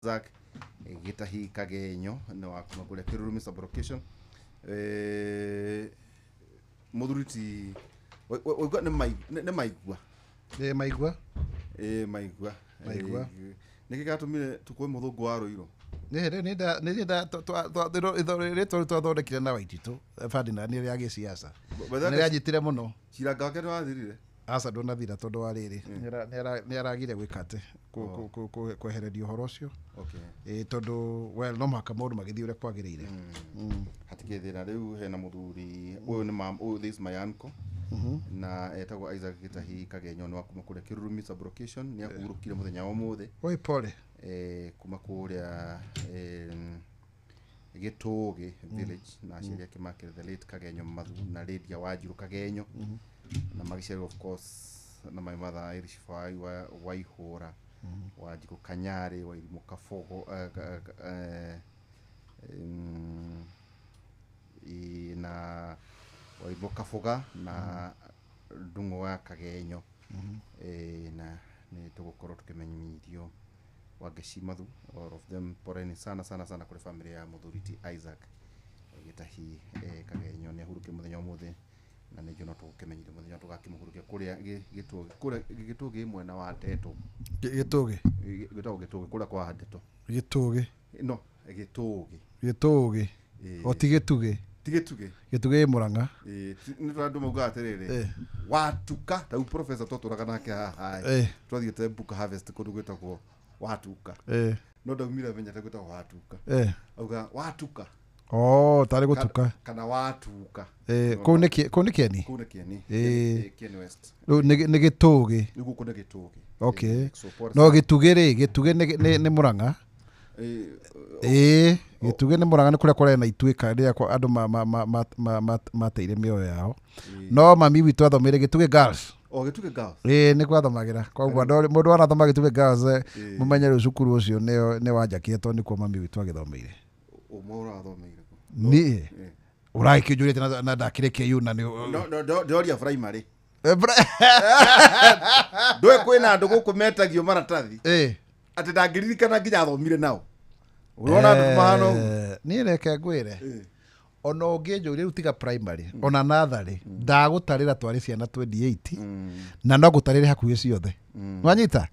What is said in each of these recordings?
Isaac Gĩtahi Kagenyo nĩ wa kuma kũrĩa Kĩrurumi sub-location. Mũthuri ti waigua nĩ maigua. Ĩ maigua. Ĩ maigua. Maigua. Nĩkĩ gĩatũmire tũkue mũthũngũ wa Rũirũ? Nĩ rĩtwa rĩu twathondekire na Waititũ Ferdinand nĩ rĩa gĩciaca. Nĩ rĩanyitire mũno. Ciranga wake nĩ wathirire? Aca, ndũnathira tondũ wa rĩrĩ, nĩ aragire gwĩka atĩ kwehereria ũhoro ũcio. Ĩ tondũ, well, no mũhaka maũndũ magĩthiĩ ũrĩa kwagĩrĩire. Hatikĩrĩ thĩna. Rĩu hena mũthuri ũyũ nĩ ũyũ, this is my uncle, na etagwo Isaac Gĩtahi Kagenyo, nĩ wa kuma kũrĩa Kĩrurumi sub-location. Nĩ ahurũkire mũthenya wa ũmũthĩ. Oi, pole. Kuma kũrĩa Gĩtũgĩ village, na aciari ake makĩrĩ the late Kagenyo Mathu na Lydia Wanjiru Kagenyo, na magĩciarwo of course na my mother Irish wa Waihũra Wanjiru Kanyarĩ Wairimũ Kabogo, na Wairimũ Kaboga na Ndung'u wa Kagenyo. Na nĩ tũgũkorwo tũkĩmenyithio Wangeci Mathu, all of them. Poleni sana sana sana kũrĩ family ya mũthuri ti Isaac Gĩtahi Kagenyo. Nĩ ahurũkire mũthenya wa ũmũthĩ, na nĩ no tũgũkĩmenyithio mũthenya tũgakĩmũhurukia kũrĩa Gĩtũgĩ, kũrĩa Gĩtũgĩ mwena wa Ndeto. Gĩtũgĩ. Gĩtagwo Gĩtũgĩ kũrĩa kwa Ndeto. Gĩtũgĩ. No Gĩtũgĩ. Gĩtũgĩ. O ti Gĩtugĩ? Ti Gĩtugĩ. Gĩtugĩ ĩ Mũrang'a. Nĩ tũrĩa andũ maugaga atĩrĩrĩ, watuka ta rĩu professor twatũraga nake haha, twathiĩte book harvest kũndũ gwĩtagwo Watuka, no ndaumire menyete gwĩtagwo Watuka. Auga watuka. Oh, tarĩ gũtuka. Kana watuka. Kũu nĩ kũu nĩ Kĩeni? Kũu nĩ Kĩeni. Kĩeni West. Rĩu nĩ Gĩtũgĩ. Rĩu gũkũ nĩ Gĩtũgĩ. Okay. So pole. No Gĩtugĩ rĩ, Gĩtugĩ nĩ Mũrang'a. Ĩĩ, Gĩtugĩ nĩ Mũrang'a, nĩ kũrĩa kũrarĩ na ituĩka rĩrĩa andũ mateire mĩoyo yao. No mami witũ athomeire Gĩtugĩ Girls. O Gĩtugĩ Girls. Ĩĩ, nĩ gwathomagĩra. Koguo andũ mũndũ wanathoma Gĩtugĩ Girls, mũmenye rĩu cukuru ũcio nĩ wanjakire tondũ nĩkuo mami witũ agĩthomeire. Ũmwe ũrathomeire kũ? Niĩ ũragĩkĩnjũrĩte na ndakĩrĩkia yu na nĩ No, ndĩroria primary. Ndũĩ kwĩna andũ gũkũ metagio maratathi atĩ ndangĩririkana nginya athomire nao. Ũrona andũ mahana ũguo? Niĩ reke ngwĩre, ona ũngĩnjũria rĩu, tiga primary, ona natharĩ ndagũtarĩra twarĩ ciana 28, na no ngũtarĩre hakuhĩ ciothe. Nwanyita?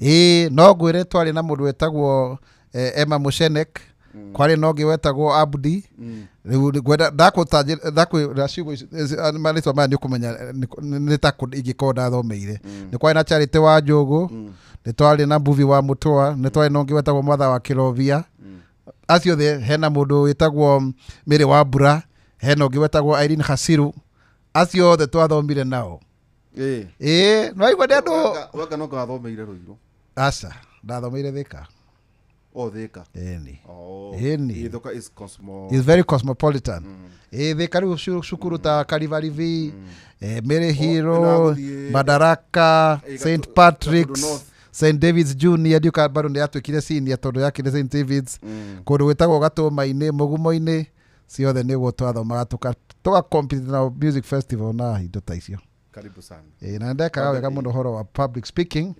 Ĩĩ, no ngwĩre twarĩ na mũndũ wetagwo Emma Mushenek, kwarĩ na ũngĩ wetagwo Abdi. Rĩu ngwenda ndakwĩra ciugo ici, marĩtwa maya nĩ ũkũmenya nĩ ta kũ ingĩkorwo ndathomeire. Nĩ kwarĩ na Charity wa Njũgũ, nĩ twarĩ na Mbuvi wa Mũtũa, nĩ twarĩ na ũngĩ wetagwo Mwatha wa Kĩrovia. Acio othe, hena mũndũ wĩtagwo Mary wa Mbura, hena ũngĩ wetagwo Irene Hasiru. Acio othe twathomire nao. Ĩĩ, nĩwaigua nĩ andũ. Wanga no wathomeire Rũirũ? Aca, ndathomeire Thĩka. O Thĩka? Ĩni. Oh. Ĩni. Thĩka is cosmo. Is very cosmopolitan. Ĩ Thĩka rĩu cukuru ta Calvary V, Mary Hero, ĩno ya gũthiĩ- Madaraka, St Patrick's, Gatũndũ North. St David's Junior, ndiũka bado nĩ yatuĩkire senior tondũ yakĩrĩ St David's. Kũndũ gwĩtagwo Gatũma-inĩ, Mũgumo-inĩ, ciothe nĩguo twathomaga tũga compete na music festival na indo ta icio. Karibu sana. Ĩ, na ndekaga wega mũno ũhoro wa public speaking.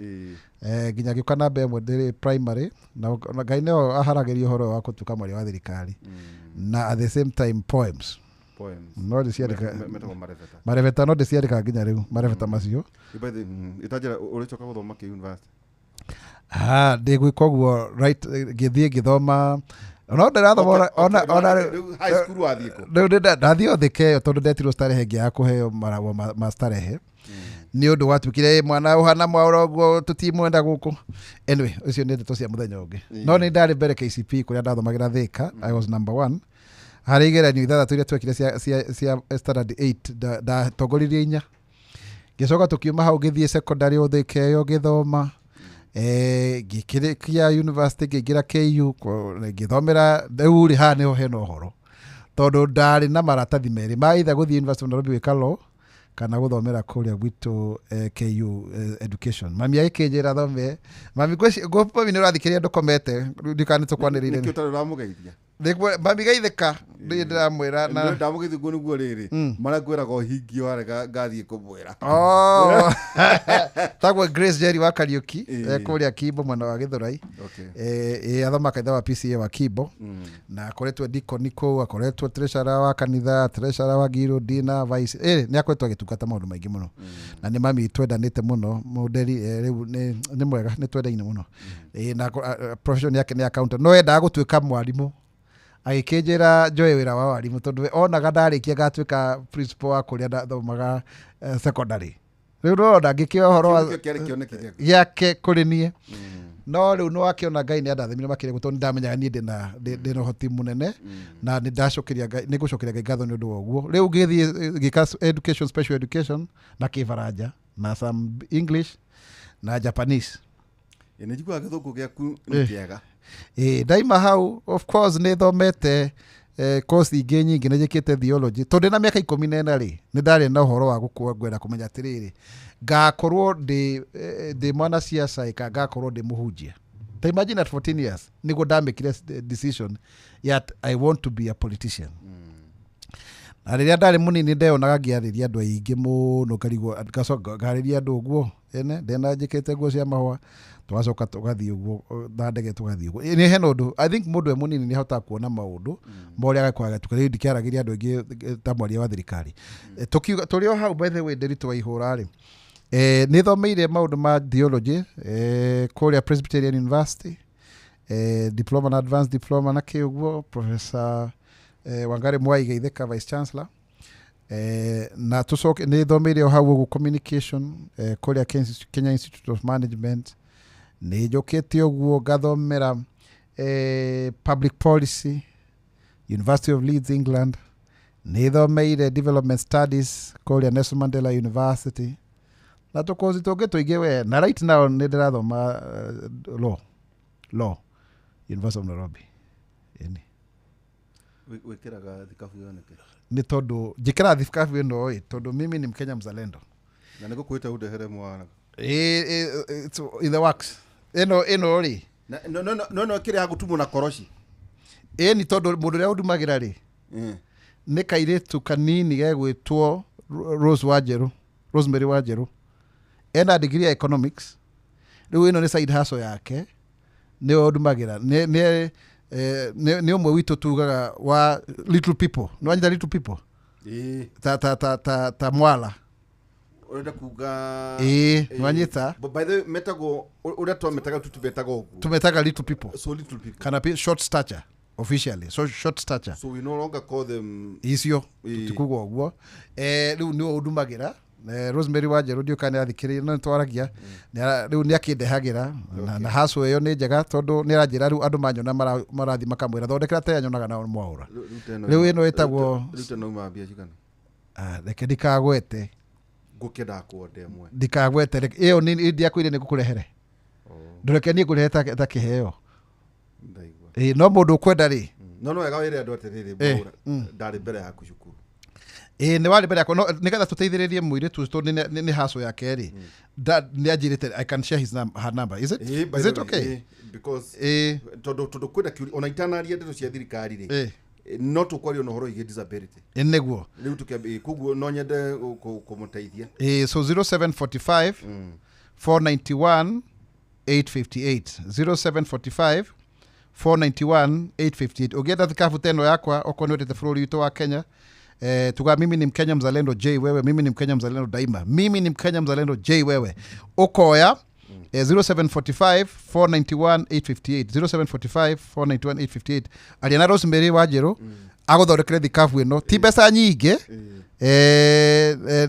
Nginya ngĩũka namba 1 ndĩrĩ primary, na Ngai nĩo aharagĩria ũhoro wa gũtuĩka mwaria wa thirikari, na at the same time poems. Poems. No ndĩciandĩka. Metagwo marebeta. Marebeta, no ndĩciandĩkaga nginya rĩu marebeta macio. By the itanjĩra ũrĩcoka gũthoma kĩ university? Ah, ndĩgwĩka ũguo, right, ngĩthiĩ ngĩthoma no ndĩrathoma ona Rĩu high school wathiĩ kũ? Rĩu ndathiĩ o Thĩka ĩyo tondũ ndetirwo starehe ngĩaga kũheo maragwo ma starehe nĩ ũndũ gwatuĩkire, "Ĩ, mwana ũhana mwaũra ũguo tũtimwenda gũkũ." Anyway, ũcio nĩ ndeto cia mũthenya ũngĩ. No nĩ ndarĩ mbere KCP kũrĩa ndathomagĩra Thĩka. I was number one harĩ igeranio ithathatũ iria twekire cia standard 8. Ndatongoririe 4. Ngĩcoka tũkiuma hau ngĩthiĩ secondary o Thĩka ĩyo ngĩthoma, ngĩkĩrĩkia university ngĩingĩra KU ngĩthomera. Rĩu rĩ, haha nĩho hena ũhoro tondũ ndarĩ na maratathi merĩ ma either gũthiĩ University of Nairobi gwĩka law kana gũthomera kũrĩa gwitũ, KU, education. Mami agĩkĩnjĩra thome. Mami, mami nĩ ũrathikĩrĩria ndũkomete, ndikana nĩ tũkwanĩrĩire. Nĩkĩo ũtarĩ ũramũgeithia? Mami geithĩka, nĩ ndĩramwĩra na Ndamũgĩthi guo nĩguo rĩrĩ marĩa ngwĩraga ũhingie warega ngathiĩ kũmwĩra. Oh. Tagwo Grace Jerry wa Kariuki, kũrĩa Kimbo mwena wa Gĩthũrai. Okay. Athoma kanitha wa PCA wa Kimbo na akoretwo dikoni kũu, akoretwo treasurer wa kanitha, treasurer wa guild na vice, nĩ akoretwo agĩtungata maũndũ maingĩ mũno na nĩ mami twendanĩte mũno mũnderi, rĩu nĩ mwega, nĩ twendaine mũno. Na profession yake nĩ accountant, no endaga gũtuĩka mwarimũ, agĩkĩnjĩra njoe wĩra wa warimũ tondũ we onaga ndarĩkia ngatuĩka principal wa kũrĩa ndathomaga, secondary. Rĩu ndĩrona ngĩkĩoya ũhoro wa Kĩu nĩkĩo kĩarĩ kĩoneki gĩaku. Gĩake kũrĩ niĩ, no rĩu nĩ wakĩona Ngai nĩ andathimire makĩria tondũ nĩ ndamenyaga niĩ ndĩna ũhoti mũnene na nĩ ndacokeria Ngai, nĩ ngũcokeria Ngai ngatho nĩ ũndũ wa ũguo. Rĩu ngĩthiĩ, ngĩka education, special education na kĩbaranja na some English na Japanese. Nĩ njiguaga gĩthũngũ gĩaku nĩ kĩega. Ĩ, ndaima hau, of course nĩ thomete course ingĩ nyingĩ, nĩ njĩkĩte theology tondũ ndĩna mĩaka 14 rĩ, nĩ ndarĩ na ũhoro wa gũkua ngwenda kũmenya atĩrĩrĩ, ngakorwo ndĩ mwanasiasa ĩka ngakorwo ndĩ mũhunjia. Ta imagine, at 14 years nĩguo ndamĩkire decision yat I want to be a politician. Na rĩrĩa ndarĩ mũnini ndeonaga ngĩarĩria andũ aingĩ mũno, ngarigwo, ngacoka ngarĩria andũ ũguo ene ndena njĩkĩte nguo cia mahũa, tũgacoka tũgathiĩ ũguo na ndege tũgathiĩ ũguo. Nĩ hena ũndũ, I think mũndũ e mũnini nĩ ahotaga kuona maũndũ ma ũrĩa agakorwo agĩtuĩka. Rĩu ndikĩaragĩria andũ aingĩ, ta mwaria wa thirikari. Tukiuga tũrĩ o hau, by the way, Nderitu wa ihũra rĩ, nĩ thomeire maũndũ ma theology, kũrĩa Presbyterian University, diploma na advanced diploma na kĩ ũguo, Professor Wangari Mwai Geithĩka, vice chancellor. Na tũcoke nĩ thomeire o hau ũguo communication, kũrĩa Kenya Institute of Management. Nĩ njũkĩte ũguo ngathomera public policy, University of Leeds, England. Nĩ thomeire development studies kũrĩa Nelson Mandela University na tũkozi tũngĩ tũingĩ we. Na right now nĩ ndĩrathoma law, University of Nairobi. Ĩni. Wĩkĩraga thikabu ĩyo nĩkĩ? Nĩ tondũ njĩkĩraga thikabu ĩno ĩ tondũ mimi ni Mkenya mzalendo. Na nĩ gũkwĩte ũndehere mwana. It's in the works. Ĩno rĩ. Na no kĩrĩa ya gũtumwo na koroci. Ĩni, tondũ mũndũ ũrĩa ũndumagĩra rĩ nĩ kairĩtu kanini gegwĩtwo Rose Wanjerũ, Rosemary Wanjerũ, ena degree ya economics. Rĩu ĩno nĩ side hustle yake, nĩwe ũndumagĩra. Nĩ ũmwe witũ tugaga wa little people. Nĩ wanyita little people? Ĩĩ. Ta mwala. Ũrenda kuga? Ĩĩ, nĩwanyita. But by the way, metagwo ũrĩa twametaga, tutibetaga ũguo. Tumetaga little people. So little people. Kana short stature officially, so short stature. So we no longer call them Icio. Ĩĩ. Tikuga ũguo. Rĩu nĩwe ũndumagĩra. Rosemary Wanjerũ, ndiũ kana nĩathikĩrĩirie, no nĩtwaragia. Rĩu nĩakĩndehagĩra na hustle ĩyo nĩ njega tondũ nĩaranjĩra rĩu andũ manyona marathiĩ makamwĩra thondekera ta nyonaga na mwaũra. Rĩu ĩno ĩtagwo Rĩu teno uma mbia cigana? Ah, reke ndikagwete. Ngũkĩendaga kuonda ĩmwe. Ndikagwete. Ĩyo nĩ ndiakwĩire nĩ ngũkũrehere. Ndũreke niĩ ngũrehe ta kĩheo. Ndaigua. Ĩ, no mũndũ ũkwenda rĩ. No wega wĩre andũ atĩrĩrĩ, Mwaũra, ndarĩ mbere yaku cukuru. Ĩ, nĩ warĩ mbere yakwa, no nĩgetha tũteithĩrĩrie mũirĩtu ũcio tondũ nĩ hustle yake rĩ, nĩ anjĩrĩte I can share her number. Is it, Ĩ, by is the it way, okay? ĩ, because Ĩ. tondũ kwĩna kĩũria ona itanaria ndeto cia thirikari rĩ, no tũkwaria na ũhoro wĩgiĩ disability. Ĩ, nĩguo. Rĩu koguo no nyende kũmũteithia. Ĩ, so 0745 491 858, 0745 491 858. Ũngĩenda thikabu ta ĩno yakwa, okorwo nĩ wendete bũrũri witũ wa Kenya, tuga "Mimi ni Mkenya mzalendo J wewe, mimi ni Mkenya mzalendo daima, mimi ni Mkenya mzalendo J wewe", ũkoya 0745 491 858, 0745 491 858. Aria na Rosemary Wanjerũ agũthondekere thikabu ĩno. Ti mbeca nyingĩ,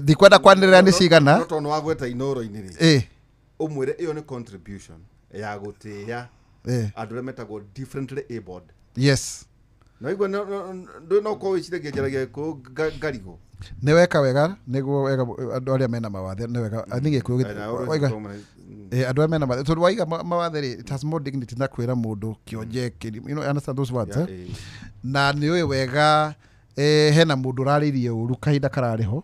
ndikwenda kwanĩrĩra nĩ cigana. No tondũ nĩwagweta inoro-inĩ rĩ, ũmwĩre ĩyo nĩ contribution ya gũtĩĩa andũ arĩa metagwo differently abled. Na igua ndũ no korwo wĩciragia njaragia gĩkũyũ ngarigwo. Nĩ weka wega, nĩguo wega andũ arĩa mena mawathe nĩ wega. I think gĩkũyũ waiga andũ arĩa mena mawathe, tondũ waiga mawathe rĩ, it has more dignity na kwĩra mũndũ kĩonje understand those words, eh? Na nĩ ũĩ wega, hena mũndũ ũrarĩirie ũru kahinda kararĩ ho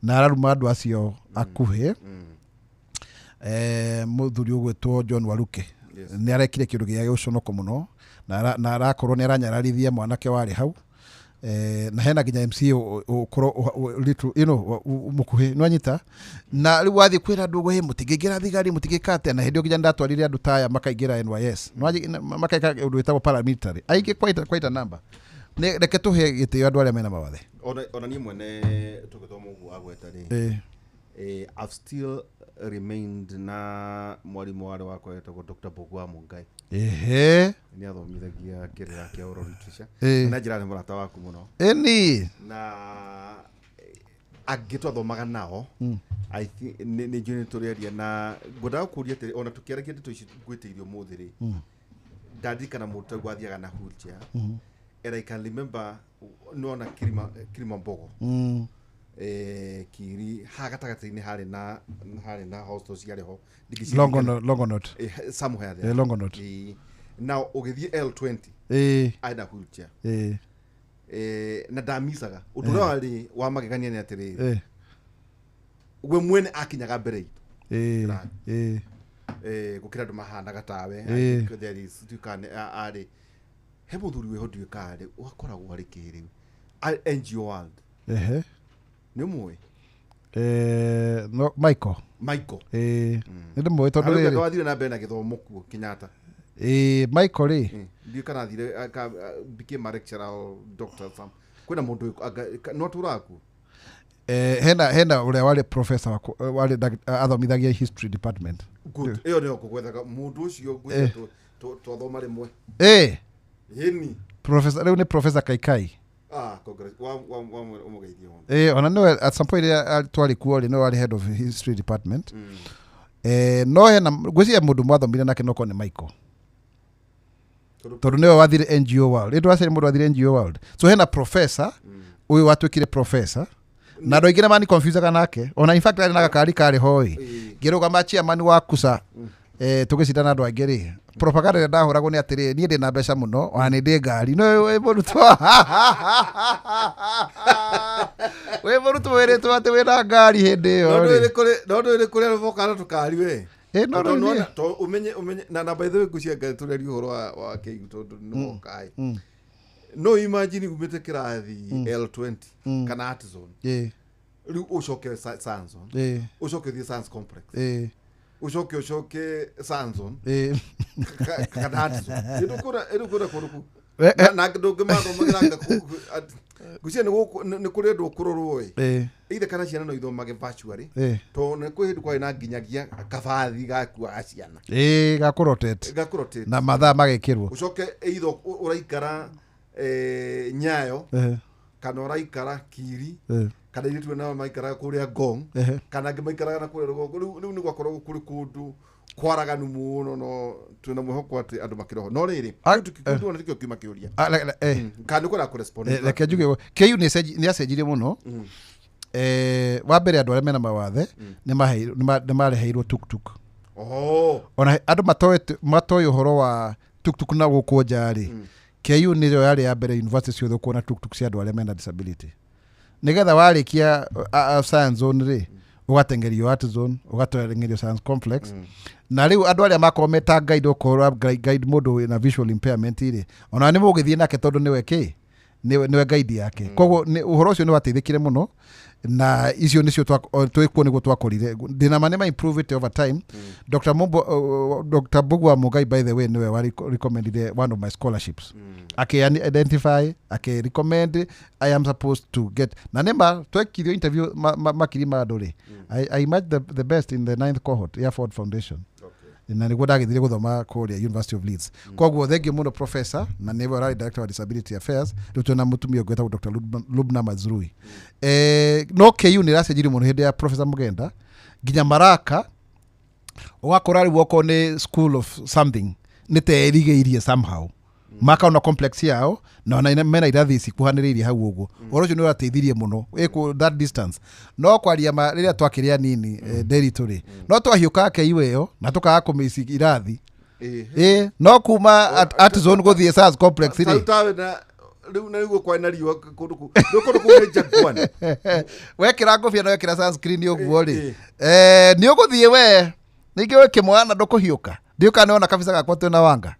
na araruma andũ acio akuhĩ, mũthuri ũgwĩtwo John Waruke. Nĩ arekire kĩndũ gĩa ũconoko mũno na arakorwo nĩ aranyararithia mwanake warĩ hau. Na hena nginya MCA ũkorwo little, mũkuhĩ nĩwanyita. Na rĩu wathiĩ kwĩra andũ ũguo, mũtingĩingĩra thigari, mũtingĩka atĩa, na hĩndĩ ĩyo nginya ndatwarire andũ taya makaingĩra NYS. Makeka ũndũ wĩtagwo paramilitary aingĩ, quite a number. Reke tũhe gĩtĩo andũ arĩa mena mawathe. Ona niĩ mwene tũgĩthoma ũguo agweta rĩ, I've still remained na mwarimũ warĩ wakwa wetagwo Dr. Mbũgua Mungai. Nĩ athomithagia kĩrĩra kĩa oral literature. Na njĩra nĩ mũrata waku mũno. Ĩni. Na angĩ twathomaga nao, I think nĩ njũĩ nĩ tũrĩaria na ngwendaga gũkũria atĩrĩ, ona tũkĩaragia ndeto ici ngwĩtĩirie ũmũthĩ rĩ, ndandirikana mũndũ taguo athiaga na wheelchair, and I can remember nĩwona Kirima Mbogo, Kiri ha gatagatĩ-inĩ harĩ na hostel ciarĩ ho. Ndingĩciririkana. Longonot, Longonot. Somewhere there. Longonot. Now ũgĩthiĩ L20, arĩ na wheelchair, na ndamicaga. Ũndũ ũrĩa warĩ wa magegania nĩ atĩrĩrĩ, we mwene akinyaga mbere itũ gũkĩra andũ mahanaga tawe. I think there is ndiũĩ kana arĩ he mũthuri wĩho, ndiũĩ kana arĩ wakoragwo arĩ kĩrĩu NGO World. Nĩ ũmũĩ? No, Michael. Michael. Nĩ ndĩmũĩ tondũ Arauga rĩrĩ wathire na mbere na gĩthomo kuo Kenyatta. Michael rĩ. Ndiũĩ kana athire became a lecturer or doctor, some kwĩna mũndũ no atũraga kuo. Hena ũrĩa warĩ professor warĩ athomithagia history department. Good, ĩyo nĩyo ngũgwethaga, mũndũ ũcio ngwĩciria twathoma rĩmwe. Ĩni. Professor rĩu nĩ Professor Kaikai. Ah, congrats, wa wa wa ũmũgeithie mũno. Ona nĩwe at some point rĩrĩa twarĩ kuo rĩ, nĩwe warĩ head of history department. No hena ngwĩciria mũndũ mwathomire nake no korwo nĩ Michael, Tondũ tondũ nĩwe wathire NGO World. Ĩ ndwacire mũndũ wathire NGO World, so hena professor ũyũ watuĩkire professor na andũ aingĩ nĩ mani confusaga nake. Ona in fact arĩ na gakari karĩ hoi ngĩrũgama chairman wa kusa, tũgĩcindana andũ angĩ rĩ, propaganda ĩrĩa ndahũragwo nĩ atĩrĩ, niĩ ndĩ na mbeca mũno, ona nĩ ndĩ ngari. No wĩ mũrutwo wĩrĩtwo atĩ wĩna ngari hĩndĩ ĩyo No rĩ. No ndũĩ kũrĩa rũboka na tũkari we. No Tondũ rĩu to ũmenye na by the way ngwĩciria Ngai tũreria ũhoro wa kĩigu tondũ nĩ woka ĩ. No imagine umĩte kĩrathi L20 kana Art Zone, rĩu ũcoke Science Zone, ũcoke ũthiĩ Science Complex, ũcoke Science Zone kana Art Zone. Ĩndũ kũrĩa kũndũ kũu. Na ndũngĩmathomagĩra ngwĩciria nĩ kũrĩ ũndũ ũkũrorwo ĩ, either kana ciana no ithomage virtually, tondũ nĩ kwĩ hĩndĩ kwarĩ na nginyagia kabathi gakuaga ciana. Gakũrotate. Gakũrotate. Na mathaa magekĩrwo. Ũcoke either ũraikara Nyayo kana ũraikara Kiri kana irĩtu nao maikaraga kũrĩa Ngong kana angĩ maikaraga na kũrĩa rũgongo. Rĩu nĩ gwakoragwo kũrĩ kũndũ kwaraganu mũno, no twĩna mwĩhoko atĩ andũ makĩrĩ ho, no rĩrĩ, kĩu tikĩo kiuma kĩũria kana nĩ kwenda kũrespond. Reke njuge KU nĩ acenjirie mũno. Wa mbere, andũ arĩa mena mawathe nĩ mareheirwo tuktuk. Oh. Ona andũ matoĩ ũhoro wa tuktuk na gũkũ nja rĩ, KU nĩyo yarĩ ya mbere university ciothe kuona tuktuk cia andũ arĩa mena disability, nĩgetha warĩkia science zone rĩ, ũgatengerio art zone, ũgatengerio science complex. Na rĩu andũ arĩa makorwo meta guide, okorwo guide mũndũ wĩna visual impairment rĩ, ona nĩ mũgĩthiĩ nake tondũ nĩwe kĩ nĩwe guide yake. Koguo ũhoro ũcio nĩ wateithĩkire mũno, na icio nĩcio twĩkuo nĩguo twakorire ndĩna ma nĩ ma improve it over time. Dr. Mumbo, Dr. Mbugua Mugai, by the way, nĩwe wa recommended one of my scholarships, ake identify, ake recommend I am supposed to get, na nĩma twekithio interview makiri ma andũ rĩ, I emerged the best in the ninth cohort ya Ford Foundation. Na nĩguo ndagĩthire gũthoma kũrĩa University of Leeds. Koguo thengiũ mũno professor, na nĩwe ũrarĩ director wa disability affairs. Rĩu twĩna mũtumia ũngĩ wĩtagwo Dr. Lubna Mazrui. No KU nĩ ĩracenjirie mũno hĩndĩ ya Professor Mugenda, nginya maraka ũgakora rĩu okorwo nĩ school of something nĩ ta ĩrigĩirie somehow makaona complex yao na ona mena irathi cikuhanĩrĩirie hau ũguo. Ũhoro ũcio nĩ ũrateithirie mũno ĩkũ that distance. No kwaria ma, rĩrĩa twakĩrĩ anini, Nderitu rĩ, no twahiũkaga KU ĩyo na tũkaga kũmĩci irathi. Ĩ no kuma art zone gũthiĩ science complex rĩ, tawe na rĩu na rĩu kwarĩ na riũa kũndũ kũu, rĩu kũndũ kũu nĩ Jaguan. Wekĩra ngũbia na wekĩra sunscreen ũguo rĩ, nĩ ũgũthiĩ we ningĩ wĩ kĩmwana ndũkũhiũka. Ndiũ kana nĩwona kabica gakwa twĩna Wanga.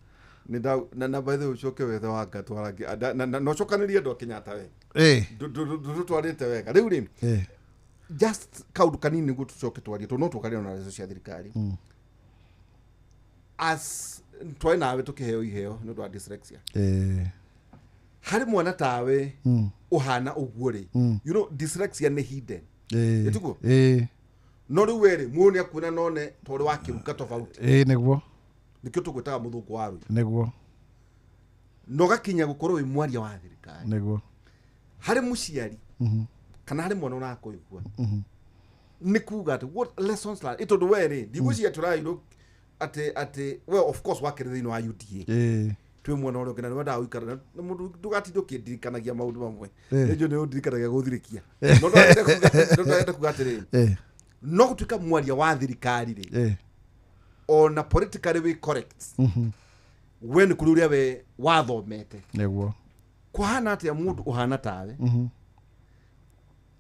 Nĩ na by the way ũcoke wethe Wanga twarangie na ũcokanĩrie andũ a Kenyatta we. Ndũtwarĩte wega rĩu rĩ. Just kaũndũ kanini nĩguo tũcoke twarie, tondũ no tũkaria na reco cia thirikari as twarĩ nawe tũkĩheo iheo nĩ ũndũ wa dyslexia. Harĩ mwana tawe ũhana ũguo rĩ, dyslexia nĩ hidden. Ĩtiguo? Ĩĩ. No rĩu we rĩ, mũndũ nĩ akuona none tondũ wa kĩruka tofauti. Ĩĩ, nĩguo. Nĩkĩo tũgwĩtaga mũthũngũ wa rũi. Na ũgakinya gũkorwo wĩ mwaria wa thirikari. Harĩ mũciari kana harĩ mwana ũrakũigua, nĩ kuga atĩ what lessons learned, tondũ we rĩ, ndigwĩciria tũrairwo atĩ we of course wakĩrĩ thĩinĩ wa UDA. Twĩ mwena ũrĩa ũngĩ na nĩ wendaga gũikara na mũndũ, ndũgatinde ũkĩndirikanagia maũndũ mamwe. Nĩnjũĩ nĩ ũndirikanagia gũthirĩkia, no ndĩrenda kuga atĩrĩrĩ, no gũtuĩka mwaria wa thirikari rĩ, ona politically wĩ correct, we nĩ kũrĩ ũrĩa we wathomete. Kũhana atĩa mũndũ ũhana tawe,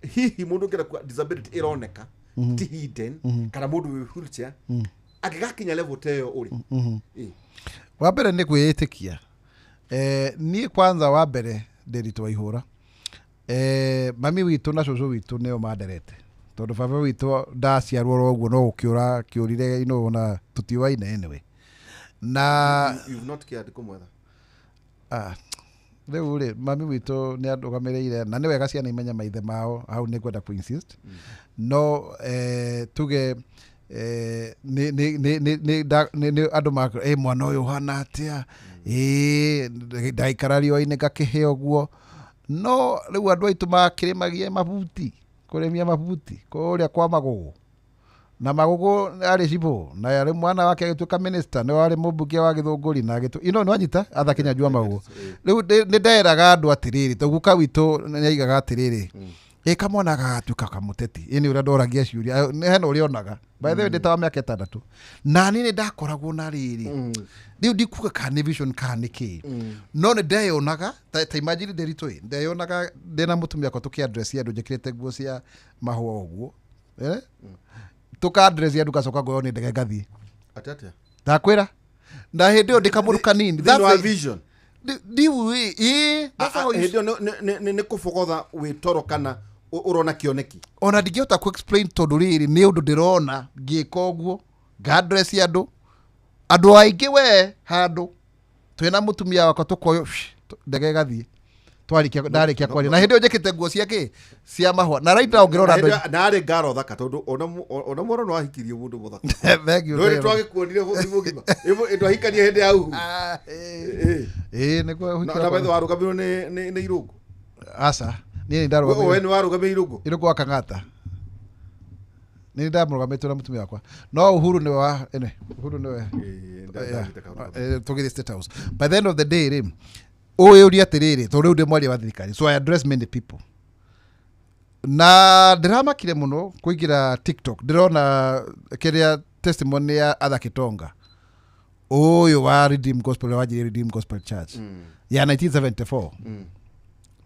hihi mũndũ ũngĩenda kuga disability ĩroneka ti hidden, kana mũndũ wĩ wheelchair angĩgakinya level ta ĩyo ũrĩ? Wa mbere nĩ kwĩĩtĩkia. Niĩ kwanza wa mbere ndĩritũ wa ihũra, mami witũ na cũcũ witũ nĩo manderete, tondũ baba witũ ndaciarwo oro ũguo no gũkĩũra kĩũrire na tũtiũaine anyway na You've not cared kũmwetha? Ah, rĩu rĩ, mami witũ nĩ andũgamĩrĩire na nĩ wega ciana imenye maithe mao, hau nĩ ngwenda kũ-insist. No tuge nĩ andũ mwana ũyũ ũhana atĩa, ĩ ndaikara riũa-inĩ ngakĩhĩa ũguo. No rĩu andũ aitũ makĩrĩmagia mabuti, kũrĩmia mabuti kũrĩa kwa Magũgũ, na Magũgũ arĩ cibũ na arĩ mwana wake agĩtuĩka minister, nĩ warĩ mũmbunge wa Gĩthũngũri na agĩtu ino nĩ wanyita Arthur Kĩnyanjua Magũgũ. Rĩu nĩ nderaga andũ atĩrĩrĩ, tondũ guka witũ nĩ aigaga atĩrĩrĩ, ĩ kamwana gagatuĩka kamũteti, ĩ nĩ ũrĩa ndoragia ciũria, nĩ hena ũrĩa onaga. By the way, ndĩ ta wa mĩaka 6 na niĩ nĩ ndakoragwo na rĩrĩ, rĩu ndikuga kana nĩ vision kana nĩ kĩ, no nĩ ndeyonaga ta imagine ndĩritũ ĩ ndeyonaga ndĩna mũtumia wakwa tũkĩ-address andũ njĩkĩrĩte nguo cia mahũa ũguo, eh? Tũka-address andũ, ngacoka ngoywo nĩ ndege ngathiĩ. Atĩ atĩa? Ndakwĩra, na hĩndĩ ĩyo ndĩ kamũndũ kanini. Thĩinĩ That's wa vision? Ndiũĩ ĩ that's how Hĩndĩ ĩyo nĩ kũbogotha wĩ toro kana ũrona kĩoneki? Ona ndingĩhota ku explain, tondũ rĩrĩ nĩ ũndũ ndĩrona ngĩka ũguo nga-address andũ aingĩ we handũ twĩna mũtumia wakwa, tũkoywo ndege ĩgathiĩ, twarĩkia ndarĩkia kwaria, na hĩndĩ ĩyo njĩkĩte nguo cia kĩ cia mahũa, na right now ũngĩrora Na andũ hĩndĩ ĩyo- na arĩ ngaro thaka, tondũ ona mwana no ahikirie mũndũ mũthaka. Thank you. Ndũĩ Thank you. twagĩkuonire bũrũri mũgima. Twahikania hĩndĩ ya Uhuru. Ah, Ĩ. ĩ nĩguo Na ũhiki na wakwa. bethe warũgamĩrwo nĩ Irũngũ? Aca, niĩ nĩ We ndarũgamĩrĩire. nĩ warũgamĩrĩire Irũngũ? Irũngũ wa Kang'ata nĩ ndamũrũgamĩtwo na mũtumia wakwa, no Uhuru nĩwe wa ene Uhuru nĩwe. Ĩ, Yeah. ndagĩte kaũndũ. Tũgĩthiĩ State House. By the end of the day rĩ, ũyũ ũria atĩrĩrĩ, tondũ rĩu ndĩ mwaria wa thirikari, so I address many people, na ndĩramakire mũno kũingĩra TikTok, ndĩrona kĩrĩa testimony ya Arthur Kitonga ũyũ wa Redeemed Gospel, wanjirie Redeemed Gospel Church ya 1974.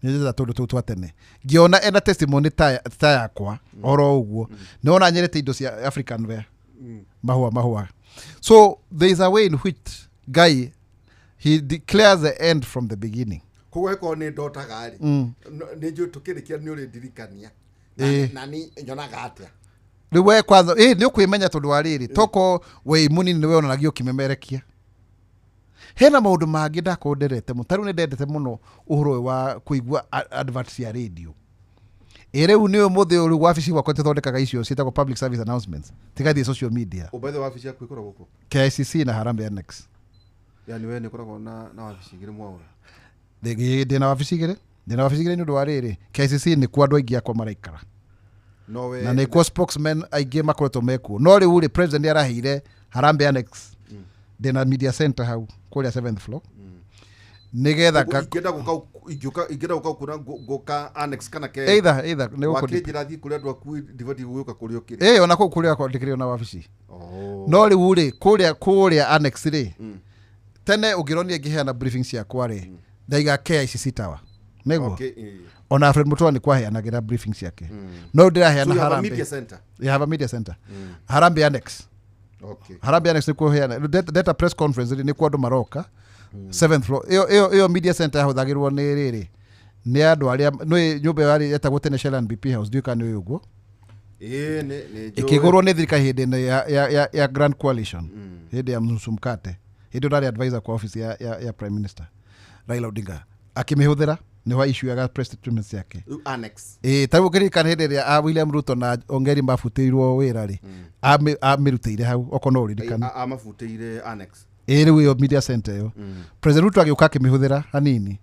Nĩnjĩta tũndũ tũu twa tene, ngĩona ena testimony ta yakwa oro ũguo, nĩwona nyerete indo cia African wear, mahũa mahũa. So there is a way in which Guy, he declares the end from the beginning. Koguo ĩkorwo nĩ ndotaga rĩ, nĩ njũĩ tũkĩrĩkia nĩ ũrĩndirikania. Na nĩ nyonaga atĩa? Rĩu we kwanza nĩ ũkwĩmenya, tondũ wa rĩrĩ, toko wĩ mũnini nĩ wonanagia ũkĩmemerekia hena maũndũ mangĩ ndakorwo nderete mũno. Ta rĩu nĩ ndendete mũno ũhoro ũyũ wa kũigua advert cia radio. Ĩ rĩu nĩ ũmũthĩ ũyũ, rĩu wabici gwakwa tũthondekaga icio ciĩtagwo public service announcements, tigathiĩ social media. Ũmbathe wabici yaku ĩkoragwo kũ? KICC na Harambee Annex. Yani we nĩ ũkoragwo na wabici igĩrĩ, mwaũra? Ndĩna wabici igĩrĩ, ndĩna wabici igĩrĩ nĩ ũndũ wa rĩrĩ, KICC nĩkuo andũ aingĩ akwa maraikara. No we Na nĩkuo spokesman aingĩ makoretwo mekuo, no rĩu rĩ, president nĩ araheire Harambee Annex, ndĩna media center hau kũrĩa seventh floor, nĩgetha Koguo ingĩenda gũka kuona ngũka annex kana ke either nĩ gũkũ. Wakĩnjĩra thiĩ kũrĩa andũ aku ndibatiĩ gũka kũrĩa ũkĩrĩ. Ĩ, ona kũu kũrĩa akwa ndĩkĩrĩ ona wabici. Oh. No rĩu rĩ, kũrĩa annex rĩ, tene ũngĩronire ngĩheana briefing ciakwa rĩ, ndaiga KICC Tower nĩguo. Okay, eh. Ona Alfred Mutua nĩ kwaheanagĩra briefing ciake, no rĩu So ndĩraheana you have a Harambee. media center. You have a media center, Harambee Annex. Okay. Harambee Annex nĩkuo heana ndeta press conference rĩ, nĩkuo andũ maroka seventh floor. Ĩyo media center yahũthagĩrwo nĩ rĩrĩ, nĩ andũ arĩa nĩ nyũmba ĩyo yarĩ yetagwo tene Shell and BP House, ndiũĩ kana nĩ ũĩ ũguo. Ĩĩ, nĩ njũĩ. Ĩkĩgũrwo nĩ thirikari hĩndĩ ĩno ya Grand Coalition, hĩndĩ ya Nusu Mkate, hĩndĩ ĩyo ndarĩ advisor kwa office ya Prime Minister Raila Odinga, akĩmĩhũthĩra nĩho issueaga press statements yake. Rĩu annex. Ĩĩ, ta rĩu ũkĩririkana hĩndĩ ĩrĩa a William Ruto na Ongeri mabutĩirwo wĩra rĩ, amĩrutĩire hau, okorwo no ũririkane. Amabutĩire annex. Ĩĩ, rĩu ĩyo media center ĩyo President Ruto agĩũka akĩmĩhũthĩra hanini.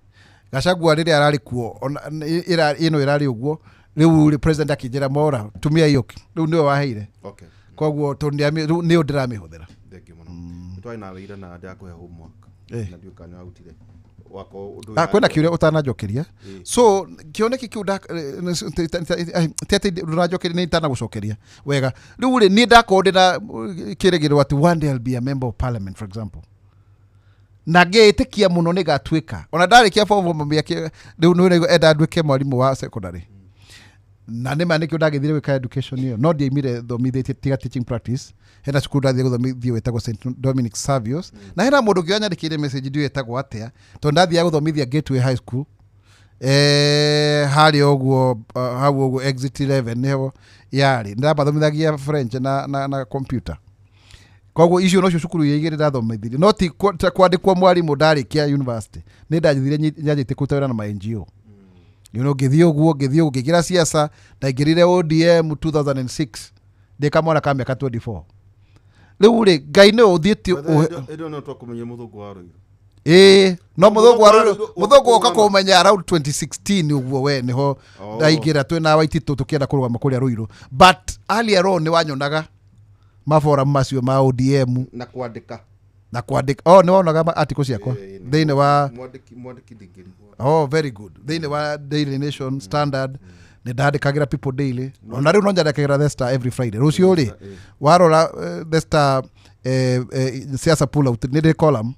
Gachagua rĩrĩa ararĩ kuo ona ĩno ĩrarĩ ũguo. Rĩu rĩ, president akĩnjĩra, "Mwaura, tumia iyo." Rĩu nĩwe waheire. Okay. Koguo tondũ rĩu nĩyo ndĩramĩhũthĩra. Thank you mũno. Nĩ twarĩ nawe ira na ndakũhe homework. Eh. Na ndiũĩ kana nĩ warutire wako ũndũ. Ah, kwĩna kĩũria ũtananjokeria. So kĩoneki kĩu ti atĩ ndũranjokeria, nĩ itanagũcokeria wega. Rĩu rĩ, niĩ ndakorwo ndĩna kĩrĩgĩrĩro atĩ one day I'll be a member of parliament, for example, na ngĩĩtĩkia mũno nĩ ngatuĩka ona ndarĩkia form four mami rĩu nĩ enda nduĩke mwarimũ wa secondary, na nĩ ma nĩkĩo ndagĩthire gwĩka education ĩyo, no ndiaimire thomithĩtie tiga teaching practice. Hena cukuru ndathire gũthomithio wĩtagwo St Dominic Savios, na hena mũndũ ũngĩ wanyandĩkĩire message, ndiũĩ etagwo atĩa, tondũ ndathiaga gũthomithia Gateway High School, harĩa ũguo, hau ũguo exit 11 nĩho yarĩ. Ndamathomithagia French na computer. Koguo icio nocio cukuru iria igĩrĩ ndathomithirie, no ti ta kwandĩkwo mwarimũ ndarĩkia university. Nĩ ndathire nyanjĩtie kũruta wĩra na ma NGO, ngĩthiĩ ũguo, ngĩthiĩ ũguo, ngĩingĩra siasa. Ndaingĩrire ODM 2006 ndĩ kamwana ka mĩaka 24. Rĩu rĩ, Ngai nĩ ũthiĩtie. Hĩndĩ ĩyo no twakũmenyire mũthũngũ wa Rũirũ. Ĩĩ, no mũthũngũ wa Mũthũngũ wa Rũirũ, Rũirũ mũthũngũ oka ũka kũmenya around 2016 ũguo, we nĩho Oh. ndaingĩra twĩna Waititũ tũkĩenda kũrũgama kũrĩa Rũirũ, but earlier on nĩ wanyonaga maboramu macio ma ODM. Na kwandĩka. Na kwandĩka, oh, nĩ wonaga article ciakwa Ĩĩ, thĩinĩ wa mwandĩki ndingĩrigwo. Oh, very good. Thĩinĩ wa Daily Nation, Standard, nĩ ndandĩkagĩra People Daily, ona rĩu no nyandĩkagĩra The Star every Friday. Rũciũ rĩ, warora The Star, siasa pull out, nĩ ndĩ column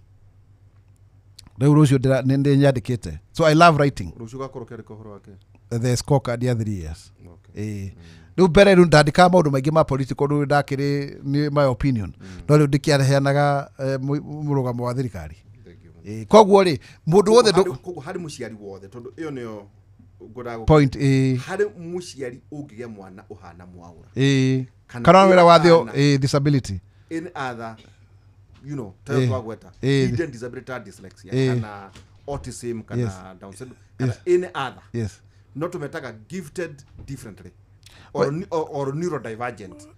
rĩu rũciũ nĩ ndĩ nyandĩkĩte. So I love writing. Rũciũ ũgakorwo ũkĩandĩka ũhoro wake. The scorecard ya 3 years. Okay. Ĩĩ, rĩu mbere rĩu ndandĩkaga maũndũ maingĩ ma political, rĩu ndakĩrĩ nĩ my opinion, no rĩu ndĩkĩaheanaga mũrũgamo wa thirikari. Thank you. Ĩĩ, koguo rĩ, mũndũ wothe Koguo harĩ mũciari wothe, tondũ ĩyo nĩyo ngwendaga point, ĩĩ. Harĩ mũciari ũngĩgĩa mwana ũhana Mwaũra Ĩĩ. kana kana wĩra wa thio ana. Ĩĩ, disability. Any other, tayo twagweta, hidden disability ta dyslexia kana autism kana Down syndrome kana any other, no tũmetaga gifted differently or neurodivergent.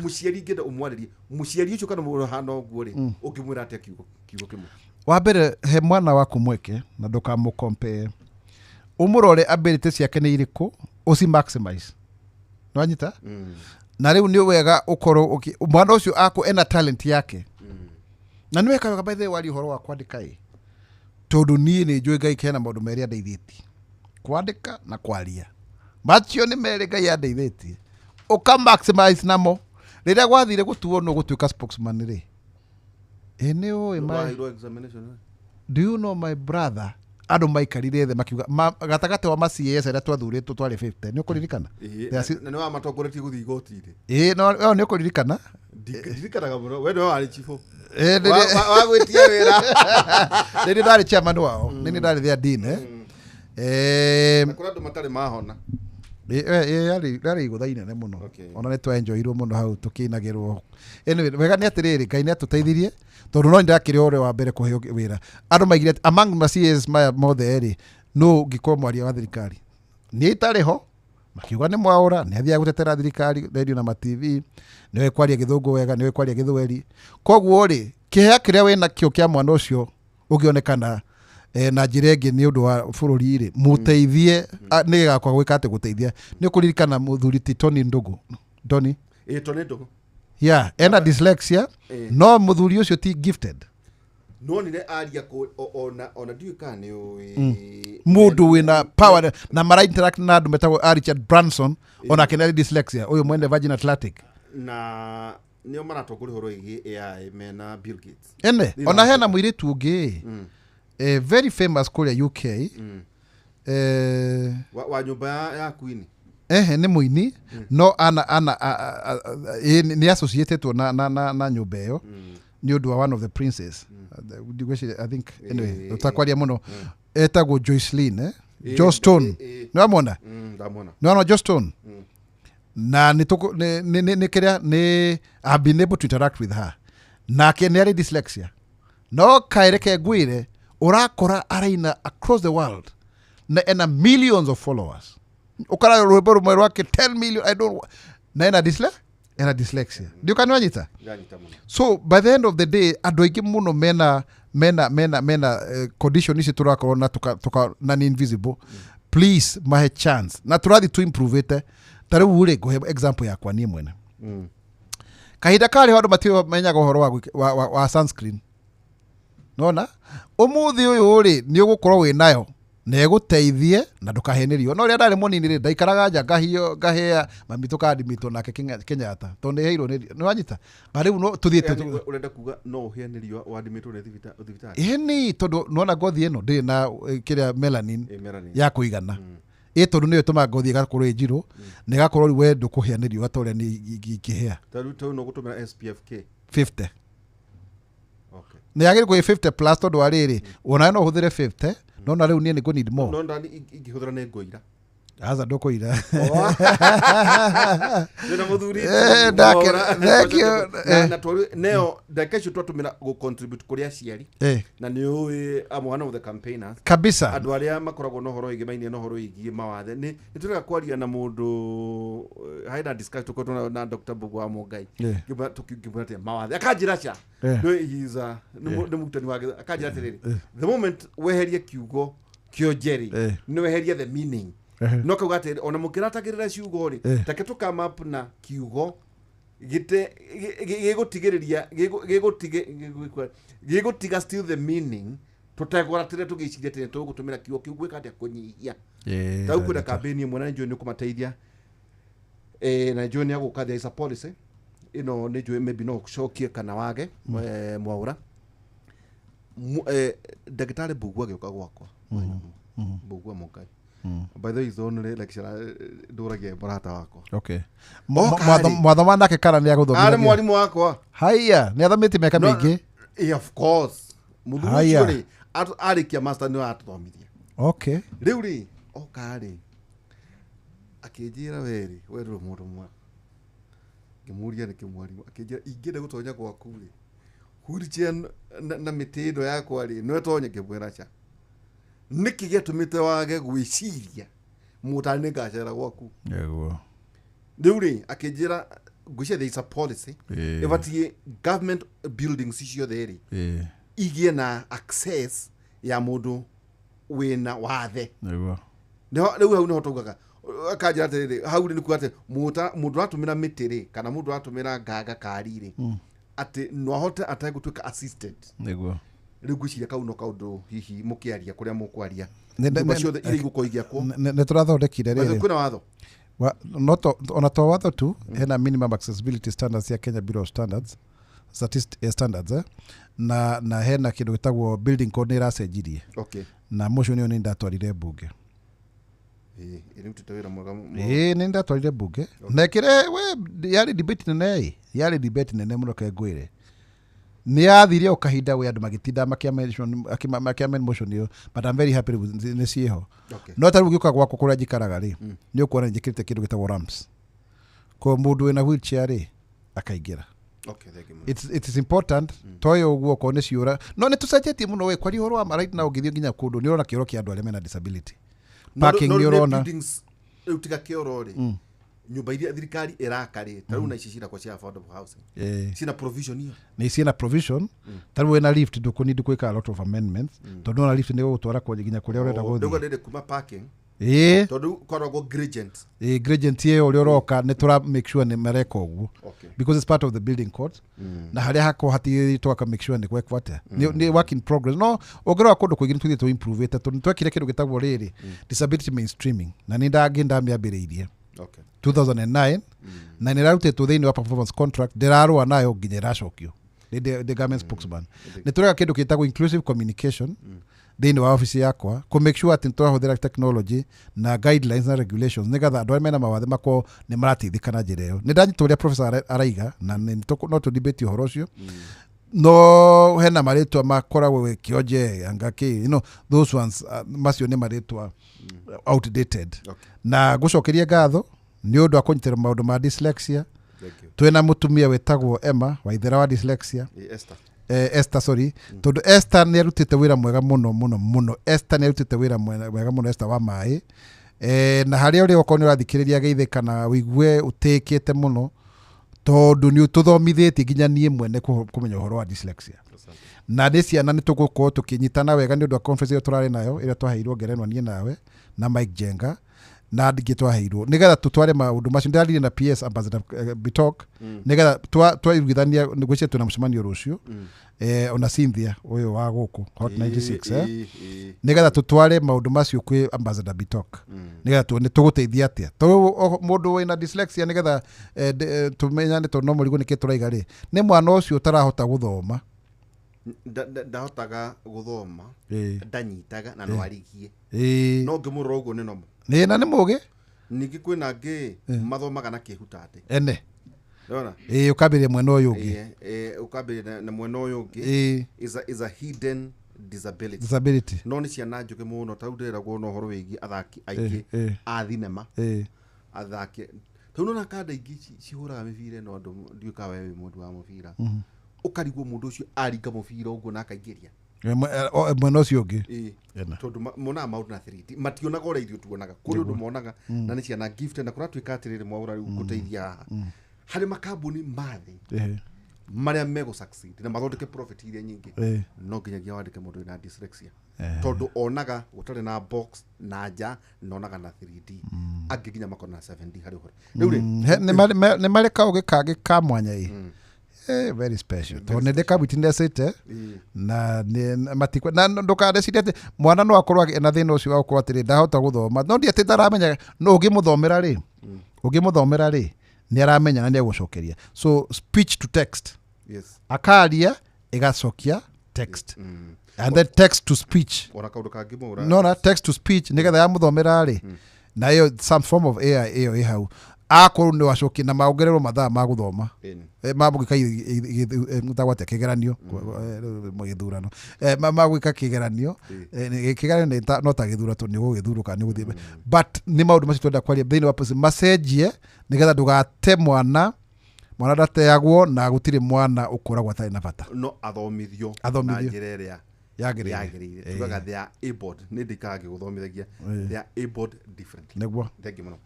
Mũciari ingĩenda ũmwarĩrie mũciari ũcio kana mũndũ ũhana ũguo rĩ, ũngĩmwĩra atĩa kiugo kĩmwe? Wa mbere, he mwana waku mweke na ndũkamũcompare. Ũmũrore ability ciake nĩ irĩkũ, ũci maximize. Nĩwanyita? Na rĩu nĩ wega ũkorwo mwana ũcio aku ena talent yake, na nĩ weka wega. By the way, waria ũhoro wa kwandĩka ĩ, tondũ niĩ nĩ njũĩ Ngai kena maũndũ merĩ andeithĩtie, kwandĩka na kwaria. Macio nĩ merĩ Ngai andeithĩtie, ũka maximize namo. Rĩrĩa gwathire gũtuo nũ gũtuĩka spokesman rĩ, ĩ nĩ ũĩ my Waheirwo examination, eh? Do you know, my brother, andũ maikarire thĩ makiuga gatagatĩ wa ma CAS arĩa twathurĩtwo twarĩ 50, nĩ ũkũririkana? Ĩĩ, na nĩ wamatongoretie gũthiĩ igoti-inĩ. Ĩĩ, no no, nĩ ũkũririkana. Ndirikanaga mũno, we nĩwe warĩ chibũ Ĩĩ, wa gwĩtia wĩra. Nĩ niĩ ndarĩ chairman wao, nĩ niĩ ndarĩ their dean, eh. Na kũrĩ andũ matarĩ mahona. Yarĩ igũtha inene mũno. Ona nĩ twaenjoirwo mũno hau tũkĩinagĩrwo. Anyway, wega nĩ atĩrĩrĩ, Ngai nĩ atũteithirie, tondũ no ndakĩrĩ ũrĩa wa mbere kũheo wĩra. Andũ maigire atĩ among ma CAS maya mothe rĩ, nũ ũngĩkorwo mwaria wa thirikari? Niĩ itarĩ ho, makiuga nĩ Mwaũra, nĩ athiaga gũtetera thirikari radio na ma TV, nĩwe kwaria Gĩthũngũ wega, nĩwe kwaria Gĩthweri. Koguo rĩ, kĩhea kĩrĩa wĩna kĩo kĩa mwana ũcio ũngĩonekana na njĩra ĩngĩ nĩ ũndũ wa bũrũri rĩ, mũteithie. Nĩ gĩgakwa gwĩka atĩ gũteithia. Nĩ ũkũririkana mũthuri ti Tony Ndũgũ, Tony? Ĩĩ, Tony Ndũgũ. Yeah, ena dyslexia. No mũthuri ũcio ti gifted. Nonire aria ona ndiũĩ kana nĩ ũĩ. Mũndũ wĩna power na mara interact na andũ metagwo a Richard Branson, onake nĩ arĩ dyslexia, ũyũ mwene Virgin Atlantic. Na nĩo maratongoria ũhoro wĩgiĩ AI mena Bill Gates. Ene Thĩinĩ ona wa hena mũirĩtu ũngĩ very famous kũrĩa UK, Wa nyũmba ya Queen. Ehe, nĩ mũini, no ana ana nĩ associatetwo na nyũmba ĩyo nĩ ũndũ wa one of the princess. Ndigwĩciria, I think, anyway, tũtakwaria mũno. Etagwo Joycelyn, eh? Joe Stone. Nĩ wamwona? Ndamwona. Nĩ wona Joe Stone? Na nĩ nĩ kĩrĩa nĩ I've been able to interact with her. Nake nĩ arĩ dyslexia, no kaĩreke ngwĩre, ũrakora araina across the world na ena millions of followers. Ũkara rwĩmbo rũmwe rwake 10 million, I don't, na ena dyslexia. Ndiũka nĩ wanyita? Ndanyita mũno. So by the end of the day, andũ aingĩ mũno mena condition ici tũrakorwo na tuka, na nĩ invisible. Please mahe chance na tũrathi tu improve ĩte. Ta rĩu rĩ, ngũhe example yakwa niĩ mwene. Kahinda karĩ ho andũ matimenyaga ũhoro wa sunscreen. Nona ũmũthĩ ũyũ rĩ, nĩ ũgũkorwo wĩ nayo na ĩgũteithie na ndũkahenĩrio. No rĩrĩa ndarĩ mũnini rĩ, ndaikaraga nja ngahio ngahĩa mami tũkandimitwo nake Kenyatta tondũ nĩ heirwo nĩ wanyita ba rĩu no tũthiĩte. Yani, ũrenda kuga no ũhĩe nĩ riũa wandimĩtwo nĩ thibitarĩ? Ĩni, tondũ nona ngothi ĩno ndĩrĩ na kĩrĩa melanin Ĩ, melanin. ya kũigana ĩ, tondũ nĩyo ĩtũmaga ngothi ĩgakorwo ĩ njirũ na ĩgakorwo rĩu we ndũkũhĩa nĩ riũa ta ũrĩa nĩ ingĩhĩa. Ta rĩu no gũtũmĩra SPF K? 50. Okay. Nĩ yagĩrĩirwo kwĩ 50 plus, tondũ wa rĩrĩ, onawe no ũhũthĩre 50, no na rĩu niĩ nĩ ngũ need more. No ndani ingĩhũthĩra nĩ ngũira. Aca, ndũkũira. Ndĩna mũthuri. Thank you. Na twarĩ neo ndagĩka icio twatũmĩra gũ contribute kũrĩ aciari. Na nĩ ũĩ I'm one of the campaigners. Kabisa. Andũ arĩa makoragwo na ũhoro wĩgiĩ na ũhoro wĩgiĩ mawathe nĩ tũrega kwaria na mũndũ, harĩ na discuss tũkoretwo na Dr. Mbugu wa Mũngai. Ngĩmwĩra atĩ mawathe, akanjĩra ca no he is a nĩ mũrutani wa akanjĩra atĩrĩrĩ, the moment weherie kiugo kĩonjeri, nĩ weherie the meaning. No kauga atĩ ona mũkĩratagĩrĩra ciugo rĩ, take tũ come up na kiugo gĩte gĩgũtigĩrĩria gĩgũtiga still the meaning, tũtegũratĩre tũgĩciria atĩ tũgũtũmĩra kiugo kĩu gwĩka atĩa, kũnyihia. Ta rĩu kwĩna campaign ĩmwe na nĩ njũĩ nĩ ũkũmateithia. Na nĩ njũĩ nĩ agũka. There is a policy ĩno nĩ njũĩ maybe no ũcokie kana wage. Mwaũra ndagĩtarĩ Mbugua agĩũka gwakwa. Mbugua Mũngai, by the way, is the only lecturer ndũragia mũrata wakwa. Okay. Oka rĩ. Mwathoma nake kana nĩ arĩ agũthomithia? Mwarimũ wakwa. Haiya, nĩ athomĩtie mĩaka mĩingĩ. Yeah, of course, mũthuri Haya. ũcio rĩ, arĩkia master nĩ atũthomithia. Rĩu rĩ, oka rĩ, akĩnjĩra, we rĩ, we ndũrĩ mũndũ mwega. Ngĩmũria nĩkĩ, mwarimũ? Akĩnjĩra, ingĩenda gũtonya gwaku rĩ, wheelchair na mĩtĩ ĩno yakwa rĩ, no ĩtonye? Ngĩmwĩra ca. Nĩkĩ gĩatũmĩte wage gwĩciria mũtani nĩ ngacera gwaku? Nĩguo. Rĩu rĩ, akĩnjĩra, ngwĩciria there is a policy ĩbatiĩ government buildings ciothe rĩ igĩe na access ya mũndũ wĩna wathe. Nĩguo. Nĩho rĩu hau nĩho taugaga, akanjĩra atĩrĩrĩ, hau rĩ nĩ kuga atĩ mũndũ ũratũmĩra mĩtĩ rĩ, kana mũndũ ũratũmĩra nganga kari rĩ, atĩ no ahote ategũtuĩka assisted. Nĩguo. Rĩu ngwĩciria kau no kaũndũ hihi mũkĩaria kũrĩa mũkwaria, nyũmba Nĩ- ciothe iria igũkorwo igĩakwo. Nĩ tũrathondekire rĩrĩ. Kwĩna watho. No to, ona to watho tu, hena minimum accessibility standards ya Kenya Bureau of Standards, standards, eh? Na hena kĩndũ gĩtagwo building code nĩ ĩracenjirie. Na motion ĩyo nĩ ndatwarire mbunge. Ĩĩ, ĩrutĩte wĩra mwega Ĩĩ, nĩ ndatwarire mbunge na ĩkĩre we yarĩ debate nene ĩ, yarĩ debate nene mũno. Ke ngwĩre, nĩ yathire o kahinda we andũ magĩtinda makĩamend motion ĩyo, but I'm very happy rĩu nĩ ciĩho. No ta rĩu ũgĩũka gwakwa kũrĩa njikaraga rĩ, nĩ ũkuona njĩkĩrĩte kĩndũ gĩtagwo ramps, ko mũndũ wĩna wheelchair rĩ akaingĩra. Okay, thank you mũno. It is important toyo ũguo okorwo nĩ ciũra, no nĩ tũcenjetie mũno we kwaria ũhoro wa right now. Ũngĩthiĩ nginya kũndũ nĩ ũrona kĩoro kĩa andũ arĩa mena disability. Parking No, nĩ no, ũrona. Buildings rĩu tiga kĩoro rĩ, nyũmba iria thirikari ĩraka rĩ, ta rĩu na ici cirakwa cia affordable housing, ciĩna provision ĩyo? Nĩ ciĩna provision. Ta rĩu wĩna lift, ndũkũnidi gwĩka a lot of amendments, tondũ nona lift nĩ gũgũtwara nginya kũrĩa ũrenda Ndauga gũthiĩ. ndĩrĩ kuma parking, tondũ koragwo gradient. Ĩĩ, gradient ĩyo ũrĩa ũroka nĩ tũra make sure nĩ mareka ũguo because it's part of the building code, na harĩa hakorwo hatigĩrĩtwo aka make sure nĩ gwekwo atĩa. Nĩ work in progress, no ũngĩrora kũndũ kũingĩ nĩ tũthiĩte improve tondũ nĩ twekire kĩndũ gĩtagwo rĩrĩ disability mainstreaming, na nĩ ndangĩ ndamĩambĩrĩirie 2009, na nä ĩrarutĩtwo thĩinĩ wa performance contract. Ndĩrarũa nayo nginya ĩracokio. Nĩ the government spokesman. Nĩ tũreka kĩndũ gĩtagwo inclusive communication. Thĩinĩ wa obici yakwa kũ make sure atĩ nĩtũrahũthĩra technology na guidelines na regulations nĩgetha andũ arĩa mena mawathe makorwo nĩ marateithĩka na njĩra ĩyo. Nĩ ndanyita ũrĩa professor araiga na no tũ debate ũhoro ũcio, no hena marĩtwa makoragwo kĩonje anga kĩ, those ones, macio nĩ marĩtwa outdated. Na ngũcokerie ngatho nĩ ũndũ wa kũnyitĩra maũndũ ma dyslexia. Thank you. Twĩna mũtumia wĩtagwo Emma Waithera wa dyslexia. Esther. Esther, sorry, tondũ Esther nĩ arutĩte wĩra mwega mũno mũno mũno. Esther nĩ arutĩte wĩra mwega mũno, Esther wa maĩ, na harĩa ũrĩ, okorwo nĩ ũrathikĩrĩria, geithĩka na ũigue ũtĩkĩte mũno tondũ nĩ ũtũthomithĩtie nginya niĩ mwene kũmenya ũhoro wa dyslexia. Asante. Na nĩ ciana nĩ tũgũkorwo tũkĩnyitana wega nĩ ũndũ wa conference ĩyo tũrarĩ nayo, ĩrĩa twaheirwo ngerenwa niĩ nawe na Mike Jenga na andũ ingĩ twaheirwo nĩgetha tũtware maũndũ macio. Ndĩraririe na PS Ambassador Bitok nĩgetha twaiguithania ngwĩciria twĩna mũcemanio rũciũ, ona Cynthia ũyũ wa gũkũ Hot 96, nĩgetha tũtware maũndũ macio kwĩ Ambassador Bitok nĩgetha tuone tũgũteithia atĩa, tondũ mũndũ wĩna dyslexia, nĩgetha tũmenyane, tondũ no mũrigo nĩkĩ tũraiga rĩ, nĩ mwana ũcio ũtarahota gũthoma. Ndahotaga gũthoma, ndanyitaga na no arigie, no ngĩmũrora ũguo nĩ nomo. Nĩ na nĩ mũgĩ. Ningĩ kwĩna angĩ mathomaga na kĩhutate. Ene. Ndona. Ĩĩ, ũkambĩrĩria mwena ũyũ ũngĩ. Ũkambĩrĩria na mwena ũyũ ũngĩ. Is a hidden disability. Disability. No nĩ ciana njũgĩ mũno. Ta rĩu ndĩreragwo na ũhoro wĩgiĩ athaki aingĩ a thinema, athaki rĩu nona kanda ingĩ cihũraga mĩbira ĩno, andũ ndiũĩ kana we wĩ mũndũ wa mũbira, ũkarigwo mũndũ ũcio aringa mũbira ũguo na akaingĩria. Mwena ũcio ũngĩ. Ena. Tondũ monaga maũndũ na 3D, mationaga ũrĩa ithuĩ tuonaga, kũrĩ ũndũ monaga na nĩ ciana gifted, na kũratuĩka atĩrĩrĩ, Mwaũra, rĩu ngũteithia haha harĩ makambuni ma thĩ marĩa megũ succeed na mathondeke profit iria nyingĩ, no nginyagia wandĩke mũndũ wĩna dyslexia, tondũ onaga gũtarĩ na box na nja, na onaga na 3D, angĩ nginya makona na 7D harĩ ũhoro rĩu rĩ. Nĩ marĩ kaũgĩ kangĩ ka mwanya ĩ. Very special, tondũ nĩ ndĩkawitnessĩte na matikwe na ndũkanecirie atĩ mwana no akorwo na thĩna ũcio wa gũkorwo atĩrĩ ndahota gũthoma, no ndi atĩ ndaramenya, no ũngĩmũthomera rĩ, nĩ aramenya na nĩ egũcokeria. So speech to text, akaria ĩgacokia text, and then text to speech. Ona kaũndũ kangĩ, Mwaũra. Nona text to speech nĩgetha yamũthomera rĩ, na ĩyo some form of AI ĩyo ĩ hau, akorwo nĩ wacokia na maongererwo mathaa ma gũthoma. Ma gwĩka gĩtagwo atĩa, kĩgeranio, gĩthurano, ma gwĩka kĩgeranio. Kĩgeranio no ta gĩthurano, tondũ nĩ ũgũgĩthurwo kana nĩ ũgũthiĩ, but nĩ maũndũ macio twenda kwaria thĩinĩ wa policy macenjie nĩgetha ndũgate mwana. Mwana ndateagwo na gũtirĩ mwana ũkũragwo atarĩ na bata. No athomithio Athomithio. na njĩra ĩrĩa yagĩrĩire. Yagĩrĩire. Tugaga they are abled, nĩ ndikaga ngĩgũthomithagia, they are abled differently. Nĩguo. Thank you mũno.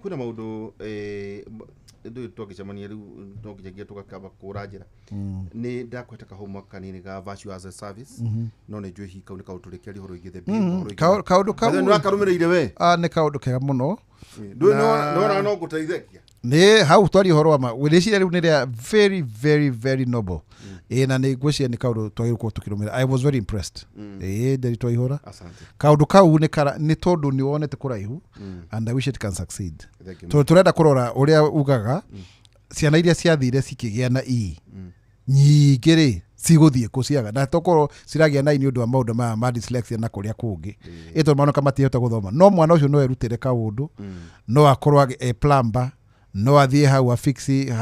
Kwĩna maũndũ, ndũĩ twangĩcemania rĩu no nginyagia tũgakamba kũra njĩra. Nĩ ndakwĩte ka homework kanini ga virtual as a service, no nĩ njũĩ hihi kau nĩ kaũndũ tũrĩkĩaria ũhoro wĩgiĩ the bill, ũhoro wĩgiĩ- Kaũndũ kau Nĩ wakarũmĩrĩire we? Ah, nĩ kaũndũ kega mũno. Ndũĩ nĩwona no ngũteithagia. Nĩ hau twaria ũhoro wa ma rĩciria rĩu nĩ rĩa very very very noble, ĩ, na nĩ ngwĩciria nĩ kaũndũ twagĩrĩirwo gũkorwo tũkĩrũmĩrĩra. I was very impressed, ĩ, nderi twaihũra. Asante. Kaũndũ kau nĩ kara nĩ tondũ nĩ wonete kũraihu, and I wish it can succeed. Thank you. Tondũ tũrenda kũrora ũrĩa ugaga ciana iria ciathire cikĩgĩa na E nyingĩ rĩ, cigũthiĩ kũ ciaga na tokorwo ciragĩa na E nĩ ũndũ wa maũndũ maya ma dyslexia na kũrĩa kũngĩ, ĩ tondũ manoka matihota gũthoma, no mwana ũcio no erutĩre kaũndũ, no akorwo e plumber, no athiĩ hau afixi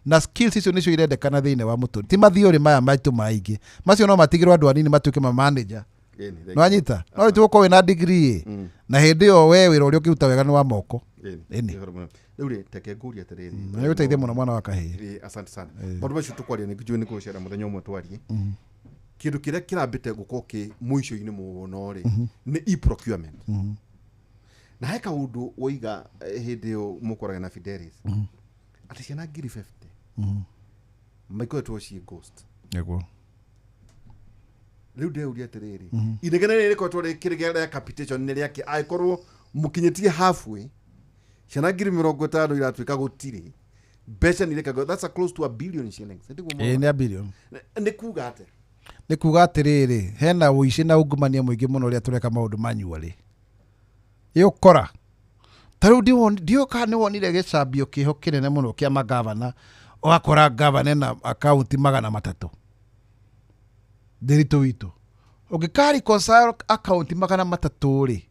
na skills icio nĩcio irendekana thĩinĩ wa mũtũrĩ, ti mathiũrĩ maya maitũ maingĩ macio, no matigĩrwo andũ anini matuĩke ma manager. Ĩni, thank you. Nĩwanyita, no tũgũkorwo wĩna degree ĩ, na hĩndĩ ĩyo we wĩra ũrĩa ũngĩruta wega nĩ wa moko. Ĩni, Ĩni. nĩ ũhoro mũno. Rĩu rĩ, reke ngũrie atĩrĩrĩ. Nĩ gũteithia mũno mwana wa kahĩĩ. Asante sana. Maũndũ macio tũkwaria nĩ njũĩ nĩ kũgũcera mũthenya ũmwe twarie kĩndũ kĩrĩa kĩrambĩte gũkorwo kĩ mũico-inĩ mũno rĩ, nĩ e-procurement, na he kaũndũ woiga, hĩndĩ ĩyo mũkoraga na Fidelis atĩ ciana 50,000 maikoretwo ciĩ ghost. Nĩguo. Rĩu ndeuria atĩrĩrĩ, inegene rĩrĩ rĩkoretwo rĩkĩrĩ rĩa capitation nĩ rĩake, angĩkorwo mũkinyĩtie halfway, ciana 50,000 iratuĩka gũtirĩ mbeca nĩ irekagwo, that's a close to a billion shillings. Nĩguo Ĩ, nĩ a billion. Nĩ kuga atĩa? Nĩ kuga atĩrĩrĩ, hena ũici na ungumania mũingĩ mũno ũrĩa tũreka maũndũ manually. Ĩ, ũkora ta rĩu ndiũ kana nĩ wonire gĩcambio kĩho kĩnene mũno kĩa magavana, ũgakora gavana ena akaunti 300 ndĩritũ witũ. Ũngĩka reconcile account 300 rĩ,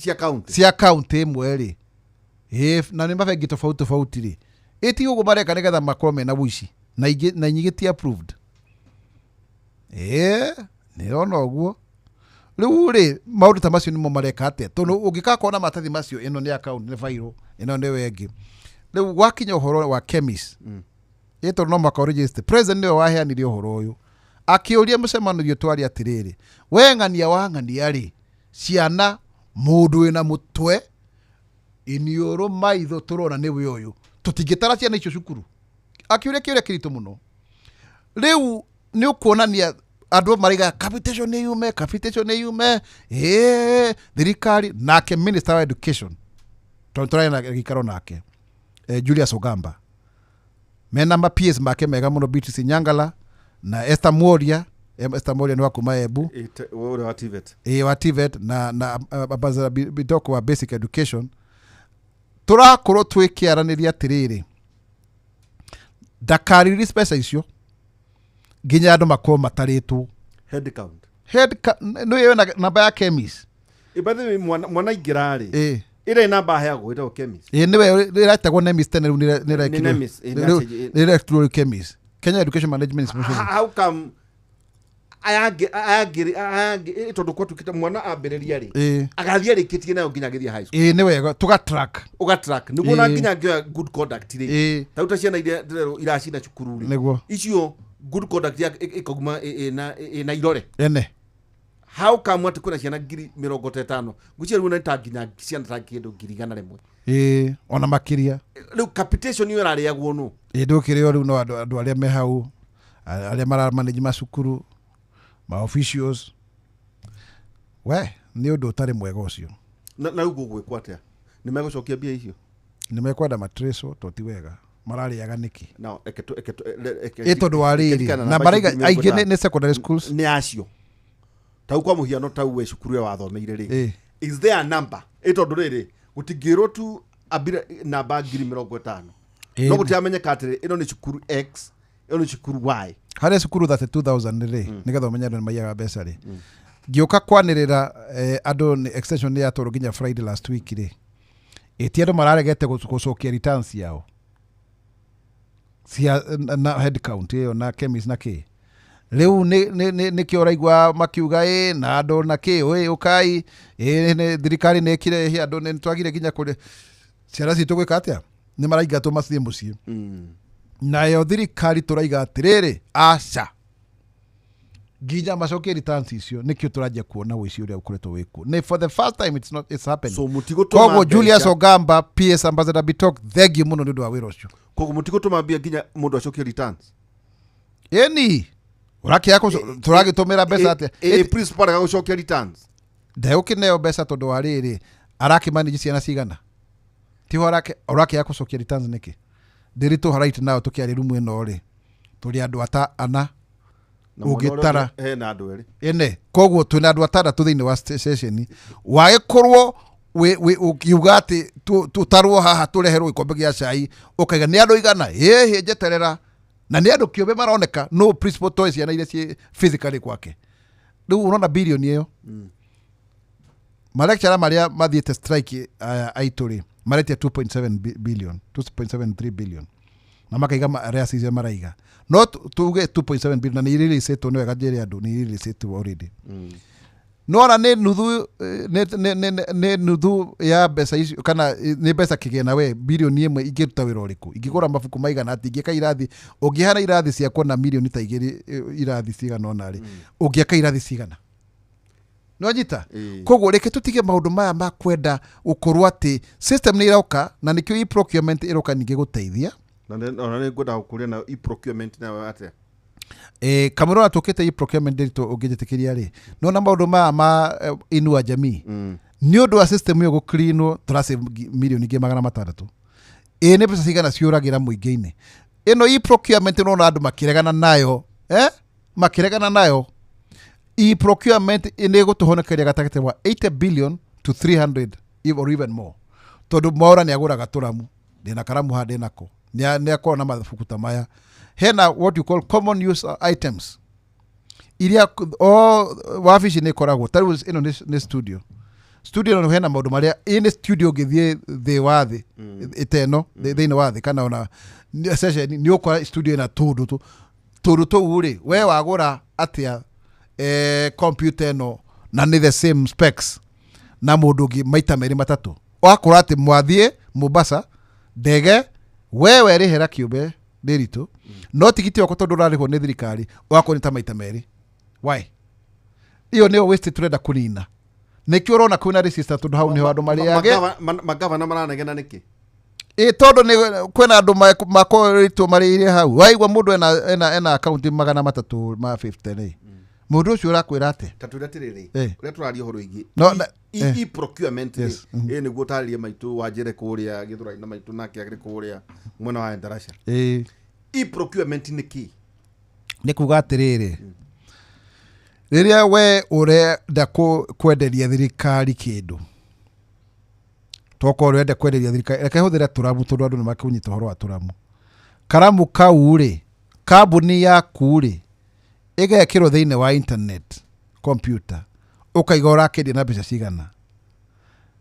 cia county, cia county ĩmwe rĩ, ĩ, na nĩ mabengi tofauti tofauti rĩ, ĩti ũguo mareka nĩgetha makorwo mena ũici na ingĩ na nyingĩ ti approved. Ĩ, nĩrona ũguo. Rĩu rĩ, maũndũ ta macio nĩmo mareka atĩa, tondũ ũngĩkakorwo na maratathi macio, ĩno nĩ account, nĩ fairo ĩno nĩ wengĩ. Rĩu gwakinya ũhoro wa KEMIS, ĩ, tondũ no mũhaka ũregister, president nĩwe waheanire ũhoro ũyũ akĩũria mũcemanio twarĩ atĩrĩrĩ, we ng'ania wa ng'ania rĩ, ciana mũndũ wĩna mũtwe iniũrũ maitho tũrona nĩwe ũyũ, tũtingĩtara ciana icio cukuru. Akĩũria kĩũria kĩritũ mũno. Rĩu nĩ ũkuonania andũ maraiga capitation nĩ yume, capitation nĩ yume, ĩĩ thirikari. Nake minister wa education, tondũ tũrarĩ na gĩikaro nake, Julius Ogamba, mena ma PS make mega mũno, Beatrice Nyangala na Esther Muoria. Esther Muoria nĩ wa kuma Embu. Ũrĩa wa TVET. Ĩ, wa TVET, na Ambassador Bitok wa basic education. Tũrakorwo twĩkĩaranĩria atĩrĩrĩ, ndakarelease mbeca icio nginya andũ makorwo matarĩtwo. Head count. Head nĩ na namba ya KEMIS. Ĩ, by the way, mwana aingĩra rĩ, ĩ ĩrĩa namba aheagwo ĩtagwo KEMIS. Ĩ, nĩwe ĩretagwo NEMIS tene, rĩu Nĩ NEMIS, ĩ, nĩ ĩrekirwo rĩu KEMIS, Kenya Education Management Institution. How come aya angĩ tondũ gwatuĩkĩte mwana ambĩrĩria rĩ, agathiĩ arĩkĩtie nayo nginya agĩthiĩ high school? Ĩ, nĩ wega tũga track. Ũga track nĩguo na Ĩ. nginya angĩoya good conduct rĩ, ta rĩu ta ciana iria ndĩrerwo iracina cukuru rĩ, icio good conduct ĩkauma ĩna irore. Ene. How come atĩ kwĩna ciana 50,000? Ngwĩciria rĩu nĩ ta nginya ciana ta kĩndũ 100,000. Ĩ, ona makĩria. Rĩu capitation ĩyo ĩrarĩagwo nũ? Ĩ, ndũkĩrĩo rĩu no andũ arĩa me hau, arĩa maramanage macukuru, ma officials. We nĩ ũndũ ũtarĩ mwega ũcio. Na rĩu gũgwĩkwo atĩa? Nĩ megũcokia mbia icio? Nĩ mekwenda matreco to ti wega mararĩaga nĩkĩ. Now, eke tu- eke tu- Ĩ, tondũ wa reke rĩrĩ tikana na namba maraiga icio ngiri aingĩ mĩrongo nĩ secondary schools. Nĩ acio tau kwa mũhiano, tau we cukuru ĩyo wathomeire rĩ, is there a number? Ĩ, tondũ rĩrĩ gũtingĩrwo tu ambire namba 50,000, no gũtiramenyeka atĩrĩ, ĩno nĩ cukuru X, ĩno nĩ cukuru Y. Harĩa cukuru 32,000 rĩ, nĩgetha ũmenye andũ nĩ maiyaga mbeca rĩ, ngĩũka kwanĩrĩra, andũ nĩ extension nĩ yatwarwo nginya Friday last week rĩ, ĩti andũ mararegete gũcokia returns ciao cia na head count ĩyo na KEMIS na kĩ. Rĩu nĩkĩo ũraigua makiuga ĩ na andũ na kĩ ĩ ũkai ĩ thirikari nĩ ĩkire ĩ andũ nĩ twagire nginya kũrĩ ciana citũ gwĩka atĩa, nĩ maraingatwo mathiĩ mũciĩ. Nayo thirikari tũraiga atĩrĩrĩ, aca, nginya macokie returns icio. Nĩkĩo tũranjia kuona ũici ũrĩa ũkoretwo wĩkuo nĩ for the first time, it's not, it's happening. So mũtigũtũma Koguo Julius mbeca. Ogamba, PS Ambassador Bitok, thengiũ mũno nĩ ũndũ wa wĩra ũcio. Koguo mũtigũtũma mbia nginya mũndũ acokie returns? Ĩni, ũrakĩaga tũragĩtũmĩra mbeca atĩa? Ĩ, principal arega gũcokia returns? Ndegũkĩneo mbeca tondũ wa rĩrĩ arakĩmanage ciana cigana, tiho ũrakĩaga gũcokia returns nĩkĩ? Ndĩritũ right now tũkĩaria rumu ĩno rĩ, tũrĩ andũ ata ana. Na mwena ũrĩa Ũngĩtara. ũngĩ hena andũ erĩ. Ene, koguo twĩna andũ atandatũ thĩinĩ wa session. Wagĩkorwo ũkiuga atĩ tũtarwo haha tũreherwo gĩkombe gĩa cai, ũkaiga nĩ andũ igana, ĩhĩ njeterera, na nĩ andũ kĩũmbe maroneka no principal toy ciana iria ciĩ physically kwake. Rĩu ũrona bilioni ĩyo, malecturer marĩa mathiĩte strike aya aitũ rĩ, maretia 2.7 billion, 2.73 billion, na makaiga arĩa icio maraiga no tuge 2.7 billion, na nĩ ireleasetwo. Nĩ wega njĩre andũ nĩ ireleasetwo already. Nona nĩ nuthu, nĩ nuthu ya mbeca icio, kana nĩ mbeca kĩgĩna. We bilioni 1 ingĩruta wĩra ũrĩkũ? Ingĩgũra mabuku maigana atĩ? Ingĩaka irathi? Ũngĩhana irathi ciakwa na milioni ta 2, irathi cigana ũna rĩ, ũngĩaka irathi cigana? Nĩwanyita? Koguo reke tũtige maũndũ maya ma kwenda gũkorwo atĩ system nĩ ĩroka, na nĩkĩo e-procurement ĩroka ningĩ gũteithia. Na ona nĩ ngwenda gũkũria nayo e-procurement nayo atĩa? Kamũra tũkĩte e-procurement ndĩritũ ũngĩnjĩtĩkĩria rĩ, nona maũndũ maya ma Inua Jamii, nĩ ũndũ wa system ĩyo gũcleanwo tũrasave milioni ingĩ 600. Ĩ, nĩ mbeca cigana ciũragĩra mũingĩ-inĩ? Ĩno e-procurement nona andũ makĩregana nayo, eh? Makĩregana nayo. E-procurement nĩ ĩgũtũhonokeria gatagatĩ wa 80 billion to 300 or even more, tondũ Mwaũra nĩ agũraga tũramu, ndĩna karamu haha ndĩnako, nĩ akorwo na mabuku ta maya, hena what you call common use items. Iria o wabici nĩ ĩkoragwo ta rĩu ĩno nĩ studio. Studio ĩno hena maũndũ marĩa ĩ nĩ studio ũngĩthiĩ thĩ wa thĩ ĩteno thĩinĩ wa thĩ kana ona session nĩ ũkora studio ĩna tũndũ tũ tũndũ tũu rĩ, we wagũra atĩa computer ĩno na nĩ the same specs na mũndũ ũngĩ maita merĩ matatũ? Wakora atĩ mwathiĩ Mombasa ndege, we werĩhĩra kĩũmbe ndĩritũ, no tigiti wakwa tondũ ũrarĩhwo nĩ thirikari ũgakorwo nĩ ta maita merĩ. Why? Iyo nĩyo waste tũrenda kũnina. Nĩkĩo ũrona kwĩna resistance, tondũ hau nĩho andũ marĩage. Magavana maranegena nĩkĩ? Ĩ tondũ nĩ kwĩna andũ makoretwo marĩire hau. Waigua mũndũ ena akaunti 350 rĩ, mũndũ ũcio ũrakwĩra atĩ Ta twĩre atĩrĩrĩ, ũrĩa tũraria ũhoro wĩgiĩ No, na- e-procurement rĩ, ĩ nĩguo ũtarĩrie maitũ wa njĩre kũrĩa Gĩthũrai na maitũ nake arĩ kũrĩa mwena wa Endarasha. E-procurement nĩ kĩ? Nĩ kuga atĩrĩrĩ, rĩrĩa we ũrenda kwenderia thirikari kĩndũ, tokorwo ũrenda kwenderia thirikari, reke hũthĩre tũramu tondũ andũ nĩ makũnyita ũhoro wa tũramu. Karamu kau rĩ, kambuni yaku rĩ, ĩgekĩrwo thĩinĩ wa internet computer, ũkaiga ũrakĩendia na mbeca cigana,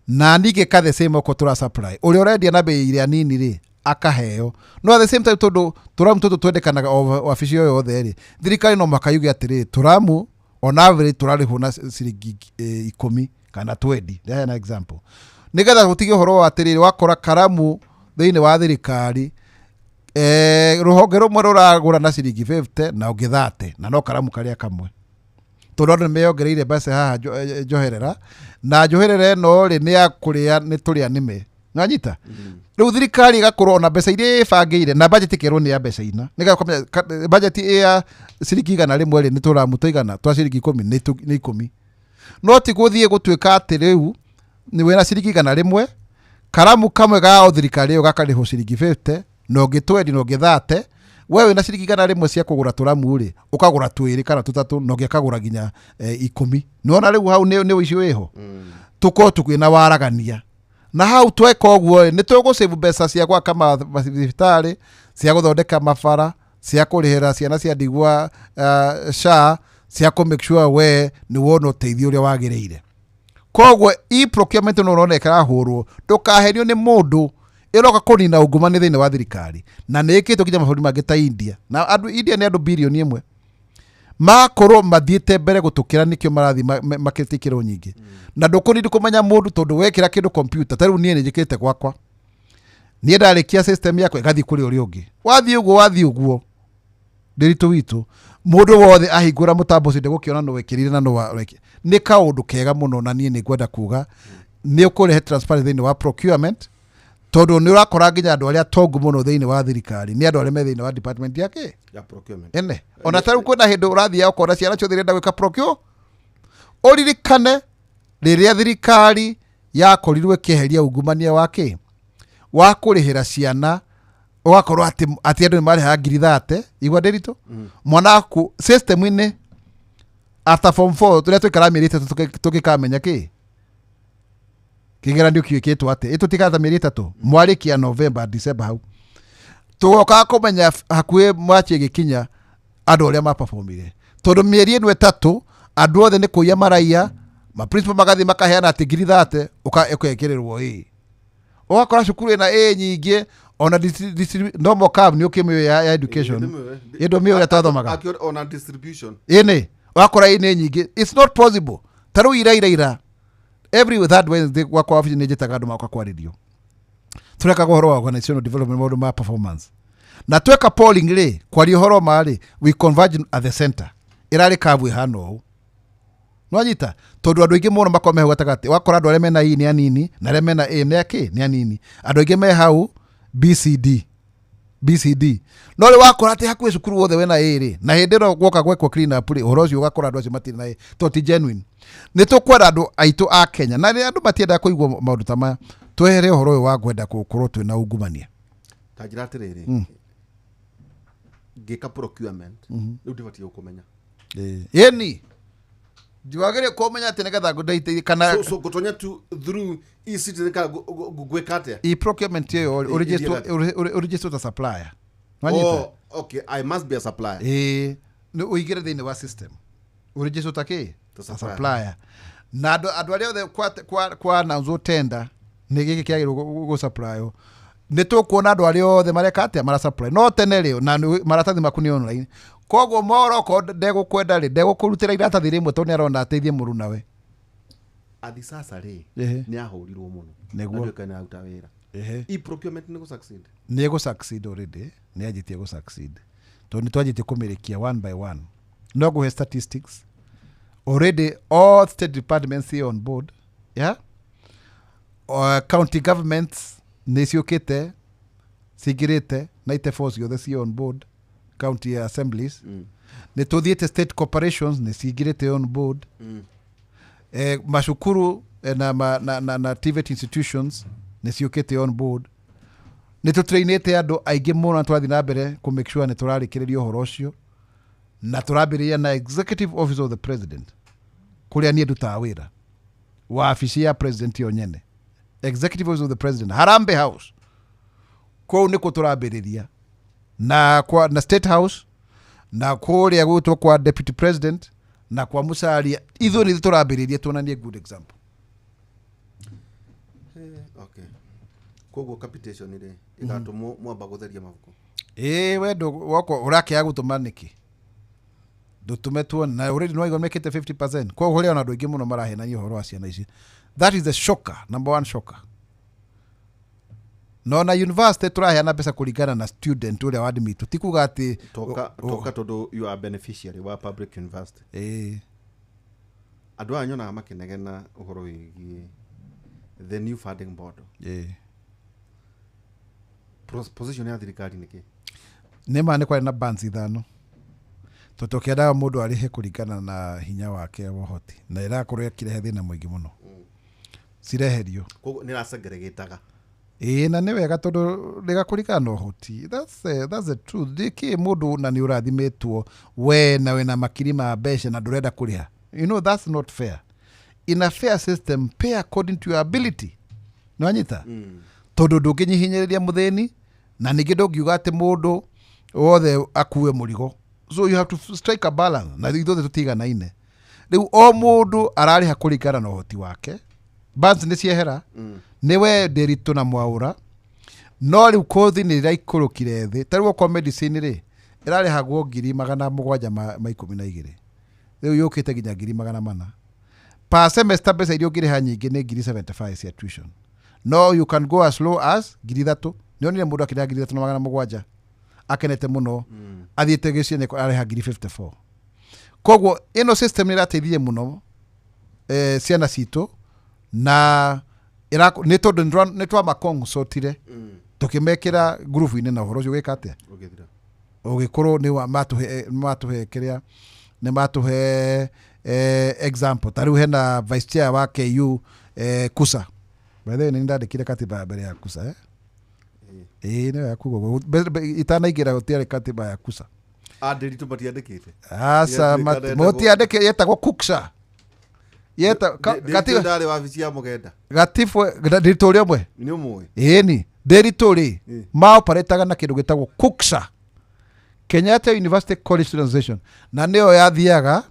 na ningĩ ka the same okorwo tũra supply ũrĩa ũrendia na bei ĩrĩa nini rĩ, akaheo. No at the same time, tondũ tũramu tũtũ twendekanaga o wabici o yothe rĩ, thirikari no mũhaka yuge atĩrĩrĩ, tũramu on average tũrarĩhwo na ciringi 10 kana 20, ndaheana example, nĩgetha gũtige ũhoro wa atĩrĩrĩ, wakora karamu thĩinĩ wa thirikari, rũhonge rũmwe rũragũra na ciringi 50 na ũngĩ 30, na no karamu karĩa kamwe, tondũ andũ nĩ meyongereire mbeca haha njoherera na njoherera ĩno rĩ, nĩ ya kũrĩa nĩ tũrĩa nĩme nanyita. Rĩu thirikari ĩgakorwo ona mbeca iria ĩbangĩire na budget ĩkerwo nĩ ya mbeca ina, nĩgetha ũkamenya budget ĩ ya ciringi 100 rĩ, nĩ tũramu tũigana twa ciringi 10, nĩ 10. No ti gũthiĩ gũtuĩka atĩ rĩu nĩ wĩna ciringi 100, karamu kamwe ga o thirikari ĩyo gakarĩhwo ciringi 50 na ũngĩ 20 na ũngĩ 30. We wĩna ciringi 100 cia kũgũra tũramu rĩ, ũkagũra twĩrĩ kana tũtatũ na ũngĩ akagũra nginya 10. Nĩwona rĩu hau nĩ ũici wĩho. Tũkorwo tũkwĩna waragania na hau. Tweka ũguo rĩ, nĩ tũgũsave mbeca cia gwaka mathibitarĩ, cia gũthondeka mabara, cia kũrĩhĩra ciana cia ndigwa, SHA, cia kũ make sure we nĩ wona ũteithio ũrĩa wagĩrĩire. Koguo e-procurement no ũrona ĩkarahũrwo, ndũkaherio nĩ mũndũ, ĩroka kũnina ungumania thĩinĩ wa thirikari, na nĩ ĩkĩtwo nginya mabũrũri mangĩ ta India. Na andũ India nĩ andũ birioni 1, makorwo mathiĩte mbere gũtũkĩra, nĩkĩo marathiĩ makĩrĩte ikĩro nyingĩ. Na ndũkũnindi kũmenya mũndũ tondũ wekĩra kĩndũ computer. Ta rĩu niĩ nĩ njĩkĩrĩte gwakwa, niĩ ndarĩkia system yakwa ĩgathiĩ kũrĩ ũrĩa ũngĩ. Wathiĩ ũguo, wathiĩ ũguo ndĩritũ witũ, mũndũ wothe ahingũra mũtambo ũcio ndegũkĩona nũ wekĩrire na nũ nĩ kaũndũ kega mũno. Na niĩ nĩ ngwenda kuga nĩ ũkũrehe transparency thĩinĩ wa procurement, tondũ nĩ ũrakora nginya andũ arĩa tongu mũno thĩinĩ wa thirikari nĩ andũ arĩa me thĩinĩ wa department yake ya procurement. Ene ona ta rĩu kwĩna hĩndĩ ũrathiĩ ũkona ciana ciothe irenda gwĩka procure. Ũririkane rĩrĩa thirikari yakorirwo ĩkĩeheria ungumania wa kĩ wa kũrĩhĩra ciana, ũgakorwo atĩ andũ nĩ marĩhaga ngiri 30. Igua ndĩritũ, mwana waku system-inĩ after form 4, tũrĩa tũikaraga mĩeri 3 tũgĩkamenya kĩ kĩgeranio kĩĩkĩtwo atĩ ĩtũtigata mĩeri 3, mwarĩkia November, December, hau tũgokaga kũmenya hakuhĩ Machi ĩgĩkinya andũ arĩa maperformire, tondũ mĩeri ĩno 3 andũ othe nĩ kũiya maraiya, ma principal magathiĩ makaheana atĩ ngiri 30 ũkekĩrĩrwo ĩ, ũgakora cukuru ĩna ĩ nyingĩ ona normal curve nĩ ũkĩmĩũĩ ya education ĩndũ mĩũĩ ũrĩa twathomaga. Ona distribution. Ĩnĩ ũgakora ĩ nĩ nyingĩ. It's not possible. Ta rĩu ira ira ira every third Wednesday gwakwa wabici nĩ njĩtaga andũ magoka kwarĩrio. Tũrekaga ũhoro wa organizational development, maũndũ ma performance, na tweka polling rĩ, kwaria ũhoro ma rĩ, we converge at the center. Ĩrarĩ kabu ĩhana ũũ, nwanyita, tondũ andũ aingĩ mũno makorwo me hau gatagatĩ. Wakora andũ arĩa mena E nĩ anini na arĩa mena A nĩ akĩ nĩ anini. Andũ aingĩ me hau BCD BCD. No rĩ, wakora atĩ hakuhĩ cukuru wothe wena A rĩ, na hĩndĩ ĩno gwoka gwekwo clean up rĩ, ũhoro ũcio ũgakora andũ acio matirĩ na A to ti genuine. Nĩ tũkwenda andũ aitũ a Kenya, na rĩ andũ matiendaga kũigua maũndũ ta maya, twehere ũhoro ũyũ wa kwenda gũkorwo twĩna ungumania. Ta njĩra atĩrĩrĩ, ngĩka procurement rĩu ndibatiĩ gũkũmenya? Ĩni ndiwagĩrĩire kũmenya atĩ nĩgetha ngũndeithie kana So ngũtonya tu through e-Citizen kana ngwĩka atĩa? E-procurement ĩyo Ĩthiaga ũregister ta supplier. Wanyita? Oh, okay, I must be a supplier. Ĩĩ, nĩ ũingĩre thĩinĩ wa system. Ũregister ta kĩ? Ta Ta supplier. supplier. Na andũ arĩa othe kwa announce tender nĩ gĩkĩ kĩagĩrĩirwo gũ supply nĩ tũkuona andũ arĩa othe mareka atĩa mara supply no tene rĩ na maratathi maku nĩ online. Koguo moro okorwo ndegũkwenda rĩ, ndegũkũrutĩra iratathi rĩmwe tondũ nĩ arona ateithie mũrunawe. Athi sasa rĩ, Ehe. nĩ ahũrirwo mũno. Nĩguo. Atuĩka nĩ aruta wĩra. E-procurement nĩ gũ-succeed? Nĩ ĩgũ succeed already, nĩ yanjĩtie gũ succeed tondũ nĩ twanjĩtie kũmĩrĩkia one by one. No ngũhe statistics already, all state departments here on board, yeah? County governments nĩ ciũkĩte cingĩrĩte 94 ciothe ci on board, county assemblies. Nĩ tũthiĩte state corporations nĩ cingĩrĩte on board. Macukuru na TVET institutions nĩ ciũkĩte on board. Nĩ tũtrainĩte andũ aingĩ mũno na tũrathiĩ na mbere kũ make sure nĩ tũrarĩkĩrĩria ũhoro ũcio, na tũrambĩrĩria na Executive Office of the President kũrĩa niĩ ndutaga wĩra, wabici ya president yo nyene, Executive Office of the President, Harambee House. Kũu nĩkuo tũrambĩrĩria na State House na kũrĩa gwĩtwo kwa Deputy President na kwa Musalia. Ithuĩ nĩ ithuĩ tũrambĩrĩria tuonanie good example. Okay, koguo capitation rĩ ĩgatũmwo mwamba gũtheria mabuku? Ĩĩ, we woko ũrakĩaga gũtũma nĩkĩ? Ndũtũme tuone. Na already nĩwaigua mekĩte 50%. Koguo kũrĩ ona andũ aingĩ mũno marahenania ũhoro wa ciana ici. That is the shocker, number one shocker. No na university tũraheana mbeca kũringana na student ũrĩa wadmitwo, ti kuga atĩ Toka tondũ you are beneficiary wa public university. Ĩĩ. Andũ aya nyonaga makĩnegena ũhoro wĩgiĩ the new funding board. Ĩĩ. Position ya thirikari nĩ kĩ? Nĩ ma nĩ kwarĩ na bands ithano tondũ tũkĩendaga mũndũ arĩhe kũringana na hinya wake wa ũhoti, na ĩrakorwo ĩkĩrehe thĩna mũingĩ mũno, cireherio. Koguo nĩ ĩracegregataga? Ĩĩ, na nĩ wega tondũ rĩgakũringana na ũhoti. That's the truth. Nĩkĩ mũndũ na nĩ ũrathimĩtwo we na wĩna makiri ma mbeca na ndũrenda kũrĩha? You know that's not fair. In a fair system, pay according to your ability. Nĩwanyita? Tondũ ndũngĩnyihinyĩrĩria mũthĩni na ningĩ ndũngiuga atĩ mũndũ wothe akue mũrigo. So you have to strike a balance, na ithuothe tũtiganaine. Rĩu o mũndũ ararĩha kũringana na ũhoti wake. Bands nĩ ciehera, nĩ we Ndĩritũ na Mwaũra, no rĩu kothi nĩ ĩraikũrũkire thĩ. Ta rĩu okorwo medicine rĩ, ĩrarĩhagwo 712,000, rĩu yũkĩte nginya 400,000 per semester. Mbeca iria ũngĩrĩha nyingĩ nĩ 75,000 cia tuition, no you can go as low as 3,000. Nĩonire mũndũ akĩrĩha 3,700 akenete mũno, athiĩte gĩcigo arĩha 54,000. Koguo ĩno system nĩ ĩrateithia mũno ciana citũ na nĩ tondũ nĩ twamaconsultire tũkĩmekĩra ngurubu-inĩ na ũhoro ũcio gwĩka atĩa? Ũgĩthira. Ũgĩkorwo nĩ matũhe kĩrĩa nĩ matũhe example. Ta rĩu hena vice chair wa KU, Kusa. By the way, nĩ ndandĩkire katiba ya mbere ya Kusa, eh? Ĩĩ, nĩyo ya kuga ũguo. Itanaingĩra gũtiarĩ katiba ya Kusa. Andĩritũ matiandĩkĩte? Aca. Yatuĩka Mũtiandĩke, yetagwo Kuksa. Ndĩritũ ndarĩ wabici ya Mũgenda. Gatibu Ndĩritũ ũrĩa ũmwe. Nĩ ũmũĩ? Ĩni Ndĩritũ rĩ, maoparĩtaga na kĩndũ gĩtagwo Kuksa, Kenyatta University College Students Association, na nĩyo yathiaga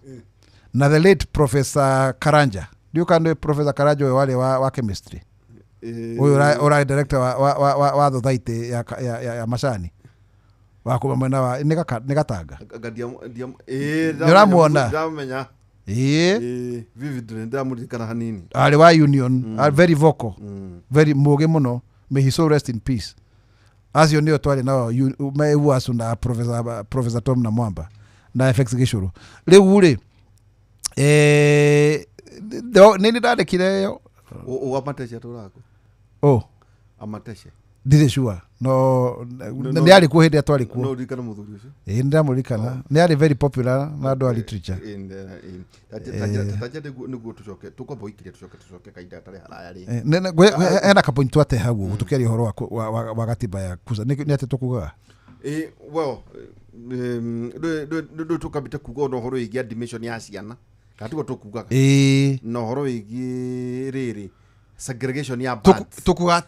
na the late Professor Karanja. Ndiũ kana nĩ Professor Karanja ũyũ warĩ wa chemistry, ũyũ ũrarĩ director wa society ya macani wa kuma mwena wa nĩ Gatanga. Anga ĩĩ. Nĩũramuona? Ndamenya. Ĩĩ. Ĩĩ, vividly ndamũririkana hanini. Arĩ wa union, very vocal, very mũgĩ mũno. May he so rest in peace. Acio nĩo twarĩ nao me UASU na Professor Tom na Mwamba na FX Gĩcũrũ. Rĩu rĩ, nĩ nĩ ndandĩkire ĩyo. Wa Matece atũraga? Oh. Amatece. Ndirĩ sure, no no. nĩ arĩ kuo hĩndĩ ĩrĩa twarĩ No kuo. ũririkane mũthuri ũcio? Ĩĩ, nĩ ndamũririkana, nĩ arĩ very popular na andũ a literature. Tanja nĩguo tũcoke tũkwamba gũikiria tũcoke kahinda gatarĩ haraya rĩ. Hena kapoint twate hau ũguo tũkĩaria ũhoro wa gatiba ya Kusa. Nĩ atĩ tũkugaga? Ĩ, well, ndũ tũkambĩte kuga ona ũhoro wĩgiĩ admission ya ciana kana tiguo tũkugaga? Ĩĩ. Na ũhoro wĩgiĩ rĩrĩ segregation ya bands. Tukuga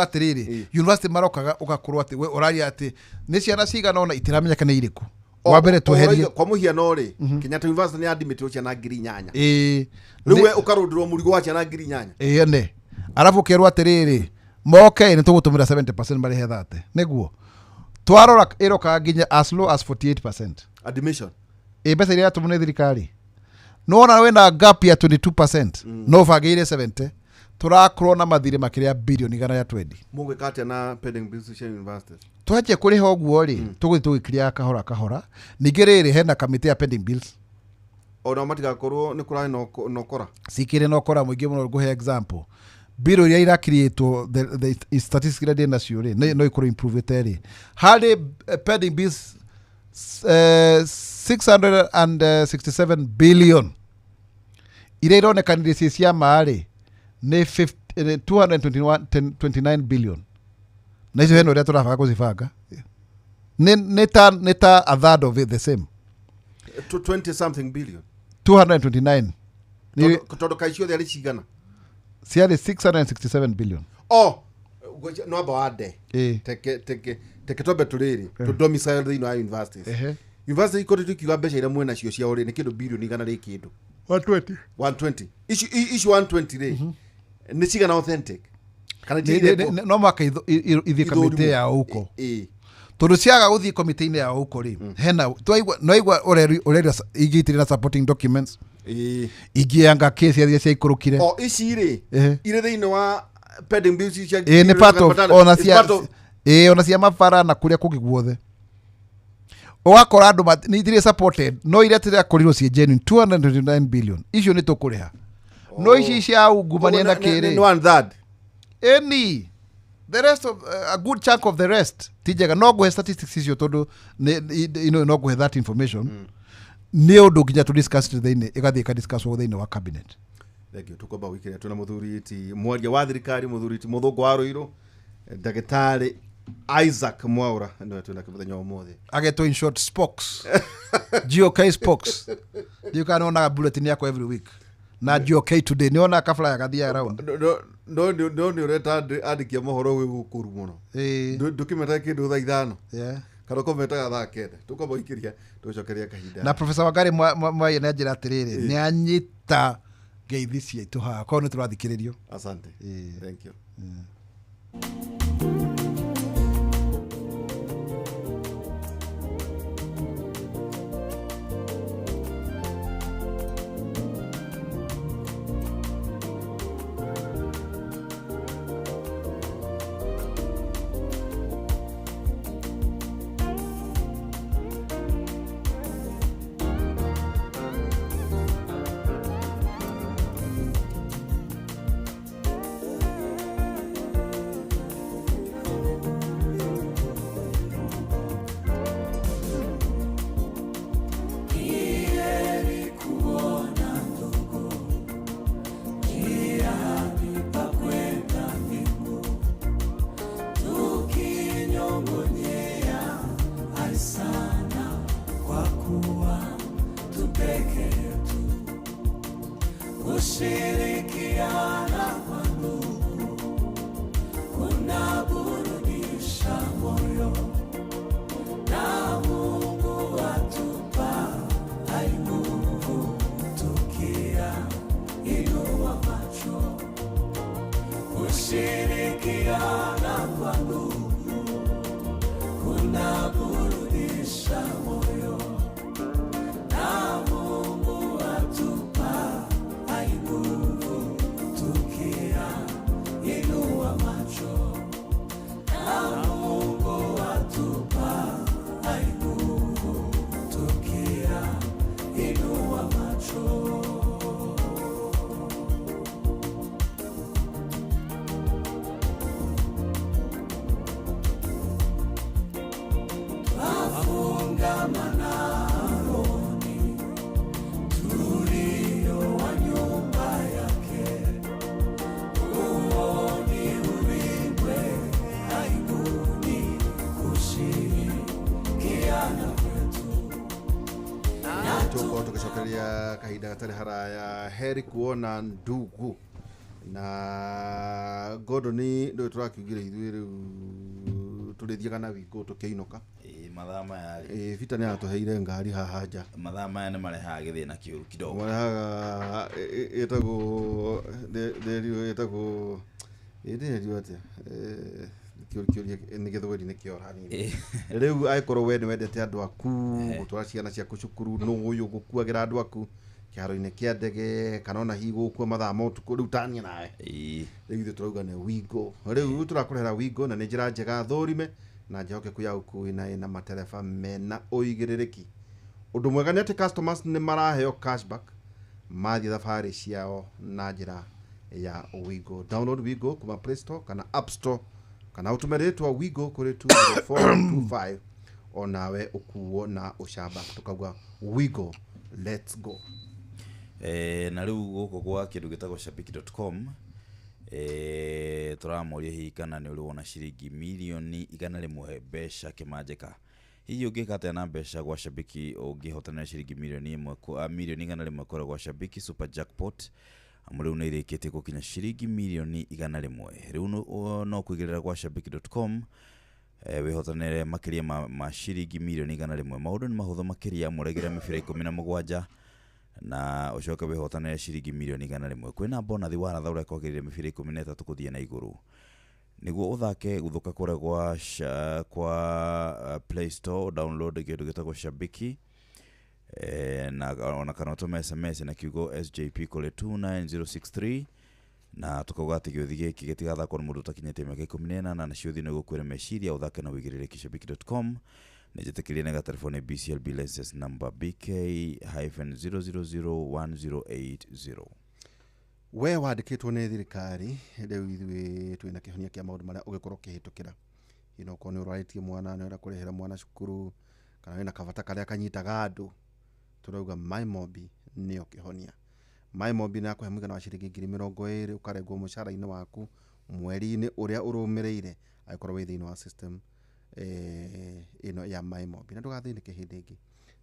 atĩrĩrĩ, university marokaga ũgakorwo atĩ we ũraria atĩ nĩ ciana cigana ũna itiramenyeka nĩ irĩkũ. Wa mbere tweherie kwa muhiano ri Kenyatta University ni admit ciana 8,000. Ĩĩ. Riu we ukarundirwo murigo wa ciana 8,000. Ĩĩ ne arabu kerwo atiriri moke ni tugutumira 70% marihe 30 niguo twarora iroka nginya as low as 48% admission. Ĩ mbeca iria iratumwo nĩ thirikari nona wena gap ya 22% no bangĩire 70 tũrakorwo na mathirĩ makĩria bilioni 120. Mũgwĩka atĩa na pending bills cia universities? Twanjie kũrĩha ũguo rĩ, tũgũthiĩ tũgĩkiria kahora kahora. Ningĩ rĩrĩ hena kamĩtĩ ya pending bills. Ona matigakorwo nĩ kũrarĩ na ũkora. Cikĩrĩ na ũkora mũingĩ mũno. Ngũhe example, bill iria irakirĩtwo the statistics iria ndĩ nacio rĩ, no ikorwo improvete rĩ, harĩ pending bills 667 billion iria ironekanire ciĩ cia ma rĩ nĩ 229 billion, na icio hena ũrĩa tũrabanga kũcibanga nĩ ta a third of it, the same 20 something billion 229 tondũ kaĩ ciothe arĩ cigana? Ciarĩ 667 billion. Oh, no amba wande teke teke teke twambe tũrĩrĩ tũ domicile thĩinĩ wa universities. University ikoretwo ikiuga mbeca iria mwena cio ciao rĩ nĩ kĩndũ bilioni 100 rĩ kĩndũ 120. 120 ici 120 rĩ nĩ cigana authentic kana no mwaka ithiĩ kamĩtĩ ya ũko tondũ ciaga gũthiĩ komĩtĩ-inĩ ya ũko rĩ hena twaigua ũrerio ingĩ itirĩ na supporting documents ingĩ anga kĩ ciathire ciaikũrũkire o ici rĩ irĩ thĩinĩ wa pending bills cia nĩ part of ona cia ona cia mabara na kũrĩa kũngĩ guothe ũgakora andũ nĩ itirĩ supported no iria tirakorirwo ciĩ genuine 229 billion icio nĩ tũkũrĩha no ici cia ungumania na kĩrĩ nĩ one third any the rest of a good chunk of the rest ti njega. No ngũhe statistics icio tondũ no ngũhe that information nĩ ũndũ nginya tũ discuss thĩinĩ ĩgathiĩ ĩkadiscusswo thĩinĩ wa cabinet. Thank you. Tukomba wiki twina muthuri ti mwaria wa thirikari muthuri ti Muthũngũ wa Ruiru Ndagĩtarĩ Isaac Mwaura nĩwe twĩnake mũthenya wa ũmũthĩ. Agetwo in short Spox. GOK Spox. Ndiũ kana onaga bulletin yakwa every week na GOK today nĩonaga kabla gathiaga round. No nĩ ũreta andĩki a mohoro gwĩ gũkũru mũno. Ndũkĩmetaga kĩndũ thaa 5 kana ũkametaga thaa 9. Tũkwamba gũikĩria tũcokeria kahinda. Na Professor Wangari Mwai nĩ anjĩra atĩrĩrĩ nĩ anyita ngeithi ciaitũ haha korwo nĩ tũrathikĩrĩrio. Asante. Thank you. Kushirikiana kwa ndugu kunaburudisha moyo, na Mungu atupa hai nguvu tukiinua macho. Kushirikiana kwa ndugu kunaburudisha moyo, na Mungu atupa hai nguvu tukiinua macho. Na Mungu atupa hai nguvu tukiinua macho. Twafungamana rohoni tulio wa nyumba yake, huo ni ulimwe aibuni kushirikiana kwetu. Tukorwo tũgĩcokeria kahinda gatarĩ haraya heri kuona ndugu na Gordon ndũĩ tũrakiugire ithuĩ rĩu tũrĩthiaga na wingũ tũkĩinũka. Mathaa maya rĩ. Ĩ Peter nĩ atũheire ngari haha nja. Mathaa maya nĩ marehaga gĩthĩna kĩũru kidogo. Marehaga ĩtagwo ndĩrio ĩtagwo ĩndĩrio atĩa kĩũria nĩ gĩthweri nĩ kĩora hanini. Rĩu angĩkorwo we nĩ wendete andũ aku gũtwara ciana ciaku cukuru nũ ũyũ gũkuagĩra andũ aku kĩharo-inĩ kĩa ndege kana ona hihi gũkua mathaa ma ũtukũ rĩu tania nawe. Rĩu ithuĩ tũrauga nĩ Wingo. Rĩu tũrakũrehera Wingo na nĩ njĩra njega thũrime na njĩhokeku ya ũkui na ĩna matereba mena ũigĩrĩrĩki. Ũndũ mwega nĩ atĩ customers nĩ maraheo cashback mathiĩ thabarĩ ciao na njĩra ya Wingo. Download Wingo kuma Play Store kana App Store kana ũtũme rĩtwa Wingo kũrĩ 20425 onawe ũkuo na ũcamba. Tũkauga Wingo, let's go. Na rĩu gũkũ gwa kĩndũ gĩtagwo shabiki.com tũramũria hihi kana nĩ ũrĩ wona ciringi mirioni 100 mbeca kĩmanjĩka. Hihi ũngĩka atĩa na mbeca gwa Shabiki ũngĩhotanĩra ciringi mirioni 1 mirioni 100 kũrĩa gwa Shabiki Super Jackpot amu rĩu nĩ ĩrĩkĩtie gũkinya ciringi mirioni 100. Rĩu no kũigĩrĩra gwa shabiki.com wĩhotanĩre makĩria ma ciringi mirioni 100. Maũndũ nĩ mahũthũ makĩria, mũregere mĩbira 17 na ũcoke wĩhotanĩre ciringi mirioni 100. Kwĩna bonathi waratha ũrĩa kwagĩrĩire mĩbira 13 gũthiĩ na igũrũ. Nĩguo ũthake gũthũka kũrĩa kwa Play Store download kĩndũ gĩtagwo Shabiki na ona kana ũtũme SMS na kiugo SJP kũrĩ 29063 na tukauga atĩ gĩũthi gĩkĩ gĩtigathakwo nĩ mũndũ ũtakinyĩtie mĩaka 18 na ciũthi nĩ gũkwĩra meciria ũthake na ũigĩrĩrĩki. Shabiki.com nĩ njĩtĩkĩrie nĩ gatelefoni BCLB license number BK-0001080. We wandĩkĩtwo nĩ thirikari rĩu ithuĩ twĩna kĩhonia kĩa maũndũ marĩa ũgĩkorwo ũkĩhĩtũkĩra. Ino okorwo nĩ ũrwarĩtie mwana nĩ ũrenda kũrĩhĩra mwana cukuru kana wĩna kabata karĩa kanyitaga andũ tũrauga MyMobi nĩyo kĩhonia. MyMobi nĩ yakũhe mũigana wa ciringi 20,000 ũkarengwo mũcara-inĩ waku mweri-inĩ ũrĩa ũrũmĩrĩire angĩkorwo wĩ thĩinĩ wa system ĩno ya MyMobi. Na ndũgathĩnĩke hĩndĩ ĩngĩ.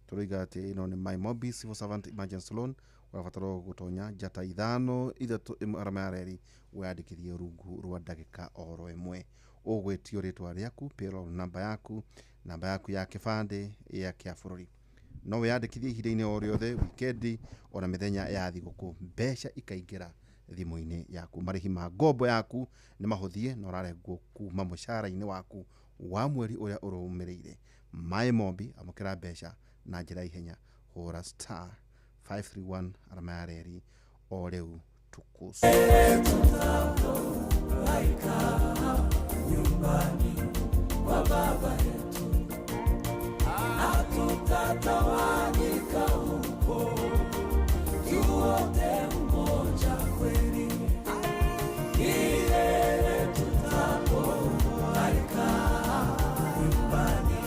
Tũroiga atĩ ĩno nĩ MyMobi Civil Servant Emergency Loan. Ũrabatara gũtonya njata 5 3 1 arama ya reri wĩyandĩkithie rungu rwa ndagĩka oro ĩmwe. Ũgwĩtio rĩtwa rĩaku, payroll number yaku, namba yaku ya kĩbandĩ ya kĩa bũrũri. No wĩyandĩkithie ihinda-inĩ o rĩothe, wikendi ona mĩthenya ya thigũkũ, mbeca ikaingĩra thimũ-inĩ yaku. Marĩhi ma ngombo yaku nĩ mahũthie na ũrarengwo kuma mũcara-inĩ waku wa mweri ũrĩa ũrũmĩrĩire. MyMobi, amũkĩra mbeca na njĩra ihenya. Hũra star 531 arama ya reri o rĩu tukusu. Nyumbani kwa baba yetu hatutatawanyika huko, tuote mmoja kweli milele tutapoalika nyumbani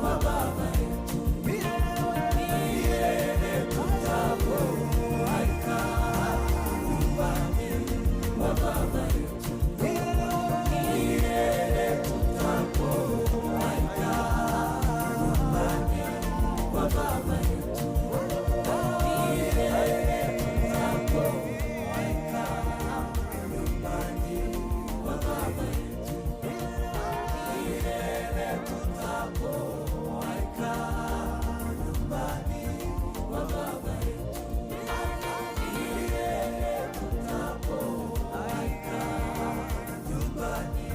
kwa baba yetu milele tutapoalika nyumbani kwa baba yetu milele tutapoalika nyumbani kwa baba yetu milele tutapoalika nyumbani kwa baba yetu milele tutapoalika nyumbani kwa baba yetu milele tutapoalika nyumbani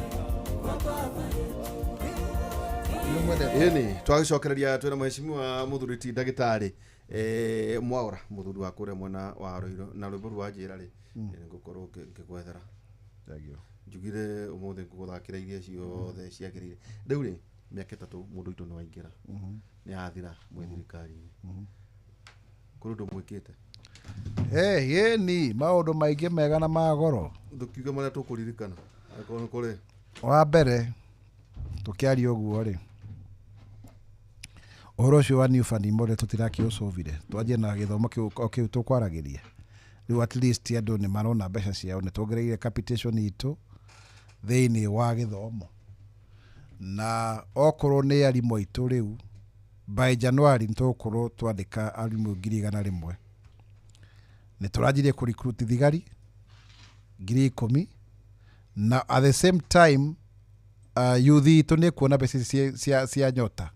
kwa baba yetu. Ĩni twagĩcokereria twĩna mheshimiwa mũthuri ti ndagĩtarĩ Mwaura mũthuri wa kũrĩa mwena wa Ruiru na rwĩmbo rwa njĩra rĩ nĩngũkorwo ngĩgwethera. Njugire ũmũthĩ ngũgũthakĩra iria ciothe ciagĩrĩire. Rĩu rĩ mĩaka 3 mũndũ witũ nĩ waingĩra nĩ athira mwĩ thirikari-inĩ kũrĩ ũndũ mwĩkĩte? Ĩni maũndũ maingĩ mega na ma goro. Ndũkiuge marĩa tũkũririkana angĩkorwo nĩ kũrĩ. Wa mbere tũkĩaria ũguo rĩ ũhoro ũcio wa new funding model tũtirakĩũcũvire twanjie na gĩthomo kĩu o kĩu tũkwaragĩria. Rĩu at least andũ nĩ marona mbeca ciao, nĩ tuongereire capitation itũ thĩinĩ wa gĩthomo na okorwo nĩ arimũ aitũ rĩu by January nĩ tũgũkorwo twandĩka arimũ 100,000. Nĩ tũranjirie kũ recruit thigari 10,000 na at the same time youth itũ nĩ kuona mbeca cia nyota.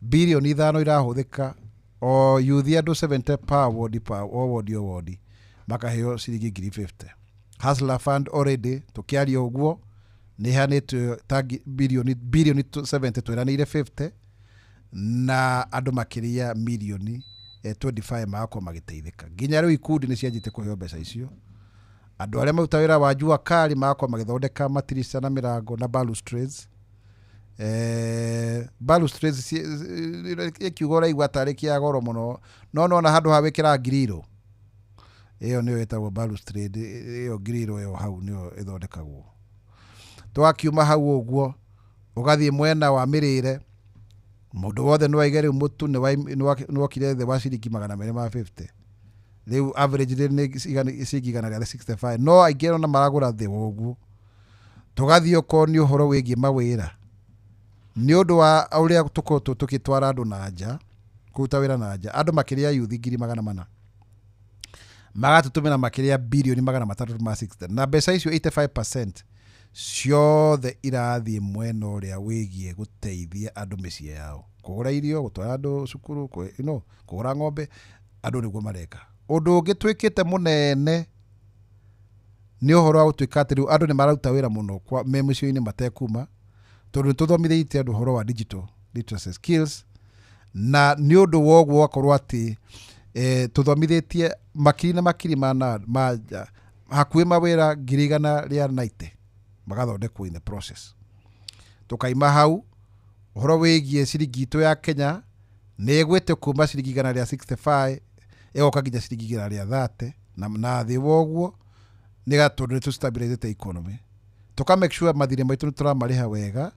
bilioni 5 irahũthĩka o yuthi andũ 70 per ward, per o ward, o ward makaheo ciringi 50,000. Hustler Fund already tũkĩaria ũguo nĩ ĩheanĩtwo ta bilioni 70, twĩranĩire 50, na andũ makĩria milioni 25 magakorwo magĩteithĩka. Nginya rĩu ikundi nĩ cianjĩtie kũheo mbeca icio. Andũ arĩa maruta wĩra wa jua kali magakorwo magĩthondeka matirica na mĩrango na balustrades. Balustrades ĩkiuga ũraigua tarĩ kĩa goro mũno, no nona handũ ha wĩkĩra ngiriro ĩyo nĩyo ĩtagwo balustrade, ĩyo ngiriro ĩyo hau nĩyo ĩthondekagwo. Twakiuma hau ũguo ũgathiĩ mwena wa mĩrĩre, mũndũ wothe no aige rĩu mũtu nĩ wokire thĩ wa ciringi 250, rĩu average rĩ nĩ ciringi 165, no aingĩ ona maragũra thĩ wa ũguo. Tũgathiĩ okorwo nĩ ũhoro wĩgiĩ mawĩra, nĩ ũndũ wa ũrĩa tũkoretwo tũgĩtwara andũ na nja kũruta wĩra na nja, andũ makĩria yuthi 400,000 magatũtũmĩra makĩria bilioni 660, na mbeca icio 85% ciothe irathiĩ mwena ũrĩa wĩgiĩ gũteithia andũ mĩciĩ yao, kũgũra irio, gũtwara andũ cukuru, kũgũra ng'ombe, andũ nĩguo mareka. Ũndũ ũngĩ twĩkĩte mũnene nĩ ũhoro wa gũtuĩka atĩ rĩu andũ nĩ mararuta wĩra mũno kwa me mĩciĩ-inĩ matekuma, tondũ nĩ tũthomithĩtie andũ ũhoro wa digital literacy skills, na nĩ ũndũ wa ũguo ũgakorwo atĩ tũthomithĩtie makiri na makiri ma nja, hakuhĩ mawĩra 190,000 magathondekwo in the process. Tũkaima hau ũhoro wĩgiĩ ciringi itũ ya Kenya nĩ ĩgwĩte kuma ciringi 165 ĩgoka nginya ciringi 130 na thĩ wa ũguo, nĩ tondũ nĩ tũ economy, tũka make sure mathirĩ maitũ nĩ tũramarĩha wega,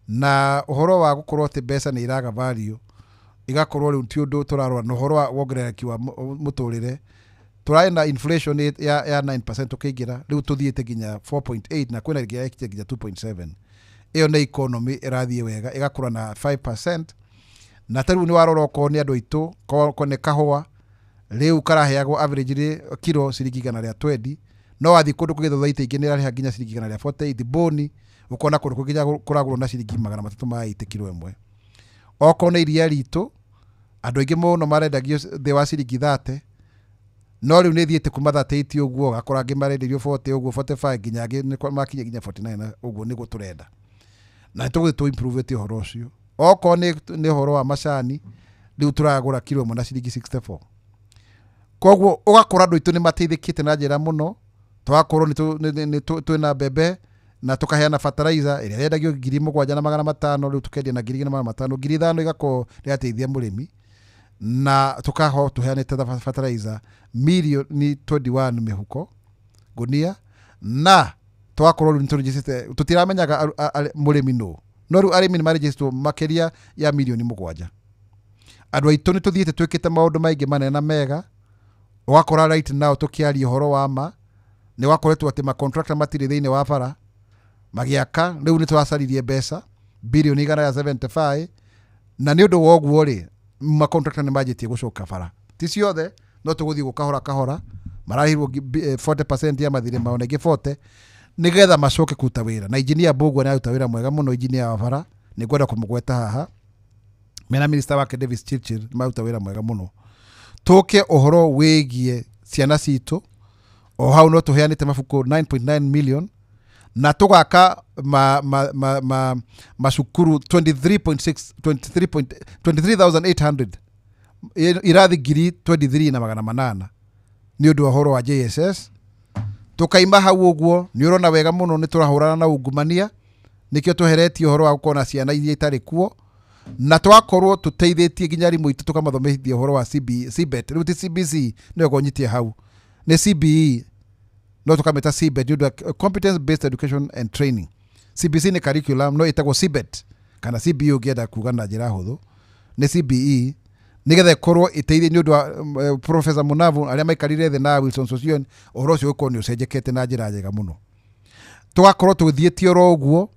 na ũhoro wa gũkorwo atĩ mbeca nĩ iraga value igakorwo rĩu ti ũndũ tũrarora, na ũhoro wa wongerereki wa mũtũrĩre, tũrarĩ na inflation ya 9% tũkĩingĩra, rĩu tũthiĩte nginya 4.8 na kwĩna ĩngĩ yakinya nginya 2.7. Ĩyo nĩ economy ĩrathiĩ wega, ĩgakũra na 5%. Na ta rĩu nĩ warora okorwo nĩ andũ aitũ, korwo nĩ kahũa rĩu karaheagwo average rĩ kiro ciringi 120, no wathiĩ kũndũ kũngĩ thothaitĩ ingĩ nĩ ĩrarĩha nginya ciringi 148. Boni ũkona kũndũ kũngĩ kũragũrwo na ciringi 380 kiro ĩmwe. Okorwo nĩ iria ritũ, andũ aingĩ mũno marendagio thĩ wa ciringi 30, no rĩu nĩ thiĩte kuma 38 ũguo, ũgakora angĩ marenderio 40 ũguo, 45, nginya angĩ nĩ makinya nginya 49, na ũguo nĩguo tũrenda na nĩ tũgũthiĩ tũ improve ũhoro ũcio. Okorwo nĩ ũhoro wa macani, rĩu tũragũra kiro ĩmwe na ciringi 64. Koguo ũgakora andũ aitũ nĩ mateithĩkĩte na njĩra mũno. Tũgakorwo nĩ twĩna mbembe na tũkaheana fertilizer ĩrĩa yendagio 7,500, rĩu tũkendia na 2,500, 5,000 igakorwo rĩrateithia mũrĩmi, na tũkaho tũheanĩte fertilizer milioni 21 mĩhuko ngunia, na tũgakorwo rĩu nĩtũrĩnjicĩte, tũtiramenyaga mũrĩmi nũ, no rĩu arĩmi nĩ marĩnjicĩtwo makĩria ya milioni 7. Andũ aitũ nĩ tũthiĩte twĩkĩte maũndũ maingĩ manene na mega. Ũgakora right now tũkĩaria ũhoro wa ma nĩ wakoretwo atĩ macontractor matirĩ thĩinĩ wa bara magĩaka, rĩu nĩ tũracaririe mbeca bilioni 175, na nĩ ũndũ wa ũguo rĩ, macontractor nĩ manjĩtie gũcoka bara, ti ciothe, no tũgũthiĩ gũ kahora kahora, mararĩhirwo 40% ya mathirĩ mao na ingĩ 40 nĩgetha macoke kũruta wĩra. Na engineer Mbũgua nĩ aruta wĩra mwega mũno, engineer wa bara nĩ ngwenda kũmũgweta haha, mena minister wake Davis Chirchir nĩ maruta wĩra mwega mũno. Tũke ũhoro wĩgiĩ ciana citũ, o hau no tũheanĩte mabuku 9.9 million na tũgaka ma macukuru 23.6 23 23,800, irathi 23,800 nĩ ũndũ wa ũhoro wa JSS. Tũkaima hau ũguo nĩ ũrona wega mũno nĩ tũrahũrana na ungumania, nĩkĩo tũheretie ũhoro wa gũkorwo na ciana iria itarĩ kuo, na twakorwo tũteithĩtie nginya arimũ aitũ tũkamathomithia ũhoro wa CB, CBET, rĩu ti CBC nĩyo ngũnyitie hau, nĩ CBE, no tũkamĩta CBET nĩ ũndũ wa competence based education and training. CBC nĩ curriculum, no ĩtagwo CBET kana CBE ũngĩenda kuga na njĩra hũthũ nĩ CBE, nĩgetha ĩkorwo ĩteithie nĩ ũndũ wa Professor Munavu arĩa maikarire thĩ na Wilson Sossion, ũhoro ũcio ũkorwo nĩ ũcenjekete na njĩra njega mũno. Tũgakorwo tũthiĩtie oro ũguo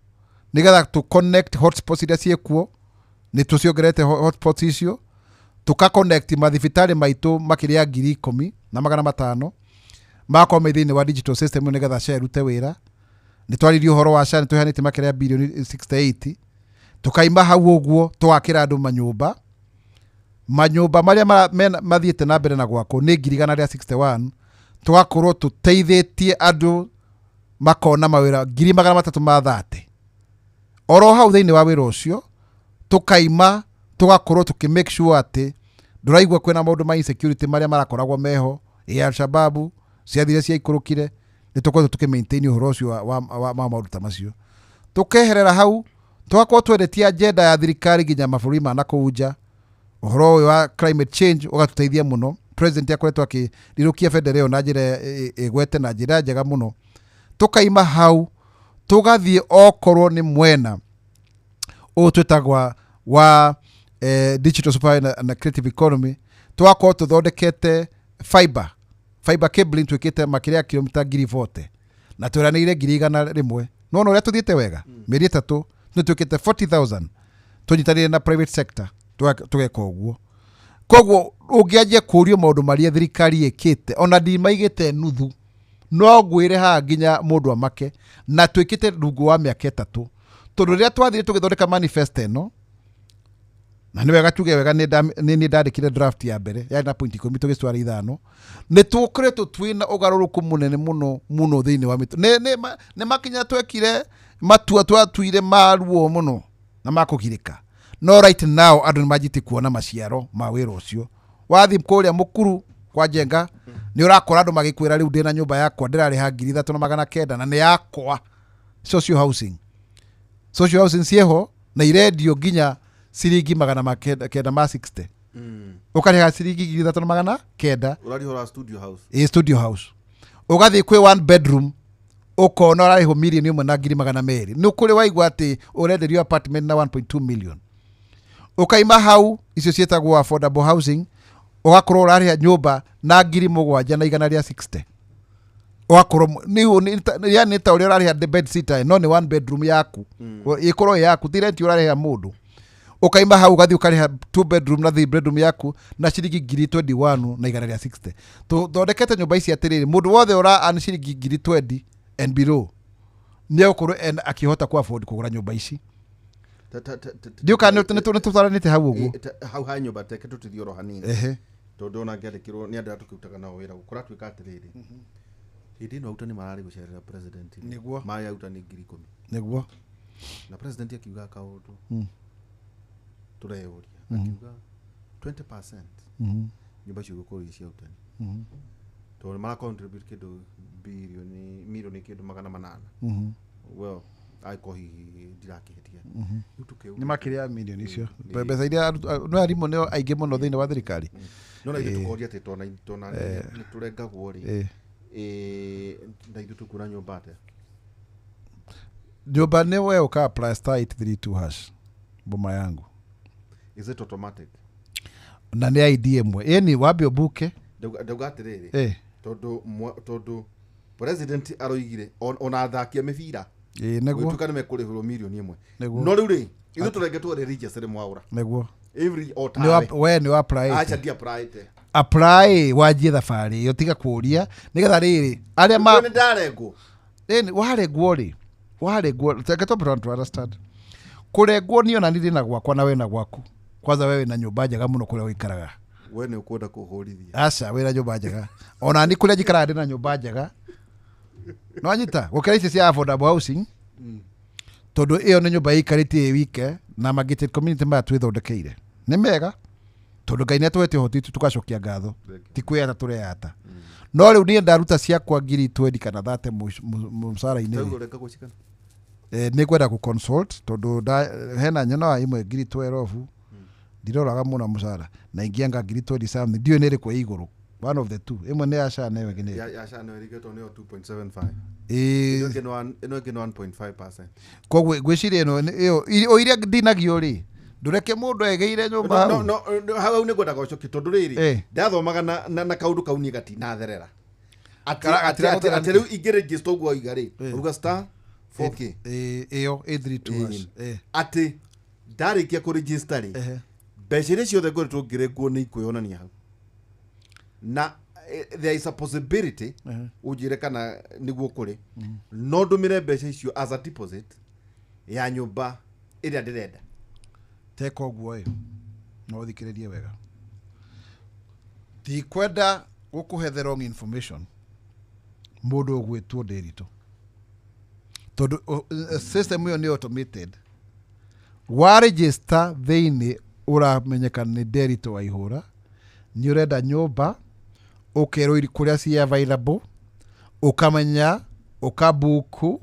nĩgetha tũ connect hotspots iria ciĩkuo, nĩ tũciongerete hotspots icio, tũka connect mathibitarĩ maitũ makĩria ya 10,500 magakorwo me thĩinĩ wa digital system nĩgetha SHA ĩrute wĩra. Nĩ twaririe ũhoro wa SHA, nĩ tũheanĩte makĩria ya bilioni 68. Tukaima hau uguo twakira andu manyumba manyumba maria mathiete na mbere na gwakwo ni 1,161 tugakorwo tuteithitie andu makona mawira 330. Oro hau thiini wa wira ucio tukaima tugakorwo tuki make sure ati nduraigua kwina maundu ma insecurity maria marakoragwo meho ya Al-Shabaab ciathire ciaikurukire ni tukorwo tuki maintain uhoro ucio wa maundu ta macio. Tukeherera hau tugakorwo twendetie agenda ya thirikari nginya mabũrũri ma nakũu nja. Ũhoro ũyũ wa climate change ũgatũteithia mũno. President akoretwo akĩrirũkia bendera ĩyo na njĩra ĩgwete na njĩra njega mũno. Tukaima hau tugathiĩ okorwo nĩ mwena ũyũ twĩtagwa wa digital super na creative economy, tugakorwo tũthondekete fiber cabling twĩkĩte makĩria ya kilomita 40,000 na twĩranĩire 100,000. Nona ũrĩa tũthiĩte wega mĩeri 3 nĩ twĩkĩte 40,000 tũnyitanĩire na private sector tũgeka ũguo. Koguo ũngĩanjia kũũrio maũndũ marĩa thirikari ĩkĩte ona ndimaigĩte nuthu no ngwĩre haha nginya mũndũ amake, na twĩkĩte rungu wa mĩaka 3 tondũ rĩrĩa twathire tũgĩthondeka manifesto ĩno, na nĩ wega tuge wega nĩ ndandĩkire draft ya mbere yarĩ na point 10 tũgĩcitwara 5, nĩ tũkoretwo twĩna ũgarũrũku mũnene mũno mũno thĩinĩ wa mĩtũ. Nĩ makinya twekire matua twatuire maruo mũno na makũgirĩka, no right now andũ nĩ manjĩtie kuona maciaro ma wĩra ũcio. Wathiĩ kũrĩa Mũkuru kwa Njenga nĩ ũrakora andũ magĩkwĩra rĩu ndĩna nyũmba yakwa ndĩrarĩha 3,900 na nĩ yakwa. Social housing, social housing ciĩho na irendio nginya ciringi 960. Ũkarĩha ciringi 3,900. Ũrarĩhũra studio house. Ĩ studio house. Ũgathiĩ kwĩ one bedroom ũkona ũrarĩhwo 1,200,000. Nĩ kũrĩ waigua atĩ ũrenderio apartment na 1.2 million. Ũkaima hau icio ciĩtagwo affordable housing, ũgakorwo ũrarĩha nyũmba na 7,160. Ũgakorwo nĩ ta ũrĩa ũrarĩha bed sitter, no nĩ one bedroom yaku ĩkorwo ĩ yaku, ti rent ũrarĩha mũndũ. Ũkaima hau ũgathiĩ ũkarĩha 2 bedroom na 3 bedroom yaku na ciringi 21,160. Tũthondekete nyũmba ici atĩrĩrĩ, mũndũ wothe ũra earn ciringi 20,000 and below nĩ egũkorwo akĩhota ku afford kũgũra nyũmba ici. Ndiũ kana nĩ tũtwaranĩte hau ũguo hau ha nyũmba teke tũtithiĩ oro hanini tondũ ona ngĩandĩkĩrwo nĩ andũ arĩa tũkĩrutaga nao wĩra kũratuĩka atĩrĩrĩ, hĩndĩ ĩno arutani mararĩ gũcerera president nĩguo marĩ arutani 10,000 nĩguo, na president akiuga kaũndũ tũreyũria, akiuga 20% nyũmba icio igũkorwo irĩ cia arutani tondũ mara contribute kĩndũ bilioni milioni kĩndũ 800. Well, aiko hihi ndirakĩhĩtia nĩ makĩria ya milioni icio mbeca iria no arimũ nĩo aingĩ mũno thĩinĩ wa thirikari. No na ithuĩ tũkoria atĩ tona nĩ tũrengagwo rĩ, na ithuĩ tũkuona nyũmba atĩa? Nyũmba nĩ we ũka apply *832# boma yangu. Is it automatic? Na nĩ ID ĩmwe ĩni wambe ũbuke. Ndauga atĩrĩrĩ, tondũ president aroigire ona athaki a mĩbira nĩguo gũtuĩka nĩ mekũrĩhĩrwo 1 million. No rĩu rĩ ithuĩ tũrengetwo religious nĩ mwaũra nĩguo every o tawe we nĩ wa apply. Acha ndi apply te apply wanjie thabarĩ ĩyo, tiga kũũria nĩgetha rĩrĩ arĩa ma nĩ ndarengwo warengwo rĩ, warengwo reke twambe to understand kũrengwo niĩ ona niĩ ndĩna gwakwa na we na gwaku. Kwanza wewe na nyũmba njega mũno kũrĩa ũikaraga. We nĩ ũkwenda kũhũrithia. Aca wĩna nyũmba njega ona niĩ kũrĩa njikaraga ndĩna nyũmba njega. No anyita gũkĩra ici cia affordable housing tondũ ĩyo nĩ nyũmba ĩikarĩtie ĩ wike na ma gated community maya twĩthondekeire nĩ mega tondũ Ngai nĩ atũhete ũhoti tũgacokia ngatho, ti kwĩyata tũreyata. No rĩu niĩ ndaruta ciakwa 20,000 kana 30 mũcara-inĩ nĩ ngwenda gũ consult tondũ hena nyonaga ĩmwe 12,000 ndiroraga mũno mũcara na ingĩ anga 20 something, ndiũĩ nĩ ĩrĩkũ ĩ igũrũ, one of the two, ĩmwe nĩ ya SHA na ĩyo ĩngĩ nĩ ya SHA nĩ ĩrĩkĩtwo nĩyo 2.75, ĩno ĩngĩ nĩ 1.5%. Koguo ngwĩciria ĩno ĩyo iria ndinagio rĩ, ndũreke mũndũ egĩire nyũmba hau. No hau nĩ ngwendaga ũcokie tondũ rĩrĩ ndathomaga na kaũndũ kau niĩ gatinaatherera atĩ rĩu ingĩregister ũguo waiga rĩ, uga *4K ĩyo 832# atĩ ndarĩkia kũregister rĩ, mbeca iria ciothe ngoretwo ngĩrengwo nĩ ikwĩonania hau na there is a possibility unjire kana niguo kuri no ndumire mbeca icio as a deposit ya nyumba iria ndirenda. Teka ũguo ĩ, no ũthikĩrĩrie wega. Ndikwenda gũkũhe the wrong information mũndũ ũgwĩtwo Ndĩritũ, tondũ system ĩyo nĩ automated. Wa register thĩinĩ ũramenyeka nĩ Ndĩritũ wa ihũra, nĩ ũrenda nyũmba, ũkerwo kũrĩa ci available, ũkamenya, ũkabuku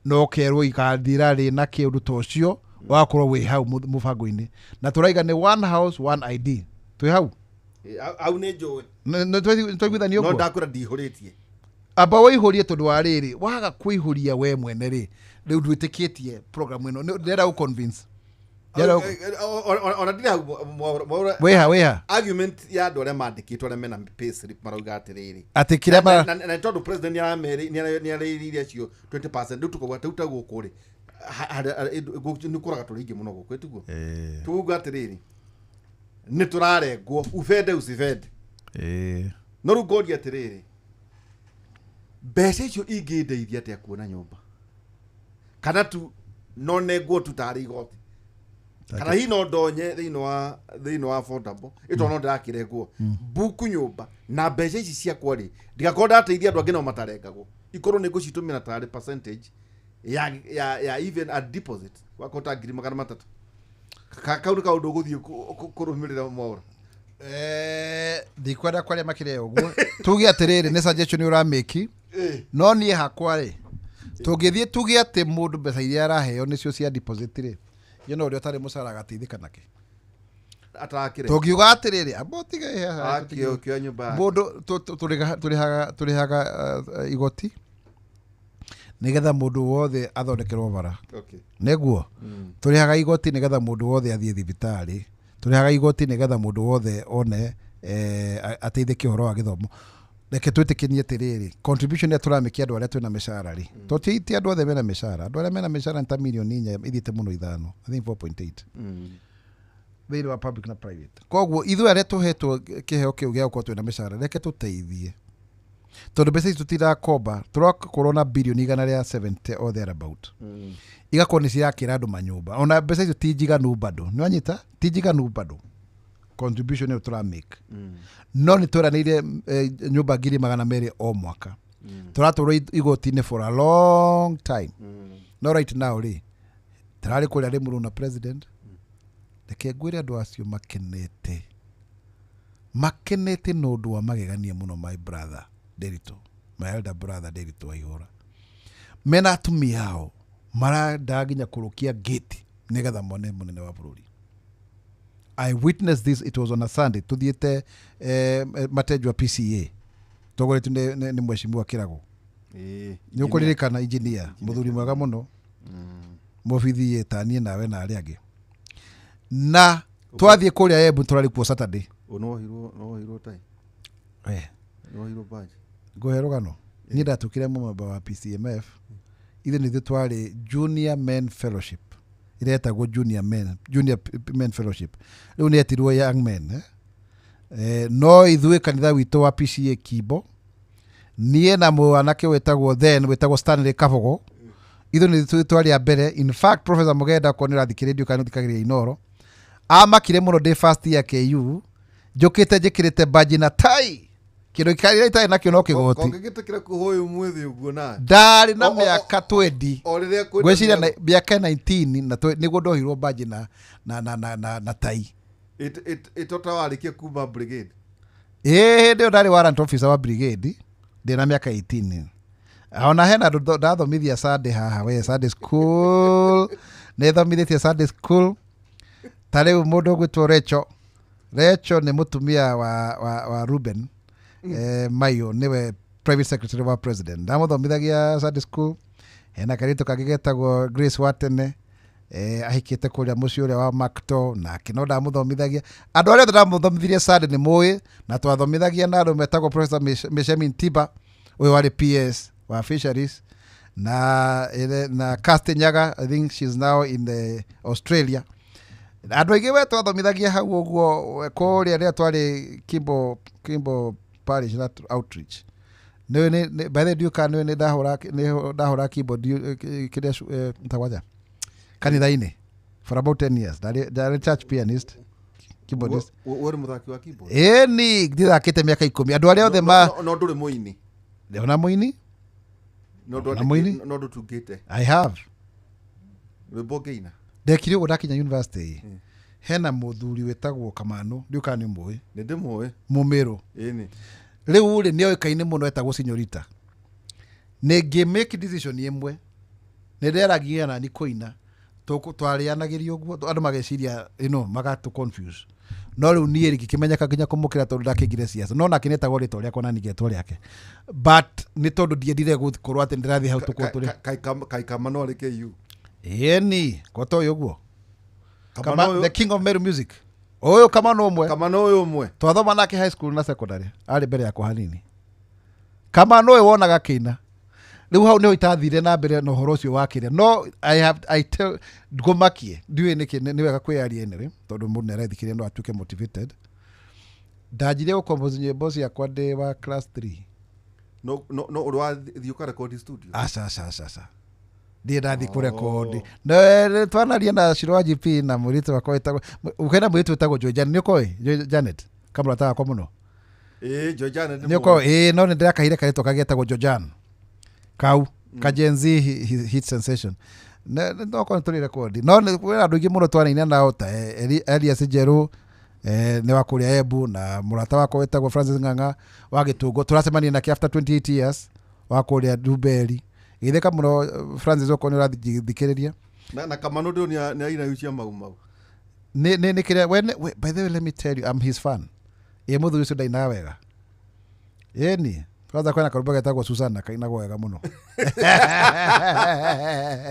na ũkerwo ikathira rĩ na kĩũndũ ta ũcio, ũgakorwo wĩ hau mũbango-inĩ. Na tũraiga nĩ one house one ID, twĩ hau. Hau nĩ njũĩ. Nĩ twaiguithania No ũguo? Ndakwĩra ndihũrĩtie. Amba wĩihũrie, tondũ wa rĩrĩ, waga kũihũria we mwene rĩ, rĩu ndwĩtĩkĩtie program ĩno. Ndĩrenda gũ convince. Ona ndirĩ hau, Mwaura. Wĩha wĩha. Argument ya andũ arĩa mandĩkĩtwo, arĩa mena payslip, marauga atĩrĩrĩ, atĩ kĩrĩa mara na nĩ tondũ president nĩarĩrĩire acio 20%, rĩu tũkauga rĩu ta gũkũ rĩ, nĩ kũraga tũrĩ aingĩ mũno gũkũ, ĩtiguo tũkuga atĩrĩrĩ, nĩ tũrarengwo ubende usibende. No rĩu ngoria atĩrĩrĩ, mbeca icio ingĩndeithia atĩa kuona nyũmba, kana tu no nengwo tu tarĩ igoti, kana hihi no ndonye thĩinĩ wa affordable ĩto no ndĩrakĩrengwo mbuku nyũmba na mbeca ici ciakwa rĩ, ndigakorwo ndateithia andũ angĩ nao matarengagwo, ikorwo nĩ ngũcitũmĩra tarĩ percentage ya even a deposit wakorwo ta 300,000? Kau nĩ kaũndũ ũgũthiĩ kũrũmĩrĩra, Mwaũra? Ndikwenda kwaria makĩria ya ũguo. Tuge atĩrĩrĩ, nĩ suggestion ũramĩki, no niĩ hakwa rĩ, tũngĩthiĩ tuge atĩ mũndũ mbeca iria araheo nĩcio cia deposit rĩ, you know, ũrĩa ũtarĩ mũcara agateithĩka nakĩ? Atarakĩre Tũngiuga atĩrĩrĩ, amba ũtige. Akĩoya nyũmba yake. Mũndũ tũrĩhaga igoti nĩgetha mũndũ wothe athondekerwo bara. Nĩguo tũrĩhaga igoti nĩgetha mũndũ wothe athiĩ thibitarĩ, tũrĩhaga igoti nĩgetha mũndũ wothe one ateithĩke ũhoro wa gĩthomo. Reke twĩtĩkĩrie atĩrĩrĩ, contribution ĩrĩa tũramĩkia andũ arĩa twĩna mĩcara rĩ, to ti andũ othe mena mĩcara. Andũ arĩa mena mĩcara nĩ ta 4 mirioni ithiĩte mũno 5, I think 4.8, thĩinĩ wa public na private. Koguo ithuĩ arĩa tũhetwo kĩheo kĩu gĩa gũkorwo twĩna mĩcara, reke tũteithie, tondũ mbeca ici tũtirakomba, tũrakorwo na birioni 170 or thereabout, igakorwo nĩ cirakĩra andũ manyũmba. Ona mbeca icio ti njiganu bado, nĩ wanyita, ti njiganu bado contribution ĩyo tũramake, no nĩ tweranĩire nyũmba 200,000 o mwaka. Tũratũrwo igoti-inĩ for a long time, no right now rĩ, tũrarĩ kũrĩa Rĩmuru na president. Reke ngwĩre, andũ acio makenete, makenete na ũndũ wa magegania mũno. My brother Nderitu, my elder brother Nderitu Waihũra, mena atumia ao marendaga nginya kũrũkia gate nĩgetha mone mũnene wa bũrũri. I witnessed this, it was on a Sunday, tuthiĩte Matenjwa PCA, tongoretio nĩ mheshimiwa Kĩrago. Nĩ ũkũririkana engineer, mũthuri mwega mũno, mũbithi tanie nawe na arĩa angĩ, na twathiĩ kũrĩa Embu, tũrarĩ kuo Saturday. Nohirwo tai. Nohirwo baji. Ngũhe rũgano. Niĩ ndatukire mũmemba wa PCMF. Ithuĩ nĩthuĩ twarĩ Junior Men Fellowship, ĩrĩa yetagwo Junior Men Fellowship, rĩu nĩ yetirwo Young Men, eh? No ithuĩ kanitha witũ wa PCA Kimbo, niĩ na mwanake wĩtagwo then wĩtagwo Stanley Kabogo, ithuĩ nĩ twarĩ a mbere. In fact, Professor Mugenda, korwo nĩ ũrathikĩrĩrio kana nĩ ũthikagĩrĩria Inoro, amakire mũno ndĩ first year KU, njũkĩte njĩkĩrĩte baji na tai, kĩndũ kĩrĩa itarĩ nakĩo no kĩgoti. Kongĩgĩtĩkĩra kũhũyũ mwĩthĩ ũguo nawe? Ndarĩ na mĩaka 20. O rĩrĩa kwĩna Ngwĩciria mĩaka 19 na nĩguo ndohirwo baji na tai. Ĩtota warĩkia kuma brigade. Ĩĩ, hĩndĩ ĩyo ndarĩ warrant officer wa brigade, ndĩna mĩaka 18. Ona hena andũ ndathomithia Sunday haha, we, Sunday school, nĩ thomithĩtie Sunday school. Ta rĩu mũndũ ũgwĩtwo Recho, Recho nĩ mũtumia wa Ruben Mayo, nĩwe private secretary wa president, ndamũthomithagia Sunday school. Hena kairĩtu kangĩ getagwo Grace wa tene, ahikĩte kũrĩa mũciĩ ũrĩa wa Macto, nake no ndamũthomithagia. Andũ arĩa othe ndamũthomithirie Sunday nĩ mũĩ, na twathomithagia na andũ metagwo Professor Meshamin Tiba, ũyũ warĩ PS wa fisheries, na Kirsty Nyaga, I think she's now in the Australia. Andũ aingĩ we twathomithagia hau ũguo kũrĩa rĩrĩa twarĩ Kimbo Parish na outreach. Nĩ by the way, ndiũĩ kana nĩũĩ nĩ ndahũra keyboard kĩrĩa ntagwaja kanitha-inĩ. For about 10 years ndarĩ church pianist, keyboardist. Wĩ mũthaki wa keyboard? Ĩni, ndithakĩte mĩaka 10 andũ arĩa othe ma No ndũrĩ mũini? Ona mũini. No Na mũini? No ndũtungĩte? I have. Rwĩmbo ũngĩina? Ndekire ũguo ndakinya university. Hena mũthuri wĩtagwo Kamano, ndiũ kana nĩ mũĩ. Nĩ ndĩmũĩ. Mũmĩrũ. Ĩni. Rĩu rĩ, nĩ oĩkaine mũno, etagwo Sinyorita. Nĩ ngĩ make decision ĩmwe, nĩ nderagia nani kũina. Twarĩanagĩria ũguo, andũ mageciria ĩno magatũ confuse, no rĩu niĩ ngĩkĩmenyeka nginya kũmũkĩra tondũ ndakĩingire ciaca, no nake nĩetagwo rĩtwa rĩakwa na ningĩ rĩake, but nĩ tondũ ndiendire gũkorwo atĩ ndĩrathiĩ hau tũkorwo tũrĩ. Kaĩ Kamano arĩ KU? Ĩni, gwata ũyũ ũguo. Kamano Kama, the king of Meru music, ũyũ Kamano ũmwe. Kamano ũyũ ũmwe. Twathoma nake high school na secondary, arĩ mbere yakwa hanini. Kamano ũyũ wonaga kĩina rĩu hau nĩho itathire na mbere na ũhoro ũcio wa kĩrĩa, no I have, I tell, ngũmakie ndiũĩ nĩkĩ nĩ wega kwĩyaria anyway, tondũ mũndũ nĩarethikĩria no atuĩke motivated. Ndanjirie gũcompose nyĩmbo ciakwa ndĩ wa class 3. No ũrĩ wathiĩ ũkarekondi studio? Aca, aca, aca, aca, ndiĩ ndathiĩ kũrekondi. No twanaria na Shiro wa GP na mũirĩtu wakwa wĩtagwo, hena mũirĩtu wĩtagwo Joy Janet, nĩ ũkoĩ Joy Janet, kamũrata wakwa mũno. Ĩĩ, Joy Janet. Nĩ ũkoĩ? Ĩĩ, no nĩ ndĩrakahire karĩtwa kagetagwo Jojan kau ka Gen Z hit sensation. No korwo nĩ tũrĩ rekondi, no kwĩna andũ aingĩ mũno twanaina nao ta Elias Njerũ, nĩ wa kũrĩa Embu, na mũrata wakwa wĩtagwo Francis Ng'ang'a wa Gĩtũngũ, tũracemania nake after 28 years, wa kũrĩa Ndumberi. Geithĩka mũno, Francis, okorwo nĩ ũrathikĩrĩria. Na Kamano ndĩo nĩ aina cia Mau Mau. Nĩ kĩrĩa by the way, let me tell you, I'm his fan. Ĩ mũthuri ũcio ndainaga wega. Ĩni, kwanza kwĩna karũmbo getagwo Susana kainagwo wega mũno.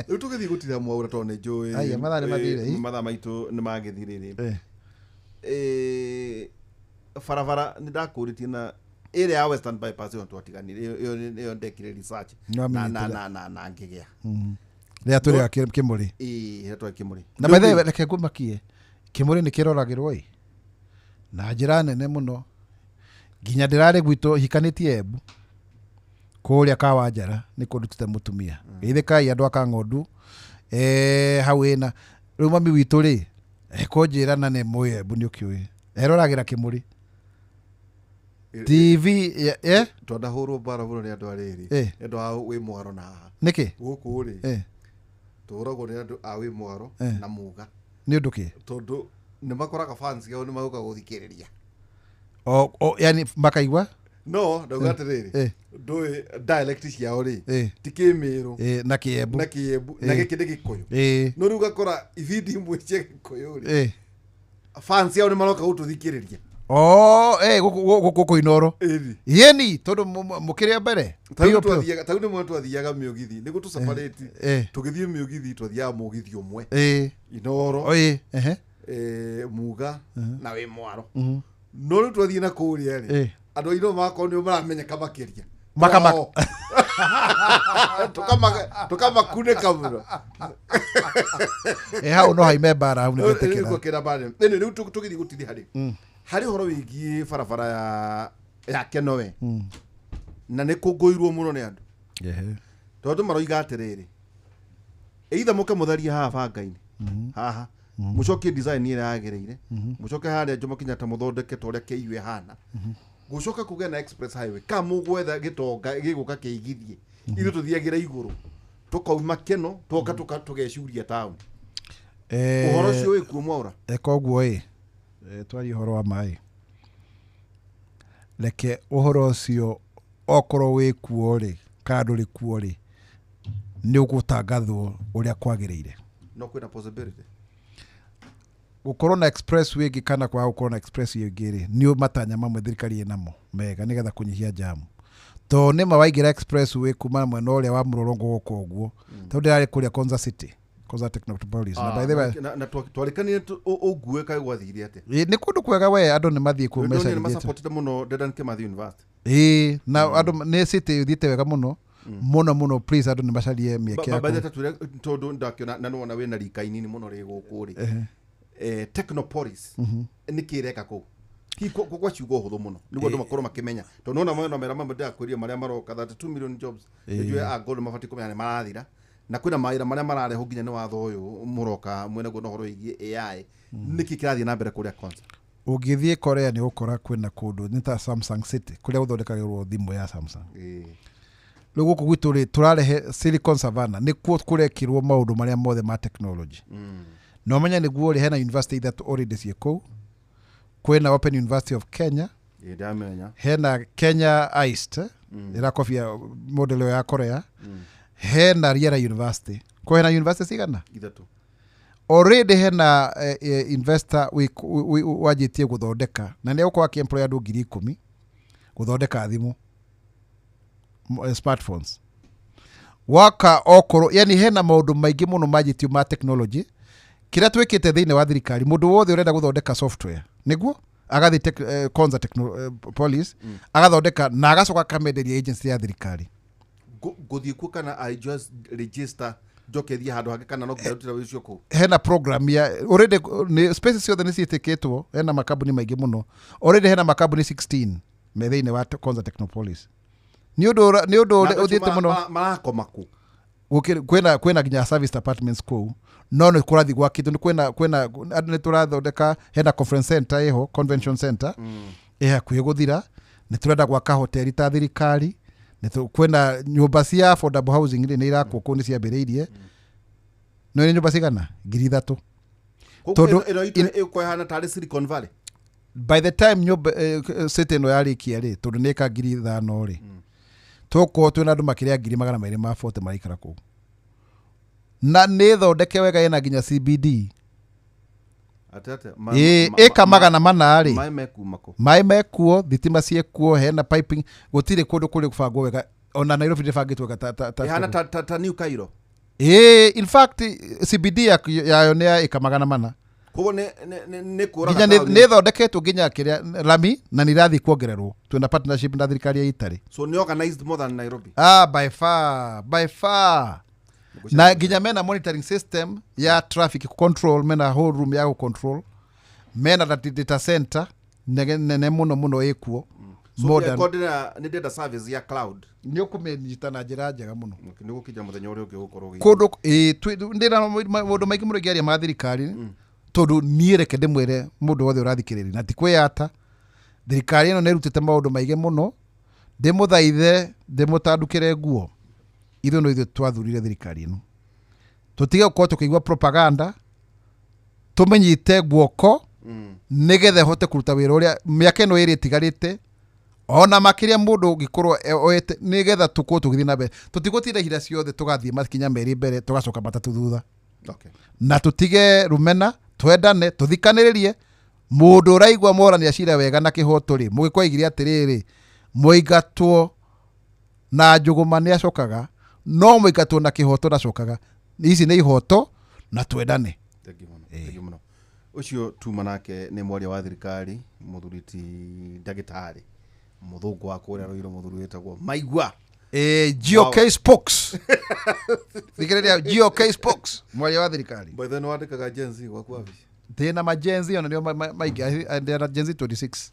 Rĩu tũgĩthiĩ gũtira Mwaura tondũ nĩ njũĩ Aya, mathaa nĩ mathire, ĩ. Mathaa maitũ nĩ magĩthirĩrĩ. Barabara nĩ ndakũrĩtie na ĩrĩa ya Western Bypass, ĩyo twatiganire, ĩyo ndekire research Nĩwamĩnyitire. na ngĩgĩa. Rĩrĩa tũrĩ Kĩmũrĩ. Ĩĩ, ĩrĩa twarĩ Kĩmũrĩ. Na by the way, reke ngũmakie, Kĩmũrĩ nĩ kĩroragĩrwo ĩ na njĩra nene mũno, nginya ndĩrarĩ gwitũ hikanĩtie Embu kũrĩa Kawanjara nĩ kũndutĩte mũtumia. Geithĩkai andũ a Kang'ondu, hau ĩna rĩu mami witũ rĩ ekũnjĩra, na nĩ mũĩ Embu, nĩ ũkĩũĩ, eroragĩra Kĩmũrĩ TV. Twandahũrwo mbara mũno nĩ andũ arĩrĩ, nĩ andũ a wĩ mwaro na haha. Nĩkĩ? Gũkũ rĩ tũhũragwo nĩ andũ a wĩ mwaro na muga. Nĩ ũndũ kĩ? Tondũ nĩ makoraga fans ao nĩ magũka gũthikĩrĩria. O yani makaigua. No ndauga atĩrĩrĩ, ndũĩ dialect ciao rĩ, ti Kĩmĩrũ na Kĩembu. Na Kĩembu na gĩkĩ nĩ Gĩkũyũ. No rĩu ũgakora ibindi imwe cia Gĩkũyũ rĩ, fans ao nĩ maroka gũtũthikĩrĩria. Oh, gũkũ Inoro. Ĩni. Yeni, tondũ mũkĩrĩ mbere. Tarĩu Pio, pio. Tarĩu nĩmwe twathiaga mĩũgithi nĩguo tũcabarĩti, tũgĩthiĩ mĩũgithi, twathiaga mũgithi ũmwe, Inoro, O, ehe. Muga na wĩ mwaro. No rĩu twathiĩ na kũrĩa rĩ, andũ a Inoro magakorwo nĩo maramenyeka makĩria. Ao. Tũkamakunĩka mũno. Hau no haime mbara hau, nĩ Rĩu ndetĩkĩra. kĩra mbara ĩno. Rĩu tũgĩthiĩ gũtithia harĩ ũhoro wĩgiĩ barabara ya Kenowe, na nĩ kũngũirwo mũno nĩ andũ tondũ maroiga atĩrĩrĩ, either mũke mũtharie haha banga-inĩ haha, mũcokie design ĩrĩa yagĩrĩire, mũcoke harĩa Jomo Kenyatta mũthondeke ta ũrĩa KU ĩhana, gũcoka kũgĩa na express highway, ka mũgwetha gĩtonga gĩgũka kĩigithie, ithuĩ tũthiagĩra igũrũ tũkauma Keno twoka tũgecuria taũni. Ũhoro ũcio wĩ kuo, Mwaura? Koguo ĩ, twarie ũhoro wa maĩ, reke ũhoro ũcio okorwo wĩ kuo rĩ, kana ndũrĩ kuo rĩ, nĩ ũgũtangathwo ũrĩa kwagĩrĩire. No kwĩna possibility. Gũkorwo na expressway ĩngĩ kana kwaga gũkorwo na expressway ĩngĩ rĩ, nĩ matanya mamwe thirikari ĩnamo mega nĩgetha kũnyihia jamu, tondũ nĩma waingĩra expressway kuma mwena ũrĩa wa mũrũrũngo gũka ũguo, tondũ ndĩrarĩ kũrĩa Konza City, Konza Technopolis, na by the way Na twarĩkanire ũngue kaĩ gwathire atĩa? Ĩ, nĩ kũndũ kwega we, andũ nĩ mathiĩ kuo Nĩ ndonire nĩ mecarithĩtie. masupportĩte mũno Dedan Kimathi University. Ĩĩ, na andũ nĩ city ũthiĩte wega mũno mũno mũno. Please, andũ nĩ macarie mĩeke ya Ba tatwĩre tondũ ndakĩona na nĩwona wĩna rika inini mũno rĩ gũkũ rĩ, Technopolis nĩ kĩ ĩreka kũu? Hihi kwa ciugo hũthũ mũno nĩguo andũ makorwo makĩmenya, tondũ nona mwena mera mamwe ndĩrakwĩria marĩa maroka 32 million jobs, nĩnjũĩ a gold mabatiĩ kũmenya nĩ marathira. Na kwĩna mawĩra marĩa mararehwo nginya nĩ watho ũyũ mũroka mwene guo na ũhoro wĩgiĩ AI. Nĩkĩ kĩrathiĩ na mbere kũrĩa Konza? Ũngĩthiĩ Korea nĩ ũgũkora kwĩna kũndũ nĩ ta Samsung City, kũrĩa gũthondekagĩrwo thimũ ya Samsung. Rĩu gũkũ gwitũ rĩ, tũrarehe Silicon Savannah, nĩkuo kũrekĩrwo maũndũ marĩa mothe ma technology. Na ũmenye nĩguo rĩ, hena university ithatũ already ciĩ kũu. Kwĩna Open University of Kenya, Ĩĩ, ndamenya. Hena Kenya IST, ĩrakobia model ĩyo ya Korea, hena Riara University. Ko hena university cigana? Ithatũ. Already hena investor wanjĩtie gũthondeka, na nĩ egũkorwo akĩemploy andũ 10,000 gũthondeka thimũ, smartphones waka okorwo. Yani hena maũndũ maingĩ mũno manjĩtio ma technology. Kĩrĩa twĩkĩte thĩinĩ wa thirikari, mũndũ wothe ũrenda gũthondeka software nĩguo agathiĩ Konza Technopolis, agathondeka na agacoka akamenderia agency ya thirikari. Ngũthiĩ kuo kana I just register njoke thiĩ handũ hangĩ, kana no nginya ndutĩre wĩra ũcio kũu? Hena program ya already nĩ spaces ciothe nĩ ciĩtĩkĩtwo. Hena makambuni maingĩ mũno already, hena makambuni 16 me thĩinĩ wa Konza Technopolis. Nĩ ũndũ Na andũ acio ũthiĩte mũno. Marakoma kũ? Kwĩna nginya service apartments kũu, no nĩ kũrathiĩ gwakĩtwo. Nĩ kwĩna andũ, nĩ tũrathondeka, hena conference center ĩho, convention center ĩ hakuhĩ gũthira. Nĩ tũrenda gwaka hoteli ta thirikari. Kwĩna nyũmba cia affordable housing rĩ, nĩ irakwo kũu, nĩ ciambĩrĩirie. No nĩ nyũmba cigana? 3,000. Koguo Tondũ ĩno itũ ĩgũkorwo ĩhana tarĩ Silicon Valley. By the time nyũmba city ĩno yarĩkia rĩ, tondũ nĩ ĩka 5,000 rĩ, tũgũkorwo twĩna andũ makĩria 240,000 maraikara kũu, na nĩ thondeke wega, ĩna nginya CBD. Atĩ atĩa? Ĩ ĩka 400 rĩ. Maĩ mekuma kũ? Maĩ mekuo, thitima ciĩkuo, hena piping. Gũtirĩ kũndũ kũrĩ gũbangwo wega, ona Nairobi ndĩbangĩtwo wega ta Ĩhana ta New Cairo. Ĩ, in fact CBD yayo nĩ ya ĩka 400. Koguo nĩ kũraga Nginya taũni. nĩ ĩthondeketwo nginya kĩrĩa lami, na nĩ irathiĩ kuongererwo. Twĩna partnership na thirikari ya Italy. So nĩ organized more than Nairobi. Ah, by far, by far. Na nginya mena monitoring system ya traffic control, mena whole room ya control, mena data center nene nene muno muno ĩkuo. So Modern. ndĩrenda, nĩ ndĩrenda service ya cloud. Nĩ ũkũmĩnyita na njĩra njega mũno. Nĩ gũkinya mũthenya ũrĩa ũngĩ gũkorwo Kũndũ ĩ, ndĩna maũndũ maingĩ mũno ingĩaria ma thirikari, tondũ niĩ reke ndĩmwĩre mũndũ wothe ũrathikĩrĩria, na ti kwĩyata, thirikari ĩno nĩ ĩrutĩte maũndũ maingĩ mũno. Ndĩmũthaithe, ndĩmũtandũkĩre nguo, ithuĩ no ithuĩ twathurire thirikari ĩno. Tũtige gũkorwo tũkĩigua propaganda, tũmĩnyite guoko nĩgetha ĩhote kũruta wĩra ũrĩa mĩaka ĩno ĩrĩ ĩtigarĩte, ona makĩria mũndũ ũngĩkorwo oete, nĩgetha tũkorwo tũgĩthiĩ na mbere. Tũtigũtinda ihinda ciothe tũgathiĩ makinya merĩ mbere, tũgacoka matatũ thutha. Na tũtige rũmena, twendane, tũthikanĩrĩrie. Mũndũ ũraigua morania cira wega na kĩhoto rĩ, mũgĩkwa aigire atĩrĩrĩ, mũingatwo na njũgũma nĩ acokaga, no mũingatwo na kĩhoto ndacokaga. Ici nĩ ihoto, na twendane. Thengiũ mũno, thengiũ mũno. Ũcio tuma nake nĩ mwaria wa thirikari, mũthuri ti ndagĩtarĩ mũthũngũ wa kũrĩa Rũirũ, mũthuri wĩtagwo Maigua. GOK spokes, thikĩrĩria, GOK spokes, mwaria wa thirikari. By the way, nĩ wandĩkaga Gen Z gwaku wabici? Ndĩna ma Gen Z, ona nĩo maingĩ. Ndĩna Gen Z 26.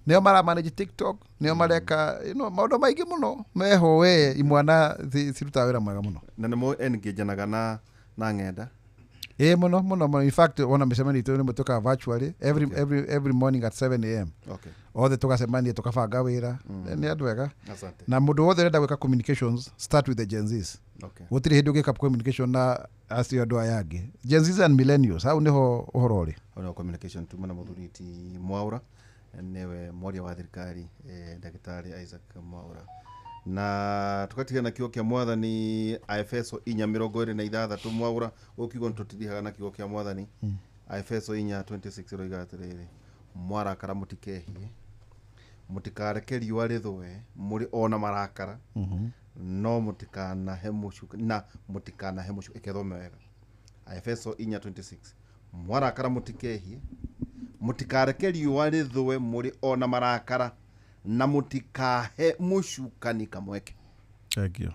Nĩo maramanage TikTok, nĩo mareka maũndũ maingĩ mũno meho. We imwana cirutaga wĩra mwega mũno. Na nĩ mo engaganaga na ng'enda? Ĩ, mũno mũno mũno. In fact, ona mĩcemanio itũ nĩmwe tũkaga virtually every morning at 7 a.m. Othe tũgacemania, tũkabanga wĩra. Nĩ andũ ega. Asante. Na mũndũ wothe ũrenda gwĩka communications, start with the Gen Zs. Gũtirĩ hĩndĩ ũngĩka communication na acio andũ aya angĩ. Gen Zs and millennials, hau nĩho ũhoro ũrĩ. Hau nĩho communication. Tuma na mũthuri ti Mwaura, nĩwe mwaria wa thirikari, ndagĩtarĩ Isaac Mwaura. Na tũgatiga na kiugo kĩa mwathani, Aefeso 4:26. Mwaura, gũkiugo nĩ tũtirihaga na kiugo kĩa mwathani. Aefeso 4:26 ĩroiga atĩrĩrĩ, mwarakara mũtikehie, mũtikareke riũa rĩthũe mũrĩ ona marakara, no mũtikanahe mũcuka, na mũtikanahe mũcuka. Ĩkethome wega, Aefeso 4:26, mwarakara mũtikehie, mũtikareke riũa rĩthũe mũrĩ ona marakara, na mũtikahe mũcukani kamweke. Thank you.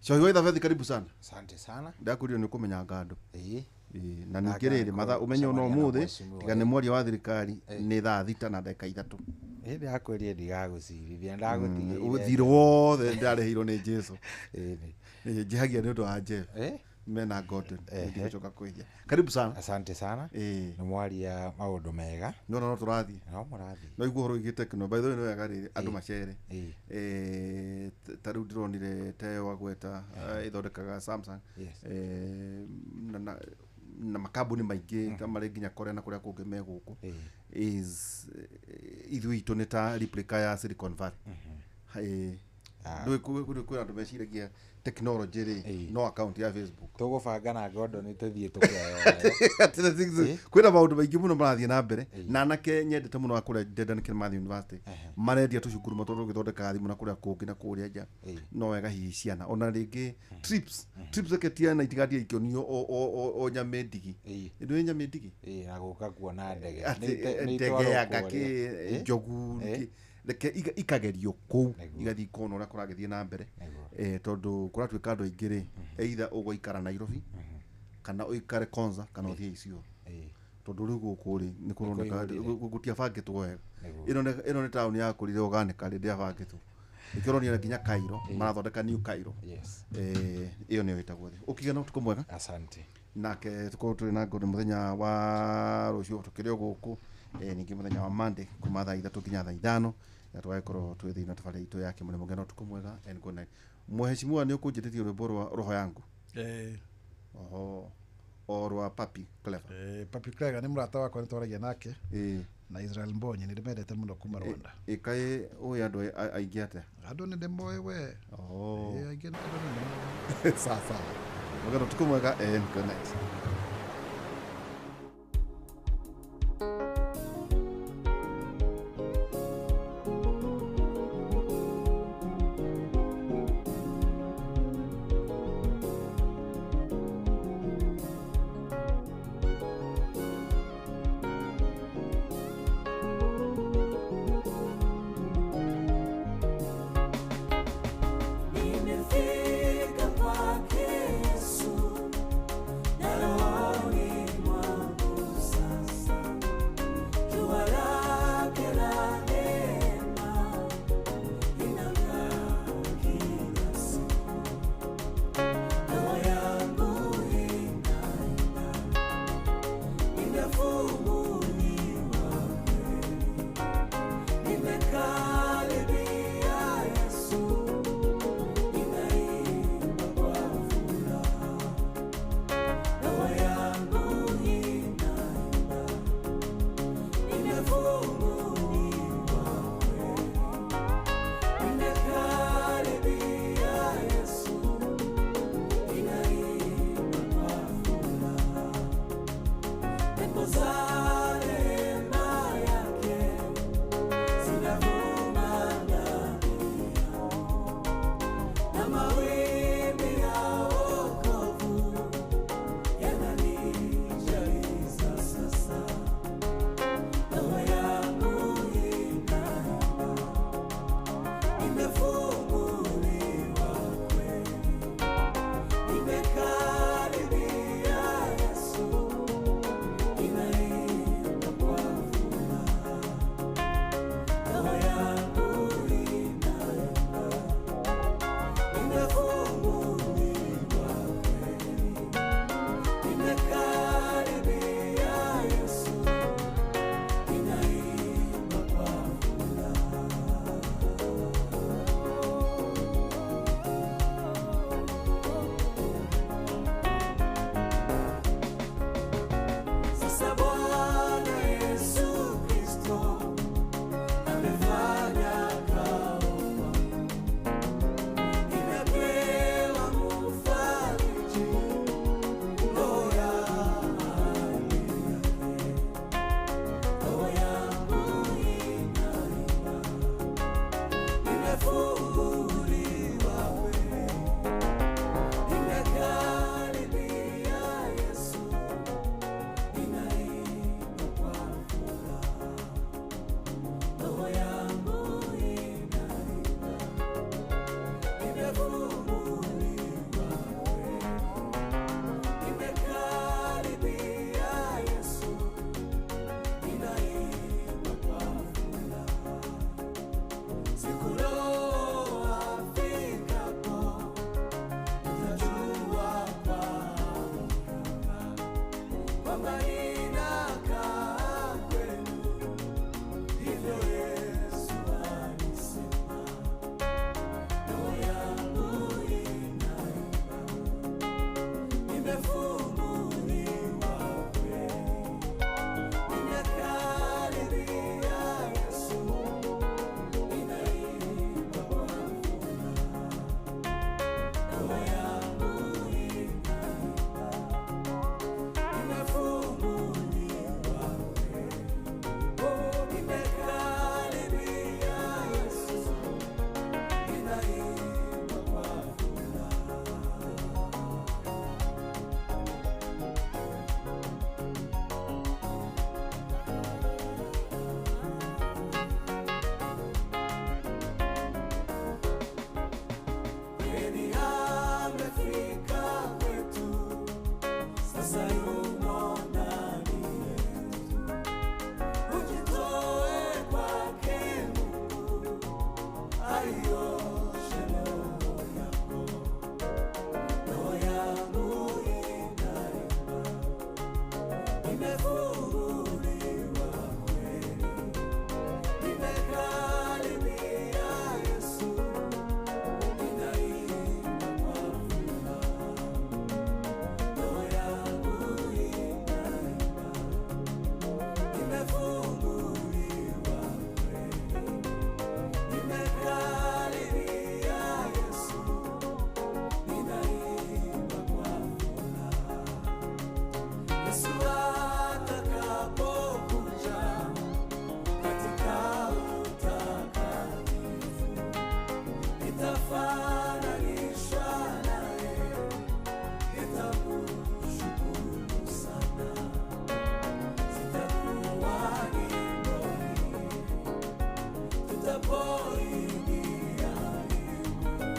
Cohi wa Ithabethi, karibu sana. Asante sana. Ndakwĩrire nĩ ũkũmenyanga andũ. Ĩĩ. Ĩĩ, na ningĩ rĩrĩ mathaa ũmenye ona Gũcemania na ũmũthĩ mheshimiwa. tiga nĩ mwaria wa thirikari, nĩ thaa 6:03. Ĩĩ, ndakwĩrire ndigagũcirithia, ndagũtigĩire. Thirĩ wothe ndarĩhĩirwo nĩ Jesu. Ĩĩ. Njĩhagia nĩ ũndũ wa Jeff Eh? mena Gordon. Ehe. Ndigũcoka kwĩhia. Karibu sana. Asante sana. Ĩĩ. Nĩ mwaria maũndũ mega. Nona no tũrathiĩ. No mũrathiĩ. No iguo ũhoro wĩgiĩ techno. By the way, nĩ wega rĩrĩ andũ macere. Ĩĩ. Ta rĩu ndĩronire teo agweta ĩthondekaga Samsung. Yes. Na makambuni maingĩ ta marĩ nginya Korea na kũrĩa kũngĩ me gũkũ. Ĩĩ. Is ithuĩ itũ nĩ ta replica ya Silicon Valley. Ĩĩ. Ndũĩ kwĩ andũ meciragia technology rĩ Ĩĩ. no account ya Facebook. Tũgũbanga na Gordon tũthiĩ tũkeyonere. Kwĩna maũndũ maingĩ mũno marathiĩ na mbere na anake nyendete mũno a kũrĩa Dedan Kimathi University marendia tũcukuru matũ tũgĩthondekaga thimũ na kũrĩa kũngĩ na kũrĩa nja. No wega hihi ciana ona rĩngĩ trips trips reke tiana itigathiĩ ikĩonio o nyamĩ ndigi. Ĩĩ. Ndũĩ nyamĩ ndigi? Ĩĩ, na gũka kuona ndege. Atĩ Nĩ ndege itwarwo ya kũrĩa. ngakĩ Ĩĩ. njogu Ĩĩ. nĩkĩ. Reke ikagerio kũu Nĩguo. igathiĩ ikona ũrĩa kũragĩthiĩ na mbere. Nĩguo. Tondũ kũratuĩka andũ aingĩ rĩ either ũgũikara Nairobi kana ũikare Konza kana ũthiĩ Isiolo. Ĩĩ. Tondũ rĩu gũkũ rĩ nĩ kũroneka kũihũrire. gũtiabangĩtwo wega. Nĩguo. Ĩno nĩ taũni yakũrire organically ndĩabangĩtwo. Nĩkĩo ũronire nginya Cairo marathondeka New Cairo. Yes. Ĩyo nĩyo ĩtagwo thĩ. Ũkĩgĩa na ũtukũ mwega. Asante. Nake tũkorwo tũrĩ na Gordon mũthenya wa rũciũ tũkĩrĩ o gũkũ, ningĩ mũthenya wa Monday kuma thaa 3 nginya thaa 5 na tũgagĩkorwo twĩ thĩinĩ wa tabarĩra itũ ya Kĩmũrĩ. Mũgĩe na ũtukũ mwega and good night. Mheshimiwa nĩ ũkũnjĩtĩtie rwĩmbo rwa roho yangu. Eh, Oho, o rwa Papi Clever. Papi Clever nĩ mũrata wakwa nĩ twaragia nake. Ĩĩ. Na Israel Mbonyi nĩ ndĩmendete mũno kuma Rwanda. Ĩkaĩ ũĩ andũ aingĩ atĩa? Andũ nĩ ndĩmoĩ we. Oho. Ĩĩ, aingĩ andũ nĩ ndĩmoĩ. Sawa sawa. Mũgĩe na ũtukũ mwega and good night. Nimefika kwake Yesu na rohoni mwangu sasa, jua lake la neema linang'aa kila siku, roho yangu inaimba, nimefunguliwa kweli, nimekaribia Yesu. Ninaimba kwa furaha, roho yangu inaimba, nimefunguliwa kweli, nimekaribia Yesu. Ninaimba kwa furaha, pepo za rehema yake zinavuma ndani yangu na mawimbi ya wokovu yananijaliza sasa. Roho yangu inaimba, nimefunguliwa kweli, nimekaribia Yesu. Ninaimba kwa furaha, roho yangu inaimba, nimefunguliwa. Nimefananishwa naye, nitamshukuru sana. Sitakuwa nyumbani, tutapoingia mbingu,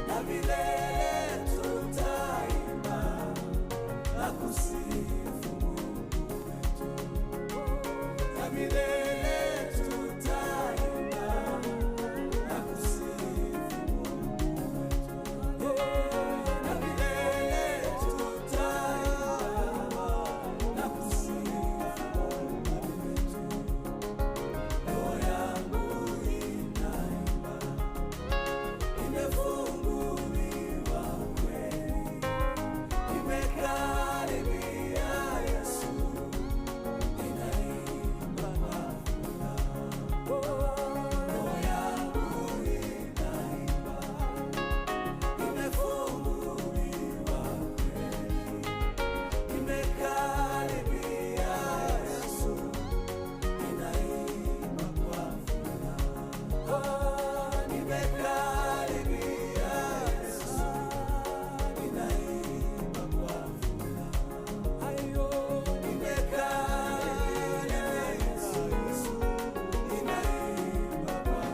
na milele tutaimba na kusifu Mungu wetu, na milele tutaimba na kusifu Mungu wetu, na milele tutaimba na kusifu Mungu wetu. Roho yangu inaimba, imefunguliwa kweli, imekaribia Yesu, inaimba kwa furaha. Roho yangu inaimba, imefunguliwa kweli, imekaribia Yesu, inaimba kwa furaha. Nimekaribia Yesu, inaimba kwa furaha. Nimekaribia Yesu, inaimba kwa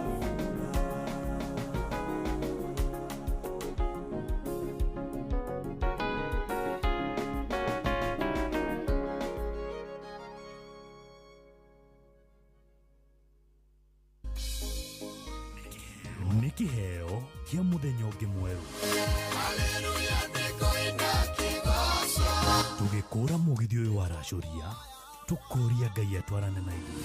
Nĩ kĩheo kĩa mũthenya ũngĩ mwerũ tũgĩkũra mũgithi ũyũ waracũria tũkũria Ngai atwarane na ithuĩ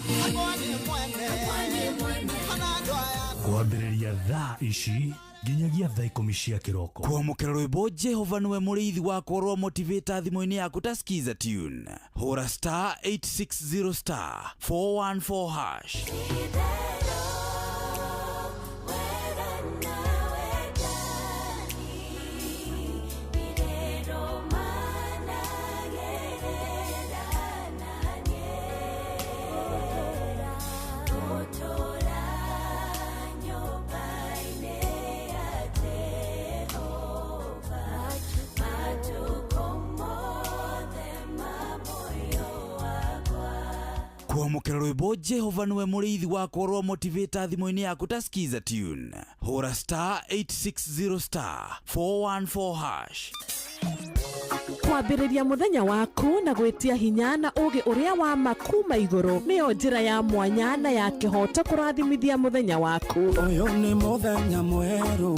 kwambĩrĩria thaa ici nginyagia thaa 10 cia kĩroko. Kwamũkĩra rwĩmbo Jehova nĩwe mũrĩithi wakwa rwa motivator thimũ-inĩ yaku ta skiza tune, hũra star 860 star 414 hash. Kwamũkĩra rwĩmbo Jehova nĩwe mũrĩithi wakwa rwa motivator thimũ-inĩ yaku ta skiza tune, hũra star 860 star 414 hash. Kwambĩrĩria mũthenya waku na gwĩtia hinya na ũũgĩ ũrĩa wa ma kuma igũrũ nĩyo njĩra ya mwanya na ya kĩhooto kũrathimithia mũthenya waku. Ũyũ nĩ mũthenya mwerũ,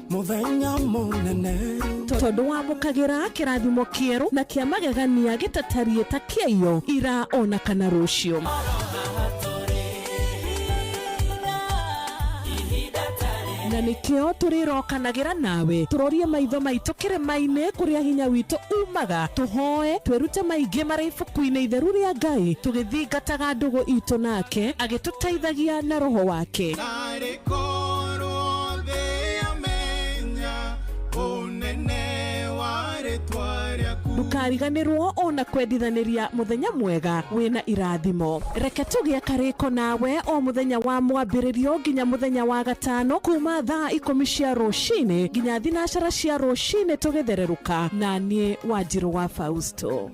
mũthenya mũnene. Tondũ wamũkagĩra kĩrathimo kĩerũ na kĩa magegania gĩtatariĩ ta kĩaiyo ira ona kana rũciũ. Na nĩkĩo tũrĩrokanagĩra nawe tũrorie maitho maitũ kĩrĩma-inĩ kũrĩa hinya witũ umaga, tũhoe twĩrute maingĩ marĩ ibuku-inĩ itheru rĩa Ngai tũgĩthingataga ndũgũ itũ nake agĩtũteithagia na roho wake. Narĩ korwo thĩ yamenya ũnene wa rĩtwa rĩaku. Ndũkariganĩrwo ona kwendithanĩria mũthenya mwega wĩna irathimo. Reke tũgĩe karĩko nawe o mũthenya wa mwambĩrĩrio nginya mũthenya wa gatano kuma thaa 10 cia rũcinĩ nginya 12 cia rũcinĩ tũgĩthererũka na niĩ Wanjirũ wa Fausto.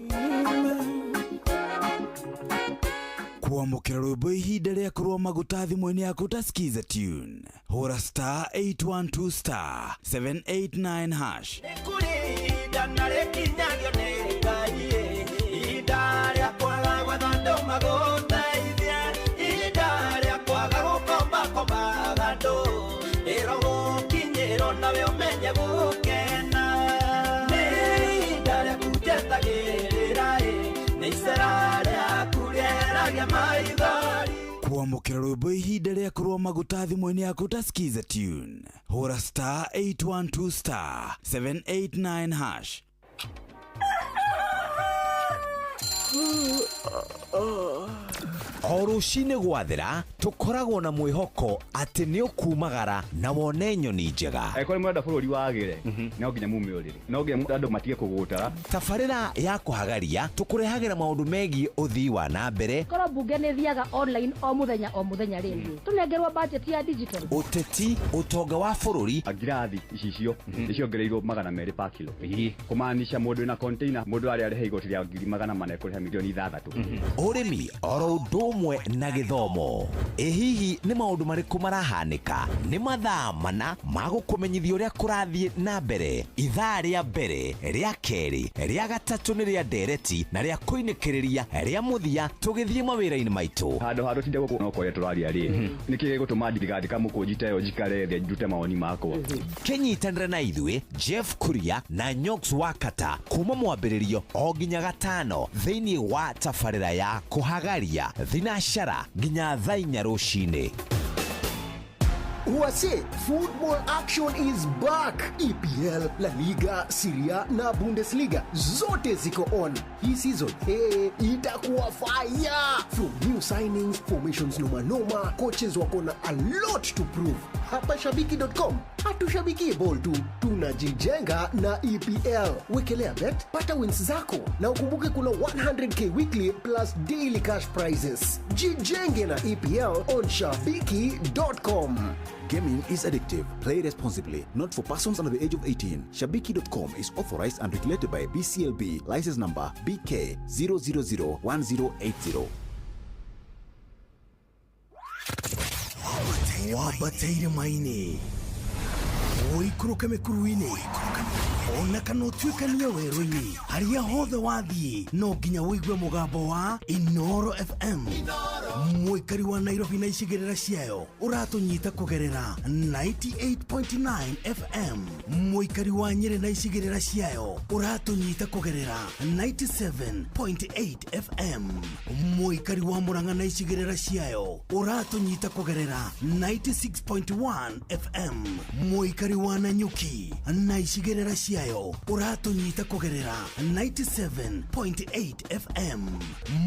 Kwamũkĩra rwĩmbo ihinda rĩa kũrũa maguta thimũ-inĩ yaku ta skiza tune, hũra star 812 star 789 hash. Ihinda na rĩkinyagio nĩ Ngai, ihinda rĩa kwaga gwetha andũ magũteithie, ihinda rĩa kwaga gũkombakombaga andũ, ĩro gũkinyĩrwo nawe ũmenye gũkena. Nĩ ihinda rĩaku njetagĩrĩra, nĩ icera rĩaku rĩeragia maithori. Kwamũkĩra rwĩmbo ihinda rĩa kũrũa maguta thimũ-inĩ yaku ta skiza tune, hũra star 812 star 789 hash. O rũcinĩ gwathera tũkoragwo na mwĩhoko atĩ nĩ ũkumagara na wone nyoni njega. Angĩkorwo nĩ mũrenda bũrũri wagĩre, no nginya mume ũrĩrĩ, no nginya andũ matige kũgũtara. Tabarĩra ya kũhagaria tũkũrehagĩra maũndũ megiĩ ũthii wa na mbere, korwo mbunge nä thiaga online o muthenya o muthenya rĩ, tũnengerwo budget ya digital. Ũteti, ũtonga wa bũrũri. Ngirathi icicio nĩ ciongereirwo 200 per kilo, kũmaanisha mũndũ wĩna container, mũndũ arĩa arĩha igoti rĩa 400,000 ekũrĩha 6 million. Ũrĩmi oro ũndũ ũmwe na gĩthomo. Ĩ hihi nĩ maũndũ marĩkũ marahanĩka? Nĩ mathaa mana ma gũkũmenyithia ũrĩa kũrathiĩ na mbere. Ithaa rĩa mbere, rĩa kerĩ, rĩa gatatũ nĩ rĩa ndereti na rĩa kũinĩkĩrĩria rĩa mũthia tũgĩthiĩ mawĩra-inĩ maitũ. Handũ ha tũtinde gũkũ no kwaria tũraria rĩ, nĩkĩ gĩgũtũma ndigandĩka mũkũnji ta ĩyo njikare thĩ ndute mawoni makwa? Kĩnyitanĩre na ithuĩ Jeff Kuria na Nyox Wakata kuma mwambĩrĩrio o nginya gatano thĩinĩ wa tabarĩra ya kũhagaria thinacara nginya thaa 4 rũcinĩ. Wase, football action is back. EPL, La Liga, Serie A na Bundesliga zote ziko on. Hii season, hey, itakuwa fire. From new signings, formations noma noma, coaches wako na a lot to prove. Hapa shabiki.com hatushabiki ball tu, tunajijenga na EPL. Wekelea bet, pata wins zako na ukumbuke kuna 100K weekly plus daily cash prizes. Jijenge na EPL on shabiki.com. Gaming is addictive. Play responsibly. Not for persons under the age of 18. Shabiki.com is authorized and regulated by BCLB. License number BK 0001080. Wambataire maini, ũikũrũke mĩkuru-inĩ, ona kana ũtuĩkanie werũ-inĩ, harĩa hothe wathiĩ no nginya ũigue mũgambo wa Inoro FM. Mũikari wa Nairobi na icigĩrĩra ciayo ũratũnyita kũgerera 98.9 FM. Mũikari wa Nyĩrĩ na icigĩrĩra ciayo ũratũnyita kũgerera 97.8 FM. Mũikari wa Mũrang'a na icigĩrĩra ciayo ũratũnyita kũgerera 96.1 FM. Mũikari wa Nanyuki na icigĩrĩra ciayo ũratũnyita kũgerera 97.8 FM.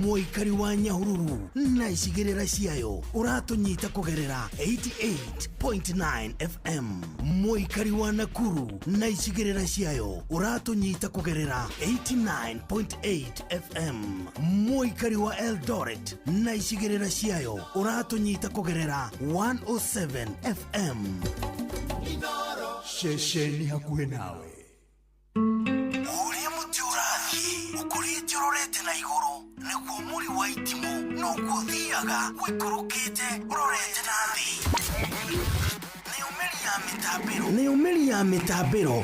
Mũikari wa Nyahururu na icigĩrĩra ciayo ũratũnyita kũgerera 88.9 FM. Mũikari wa Nakuru na icigĩrĩra ciayo ũratũnyita kũgerera 89.8 FM. Mũikari wa Eldoret na icigĩrĩra ciayo ũratũnyita kũgerera 107 FM. Ceceni hakuhĩ nawe. Ũrĩa mũtĩ ũrathiĩ ũkũrĩte ũrorete na igũrũ, nĩguo mũri wa itimũ noguo ũthiaga ũikũrũkĩte ũrorete na thĩ. Nayo mĩri ya mĩtambĩro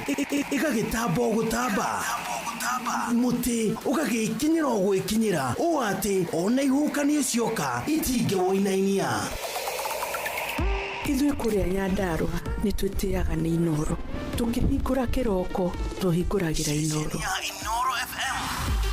ĩgagĩtamba o gũtamba, mũtĩ ũgagĩkinyĩra o gwĩkinyĩra, ũũ atĩ ona ihuhũkanio cioka itingĩwũinainia. Ithuĩ kũrĩa Nyandarũa nĩ twĩtĩaga nĩ Inoro. Tũkĩhingũra kĩroko tũhingũragĩra Inoro.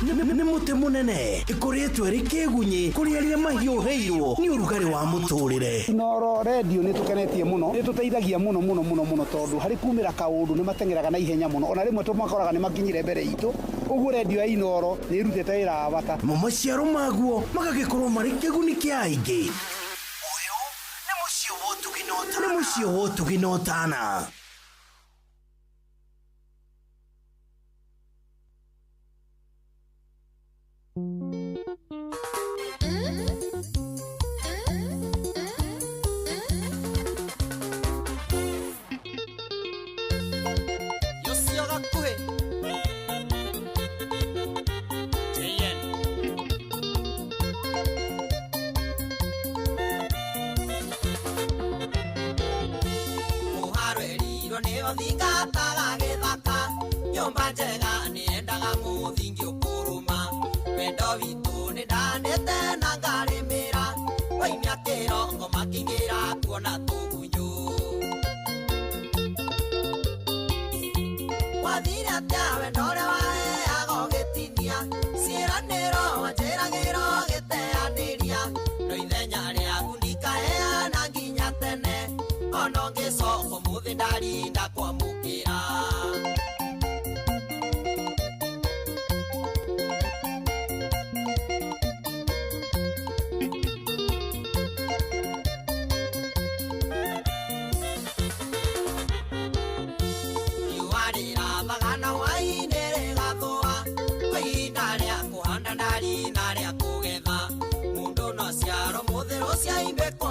Nĩ mũtĩ mũnene ĩkũrĩtwo ĩrĩ kĩgunyĩ kũrĩ arĩa mahiũhĩirwo nĩ ũrugarĩ wa mũtũrĩre. Inoro redio nĩ tũkenetie mũno, nĩ tũteithagia mũno mũno mũno mũno, tondũ harĩ kumĩra kaũndũ nĩ mateng'eraga na ihenya mũno, ona rĩmwe tũmakoraga nĩ makinyire mbere itũ. Ũguo redio ya Inoro nĩ ĩrutĩte wĩra wa bata. Mo maciaro maguo magagĩkorwo marĩ kĩguni kĩa aingĩ. Nĩ mũciĩ wa ũtugi na ũtana. Yosia gakuhĩ JN. Mũharwerirwo nĩyo thingataga gĩthaka, nyũmba njega nĩendaga mũthingi ũkũrũma. Wendo witũ nĩndanĩte na ngarĩmĩra, waimia kĩrongo makĩingĩra kuona tũgunyũ. Wathire atĩa wendo ũrĩa waheaga ũgĩtinia, ciĩranĩro wanjĩragĩra ũgĩteanĩria, no ithenya rĩaku ndikaheana nginya tene, ona ũngĩcoka ũmũthĩ ndarinda kwamũkĩra.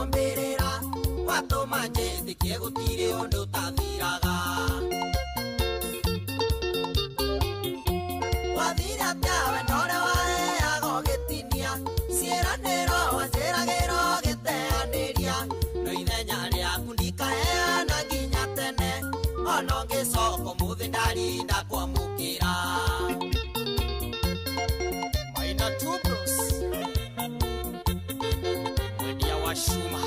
gũkombĩrĩra watũma njĩtĩkie gũtirĩ ũndũ ũtathiraga wathire atĩa wendo ũrĩa waheaga ũgĩtinia ciĩranĩro wanjĩragĩra ũgĩteanĩria no ithenya rĩaku ndikaheana nginya tene ona ũngĩcoka ũmũthĩ ndarinda kwamũkĩra. Maina Two Bros, mwendia wa cuma.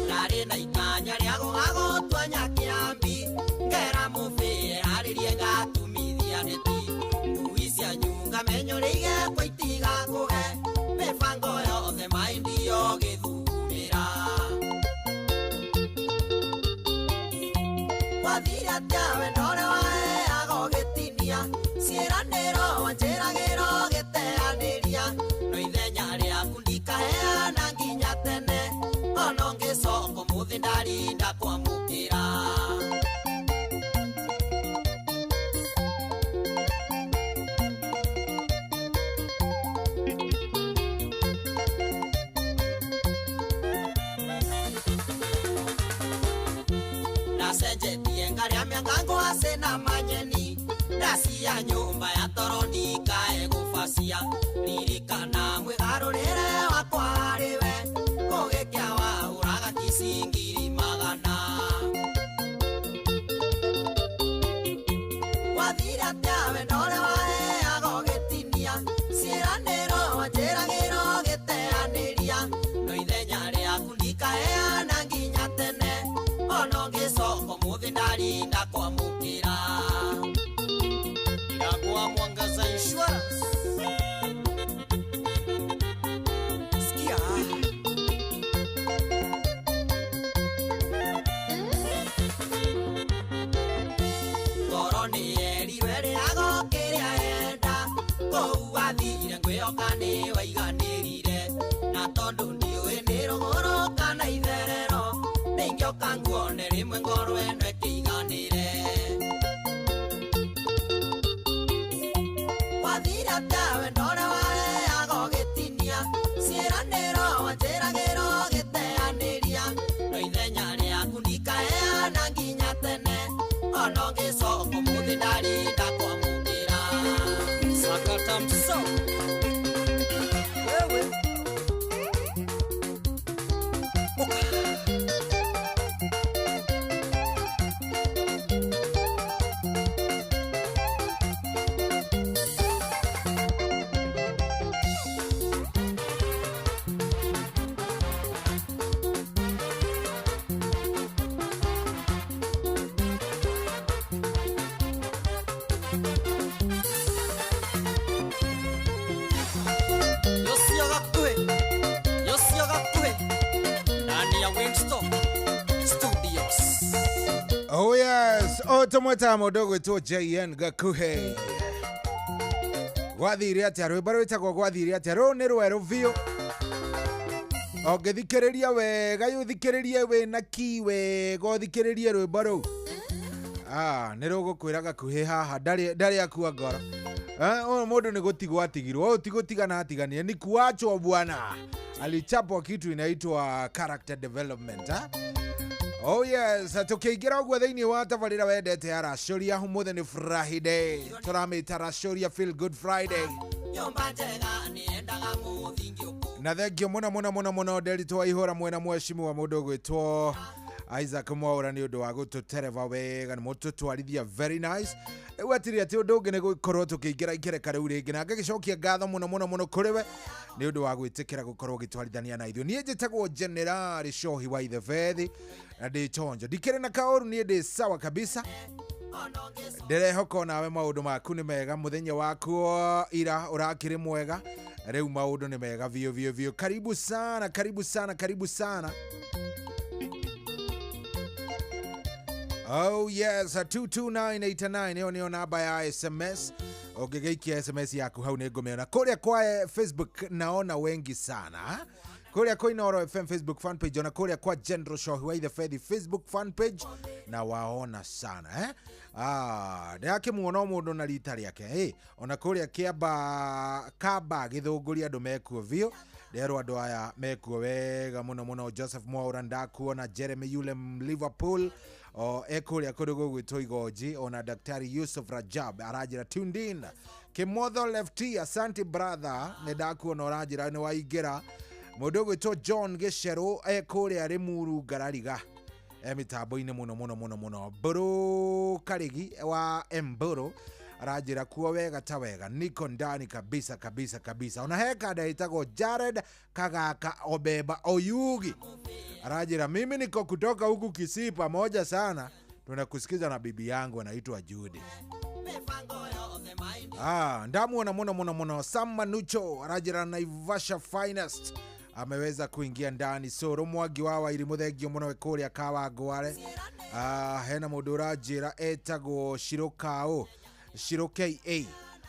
Ndarĩ na itanya rĩa gũgagũtua Nyakĩambi ngera mũbĩre arĩrie ngatumithia neti ngui cianyu ngamenyũrĩire igekwo itigakũge mĩbango yothe maindio gĩthugumĩra. Wathire atĩa wendo ũrĩa waheaga ũgĩtinia ciĩranĩro wanjĩragĩra ũgĩteanĩria no ithenya rĩaku ndikaheana nginya tene ona ũngĩcoka ũmũthĩ ndarinda kwamũkĩra. Ndacenjetie ngarĩa mĩangango ase na manyeni ndacia nyũmba ya toro ndikae gũbacia ririkana mwĩgarũrĩre wakwa harĩ we kũgĩkĩa wahũraga kici ngiri magana. Wathire atĩa wendo ũrĩa waheaga ũgĩtinia ciĩranĩro wanjĩragĩra ũgĩteanĩria no ithenya rĩaku ndikaheana nginya tene ona ũngĩcoka ũmũthĩ ndarinda kwamũkĩra. Iragwa Mwangaza Insurance. Sikia. Ngoro nĩ yerirwe rĩago kĩrĩa enda kũu wathire ngwĩhoka nĩ waiganĩrire na tondũ ndiũĩ nĩ rũgũrũ kana itherero nĩingĩoka nguone rĩmwe ngoro ĩno ĩkĩiganĩre. Wathire atĩa wendo ũrĩa waheaga ũgĩtinia ciĩranĩro wanjĩragĩra ũgĩteanĩria no ithenya rĩaku ndikaheana nginya tene ona ũngĩcoka ũmũthĩ ndarinda kwamũkĩra. Sakata mso wewe. Yosia Gakuhe, Yosia Gakuhe, ndani ya Winstop Studios. Oh yes, o tumwetaga mũndũ ũgwĩtwo JN Gakuhe. Gwathire atĩa rwĩmbo rwĩtagwo gwathire atĩa rũu nĩ rwerũ biũ. Ũngĩthikĩrĩria wega ũthikĩrĩrie wĩna ki wega ũthikĩrĩrie rwĩmbo rũu. Ah, nĩ rũgũkwĩra Gakuhĩ haha ndarĩ akua ngoro. Ũyũ mũndũ nĩ gũtigwo atigirwo, ũyũ ti gũtigana atiganire, ni kuachwa bwana. Alichapwa kitu inaitwa character development ha? Oh yes, tukiingira ũguo thĩinĩ wa tabarĩra wendete ya Racũria ũmũthĩ nĩ Friday. Tũramĩta Racũria Feel Good Friday. Nyũmba njega nĩendaga mũthingi ũkũ Na thengio mũno mũno mũno mũno Nderitu wa ihũra mwena mheshimiwa mũndũ ũgwĩtwo Isaac Mwaura nĩ ũndũ wa gũtũtereba wega nĩ mũtũtwarithia very nice. Rĩu atirĩ atĩ ũndũ ũngĩ nĩ gũkorwo tũkĩingĩra ikereka rĩu rĩngĩ na ngagĩcokia ngatho mũno mũno mũno kũrĩ we nĩ ũndũ wa gwĩtĩkĩra gũkorwo ũgĩtwarithania na ithuĩ. Niĩ njĩtagwo Generali Shohi wa Ithebethi na ndĩ chonjo ndikĩrĩ na kaũru, niĩ ndĩ sawa kabisa. Ndĩrehoka onawe maũndũ maku nĩ mega, mũthenya waku ira ũrakĩrĩ mwega, rĩu maũndũ nĩ mega biũ biũ biũ. Karibu sana, karibu sana, karibu sana. Oh yes, 22989 ĩyo nĩyo namba ya SMS. Ũngĩgĩikia SMS yaku hau nĩ ngũmĩona. Kũrĩa kwa Facebook naona wengi sana. Kũrĩa kwa Inooro FM Facebook fan page ona kũrĩa kwa General Shohi wa Ithebethi Facebook fan page Na waona sana eh? Ah, ndĩrakĩmuona o mũndũ na rita rĩake hey, ona kũrĩa kĩamba kamba gĩthũngũri andũ mekuo biũ, nderwo andũ aya mekuo wega mũno mũno. Joseph Mwaura ndakuona, Jeremy yule Liverpool o ekũrĩa kũndũ gũgwĩtwo Igonji, ona Daktari Yusuf Rajab aranjĩra tuned in. Kĩmotho Lefty, asante brother, nĩ ndakuona ũranjĩra nĩ waingĩra. Mũndũ ũgwĩtwo John Gĩcerũ ekũrĩa Rĩmuru Ngarariga mitambo-inĩ mũno mũno mũno mũno. Mbũrũ Karĩgi wa Mbũrũ aranjĩra kuo wega ta wega, niko ndani kabisa kabisa kabisa. Ona he kanda ĩtagwo Jared Kagaka Obeba Oyugi aranjĩra mimi niko kutoka huku Kisii, pamoja sana, tunakusikiza na bibi yangu anaitwa Judy. Ah, ndamuona muno muno muno. Sam Manucho aranjĩra Naivasha finest ameweza kuingia ndani. Soro Mwangi wa Wairimu thengio muno we kũrĩa Kawangware. Ah, hena mũndũ ũranjĩra etagwo Shirokao Shiro KA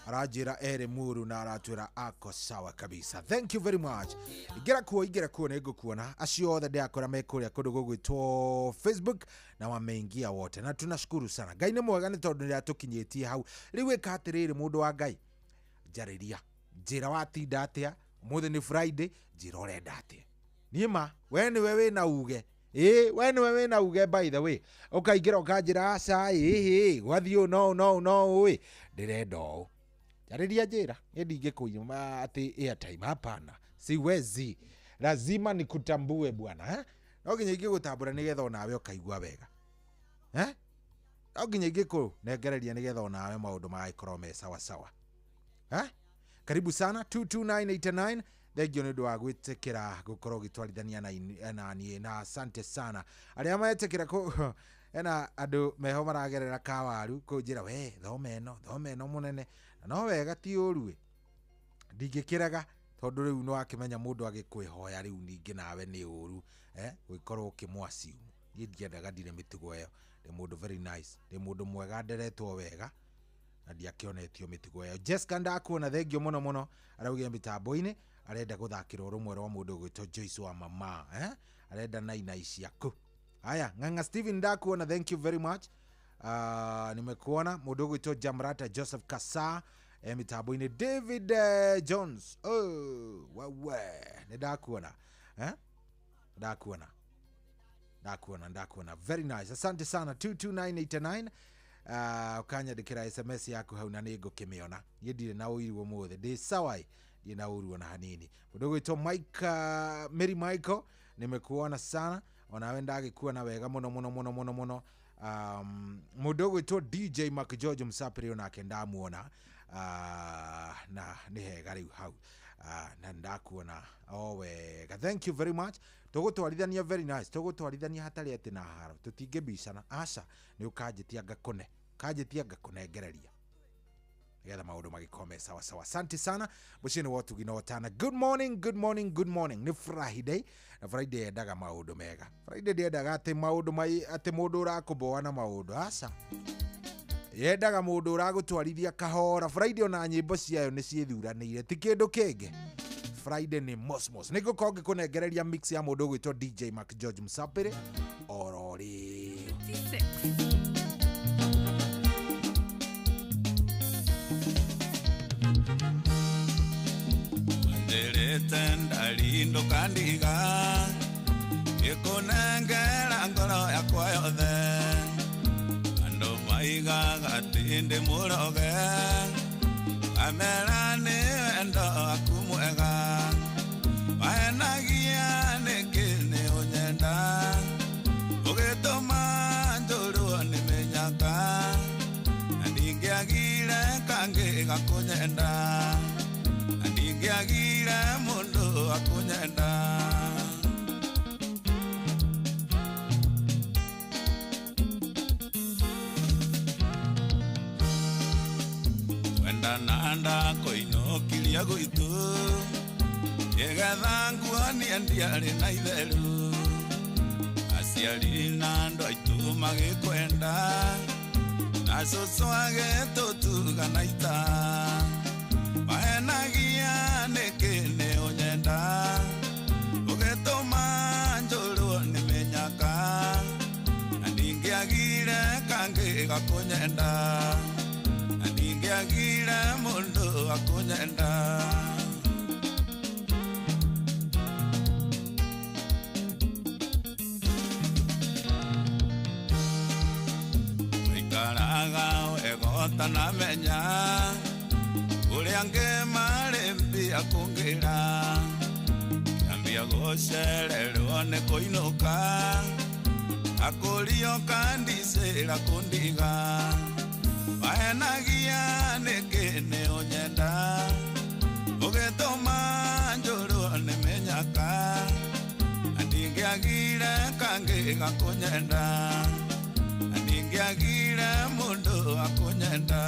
aranjĩra ere muru na aratwĩra ako sawa kabisa. Thank you very much. Ingĩra kuo, ingĩra kuo nĩ ngũkuona. Acio othe ndĩrakora me kũrĩa kũndũ gũgwĩtwo Facebook na wameingia wote, na tunashukuru sana. Ngai nĩ mwega nĩ tondũ nĩ atũkinyĩtie hau. Rĩu ĩka atĩrĩrĩ mũndũ wa Ngai, njarĩria, njĩra watinda atĩa ũmũthĩ nĩ Friday, njĩra ũrenda atĩa. Niĩ ma we nĩwe wĩna uge, ĩĩ we nĩwe wĩna uge, by the way ũkaingĩra ũkanjĩra aca ĩhĩ gwathiĩ ũũ no no no ĩ ndĩrenda ũũ, njarĩria njĩra, niĩ ndingĩkũima atĩ airtime, hapana, siwezi, lazima nikutambue bwana eh? No nginya ingĩgũtambũra nĩgetha onawe ũkaigua wega eh? No nginya ingĩkũnengereria nĩgetha onawe maũndũ magagĩkorwo me sawa sawa eh? Karibu sana 22989. Thengio nĩ ũndũ wa gwĩtĩkĩra gũkorwo ũgĩtwarithania na niĩ, na asante sana arĩa metĩkĩra. Ena andũ meho maragerera kawaru kũnjĩra we thome ĩno thome ĩno mũnene, na no wega ti ũru ĩ, ndingĩkĩrega tondũ rĩu nĩ wakĩmenya mũndũ agĩkwĩhoya rĩu ningĩ nawe nĩ ũru eh, gũgĩkorwo ũkĩmwaciumu. Niĩ ndiendaga, ndirĩ mĩtugo ĩyo, ndĩ mũndũ very nice, ndĩ mũndũ mwega, nderetwo wega na ndiakĩonetio mĩtugo ĩyo. Jessica ndakuona, thengio mũno mũno, araugire mĩtambo-inĩ arenda gũthakĩra ũrũmwe rwa mũndũ ũgwĩtwo Joyce wa mama eh? Arenda nainai ciaku. Haya, Ng'ang'a Steven ndakuona, thank you very much. Nimekuona. Mũndũ ũgwĩtwo Jamrata Joseph Kasa mitambo-inĩ. David Jones, oh, wewe nĩ ndakuona eh? Ndakuona ndakuona ndakuona, very nice, asante sana. 22989 ukanyandĩkĩra SMS yaku hau na nĩ ngũkĩmĩona. Niĩ ndirĩ na ũiru ũmũthĩ, ndĩ sawa, ndirĩ na ũru ona hanini. Mũndũ ũgwĩtwo Mike Mary Michael, nimekuona sana, onawe ndagĩkuona wega mũno mũno mũno mũno mũno. Mũndũ ũgwĩtwo DJ Mark George Msapiri onake ndamuona, na nĩ hega rĩu hau, na ndakuona o wega, thank you very much. Tũgũtwarithania very nice, tũgũtwarithania hatarĩ atĩ na haro, tũtingĩbicana, aca nĩ ũkanjĩtia ngakũne, kanjĩtia ngakũnengereria nĩgetha maũndũ magĩkorwo me sawa sawa. Asante sana mũciĩ-inĩ wa ũtugi na ũtana. Good morning, good morning, good morning. Nĩ Friday na Friday yendaga maũndũ mega. Friday ndĩendaga atĩ maũndũ mai atĩ mũndũ ũrakũboa na maũndũ, aca yendaga mũndũ ũragũtwarithia kahora. Friday ona nyĩmbo ciayo nĩ ciĩthuranĩire, ti kĩndũ kĩngĩ. Friday nĩ mosmos. Nĩ ngũkorwo ngĩkũnengereria mix ya mũndũ ũgwĩtwo DJ Mark George Msapiri oro rĩu. Ndirite ndarindo kandiga ikunengera ngoro yakwa yothe, andu maigaga atĩ ndĩ mũroge, amera nĩ wendo waku mwega, wahenagia nĩkĩ nĩ ũnyenda, ũgĩtũma njũrwo nĩ mĩnyaka, na ndingĩagire kangĩ gakũnyenda, na ndingĩagire mũndũ akũnyenda. Wendana ndakoinũkiria gwitũ, nĩgetha nguonie ndiarĩ na itheru, aciari na andũ aitũ magĩkwenda, na cũcũ agĩtũtuga na ita, mahenagia nĩkĩ nĩ ũnyenda, ũgĩtũma njũrwo nĩ mĩnyaka, na ndingĩagire gakũnyenda na ndingĩagire mũndũ akũnyenda. Waikaraga wega ũtanamenya ũrĩa angĩ marĩ mbia kũngĩra, kĩambia gũcererwo nĩ kũinũka akũrio kandicĩra kũndiga wahenagia nĩkĩ nĩ ũnyenda ũgĩtũma njũrwo nĩ mĩnyaka na ndingĩagire kangĩ gakũnyenda na ndingĩagire mũndũ akũnyenda.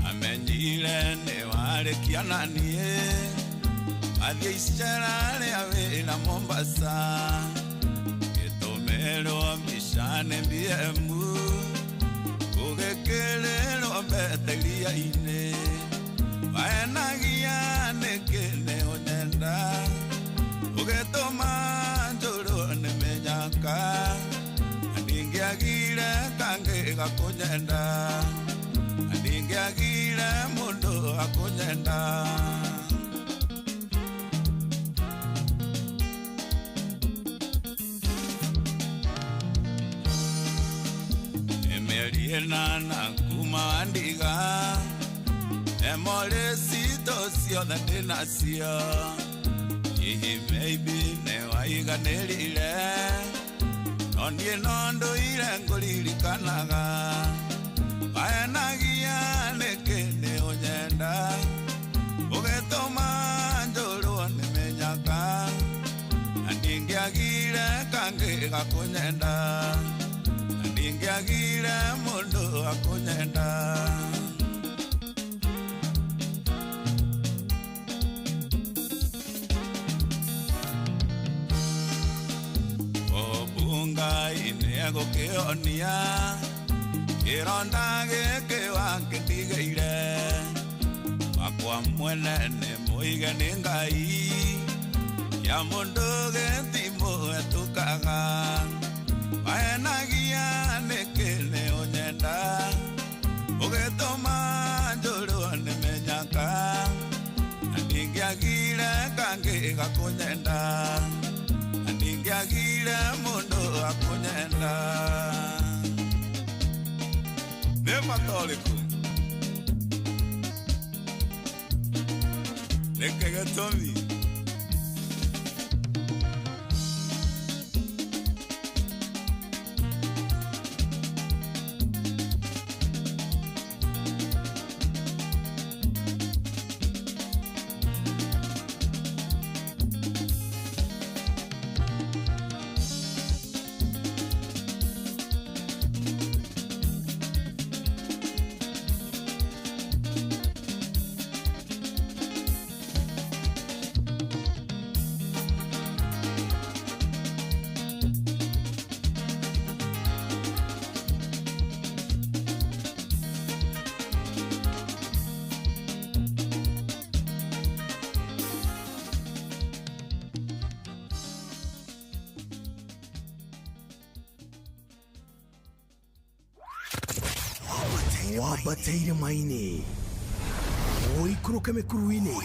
Amenyire nĩ warĩkia na niĩ athiĩ icera rĩa wĩra Mombasa gĩtũmĩrwo mbica nĩ BM gũgĩkĩrĩrwo mbete iria-inĩ wahenagia nĩkĩ nĩ ũnyenda ũgĩtũma njũrwo nĩ mĩnyaka na ndingĩagire kangĩ gakũnyenda na ndingĩagire mũndũ akũnyenda. Mĩeri ĩnana kuma wandiga emorĩ citũ ciothe ndĩnacio hihi maybe nĩ waiganĩrire no niĩ no ndũire ngũririkanaga wahenagia nĩkĩ nĩ ũnyenda ũgĩtũma njũrwo nĩ mĩnyaka na ndingĩagire kangĩ gakũnyenda na ndingĩagire mũndũ akũnyenda. Obungai nĩ egũkĩonia kĩronda gĩkĩ wakĩndigĩire wakwa mwene nĩ mũige nĩ Ngai ya mũndũ gĩtimũhetũkaga wahenagia nĩkĩ nĩ ũnyenda ũgĩtũma njũrwo nĩ mĩnyaka na ndingĩagire kangĩ gakũnyenda na ndingĩagire mũndũ akũnyenda. Nĩ bata ũrĩkũ nĩkĩ gĩtũmi wambateire maini ũikũrũke mĩkuru-inĩ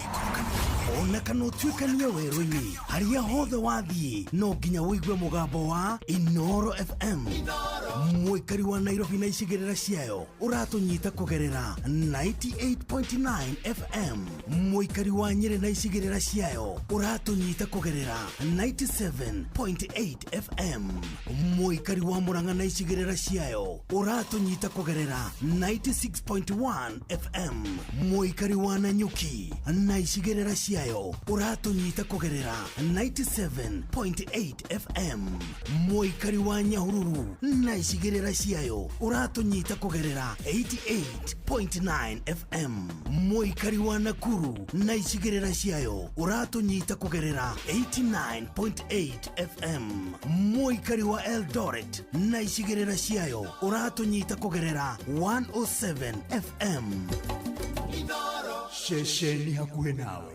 ona kana ũtuĩkanie werũ-inĩ harĩa hothe wathiĩ no nginya ũigue mũgambo wa Inoro FM. Mũikari wa Nairobi na icigĩrĩra ciayo ũratũnyita kũgerera 98.9 FM. Mũikari wa Nyĩrĩ na icigĩrĩra ciayo ũratũnyita kũgerera 97.8 FM. Mũikari wa Murang'a na icigĩrĩra ciayo ũratũnyita kũgerera 96.1 FM. Mũikari wa Nanyuki na icigĩrĩra ciayo ũratũnyita kũgerera 97.8 FM. Mũikari wa Nyahururu na icigĩrĩra ciayo ũratũnyita kũgerera 88.9 FM. Mũikari wa Nakuru na icigĩrĩra ciayo ũratũnyita kũgerera 89.8 FM. Mũikari wa Eldoret na icigĩrĩra ciayo ũratũnyita kũgerera 107 FM. Ceceni hakuhĩ nawe.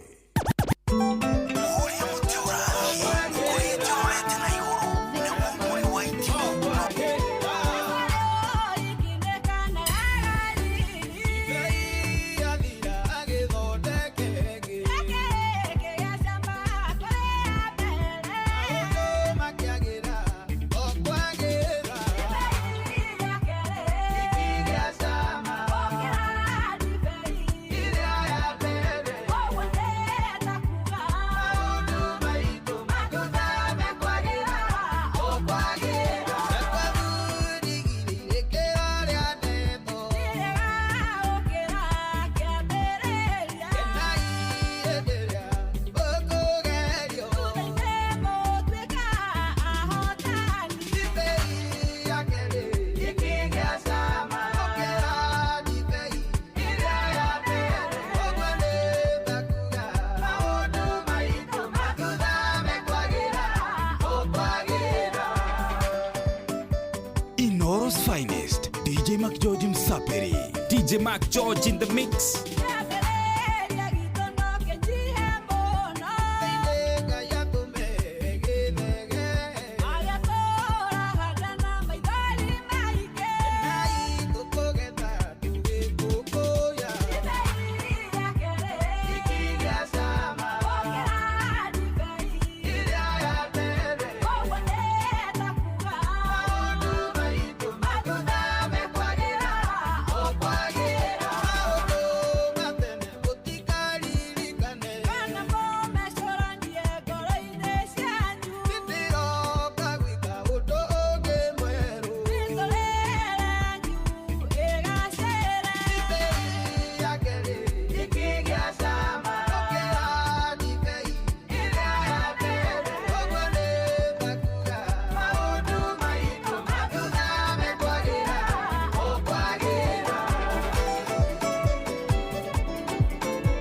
Finest, DJ Mark George Msaperi. DJ Mark George in the mix.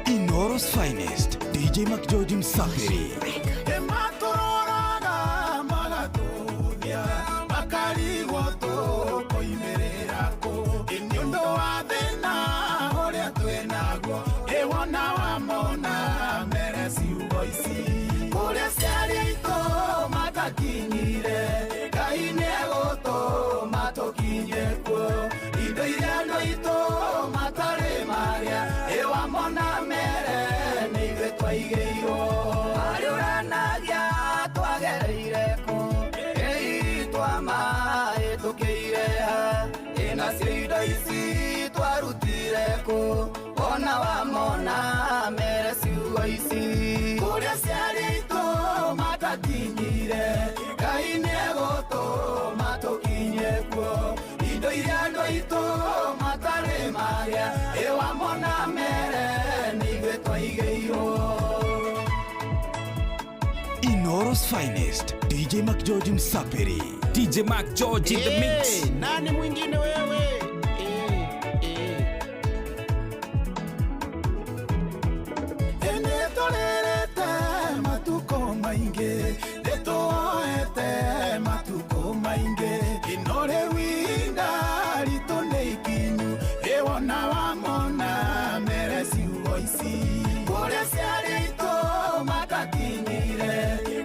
Inoro's Finest, DJ Mark George Msaperi. Ĩmatũrũraga magatũthia makarigwo tũkoimĩrĩra kũ Ĩ nĩ ũndũ wa thĩna ũrĩa twĩnaguo ĩwona wamona mere ciugo ici kũrĩa ciarĩ aitũ matakinyire Ngai nĩegũtũma tũkinye kuo indo iria andũ aitũ matarĩ marĩa ĩwamona mere nĩ ithuĩ twaigĩirwo Arĩũranagia twagereire kũ ĩitwa maĩ tũkĩire ha ĩnacio indo ici twarutire kũ ona wamona mere ciugo ici kũrĩa ciarĩ aitũ matakinyire Ngai nĩegũtũma tũkinye kuo indo iria andũ aitũ matarĩ marĩa ĩwamona mere nĩ ithuĩ twaigĩirwo. Inoro's Finest, DJ Mark George Msaperi. DJ Mark George in the mix. Nani mwingine wewe? Nĩtũrĩrĩte matukũ maingĩ nĩtũoete matukũ maingĩ ino rĩu ihinda ritũ nĩ ikinyu ĩwona wamona mere ciugo ici kũrĩa ciarĩ aitũ matakinyire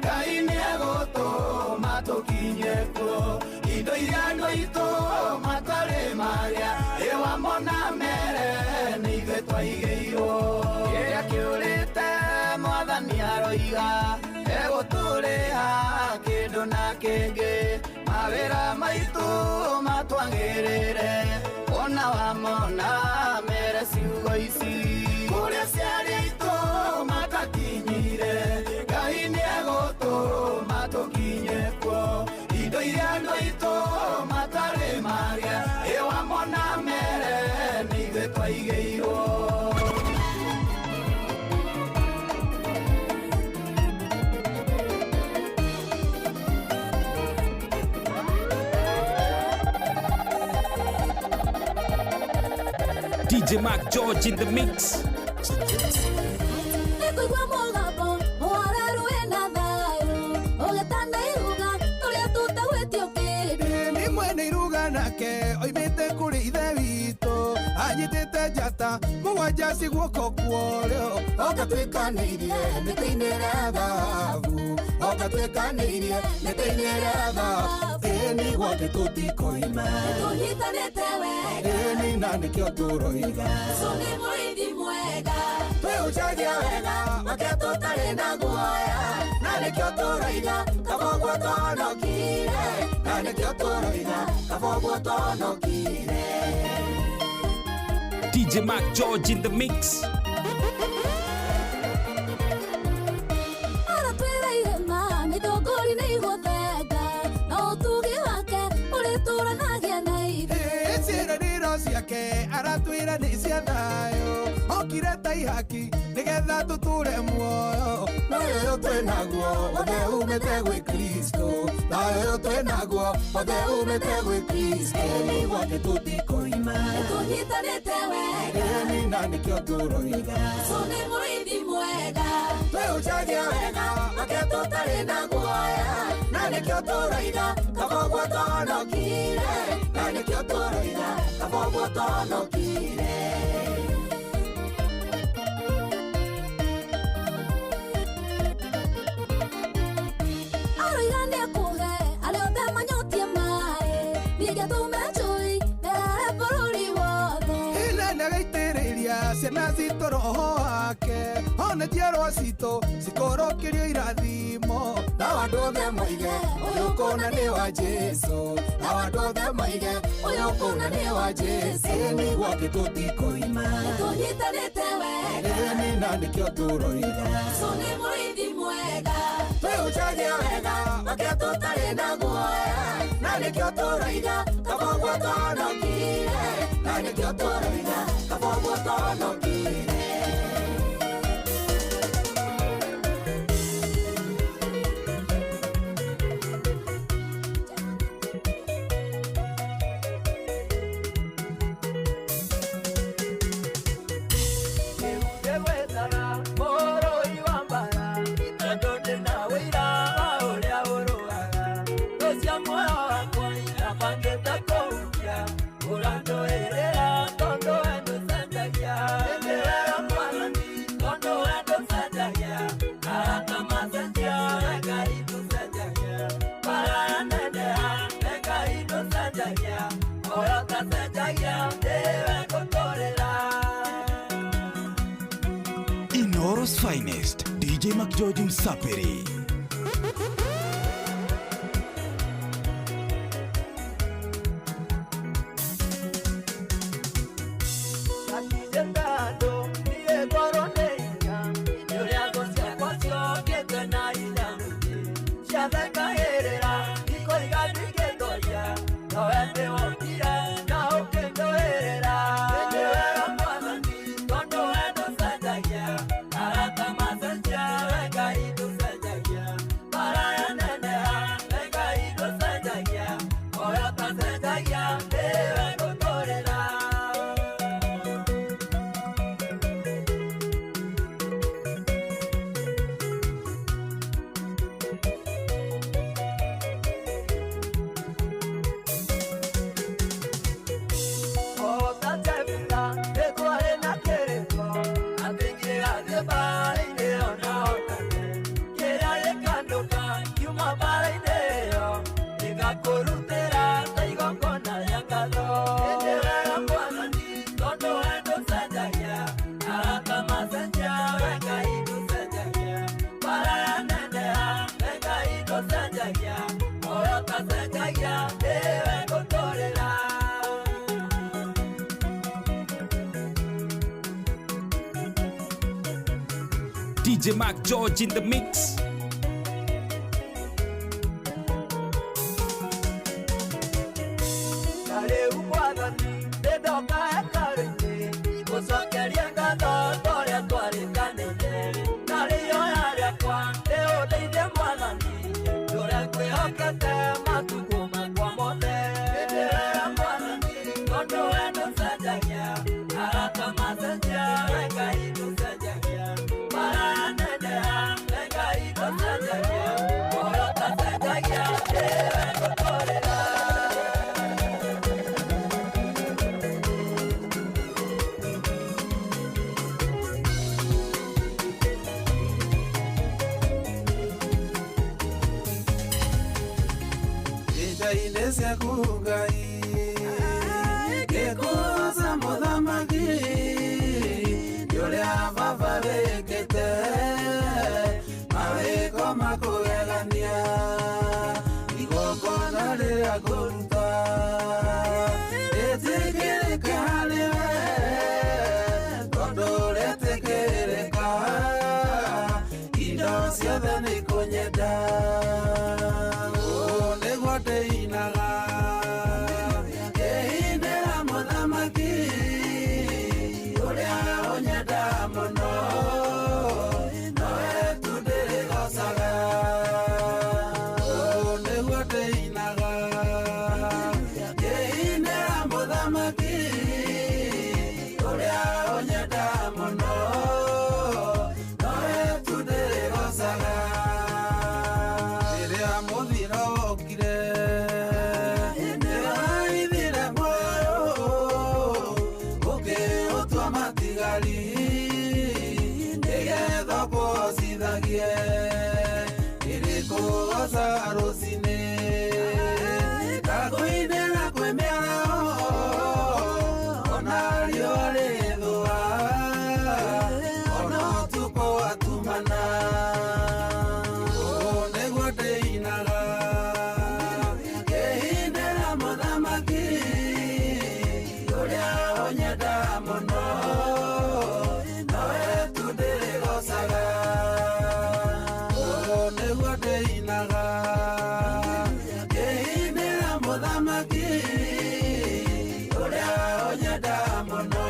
Ngai nĩegũtũma tũkinye kuo indo iria andũ aitũ matarĩ marĩa ĩwamona mere nĩ ithuĩ twaigĩirwo kĩrĩa kĩũrĩte mwathani aroiga egũtũrĩha kĩndũ na kĩngĩ mawĩra maitũ matwagĩrĩre ona wamona mere ciugo ici kũrĩa ciarĩ aitũ matakinyire Ngai nĩegũtũma tũkinye kuo indo iria andũ aitũ matarĩ marĩa ĩwamona mere nĩ ithuĩ twaigĩirwo. DJ Mark George in the mix. Nĩngũigua mũgambo ũhoreru wĩna thayũ ũgĩtana iruga tũrĩa tũtagwĩtio kĩndũ. Nĩ mwene iruga nake oimĩte kũrĩ ithe witũ anyitĩte njata mũgwanja ci guoko kworĩo ogatwĩkanĩirie mĩtĩ-inĩ ĩrĩa thahabu ogatwĩkanĩirie mĩtĩ-inĩ ĩrĩa thahabu ĩni gwake tũtikoima Nĩtũnyitanĩte wega ĩni na nĩkĩo tũroiga Jesũ nĩ mũrĩithi mwega twĩũcagia wega wake tũtarĩ na guoya na nĩkĩo tũroiga kaba ũguo twahonokire na nĩkĩo tũroiga kaba ũguo twahonokire. DJ Mark George in the mix. Aratwĩra irĩma mĩthũngũri nĩ igũthenga na ũtugi wake ũrĩtũranagia na ithuĩ. Ciĩranĩro ciake aratwĩra nĩ cia thayũ. Okire ta ihaki nĩgetha tũtũre muoyo. Thayũ ũyũ twĩnaguo wothe umĩte gwĩ Kristo. Thayũ ũyũ twĩnaguo wothe umĩte gwĩ Kristo. Ĩni gwake tũtikoima. Nĩtũnyitanĩte wega. Ĩni na nĩkĩo tũroiga. Jesũ nĩ mũrĩithi mwega. Twĩhunjagia wega wake tũtarĩ na guoya. Na nĩkĩo tũroiga kaba ũguo twahonokire. Na nĩkĩo tũroiga kaba ũguo twahonokire. Aroiga nĩekũhe arĩa othe manyotie maĩ. Niĩ ngatũme njũĩ therere bũrũri wothe. Ĩna nĩagaitĩrĩria ciana citũ roho wake. Ona njiarwa citũ cikũrũkĩrio irathimo. Nao andũ othe moige ũyũ kũna nĩ wa Jesũ. Nao andũ othe moige ũyũ kũna nĩ wa Jesũ. Ĩni gwake tũtikoima. Nĩtũnyitanĩte wega. Ĩni na nĩkĩo tũroiga. Jesũ nĩ mũrĩithi mwega. Twĩhunjagia wega wake tũtarĩ na guoya. Na nĩkĩo tũroiga kaba ũguo twahonokire. Na nĩkĩo tũroiga kaba ũguo twahonokire. Inoro's finest, DJ McGeorge Msapiri. DJ Mark George in the mix. Ndĩrĩkĩtie ndĩrĩkũgocaga rũcinĩ ndakũinĩra kwĩ mĩaraho ona riũa rĩthũa ona ũtukũ watumana ũũ nĩguo ndĩinaga ngĩinĩra mũthamaki ũrĩa ũnyendaga mũno nowe tu ndĩrĩgocaga ũũ nĩguo ndĩinaga ngĩinĩra mũthamaki ũrĩa ũnyendaga mũno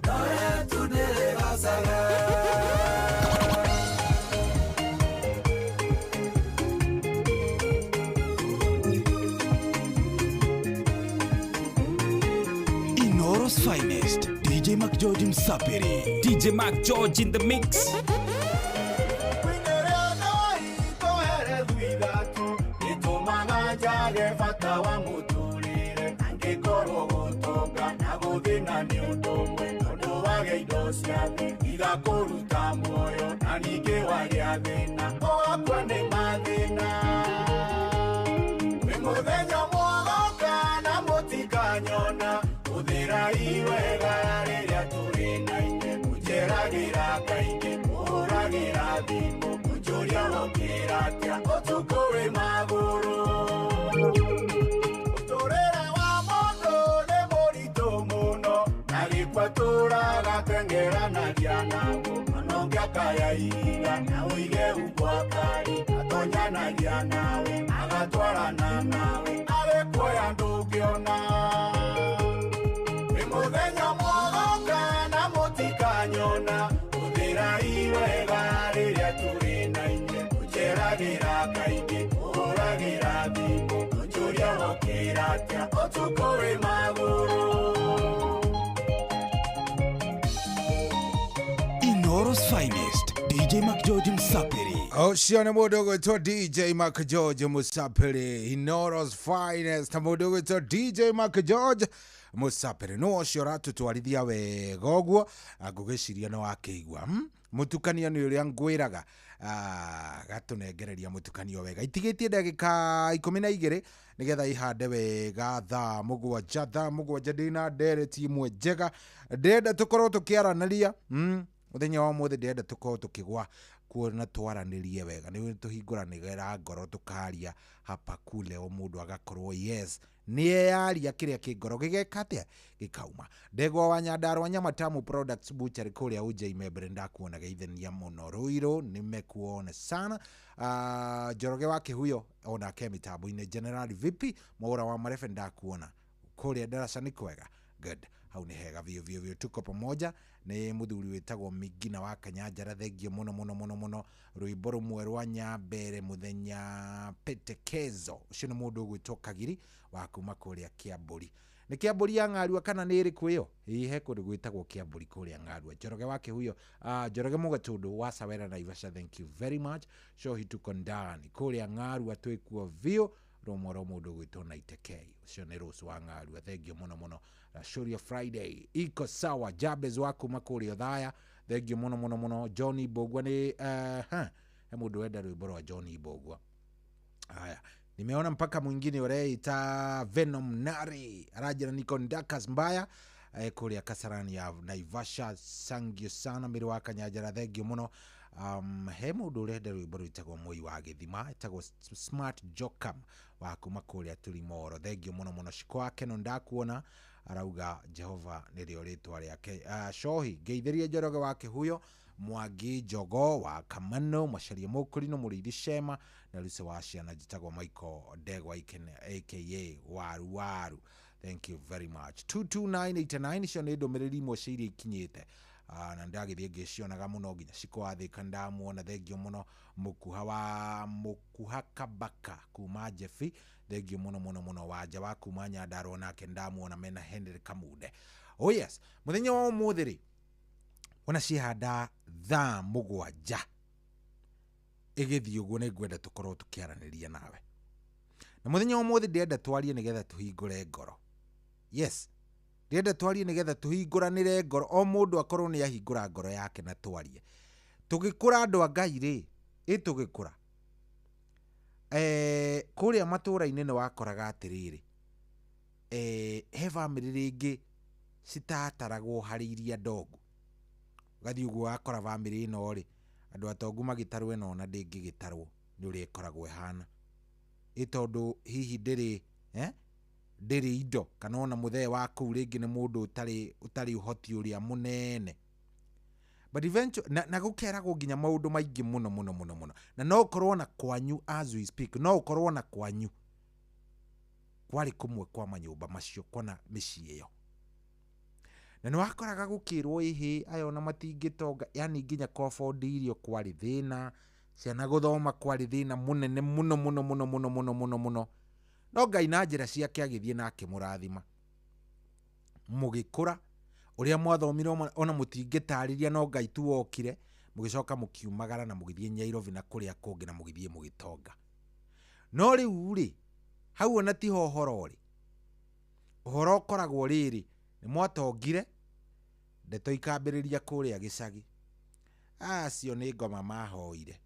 nowe tu ndĩrĩgocaga. Inoro's finest, DJ Mac George Msapiri. DJ Mac George in the mix. Njage bata wa mũtũrĩre angĩkorwo gũtonga na gũthĩna nĩ ũndũ ũmwe tondũ wage indo cia thĩ igakũruta muoyo na ningĩ wagĩa thĩna ũgakua nĩ mathĩna kwĩ mũthenya mũgoka na mũtikanyona hũthĩrai wega rĩrĩa tũrĩ na inyuĩ mũnjeragĩra kaingĩ mũhũragĩra thimũ mũnjũria wokĩra atĩa ũtukũ wĩ magũrũ. Ũtũrĩre wa mũndũ nĩ mũritũ mũno na gĩkwatũraga teng'eranagia naguo ona ũngĩakaya ihiga na ũige umbwa kari atonyanagia nawe agatwarana nawe arĩkuoya ndũngĩona. Kwĩ mũthenya mũgoka na mũtikanyona hũthĩrai wega rĩrĩa tũrĩ na inyuĩ mũnjeragĩra kaingĩ mũhũragĩra thimũ mũnjũria wokĩra atĩa ũtukũ wĩ magũrũ. Inoro's finest, DJ Mac George Msapiri. Ũcio nĩ mũndũ ũgwĩtwo DJ Mac George Musapiri, Inoro's finest, mũndũ ũgwĩtwo DJ Mac George Musapiri nĩ ũcio ũratũtwarithia wega ũguo ngũgĩciria nĩ wakĩigua mũtukanio nĩ ũrĩa ngwĩraga gatũnengereria mũtukanio wega itigĩtie ndagĩka 12 nĩgetha ihande wega thaa 7 ndĩna ndereti ĩmwe njega ndĩrenda tũkorwo tũkĩaranĩria mũthenya wa ũmũthĩ ndĩrenda tũkorwo tũkĩgwa kuona twaranĩrie wega nĩ tũhingũranĩra ngoro tũkaria hapa kule o mũndũ agakorwo yes nĩeyaria kĩrĩa kĩ ngoro gĩgeka atĩa gĩkauma. Ndegwa wa Nyandarua Nyamatamu Products Butchery kũrĩa Ujei Mbere ndakuona geithania mũno Ruiru nimekuona sana. Njoroge wa Kĩhuyo onake mĩtambo-inĩ General VP Mwaura wa Marebe ndakuona kũrĩa Darasa nĩ kwega good hau nĩ hega biũ biũ biũ tuko pamoja nĩ mũthuri wĩtagwo Migina wa Kanyanjara thengio mũno mũno mũno mũno rwĩmbo rũmwe rwa Nyambere mũthenya Petekezo ũcio nĩ mũndũ ũgwĩtwo Kagiri wa kuma kũrĩa Kĩambũri nĩ Kĩambũri ya Ng'arua kana nĩ ĩrĩkũ ĩyo ĩĩ he kũndũ gwĩtagwo Kĩambũri kũrĩa Ng'arua. Njoroge wa Kĩhuyo Njoroge Mũgatũndũ wa Sawera Naivasha thank you very much Shohi tuko ndani kũrĩa Ng'arua twĩkuo biũ rũmwe rwa mũndũ ũgwĩtwo Naitekei ũcio nĩ Rose wa Ng'arua thengio mũno mũno. Rashuria Friday iko sawa Jabez wa kuma kũrĩa Othaya thengio mũno mũno mũno. Johnny Mbũgua nĩ he mũndũ wenda rwĩmbo rwa Johnny Mbũgua. Haya nimeona mpaka mwingine ureita Venom Nari aranjĩra niko Ndakas mbaya kũrĩa Kasarani ya Naivasha sangio sana Mĩrĩ wa Kanyanjara thengio mũno. He mũndũ ũrenda rwĩmbo rwĩtagwo Moi wa Gĩthima ĩtagwo Smart Jokam wa kuma kũrĩa Tulimoro thengio mũno mũno. Ciko wake no ndakuona arauga Jehova nĩrĩo rĩtwa rĩake. Shohi ngeithĩrie Njoroge wa Kĩhuyo Mwangi Njogo wa Kamano Macharia Mũkũrinũ Mũrĩithi Shema na Lucy wa ciana njĩtagwo Michael Ndegwa aka Waru Waru thank you very much. 22989 icio nĩ ndũmĩrĩri imwe cia iria ikinyĩte na ndagĩthiĩ ngĩcionaga mũno nginya Ciko wa Thĩka ndamuona thengio mũno. Mũkuha wa Mũkuha Kabaka kuma Jefi thengio mũno mũno mũno. Wanja wa kuma Nyandarua nake ndamuona mena Henry Kamunde. Oh yes mũthenya wa ũmũthĩ rĩ wona cihanda thaa 7 ĩgĩthiĩ ũguo nĩ ngwenda tũkorwo tũkĩaranĩria nawe na mũthenya wa ũmũthĩ ndĩrenda twarie nĩgetha tũhingũre ngoro. Yes ndĩrenda twarie nĩgetha tũhingũranĩre ngoro o mũndũ akorwo nĩ ahingũra ngoro yake na twarie Tũgĩkũra andũ a Ngai rĩ, ĩ tũgĩkũra kũrĩa matũra-inĩ nĩ wakoraga atĩrĩrĩ, he bamĩrĩ rĩngĩ citataragwo harĩ iria ndongu. Ũgathiĩ ũguo ũgakora bamĩrĩ ĩno rĩ, andũ atongu magĩtarwo ĩno ona ndĩngĩgĩtarwo nĩ ũrĩa ĩkoragwo ĩhana. Ĩ tondũ hihi ndĩrĩ ndĩrĩ indo, kana ona mũthee wa kũu rĩngĩ nĩ mũndũ ũtarĩ ũhoti ũrĩa mũnene. But eventually, na gũkeragwo nginya maũndũ maingĩ mũno mũno mũno mũno. Na no ũkorwo na kwanyu as we speak, no ũkorwo na kwanyu kwarĩ kũmwe kwa manyũmba macio, kwana mĩciĩ ĩyo. Na nĩ wakoraga gũkĩrwo ĩhĩ aya ona matingĩtonga, yani nginya kwa afford irio kwarĩ thĩna, ciana gũthoma kwarĩ thĩna mũnene mũno mũno mũno mũno mũno mũno mũno. No Ngai na njĩra ciake agĩthiĩ na akĩmũrathima. Mũgĩkũra, ũrĩa mwathomire ona mũtingĩtarĩria, no Ngai tu wokire, mũgĩcoka mũkiumagara na mũgĩthiĩ Nyairobi na kũrĩa kũngĩ na mũgĩthiĩ mũgĩtonga. No rĩu rĩ, hau ona tiho ũhoro ũrĩ. Ũhoro ũkoragwo rĩrĩ, nĩ mwatongire, ndeto ikambĩrĩria kũrĩa gĩcagi. Acio nĩ ngoma mahoire.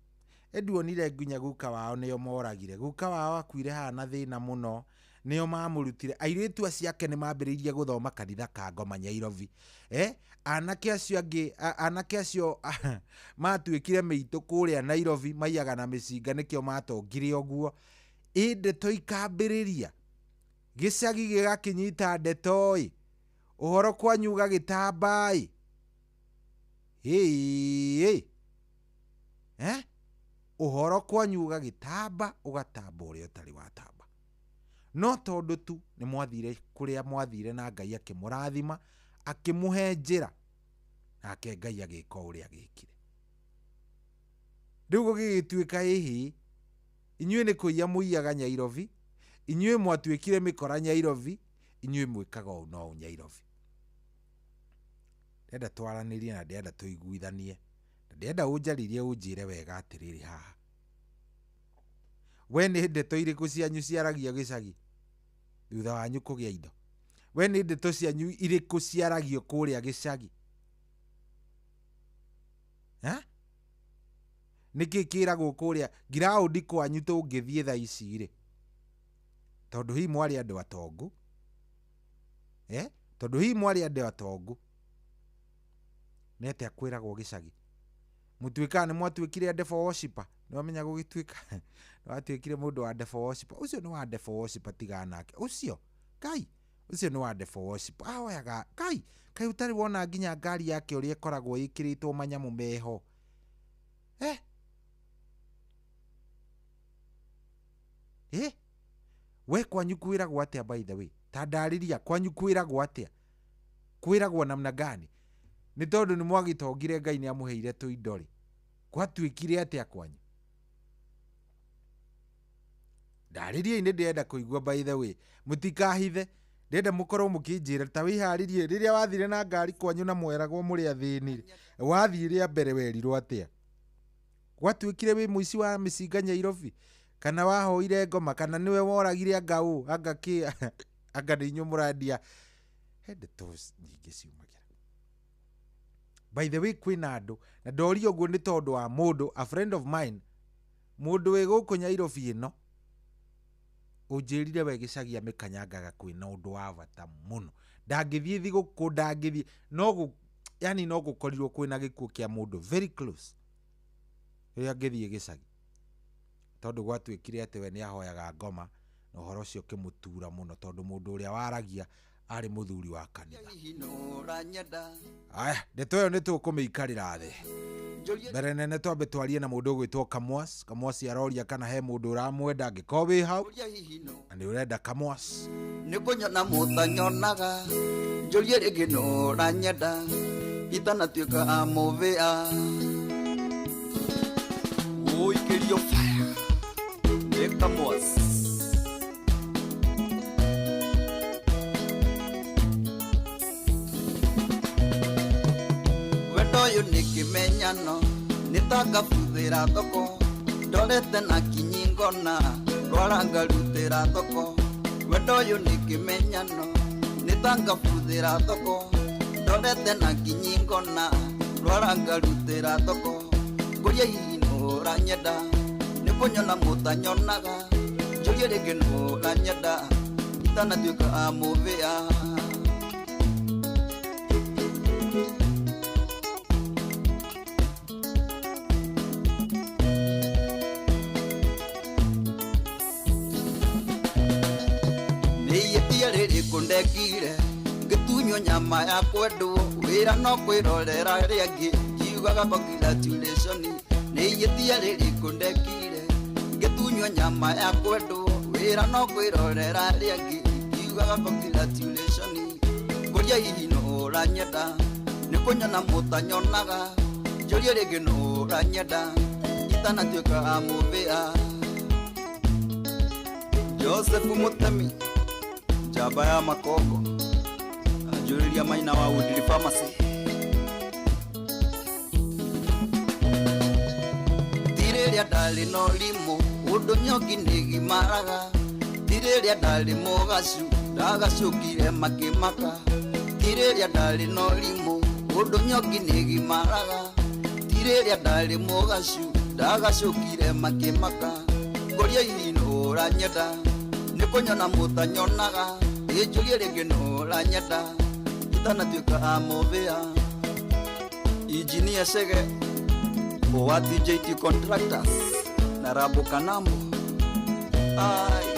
Ĩnduonire nginya guka wao nĩo moragire. Guka wao akuire haha na thĩna mũno, nĩo mamũrutire. Airĩtu acio ake nĩ mambĩrĩirie gũthoma kanitha ka ngoma Nyairobi. Anake acio angĩ, anake acio matuĩkire mĩitũ kũrĩa Nairobi, maiyaga na mĩcinga nĩkĩo matongire ũguo. Ĩ ndeto ikambĩrĩria, gĩcagi gĩgakĩnyita ndeto ĩ, ũhoro kwanyu ũgagĩtamba ĩ. Ĩ, ũhoro kwanyu ũgagĩtamba, ũgatamba ũrĩa ũtarĩ watamba. No tondũ tu nĩ mwathire kũrĩa mwathire na Ngai akĩmũrathima, akĩmũhe njĩra, nake Ngai agĩka ũrĩa agĩkire. Rĩu gũgĩgĩtuĩka ĩhĩ, inyuĩ nĩ kũiya mũiyaga Nyairobi, inyuĩ mwatuĩkire mĩkora Nyairobi, inyuĩ mwĩkaga ũũ na ũũ Nyairobi. Ndĩrenda twaranĩrie na ndĩrenda tũiguithanie, na ndĩrenda ũnjarĩrie ũnjĩre wega atĩrĩrĩ haha. We nĩ ndeto irĩkũ cianyu ciaragio gĩcagi thutha wanyu kũgĩa indo? We nĩ ndeto cianyu irĩkũ ciaragio kũrĩa gĩcagi? Nĩkĩ kĩragwo kũrĩa ngiraũndi kwanyu tũngĩthiĩ thaa ici rĩ? Tondũ hihi mwarĩ andũ atongu. Tondũ hihi mwarĩ andũ atongu. Nĩ atĩa kwĩragwo gĩcagi? Mũtuĩkaga nĩ mwatuĩkire a devil worshipper. Nĩ wamenya gũgĩtuĩka nĩ watuĩkire mũndũ wa devil worshipper. Ũcio nĩ wa devil worshipper tigana nake. Ũcio, Ngai, ũcio nĩ wa devil worshipper. Ahoyaga, Ngai, kaĩ ũtarĩ wona nginya ngari yake ũrĩa ĩkoragwo ĩkĩrĩtwo manyamũ meho. We kwanyu kwĩragwo atĩa by the way? Ta ndarĩria kwanyu kwĩragwo atĩa? Kwĩragwo namna gani? Nĩ tondũ nĩ mwagĩtongire Ngai nĩ amũheire tũindo rĩ. Gwatuĩkire atĩa kwanyu? Ndarĩriai nĩ ndĩrenda kũigua by the way. Mũtikahithe. Ndĩrenda mũkorwo mũkĩnjĩra ta wĩharĩrie rĩrĩa wathire na ngari kwanyu na mweragwo mũrĩ athĩni. Wathiĩ rĩa mbere werirwo atĩa? Gwatuĩkire wĩ mũici wa mĩcinga Nyairobi? Kana wahoire ngoma? Kana nĩwe woragire anga ũ? Anga kĩ? Anga nĩ inyuĩ mũrendia? He ndeto nyingĩ ciumagĩra. By the way, kwĩna andũ, na ndoria ũguo nĩ tondũ wa mũndũ, a friend of mine, mũndũ wĩ gũkũ Nyairobi ĩno, ũnjĩrire we gĩcagi amĩkanyangaga kwĩna ũndũ wa bata mũno. Ndangĩthiĩ thigũkũ, ndangĩthiĩ, yani no gũkorirwo kwĩna gĩkuũ kĩa mũndũ very close. Rĩrĩa angĩthiĩ gĩcagi. Tondũ gwatuĩkire atĩ we nĩahoyaga ngoma, na ũhoro ũcio ũkĩmũtura mũno tondũ mũndũ ũrĩa waragia arĩ mũthuri wa kanitha. Aya, ndeto ĩyo nĩ tũkũmĩikarĩra thĩ. Mbere nene twambe twarie na mũndũ ũgwĩtwo Kamwas. Kamwas aroria kana he mũndũ ũramwenda angĩkorwo wĩ hau na nĩ ũrenda Kamwas. Nĩ kũnyona mũtanyonaga, njũrie rĩngĩ nũ ũranyenda, itanatuĩka amũvĩa. Ũikĩrio fire, nĩ Kamwas. Wendo ũyũ nĩ kĩmenyano, nĩ ta ngabuthĩra thoko, ndorete na kinyi ngona, rwara ngarutĩra thoko. Wendo ũyũ nĩ kĩmenyano, nĩ ta ngabuthĩra thoko, ndorete na kinyi ngona, rwara ngarutĩra thoko. Ngũria hihi nũ ũranyenda nĩ kũnyona mũtanyonaga njũrie rĩngĩ nũ ũranyenda itanatuĩka amũthĩa. Nĩiĩtia rĩrĩkũ ndekire ngĩtunywo nyama ya kwendwo wĩra no kwĩrorera rĩangĩ njiugaga congratulation. Nĩiĩtia rĩrĩkũ ndekire ngĩtunywo nyama ya kwendwo wĩra no kwĩrorera rĩangĩ njiugaga congratulation. Ngũria hihi nũ ũranyenda nĩ kũnyona mũtanyonaga njũrie rĩngĩ nũ ũranyenda itanatuĩka amũthĩa. Joseph Mutemi njamba ya makongo anjũrĩria Maina wa Woodley Pharmacy. Ti rĩrĩa ndarĩ na ũrimũ ũndũ nyongi nĩgimaraga, ti rĩrĩa ndarĩ mũgacu ndagacũkire makĩmaka, ti rĩrĩa ndarĩ na ũrimũ ũndũ nyongi nĩgimaraga, ti rĩrĩa ndarĩ mũgacu ndagacũkire makĩmaka. Ngũria hihi nũ ũranyenda nĩ kũnyona mũtanyonaga ĩnjũrie rĩngĩ nũ ũranyenda itanatuĩka amũthĩa. Injinia Chege wa TJT Contractors na Rabo Kanambo. Ai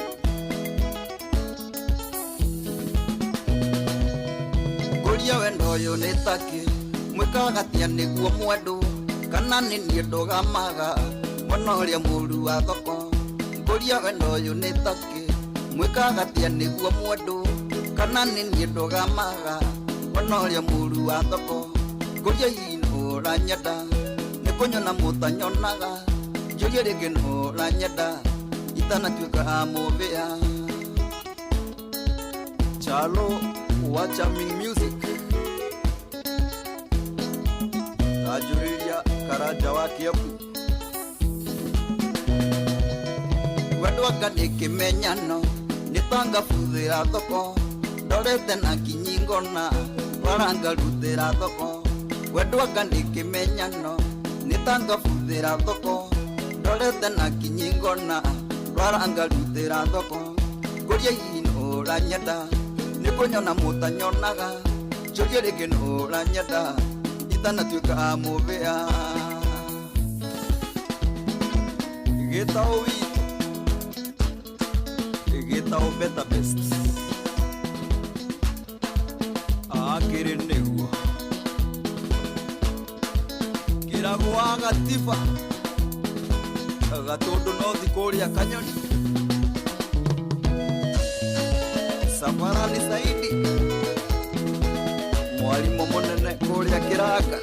ngũria wendo ũyũ nĩ takĩ mwĩkaga atĩa nĩguo mwendwo kana nĩ niĩ ndũgamaga mwana ũrĩa mũru wa thoko. Ngũria wendo ũyũ nĩ takĩ mwĩkaga atĩa nĩguo mwendwo kana nĩ niĩ ndũgamaga mwana ũrĩa mũru wa thoko. Ngũria hihi nũ ũranyenda nĩ kũnyona mũtanyonaga njũrie rĩngĩ nũ ũranyenda itanatuĩka amũthĩa. Chalo wa Charming Music anjũrĩria Karanja wa Kĩambu. Wendo anga nĩ kĩmenyano nĩ tangabuthĩra thoko ndorete na kinyi ngona warangarutĩra thoko. Wendo anga nĩ kĩmenyano nĩ tangabuthĩra thoko ndorete na kinyi ngona warangarutĩra thoko. Ngũria hihi nũ ũranyenda nĩ kũnyona mũtanyonaga njũrie rĩngĩ nũ ũranyenda itanatuĩka amũthĩa. Gĩtaũ witũ gĩtaũ better best akĩrĩ nĩguo kĩragwo wa gatiba gatũndũ no thi kũrĩa kanyoni. Safarani Saidi mwarimũ mũnene kũrĩa kĩranga.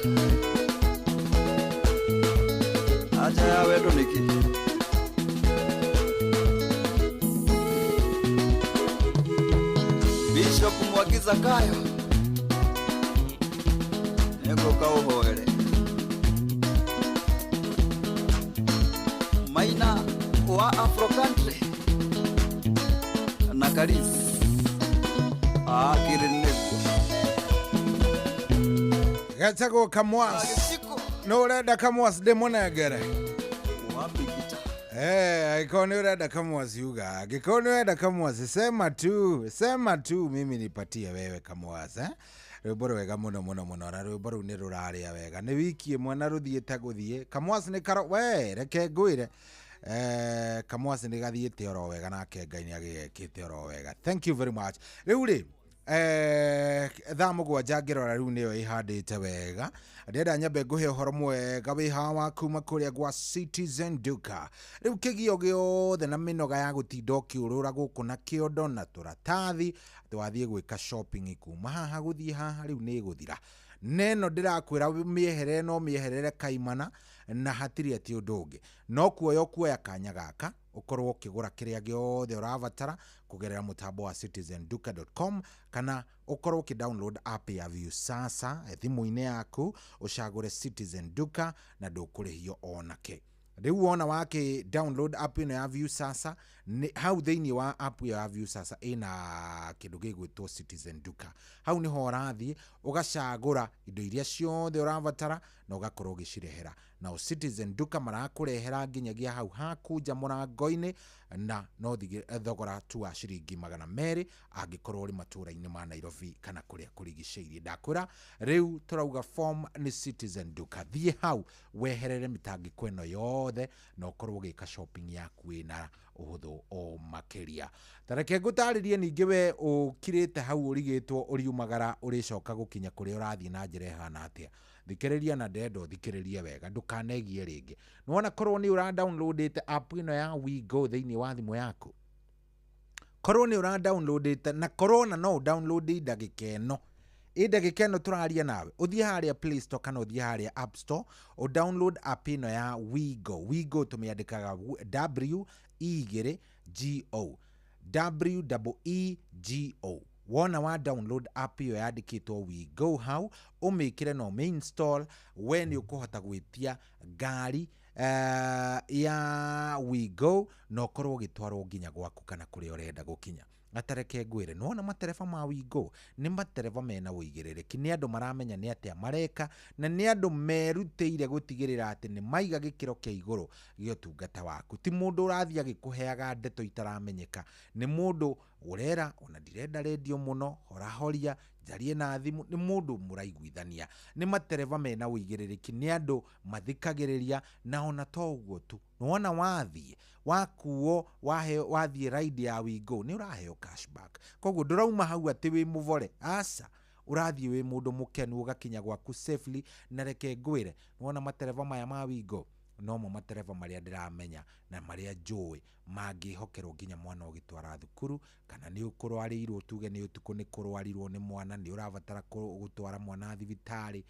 Aja ya wendo nĩkĩ Bishop Mwangi Zakayo nĩngũka ũhoere. Maina wa Afro Country na Karis akĩrĩ nĩguo getagwo Kamwas no ũrenda Kamwas ndĩmũnengere. Angĩkorwo nĩ ũrenda Kamwas uga, angĩkorwo nĩ ũrenda Kamwas sema tu mimi nipatie wewe Kamwas eh? Rwĩmbo rwega mũno mũno mũno na rwĩmbo rũu nĩ rũrarĩa wega nĩ wiki ĩmwe na rũthiĩte gũthiĩ. Kamwas nĩ karo we reke ngwĩre Kamwas nĩ gathiĩte oro wega nake Ngai nĩ agĩgekĩte oro wega. Thank you very much. Rĩu rĩ thaa 7 ngĩrora rĩu nĩyo ĩhandĩte wega. Ndĩrenda nyambe ngũhe ũhoro mwega wĩ hawa kuma kũrĩa gwa Citizen Duka. Rĩu kĩgio gĩothe na mĩnoga ya gũtinda ũkĩũrũra gũkũ na kĩondo na tũratathi atĩ wathiĩ gwĩka shopping kuma haha gũthiĩ haha rĩu nĩ ĩgũthira. Neno ndĩrakwĩra mĩeherere no mĩeherere kaimana na hatirĩ atĩ ũndũ ũngĩ no kuoya ũkuoya kanya gaka ũkorwo ũkĩgũra kĩrĩa gĩothe ũrabatara kũgerera mũtambo wa citizenduka.com kana ũkorwo ũkĩ-download app ya Viusasa thimũ-inĩ yaku ũcagũre Citizen Duka na ndũkũrĩhio onake. Rĩu wona wakĩ download app ĩno ya Viusasa, nĩ hau thĩinĩ wa app ĩyo ya Viusasa ĩna kĩndũ gĩgwĩtwo Citizen Duka. Hau nĩho ũrathiĩ ũgacagũra indo iria ciothe ũrabatara na ũgakorwo ũgĩcirehera. Nao Citizen Duka marakũrehera nginyagia hau haku nja mũrango-inĩ, na no thogora tu wa ciringi 200 angĩkorwo ũrĩ matũra-inĩ ma Nairobi kana kũrĩa kũrigicĩirie. Ndakwĩra rĩu tũrauga form nĩ Citizen Duka. Thiĩ hau weherere mĩtangĩko ĩno yothe na ũkorwo ũgĩka shopping yaku ĩna ũhũthũ o makĩria. Ta reke ngũtarĩrie ningĩ we ũkirĩte hau ũrigĩtwo ũriumagara ũrĩcoka gũkinya kũrĩa ũrathiĩ na njĩra ĩhana atĩa. Thikĩrĩria na ndĩrenda ũthikĩrĩrie wega, ndũkanegie rĩngĩ. Nĩwona korwo nĩ ũra downloadĩte app ĩno ya WeGo thĩinĩ wa thimũ yaku, korwo nĩ ũra downloadĩte, na korwo ona no ũdownload ndagĩka ĩno, ĩ ndagĩka ĩno tũraria nawe, ũthiĩ harĩa Play Store kana ũthiĩ harĩa App Store, ũ download app ĩno ya WeGo. WeGo tũmĩandĩkaga W E igĩrĩ G O, W E E G O. Wona wa download app ĩyo yandĩkĩtwo WeGo hau, ũmĩkĩre na ũmĩ-install, we nĩ ũkũhota gwĩtia ngari ya WeGo na ũkorwo ũgĩtwarwo nginya gwaku kana kũrĩa ũrenda gũkinya. Atareke ngwĩre, nĩwona matereba ma WeGo nĩ matereba mena ũigĩrĩrĩki, nĩ andũ maramenya nĩ atĩa mareka, na nĩ andũ merutĩire gũtigĩrĩra atĩ nĩ maiga gĩkĩro kĩa igũrũ gĩa ũtungata waku. Ti mũndũ ũrathiĩ agĩkũheaga ndeto itaramenyeka, nĩ mũndũ ũrera ona ndirenda rendio mũno, horahoria, njarie na thimũ, nĩ mũndũ mũraiguithania. Nĩ matereba mena ũigĩrĩrĩki, nĩ andũ mathikagĩrĩria, na ona to ũguo tu, nĩwona wathiĩ wakuo wathiĩ ride ya WeGo nĩ ũraheo cashback. Koguo ndũrauma hau atĩ wĩ mũbore, aca, ũrathiĩ wĩ mũndũ mũkenu ũgakinya gwaku safely. Na reke ngwĩre, nĩwona matereba maya ma WeGo nomo matereba marĩa ndĩramenya na marĩa njũĩ mangĩhokerwo nginya mwana ũgĩtwara thukuru, kana nĩ ũkũrwarĩirwo, tuge nĩ ũtukũ nĩ kũrwarirwo nĩ mwana, nĩ ũrabatara gũtwara mwana thibitarĩ,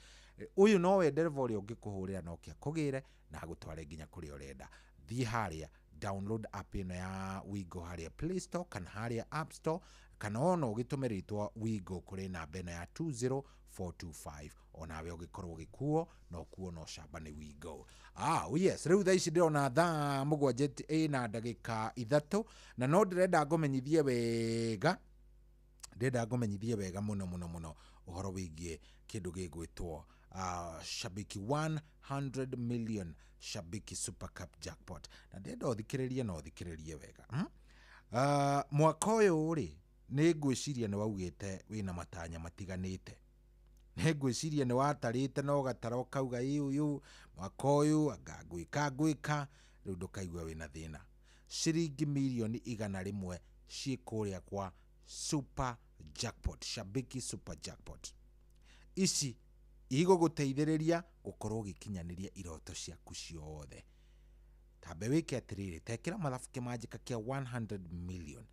ũyũ nowe ndereba ũrĩa ũngĩkũhũrĩra na oke akũgĩre na agũtware nginya kũrĩa ũrenda. Thiĩ harĩa download app ĩno ya WeGo harĩa Play Store kana harĩa App Store, kana ona ũgĩtũme rĩtwa WeGo kũrĩ namba ĩno ya 20425, onawe ũgĩkorwo ũgĩkuo na ũkuo na ũcamba nĩ WeGo. Yes, rĩu thaa ici ndĩrona thaa 7 ĩna ndagĩka 3, na no ndĩrenda ngũmenyithie wega, ndĩrenda ngũmenyithie wega mũno mũno mũno ũhoro wĩgiĩ kĩndũ gĩgwĩtwo Shabiki 100 million Shabiki Super Cup Jackpot. Na ndĩrenda ũthikĩrĩrie na ũthikĩrĩrie wega. Mwaka ũyũ rĩ, nĩ ngwĩciria nĩ waugĩte wĩna matanya matiganĩte. Nĩ ngwĩciria nĩ watarĩte na ũgatara ũkauga ĩ ũyũ mwaka ũyũ anga ngwĩka ngwĩka, rĩu ndũkaigua wĩna thĩna. Ciringi mirioni 100 ciĩ kũrĩa kwa Super Jackpot, Shabiki Super Jackpot. Ici igũgũteithĩrĩria gũkorwo ũgĩkinyanĩria iroto ciaku ciothe. Tambe wĩke atĩrĩrĩ, tekĩra mathabu kĩmanjĩka kĩa 100 million,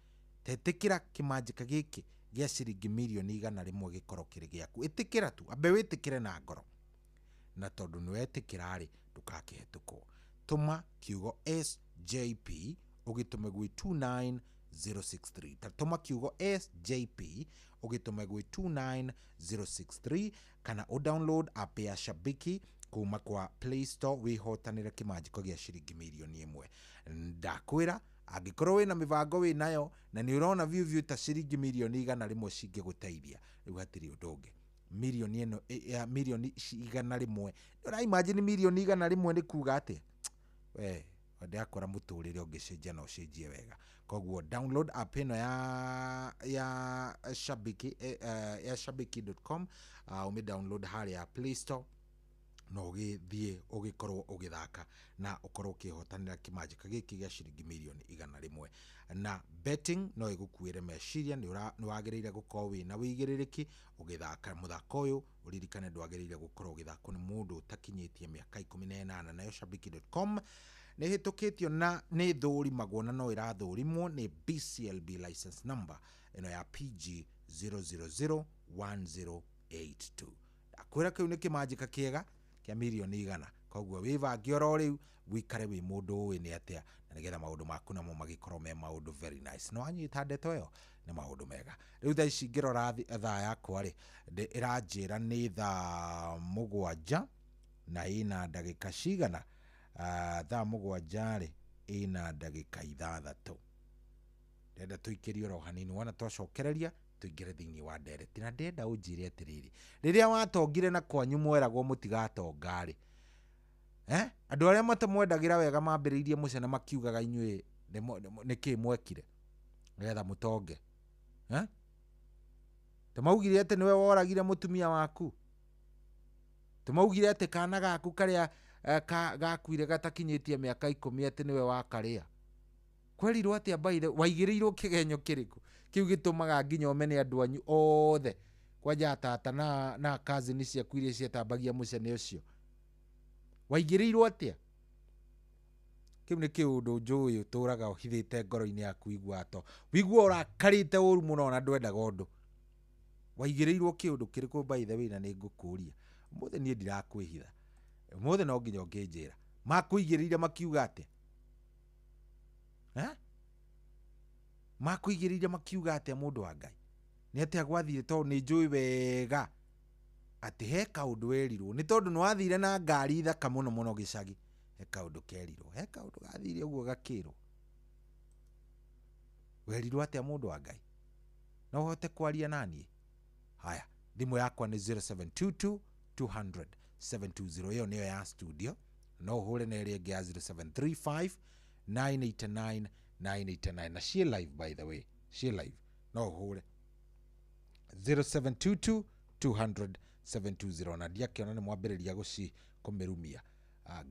tetĩkĩra kĩmanjĩka gĩkĩ gĩa ciringi mirioni 100 gĩkorwo kĩrĩ gĩaku. Ĩtĩkĩra tu, ambe wĩtĩkĩre na ngoro, na tondũ nĩ wetĩkĩra rĩ, ndũgakĩhetũkwo. Tũma kiugo SJP ũgĩtũme gwĩ 29063. Ta tũma kiugo SJP ũgĩtũme gwĩ 29063, kana ũ download app ya Shabiki kuma kwa Play Store wĩhotanĩre kĩmanjĩko gĩa ciringi mirioni 1. Ndakwĩra angĩkorwo wĩna mĩbango wĩnayo na nĩ ũrona biũ biũ ta ciringi mirioni 100 cingĩgũteithia, rĩu hatirĩ ũndũ ũngĩ. Mirioni ĩno ya mirioni 100, ũra imagine mirioni 100 nĩ kuga atĩa? We ndakora mũtũrĩre ũngĩcenjia na ũcenjie wega. Koguo download app ĩno ya Shabiki, ya shabiki.com, ũmĩ download harĩa Play Store na ũgĩthiĩ ũgĩkorwo ũgĩthaka na ũkorwo ũkĩhotanĩra kĩmanjĩka gĩkĩ gĩa ciringi mirioni 100. Na betting no ĩgũkuĩre meciria, nĩ wagĩrĩire gũkorwo wĩna ũigĩrĩrĩki ũgĩthaka mũthako ũyũ. Ũririkane ndwagĩrĩire gũkorwo ũgĩthakwo nĩ mũndũ ũtakinyĩtie mĩaka 18. Nayo shabiki.com nĩ ĩhĩtũkĩtio na nĩ ĩthũrimagwo na no ĩrathũrimwo nĩ BCLB license number ĩno ya PG 0001082. Ndakwĩra kĩu nĩ kĩmanjĩka kĩega kĩa mirioni 100. Koguo wĩbange oro rĩu wĩikare wĩ mũndũ ũĩ nĩ atĩa, na nĩgetha maũndũ maku namo magĩkorwo me maũndũ very nice. No wanyita ndeto ĩyo nĩ maũndũ mega. Rĩu thaa ici ngĩrora thaa yakwa rĩ, ĩranjĩra nĩ thaa 7 na ĩna ndagĩka cigana? Thaa 7 rĩ ĩna ndagĩka 6. Ndenda tũikĩrie oro hanini, wona twacokereria tũingĩre thĩinĩ wa ndereti. Na ndĩrenda ũnjĩre atĩrĩrĩ, rĩrĩa watongire na kwanyu mweragwo mũtigatonga rĩ, andũ arĩa matamwendagĩra wega mambĩrĩirie mũcene makiugaga inyuĩ nĩkĩ mwekire nĩgetha mũtonge? Tũmaugire atĩ nĩwe woragire mũtumia waku, tũmaugire atĩ kana gaku karĩa gakuire gatakinyĩtie mĩaka 10 atĩ nĩwe wakarĩa. Kwerirwo atĩa mbaire waigĩrĩirwo kĩgenyo kĩrĩkũ kĩu gĩtũmaga nginya ũmene andũ anyu othe, kwanja tata na cousin ciaku iria ciatambagia mũcene ũcio? Waigĩrĩirwo atĩa? Kĩu nĩ kĩũndũ njũĩ ũtũraga ũhithĩte ngoro-inĩ yaku, igua to wigua ũrakarĩte ũru mũno na ndwendaga ũndũ. Waigĩrĩirwo kĩũndũ kĩrĩkũ by the way? Na nĩ ngũkũria ũmũthĩ, niĩ ndirakwĩhitha, ũmũthĩ no nginya ũngĩnjĩra makũigĩrĩire makiuga atĩa? Makũigĩrĩire makiuga atĩa? Mũndũ wa Ngai, nĩ atĩa gwathire? Tondũ nĩ njũĩ wega atĩ he kaũndũ werirwo, nĩ tondũ nĩ wathire na ngari thaka mũno mũno gĩcagi. He kaũndũ kerirwo, he kaũndũ gathire ũguo gakĩrwo. Werirwo atĩa, mũndũ wa Ngai? No ũhote kwaria naniĩ? Haya, thimũ yakwa nĩ 0722 200 720, ĩyo nĩyo ya studio. No ũhũre na ĩrĩa ĩngĩ ya 0735 989 989, na ciĩ live, by the way, ciĩ live. No ũhũre 0722 200 720, na ndiakĩona nĩ mwambĩrĩria gũci kũmĩrumia.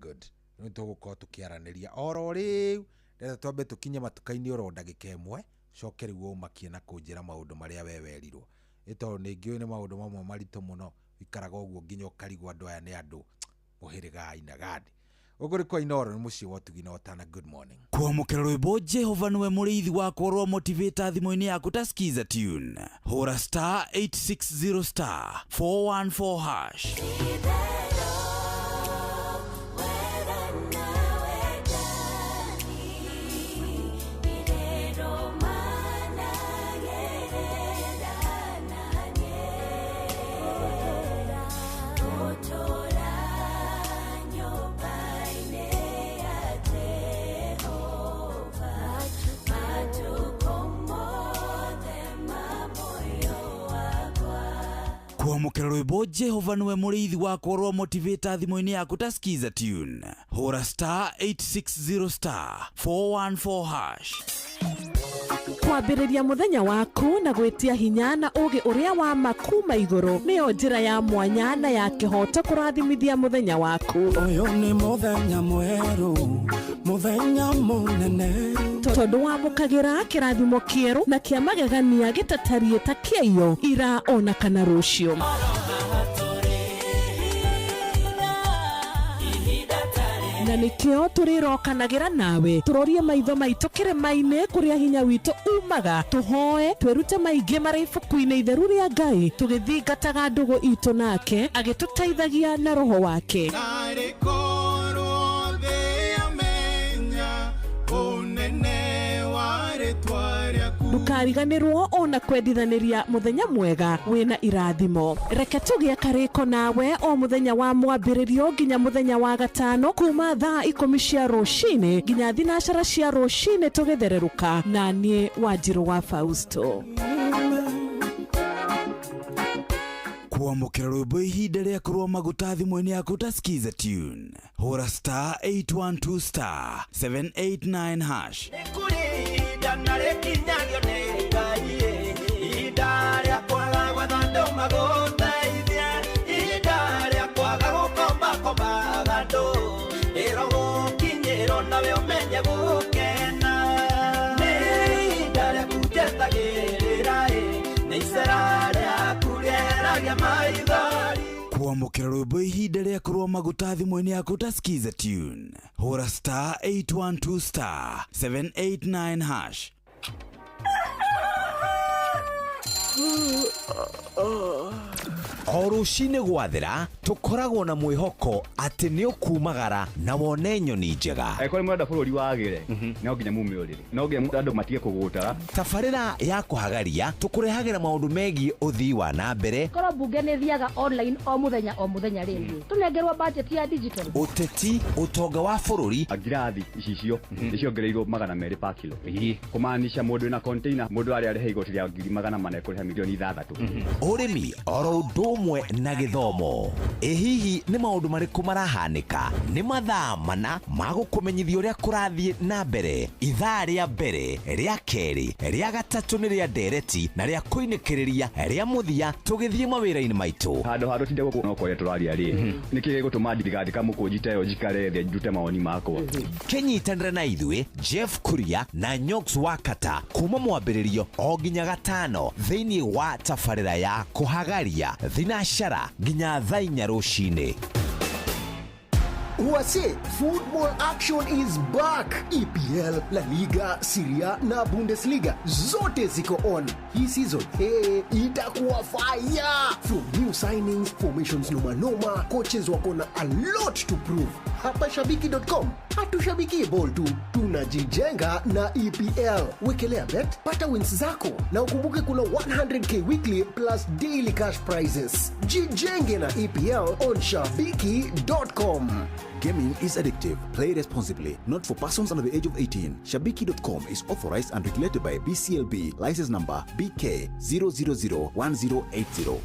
Good, nĩ tũgũkorwo tũkĩaranĩria oro rĩu. Ndĩrenda twambe tũkinye matuka-inĩ oro ndagĩka ĩmwe, coke rĩu ũmakie na kũnjĩra maũndũ marĩa we werirwo, ĩ tondũ nĩ ngĩũĩ nĩ maũndũ mamwe maritũ mũno ikaraga ũguo nginya ũkarigwo andũ aya nĩ andũ mũhĩrĩga aina gani. Gũkũ nĩ kwa Inooro, nĩ mũciĩ wa ũtugi na ũtana. Good morning. Kwamũkĩra rwĩmbo Jehova nĩwe mũrĩithi wakwa rwa motivator thimũ-inĩ yaku ta skiza tune, hũra star 860 star 414 hash. Kwamũkĩra rwĩmbo Jehova nĩwe mũrĩithi wakwa rwa motivator thimũ-inĩ yaku ta skiza tune, hũra star 860 star 414 hash. Kwambĩrĩria mũthenya waku na gwĩtia hinya na ũũgĩ ũrĩa wa ma kuma igũrũ nĩyo njĩra ya mwanya na ya kĩhoto kũrathimithia mũthenya waku. Ũyũ nĩ mũthenya mwerũ, mũthenya mũnene, tondũ wamũkagĩra kĩrathimo kĩerũ na kĩa magegania gĩtatariĩ ta kĩaiyo ira ona kana rũciũ. Na nĩkĩo tũrĩrokanagĩra nawe tũrorie maitho maitũ kĩrĩma-inĩ kũrĩa hinya witũ umaga, tũhoe twĩrute maingĩ marĩ ibuku-inĩ itheru rĩa Ngai, tũgĩthingataga ndũgũ itũ nake agĩtũteithagia na roho wake. Narĩ korwo thĩ yamenya ũnene wa rĩtwa rĩaku. Ndũkariganĩrwo ona kwendithanĩria mũthenya mwega wĩna irathimo. Reke tũgĩe karĩko nawe o mũthenya wa mwambĩrĩrio nginya mũthenya wa gatano, kuma thaa 10 cia rũcinĩ nginya 9 cia rũcinĩ, tũgĩthererũka na niĩ Wanjirũ wa Fausto. Kwamũkĩra rwĩmbo ihinda rĩa kũrũa maguta thimũ-inĩ yaku ta skiza tune, hũra star 812 star 789 hash. Nĩ ihinda na rĩkinyagio nĩ Ngai, ihinda rĩa kwaga gwetha andũ magũteithie, ihinda rĩa kwaga gũkombakombaga andũ, ĩro gũkinyĩrwo nawe ũmenye gũkena. Nĩ ihinda rĩaku njetagĩrĩra, nĩ icera rĩaku rĩeragia maithori. Kwamũkĩra rwĩmbo ihinda rĩa kũrũa maguta thimũ-inĩ yaku ta skiza tune, hũra star 812 star 789 hash. O rũcinĩ gwathera tũkoragwo na mwĩhoko atĩ nĩ ũkumagara na wone nyoni njega. Angĩkorwo nĩ mũrenda bũrũri wagĩre, no nginya mume ũrĩrĩ, no nginya andũ matige kũgũtara. Tabarĩra ya kũhagaria tũkũrehagĩra maũndũ megiĩ ũthii wa na mbere, Korwo mbunge nĩ thiaga online o mũthenya o mũthenya rĩ, tũnengerwo budget ya digital. Ũteti, ũtonga wa bũrũri. Ngirathi icicio nĩ ciongereirwo 200 pa kilo, kũmaanisha mũndũ wĩna container, mũndũ arĩa arĩha igoti rĩa 400,000 ekũrĩha 6 million. Ũrĩmi oro ũndũ ũmwe na gĩthomo. Ĩ hihi nĩ maũndũ marĩkũ marahanĩka? Nĩ mathaa mana ma gũkũmenyithia ũrĩa kũrathiĩ na mbere. Ithaa rĩa mbere, rĩa kerĩ, rĩa gatatũ nĩ rĩa ndereti na rĩa kũinĩkĩrĩria rĩa mũthia tũgĩthiĩ mawĩra-inĩ maitũ. Handũ ha tũtinde gũkũ no kwaria tũraria rĩ, nĩkĩ gĩgũtũma ndigandĩka mũkũnji ta ĩyo njikare thĩ ndute mawoni makwa? Kĩnyitanĩre na ithuĩ Jeff Kuria na Nyox Wakata kuma mwambĩrĩrio o nginya gatano thĩinĩ wa tabarĩra ya kũhagaria thinacara nginya thaa 4 rũcinĩ. Wase, football action is back. EPL, La Liga, Serie A na Bundesliga zote ziko on. Hii season, hey, itakuwa fire. From new signings, formations noma noma, coaches wako na a lot to prove. Hapa shabiki.com hatushabiki ball tu, tunajijenga na EPL. Wekelea bet, pata wins zako na ukumbuke kuna 100K weekly plus daily cash prizes. Jijenge na EPL on shabiki.com. Gaming is addictive. Play responsibly. Not for persons under the age of 18. Shabiki.com is authorized and regulated by BCLB. License number BK 0001080.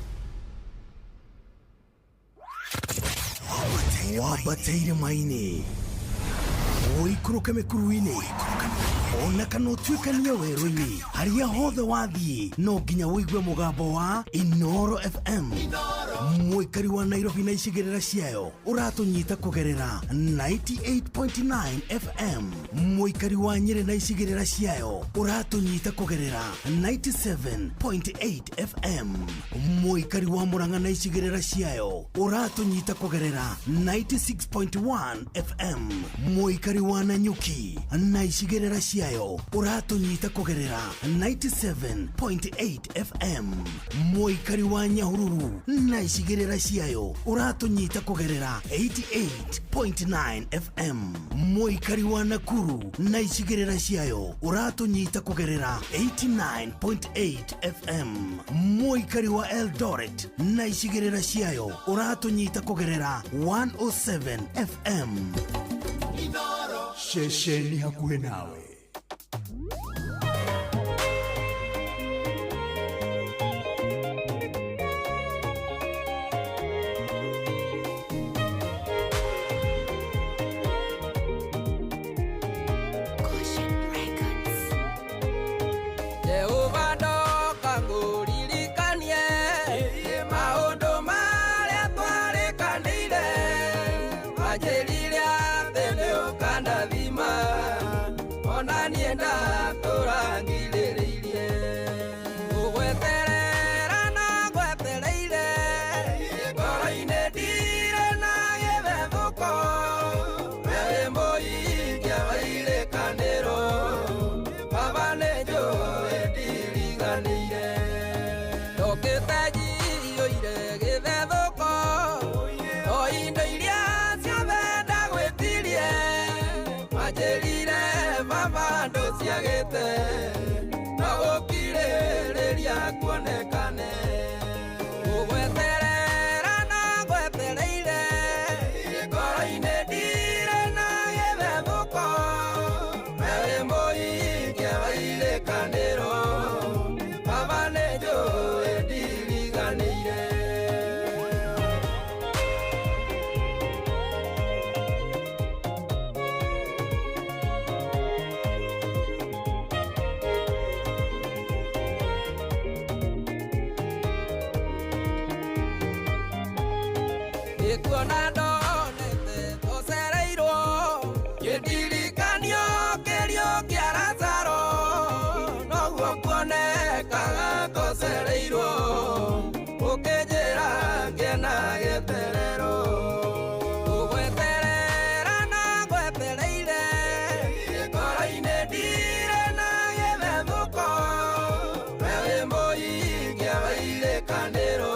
Wambataire maini, ũikũrũke mĩkuru-inĩ, ona kana ũtuĩkanie werũ-inĩ, harĩa hothe wathiĩ no nginya ũigue mũgambo wa Inoro FM. Mũikari wa Nairobi na icigĩrĩra ciayo ũratũnyita kũgerera 98.9 FM. Mũikari wa Nyĩrĩ na icigĩrĩra ciayo ũratũnyita kũgerera 97.8 FM. Mũikari wa Mũrang'a na icigĩrĩra ciayo ũratũnyita kũgerera 96.1 FM. Mũikari wa Nanyuki na icigĩrĩra ciayo ũratũnyita kũgerera 97.8 FM. Mũikari wa Nyahururu na icigĩrĩra ciayo ũratũnyita kũgerera 88.9 FM. Mũikari wa Nakuru na icigĩrĩra ciayo ũratũnyita kũgerera 89.8 FM. Mũikari wa Eldoret na icigĩrĩra ciayo ũratũnyita kũgerera 107 FM. Ceceni hakuhĩ nawe. Jehova ndoka ngũririkanie maũndũ marĩa twarĩkanĩire, wanjĩrire atĩ nĩ ũkandathima ona niĩ ndatũra ngirĩrĩirie gũgweterera na ngwetereire ngoro-inĩ ndirĩ na gĩthethũko, we wĩ mũhingia wa irĩkanĩro, baba nĩ njũĩ ndiriganĩire, ndokĩte njiyũire gĩthethũko o indo iria ciothe ndagwĩtirie, wanjĩrire baba ndũciagĩte no gũkirĩrĩria kuonekane, gũgweterera na ngwetereire ngoro-inĩ ndirĩ na gĩthethũko, we wĩ mũhingia wa irĩkanĩro, baba nĩ njũĩ ndiriganĩire. Nĩkuona ndonete tũcereirwo kĩndirikanio kĩrio kĩa Lazaro, noguo kuonekaga tũcereirwo ũkĩnjĩra ngĩe na gĩterero, gũgweterera na ngwetereire ngoro-inĩ ndirĩ na gĩthethũko, we wĩ mũhingia wa irĩkanĩro,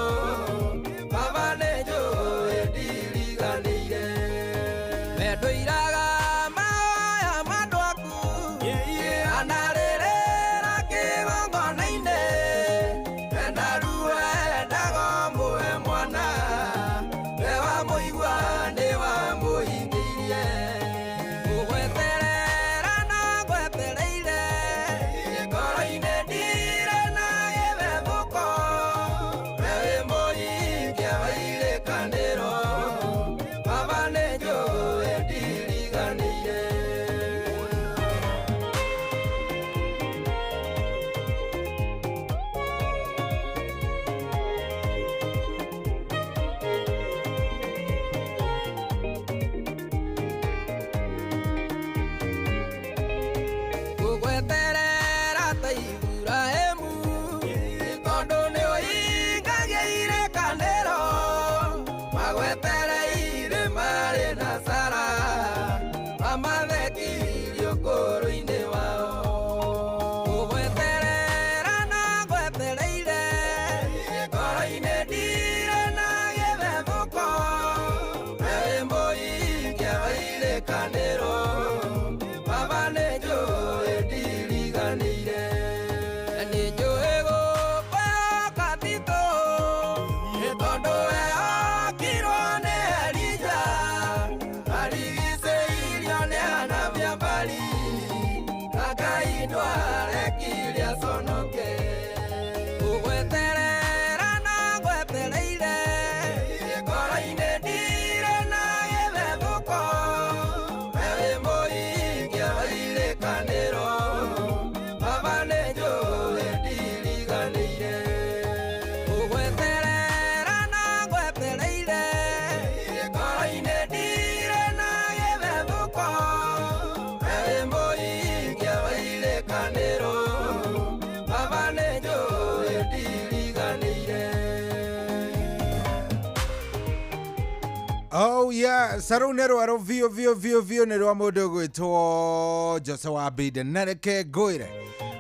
Oh yeah, sarau nä rwerå biå biå biå biå nä rwa må ndå gwätwo Jose wa Biden na reke ngwä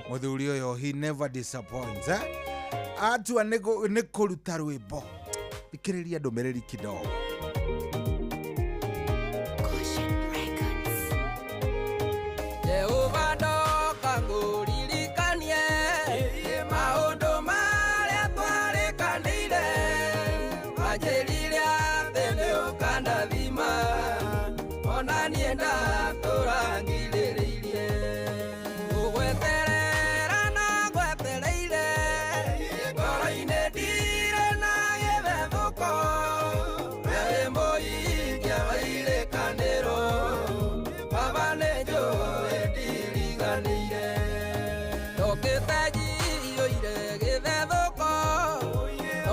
må thuri å yå he never disappoints eh? Atua nä kå ruta rwä mbo thikä rä ria ndå mä rä ri kidogo. Jehova ndoka ngũririkanie maũndũ marĩa twarĩkanĩire, wanjĩrire atĩ nĩũkandathima, ona niĩ ndatũra ngirĩrĩirie. Ngũgweterera na ngwetereire, ngoro-inĩ ndirĩ na gĩthethũko, we wĩ mũhingia wa irĩkanĩro, Baba nĩnjũĩ ndiriganĩire. Ndokĩte njiyũire gĩthethũko,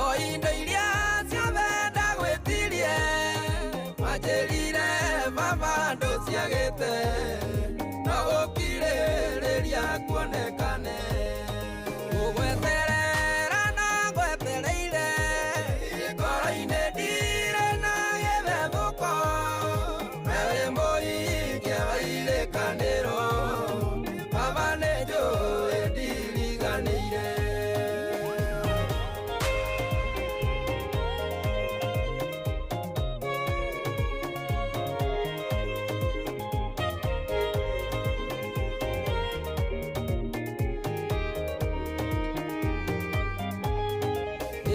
o indo iria ciothe ndagwĩtirie, wanjĩrire Baba ndũciagĩte, no gũkirĩrĩria kuonekane. Ngũgweterera na ngwetereire, ngoro-inĩ ndirĩ na gĩthethũko, we wĩ mũhingia wa irĩkanĩro, Baba nĩnjũĩ ndiriganĩire.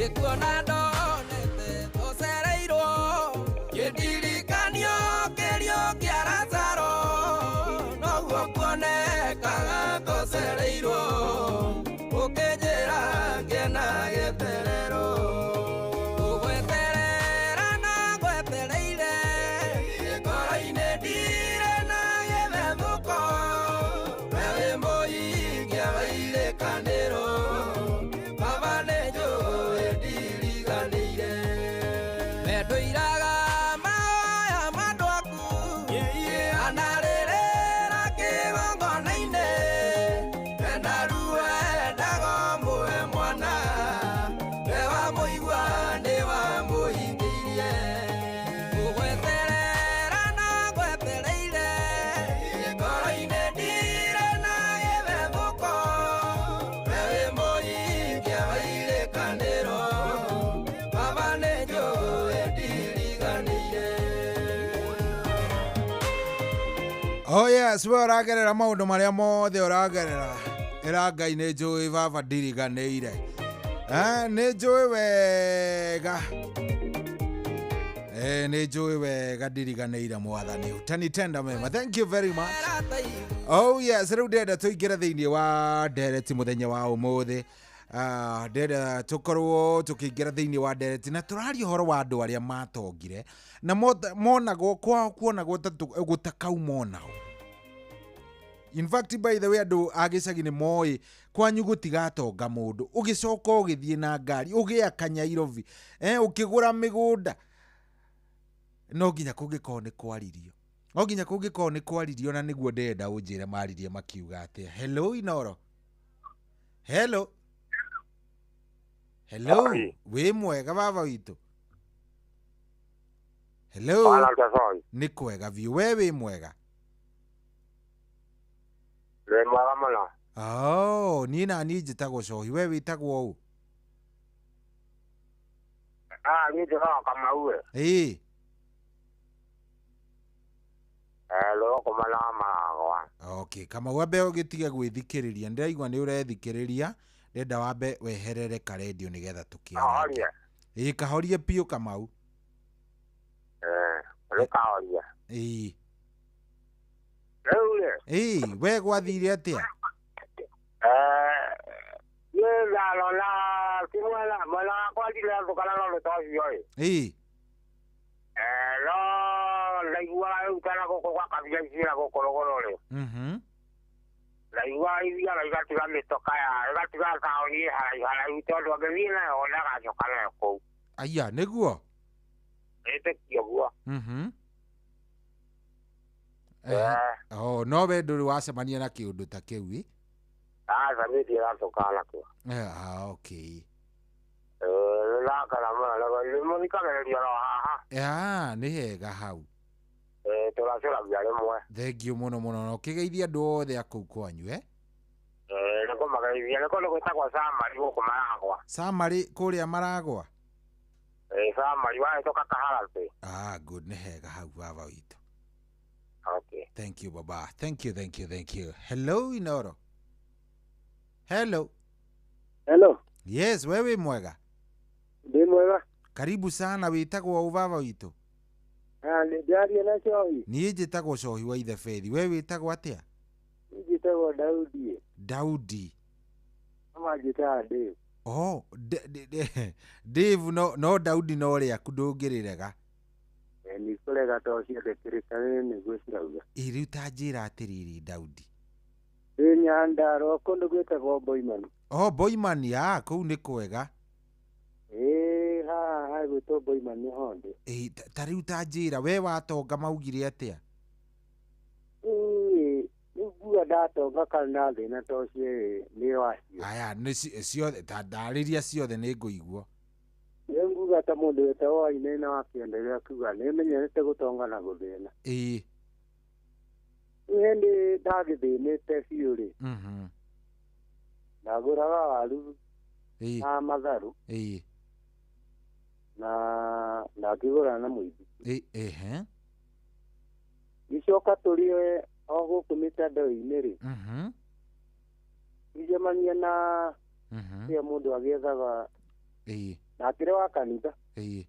Ikuona ndonete tũcereirwo, kĩndirikanio kĩrio kĩa Lazaro, noguo kuonekaga tũcereirwo, ũkĩnjĩra ngĩe na gĩeterero. Ngũgweterera na ngwetereire, ngoro-inĩ ndirĩ na gĩthethũko, we wĩ mũhingia wa irĩkanĩro, Baba nĩnjũĩ ndiriganĩire. Wendũiraga mahoya ma andũ aku, anarĩrĩra kĩgongona-inĩ, ena ruo endaga ũmũhe mwana, we wamũigua nĩwamũhingĩirie. Ngũgweterera na ngwetereire, ngoro-inĩ ndirĩ na gĩthethũko, we wĩ mũhingia wa irĩkanĩro, Baba nĩnjũĩ ndiriganĩire. Oh yes, we ũragerera maũndũ marĩa mothe ũragerera, ĩra Ngai nĩ njũĩ baba ndiriganĩire. Nĩ njũĩ wega, nĩ njũĩ wega ndiriganĩire mwathani utanitenda mema. Thank you very much. Oh yes, rĩu ndĩrenda tũingĩre thĩinĩ wa ndereti mũthenya wa ũmũthĩ. Ndĩrenda tũkorwo tũkĩingĩra thĩinĩ wa ndereti na tũraria ũhoro wa andũ arĩa matongire na monagwo kwao kuonagwo ta gũtakauma onao. In fact, by the way, andũ a gĩcagi nĩ moĩ kwanyu gũtigatonga mũndũ, ũgĩcoka ũgĩthiĩ na ngari ũgĩaka Nyairobi, ũkĩgũra mĩgũnda, no nginya kũngĩkorwo nĩ kwaririo, no nginya kũngĩkorwo nĩ kwaririo, na nĩguo ndĩrenda ũnjĩre maririe makiuga atĩa. Hello Inoro. Hello. Hello. Wĩ mwega baba witũ? Hello. Nĩ kwega biũ, we wĩ mwega? Wĩ mwega mũno. Oh, niĩ na niĩ njĩtagwo Cohi, we wĩtagwo ũ? Niĩ njĩtagwo Kamau ĩ. Ĩĩ. Rũkũma na maragwa. Okay, Kamau ambe ũgĩtige gwĩthikĩrĩria, ndĩraigua nĩ ũrethikĩrĩria, ndĩrenda wambe weherere karendio nĩgetha tũkĩarange. Kahorie. Ĩĩ, kahorie biũ Kamau. Nĩ kahorie. Ĩĩ. Rĩu rĩ. Ĩĩ, we gwathire atĩa? Niĩ ndarora ti mwena mwena wakwa ndirathũkana na ũndũ ta ũcio ĩ. Ĩĩ. No ndaiguaga rĩu tena gũkũ gwa kabia ici na gũkũ rũgũrũ rĩ. Ndaiguaga ithiaga igatiga mĩtoka ya igatiga taũni ĩ haraihu haraihu tondũ angĩthiĩ nayo ndagacoka nayo kũu. Aya, nĩguo? Ĩtĩkie ũguo. Oh, no we ndũrĩ wacemania na kĩũndũ ta kĩu ĩ? Aca niĩ ndirathũkana nakĩo. Okay. Nĩndakena mũno nĩguo nĩmũthikagĩrĩria oro haha. Ah, nĩ hega hau. Ĩĩ, tũracũragia rĩmwe. Thengiũ mũno mũno, na ũkĩgeithia andũ othe a kũu kwanyu, eh? Ĩĩ, nĩ kũmageithia. Nĩ kũndũ gwĩtagwo Samari gũkũ Maragwa. Samari kũrĩa Maragwa. Ĩĩ, Samari wahĩtũka Kaharatĩ. Ah, good, nĩ hega hau baba witũ. Okay. Thank you baba. Thank you, thank you, thank you. Hello Inoro. Hello. Hello. Yes, wewe mwega. Ndĩ mwega. Karibu sana, wĩtagwo ũ baba witũ? Ndĩraria na Cohi. Niĩ njĩtagwo Cohi wa Ithe Bethi. We wĩtagwo atĩa? Njĩtagwo Daudi. Daudi. Ama njĩtaga Dave. Oh, Dave, no Daudi no rĩaku ndũngĩrĩrega. Nĩ kũrega to ciothe kĩrĩkanĩro nĩguo cirauga. Ĩ rĩu ta njĩra atĩrĩrĩ Daudi. Ndĩ Nyandarũa kũndũ gwĩtagwo Boimani. Oh, Boimani, ah, kũu nĩ kwega. Ĩĩ, haha hagwĩtwo Boimani nĩho ndĩ. Ĩ ta rĩu ta njĩra, we watonga maugire atĩa? Ĩĩ, rĩu nguga ndatonga kana ndathĩna to ũcio nĩ wacio. Aya, nĩ ciothe, ta ndarĩria ciothe nĩ ngũigua. Rĩu nguga ta mũndũ wĩtagwo Wainaina wa kĩendeleo akiuga nĩmenyerete gũtonga na gũthĩna. Ĩĩ. Rĩu hĩndĩ ndagĩthĩnĩte biũ rĩ, ndagũraga waru na matharũ. Ĩĩ. Na ndakĩgũra na mũithikiri. Ĩĩ, ehe. Gĩcoka tũrĩe o gũkũ mĩtandao-inĩ rĩ, ngĩcemania na ũrĩa mũndũ agĩethaga. Ĩĩ. Na akĩrĩ wa kanitha. Ĩĩ.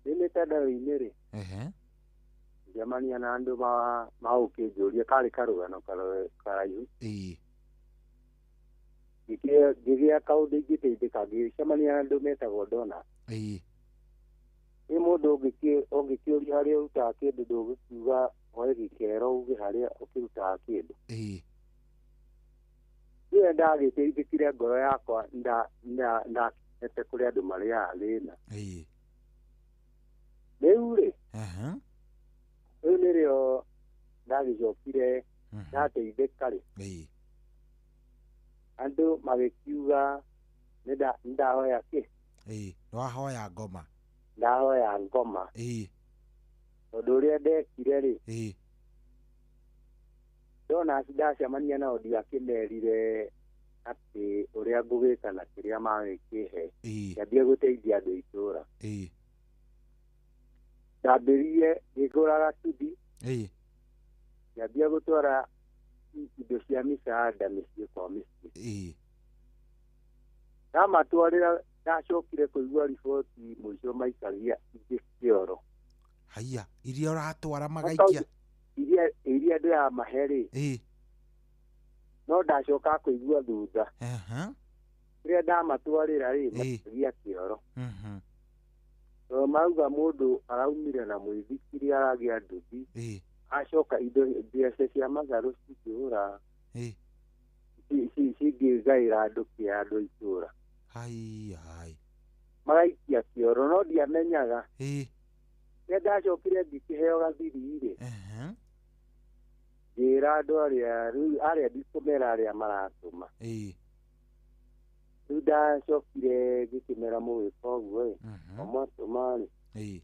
Ndĩ mĩtandao-inĩ rĩ, Ehe. ngĩcemania na andũ magũkĩnjũria, karĩ karũgano karaihu. Ĩĩ. Ngĩgĩa kaũndũ ingĩteithĩka, ngĩcemania na andũ metagwo donors. Ĩĩ. Nĩ mũndũ ũngĩkĩũria harĩa ũrutaga kĩndũ ndũgĩkiuga woe gĩkero uge harĩa ũkĩrutaga kĩndũ. Ĩĩ. Rĩrĩa ndagĩteithĩkire ngoro yakwa ndakenete kũrĩ andũ marĩaga thĩna. Ĩĩ. Rĩu rĩ, Ehe. rĩu nĩrĩo ndagĩcokire ndateithĩka rĩ. Ĩĩ. Andũ magĩkiuga nĩndahoya kĩ? Ĩĩ, nĩwahoya ngoma. Ndahoya ngoma. Ĩĩ. Tondũ ũrĩa ndekire rĩ, Ĩĩ. ndona ndacemania nao ndiakĩmerire atĩ ũrĩa ngũgĩka na kĩrĩa magĩkĩhe. Ĩĩ. Ngĩambia gũteithia andũ a itũũra. Ĩĩ. Ndambĩrĩirie ngĩgũraga tuthi. Ĩĩ. Ngĩambia gũtwara indo cia mĩcaada mĩciĩ kwa mĩciĩ. Ĩĩ. Ndamatwarĩra, ndacokire kũigua riboti mũico maikagia ingĩ kĩoro. Haiya, iria ũratwara magaikia. Iria ndĩramahe rĩ. Ĩĩ. No ndacoka kũigua thutha. Ehe. Rĩrĩa ndamatwarĩra rĩ, maikagia kĩoro. Tondũ mauga mũndũ araumire na mũithikiri aragĩa nduthi. Ĩĩ. Acoka indo mbeca cia matharũ cingĩgũra. Ĩĩ. Cingĩgaĩra andũ kĩa andũ a itũũra. Hai hai. Magaikia kĩoro no ndiamenyaga. Ĩĩ. Rĩrĩa ndacokire ngĩkĩheo gathiri rĩ. Ehe. Ngĩra andũ arĩa rĩu arĩa ndikũmera arĩa maratũma. Ĩĩ. Rĩu ndacokire ngĩkĩmera mũgĩka ũguo ĩ. O mwatũma rĩ. Ĩĩ.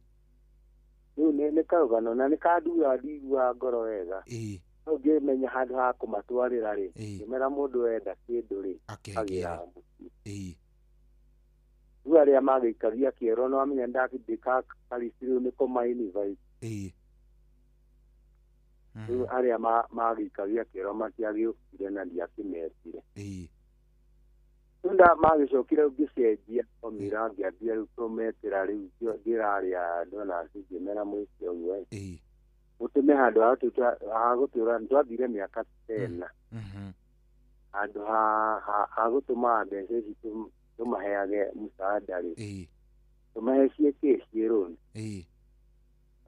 Rĩu nĩ karũgano na nĩ kandura ndiguaga ngoro wega. Ĩĩ. Rĩu ngĩmenya handũ ha kũmatwarĩra rĩ, ngĩmera mũndũ wenda kĩndũ rĩ, Akĩgĩra. agĩraga mũciĩ. Ĩĩ. Rĩu arĩa magĩikagia kĩoro no amenya ndakĩndĩka karisi rĩu nĩ kũma-invite. Ĩĩ. Rĩu arĩa magĩikagia kĩoro matiagĩũkire na ndiakĩmetire. Ĩĩ. Rĩu magĩcokire ngĩcenjia omira ngĩambia rĩu kũmetĩra rĩu ngĩra arĩa donors ngĩmera mwĩke ũguo ĩ. Ĩĩ. Mũtũme handũ ha gũtũra twathire mĩaka tena. Handũ ha gũtũma mbeca ici tũmaheage mũcaada rĩ. Ĩĩ. Tũmahe ciĩkĩ ciĩ rũni. Ĩĩ.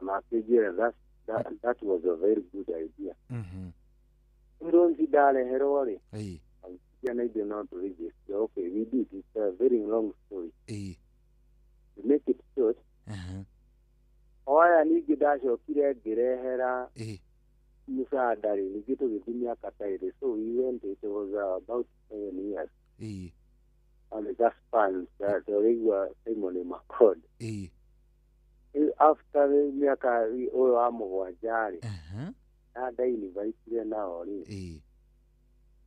Na makĩnjĩra that was a very good idea. Rũni ndareherwo rĩ. Ĩĩ. Ciana ithuĩ no tũ-register. Okay, we did. It's a very long story. Ĩĩ. To make it short, o aya ningĩ ndacokire ngĩrehera mũcaada rĩ, ningĩ tũgĩthiĩ mĩaka ta ĩrĩ. So we went, it was about 7 years. Ĩĩ. And that span, tũraigua Simon Makod. Ĩĩ. After mĩaka ũyũ wa 7 rĩ, na ndainvaitire nao rĩ,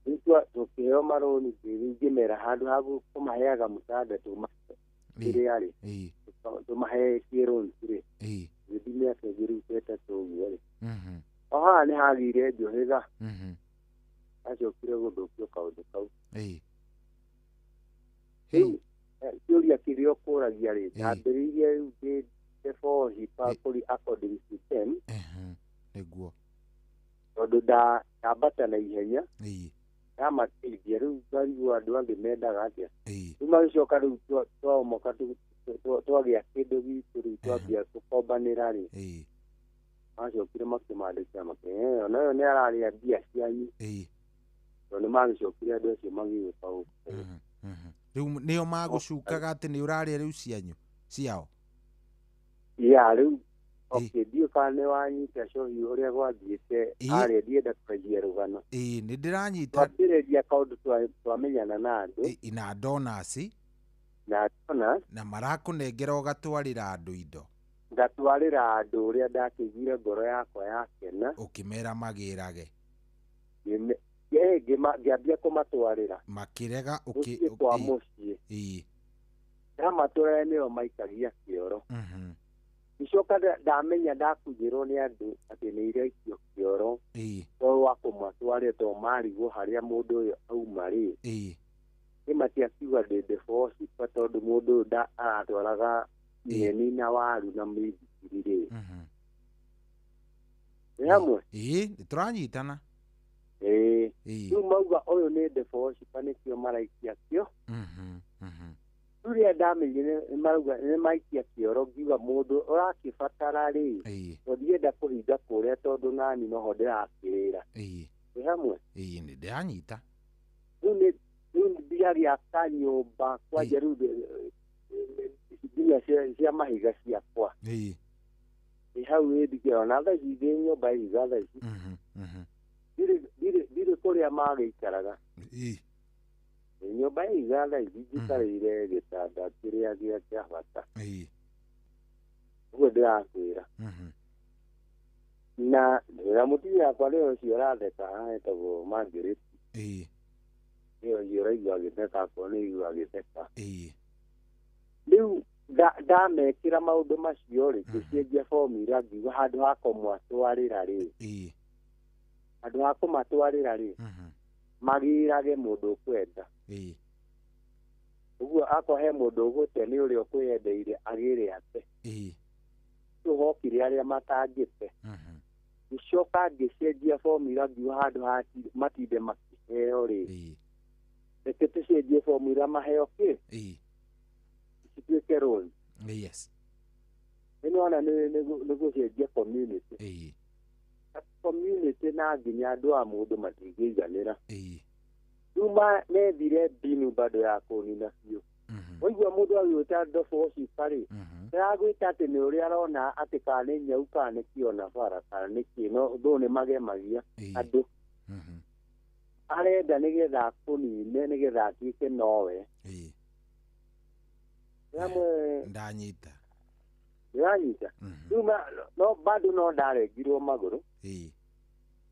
rĩu tũkĩheo marũni ngĩmera handũ ha kũmaheaga mũcanda kĩrĩa rĩ, tũmahe ciĩrũni rĩ, gĩthiĩ mĩaka ĩngĩ rĩu 3 ũguo rĩ, o haha nĩ hagĩire njũhĩga, acokire gũthũkio kaũndũ kau. Rĩu kĩũria kĩrĩa ũkũragia rĩ, ndambĩrĩirie rĩu ndĩ deboshi kũrĩ according to them, nĩguo tondũ ndambata na ihenya, ndamateithia rĩu ngarigwo andũ angĩ mendaga atĩa. Rĩu magĩcoka rĩu twaomoka twagĩa kĩndũ gitũ rĩu twambia gũkombanĩra rĩ, macokire makĩmandĩkĩra makĩheo ona ũyũ nĩ ararĩa mbia cianyu, tondũ nĩ magĩcokire andũ acio magĩũka gũkũ. Rĩu nĩo magũcukaga atĩ nĩ ũrarĩa rĩu cianyu ciao? Ya rĩu okay, ndiũ kana nĩ wanyita cohi ũrĩa gwathiĩte harĩa, ndienda kũraihia rũgano. Ĩĩ nĩ ndĩranyita. Twambĩrĩria kaũndũ twamenyana na andũ na donors, na donors, na marakũnengera ũgatwarĩra andũ indo. Ngatwarĩra andũ ũrĩa ndakĩiguire ngoro yakwa yakena. Ũkĩmera magĩrage. Ngĩambia kũmatwarĩra. Makĩrega mũciĩ kwa mũciĩ. Ndamatwarĩra nĩo maikagia kĩoro. Gĩcoka ndamenya ndakunyĩrwo nĩ andũ atĩ nĩ iraikio kĩoro, tondũ wa kũmatwarĩra tondũ marigwo harĩa mũndũ ũyũ auma rĩ, nĩ matiakiuga ndĩ deboshi tondũ mũndũ ũyũ aratwaraga nyeni na waru na mĩithikiri rĩ. Nĩ hamwe? Ĩĩ nĩ tũranyitana. Ĩĩ rĩu mauga ũyũ nĩ deboshi nĩkĩo maraikia kĩo. Rĩu rĩrĩa ndamenyire marauga nĩ maikia kĩoro, ngiuga mũndũ ũrakĩbatara rĩ, tondũ ndienda kũhinga kũrĩa tondũ nani noho ndĩrakĩrĩra. Nĩ hamwe? Ĩĩ nĩ ndĩranyita. Rĩu ndigagĩaka nyũmba kwanja rĩu nginya cia mahiga ciakwa. Ĩ hau ĩndigĩra ona thaa ici ndĩ nyũmba ya ihiga thaa ici. Ndirĩ kũrĩa magĩikaraga. Nyũmba ya ihiga thaa ici njikarĩire gĩtanda kĩrĩa gĩa bata. Ũguo ndĩrakwĩra. Na mũtumia wakwa nĩwe ũcio ũratheka haha etagwo Margaret. Nĩwe ũcio ũraigua agĩtheka akorwo nĩ aigua agĩtheka. Rĩu ndamekĩra maũndũ macio rĩ, ngĩcenjia formula ngiuga handũ ha kũmatwarĩra rĩ, handũ ha kũmatwarĩra rĩ, magĩrage mũndũ ũkwenda. Ũguo akorwo he mũndũ ũgũte nĩ ũrĩa ũkwĩyendeire agĩre ate. Rĩu hokire arĩa matangĩte. Ngĩcoka ngĩcenjia formula ngiuga handũ ha matinde makĩheo rĩ, reke tũcenjie formula maheo kĩ, cituĩke loan. Yes. Nĩwona nĩ gũcenjia community. Community na nginya andũ a mũndũ matingĩiganĩra. Rĩu methire mbinu bado ya kũnina biũ. Waigua mũndũ agĩgwĩta deboshi rĩ, ndĩragwĩta atĩ nĩ ũrĩa arona atĩ kana nĩ nyau kana nĩ kĩona bara kana nĩ kĩ, no thũ nĩ magemagia andũ. Arenda nĩgetha akũnine nĩgetha atuĩke nowe. Ndanyita. Ndĩranyita. Rĩu no bado no ndarengirwo magũrũ.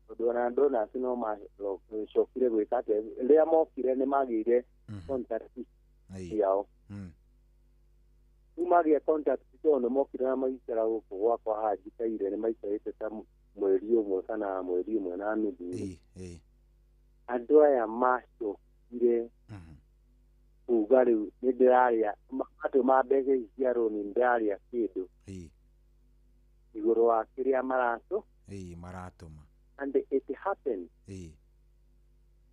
Tondũ ona donors no macokire gwĩka atĩa, rĩrĩa mokire nĩ magĩire contact ciao. Rĩu magĩa contact tondũ nĩ mokire na magĩikara gũkũ gwakwa haha njikaire, nĩ maikarĩte ta mweri ũmwe kana mweri ũmwe na nuthu. Andũ aya macokire kuga rĩu nĩ ndĩrarĩa matũma mbeca ici cia rũni, nĩ ndĩrarĩa kĩndũ igũrũ wa kĩrĩa maratũ maratũma. And it happened.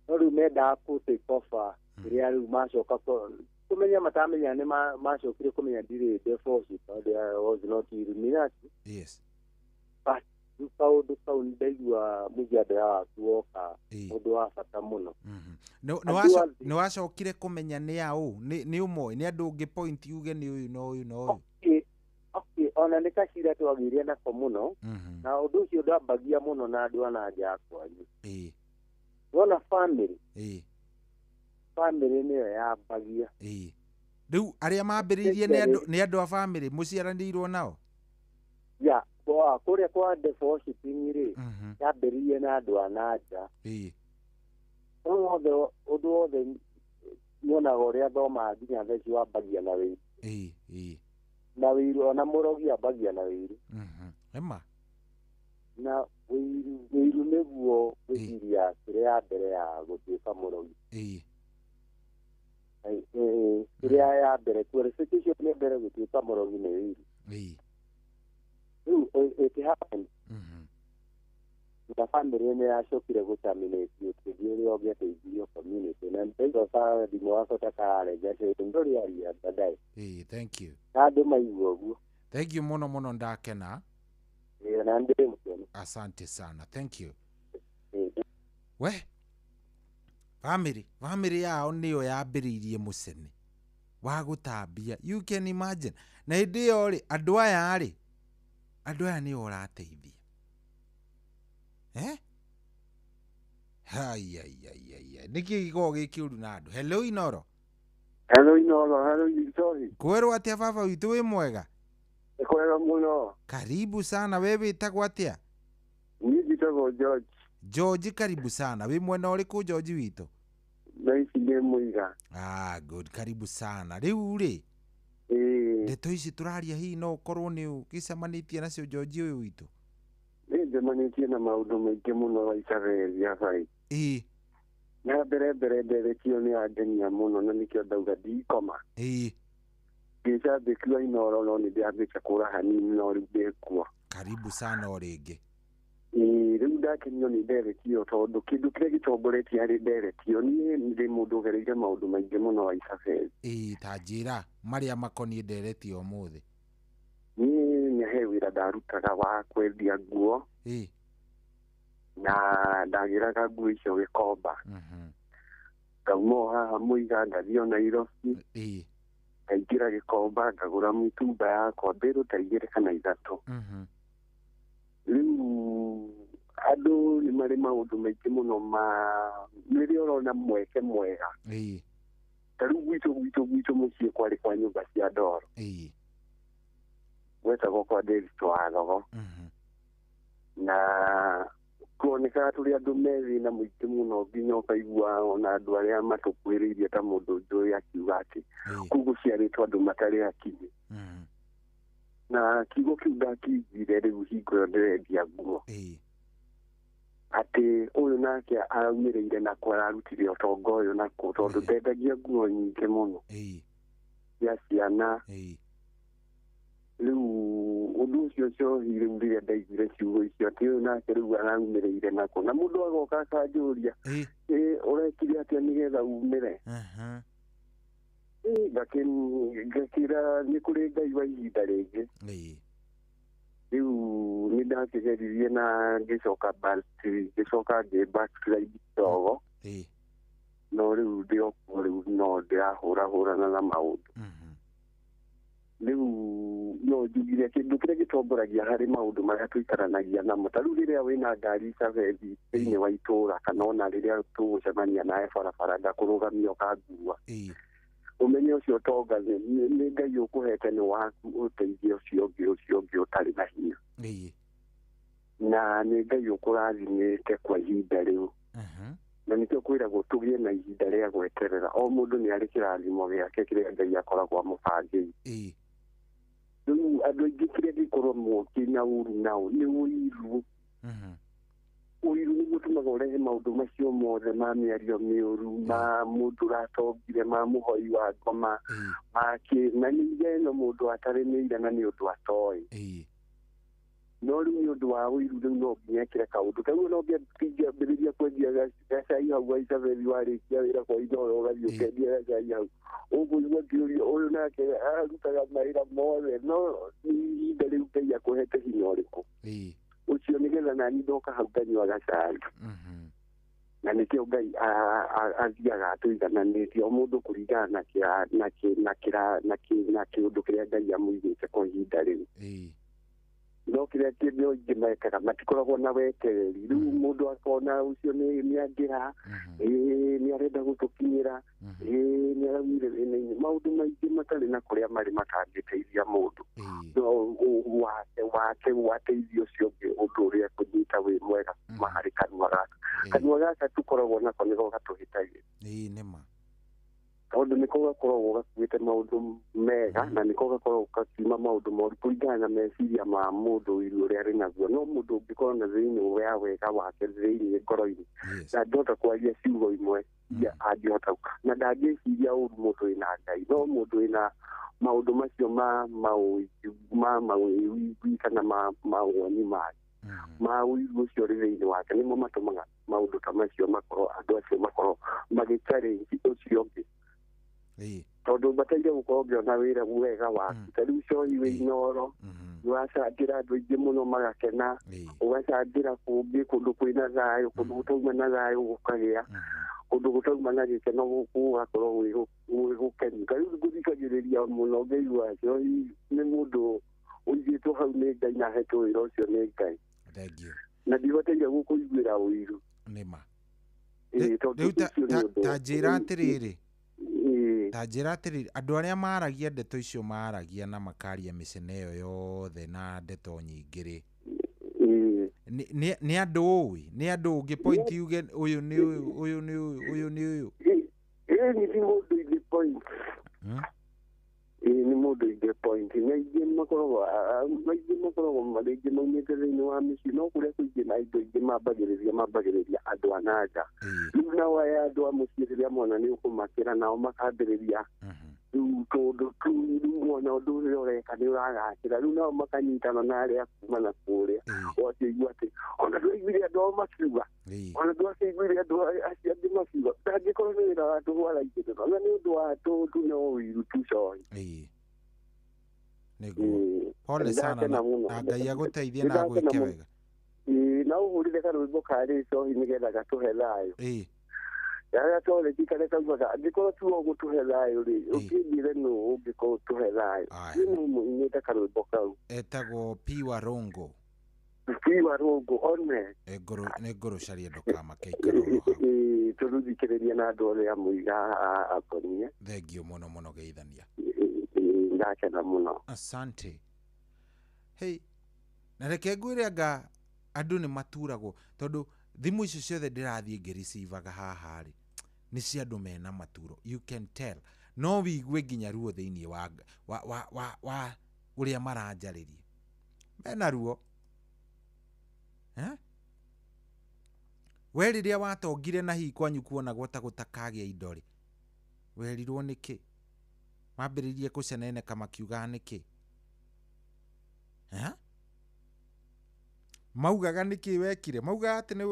No rĩu mendaga kũ take over kĩrĩa rĩu macoka kũmenya matamenya nĩ macokire kũmenya ndirĩ deboshi tondũ I was not Illuminati. Yes. But rĩu kaũndũ kau nĩ ndaigua mũjadala waku woka ũndũ wa bata mũno. Nĩ wacokire kũmenya nĩ aũ, nĩ ũmwe, nĩ andũ ũngĩ point uge nĩ ũyũ na ũyũ na ũyũ. Okay, ona nĩ kacira twagĩire nako mũno, na ũndũ ũcio ndwambagia mũno na andũ a na nja kwanyu. Wona family, family nĩyo yambagia. Rĩu arĩa mambĩrĩirie nĩ andũ a family mũciaranĩirwo nao? Ya kwa kũrĩa kwa devil worshiping rĩ, yambĩrĩirie na andũ a nanja. Ũndũ wothe, ũndũ wothe nyonaga ũrĩa thomaga nginya thaa ici wambagia na wĩiru. Ĩĩ ĩĩ. Na wĩiru, ona mũrogi ambagia na wĩiru. Ema. Na wĩiru, wĩiru nĩguo gwĩciria kĩrĩa ya mbere ya gũtuĩka mũrogi. Kĩrĩa ya mbere qualification ya mbere gũtuĩka mũrogi nĩ wĩiru. Rĩu it happened. Na family nĩ yacokire gũterminate ũteithio ũrĩa ũngĩateithirio community, na ndaigua thimũ wakwa ta kararenga ndũrĩaria baadaye. Ĩĩ, thank you. Na andũ maigua ũguo. Thank you mũno mũno, ndakena. Ĩĩ, na ndĩ mũkenu. Asante sana, thank you. We family yao nĩyo yambĩrĩirie mũcene wa gũtambia, you can imagine. Na hĩndĩ ĩyo rĩ, andũ aya rĩ, andũ aya nĩo ũrateithia, eh? Haiaiaiai, nĩkĩ gĩkoragwo gĩ kĩũru na andũ? Hello, Inoro. Hello Inoro, hello sorry. Kwĩrwo atĩa baba witũ, wĩ mwega? Nĩ kwega mũno. Karibu sana, we wĩtagwo atĩa? Niĩ njĩtagwo George. George, karibu sana. Wĩ mwena ũrĩkũ, George witũ? Thaa ici ndĩ Mũiga. Ah, good, karibu sana. Rĩu rĩ, ndeto ici tũraria hihi no ũkorwo nĩ ũgĩcemanĩtie nacio, George ũyũ witũ? Nĩ njemanĩtie na maũndũ maingĩ mũno wa Isabel Abai. Na mbere mbere nderekio nĩ angenia mũno, na nĩkĩo ndauga ndikoma. Ngĩcambĩkiwa Inoro, no nĩ ndĩambĩte kũra hanini, no rĩu ndĩkuo. Karibu sana o rĩngĩ. Ĩĩ, rĩu ndakenio nĩ nderekio tondũ kĩndũ kĩrĩa gĩtongoretie harĩ nderekio, niĩ ndĩ mũndũ ũgereire maũndũ maingĩ mũno wa Isabel. Ĩĩ, ta njĩra marĩa makoniĩ ndereti ũmũthĩ. Niĩ nĩ he wĩra ndarutaga wa kwendia nguo. Na ndagĩraga nguo icio Gĩkomba. Ngauma o haha Mũiga ngathiĩ o Nairobi. Ngaingĩra Gĩkomba ngagũra mĩtumba yakwa mbĩrũ ta 2 kana 3. Rĩu andũ nĩ marĩ maũndũ maingĩ mũno ma rĩrĩa ũrona mweke mwega. Ta rĩu gwitũ mũciĩ kwarĩ kwa nyũmba cia ndoro. Gwetagwo kwa David wa Thogo. Na kuonekaga tũrĩ andũ me thĩna mũingĩ mũno, nginya ũkaigua ona andũ arĩa matũkuhĩrĩirie ta mũndũ njũĩ akiuga atĩ kũu gũciarĩtwo andũ matarĩ akinyi. Na kiugo kĩu ndakĩiguire rĩu hingo ĩyo ndĩrendia nguo. Atĩ ũyũ nake araumĩrĩire nakũ, ararutire ũtonga ũyũ nakũ, tondũ ndendagia nguo nyingĩ mũno cia ciana. Rĩu ũndũ ũcio cohi rĩu rĩrĩa ndaiguire ciugo icio atĩ ũyũ nake rĩu araumĩrĩire nakũ, na mũndũ agoka akanjũria, ĩ ũrekire atĩa nĩgetha umĩre? Ngakĩra nĩ kũrĩ Ngai wa ihinda rĩngĩ. Rĩu nĩ ndakĩgeririe na ngĩcoka ngĩcoka ngĩ backslide kidogo. No rĩu ndĩ o kuo, rĩu no ndĩrahũrahũrana na maũndũ. Rĩu no njugire kĩndũ kĩrĩa gĩtongoragia harĩ maũndũ marĩa tũikaranagia namo, ta rĩu rĩrĩa wĩna ngari Isabel thĩinĩ wa itũũra, kana ona rĩrĩa tũgũcemania nawe barabara ngakũrũgamia ũkangua, ũmenye ũcio ũtonga nĩ Ngai ũkũhete nĩ waku, ũteithie ũcio ũngĩ ũtarĩ na hinya. Na nĩ Ngai ũkũrathimĩte kwa ihinda rĩu. Na nĩkĩo kwĩragwo tũgĩe na ihinda rĩa gweterera. O mũndũ nĩ arĩ kĩrathimo gĩake kĩrĩa Ngai akoragwo amũbangĩire. Rĩu andũ aingĩ kĩrĩa gĩkorwo mokĩ na ũru nao nĩ ũiru. Ũiru nĩguo ũtũmaga ũrehe maũndũ macio mothe ma mĩario mĩũru, ma mũndũ ũratongire, ma mũhoi wa ngoma, ma kĩ, na nĩ ĩno mũndũ atarĩmĩire na nĩ ũndũ atoĩ. No rĩu nĩ ũndũ wa ũiru rĩu no nginya ekĩre kaũndũ. Ta rĩu no ũngĩambĩrĩria kwendia gacai hau gwa Isabel, warĩkia wĩra kwa Inoro ũgathiĩ ũkendia gacai hau, ũkũigua ngĩũria ũyũ nake arutaga mawĩra mothe, no ihinda rĩu Ngai akũhete hinya ũrĩkũ ũcio nĩgetha nani ndoka hau nganyua gacai. Na nĩkĩo Ngai athiaga atũigananĩtie o mũndũ kũringana na kĩũndũ kĩrĩa Ngai amũigĩte kwa ihinda rĩu. No kĩrĩa kĩndũ aingĩ mekaga matikoragwo na wetereri. Rĩu mũndũ akona ũcio nĩ angĩra, nĩ arenda gũtũkinyĩra, nĩ araumire thĩna-inĩ, maũndũ maingĩ matarĩ na kũrĩa marĩ matangĩteithia mũndũ. No wake wa Wake wateithia ũcio ũngĩ ũndũ ũrĩa kũnyita wĩ mwega kuma harĩ kanua gaka. Kanua gaka tũkoragwo nako nĩko gatũhĩtagia. Ĩĩ nĩ ma. Tondũ nĩko gakoragwo gakuĩte maũndũ mega na nĩko gakoragwo gakiuma maũndũ moru kũringana na meciria ma mũndũ ũiru ũrĩa arĩ naguo. No mũndũ ũngĩkorwo na thĩinĩ wa wega wake thĩinĩ ngoro-inĩ ndangĩhota kwaria ciugo imwe iria angĩhota na ndangĩciria ũru mũndũ wĩna Ngai. No mũndũ wĩna maũndũ macio ma maũigui kana ma mawoni make ma ũiru ũcio ũrĩ thĩinĩ wake nĩmo matũmaga maũndũ ta macio makorwo andũ acio makorwo magĩ-challenge ũcio ũngĩ. Tondũ bataire gũkorwo ngĩona wĩra wega waku. Ta rĩu cohi wĩ Inooro nĩwacangĩra andũ aingĩ mũno magakena, ũgacangĩra kũngĩ kũndũ kwĩna thayũ, kũndũ gũtauma na thayũ gũkagĩa, kũndũ gũtauma na gĩkeno gũgakorwo gwĩ gũkenu. Ta rĩu ngũthikagĩrĩria mũno ngĩigua cohi nĩ mũndũ ũigĩtwo hau nĩ Ngai na ahetwo wĩra ũcio nĩ Ngai. Thengiũ. Na ndibataire gũkũiguĩra ũiru. Nĩ ma. Rĩu ta njĩra atĩrĩrĩ, ta njĩra atĩrĩrĩ, andũ arĩa maragia ndeto icio maragia na makaria mĩcene ĩyo yothe na ndeto nyingĩ rĩ, nĩ andũ ũĩ, nĩ andũ ũngĩ point yuge ũyũ nĩ ũyũ, ũyũ nĩ ũyũ, ũyũ nĩ ũyũ. Ĩĩ nĩ mũndũ ingĩ point. Ĩĩ nĩ mũndũ ingĩ point. Na aingĩ makoragwo rĩngĩ maumĩte thĩinĩ wa mĩciĩ, no kũrĩa kũingĩ na indo ingĩ mambagĩrĩria andũ a na nja. Rĩu nao aya andũ a mũciĩ rĩrĩa mona nĩ ũkũmakĩra nao makambĩrĩria rĩu tũndũ tu, rĩu mona ũndũ ũrĩa ũreka nĩ ũragacĩra, rĩu nao makanyitana na arĩa kuma na kũrĩa ũgakĩigua atĩ ona ndwaiguire andũ ao makiuga, ona ndwakĩiguire andũ acio angĩ makiuga. Ndangĩkorwo nĩ wĩra wa tũhũ araigĩrĩra, ona nĩ ũndũ wa tũndũ no ũiru tu cohi. Nĩguo. Pole sana na Ngai agũteithie na agwĩke wega. Na ũhũrire karwĩmbo karĩ cohi nĩgetha gatũhe thayũ. Rĩrĩa twarĩki karĩa kaugaga angĩkorwo tiwe ũgũtũhe thayũ rĩ, ũkĩnjĩre nũ ũngĩkorwo ũtũhe thayũ. Niĩ nĩ mũinĩte karwĩmbo kau. Etagwo P Warongo. P Warongo one. Nĩ ngũrũcaria ndũkamake ikara oro hau. Tũrũthikĩrĩria na andũ othe a mũiga akonie. Thengiũ mũno mũno geithania. Ndakena mũno. Asante. Hey, na reke ngwĩre anga andũ nĩ maturagwo tondũ thimũ icio ciothe ndĩrathiĩ ngĩricivaga haha rĩ nĩ cia andũ mena maturo. You can tell. No wigue nginya ruo thĩinĩ wa ũrĩa maranjarĩria. Mena ruo. We rĩrĩa watongire na hihi kwanyu kuonagwo ta gũtakagĩa indo rĩ, werirwo nĩkĩ? Mambĩrĩirie kũceneneka makiugaga nĩkĩ? Maugaga nĩkĩ wekire? Maugaga atĩ nĩ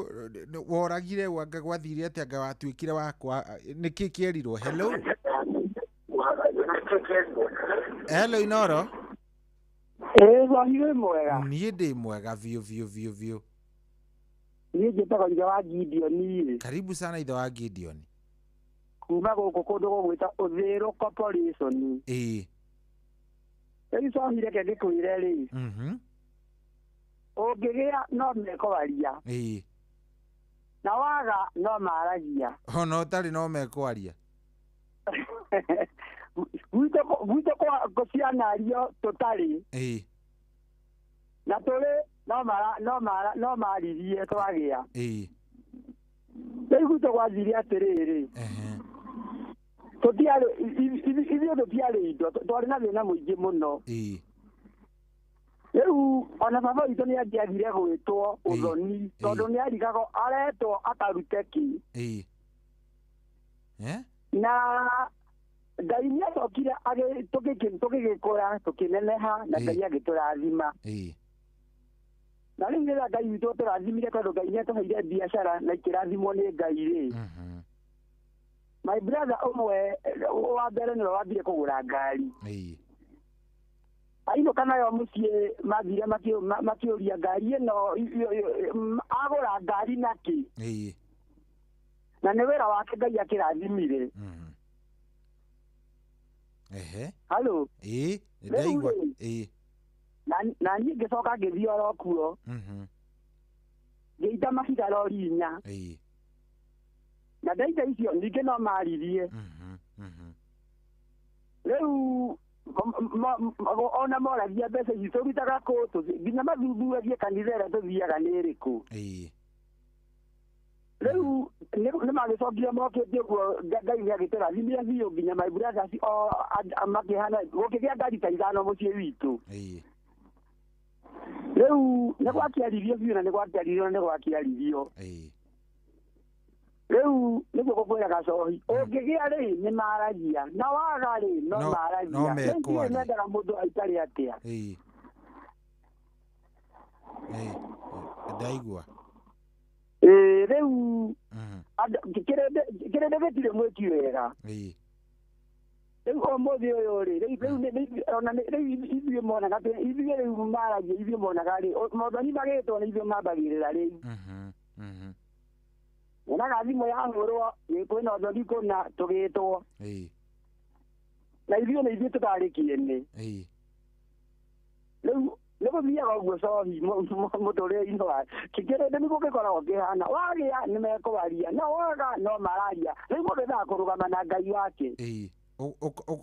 woragire anga gwathire atĩa anga watuĩkire wakwa nĩkĩ kĩerirwo? Hello. Hello Inooro. Ĩĩ cohi wĩ mwega. Niĩ ndĩ mwega biũ biũ biũ biũ. Niĩ njĩtagwo ithe wa Gideon rĩ. Karibu sana ithe wa Gideon. Kuma gũkũ kũndũ gũgwĩta Ũthĩrũ Corporation. Ĩĩ. Rĩu cohi reke ngĩkwĩre rĩ. Ũngĩgĩa no mekwaria. Ĩĩ. Na waga no maragia. Ona ũtarĩ no mekwaria. Gwitũ gũcianario tũtarĩ. Ĩĩ. Na tũrĩ no maririe twagĩa. Ĩĩ. Rĩu gwitũ gwathire atĩrĩrĩ. Tũtiarĩ ithuĩ tũtiarĩ indo, twarĩ na thĩna mũingĩ mũno. Ĩĩ. Rĩu ona baba witũ nĩ angĩathire gwĩtwo ũthoni tondũ nĩ arigagwo aretwo akarute kĩ. Ĩĩ. Na Ngai nĩ acokire tũgĩgĩkũra tũkĩneneha na Ngai agĩtũrathima. Ĩĩ. Na rĩu rĩrĩa Ngai witũ atũrathimire tondũ Ngai nĩ atũheire biacara na ikĩrathimwo nĩ Ngai rĩ. My brother ũmwe wa mbere nĩwe wambire kũgũra ngari. Ĩĩ. Ainũka nayo mũciĩ mathire makĩũria ngari ĩno agũra ngari nakĩ. Ĩĩ. Na nĩ wĩra wake Ngai akĩrathimire. Ehe. Hello. Ĩĩ, ndaigua. Ĩĩ. Na niĩ ngĩcoka ngĩthiĩ oro kuo. Ngĩita mahiga rori inya. Ĩĩ. Na ndaita icio ningĩ no maririe. Rĩu Ona moragia mbeca ici tũrutaga kũ, nginya mathuthuragie kanitha ĩrĩa tũthiaga nĩ ĩrĩkũ. Rĩu nĩ magĩcokire mokĩte ũguo, Ngai nĩ agĩtũrathimire biũ nginya my brothers o makĩhana gũkĩgĩa ngari ta 5 mũciĩ witũ. Rĩu nĩ gwakĩaririo biũ na nĩ gwakĩaririo na nĩ gwakĩaririo. Rĩu nĩguo gũkwĩra gacohi, ũngĩgĩa rĩ nĩ maragia na waga rĩ no maragia. No mekwaria. Mendaga mũndũ aikare atĩa? Ndaigua. Rĩu kĩrĩndĩ gĩtirĩ mwĩki wega. Rĩu ũmũthĩ ũyũ rĩ, rĩu ona rĩu ithuĩ monaga ithuĩ rĩu maragia ithuĩ monaga rĩ, mothoni magĩtwo nĩ ithuĩ mambagĩrĩra rĩu. Wonaga thimũ yahũrwo kwĩna ũthoni kũna tũgĩtwo. Na ithuĩ nĩ ithuĩ tũtarĩ kĩene. Rĩu nĩ gũthiaga ũguo cohi mũtũrĩre-inĩ wa kĩrĩndĩ nĩguo gĩkoragwo kĩhana, wagĩa nĩ mekwaria na waga no mararia. Rĩu mũndũ endaga kũrũgama na Ngai wake.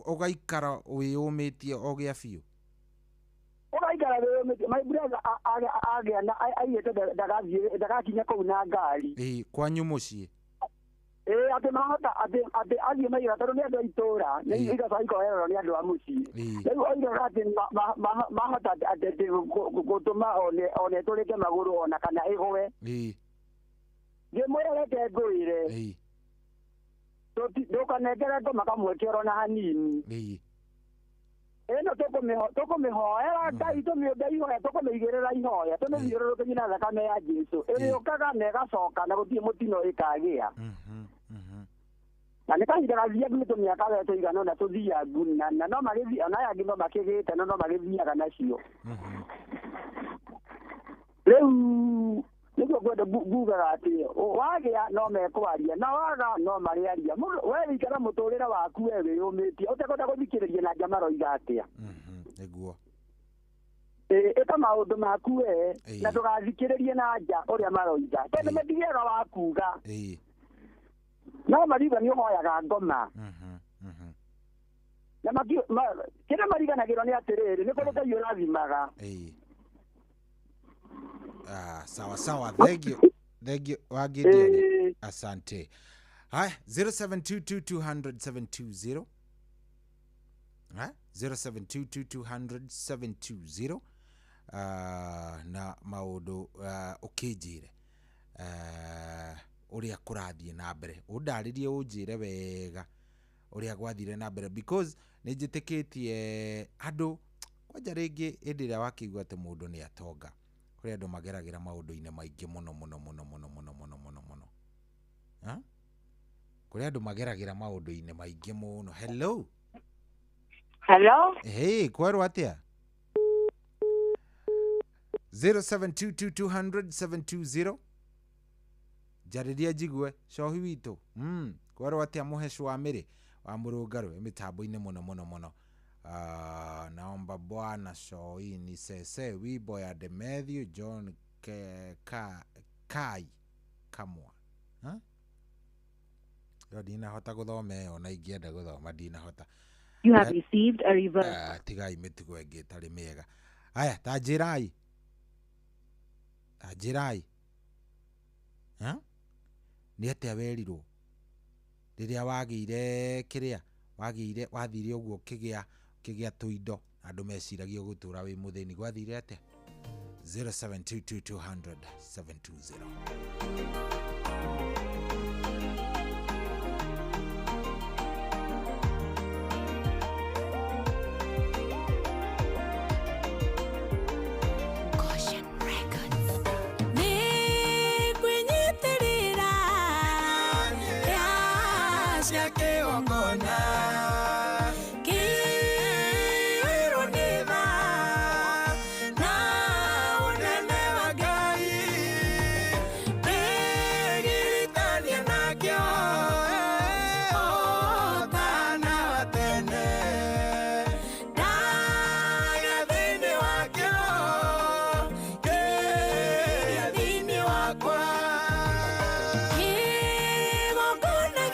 Ũgaikara wĩyũmĩtie o gĩa biũ. Ũgaikara wĩyũmĩtie. My brother agĩa na aigĩte ndagathiĩ ndagakinya kũu na ngari. Kwanyu mũciĩ. Atĩ mahota atĩ athiĩ maiga tondũ nĩ andũ a itũũra nĩ igacoka ikoererwo nĩ andũ a mũciĩ. Rĩu oigaga atĩ mahota atĩ gũtũma one ĩtũrĩke magũrũ ona kana ĩgũe. Ngĩmwĩra reke ngwĩre, ndũkanengere ngoma kamweke oro na hanini. Ĩno tũkũmĩhoera Ngai, tũmĩũmbe ihoya, tũkũmĩigĩrĩra ihoya, tũmĩthiũrũrũkĩrie na thakame ya Jesũ. Ĩrĩũkaga na ĩgacoka na gũtirĩ mũtino ĩkagĩa. Na nĩ kahinda gathiangu nĩ tũmĩaka we tũigana ũna tũthiangu na no magĩthiĩ ona aya angĩ no makĩgĩte no magĩthiaga nacio. Rĩu nĩguo ngwenda ngugaga atĩ wagĩa no mekwaria na waga no marĩaria. Mũndũ we wĩikara mũtũrĩre waku we wĩyũmĩtie ũtekwenda gũthikĩrĩria na nja maroiga atĩa. Nĩguo. Ĩka maũndũ maku we na ndũgathikĩrĩrie na nja ũrĩa maroiga tondũ matigĩaga wa kuga. No mariga nĩ ũhoyaga ngoma. Na kĩrĩa mariganagĩrwo nĩ atĩrĩrĩ, nĩ kũrĩ Ngai ũrathimaga. Sawa sawa, thank you. Thank you Wagidioni. Asante. Haya, 0722200720. 0722200720. Na maũndũ ũkĩnjĩre ũrĩa kũrathiĩ na mbere, ũndarĩrie ũnjĩre wega ũrĩa gwathire na mbere, because nĩ njĩtĩkĩtie andũ kwanja rĩngĩ hĩndĩ ĩrĩa wakĩigua atĩ mũndũ nĩ atonga, kũrĩ andũ mageragĩra maũndũ-inĩ maingĩ mũno mũno mũno mũno mũno mũno mũno mũno. Kũrĩ andũ mageragĩra maũndũ-inĩ maingĩ mũno. Hello. Hello. Hey, kwerwo atĩa? 0722200720. Njarĩria njigue cohi witũ. Kwerwo atĩa mũhecũ wa mĩrĩ wa mũrũngarũ mĩtambo-inĩ mũno mũno mũno. Naomba bwana Shoi ni sese wimbo ya Demethiu John Kai Kamwa. Yo ndinahota gũthoma ĩyo na ingĩenda gũthoma ndinahota. You have received a reverse. Tigai mĩtugo ĩngĩ ĩtarĩ mĩega. Aya, ta njĩrai. Ta njĩrai. Nĩ atĩa werirwo rĩrĩa wagĩire kĩrĩa wagĩire wathire ũguo kĩgĩa tũindo andũ meciragia gũtũra wĩ mũthĩni, gwathire atĩa? 0722200720. Kigongona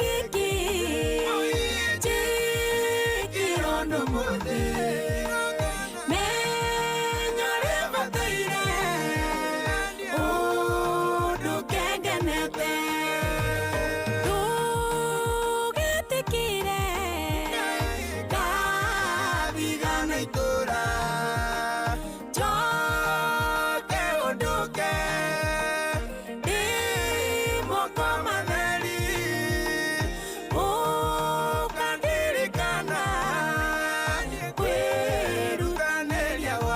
gĩkĩ,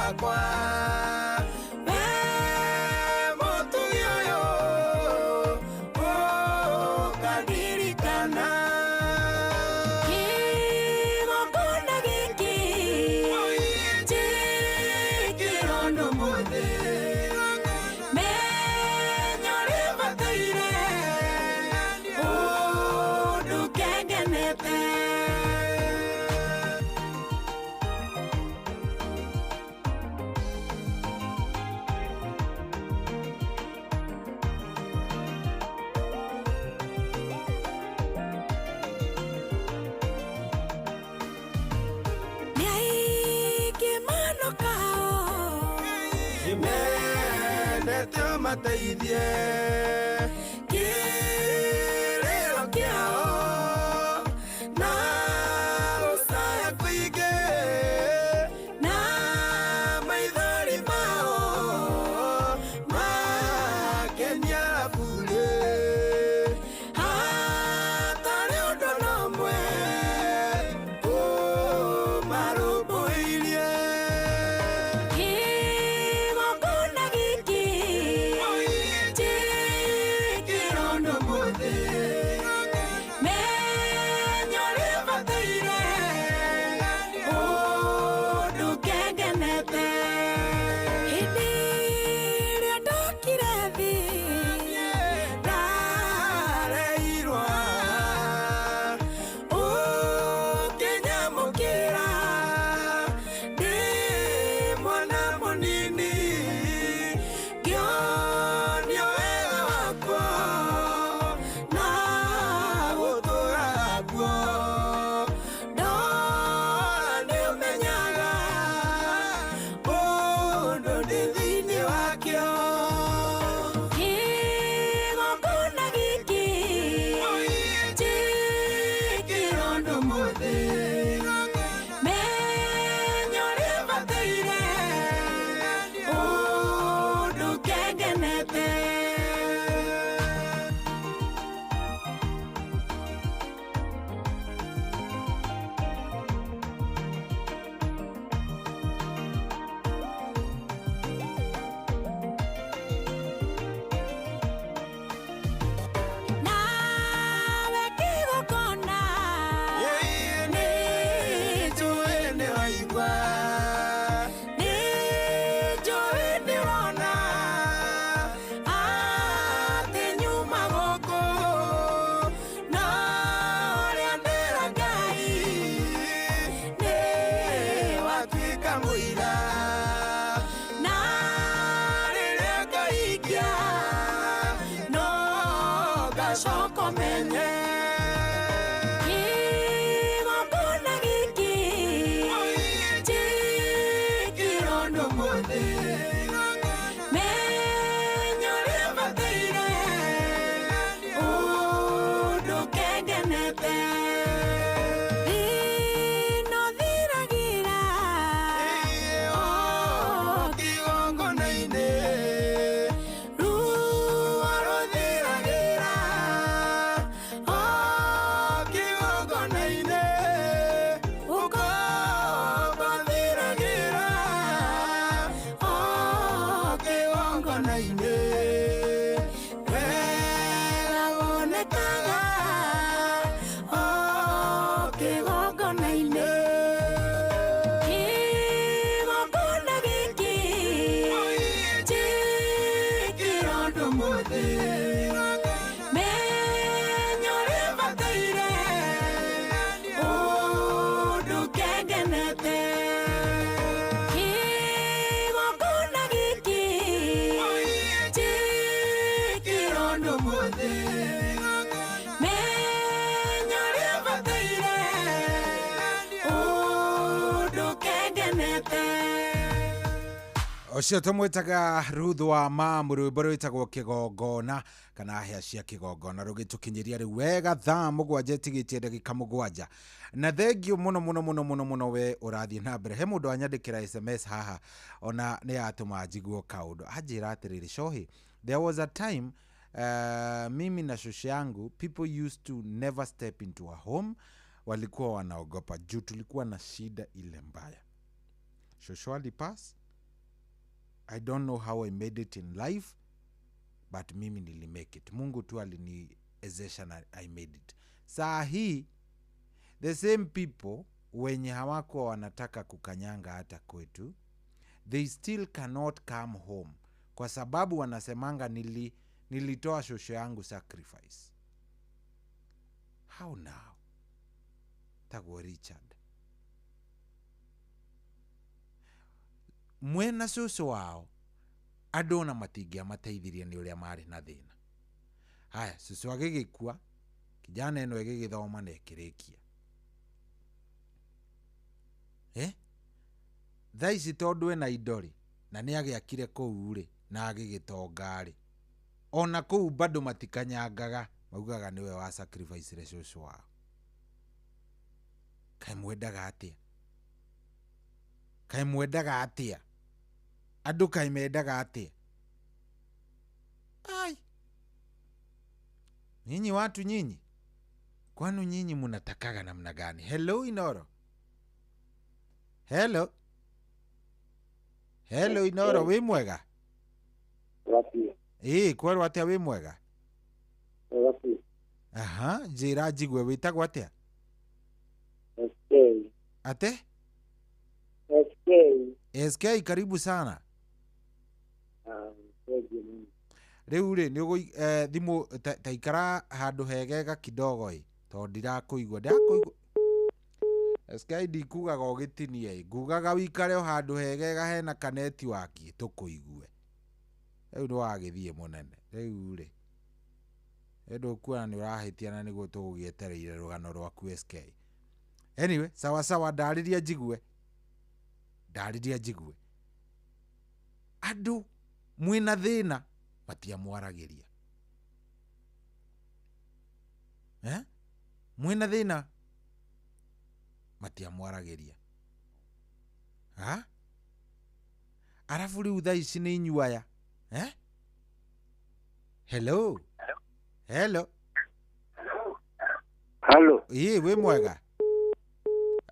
wakwa we mũtugi ũyũ ũkandirikana Kĩgongona gĩkĩ njĩkĩrwo ũndũ mũthĩ menya ũrĩa bataire ũndũ kengenete. Nĩ aingĩ manokao mendete ũmateithie kĩrĩro kĩao na gũcaya kũingĩ na maithori mao makenia burĩ hatarĩ ũndũ na ũmwe ũmarũmbũirie. Kĩgongona gĩkĩ njĩkĩrwo ũndũ mũthĩ menya ũrĩa bataire ũndũ kengenete. Hĩndĩ ĩrĩa ndokire thĩ ndareirwo ũkĩnyamũkĩra ndĩ mwana mũnini ngĩonio wega wakwa na gũtũra kuo ndora nĩũmenyaga ũndũ ndĩ thĩinĩ wakĩo. Kĩgongona gĩkĩ njĩkĩrwo ũndũ mũthĩ menya ũrĩa bataire ũndũ kengenete. Nawe kĩgongona nĩnjũĩ nĩwaigua nĩnjũĩ nĩwona atĩ nyuma gũkũ na ũrĩa ndĩra Ngai nĩwatuĩka mũira na rĩrĩa ngaikia no ngacoka menye. Kĩgongona gĩkĩ njĩkĩrwo ũndũ mũthĩ menya ũrĩa bataire ũndũ kengenete. Thĩna ũthiragĩra o kĩgongona-inĩ ruo rũthiragĩra o kĩgongona-inĩ ũkombo ũthiragĩra o kĩgongona-inĩ wega wonekaga o kĩgongona-inĩ. Kĩgongona gĩkĩ njĩkĩrwo ũndũ mũthĩ menya ũrĩa bataire ũndũ kengenete. Kĩgongona gĩkĩ njĩkĩrwo ũndũ mũthĩ menya ũrĩa bataire ũndũ kengenete. Ũcio tũmwĩtaga Ruth wa Mamu, rwĩmbo rwĩtagwo kĩgongona kana hĩa cia kĩgongona rũgĩtũkinyĩria rĩu wega thaa 7 ĩtigĩtie ndagĩka 7. Na thengio mũno mũno mũno mũno mũno we ũrathiĩ na mbere. He mũndũ anyandĩkĩra SMS haha ona nĩ atũma njiguo kaũndũ, anjĩra atĩrĩrĩ, Shohi, there was a time mimi na shosho yangu people used to never step into a home, walikuwa wanaogopa juu tulikuwa na shida ile mbaya. Shosho alipass I don't know how I made it in life, but mimi nilimake it. Mungu tu aliniwezesha na I made it. Saa hii the same people wenye hawakuwa wanataka kukanyanga hata kwetu, they still cannot come home kwa sababu wanasemanga nilitoa shosho yangu sacrifice. How now? Tagwo Richard. Mwena cũcũ wao andũ ona matingĩamateithirie nĩ ũrĩa marĩ na thĩna. Haya, cũcũ agĩgĩkua, kijana ĩno ĩgĩgĩthoma na ĩkĩrĩkia. Thaa ici tondũ ena indo rĩ, na nĩ agĩakire kũu rĩ, na agĩgĩtonga rĩ, ona kũu bado matikanyangaga, maugaga nĩwe wa sacrifice re cũcũ wao. Kaĩ mwendaga atĩa? Kaĩ mwendaga atĩa? Andũ kaĩ mendaga atĩa? Ai, nyinyi watu nyinyi, kwanu nyinyi munatakaga namna gani? Hello Inoro. Hello. Hello Inoro, wĩ mwega? Ĩĩ, kwerwo atĩa wĩ mwega? Aha, njĩra njigue wĩtagwo atĩa? SK. Ate? SK. SK, karibu sana. Rĩu rĩ nĩ thimũ ta ikara handũ hegega kidogo ĩ, tondũ ndirakũigua, ndĩrakũigua. SK ndikugaga ũgĩtinie ĩ, ngugaga wikare o handũ hegega hena ka network tũkũigue. Rĩu nĩ wagĩthiĩ mũnene. Rĩu rĩ ndũkuona nĩ ũrahĩtia na nĩguo tũgũgĩetereire rũgano rwaku SK. Anyway, sawa sawa, ndarĩria njigue. Ndarĩria njigue. Andũ mwĩna thĩna matiamwaragĩria. Mwĩna thĩna matiamwaragĩria. Ha? Arabu rĩu thaa ici nĩ inyuĩ aya. Hello. Hello. Hello. Ĩĩ, wĩ mwega?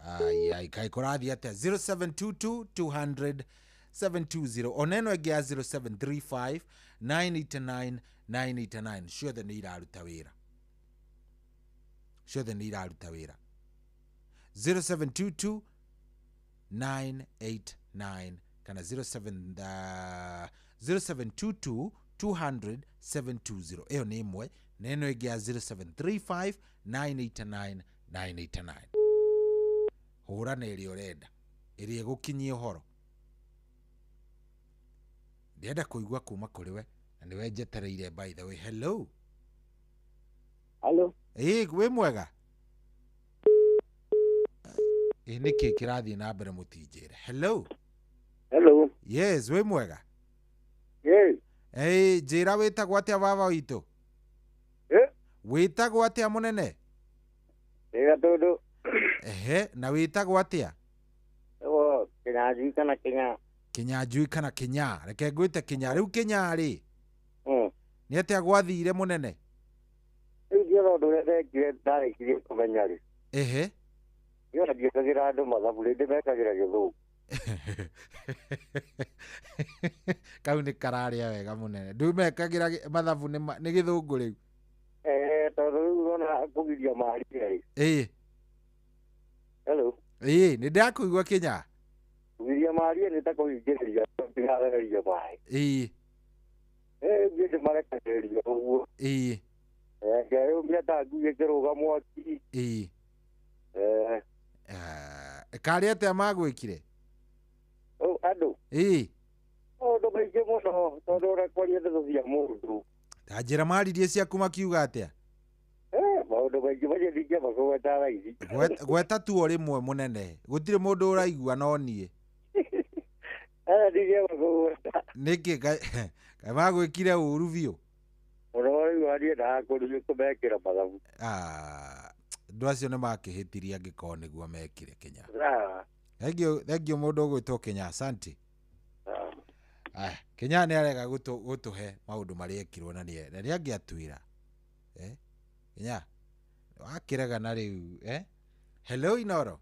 Ai ai, kaĩ kũrathiĩ atĩa? 0722 200 720. Oneno ĩngĩ ya 0735 989 989. Ciothe nĩ iraruta wĩra. Ciothe nĩ iraruta wĩra. 0722 989 kana 0722 200 720. Ĩyo nĩ ĩmwe. Na ĩno ĩngĩ ya 0735 989 989. Hũra na ĩrĩa ũrenda, ĩrĩa ĩgũkinyia ũhoro. Ndĩrenda kũigua kuma kũrĩ we, na nĩwe njetereire by the way. Hello. Hello. Ĩĩ, wĩ mwega? Ĩ nĩkĩ kĩrathiĩ na mbere mũtinjĩre? Hello. Hello. Yes, wĩ mwega? Yes. Ĩĩ, njĩra wĩtagwo atĩa baba witũ? Wĩtagwo atĩa mũnene? Ĩĩ tondũ. Ehe, na wĩtagwo atĩa? Kĩnyanjui kana Kĩnya? Kĩnyanjui kana Kĩnya? Reke ngwĩte Kĩnya. Rĩu Kĩnya rĩ, nĩ atĩa gwathire mũnene? Rĩu ndiona ũndũ ũrĩa ndekire ndarĩkirie kũmenya rĩ. Ehe. Ndiona ndiĩkagĩra andũ mathabu rĩ, ndĩmekagĩra gĩthũngũ. Kau nĩ kararĩa wega mũnene. Ndũmekagĩra mathabu nĩ gĩthũngũ rĩu? Tondũ rĩu ũrona kũgiria maria rĩ. Ĩĩ. Hello. Ĩĩ, nĩ ndakũigua Kĩnya. Kũgiria maria nĩ ta kũhingĩrĩria ndigathereria maĩ. Ĩĩ. Ĩĩ, ndĩmarekagĩrĩria ũguo. Ĩĩ. Ngeyũmbia ta ngui ĩkĩrũga mwaki. Ĩĩ. Karĩ atĩa magwĩkire? Andũ. Ĩĩ. Maũndũ maingĩ mũno tondũ ũrĩa kwaria ndeto cia mũndũ. Ta njĩra maririe ciaku makiuga atĩa? Maũndũ maingĩ macio ndingĩamba kũgweta thaa ici. Gweta tu o rĩmwe mũnene. Gũtirĩ mũndũ ũraigua no niĩ. Ndingĩamba kũgweta. Nĩkĩ kaĩ magwĩkire ũru biũ? Mũno rĩu niĩ kũmekĩra mathabu. Andũ acio nĩ makĩhĩtirie angĩkorwo nĩguo mekire Kĩnya. Thengio mũndũ ũgwĩtwo Kĩnya, asante. Aya, Kĩnya nĩ arega gũtũhe maũndũ marĩa ekirwo na nĩ angĩatwĩra. Kĩnya, wakĩrega na rĩu. Hello Inoro.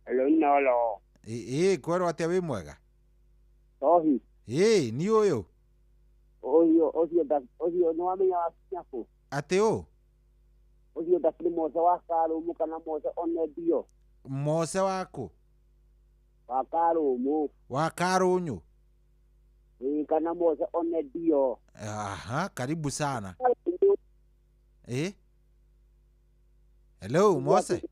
Hello Inoro. Ĩĩ, kwerwo atĩa wĩ mwega? Tohi. Ĩĩ, ni ũyũ. Ũcio ũcio ũcio nĩ wamenya wa Kinyabũ. Atĩ ũ? Ũcio ndakĩrĩ Mose wa Karũmũ kana Mose Onendio. Mose waku? Wa Karũmũ. Wa Karũnyũ? Ĩĩ, kana Mose Onendio. Aha, karibu sana. Eh? Hello, Mose.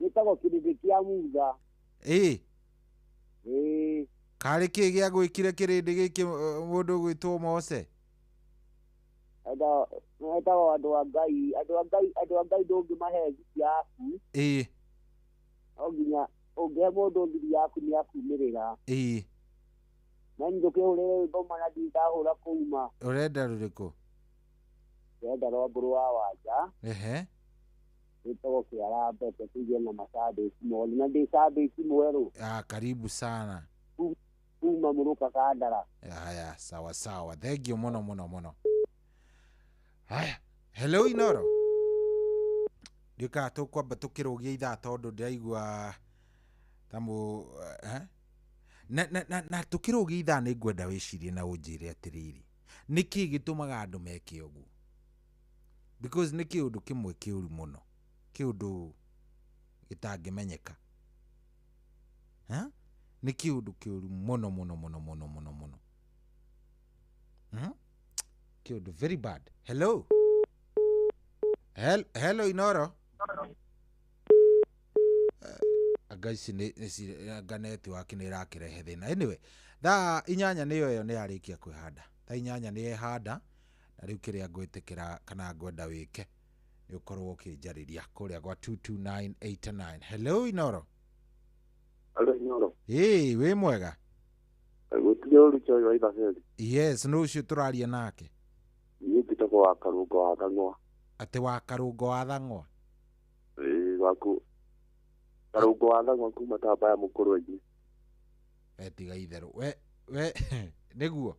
Gĩtagwo kĩrĩndĩ kĩa Mutha. Ĩĩ. Ĩĩ. Karĩ kĩ gĩa gwĩkire kĩrĩndĩ gĩkĩ mũndũ gwĩtwo Mose? Etagwo andũ a Ngai, andũ a Ngai, andũ a Ngai ndũngĩmahe thiri yaku. Ĩĩ. No nginya ũngĩhe mũndũ thiri yaku nĩ akumĩrĩra. Ĩĩ. Na niĩ ndũkĩhũrĩre rwĩmbo mana ndirĩ ndahũra kũuma. Ũrenda rũrĩkũ? Ndĩrenda rwa Mbũrũ wa Wanja. Ehe. Gĩtagwo Kĩara Mbete tũigĩe na macambĩki mothe na ndĩ cambĩki mwerũ. Ah, karibu sana. Kuma Mũrũka Kandara. Haya, sawa sawa. Thank you mũno mũno mũno. Haya, hello Inoro. Ndiũkaga tũkwamba tũkĩrũgia ithaa tondũ ndĩraigua ta mũ eh? Na tũkĩrũgia ithaa nĩ ngwenda wĩcirie na ũnjĩre atĩrĩrĩ, nĩkĩ gĩtũmaga andũ meke ũguo? Because nĩ kĩũndũ kĩmwe kĩũru mũno, kĩũndũ gĩtangĩmenyeka. Nĩ kĩũndũ kĩũru mũno mũno mũno mũno mũno mũno. Kĩũndũ very bad. Hello. Hello Inoro. Anga ici nĩ anga network nĩ ĩrakĩrehe thĩna. Anyway, thaa 8 nĩyo ĩyo nĩ yarĩkia kwĩhanda. Thaa 8 nĩ yehanda na rĩu kĩrĩa ngwĩtĩkĩra kana ngwenda wĩke nĩ ũkorwo ũkĩnjarĩria kũrĩa gwa 22989. Hello Inoro. Hello Inoro. Ĩĩ, wĩ mwega? Gũtirĩ ũru Choi wa Ithabeli. Yes, nũ ũcio tũraria nake? Niĩ njĩtagwo wa Karũngo wa Thang'wa. Atĩ wa Karũngo wa Thang'wa? Ĩĩ, waku Karũngo wa Thang'wa kuma Tamba ya Mũkũrwe-inĩ. We tiga itherũ. We nĩguo?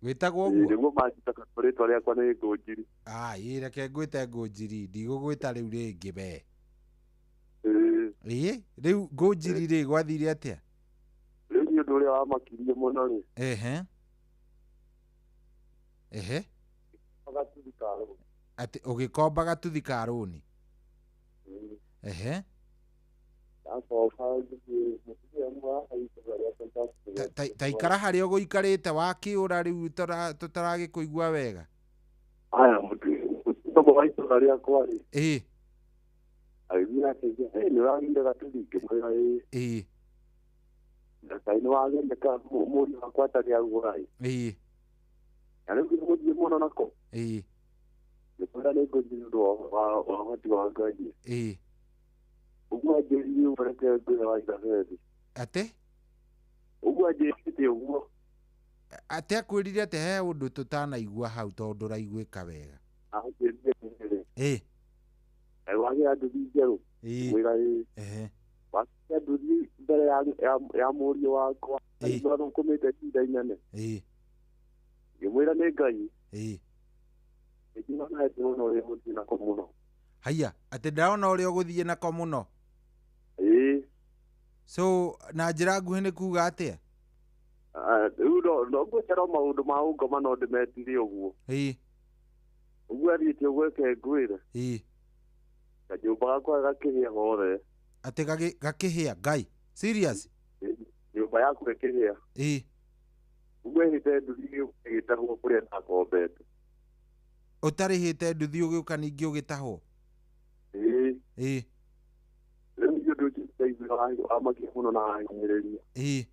Wĩtagwo ũguo? Nĩguo manjĩtaga rĩtwa rĩakwa nĩ Ngũnjiri. Ah, ĩĩ, reke ngwĩte Ngũnjiri, ndigũgwĩta rĩu rĩngĩ we. Ĩĩ, rĩu Ngũnjiri rĩ gwathire atĩa? Rĩu nĩ ũndũ ũrĩa wamakirie mũno rĩ. Ehe. Ehe. Gatuthi ka rũni. Atĩ ũgĩkomba gatuthi ka rũni? Ehe. Ta ikara harĩa ũgũikarĩte wakĩũra rĩu tũtaragĩkũigua wega. Aya, mũtũmbo wa itũra rĩakwa rĩ. Ĩĩ. Agĩthiĩ akĩnjĩra, "Ĩ, nĩ ũragĩire gatuthi?" Ngĩmwĩra, "Ĩĩ." Ĩĩ. Kaĩ nĩ wagenyeka mũriũ wakwa atarĩ agũra ĩ. Ĩĩ. Na rĩu ngĩmũthiĩ mũno nako. Ĩĩ. Ngĩkwĩra nĩ ngũthiĩ nĩ ũndũ wa ũhoti wa Ngai. Ĩĩ. Ũguo anjĩrire ũguo reke ngwĩre wa Ithabeli. Atĩ? Ũguo anjĩrĩte ũguo. Atĩ akwĩrire atĩ he ũndũ tũtanaigua hau tondũ ndũraiguĩka wega. Anjĩrire atĩrĩrĩ. Ĩĩ. Kaĩ wagĩra nduthi njerũ? Ĩĩ. Ngĩmwĩra ĩĩ. Ehe. Wagĩra nduthi mbere ya mũriũ wakwa. Ĩĩ. Nĩathũkũmĩte ihinda inene. Ĩĩ. Ngĩmwĩra nĩ Ngai. Ĩĩ. Ngĩona ndĩrona ũrĩa ũgũthiĩ nako mũno. Haiya, atĩ ndĩrona ũrĩa ũgũthiĩ nako mũno. Ĩĩ. So, na njĩra nguhĩ nĩ kuga atĩa? Rĩu no ngwĩkĩra maũndũ ma ũngoma no ndĩmetire ũguo. Ĩĩ. Ũguo athiĩte ũguo reke ngwĩre. Ĩĩ. Kanyũmba gakwa gakĩhĩa gothe. Atĩ gakĩhĩa, Ngai? Serious? Nyũmba yaku ĩkĩhĩa. Ĩĩ. Ũguo ĩhĩte nduthi ĩgĩtahwo kũrĩa ndakombete. Ũtarĩhĩte nduthi ũgĩũka ningĩ ũgĩtahwo? Ĩĩ. Ĩĩ. Rĩu nĩ ũndũ ũcio ndaiguire wamakia mũno na wanyinyĩrĩria. Ĩĩ.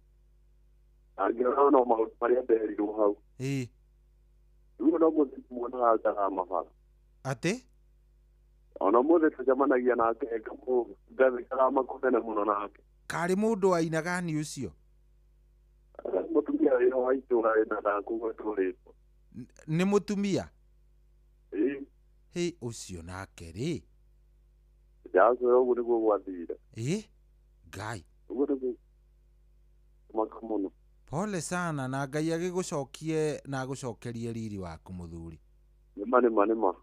Na ngĩona no maũndũ marĩa nderirwo hau. Ĩĩ. Rĩu no mũthĩ muonaga ngarama bara. Atĩ? Ona mũthĩ tũcemanagia nake ngathikara kũnene mũno nake. Karĩ mũndũ wainaga ni ũcio? Mũtumia wĩra wa itũra rĩna ndakũgwetwo rĩtwa. Nĩ mũtumia? Ĩĩ. Hĩ, ũcio nake rĩ. Ndakwĩra ũguo nĩguo gwathire. Ĩĩ, Ngai. Ũguo nĩguo maka mũno. Pole sana na Ngai agĩgũcokie na agũcokerie riri waku mũthuri. Nĩma nĩma nĩma.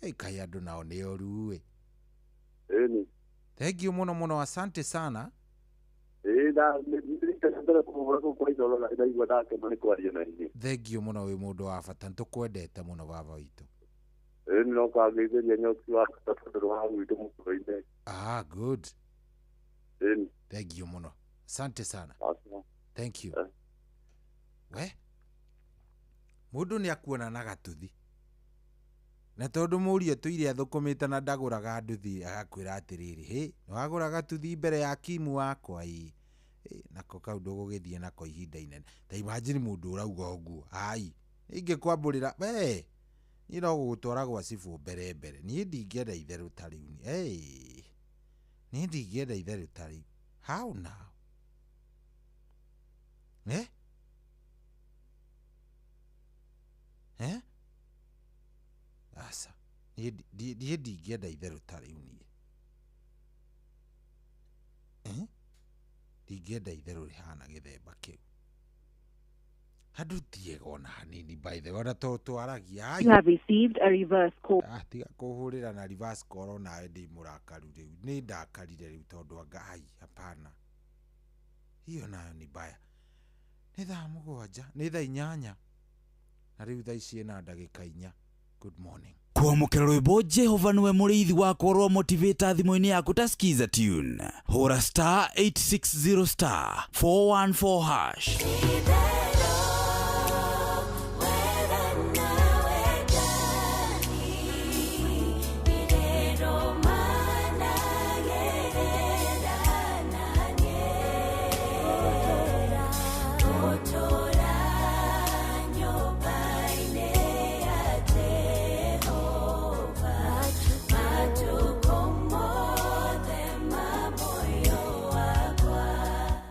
Ĩ, kaĩ andũ nao nĩ oru ĩ. Ĩni. Thank you mũno mũno, asante sana. Ĩĩ, Rita mbere kũhũra kũu kwa Inooro na ndaigua ndakena nĩ kwaria na inyuĩ. Thengio mũno, wĩ mũndũ wa bata, nĩtũkwendete mũno baba witũ. Ĩĩ no kangeithĩria nyoki wa bata tondũ wa gwitũ mũtũrũ-inĩ. Ah, good. Ĩni. Thengio mũno, asante sana. Thank you. We mũndũ nĩ akuona na gatuthi, na tondũ mũriũ tũire athũkũmĩte na ndagũraga nduthi, agakwĩra atĩrĩrĩ, hĩ, nĩwagũra gatuthi mbere ya kimu wakwa? Ĩ, nako kau ndũgũgĩthiĩ nako ihinda inene. Ta imagine mũndũ ũrauga ũguo, ai, ingĩkwambũrĩra we, niĩ no gũgũtwara gwa cibũ mbere mbere. Niĩ ndingĩenda itherũ ta rĩu. Hey, niĩ ndingĩenda itherũ ta rĩu. How now, eh? Eh? Aca, niĩ ndingĩenda itherũ ta rĩu niĩ. Eh? Ndingĩenda itherũ rĩhana gĩthemba kĩu. Andũ tiega ona hanini, by the way, ona to twaragia. You have received a reverse call. Ah, tiga kũhũrĩra na reverse call onawe, ndĩ mũrakaru rĩu. Nĩ ndakarire rĩu tondũ anga ai, hapana. Hiyo nayo ni mbaya. Nĩ thaa 7, nĩ thaa 8. Na rĩu thaa ici ĩna ndagĩka 4. Good morning. Kwamũkĩra rwĩmbo Jehova nĩwe mũrĩithi wakwa rwa motivator thimũ-inĩ yaku ta skiza tune, hũra star 860 star 414 hash.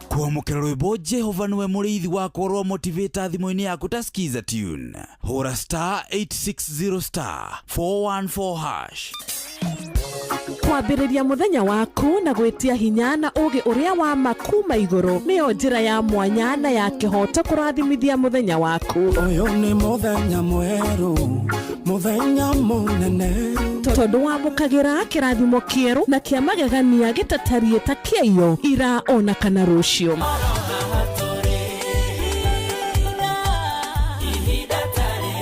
Kwamũkĩra rwĩmbo Jehova nĩwe mũrĩithi wakwa rwa motivator thimũ-inĩ yaku ta skiza tune, hũra star 860 star 414 hash. Kwambĩrĩria mũthenya waku na gwĩtia hinya na ũgĩ ũrĩa wa ma kuma igũrũ nĩyo njĩra ya mwanya na ya kĩhoto kũrathimithia mũthenya waku. Ũyũ nĩ mũthenya mwerũ, mũthenya mũnene, tondũ wamũkagĩra kĩrathimo kĩerũ na kĩa magegania gĩtatariĩ ta kĩaiyo ira ona kana rũciũ.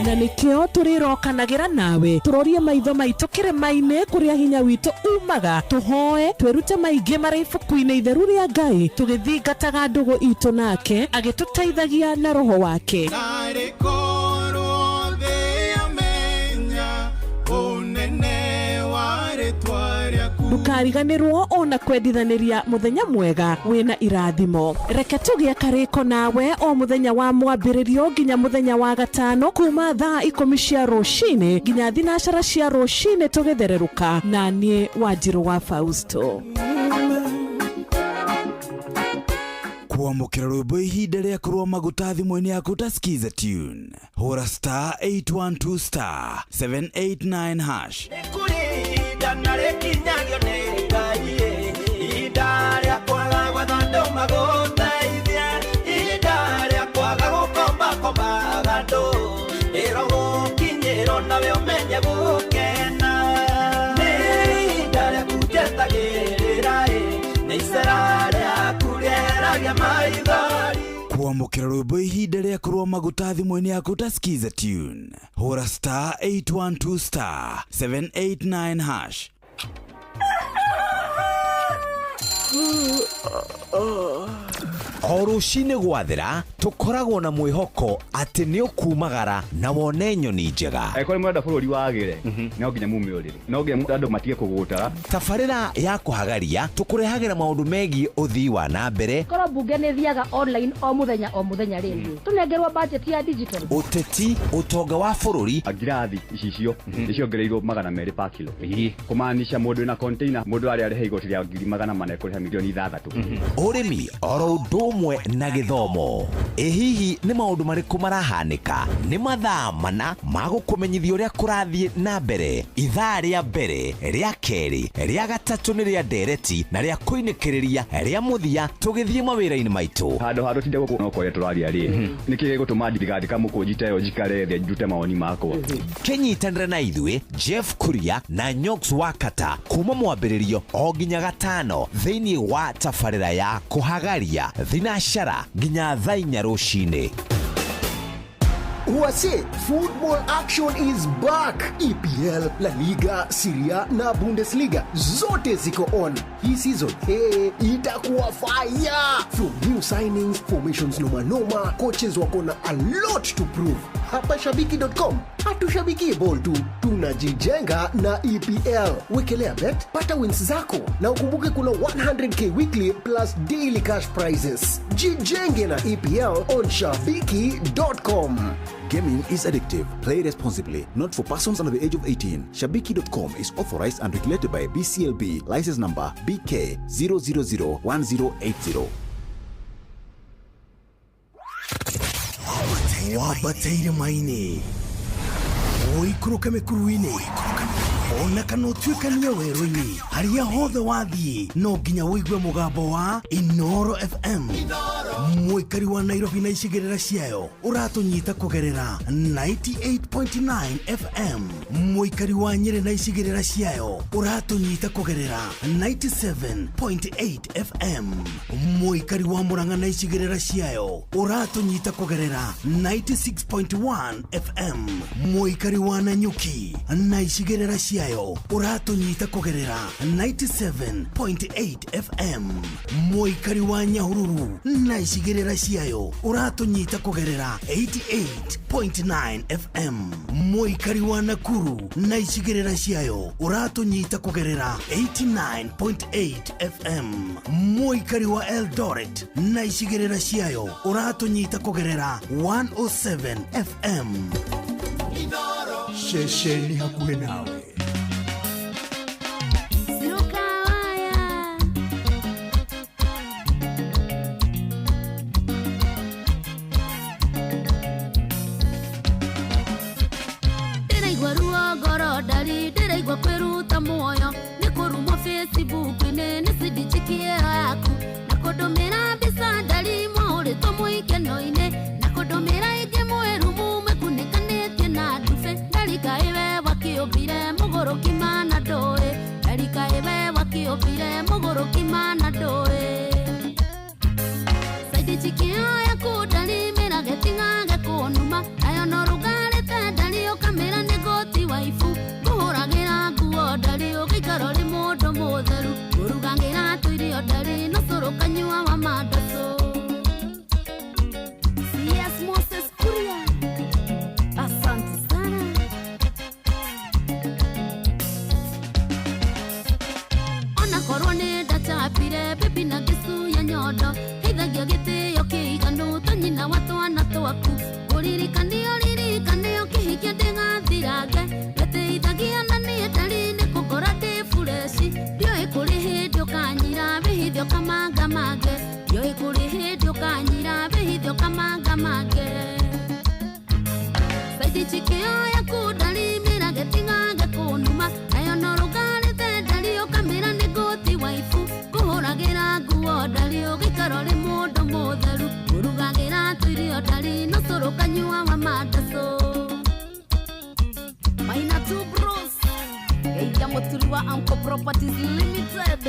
Na nĩkĩo tũrĩrokanagĩra nawe, tũrorie maitho maitũ kĩrĩma-inĩ kũrĩa hinya witũ umaga, tũhoe twĩrute maingĩ marĩ ibuku-inĩ itheru rĩa Ngai, tũgĩthingataga ndũgũ itũ nake agĩtũteithagia na roho wake. Narĩ korwo thĩ yamenya ũnene wa rĩtwa rĩaku. Ndũkariganĩrwo ona kwendithanĩria mũthenya mwega wĩna irathimo. Reke tũgĩe karĩko nawe o mũthenya wa mwambĩrĩrio nginya mũthenya wa gatano kuma thaa 10 cia rũcinĩ nginya 9 cia rũcinĩ tũgĩthererũka, na niĩ Wanjirũ wa Fausto. Kwamũkĩra rwĩmbo ihinda rĩa kũrũa maguta thimũ-inĩ yaku ta skiza tune, hũra star 812 star 789 hash. Nĩ kũrĩ ihinda na rĩkinyagio nĩ Ngai, ihinda rĩa kwaga gwatha andũ magũteithie, ihinda rĩa kwaga gũkombakombaga andũ, ĩrogũkinyĩrwo nawe ũmenye gũkena. Nĩ ihinda rĩaku njetagĩrĩra, nĩ icera rĩaku rĩeragia maithori. Kwamũkĩra rwĩmbo ihinda rĩa kũrũa maguta thimũ-inĩ yaku ta skiza tune, hũra star 812 star 789 hash. O rũcinĩ gwathera tũkoragwo na mwĩhoko atĩ nĩ ũkumagara na wone nyoni njega. Angĩkorwo nĩ mũrenda bũrũri wagĩre, no nginya mume ũrĩrĩ, no nginya andũ matige kũgũtara. Tabarĩra ya kũhagaria tũkũrehagĩra maũndũ megiĩ ũthii wa na mbere. Korwo mbunge nĩ thiaga online o mũthenya o mũthenya rĩ, tũnengerwo budget ya digital. Ũteti, ũtonga wa bũrũri. Ngirathi icicio nĩciongereirwo 200 pa kilo. Kũmaanisha mũndũ wĩna container, mũndũ arĩa arĩhe igoti rĩa 400,000 ekũrĩha mirioni 6. Ũrĩmi oro ũndũ Ũndũ ũmwe na gĩthomo. Ĩ hihi nĩ maũndũ marĩkũ marahanĩka? Nĩ mathaa mana ma gũkũmenyithia ũrĩa kũrathiĩ na mbere. Ithaa rĩa mbere, rĩa kerĩ, rĩa gatatũ nĩ rĩa ndereti na rĩa kũinĩkĩrĩria rĩa mũthia tũgĩthiĩ mawĩra-inĩ maitũ. Handũ ha tũtinde gũkũ no kwaria tũraria rĩ, nĩkĩ gĩgũtũma ndigathika mũkũnji ta ĩyo njikare thĩ ndute mawoni makwa? Kĩnyitanĩre na ithuĩ Jeff Kuria na Nyox Wakata kuma mwambĩrĩrio o nginya gatano thĩinĩ wa tabarĩra ya kũhagaria thinacara nginya thaa inya rũcinĩ. Wase, football action is back. EPL, La Liga, Serie A na Bundesliga zote ziko on. Hii season, hey, itakuwa fire. From new signings, formations noma noma, coaches wako na a lot to prove. Hapa shabiki.com hatushabiki ball tu, tunajijenga na EPL. Wekelea bet, pata wins zako na ukumbuke kuna 100K weekly plus daily cash prizes. Jijenge na EPL on shabiki.com. Gaming is addictive. Play responsibly. Not for persons under the age of 18. Shabiki.com is authorized and regulated by BCLB. License number BK 0001080. Wambateire maini ũikũrũke mĩkuru-inĩ ona kana ũtuĩkanie werũ-inĩ harĩa hothe wathiĩ no nginya ũigue mũgambo wa Inoro FM. Mũikari wa Nairobi na icigĩrĩra ciayo ũratũnyita kũgerera 98.9 FM. Mũikari wa Nyĩrĩ na icigĩrĩra ciayo ũratũnyita kũgerera 97.8 FM. Mũikari wa Murang'a na icigĩrĩra ciayo ũratũnyita kũgerera 96.1 FM. Mũikari wa Nanyuki na icigĩrĩra ciayo ũratũnyita kũgerera 97.8 FM. Mũikari wa Nyahururu na icigĩrĩra ciayo ũratũnyita kũgerera 88.9 FM. Mũikari wa Nakuru na icigĩrĩra ciayo ũratũnyita kũgerera 89.8 FM. Mũikari wa Eldoret na icigĩrĩra ciayo ũratũnyita kũgerera 107 FM. Ceceni hakuhĩ nawe. Ndĩraigua ruo ngoro ndari, ndĩraigua kwĩruta muoyo nĩ kũrumwo Facebook-inĩ nĩ cindichikie yaku na kũndũmĩra mbica ndari mũhũrĩtwo mũikeno-inĩ na kũndũmĩra ingĩ mwĩrumu mwĩkunĩkanĩtie na ndube ndari kaĩ we wakĩũmbire mũgũrũki mana ndũĩ ndari kaĩ we wakĩũmbire mũgũrũki mana ndũĩ Saidi yaku ndari mĩrage ting'age kũnuma nayo no rũgarĩte ndari ũkamĩra nĩ ngũti waifu ngũhũragĩra nguo ndari ũgĩikara ũrĩ mũndũ mũtheru ngũrugagĩra tũirio ndari no cũrũ kanyua wa mandacu. CS Moses Kuria, asante sana. Ona korwo nĩ ndachapire bibi na ngĩcuya nyondo heithagia gĩtĩo kĩiganu ta nyina wa twana twaku kũririkanio ririkanio kĩhikia ndĩgathirange gĩtĩithagia na niĩ ndari nĩ kũngora ndĩ fureshi ndiũĩ kũrĩ hĩndĩ ũkanyira wĩhithe ũkamangamange ndiũĩ kũrĩ hĩndĩ ũkanyira wĩhithe ũkamangamange Saidi chikio yaku ndari mĩrage ting'age kũnuma nayo no rũgarĩte ndari ũkamĩra nĩ ngũti waifu ngũhũragĩra nguo ndari ũgĩikara ũrĩ mũndũ mũtheru ngũrugagĩra tũirio ndari no cũrũ kanyua wa mandacu. Maina two bros Geithia mũturi wa Amco Properties Limited.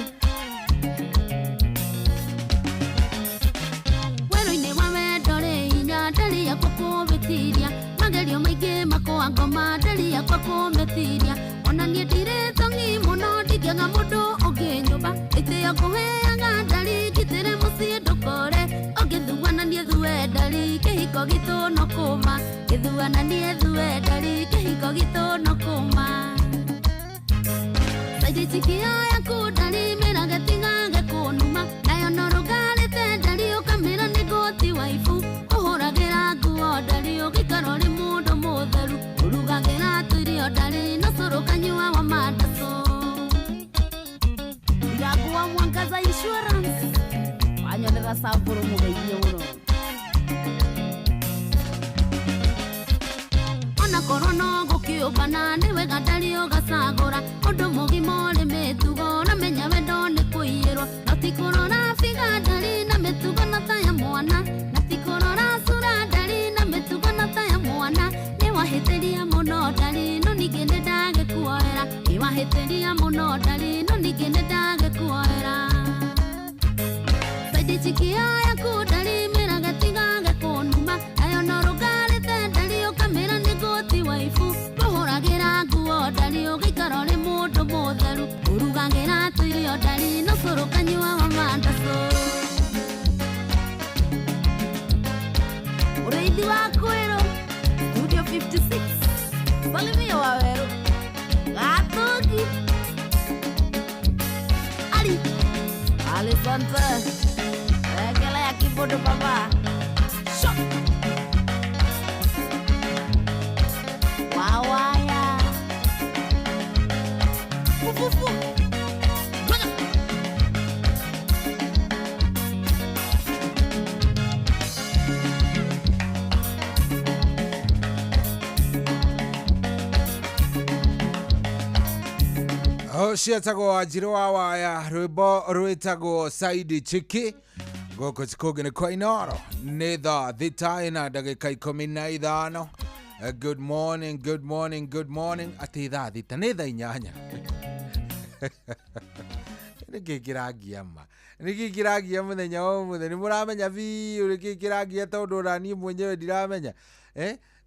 Werũ-inĩ wa wendo rĩ hinya ndari yakwa kũwĩtiria magerio maingĩ makwa ngoma ndari yakwa kũmĩtiria ona niĩ ndirĩ thong'i mũno ndingĩaga mũndũ ũngĩ nyũmba ĩtĩo ngũheaga ndari ngitĩre mũciĩ ndũkore ũngĩthuana niĩ thue ndari kĩhiko gitũ no kũma gĩthuana niĩ thue ndari kĩhiko gitũ no kũma Saidi chikio yaku ndari mĩrage ting'age kũnuma nayo no rũgarĩte ndari ũkamĩra nĩ ngũti waifu ngũhũragĩra nguo ndari ũgĩikara ũrĩ mũndũ mũtheru ngũrugagĩra tũirio ndari no cũrũ kanyua wa mandacu. Ndirangu wa Mwangaza Insurance wanyonera Samburu mũgeithie. nyũmba na nĩ wega ndari ũgacagũra ũndũ mũgima ũrĩ mĩtugo na menya wendo nĩ kũiyĩrwo no ti kũrora biga ndari na mĩtugo na ta ya mwana na ti kũrora cura ndari na mĩtugo na ta ya mwana nĩ wahĩtĩria mũno ndari no ningĩ nĩ ndagĩkuoera nĩ wahĩtĩria mũno ndari no ningĩ nĩ ndagĩkuoera Saidi chikia yaku ndari mĩraga tigage kũnuma nayo no rũgarĩte ndari ũkamĩra nĩ ngũti waibu kũhũragĩra nguo ndari ũgĩikara ũrĩ mũndũ mũtheru ũrugagĩra tũirio ndari no cũrũ kanyua wa mandacu Ũrĩithi wa kwĩrũ Studio 56 Salimia Waweru Gatuki Ali Alessandra Wekelea kibodo baba Shok Wawaya Fufufu Bwana Cietagwo Wanjirũ wa Waya rwĩmbo rwĩtagwo Saidi Chiki gũkũ kũngĩ nĩ kwa Inoro nĩ thaa 3 na ndagĩka 15. Good morning, good morning, good morning. Atĩ thaa 6 nĩ thaa 8. Nĩkĩ kĩrangia ma nĩkĩ kĩrangia mũthenya wa ũmũthĩ nĩ mũramenya biũ nĩkĩ kĩrangia tondũ ona niĩ mwenyewe ndiramenya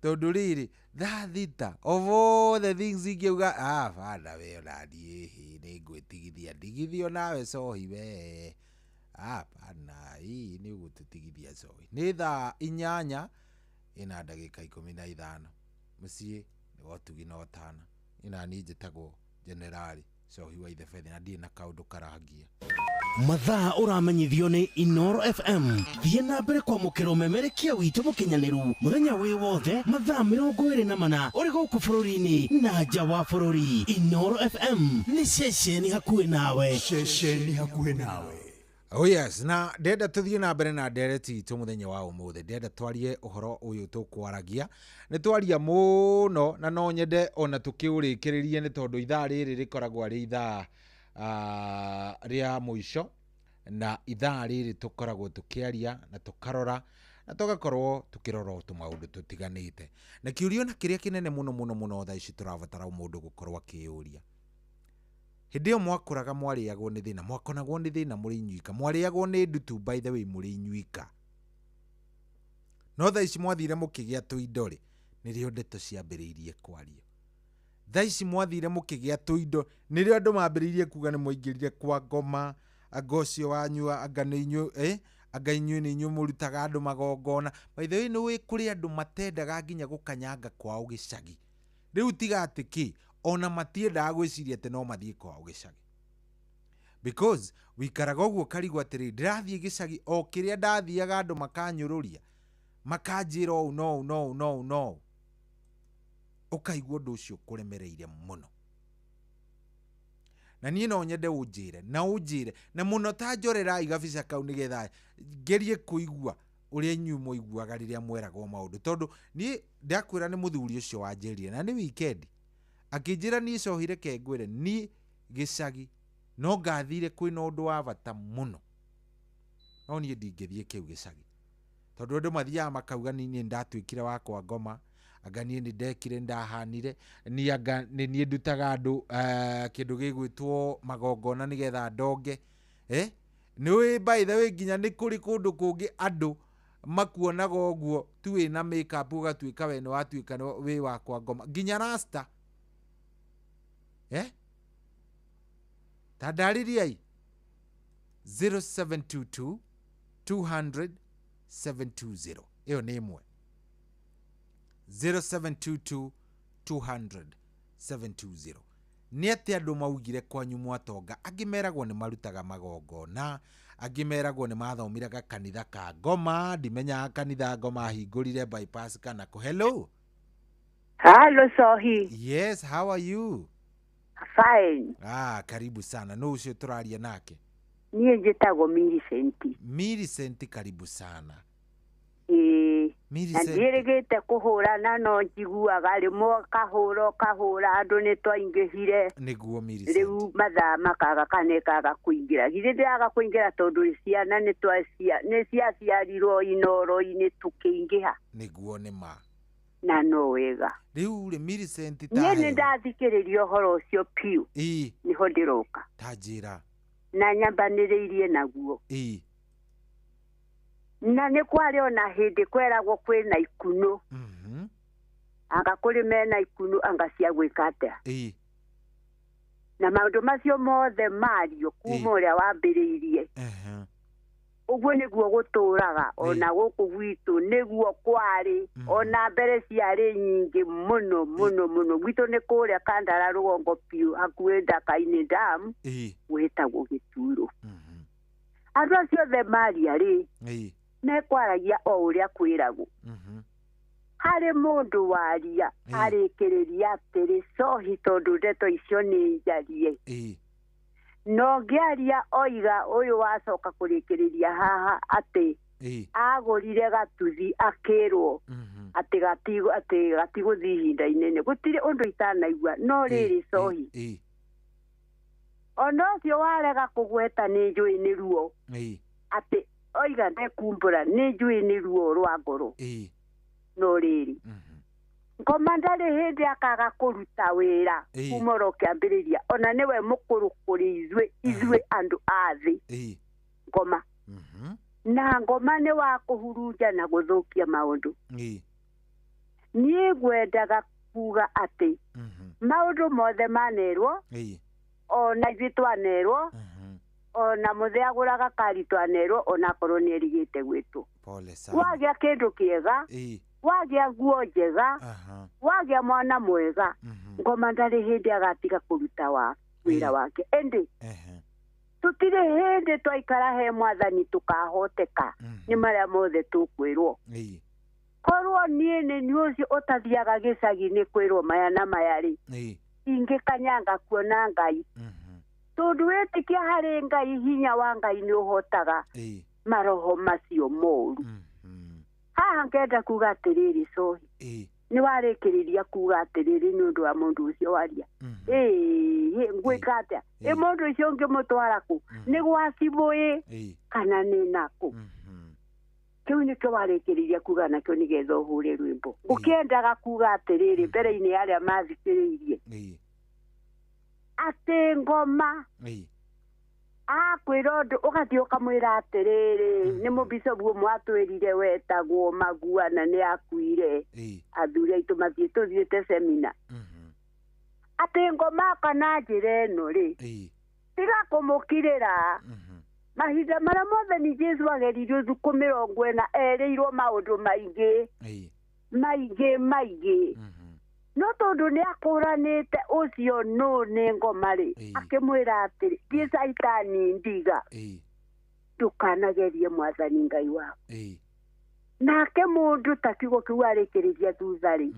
tondũ rĩrĩ thaa 6 of all the things ingĩuga bana we ona niĩ hĩ nĩ ngwĩtigithia ndigithio nawe cohi we bana ĩ nĩ ũgũtũtigithia cohi nĩ thaa 8 ĩna ndagĩka 15 mũciĩ nĩ wa ũtugi na ũtana ĩna niĩ njĩtagwo Generali Cohi wa Ithebethi na ndirĩ na kaũndũ karangia. Mathaa ũramenyithio nĩ Inoro FM. Thiĩ na mbere kwamũkĩra ũmemerekia witũ mũkinyanĩru mũthenya wĩ wothe mathaa 24 ũrĩ gũkũ bũrũri-inĩ na nja wa bũrũri. Inoro FM nĩ ceceni hakuhĩ nawe. Ceceni hakuhĩ nawe. Oh yes, na ndenda tuthiĩ na mbere na ndereti itũ mũthenya wa ũmũthĩ. Ndenda twarie ũhoro ũyũ tũkwaragia. Nĩ twaria mũno na no nyende ona tũkĩũrĩkĩrĩrie nĩ tondũ ithaa rĩrĩ rĩkoragwo arĩ ithaa rĩa mũico na ithaa rĩrĩ tũkoragwo tũkĩaria na tũkarora na tũgakorwo tũkĩrora tũmaũndũ tũtiganĩte. Na kĩũria na kĩrĩa kĩnene mũno mũno mũno thaa ici tũrabatara mũndũ gũkorwo akĩyũria. Hĩndĩ ĩyo mwakũraga mwarĩagwo nĩ thĩna, mwakonagwo nĩ thĩna mũrĩ inyuika, mwarĩagwo nĩ ndutu by the way mũrĩ inyuika. No thaa ici mwathire mũkĩgĩa tũindo rĩ, nĩrĩo ndeto ciambĩrĩirie kwario. Thaa ici mwathire mũkĩgĩa tũindo, nĩrĩo andũ mambĩrĩirie kuga nĩ mwaingĩrire kwa ngoma, anga ũcio wanyu, anga nĩ inyuĩ, anga inyuĩ nĩ inyuĩ mũrutaga andũ magongona. By the way nĩ ũĩ kũrĩ andũ matendaga nginya gũkanyanga kwao gĩcagi. Rĩu tiga atĩ kĩ, ona matiendaga gwĩciria atĩ no mathiĩ kwao gĩcagi. Because wikaraga ũguo ũkarigwo atĩrĩ, ndĩrathiĩ gĩcagi o kĩrĩa ndathiaga andũ makanyũrũria, makanjĩra ũũ no no no no. Ũkaigua ũndũ ũcio ũkũremereire mũno. Na niĩ no nyende ũnjĩre, na ũnjĩre, na mũno ta njorerai gabica kau nĩgetha ngerie kũigua ũrĩa inyuĩ mũiguaga rĩrĩa mweragwo maũndũ. Tondũ niĩ ndakwĩra nĩ mũthuri ũcio wanjĩrire, na nĩ weekend. Akĩnjĩra niĩ cohi reke ngwĩre niĩ gĩcagi no ngathire kwĩna ũndũ wa bata mũno. No niĩ ndingĩthiĩ kĩu gĩcagi. Tondũ andũ mathiaga makauga niĩ ndatuĩkire wa kwa ngoma, anga niĩ nĩ ndekire ndahanire, niĩ anga nĩ niĩ ndutaga andũ kĩndũ gĩgwĩtwo magongona nĩgetha ndonge. Nĩ ũĩ by the way nginya nĩ kũrĩ kũndũ kũngĩ andũ makuonaga ũguo tu wĩna makeup ũgatuĩka we nĩ watuĩka wĩ wa kwa ngoma. Nginya rasta. Ta ndarĩriai 0722 200 720. Ĩyo nĩ ĩmwe. 0722 200 720. Nĩ atĩ andũ maugire kwanyu mwatonga, angĩ meragwo nĩ marutaga magongona, angĩ meragwo nĩ mathomire kanitha ka ngoma, ndimenyaga kanitha ngoma ahingũrire bypass kana kũ. Hello. Hello Sohi. Yes, how are you? Fine. Karibu sana. No ũcio tũraria nake? Niĩ njĩtagwo Millicent. Millicent, karibu sana. Na ndiĩrĩgĩte kũhũrana no njiguaga rĩmwe kahũra kahũra andũ nĩ twaingĩhire. Nĩguo Millicent. Rĩu mathaa makaga kana ĩkaga kũingĩra. Githĩ ndĩraga kũingĩra tondũ ciana nĩ nĩ ciaciarirwo Inoro-inĩ tũkĩingĩha. Nĩguo nĩ ma. Na no wega. Rĩu rĩ Millicent ta Niĩ nĩ ndathikĩrĩria ũhoro ũcio piũ. Ĩĩ. Nĩho ndĩroka. Ta njĩra. Na nyambanĩrĩirie naguo. Ĩĩ. Na nĩ kwarĩ ona hĩndĩ kweragwo kwĩna ikunũ. Anga kũrĩ mena ikunũ anga cia gwĩka atĩa. Ĩĩ. Na maũndũ macio mothe mario kuma ũrĩa wambĩrĩirie. Ũguo nĩguo gũtũraga ona gũkũ gwitũ nĩguo kwarĩ ona mbere ciarĩ nyingĩ mũno mũno mũno. Gwitũ nĩ kũrĩa Kandara rũgongo piũ hakuhĩ Ndaka-inĩ dam gwĩtagwo Gĩturo. Andũ acio othe maria rĩ mekwaragia o ũrĩa kwĩragwo. Harĩ mũndũ waria arĩkĩrĩria atĩrĩ cohi tondũ ndeto icio nĩ njarie. No ngĩaria oiga ũyũ wacoka kũrĩkĩrĩria haha atĩ agũrire gatuthi akĩrwo atĩ gatigũthiĩ ihinda inene. Gũtirĩ ũndũ itanaigua no rĩrĩ cohi. Ona ũcio warega kũgweta nĩ njũĩ nĩ ruo. Atĩ oiga ndekumbũra nĩ njũĩ nĩ ruo rwa ngoro. No rĩrĩ ngoma ndarĩ hĩndĩ akaga kũruta wĩra kuma oro kĩambĩrĩria ona nĩwe mũkũrũ kũrĩ ithuĩ andũ a thĩ. Ngoma na ngoma nĩ wa kũhurunja na gũthũkia maũndũ. Niĩ ngwendaga kuga atĩ maũndũ mothe manerwo ona ithuĩ twanerwo ona mũthee agũraga kari twanerwo ona akorwo nĩ erigĩte gwĩtwo. Wagĩa kĩndũ kĩega, wagĩa nguo njega, wagĩa mwana mwega, ngoma ndarĩ hĩndĩ agatiga kũruta wĩra wake. Ĩndĩ tũtirĩ hĩndĩ twaikara he mwathani tũkahoteka nĩ marĩa mothe tũkwĩrwo. Korwo niĩ nĩ niĩ ũcio ũtathiaga gĩcagi-inĩ kwĩrwo maya na maya rĩ, ingĩkanyanga kuona Ngai. Tondũ wĩtĩkia harĩ Ngai, hinya wa Ngai nĩ ũhotaga maroho macio moru. Haha ngenda kuga atĩrĩrĩ cohi, nĩ warĩkĩrĩria kuga atĩrĩrĩ nĩ ũndũ wa mũndũ ũcio waria. Ngwĩka atĩa? Ĩ mũndũ ũcio ũngĩmũtwara kũ? Nĩ gwa cibũ ĩ kana nĩ nakũ? Kĩu nĩkĩo warĩkĩrĩria kuga nakĩo nĩgetha ũhũre rwĩmbo. Ũkĩendaga kuga atĩrĩrĩ mbere-inĩ ya arĩa mathikĩrĩirie atĩ ngoma akwĩra ũndũ ũgathiĩ ũkamwĩra atĩrĩrĩ nĩ mũbicobu ũmwe atwĩrire wetagwo Magua na nĩ akuire athuri aitũ mathiĩ tũthiĩte semina. Atĩ ngoma kana njĩra ĩno rĩ tiga kũmũkirĩra. Mahinda marĩa mothe ni Jesu ageririo thukũ 40 erĩirwo maũndũ maingĩ maingĩ maingĩ. No tondũ nĩ akũranĩte ũcio nũ nĩ ngoma rĩ, akĩmwĩra atĩrĩ thiĩ Caitani ndiga, ndũkanagerie mwathani Ngai waku. Nake mũndũ ta kiugo kĩu arĩkĩrĩria thutha rĩ,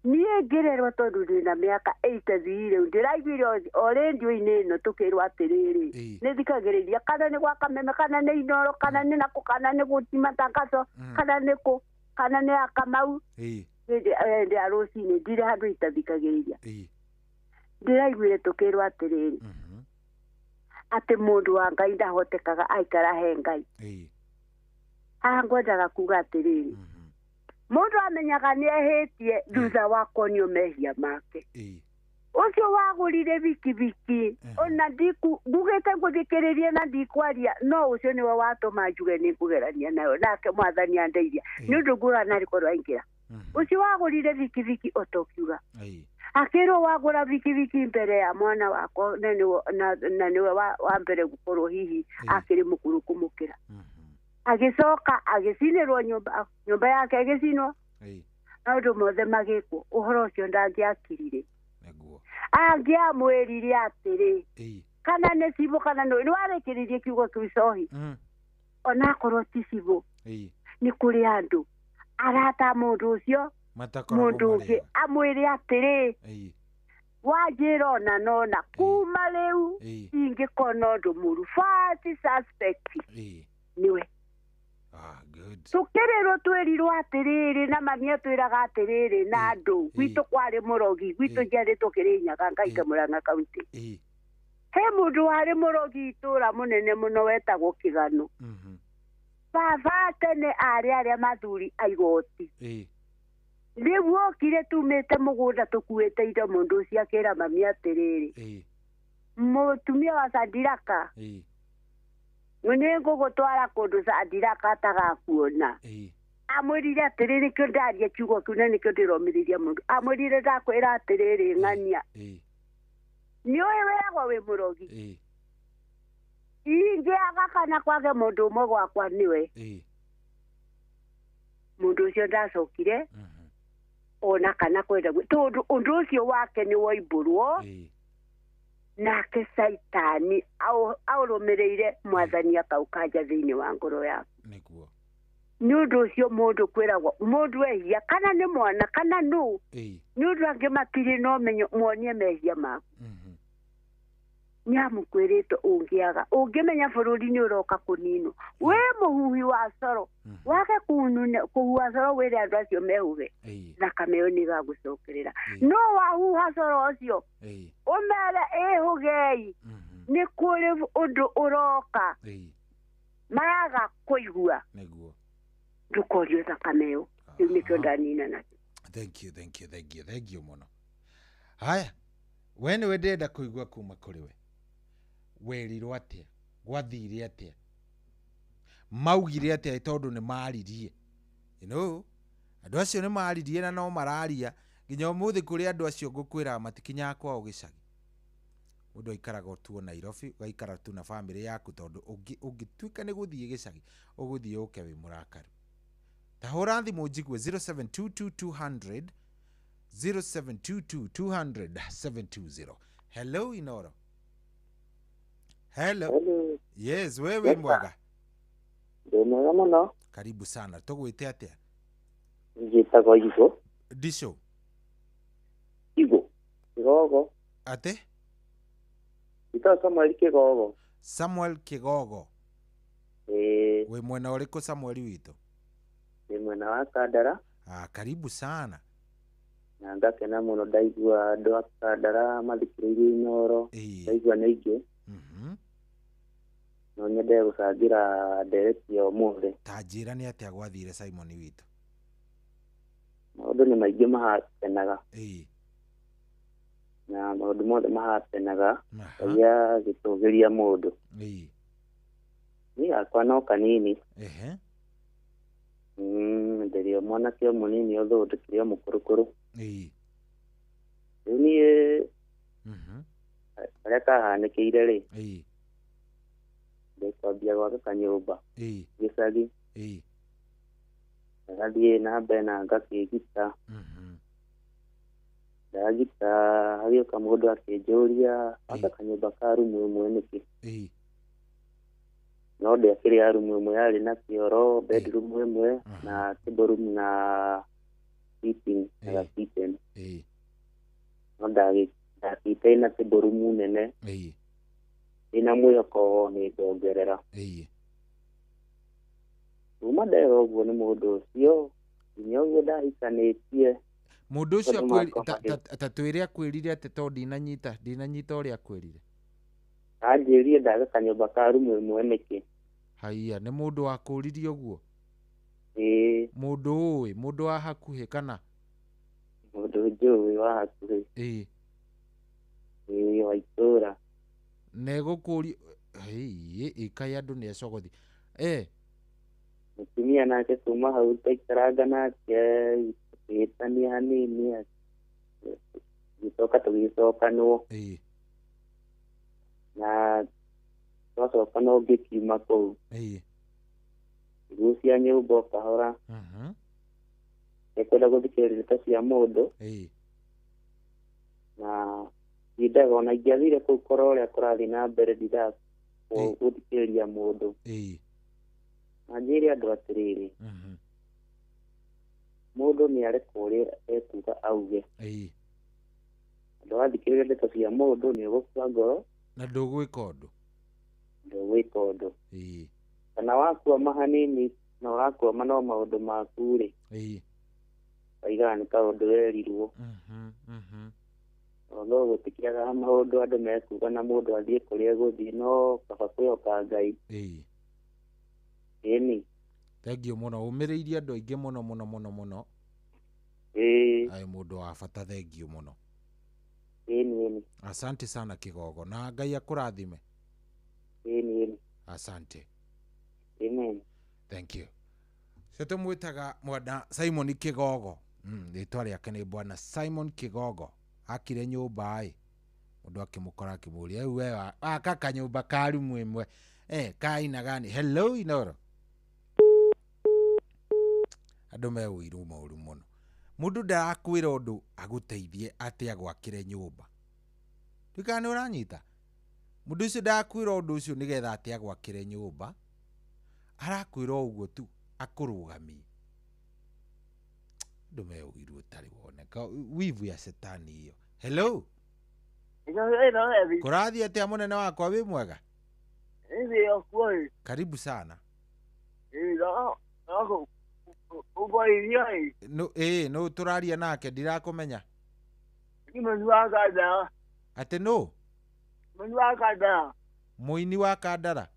niĩ ngĩrerwo tondũ ndĩna mĩaka 83 rĩu ndĩraiguire o rĩndiũ-inĩ ĩno tũkĩrwo atĩrĩrĩ nĩ thikagĩrĩria kana nĩ gwa Kameme kana nĩ Inoro kana nĩ nakũ kana nĩ gũtimatangaco kana nĩ kũ kana nĩ Akamau hĩndĩ ya rũcinĩ ndirĩ handũ itathikagĩrĩria. Ndĩraiguire tũkĩrwo atĩrĩrĩ atĩ mũndũ wa Ngai ndahotekaga aikara he Ngai. Haha ngwendaga kuga atĩrĩrĩ mũndũ amenyaga nĩ ehĩtie thutha wa kuonio mehia make. Ũcio wagũrire bikibiki ona ngugĩte ngũthikĩrĩrie na ndikwaria no ũcio nĩwe watũma njuge nĩ ngũgerania nayo nake mwathani andeithia nĩ ũndũ nguga narĩ korwo aingĩra. Ũcio wagũrire bikibiki otokiuga akĩrwo wagũra bikibiki mbere ya mwana wakwa na nĩwe wa mbere gũkorwo hihi akĩrĩ mũkũrũ kũmũkĩra. Agĩcoka agĩcinĩrwo nyũmba yake ĩgĩcinwo maũndũ mothe magĩkwo. Ũhoro ũcio ndangĩakirire. Angĩamwĩrire atĩrĩ kana nĩ cibũ kana nĩ warĩkĩrĩrie kiugo kĩu cohi onakorwo ti cibũ nĩ kũrĩ andũ arata mũndũ ũcio mũndũ ũngĩ amwĩre atĩrĩ wanjĩra ona nona kuma rĩu ingĩkona ũndũ mũru first suspect niwe. Good. Tukĩrĩrwo twĩrirwo atĩrĩrĩ na mami atwĩraga atĩrĩrĩ na andũ gwitũ kwarĩ mũrogi gwitũ njiarĩtwo Kĩrĩnyaga Ngaika Murang'a kaunti. He mũndũ warĩ mũrogi itũra mũnene mũno wetagwo Kĩgano. Baba tene arĩ arĩa mathuri a igoti. Rĩu okire tumĩte mũgũnda tũkuĩte indo mũndũ ũcio akĩra mami atĩrĩrĩ, mũtumia wa Sadiraka nĩ ngũgũtwara kũndũ Sadiraka atagakuona. Amwĩrire atĩrĩrĩ nĩkĩo ndaria kiugo kĩu na nĩkĩo ndĩromĩrĩria mũndũ. Amwĩrire ndakwĩra atĩrĩrĩ ng'ania, nĩũĩ wĩragwo wĩ mũrogi, ingĩaga kana kwage mũndũ ũmwe gwakwa nĩwe. Mũndũ ũcio ndacokire ona kana kwenda tondũ ũndũ ũcio wake nĩ woimbũrwo nake Saitani aũrũmĩrĩire mwathani akaũkanja thĩinĩ wa ngoro yaku. Nĩguo. Nĩ ũndũ ũcio mũndũ kwĩragwo mũndũ ehia kana nĩ mwana kana nũ, nĩ ũndũ angĩ matirĩ na ũmenyo muonie mehia maku. Nĩ amu kwĩrĩtwo ũngĩaga ũngĩmenya bũrũri nĩ ũroka kũninwo wĩ mũhuhi wa coro wage kũhuha coro wĩre andũ acio mehuhe, thakame ĩyo nĩ ĩgagũcokerera. No wahuha coro ũcio ũmere ĩhũgei, nĩ kũrĩ ũndũ ũroka maraga kũigua, ndũkorio thakame ĩyo. Rĩu nĩkĩo ndanina nakĩo. Thank you, thank you, thank you, thank you mũno. Haya, we nĩwe ndĩrenda kũigua kuma kũrĩ we. Werirwo atĩa? Gwathire atĩa? Maugire atĩa tondũ nĩ maririe? You know, andũ acio nĩ maririe na no mararia nginya ũmũthĩ kũrĩ andũ acio ngũkwĩra matikinyaga kwao gĩcagi. Mũndũ aikaraga tu Nairobi, ũgaikara tu na bamĩrĩ yaku tondũ ũngĩtuĩka nĩ gũthiĩ gĩcagi ũgũthiĩ ũke wĩ mũrakaru. Ta hũra thimũ njigue 0722 200 0722 200 720. Hello Inoro. Hello. Hello. Yes, wewe mwega. Ndĩ mwega mũno. Karibu sana. Tũgwĩte atĩa? Njĩtagwo Igo. Disho. Igo. Kigogo. Ate? Njĩtagwo Samuel Kigogo. Samuel Kigogo. Ĩĩ. Wĩ mwena ũrĩkũ Samuel witũ? Ndĩ mwena wa Kandara. Karibu sana. Na ngakena mũno ndaigua andũ a Kandara mathikĩrĩirie Inooro. Ndaigua nĩ aingĩ. No nyende gũcangĩra ndereti ya ũmũthĩ. Ta njĩra nĩ atĩa gwathire Simon witũ? Maũndũ nĩ maingĩ mahatenaga. Na maũndũ mothe mahatenaga Ngai agĩtũgĩria mũndũ. Niĩ gakwa no kanini. Ndĩrĩ o mwanake o mũnini although ndĩkĩrĩ o mũkũrũkũrũ. Rĩu niĩ karĩa kahanĩkĩire rĩ, ndĩkwambia gwaka kanyũmba gĩcagi, ngathiĩ na mbere na ngakĩgita. Ndagita hagĩũka mũndũ akĩnjũria aka kanyũmba ka rumu ĩmwe nĩkĩ, no ndĩakĩrĩ ya rumu ĩmwe yarĩ na kĩoro, bedroom ĩmwe na table room na sitting na kitchen. No ndakĩte ĩna table room nene ĩna mwĩhoko nĩ ngongerera. Kuma ndera ũguo nĩ mũndũ ũcio nginya ũguo ndahikanĩtie. Mũndũ ũcio ta twĩre akwĩrire atĩ tondũ ndinanyita ũrĩa akwĩrire. Anjĩrire ndaga kanyũmba ka rumu ĩmwe nĩkĩ. Haiya, nĩ mũndũ wakũririe ũguo? Ĩĩ. Mũndũ ũĩ, mũndũ wa hakuhĩ kana? Mũndũ njũĩ wa hakuhĩ. Ĩĩ. Ĩĩ, wa itũũra. Na egũkũria ĩkaĩ andũ nĩ acogothi. Mũtumia nake kuma hau tũikaranga nake tũkĩhĩtania hanini tũgĩcoka tũgĩcokanwo. Na twacokanwo ngĩkiuma kũu. Ngĩgucia nyũmba o kahora. Nĩkwenda gũthikĩrĩria ndeto cia mũndũ. Na ndindaga ona ingĩathire kũu korwo ũrĩa kũrathiĩ na mbere ndindaga gũthikĩrĩria mũndũ. Na njĩre andũ atĩrĩrĩ, mũndũ nĩ arekwo ũrĩa ekuga auge. Andũ wathikĩrĩria ndeto cia mũndũ nĩ ũgũkua ngoro na ndũgwĩka ũndũ. Ndũgwĩka ũndũ. Kana wakua mahanini Na ũrakwama no maũndũ maku rĩ. Ĩĩ. Waigaga nĩ kaũndũ werirwo. Although gũtikĩagaga maũndũ andũ mekuga na mũndũ athiĩ kũrĩa egũthiĩ no kaba kwĩhoka Ngai. Ĩĩ. Ĩni. Thengiũ mũno ũmĩrĩirie andũ aingĩ mũno mũno mũno mũno. Ĩĩ. Aĩ mũndũ wa bata thengiũ mũno. Ĩni ĩni. Asante sana Kigogo na Ngai akũrathime. Ĩni ĩni. Asante. Amen. Thank you. Cio tũmwĩtaga mwana Simon Kigogo. Rĩtwa rĩake nĩ bwana Simon Kigogo. Akire nyũmba ĩ mũndũ akĩmũkora akĩmũria rĩu we aka kanyũmba ka rumu ĩmwe ka aina gani. Hello Inoro. Andũ me ũiru mũru mũno. Mũndũ ndarakwĩra ũndũ agũteithie atĩ agwakĩre nyũmba. Ndikana nĩ ũranyita. Mũndũ ũcio ndarakwĩra ũndũ ũcio nĩgetha atĩ agwakĩre nyũmba. Arakwĩra ũguo tu akũrũgamie. Andũ me ũiru ũtarĩ woneka. Wivu ya setani hiyo. Hello. Kũrathiĩ atĩa mũnene wakwa wĩ mwega? Karibu sana. No, no tũraria nake ndirakũmenya. Atĩ no? Mũini wa Kandara.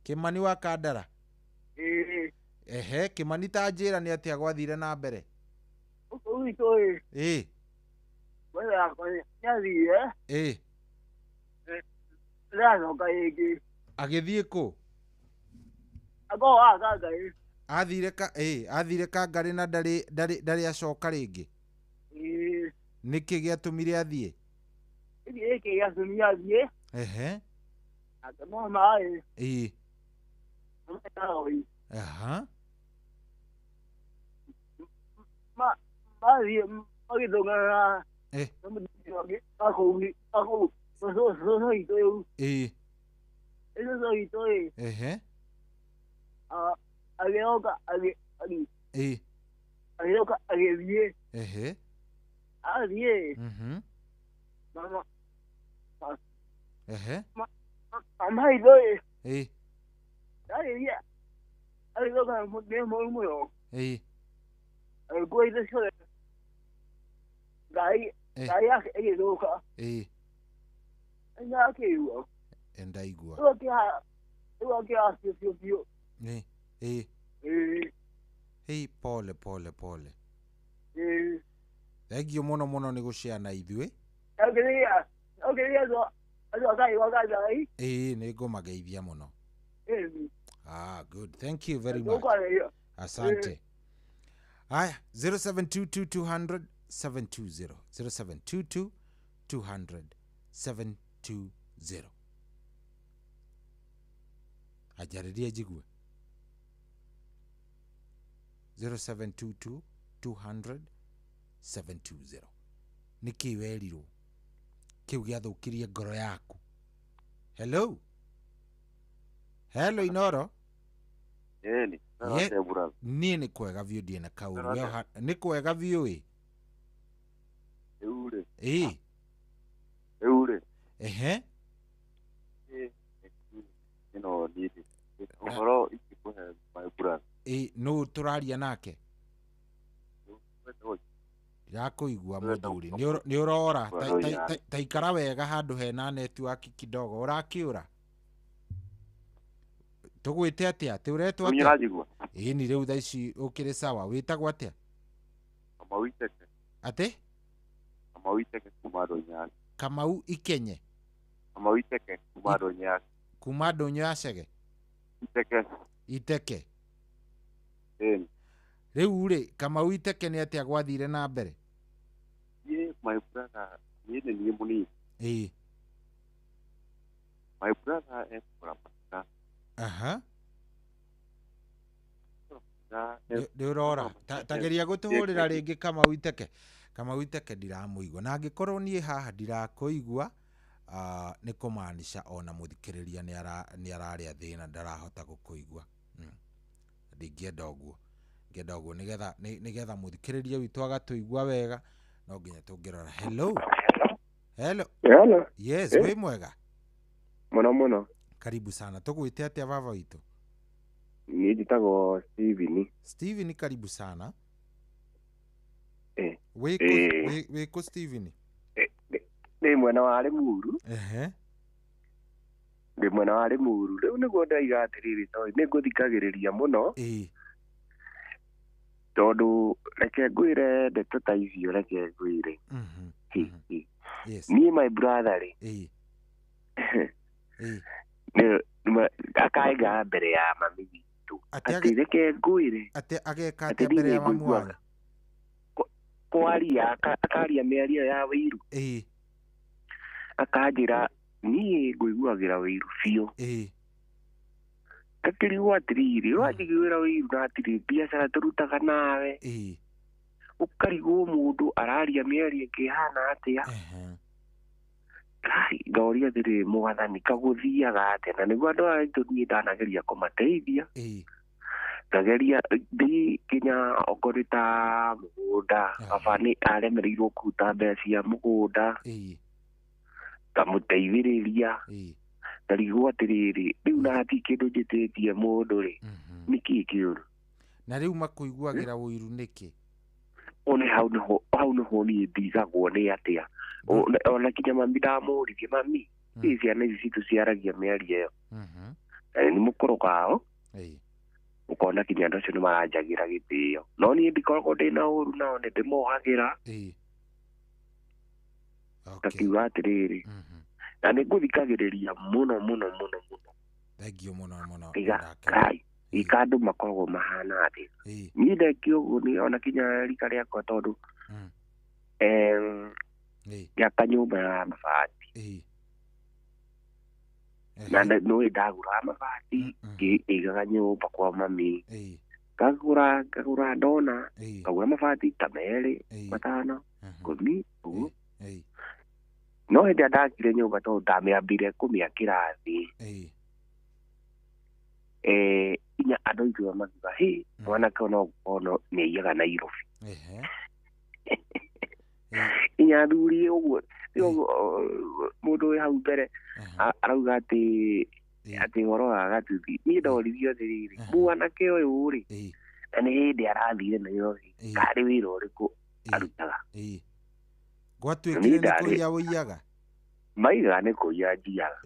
Kimani wa Kandara. Ehe, Kimani ta njĩra nĩ atĩa gwathire na mbere? Ĩĩ. Ĩĩ. Agĩthiĩ kũ? Athire ka athire Kangarĩ na ndarĩ acoka rĩngĩ. Nĩkĩ gĩatũmire athiĩ? Ehe. Ĩĩ. Aha. Ĩĩ. Ehe. Ĩĩ. Ehe. Ehe. Ĩĩ. Ĩĩ. Ĩĩ. Ndaigua. Ĩĩ. Ĩĩ, pole pole pole. Thengiũ mũno mũno nĩ gũshare na ithuĩ. Ĩĩ, nĩ ngũmageithia mũno. Ah, good. Thank you very much. Asante. Aya, 0722 200 720. 0722 200 720. Ajarĩria njigue. 0722 200 720. Nĩkĩ werirwo kĩu gĩathũkirie ngoro yaku? Hello. Hello Inoro. Ĩni. Niĩ nĩ kwega biũ ndiĩ na kaũru. Nĩ kwega biũ ĩ. Ĩĩ. Ehe. Ĩno niĩ ũhoro ingĩkũhe my brother. Ĩĩ, nũ tũraria nake? Ndirakũigua mũthuri. Nĩ ũrora. Ta ikara wega handũ hena network kidogo. Ũrakĩũra? Tũgwĩte atĩa? Atĩ ũretwo atĩa? Ĩĩ ni rĩu thaa ici ũkĩrĩ sawa. Wĩtagwo atĩa? Kamau Iteke. Atĩ? Kamau Iteke kuma Ndũnyũ. Kamau Ikenye. Kamau Iteke kuma Ndũnyũ. Kuma Ndũnyũ ya Chege? Iteke. Iteke. Ĩĩ. Rĩu rĩ, Kamau Iteke nĩ atĩa gwathire na mbere? Niĩ my brother, niĩ nĩ niĩ mũnini. Ĩĩ. My brother ekũgũra mahiga. Aha. Nĩ ũrora. Tageria gũtũhũrĩra rĩngĩ Kamau Iteke. Kamau Iteke ndiramũigua. Na angĩkorwo niĩ haha ndirakũigua, nĩ kũmaanisha ona mũthikĩrĩria nĩ ararĩa thĩna ndarahota gũkũigua. Ndingĩenda ũguo. Ngĩenda ũguo nĩgetha mũthikĩrĩria witũ agatũigua wega no nginya tũngĩrora. Hello. Hello. Hello. Yes, wĩ mwega? Mũno mũno. Karibu sana. Tũgwĩte atĩa baba witũ? Niĩ njĩtagwo Steven. Steven, karibu sana. Eh. Wĩkũ Steven? Ndĩ mwena wa Limuru. Ehe. Ndĩ mwena wa Limuru. Rĩu nĩguo ndaiga atĩrĩrĩ, tondũ nĩ ngũthikagĩrĩria mũno. Tondũ reke ngwĩre ndeto ta icio, reke ngwĩre. Yes. Niĩ my brother rĩ. Akaiga mbere ya mami witũ. Atĩ reke ngwĩre. Atĩ ageka atĩa mbere ya mamu wanyu? Kwaria, akaria mĩario ya wĩiru. Akanjĩra niĩ ngũiguagĩra wĩiru biũ. Ngakĩrigwo atĩrĩrĩ, ũranjiguĩra wĩiru na atĩrĩ biacara tũrutaga nawe. Ũkarigwo mũndũ araria mĩario ĩngĩ ĩhana atĩa. Ngaũria atĩrĩrĩ, mwathani kagũthiaga atĩa? Na nĩguo andũ aya aitũ niĩ ndanageria kũmateithia. Ngageria ndĩ nginya okorwo nĩ ta mũgũnda, baba nĩ aremereirwo kũruta mbeca cia mũgũnda. Ngamũteithĩrĩria. Ngarigwo atĩrĩrĩ, rĩu na hatirĩ kĩndũ njĩtĩtie mũndũ rĩ, nĩkĩĩ kĩũru? Na rĩu makũiguagĩra ũiru nĩkĩ? One hau nĩho niĩ ndigagwo nĩ atĩa. Ona kinya mami ndamũririe, mami, ĩ ciana ici citũ ciaragia mĩario ĩyo. Na nĩ mũkũrũ ũkona kinya andũ acio nĩ maranjagĩra gĩtĩo. No niĩ ndikoragwo ndĩna ũru nao, nĩ ndĩmohagĩra. Ngakiuga atĩrĩrĩ, na nĩ ngũthikagĩrĩria mũno mũno mũno mũno. Thengiũ mũno mũno. Ngai, ika andũ makoragwo mahana atĩa. Niĩ ndekio ũguo nĩ ona kinya rika rĩakwa tondũ ngĩaka nyũmba ya mabati. Na nĩũĩ ndagũraga mabati, ngĩigaga nyũmba kwa mami. Ngagũra ndona, ngagũra mabati ta 2, 5, 10 ũguo. No hĩndĩ ĩrĩa ndakire nyũmba tondũ ndamĩambire kũmĩakĩra thĩ. Inya andũ aitũ makiuga, hĩ, mwanake ũyũ no gũkorwo nĩ aiyaga Nairobi. Inya athuri ũguo, mũndũ wĩ hau mbere arauga atĩ ũhoro wa gatuthi. Niĩ ndoririo atĩrĩrĩ, mwanake ũyũ rĩ, na nĩ hĩndĩ arathire Nairobi, karĩ wĩra ũrĩkũ arutaga? Gwatuĩkire nĩ kũiya ũiyaga? Maigaga nĩ kũiya njiyaga.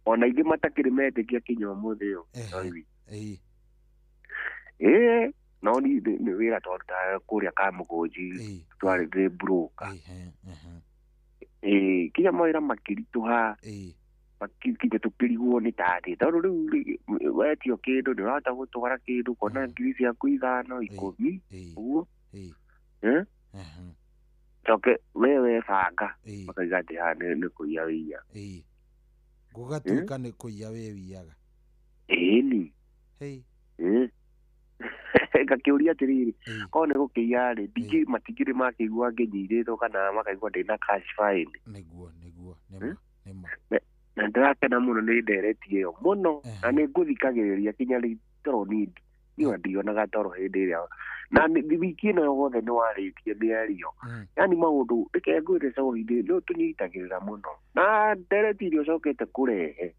Ona ingĩ matakĩrĩ metĩkia kinya ũmũthĩ ũyũ. No niĩ nĩ wĩra twarutaga kũrĩa Kamũgũnji, twarĩ ndĩ broker. Kinya mawĩra makĩritũha, kinya tũkĩrigwo nĩ tarĩ. Tondũ rĩu wetio kĩndũ nĩ ũrahota gũtwara kĩndũ ũkona ngiri ciaku 5, 10 ũguo. Coke we webanga makauga atĩ haha nĩ kũiya wĩiya. Gũgatuĩka nĩ kũiya wĩ wiyaga. Ĩni. Ngakĩũria atĩrĩrĩ, korwo nĩ gũkĩiya rĩ, matingĩrĩ makĩigua ngĩnyirĩtwo kana makaigua ndĩna cash fine. Nĩguo nĩguo nĩma nĩma. Na ndĩrakena mũno nĩ ndereti ĩyo mũno, na nĩ ngũthikagĩrĩria kinya rĩu toro niĩ niĩ ndionaga toro hĩndĩ ĩrĩa na wiki ĩno yothe nĩ warĩtie mĩario. Yaani maũndũ reke ngwĩre cohi nĩ ũtũnyitagĩrĩra mũno. Na ndereti iria ũcokete kũrehe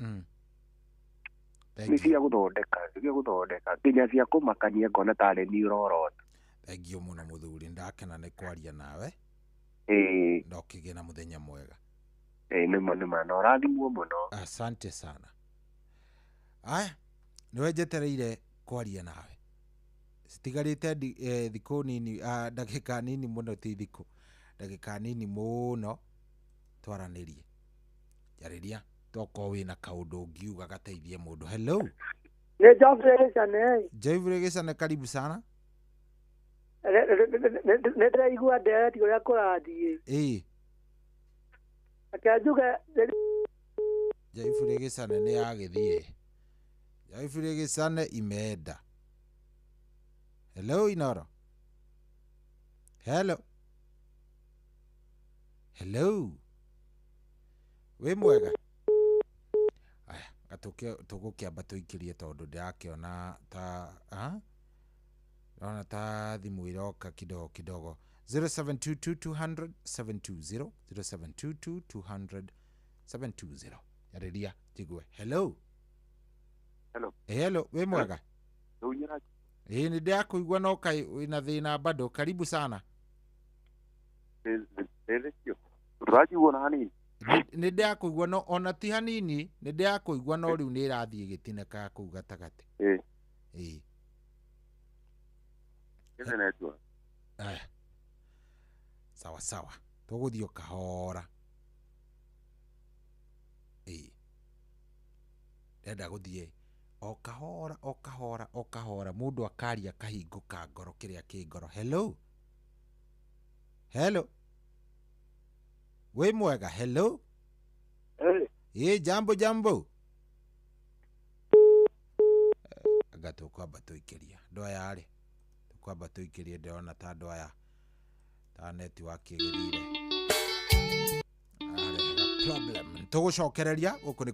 nĩ cia gũthondeka, nginya cia kũmakania ngona tarĩ niĩ ũrorota. Thengiũ mũno mũthuri, ndakena nĩ kwaria nawe. Na ũkĩgĩe na mũthenya mwega. Nĩma nĩma, na ũrathimwo mũno. Asante sana. Aya, nĩwe njetereire kwaria nawe. Citigarĩte thikũ nini, ndagĩka nini mũno, ti thikũ, ndagĩka nini mũno twaranĩrie. Njarĩria tokorwo wĩna kaũndũ ũngiuga gateithie mũndũ. Hello. Nĩ Geoffrey Gĩcane. Geoffrey Gĩcane, karibu sana. Nĩ ndĩraigua ndereti ũrĩa kũrathiĩ. Reke njuge Geoffrey Gĩcane nĩ agĩthiĩ. Geoffrey Gĩcane imeenda. Hello Inoro. Hello. Hello. Wĩ mwega? Aya, tũgũkĩamba tũikĩrie tondũ ndĩrakĩona ta ndĩrona ta thimũ iroka kidogo kidogo. 0722 200 720, 0722 200 720. Yarĩria njigue. Hello. Hello. Hello, wĩ mwega? Ĩĩ nĩ ndĩrakũigua no kaĩ wĩna thĩna bado. Karibu sana. Ndũranjigua ona hanini? Nĩ ndĩrakũigua no ona ti hanini, nĩ ndĩrakũigua no rĩu nĩ ĩrathiĩ ĩgĩtinĩkaga kũu gatagatĩ. Ĩĩ. Aya. Sawa sawa. Tũgũthiĩ o kahora. Ĩĩ. Ndĩrenda gũthiĩ o kahora o kahora o kahora mũndũ akaria akahingũka ngoro kĩrĩa kĩ ngoro. Hello. Hello. Wĩ mwega? Hello. Ĩĩ jambo jambo. Anga tũkwamba tũikĩria andũ aya rĩ, tũkwamba tũikĩrie, ndĩrona ta andũ aya ta network ĩgĩthire problem. Tũgũcokereria gũkũ nĩ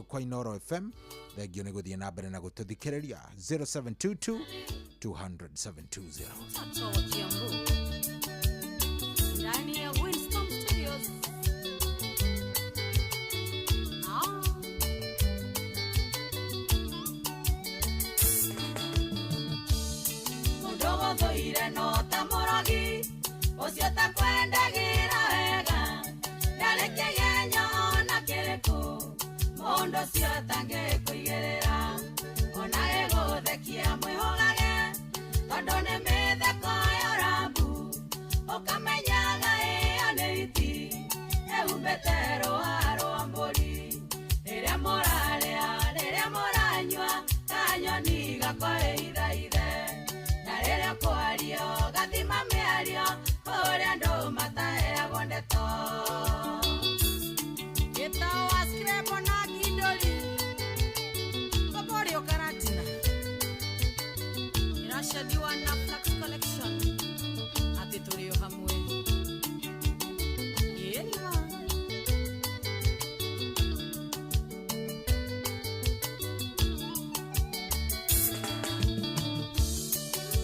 kwa Inooro FM. Thengio nĩ gũthiĩ na mbere na gũtũthikĩrĩria 0722 200 720. Ndani ya Winston Studios. Mũndũ gũthũire no ta mũrogi, ũcio takwendagĩra wega, ndarĩ kĩgenyo ona kĩrĩkũ, mũndũ ũcio atangĩkũigĩrĩra, ona gĩgũthekia mwĩhũgage, tondũ nĩ mĩtheko ya ũrambu, ũkamenyaga ĩyo nĩ hiti, ĩhumbĩte rũa rwa mbũri, rĩrĩa mũrarĩa, rĩrĩa mũranyua, kanyoni gakwaithaithe, na rĩrĩa kwario, gathima mĩario, kũrĩa andũ mataheagwo ndeto. Gĩtawa Scrabble na Kindori, Koborio Karatina, iracadiwa na Flax Collection, atĩ tũrĩ o hamwe. Ĩnima.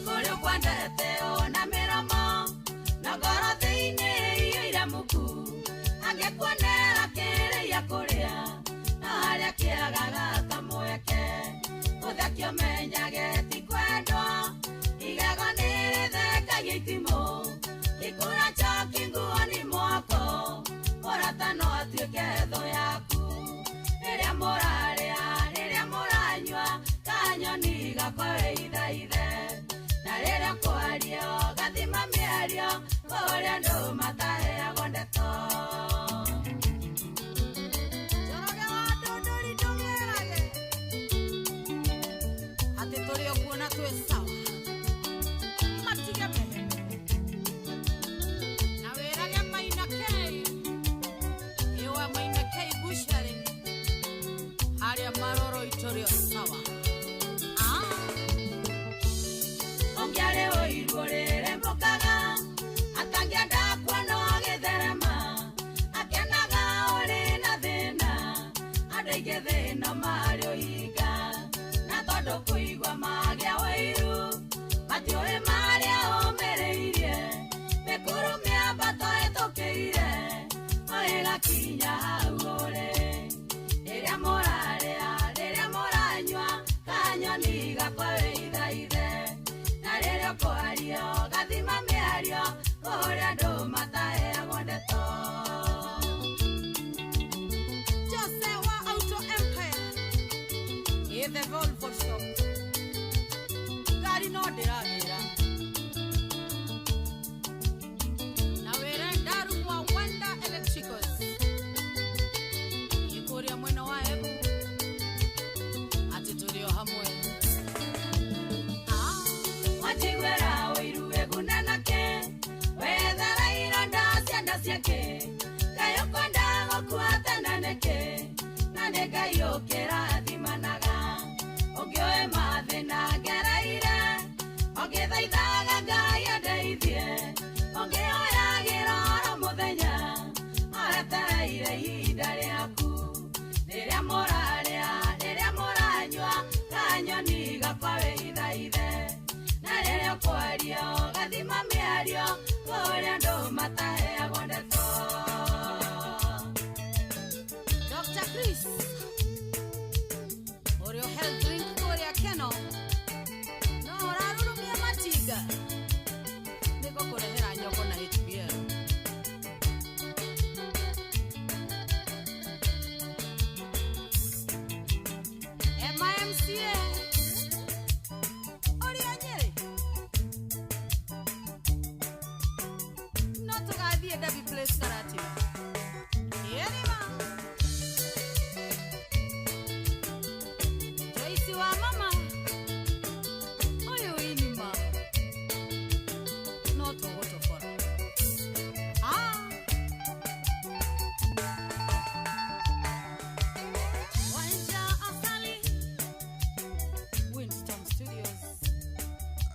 Kũrĩa ũkwendete ona mĩromo, na ngoro thĩinĩ iyũire muku, angĩkuonera kĩrĩa kũrĩa, na harĩa kĩagaga kamweke, ũthekio menyage ti kwendwo, igego nĩ rĩthekio.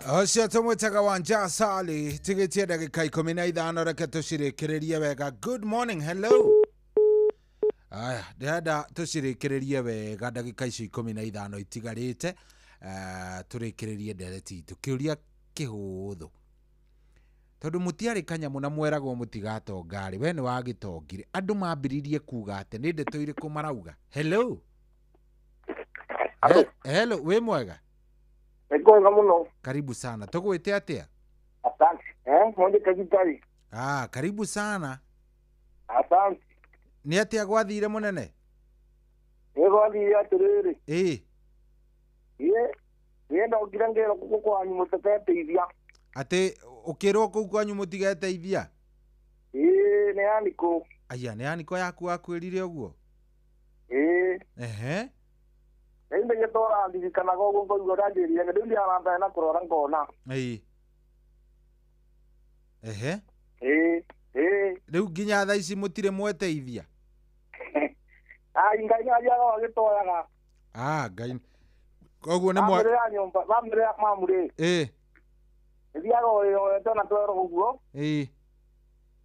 Ũcio tũmwĩtaga Wanja Sali tigĩtie ndagĩka 15 reke tũcirĩkĩrĩrie wega. Good morning, hello. Aya, ndĩrenda tũcirĩkĩrĩrie wega ndagĩka icio 15 itigarĩte, tũrĩkĩrĩrie ndereti itũ. Kĩũria kĩhũthũ, tondũ mũtiarĩ kanyamũ na mweragwo mũtigatonga-rĩ, we nĩ wagĩtongire. Andũ mambĩrĩirie kuga atĩ nĩ ndeto irĩkũ marauga? Hello. Hello, wĩ mwega? Nĩ muno. Karibu sana. Tũgwĩte atĩa? Asante. Mwende kagitari. Ah, karibu sana. Asante. Nĩ atĩa gwathire mũnene? Nĩ gwathire atĩrĩrĩ. Ĩĩ. Ĩĩ ndokire ngĩrwo gũkũ kwanyu mũtigeteithia. Atĩ ũkĩrwo kũu kwanyu mũtigeteithia? Ĩĩ, nĩ Aniko. Aya, nĩ Aniko yaku akwĩrire ũguo? Ĩĩ. Ehe. Rĩu ndĩgĩtũra ndirikanaga ũguo ngaigua ndanjĩrire rĩu ndiara mbere na kũrora ngona. Ĩĩ. Ehe. Ĩĩ. Ĩĩ. Rĩu nginya thaa ici mũtirĩ mweteithia? Ai, Ngai nĩathiaga agĩtwoyaga. Ah, Ngai. Koguo nĩ mwa bamĩrĩ ya nyũmba, bamĩrĩ ya mamu rĩ. Ĩĩ. Ĩthiaga o ĩyoete na twerwo ũguo. Ĩĩ.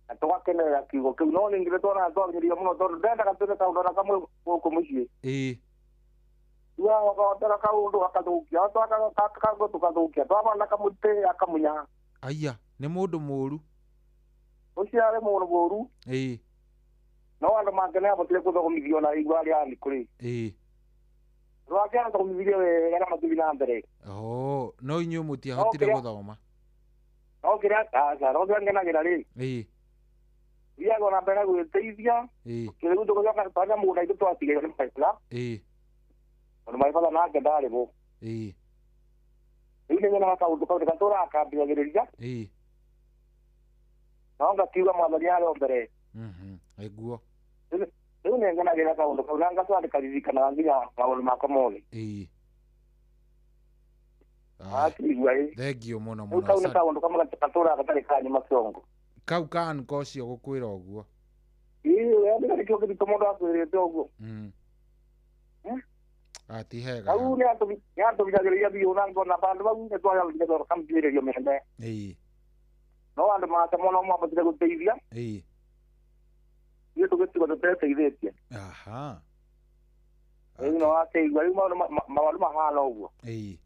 Na tũgakenerera kiugo kĩu, no ningĩ nĩtuonaga twagĩrĩire mũno tondũ ndendaga twĩke kaũndũ ona kamwe gũkũ mũciĩ. Ĩĩ. Tugaga kaũndũ akathũkia, twaka tũkathũkia, twabanda kamũtĩ akamunya. Aya, nĩ mũndũ mũũru. Ũcio arĩ mũndũ mũũru. Ĩĩ. No andũ make nĩabotire gũthomithio na igua rĩa Aniko rĩ. Ĩĩ. Rwake athomithirie wega na mathiĩ na mbere. Oh, no inyuĩ mũtiahotire gũthoma. No kĩrĩa aca, no kĩrĩa ngenagĩra rĩ. Ĩĩ. Thiaga ona mbere gwĩteithia. Ĩĩ. Kĩrĩu tũgĩcoka twanya mũgũnda itũ twatigĩrwo nĩ maitha. Ĩĩ. Tondũ maitha nake ndarĩ bo. Ĩĩ. Rĩu nĩnyonaga kaũndũ kau nĩgatũraga kambĩagĩrĩria. Ĩĩ. No ngakiuga mwathani arĩ o mbere. Nĩguo. Rĩu nĩngenagĩra kaũndũ kau na ngatũra ndĩkaririkanaga nginya maũndũ makwa mothe. Ĩĩ. Akĩigua ĩ. Thengiũ mũno Rĩu mũno. kau nĩ kaũndũ kamwe gatũraga gatarĩ kanyuma kĩongo. Kau ka Aniko ũcio gũkwĩra ũguo. Ĩĩ, we nĩkĩo kĩritũ mũndũ akwĩrĩte ũguo. Ah, ti hega. Kau nĩatũbithagĩrĩria biũ na ngona bandũ bau nĩtwagĩrĩire kamũtuĩrĩrio mĩhembe. Ĩĩ. No andũ make mũno mabotire gũteithia. Ĩĩ. Ithuĩ tũgĩtigwo tũteteithĩtie. Aha. Rĩu no akĩigua rĩu maũndũ mahana ũguo. Ĩĩ.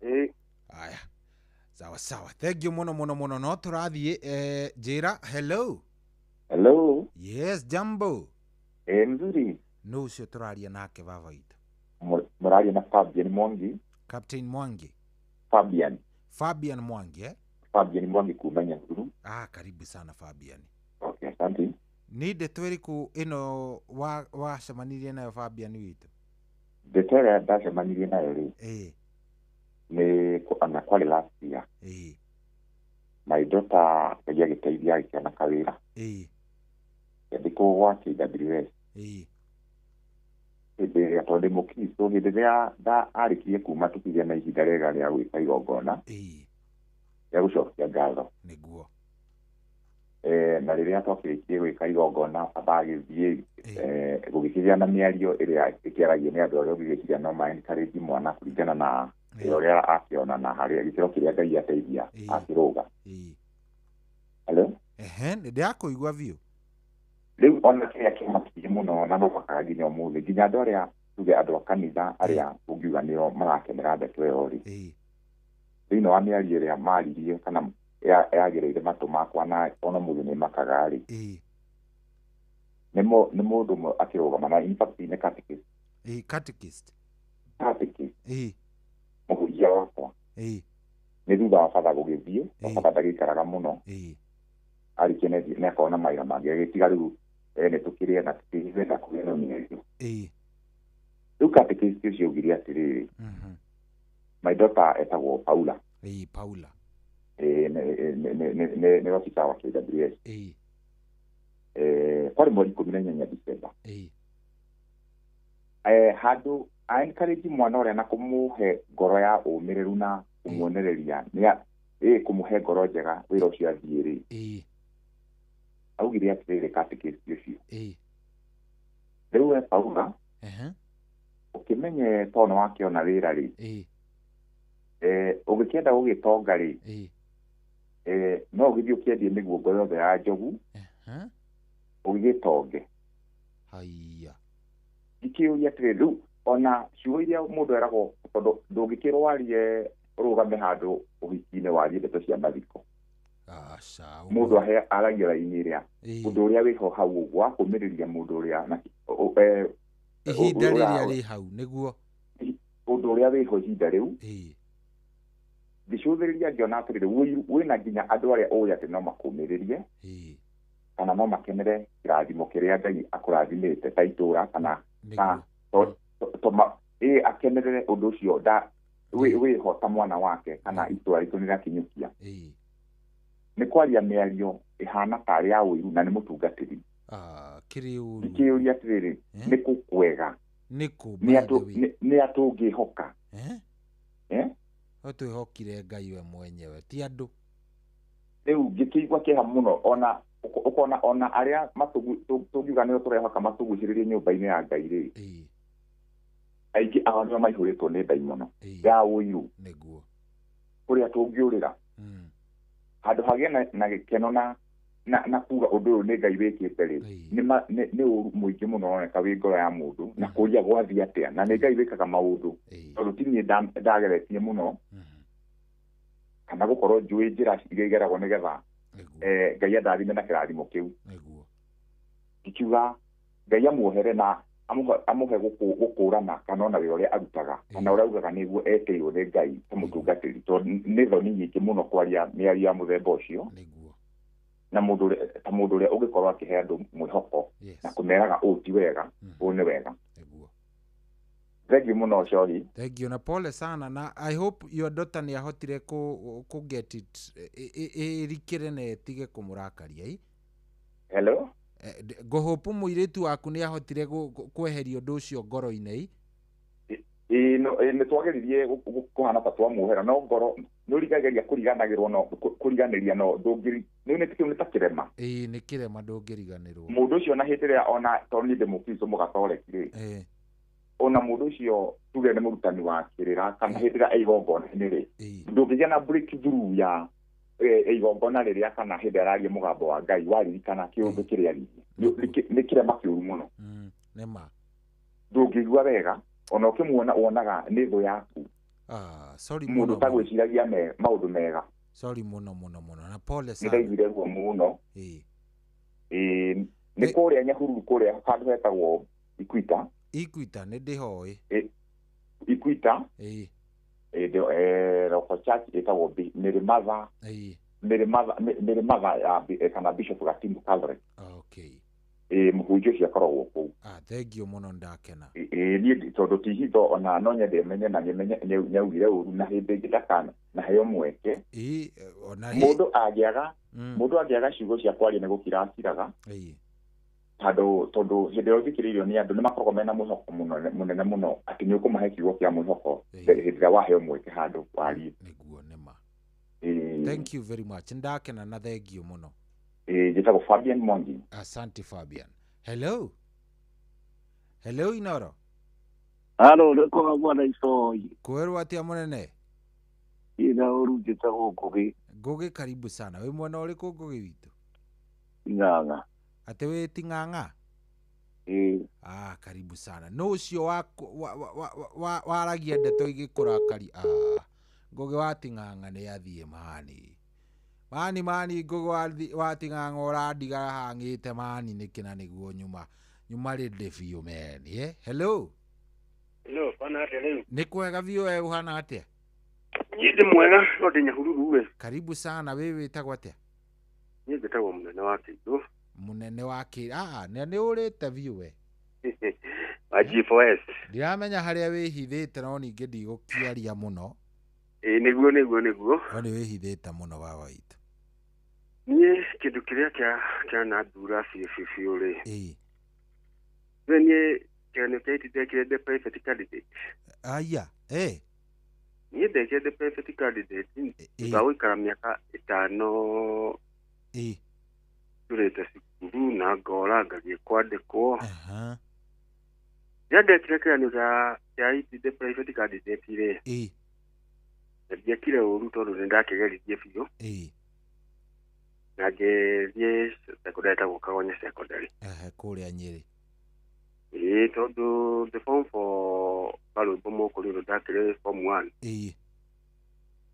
Ĩĩ. Aya. Sawa sawa. Thank you mũno mũno mũno. No tũrathiĩ njĩra. Hello. Hello. Yes, jambo. Mzuri. No ũcio tũraria nake baba witũ? Mũraria na Fabian Mwangi. Captain Mwangi. Fabian. Fabian Mwangi, eh? Fabian Mwangi kuma Nyahururu. Ah, karibu sana Fabian. Okay, asante. Nĩ ndeto ĩrĩkũ ĩno wacemanirie nayo Fabian witũ? Ndeto ĩrĩa ndacemanirie nayo rĩ. Ĩĩ. Nĩ ona kwarĩ last year. Ĩĩ. My daughter Ngai agĩteithia agĩkĩona kawĩra. Ĩĩ. Kĩandĩkwo gwa KWS. Ĩĩ. Hĩndĩ ĩrĩa tondũ ndĩ mũkristo, hĩndĩ ĩrĩa arĩkirie kuma tũkĩgĩa na ihinda rĩega rĩa gwĩka igongona. Ĩĩ. Rĩa gũcokia ngatho. Nĩguo. Na rĩrĩa twakĩrĩkirie gwĩka igongona baba agĩthiĩ gũgĩkĩgĩa na mĩario ĩrĩa ĩkĩaragio nĩ andũ arĩa ũngĩgĩciria no ma encourage mwana kũringana na ũrĩa akĩona na harĩa gĩkĩro kĩrĩa Ngai ateithia akĩrũga. Hello? Ehe, nĩndĩrakũigua biũ. Rĩu ona kĩrĩa kĩmakirie mũno na mũmakaga nginya ũmũthĩ, nginya andũ arĩa tuge andũ a kanitha arĩa ũngiuga nĩo marakenera ndeto ĩyo rĩ, thĩinĩ wa mĩario ĩrĩa maririe kana yagereire matũ makwa na ona mũthĩ nĩ makaga rĩ, nĩ mũndũ ũmwe akĩrũgama na in fact nĩ catechist. Ĩĩ, catechist. Catechist. Ĩĩ. Mũhunjia wakwa. Ĩĩ. Nĩ thutha wa batha gũgĩthiĩ, batha ndagĩikaraga mũno. Ĩĩ. Arĩkia nĩ akorwo na mawĩra mangĩ agĩtiga rĩu nĩ tũkĩrĩe na tũtirenda kũgĩa na mĩario. Ĩĩ. Rĩu catechist ũcio augire atĩrĩrĩ, my daughter etagwo Paula. Ĩĩ, Paula. Nĩ officer wa KWS. Ĩĩ. Kwarĩ mweri 18 December. Ĩĩ. Handũ a encourage mwana ũrĩa na kũmũhe ngoro ya ũmĩrĩru na kũmuonereria nĩ kũmũhe ngoro njega wĩra ũcio athiĩ rĩ. Ĩĩ. Augire atĩrĩrĩ catechist ũcio. Ĩĩ. Rĩu we Paula, Ehe. ũkĩmenye tondũ nĩ wakĩona wĩra rĩ. Ĩĩ. Ũgĩkĩona Ũngĩkĩenda gũgĩtonga rĩ, no ũgĩthiĩ ũkĩendie mĩguongo yothe ya njogu ũgĩgĩtonge. Haiya. Ngĩkĩũria atĩrĩrĩ, rĩu ona ciugo iria mũndũ eragwo, tondũ ndũngĩkĩrwo warie ũrũgame handũ ũhiki-inĩ warie ndeto cia mathiko. Aca. Mũndũ aragia raini ĩrĩa ũndũ ũrĩa wĩho hau ũguo wa kũmĩrĩria mũndũ ũrĩa ihinda rĩrĩa rĩ hau nĩguo ũndũ ũrĩa wĩho ihinda rĩu. Ngĩcũthĩrĩria ngĩona atĩrĩrĩ, wĩna nginya andũ arĩa ũĩ atĩ no makũmĩrĩrie kana no makenere kĩrathimo kĩrĩa Ngai akũrathimĩte ta itũra kana akenerere ũndũ ũcio wĩho ta mwana wake kana itũra ritũ nĩrĩakinyũkia. Nĩ kwaria mĩario ĩhana tarĩ ya ũiru na nĩ mũtungatĩri. Ngĩkĩũria atĩrĩrĩ, nĩ kũ kwega? Nĩ atũngĩhoka? Twĩhokire Ngai we mwenyewe ti andũ. Rĩu ngĩkĩigua kĩeha mũno, ona ũkona ona arĩa tũngiuga nĩo tũrehoka matũgucĩrĩrie nyũmba-inĩ ya Ngai rĩ, aingĩ ao nĩo maihũrĩtwo nĩ ndaimono ya ũiru. Nĩguo kũrĩa tũngĩũrĩra handũ hagĩe na gĩkeno na kuga ũndũ ũyũ nĩ Ngai wĩkĩte rĩ, nĩ ũru mũingĩ mũno ũroneka wĩ ngoro ya mũndũ na kũria gwathiĩ atĩa, na nĩ Ngai wĩkaga maũndũ tondũ ti niĩ ndageretie mũno kana gũkorwo njũĩ njĩra iria igeragwo nĩgetha Ngai andathime na kĩrathimo kĩu. Ngikiuga Ngai amuohere na amũhe gũkũrana kana ona wĩra ũrĩa arutaga kana ũrĩa augaga nĩguo etĩirwo nĩ Ngai ta mũtungatĩri, tondũ nĩ thoni nyingĩ mũno kwaria mĩario ya mũthemba ũcio na mũndũ ta mũndũ ũrĩa ũngĩkorwo akĩhe andũ mwĩhoko na kũmeraga ũũ ti wega, ũũ nĩ wega. Thank you mũno Cohi. Thank you na pole sana, na I hope your daughter nĩ ahotire kũ get it ĩrikĩre na ĩtige kũmũrakaria. Hello? Ngũhope mũirĩtu waku nĩ ahotire kweheria ũndũ ũcio ngoro-inĩ. Nĩ twageririe kũhana ta twamuohera no ngoro nĩ ũrigageria kũriganagĩrwo no kũriganĩria no ndũngĩri nĩ ta kĩrema. Ĩĩ nĩ kĩrema ndũngĩriganĩrwo. Mũndũ ũcio na hĩndĩ ĩrĩa ona tondũ niĩ ndĩ mũkristo mũgatoreki rĩ, ona mũndũ ũcio tuge nĩ mũrutani wa kĩrĩra kana hĩndĩ ĩrĩa igongona-inĩ rĩ, ndũngĩgĩa na breakthrough ya igongona rĩrĩa kana hĩndĩ araria mũgambo wa Ngai waririkana kĩũndũ kĩrĩa aririe. Nĩ kĩrema kĩũru mũno. Nĩma. Ndũngĩigua wega ona ũkĩmuona wonaga nĩ thũ yaku. Sorry mũndũ ũtagwĩciragia maũndũ mega. Sorry mũno mũno mũno na pole sana. Nĩndaiguire ruo mũno. Nĩ kũrĩa Nyahururu kũrĩa handũ hetagwo Ikwita. Ikwita nĩ ndĩhoĩ. Ikwita. Local church ĩtagwo Mary Mother. Mary Mother ya kana Bishop Gatimu Catholic. Okay. Mũhunjia ũcio akoragwo kũu. Thank you mũno ndakena. Niĩ tondũ ti hitho ona no nyende menye na menye nĩaugire ũru na hĩndĩ ĩngĩ ndakana na heo mweke. Mũndũ angĩaga mũndũ angĩaga ciugo cia kwaria nĩ gũkira akiraga. Tondũ hĩndĩ ĩrĩa ũthikĩrĩirio nĩ andũ nĩ makoragwo mena mwĩhoko mũnene mũno atĩ nĩ ũkũmahe kiugo kĩa mwĩhoko hĩndĩ ĩrĩa waheo mweke handũ warie. Nĩguo nĩma. Thank you very much ndakena na thank you mũno. Njĩtagwo Fabian Mwangi. Asante Fabian. Hello. Hello Inoro. Halo, nĩkwa bwana Icoi. Kwerwo atĩa mũnene? Ina ũru njĩtagwo Ngũgĩ. Ngũgĩ karibu sana. Wĩ mwena ũrĩkũ Ngũgĩ witũ? Ting'ang'a. Atĩ wĩ Ting'ang'a? Ĩĩ. Karibu sana. No ũcio waragia ndeto igĩkũrakaria. Ngũgĩ wa Ting'ang'a nĩ athiĩ mani. Mani mani Ngũgĩ wa Ting'ang'a ũrandiga hang'ĩte mani nĩkĩ na nĩguo nyuma rĩndĩ biũ meni. Hello. Hello, bana atĩa rĩu? Nĩ kwega biũ, we ũhana atĩa? Niĩ ndĩ mwega no ndĩ Nyahururu we. Karibu sana, wĩ wĩtagwo atĩa? Niĩ njĩtagwo Mũnene wa Kĩndũ. Mũnene wa Kĩndũ. Nĩ ũrĩte biũ we. Wa G4S. Ndiramenya harĩa wĩhithĩte no ningĩ ndigũkĩaria mũno. Ĩĩ nĩguo nĩguo nĩguo. No nĩ wĩhithĩte mũno baba witũ. Niĩ kĩndũ kĩrĩa kĩanandura biũ biũ biũ rĩ. Ĩĩ. Niĩ kĩgeranio kĩa IT ndekire ndĩ private candidate. Aya, Niĩ ndekire ndĩ private candidate thutha wa gũikara mĩaka 5 ndũrĩte cukuru na ngora ngathiĩ kwandĩkwo. Rĩrĩa ndekire kĩgeranio kĩa IT ndĩ private candidate rĩ. Na ndiekire ũru tondũ nĩ ndakĩgeririe biũ. Ĩĩ. Na ngĩthiĩ secondary ĩtagwo Kagonya Secondary. Ehe, kũrĩa Nyĩrĩ. Ĩĩ, tondũ the form 4 karwĩmbo mũkũrĩrũ ndakĩrĩ form 1. Ĩĩ.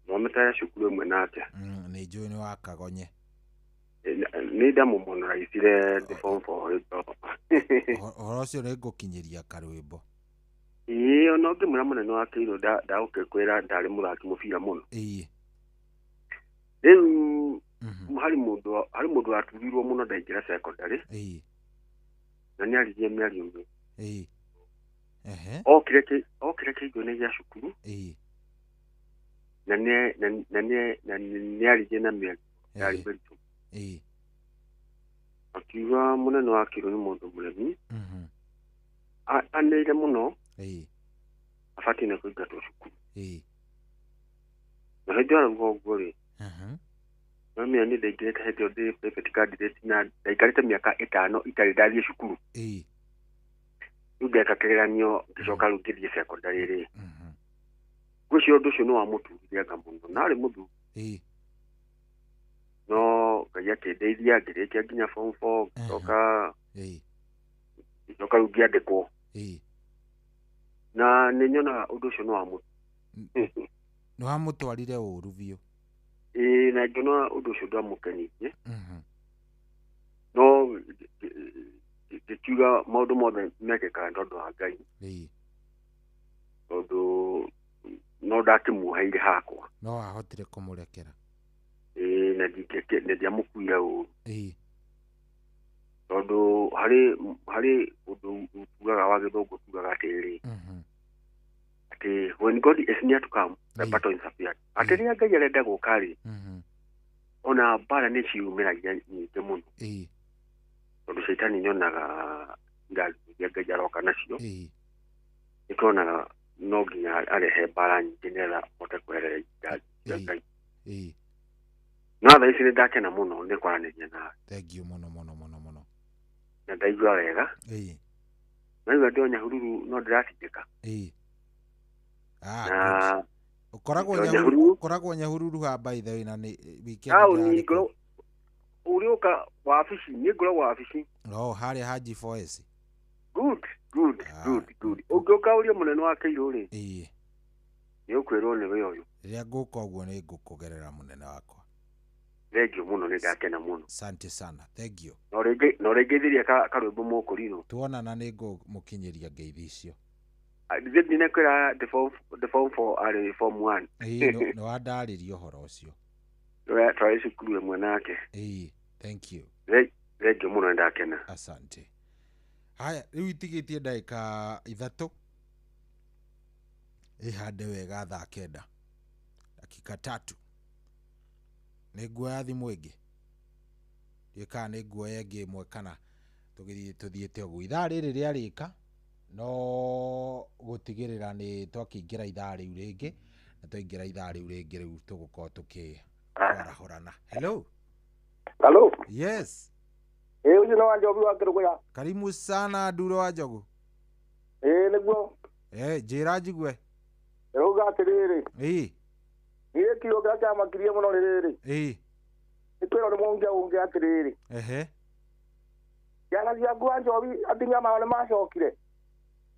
Thomete cukuru ĩmwe nake. Nĩ njũĩ nĩ wa Kagonye. Nĩ ndamũmonoraicire the form 4 ĩto. Ũhoro ũcio nĩ ngũkinyĩria karwĩmbo. Ĩĩ, ona ũngĩmwĩra mũnene wa Kĩirũ ndagũkĩkwĩra ndarĩ mũthaki mũbira mũno. Ĩĩ. Rĩu harĩ mũndũ waturirwo mũno ndaingĩra secondary. Ĩĩ. Na nĩaririe mĩario mĩũru. Ĩĩ. Ehe. Okire kĩhingo-inĩ gĩa cukuru. Ĩĩ. Na nĩaririe na mĩario yarĩ mĩritũ. Ĩĩ. Akiuga mũnene wa Kĩirũ nĩ mũndũ mũremi. Anĩire mũno. Ĩĩ. Abatiĩ nĩ kũingatwo cukuru. Ĩĩ. Na hĩndĩ ĩyo arauga ũguo rĩ, mamia nĩ ndaingĩrĩte hĩndĩ ĩyo ndĩ private candidate na ndaikarĩte mĩaka 5 itarĩ ndathiĩ cukuru. Ĩĩ. Rĩu ngeka kĩgeranio ngĩcoka rĩu ngĩthiĩ secondary rĩ. Ngwĩciria ũndũ ũcio nĩ wamũturire anga mũno na arĩ mũthuri. Ĩĩ. No Ngai akĩndeithia ngĩrĩkia nginya form 4 ngĩcoka. Ĩĩ. Ngĩcoka rĩu ngĩandĩkwo. Ĩĩ. Na nĩ nyonaga ũndũ ũcio nĩ wamũtwarire ũru biũ. Ĩĩ, na ngĩona ũndũ ũcio ndwamũkenirie. No ngĩkiuga maũndũ mothe mekĩkaga nĩ tondũ wa Ngai. Ĩĩ. Tondũ no ndakĩmuoheire hakwa. No ahotire kũmũrekera. Ĩĩ, na ndiamũkuire ũru. Ĩĩ. Tondũ harĩ ũndũ tugaga wa gĩthũngũ tugaga atĩrĩrĩ, atĩ when God is near to come, the battle is appeared. Atĩ rĩrĩa Ngai arenda gũka rĩ, ona mbara nĩ ciumĩragia nyingĩ mũno. Ĩĩ. Tondũ caitani nyonaga irathimo iria Ngai aroka nacio. Ĩĩ. Nĩtuonaga no nginya arehe mbara nyingĩ nĩgetha ahote kweherera irathimo cia Ngai. Ĩĩ. No thaa ici nĩ ndakena mũno nĩ kwaranĩria nawe. Thank you mũno mũno mũno mũno. Na ndaigua wega. Ĩĩ. Naigua ndĩ o Nyahururu no ndĩratindĩka. Ĩĩ. Na ũkoragwo Nyahururu ha by the way na nĩ weekend. Taũni ũrĩũka wabici, niĩ ngoragwo wabici. Oh, harĩa ha G4S. Good, good, good, good. Ũngĩũka ũrie mũnene wa Kĩirũ rĩ. Ĩĩ. Nĩ ũkwĩrwo nĩwe ũyũ. Rĩrĩa ngũka ũguo nĩ ngũkũgerera mũnene wakwa. Thank you mũno, nĩ ndakena mũno. Asante sana. Thank you. No rĩngĩ thirie karwĩmbo mũkũrirũ. Tuonana nĩ ngũmũkinyĩria ngeithi icio. Ndĩ nĩkwĩra the form 4 arĩ form 1. Ĩĩ, nĩ wandarĩria ũhoro ũcio. Twarĩ cukuru ĩmwe nake. Ĩĩ, thank you. Thank you mũno, nĩ ndakena. Asante. Haya, rĩu itigĩtie ndagĩka 3. Ĩhande wega thaa 9. Dakika 3. Nĩ nguoya thimũ ĩngĩ. Ndiũĩ kana nĩ nguoya ĩngĩ ĩmwe kana tũgĩthiĩ tũthiĩte ũguo. Ithaa rĩrĩ rĩarĩka no gũtigĩrĩra nĩ twakĩingĩra ithaa rĩu rĩngĩ na twaingĩra ithaa rĩu rĩngĩ rĩu tũgũkorwo tũkĩarahũrana. Hello. Hello. Yes. Ĩĩ, ũcio nĩ wa Njogu wa Kĩrũgũya. Karimu sana Nduro wa Njogu. Ĩĩ, nĩguo. Njĩra njigue. Ndĩrauga atĩrĩrĩ. Ĩĩ. Niĩ kiugo kĩrĩa kĩamakirie mũno nĩ rĩrĩ. Ĩĩ. Nĩ kwĩrwo nĩ mũhunjia ũngĩ atĩrĩrĩ. Ehe. Ciana ciaku wa Njobi atumia mao nĩ macokire.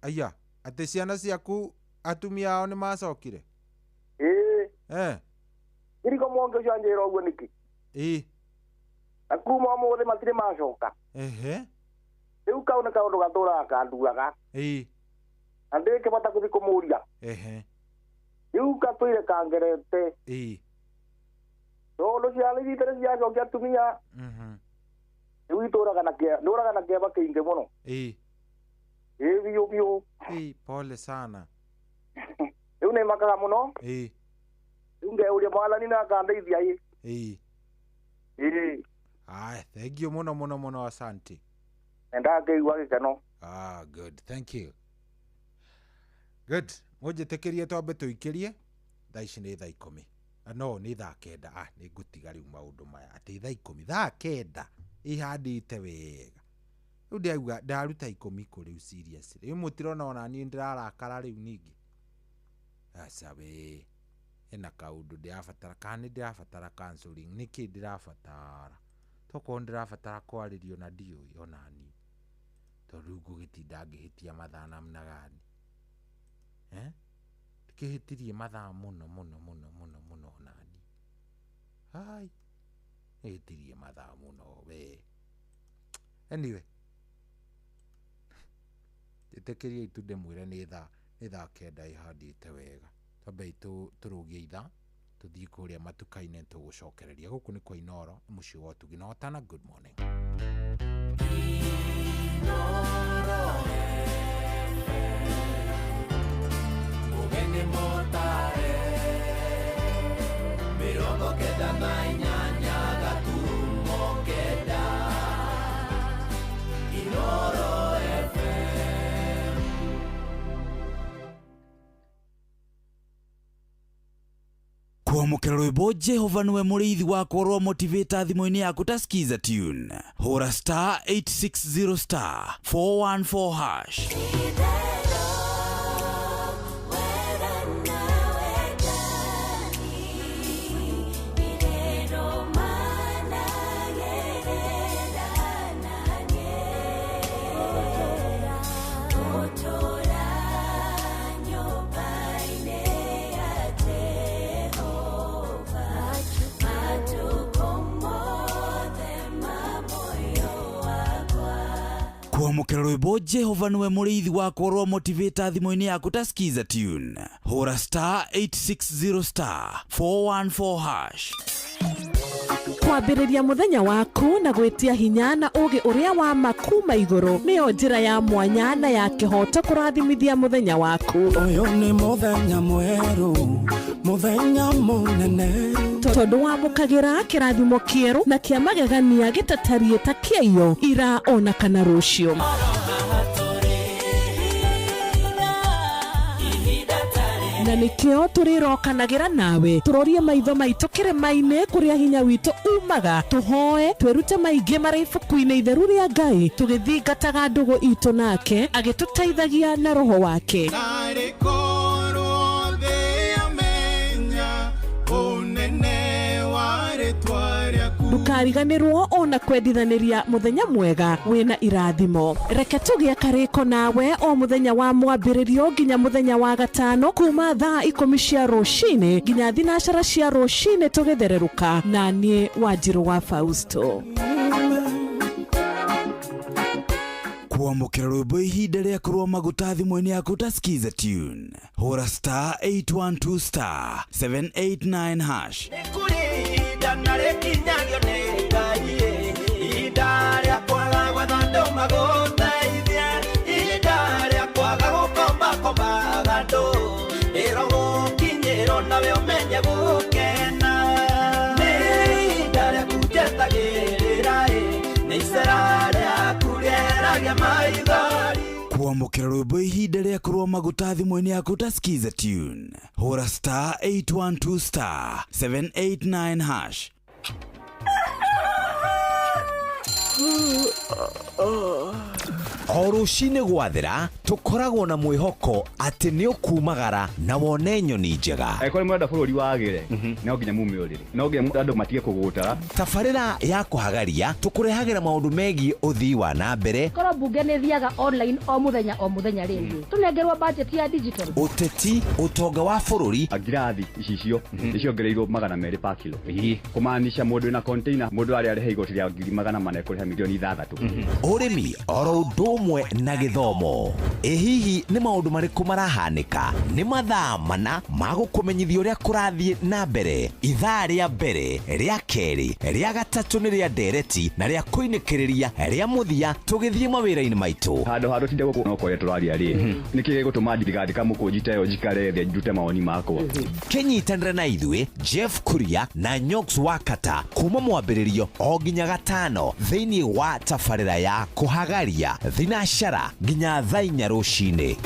Aya, atĩ ciana ciaku atumia ao nĩ macokire? Ĩĩ. Eh. Ngiriko mũhunjia ũcio anjĩra ũguo nĩkĩ? Ĩĩ. Na kuma ũmũthĩ matirĩ macoka. Ehe. Rĩu kau nĩ kaũndũ gatũraga kanduaga. Ĩĩ. Na ndĩkĩbata gũthiĩ kũmũria. Ehe. Rĩu gatũire kangerete. Ĩĩ. Tondũ ciana iria itarĩ ciacokia atumia. Rĩu itũraga na kĩeha, ndũraga na kĩeha kĩingĩ mũno. Ĩĩ. Ĩĩ biũ biũ. Ĩĩ, pole sana. Rĩu nĩ makaga mũno. Ĩĩ. Rĩu ngeũria mwathani na akandeithia ĩ. Ĩĩ. Ĩĩ. Aya, thank you mũno mũno mũno, asante. Ndakĩigua gĩkeno. Ah, good. Thank you. Good. Mũnjĩtĩkĩrie twambe tũikĩrie. Thaa ici nĩ thaa 10. No, nĩ thaa 9. Ah, nĩ ngũtiga rĩu maũndũ maya. Atĩ thaa 10, thaa 9 ihandĩte wega. Rĩu ndauga ndaruta 10 kũ rĩu serious. Rĩu mũtirona ona niĩ ndĩrarakara rĩu ningĩ. Aca we. Hena kaũndũ ndĩrabatara kana nĩ ndĩrabatara counseling, nĩkĩ ndĩrabatara? Tokorwo ndĩrabatara kwarĩrio na ndiũĩ onani, tondũ rĩu ngũgĩtinda ngĩhĩtia mathaa namna gani? Eh? Ndĩkĩhĩtirie mathaa mũno mũno mũno mũno mũno onani. Ai, hĩtirie mathaa mũno we. Anyway, ĩtĩkĩriai tu ndĩmwĩre nĩ thaa 9 ĩhandĩte wega. Twambei tũrũgie ithaa tũthiĩ kũrĩa matuka-inĩ tũgũcokereria. Gũkũ nĩ kwa Inooro, mũciĩ wa ũtugi na Otana. Good morning. Mũgeni mũtare 98.9 Inooro FM. Kwamũkĩra rwĩmbo Jehova nĩwe mũrĩithi wakwa rwa motivator thimũ-inĩ yaku ta skiza tune. Hũra star 860 star 414 hash. Kwamũkĩra rwĩmbo Jehova nĩwe mũrĩithi wakwa rwa motivator thimũ-inĩ yaku ta skiza tune. Hũra star 860 star 414 hash. Kwambĩrĩria mũthenya waku na gwĩtia hinya na ũũgĩ ũrĩa wa ma kuma igũrũ nĩyo njĩra ya mwanya na ya kĩhooto kũrathimithia mũthenya waku. Ũyũ nĩ mũthenya mwerũ, mũthenya mũnene, tondũ wamũkagĩra kĩrathimo kĩerũ na kĩa magegania gĩtatariĩ ta kĩaiyo ira ona kana rũciũ. Na nĩkĩo tũrĩrokanagĩra nawe tũrorie maitho maitũ kĩrĩma-inĩ kũrĩa hinya witũ umaga, tũhoe twĩrute maingĩ marĩ ibuku-inĩ itheru rĩa Ngai, tũgĩthingataga ndũgũ itũ nake agĩtũteithagia na roho wake. Ndũkariganĩrwo ona kwendithanĩria mũthenya mwega wĩna irathimo. Reke tũgĩe karĩko nawe o mũthenya wa mwambĩrĩrio nginya mũthenya wa gatano kuma thaa 10 cia rũcinĩ nginya 12 cia rũcinĩ tũgĩthererũka na niĩ Wanjirũ wa Fausto. Kwamũkĩra rwĩmbo ihinda rĩa kũrũa maguta thimũ-inĩ yaku ta skiza tune. Hũra star 812 star 789 hash. Kwamũkĩra rwĩmbo ihinda rĩa kũrũa maguta thimũ-inĩ yaku ta skiza tune. Hũra star 812 star 789 hash. O rũcinĩ gwathera tũkoragwo na mwĩhoko atĩ nĩ ũkumagara na wone nyoni njega. Angĩkorwo nĩ mũrenda bũrũri wagĩre, no nginya mume ũrĩrĩ, no nginya andũ matige kũgũtara. Tabarĩra ya kũhagaria tũkũrehagĩra maũndũ megiĩ ũthii wa na mbere. Korwo mbunge nĩ thiaga online o mũthenya rĩngĩ, tũnengerwo budget ya digital. Ũteti, ũtonga wa bũrũri. Ngirathi icicio nĩciongereirwo 200 pa kilo, kũmaanisha mũndũ wĩna container mũndũ arĩa arĩha igoti rĩa 400,000 ekũrĩha milioni 6. Ũrĩmi oro ũndũ ũmwe na gĩthomo. Ĩ hihi nĩ maũndũ marĩkũ marahanĩka? Nĩ mathaa mana ma gũkũmenyithia ũrĩa kũrathiĩ na mbere. Ithaa rĩa mbere, rĩa kerĩ, rĩa gatatũ nĩ rĩa ndereti na rĩa kũinĩkĩrĩria rĩa mũthia tũgĩthiĩ mawĩra-inĩ maitũ. Handũ ha tũtinde gũkũ no kwaria tũraria rĩ, nĩkĩ gĩgũtũma ndigathika mũkũnji ta ĩyo njikare thĩ ndute mawoni makwa? Kĩnyitanĩre na ithuĩ Jeff Kuria na Nyox Wakata kuma mwambĩrĩrio o nginya gatano thĩinĩ wa tabarĩra ya kũhagaria thinacara nginya thaa 4 rũcinĩ.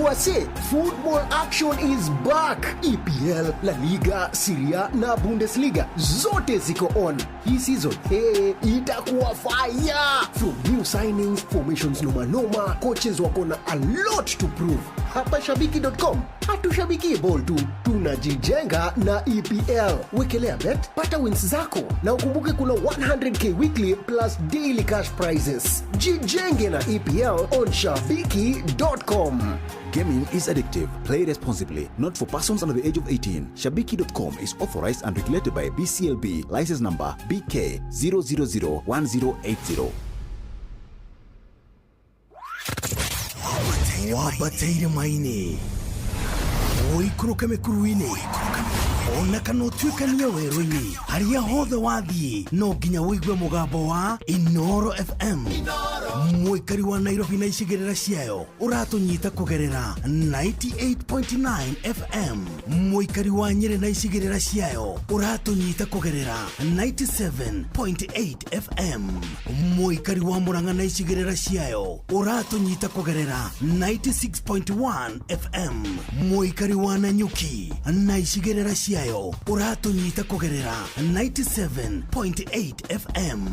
Wase, football action is back. EPL, La Liga, Serie A na Bundesliga zote ziko on. Hii season, hey, itakuwa fire. From new signings, formations noma noma, coaches wako na a lot to prove. Hapa shabiki.com Hatushabiki ball tu, tunajijenga na EPL. Wekelea bet, pata wins zako na ukumbuke kuna 100K weekly plus daily cash prizes. Jijenge na EPL on shabiki.com. Gaming is addictive. Play responsibly. Not for persons under the age of 18. Shabiki.com is authorized and regulated by BCLB. License number BK 0001080. Wambatĩire maini ũikũrũke mĩkuru-inĩ ona kana ũtuĩkanie werũ-inĩ harĩa hothe wathiĩ no nginya ũigue mũgambo wa Inoro FM. Mũikari wa Nairobi na icigĩrĩra ciayo ũratũnyita kũgerera 98.9 FM. Mũikari wa Nyĩrĩ na icigĩrĩra ciayo ũratũnyita kũgerera 97.8 FM. Mũikari wa Murang'a na icigĩrĩra ciayo ũratũnyita kũgerera 96.1 FM. Mũikari wa Nanyuki na icigĩrĩra ciayo ũratũnyita kũgerera 97.8 FM.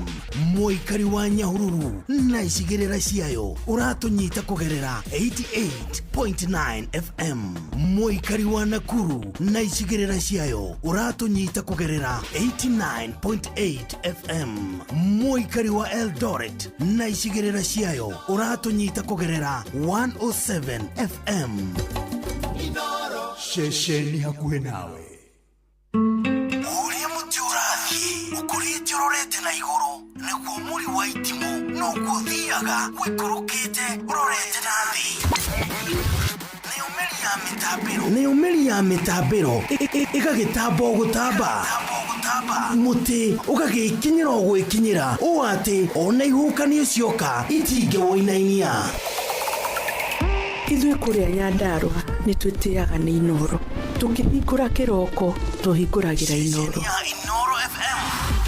Mũikari wa Nyahururu na icigĩrĩra ciayo ũratũnyita kũgerera 88.9 FM. Mũikari wa Nakuru na icigĩrĩra ciayo ũratũnyita kũgerera 89.8 FM. Mũikari wa Eldoret na icigĩrĩra ciayo ũratũnyita kũgerera 107 FM. Ceceni hakuhĩ nawe. Ũrĩa mũtĩ ũrathiĩ ũkũrĩte ũrorete na igũrũ nĩguo mũri wa itimũ noguo ũthiaga ũikũrũkĩte ũrorete na thĩ. Nayo mĩri ya mĩtambĩro ĩgagĩtamba o gũtamba, mũtĩ ũgagĩkinyĩra o gwĩkinyĩra ũũ atĩ ona ihuhũkanio cioka itingĩwũinainia. Ithuĩ kũrĩa Nyandarũa nĩ twĩtĩaga nĩ Inoro. Tũkĩhingũra kĩroko tũhingũragĩra Inoro.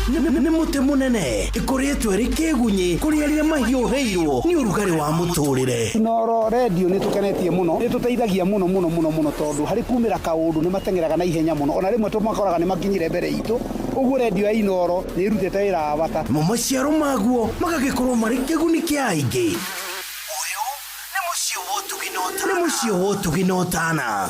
Nĩ mũtĩ mũnene ĩkũrĩtwo ĩrĩ kĩgunyĩ kũrĩ arĩa mahiũhĩirwo nĩ ũrugarĩ wa mũtũrĩre. Inoro redio nĩ tũkenetie mũno, nĩ tũteithagia mũno mũno mũno mũno tondũ harĩ kumĩra kaũndũ nĩ mateng'eraga na ihenya mũno, ona rĩmwe tũmakoraga nĩ makinyire mbere itũ. Ũguo redio ya Inoro nĩ ĩrutĩte wĩra wa bata. Mo maciaro maguo magagĩkorwo marĩ kĩguni kĩa aingĩ. Nĩ mũciĩ wa ũtugi na ũtana.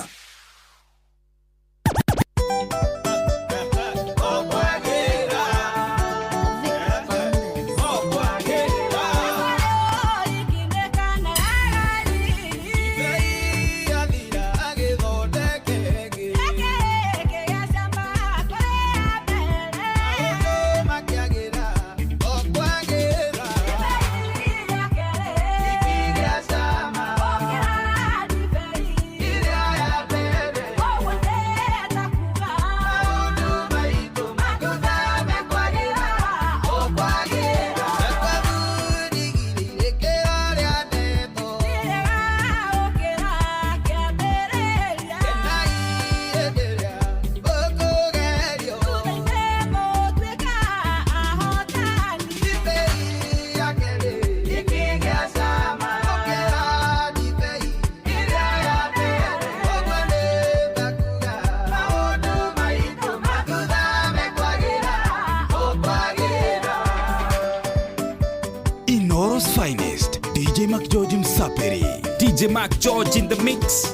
Inoro's finest, DJ Mac George Msaperi. DJ Mac George in the mix.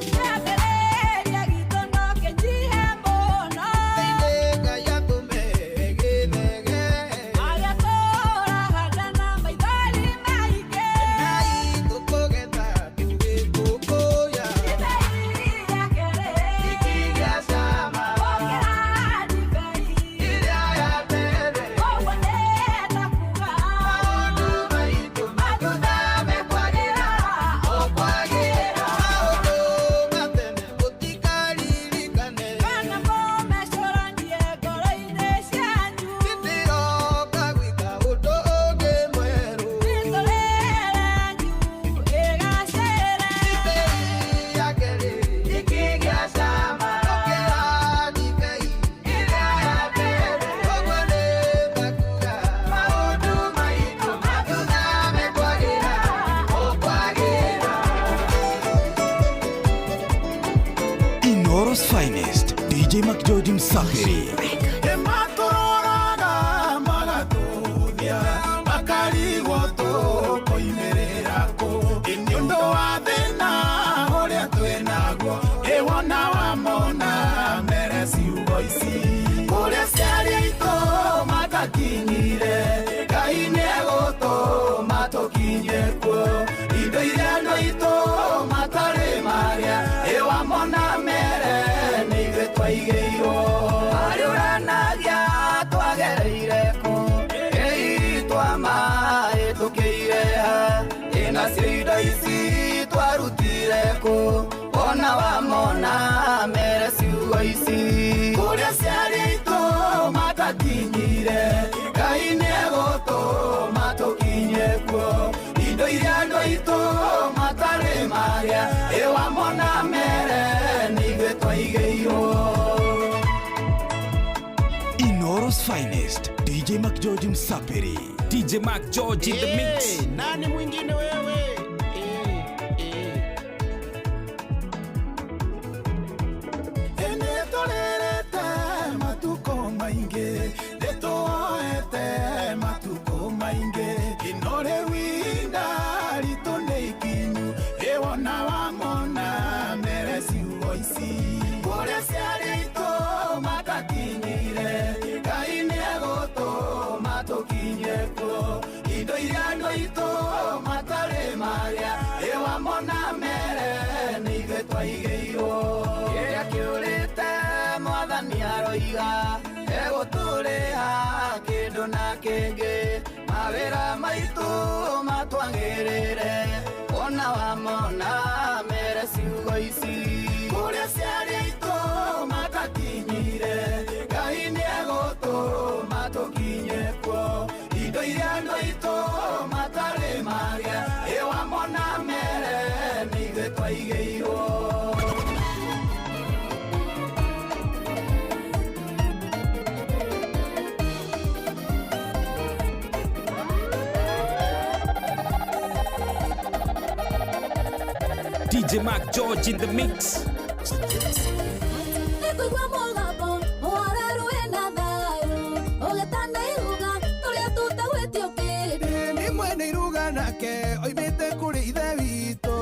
Inoro's finest, DJ Mac George Msaperi. Nĩ ũndũ wa thĩna ũrĩa twĩnaguo ĩwona ici kũrĩa ciarĩ aitũ matakinyire Ngai nĩegũtũma tũkinye kuo indo iria andũ aitũ matarĩ marĩa ĩwamona mere nĩ ithuĩ twaigĩirwo harĩ ũranagia twagereire kũ ĩitwa maĩ tũkĩire ha ĩnacio indo ici twarutire kũ ona wamona mere ciugo ici kũrĩa ciarĩ aitũ matakinyire Ngai nĩegũtũma tũkinye kuo indo iria andũ aitũ matarĩ marĩa ĩwamona mere nĩ ithuĩ twaigĩirwo. Inoro's finest, DJ Mac George Msapiri. DJ Mac George in the mix. Nani mwingine wewe? Nĩtũrĩrĩte matukũ maingĩ, nĩtũoete matukũ maingĩ, ino rĩu ihinda ritũ nĩ ikinyu, ĩwona wamona mere ciugo ici kũrĩa ciarĩ aitũ matakinyire Ngai nĩegũtũma tũkinye kuo indo iria andũ aitũ matarĩ marĩa ĩwamona mere nĩ ithuĩ twaigĩirwo kĩrĩa kĩũrĩte mwathani aroiga egũtũrĩha kĩndũ na kĩngĩ mawĩra maitũ matwagĩrĩre ona wamona mere ciugo ici kũrĩa ciarĩ aitũ matakinyire Ngai nĩegũtũma tũkinye kuo indo iria andũ aitũ matarĩ marĩa ĩwamona mere nĩ ithuĩ twaigĩirwo. DJ Mac George in the mix. Nĩkũigua mũgambo mũhoreru wĩna thayũ ũgĩtana iruga tũrĩa tũtagwĩtio kĩndũ. Nĩ mwene iruga nake oimĩte kũrĩ ithe witũ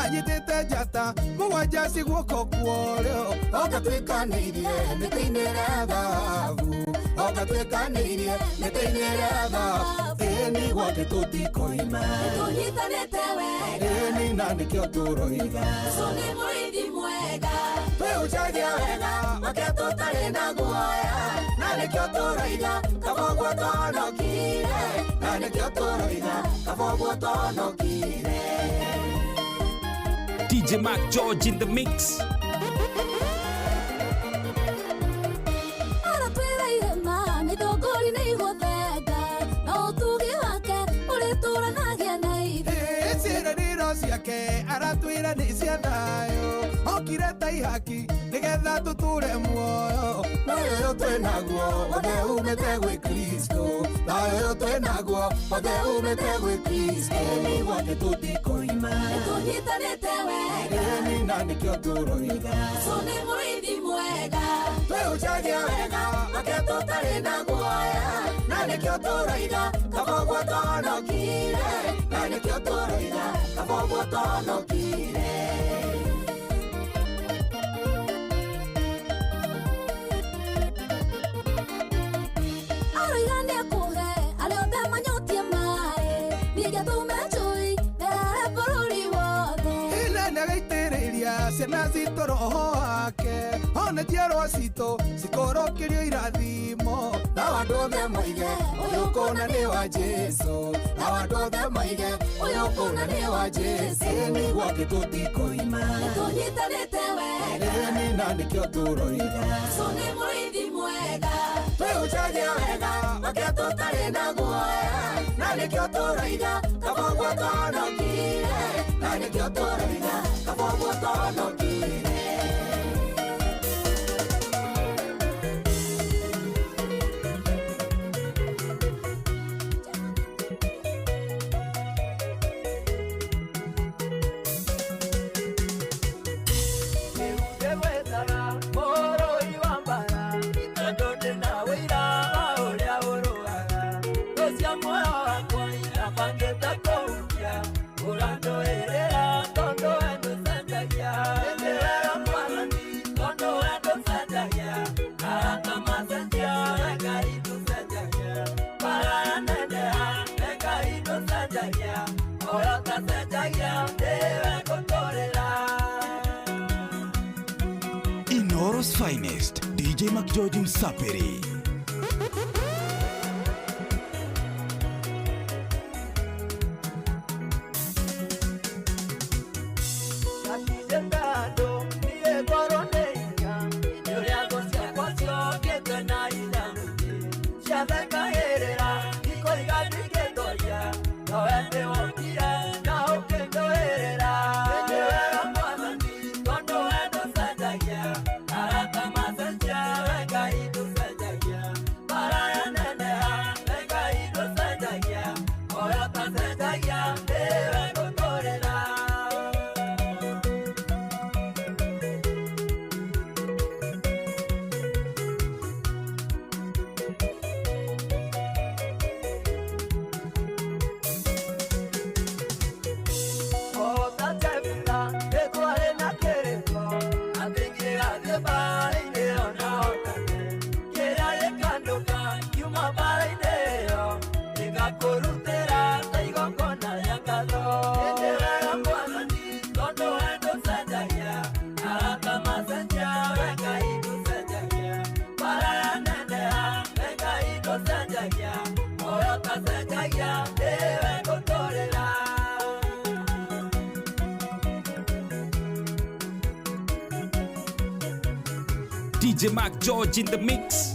anyitĩte njata mũgwanja ci guoko kworĩo Okatwĩkanĩirie mĩtĩ-inĩ ĩrĩa thahabu okatwĩkanĩirie mĩtĩ-inĩ ĩrĩa thahabu ĩni gwake tũtikoima Nĩtũnyitanĩte wega ĩni na nĩkĩo tũroiga Jesũ nĩ mũrĩithi mwega twĩhunjagia wega gwake tũtarĩ na guoya na nĩkĩo tũroiga kaba ũguo twahonokire na nĩkĩo tũroiga kaba ũguo twahonokire. DJ Mac George in the mix. Aratwĩra irĩma mĩthũngũri nĩ igũthenga na ũtugi wake ũrĩtũranagia na ithuĩ. Ciĩranĩro ciake aratwĩra nĩ cia thayũ okire ta ihaki nĩgetha tũtũre muoyo Thayũ ũyũ twĩnaguo wothe umĩte gwĩ Kristo thayũ ũyũ twĩnaguo wothe umĩte gwĩ Kristo ĩni gwake tũtikoima Nĩtũnyitanĩte wega ĩni na nĩkĩo tũroiga Jesũ nĩ mũrĩithi mwega twĩhunjagia wega gwake tũtarĩ na guoya na nĩkĩo tũroiga kaba ũguo twahonokire na nĩkĩo tũroiga kaba ũguo twahonokire. Aroiga nĩekũhe arĩa othe manyotie maĩ ningĩ atũme njũĩ therere bũrũri wothe. Ĩna nĩagaitĩrĩria ciana citũ roho wake ona njiarwa citũ cikorokĩrio irathimo Nao andũ othe moige ũyũ kũna nĩ wa Jesũ nao andũ othe moige ũyũ kũna nĩ wa Jesũ ĩni gwake tũtikoima Nĩtũnyitanĩte wega ĩni na nĩkĩo tũroiga Jesũ nĩ mũrĩithi mwega twĩhunjagia wega gwake tũtarĩ na guoya na nĩkĩo tũroiga kaba ũguo twahonokire na nĩkĩo tũroiga kaba ũguo twahonokire. Tonto finest, DJ McGeorge Msapiri. DJ Mark George in the mix.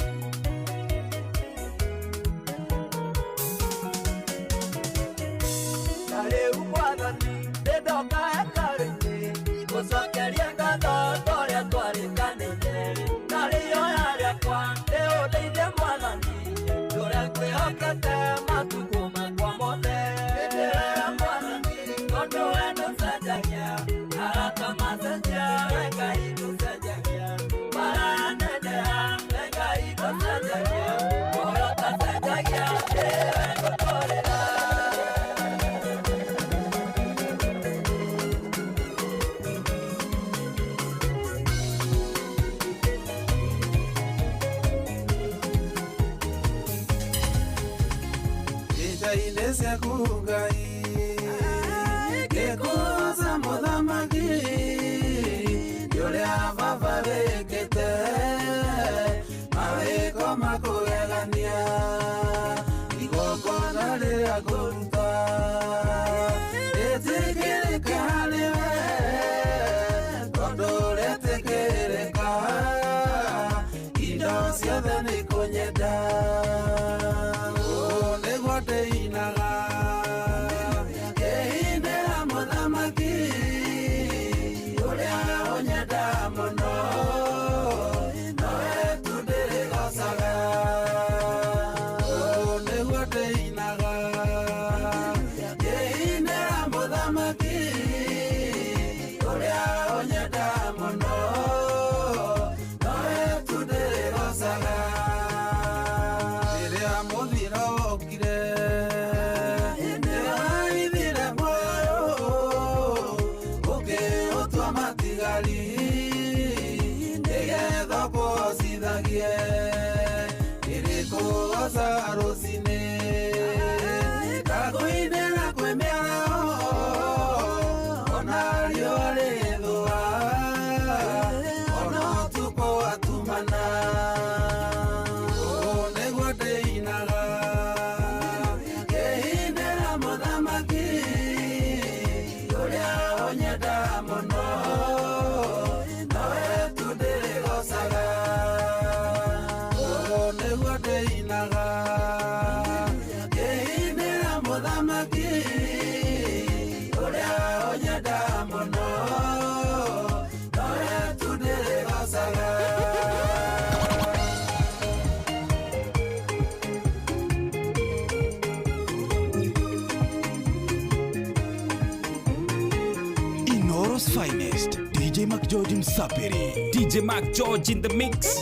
Finest, DJ Mark George Msapiri. DJ Mark George in the mix.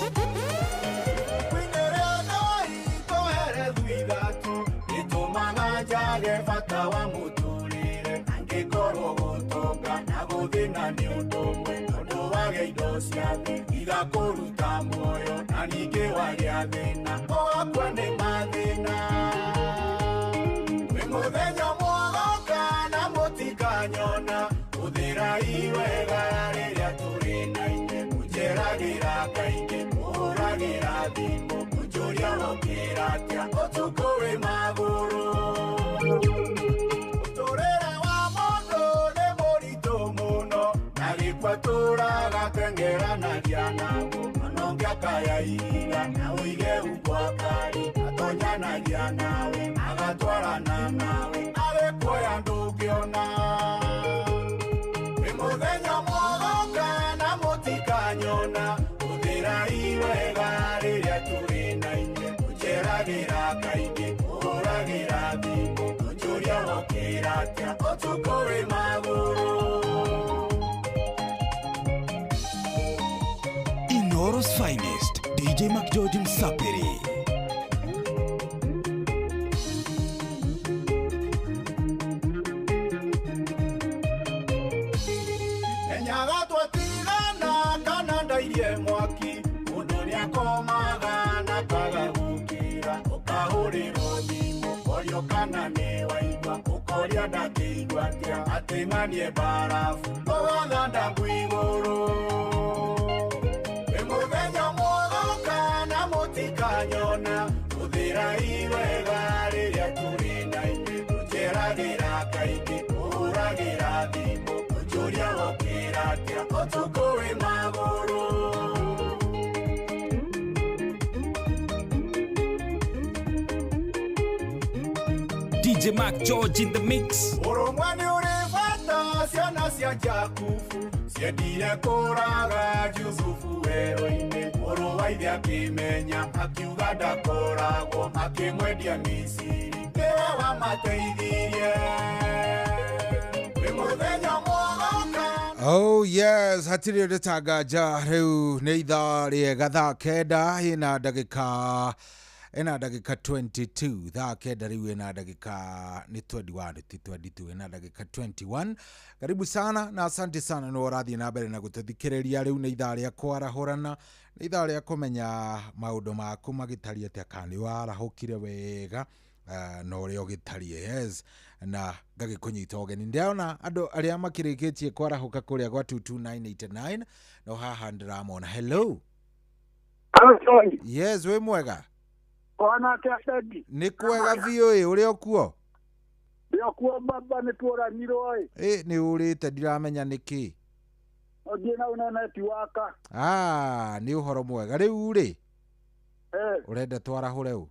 Iwega rĩrĩa tũrĩ na inyuĩ mũnjeragĩra kaingĩ. ihiga na ũige ugwakari atonyanagia nawe agatwarana nawe agĩkuoya ndũngĩona wĩ mũthenya mwogoka na mũtikanyona ũthĩrai wega rĩrĩa tũrĩ na inyuĩ ũnjeragĩra kaingĩ ũhũragĩra thimũ ũnjũria wokĩra atĩa ũtukũ wĩ magũrũ. Inoro's finest, DJ McGeorge Msapiri. Menyaga twatigana kana ndairie mwaki mũndũ nĩakomaga na kaga gũkĩra ũkahũrĩrwo thimũ ũkorio kana nĩ waigua ũkoria ndangĩigua atĩa atĩ ng'anie mbarabu ũgathanda ngũ igũrũ wĩ mũthenya mwogoka na mũtikanyona ũthĩrai wega rĩrĩa tũrĩ na inyuĩ tũnjeragĩra kaingĩ ũhũragĩra thimũ ũnjũria wokĩra atĩa ũtukũ wĩ magũrũ. DJ Mac George in the mix. Ũrũmwe nĩ ũrĩ bata ciana cia Jakubu ciendire kũraga Jusufu werũ-inĩ mũrũ wa ithe akĩmenya akiuga ndakoragwo akĩmwendia Misiri nĩwe wamateithirie wĩ mũthenya mwogoka. Oh yes, hatirĩ ũndũ ta nganja rĩu nĩ ithaa rĩega thaa kenda ĩna ndagĩka 22 thaa kenda rĩu ĩna ndagĩka nĩ 21 ti 22 ĩna ndagĩka 21. Karibu sana na asante sana nĩ ũrathiĩ na mbere na gũtũthikĩrĩria. Rĩu nĩ ithaa rĩa kwarahũrana, nĩ ithaa rĩa kũmenya maũndũ maku magĩtariĩ atĩa, kana nĩ warahũkire wega na ũrĩa ũgĩtariĩ. Yes, na ngagĩkũnyita ũgeni. Ndĩrona andũ arĩa makĩrĩkĩtie kwarahũka kũrĩa gwa 22989 no haha ndĩramona. Hello. Yes, wĩ mwega? Kwana atĩa Teddy? Nĩ kwega biũ ĩ, ũrĩ o kuo? Ndĩ o kuo baba, nĩ tuoranirwo ĩ. Ĩ nĩ ũrĩte ndiramenya nĩkĩ. Ũthiĩ na una netiwaka. Ah, nĩ ũhoro mwega. Rĩu rĩ, ũrenda twarahũre ũ?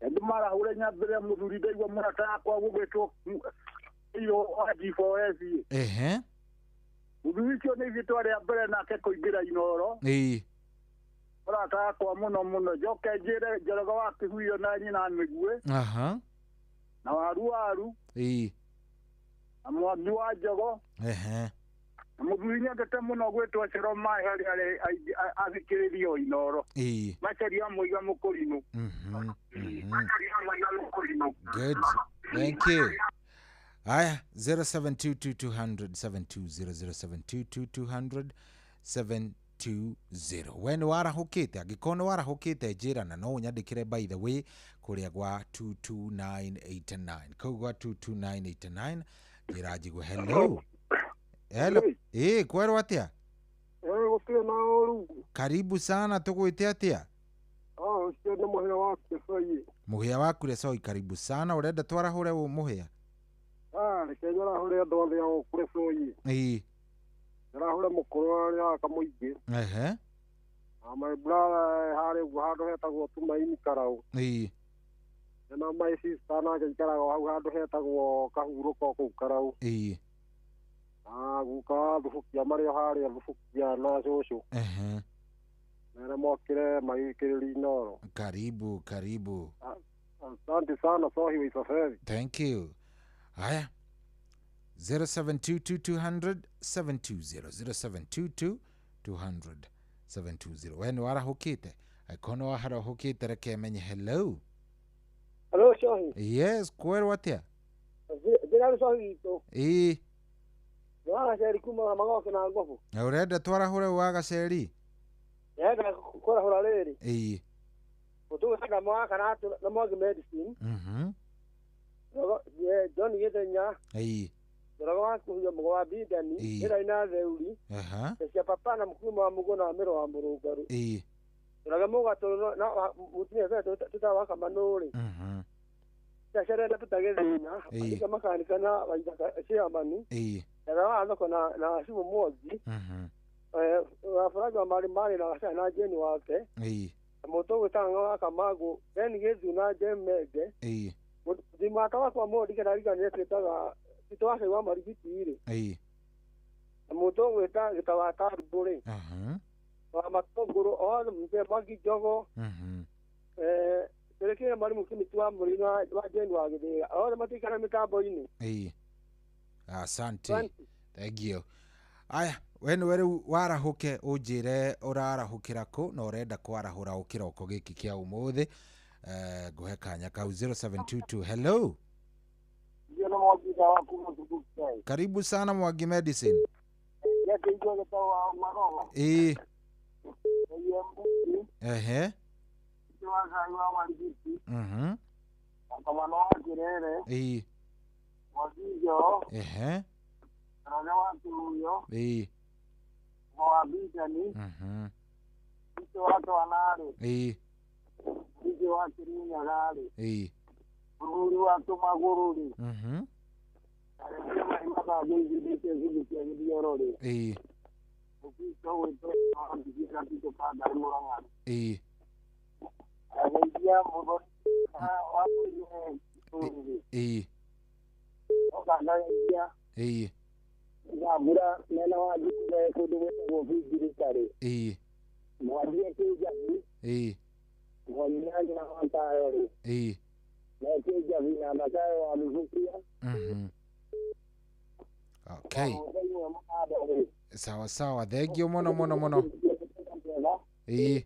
Andũ marahũre nyambĩre mũthuri ndaigua mũrata wakwa gũgĩtwo iro wa G4S. Ehe. Mũthuri ũcio nĩ ithuĩ twarĩ a mbere nake kũingĩra Inoro. Ĩĩ. Mũrata wakwa mũno mũno njoke njĩre Njoroge wa Kĩhuyo na nyina Mĩguĩ. Aha. Na waru waru. Ĩĩ. Na Mwangi wa Njogo. Ehe. Na mũthuri nyendete mũno gwĩtwo Cero Maĩ harĩa arĩ athikĩrĩrio Inoro. Ĩĩ. Macaria mũiga mũkũrinũ. Good. Thank you. Aya, 0722 200 720 0722 200 we nĩ warahũkĩte? Angĩkorwo nĩ warahũkĩte njĩra na no ũnyandĩkĩre by the way kũrĩa gwa 22989 kũu gwa 22989 njĩra njigue. Hello. Hello. Ĩ kwerwo atĩa? Gũtirĩ na ũru. Karibu sana, tũgwĩte atĩa? Ũcio nĩ mũhĩa wa Kuresoi. Mũhĩa wa Kuresoi, karibu sana. Ũrenda twarahũre ũ mũhĩa? Reke njarahũre andũ othe a Kuresoi. Ĩ. Njarahũre mũkũrũ arĩa wa Kamũingĩ. Ehe. Na my brother harĩa ũguo handũ hetagwo Tumaini Karau. Ĩ. Na my sister nake aikaraga hau handũ hetagwo Kahurũko kũu Karau. Ĩ. Na guka wa Thubukia marĩ o harĩa Thubukia na cũcũ. Ehe. Mere mokĩre magĩkĩrĩria Inoro. Karibu, karibu. Asante sana Sohi wa Isaferi. Thank you. Haya. 0722 200 720 0722 200 720. We nĩ warahũkĩte? Angĩkorwo nĩ warahũkĩte reke menye. Hello. Hello Sohi. Yes, kwerwo atĩa? Njĩra nĩ Sohi witũ. Ĩ. Nĩ wagaceri kuma Magoke na Ngobu. Na ũrenda twarahũre wagaceri? Ndĩrenda kwarahũra rĩrĩ. Ĩ. Ũtũgũcaga mwaka na Mwangi medicine. Mhm. John Gĩthenya. Ĩ. Njoroge wa Kĩhuyo mũgo wa Bindani. Ĩra ina Theuri. Aha. Cia papa na mũkuima wa Mũgũ na Mĩro wa Mũrũngarũ. Ĩ. Njoroge mũgatũrũ na mũtumia wetũ tũtawa wa Kamanũ rĩ. Mhm. Ciacere na tũtagĩthĩna. Ĩ. Ika makanika na Waithaka chairman. Ĩ. Njoroge wa thoko na Cibũ Mwangi. Mhm. Wa Faraja wa Mari Mari na Gacana na Jeni wake. Ĩĩ. Mũndũ ũgwĩtagwo wa Kamagu, Ben Gĩthu na Jem Menge. Ĩĩ. Mũthimata wakwa mũndũ ndikĩrariganĩre twĩtaga Tito wa wa Marigiti rĩ. Ĩĩ. Mũndũ ũgwĩta Gĩta wa Kambũ rĩ. Aha. Wa Matũngũrũ othe Mzee Mwangi Njogo. Tũrĩkĩre mwarimũ Kĩmĩti wa Mũrĩmi wa Jane wa Gĩthĩga othe matikara mĩtambo-inĩ. Ĩĩ. Asante. Thank you. Aya, we nĩwe rĩu warahũke ũnjĩre ũrarahũkĩra kũ na ũrenda kwarahũra ũ kĩroko gĩkĩ kĩa ũmũthĩ. Ngũhe kanya kau 0722. Hello. Karibu sana Mwangi Medicine. Ĩĩ. Ehe. Mhm. Ĩĩ. Ehe. Ĩĩ. Mhm. Ĩĩ. Ĩĩ. Mhm. Ĩĩ. Ĩĩ. Ĩĩ. Ĩĩ. Ĩĩ. Ĩĩ. Ĩĩ. Mhm. Okay. Sawa sawa. Thank you muno muno muno. Ĩĩ.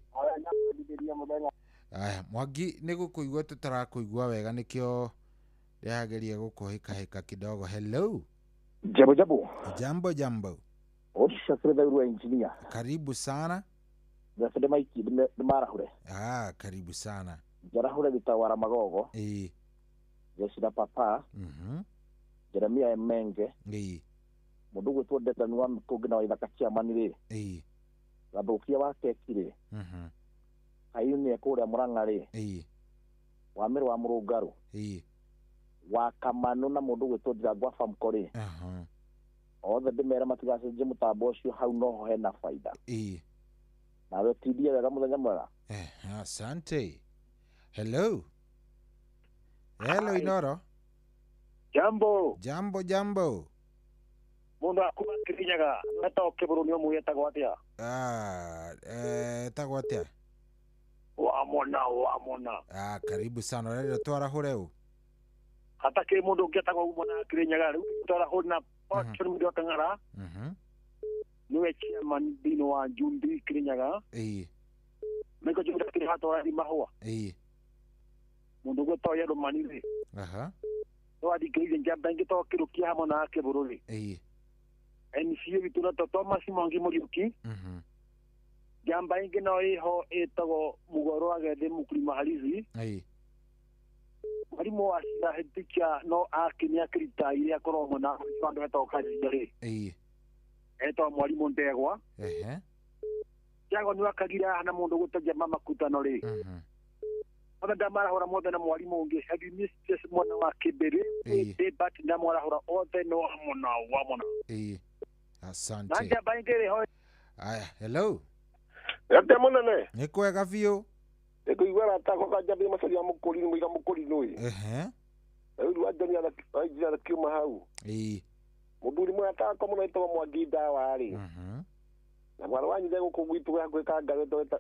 Aya, Mwangi nĩ gũkũigua tũtarakũigua wega nĩkĩo ndĩrageria gũkũhĩkahĩka kidogo. Hello. Jambo jambo. Jambo jambo. Oshafreda engineer. Karibu sana. Ndafede maiki ndimarahure. Ah, karibu sana. Njarahure gitawara magogo. Ĩĩ. Jeshida papa. Mhm. Jeremia Emenge. Ĩĩ. Mũndũ gwĩtwo Dedan wa Mĩkũngĩ na wa Ithaka Chairman rĩ. Ĩĩ. Gathũkia wa keki rĩ. Mhm. Kayuni kũrĩa Mũrang'a rĩ. Ĩĩ. Wa Mĩrũ wa Mũrũngarũ. Ĩĩ. Wa Kamanu na mũndũ gwĩtwo Ndirangwa Famco rĩ. Aha. Othe ndĩmere matigacenjie mũtambo ũcio hau noho hena baida. Ĩĩ. Nawe tindie wega mũthenya mwega. Asante. Hello. Hello Inoro. Jambo. Jambo jambo. Mundu akuma Kirinyaga metagwo Kĩbũrũ nĩ ũmũĩ etagwo atĩa? Ah, etagwo atĩa? Wamona wamona. Ah, karibu sana. Ũrenda twarahũre ũ? Hatakĩrĩ mũndũ ũngĩ etagwo Wamona Kirinyaga rĩu twarahũre na Patron Mũndũ wa Kang'ara. Mhm. Nĩwe chairman thĩinĩ wa Jundi Kirinyaga. Ĩĩ. Michael Jundi akĩrĩ hatwara mahũa. Ĩĩ. Mũndũ ũgwĩtwo Yerũmani rĩ. Aha. No athikĩrĩirie njamba ĩngĩ to Kĩrũkia hamwe na Kĩbũrũ rĩ. Ĩĩ. MCA witũ na Thomas Mwangi Mũriũki. Mhm. Njamba ĩngĩ no ĩho ĩtagwo Mũgoro wa Gethĩ Mũkulima Harizi. Ĩĩ. Mwarimũ wa Cira head teacher no akĩnĩ akĩritaire akorwo hamwe na andũ etagwo Kajia rĩ. Ĩĩ. Etagwo mwarimũ Ndegwa. Ehe. Jago nĩ wakagira na mũndũ ũgwĩtwo Jama Makutano rĩ. Mhm. Othe ndamarahũra mothe na mwarimũ ũngĩ headmistress mwana wa Kĩmbĩrĩ. Ĩĩ. But ndamwarahũra othe no wamona wamona. Ĩĩ. Asante. Na njamba ĩngĩ ĩrĩ ho. Aya, hello. Ate munene. Nĩ kwega biũ. Nĩkũigua arata akwa kanjambia macaria mũkũrinũ mũiga mũkũrinũ ĩ. Ehe. Rĩu wa John engineer akiuma hau. Ĩĩ. Mũthuri mũrata wakwa mũno wĩtagwo Mwangi Ndawa rĩ. Mhm. Na mwarĩ wa nyina gũkũ gwitũ hakuhĩ Kangarĩ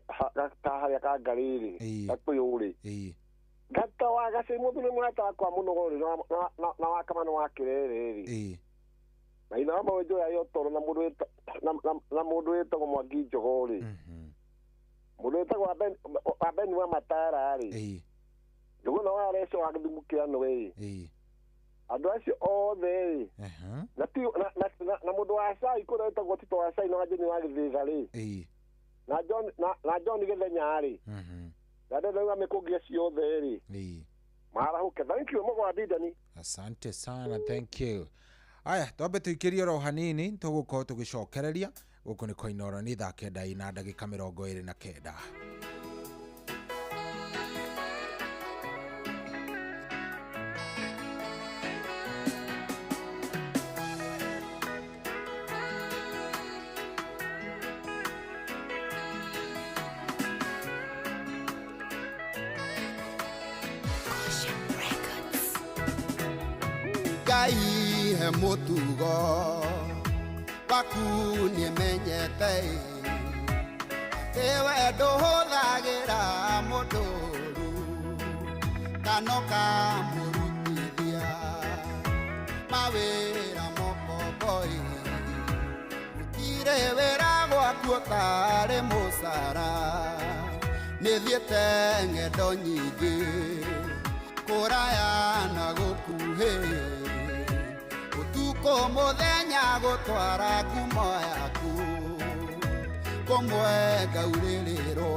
ta harĩa Kangarĩ rĩ. Gakũyũ rĩ. Ĩĩ. Gata wa Gacĩ mũthuri mũrata wakwa mũno rĩ na wa Kamano wa Kĩrere rĩ. Ĩĩ. Na ithe wa Mawenjo ya Yotoro na mũndũ na mũndũ wĩtagwo Mwangi Njogo rĩ. Mũndũ wĩtagwo wa Ben wa Matara rĩ. Ĩĩ. Njũgũna wa Reco wa Gĩthumo kĩano rĩ. Ĩĩ. Andũ acio othe rĩ. Aha. Na ti na mũndũ wa Cai kũrĩa wĩtagwo Tito wa Cai na wa Jeni wa Gĩthĩga rĩ. Ĩĩ. Na John na John Gĩthenya rĩ. Mhm. Na andũ arĩa mĩkũngĩ ciothe rĩ. Ĩĩ. Marahũke. Thank you mũgwa Bidani. Asante sana, thank you. Aya, twambe tũikĩrie oro hanini tũgũkorwo tũgĩcokereria gũkũ nĩ kwa Inoro nĩ thaa 9 na ndagĩka 29. Mũtugo waku nĩmenyete atĩ we ndũhũthagĩra mũndũ ũru kana ũkamũrutithia mawĩra mokomboi. Gũtirĩ wĩra gwaku ũtarĩ mũcara, nĩthiĩte ng'endo nyingĩ kũraya na gũkuhĩ, ũtukũ mũthenya gũtwara ngumo yaku, kũmwe ngaurĩrĩrwo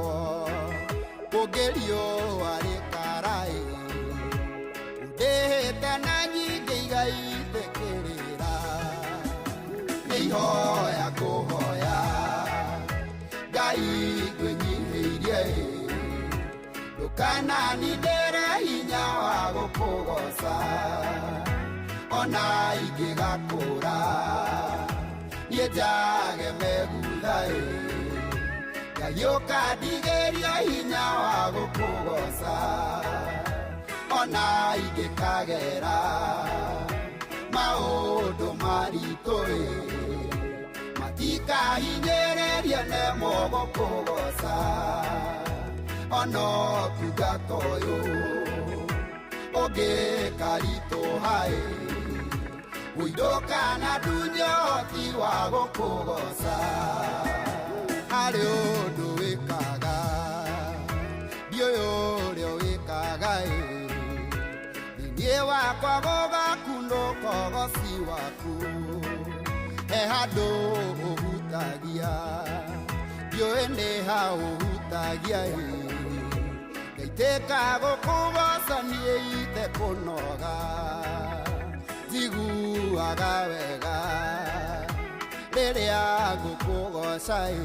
kũngĩ riũa rĩkaraĩ, ũndĩhĩte na nyingĩ igaitĩkĩrĩra. Nĩ ihoya ngũhoya Ngai ngwĩnyihĩirie, ndũkananindĩre hinya wa gũkũgoca, ona ingĩgakũra niĩ njage megutha-ĩ, Ngai ũkandigĩria hinya wa gũkũgoca, ona ingĩkagera maũndũ maritũ-ĩ, matikahinyĩrĩrie nemwo gũkũgoca, ona ũtungata ũyũ ũngĩkaritũha-ĩ, ũindũkana ndunye ũhoti wa gũkũgoca. Harĩ ũndũ wĩkaga ndiũĩ ũrĩa wĩkaga-ĩ, thĩinĩ wakwa gũgakunũka ũgoci waku, he handũ ũhutagia ndiũĩ nĩ ha ũhutagia-ĩ, ngaitĩka gũkũgoca niĩ itekũnoga, njiguaga wega rĩrĩa ngũkũgoca-ĩ,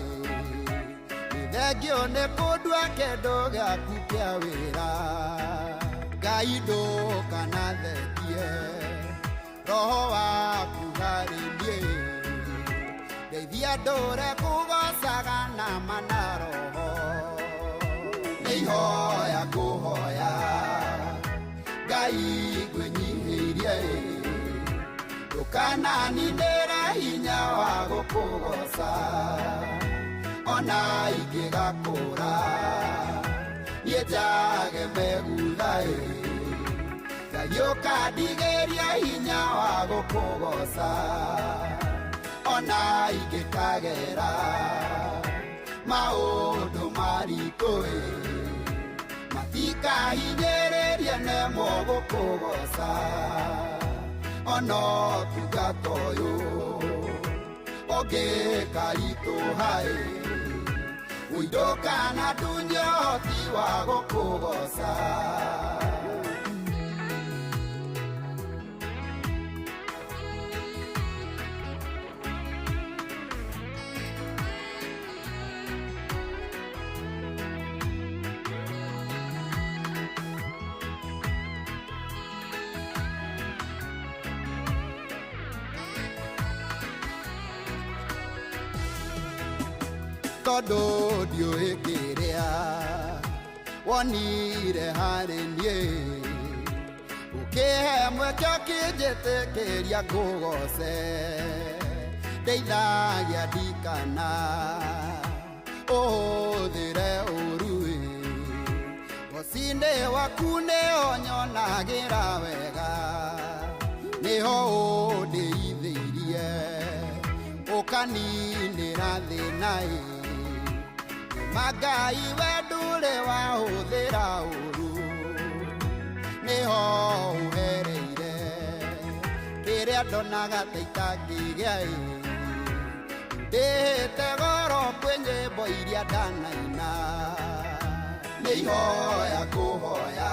nĩ thengio nĩ kũndua kĩndũ gĩaku kĩa wĩra, Ngai ndũkanathekie roho waku harĩ niĩ, ndeithia ndũre kũgocaga na ma na roho. Nĩ ihoya ngũhoya Ngai ngwĩnyihĩirie, ndũkananindĩre hinya wa gũkũgoca, ona ingĩgakũra niĩ njage megutha-ĩ, Ngai ũkandigĩria hinya wa gũkũgoca, ona ingĩkagera maũndũ maritũ-ĩ, matikahinyĩrĩrie nemwo gũkũgoca, ona ũtungata ũyũ ũngĩkaritũha-ĩ, ũindũkana ndunye ũhoti wa gũkũgoca. Tondũ ndiũĩ kĩrĩa wonire harĩ niĩ, ũkĩhe mweke ũkĩnjĩtĩkĩria ngũgoce, ndeithagia ndikana ũhũthĩre ũru-ĩ, ũgoci-inĩ waku nĩho nyonagĩra wega, nĩho ũndĩithĩirie ũkaninĩra thĩna-ĩ, Ngai we ndũrĩ wahũthĩra ũru, nĩho ũhereire kĩrĩa ndonaga ta itangĩgĩa-ĩ, ndĩhĩte goro kwĩ nyĩmbo iria ndanaina. Nĩ ihoya ngũhoya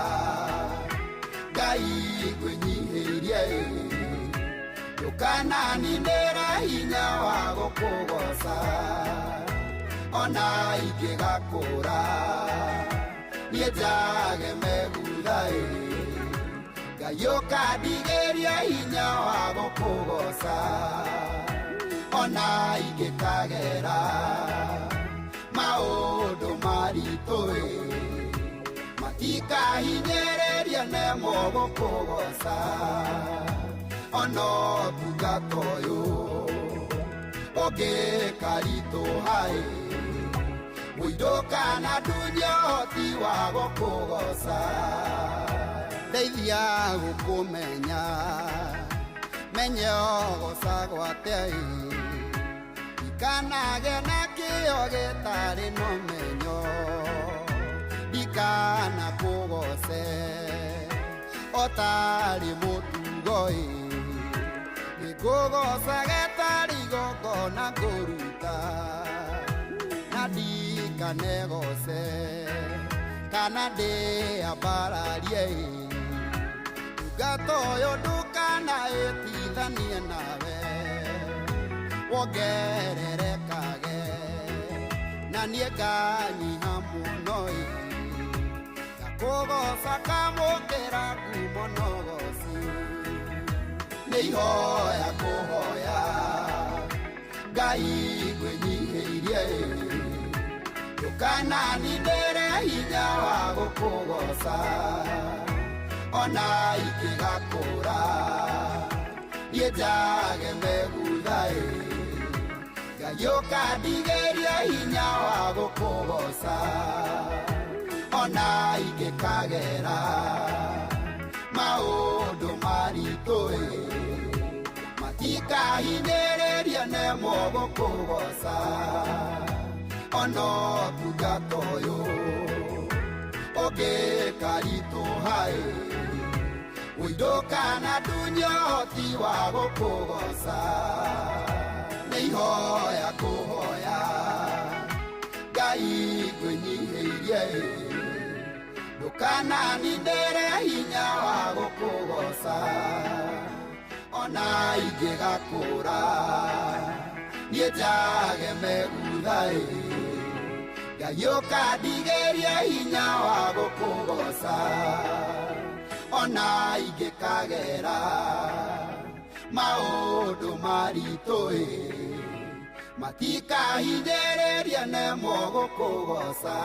Ngai ngwĩnyihĩirie, ndũkananinĩre hinya wa gũkũgoca, ona ingĩgakũra niĩ njage megutha-ĩ, Ngai ũkandigĩria hinya wa gũkũgoca, ona ingĩkagera maũndũ maritũ-ĩ, matikahinyĩrĩrie nemwo gũkũgoca, Ona ũtungata ũyũ ũngĩkaritũha ĩ Mũindũka na ndunye ũhoti wa gũkũgoca Ndeithia gũkũmenya menye ũgocagwo atĩa ĩ Ndikanagĩe na kĩo gĩtarĩ na ũmenyo Ndikana kũgoce ũtarĩ mũtugo ĩ Ngũgoca getarĩ igongona ngũruta Na ndikanegooce kana ndĩambararie ĩ Ũtungata ũyũ ndũkanaĩtithanie nawe Wongererekage na niĩ nganyiha mũno ĩ Ngakũgoca kamũkĩra ngumo na ũgoci Nĩ ihoya kũhoya Ngai ngwĩnyihĩirie ĩ Ndũkananindĩre hinya wa gũkũgoca Ona ingĩgakũra niĩ njage megutha ĩ Ngai ũkandigĩria hinya wa gũkũgoca Ona ingĩkagera maũndũ maritũ ĩ Matikahinyĩrĩria nemwo gũkũgoca Ona ũtungata ũyũ ũngĩkaritũha ĩ Mũindũka na ndunye ũhoti wa gũkũgoca Nĩ ihoya kũhoya Ngai ngwĩnyihĩirie ĩ Ndũkananindĩre hinya wa gũkũgoca Ona ingĩgakũra niĩ njage megutha ĩ Ngai ũkandigĩria hinya wa gũkũgoca Ona ingĩkagera maũndũ maritũ ĩ Matikahinyĩrĩria nemwo gũkũgoca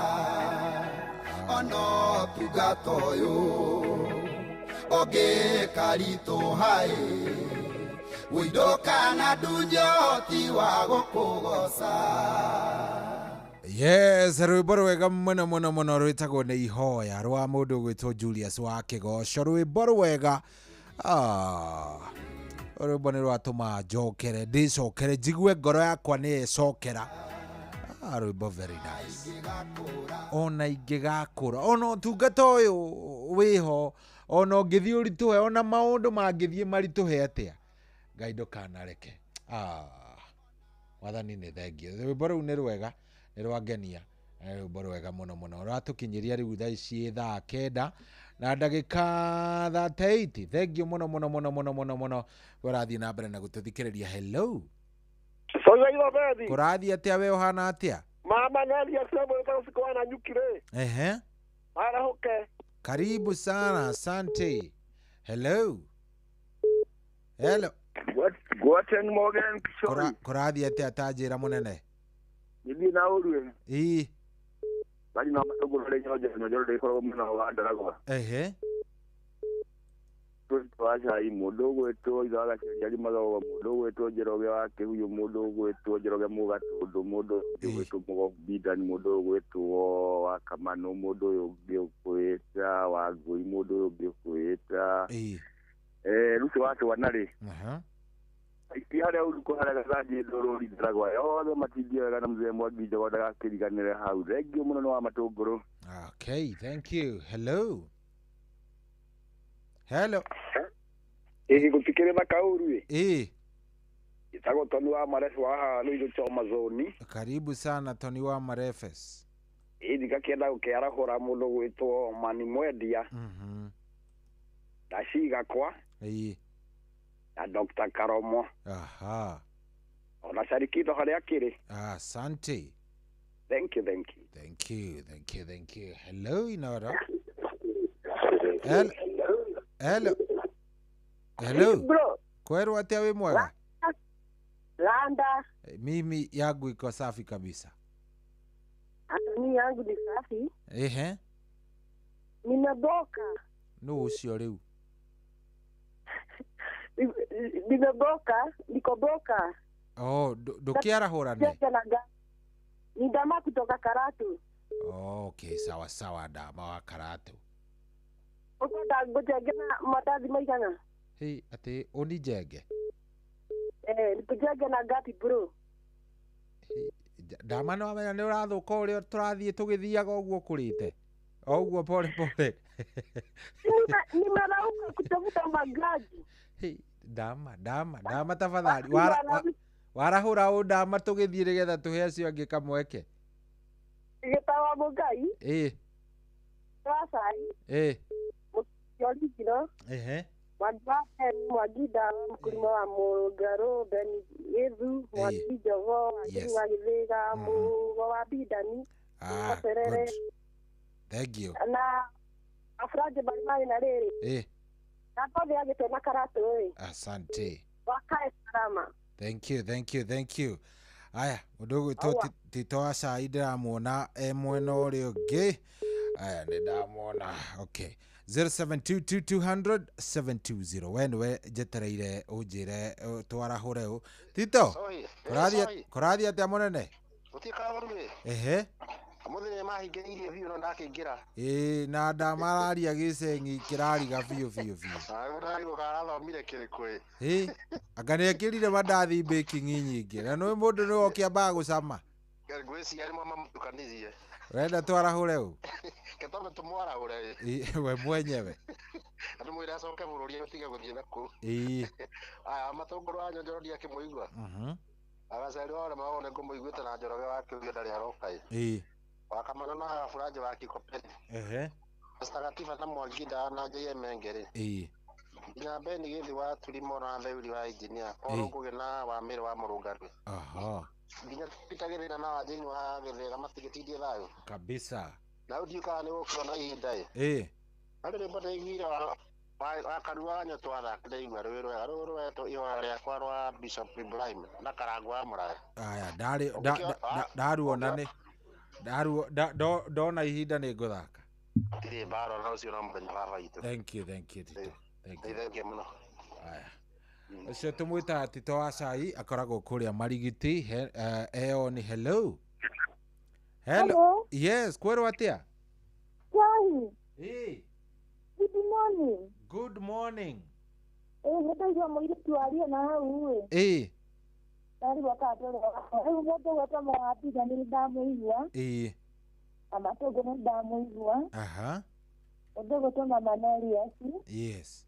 Ona ũtungata ũyũ ũngĩkaritũha ĩ Mũindũka na ndunye ũhoti wa gũkũgoca Yes, rwĩmbo rwega mũno mũno mũno rwĩtagwo nĩ ihoya rwa mũndũ ũgwĩtwo Julius wa Kĩgoco rwĩmbo rwega rwĩmbo nĩ rwatũma njokere ndĩcokere njigue ngoro yakwa nĩ ĩcokera rwĩmbo very nice ona ingĩgakũra ona ũtungata ũyũ wĩho ona ũngĩthiĩ ũritũhe ona maũndũ mangĩthiĩ maritũhe atĩa Ngai ndũkanareke Mwathani nĩ thengio rwĩmbo rũu nĩ rwega nĩ rwangenia rwĩmbo rwega mũno mũno rwatũkinyĩria rĩu thaa ici thaa 9 na ndagĩka 38 thengio mũno mũno mũno mũno mũno mũno ũrathiĩ na mbere na gũtũthikĩrĩria hello kũrathiĩ atĩa we ũhana atĩa Mama nalia sema usiku na nyukire ehe marahuke karibu sana asante hello hello Guten Morgen Kishori kũrathiĩ atĩa tanjĩra mũnene Nithiĩ na ũrue ĩĩ bali na matũngũrũ rĩ nyonje nyonje rĩkoragwo mwena wa Ndaragwa ehe wa cai mũndũ ũgwĩtwo Ithe wa Gaceria Arimathogo mũndũ ũgwĩtwo Njoroge wa Kĩhuyu mũndũ ũgwĩtwo Njoroge Mũgatũndũ mũndũ ũgwĩtwo Mũgobindani mũndũ ũgwĩtwo wa Kamanũ mũndũ ũyũ ũngĩ ũkwĩta wa Ngũi mũndũ ũyũ ũngĩ ũkwĩta Lucy wa Twana rĩ Iki harĩa ũrukũ harĩa gathanjĩ ndũrũri Ndaragwa yothe matindie wega na mzee Mwangi Njogo ndagakĩriganĩre hau thengio mũno nĩ wa matũngũrũ Okay, thank you. Hello. Hello. Ĩĩ gũtikĩrĩ na kaũru ĩ Ĩĩ Ĩtagwo Tony wa Marefu wa haha Rũirũ Choma Zone. Karibu sana Tony wa Marefes. Ĩĩ ndingakĩenda gũkĩarahũra mũndũ gwĩtwo Mani Mwendia. Ndacigakwa. Ĩĩ Na Dr. Karomo. Aha. Ona Sharikito harĩa akĩrĩ. Asante. Thank you, thank you. Thank you, thank you, thank you. Hello, Inoro. Hello. Hello. Hello. Bro. Kweru atia we mwega? Landa. Mimi yangu iko safi kabisa. Mimi yangu ni safi. Ehe. Nimeboka. No ucio riu. Nimeboka, nikoboka. Oh, ndukiarahurane. Ni Dama kutoka Karatu. Oh, okay, sawa sawa Dama wa Karatu. Ukwenda ngujenge na mandathi maigana? Hey, ati unijenge? Eh, nikujenge na ngapi bro? Hey, Dama no amenya ni urathuka uria turathie tugithiaga uguo kurite. O uguo pole pole. Nimerauka kutafuta magaji. Hey, Dama, Dama, Dama tafadhali. Warahura u Dama tugithie nigetha tuhe acio angi kamweke. Gitawa Mugai. Eh. Twacai. Eh. Original. Ehe. Mwagida mkulima wa Mũrũngarũ, Ben Githu, Mwangi Njogo, Wanjiri wa Gĩthĩga, Mũgo wa Bidani. Ah, good. Thank you. Na afranje mbalimbali na rĩrĩ. Eh. Na othe agĩte na Karatu ĩ. Asante. Wakae salama. Thank you, thank you, thank you. Aya, mũndũ ũgwĩtwo Tito wa Cai ndĩramuona e mwena ũrĩa ũngĩ. Aya, nĩ ndamuona. Okay. 0722200720. We nĩwe njetereire ũnjĩre twarahũre ũ. Tito, kũrathiĩ atĩa mũnene? Ehe. Mũthĩ nĩ mahingĩrĩirie biũ no ndakĩingĩra. Ĩĩ, na ndamararia gĩceng'i kĩrariga biũ biũ biũ. Ndagwo karathomire kĩrĩkũ ĩ? Ĩ, anga nĩekĩrire mandathi baking nyingĩ. Na nĩ mũndũ nĩwe ũkĩambaga gũcama. Ngwĩciria nĩ mamũtukanirie. Ũrenda twarahũre ũ? Ke twambe tũmwarahũre ĩ. We mwenyewe. Na tũmwĩre acoke bũrũri atige gũthiĩ na kũu. Ĩĩ. Aya, Matũngũrũ wa Nyonjoro ndiakĩmũigua. Agacari wa ũrema wone ngũmũiguĩte na Njoroge wa Kĩũria ndarĩ aroka ĩ. Ĩĩ. Wakamana na Furaji wa Kikopeni. Ehe. Mr. Gatiba na Mwangi na JM Mengere. Ĩĩ. Nginya Ben Githi wa Turimo na Theuri wa engineer. Paul Ngugi na wa Mĩrĩ wa Mũrũngarũ. Aha. Nginya Peter Githina na wa Jane wa Gĩthĩga matigĩtindie thayũ. Kabisa. Na rĩu ndiũĩ kana nĩ gũkorwo na ihinda ĩ. Ĩĩ. Harĩ rwĩmbo ndaiguire wa Karua wa Nyotwa athaka ndaigua rwĩ rwega rũu rwetwo ihoya rĩakwa rwa Bishop Ibrahim na Karangũ wa Mũraya. Aya, ndaruona nĩ ndona ihinda nĩ ngũthaka. Hatirĩ mbara na ũcio no mũthenya baba witũ. Thank you, thank you, Tito. Thank you. Thank you mũno. Aya. Ũcio tũmwĩtaga Tito wa Cai akoragwo kũrĩa Marigiti. Eo ni hello. Hello. Yes, kwerwo atĩa? Cai. Ĩĩ. Good morning. Good morning. Ĩĩ, nĩ ndaigua mũirĩtu aria na hau ĩ. Ĩĩ. Ndarigwo kana tũrĩ rĩu mũndũ ũgwĩtwo Mũwabitha nĩ ndamũigua. Ĩĩ. Na Matũngũ nĩ ndamũigua. Aha. Mũndũ ũgwĩtwo Mama Nelius. Yes.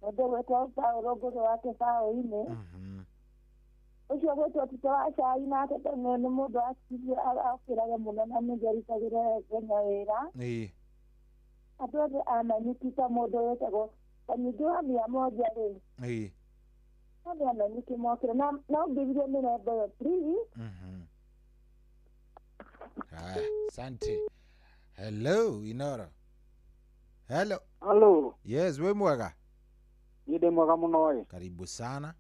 Mũndũ ũgwĩtwo Paũlũ Ngũgĩ wa Kĩbaũ-inĩ. Ũcio ũgwĩtwo Tito wa Cai nake nĩ mũndũ okĩrage mũno na ningĩ arutagĩre Kenya wĩra. Ĩĩ. Andũ othe a Nanyuki ta mũndũ wĩtagwo Kanyingĩ wa 100 rĩ. Ĩĩ. Othe a Nanyuki mokĩre na no ngĩrire mĩrembo ĩyo please. Haya, asante. Hello, Inoro. Hello. Hello. Yes, wĩ mwega? Niĩ ndĩ mwega mũno ĩ. Karibu sana.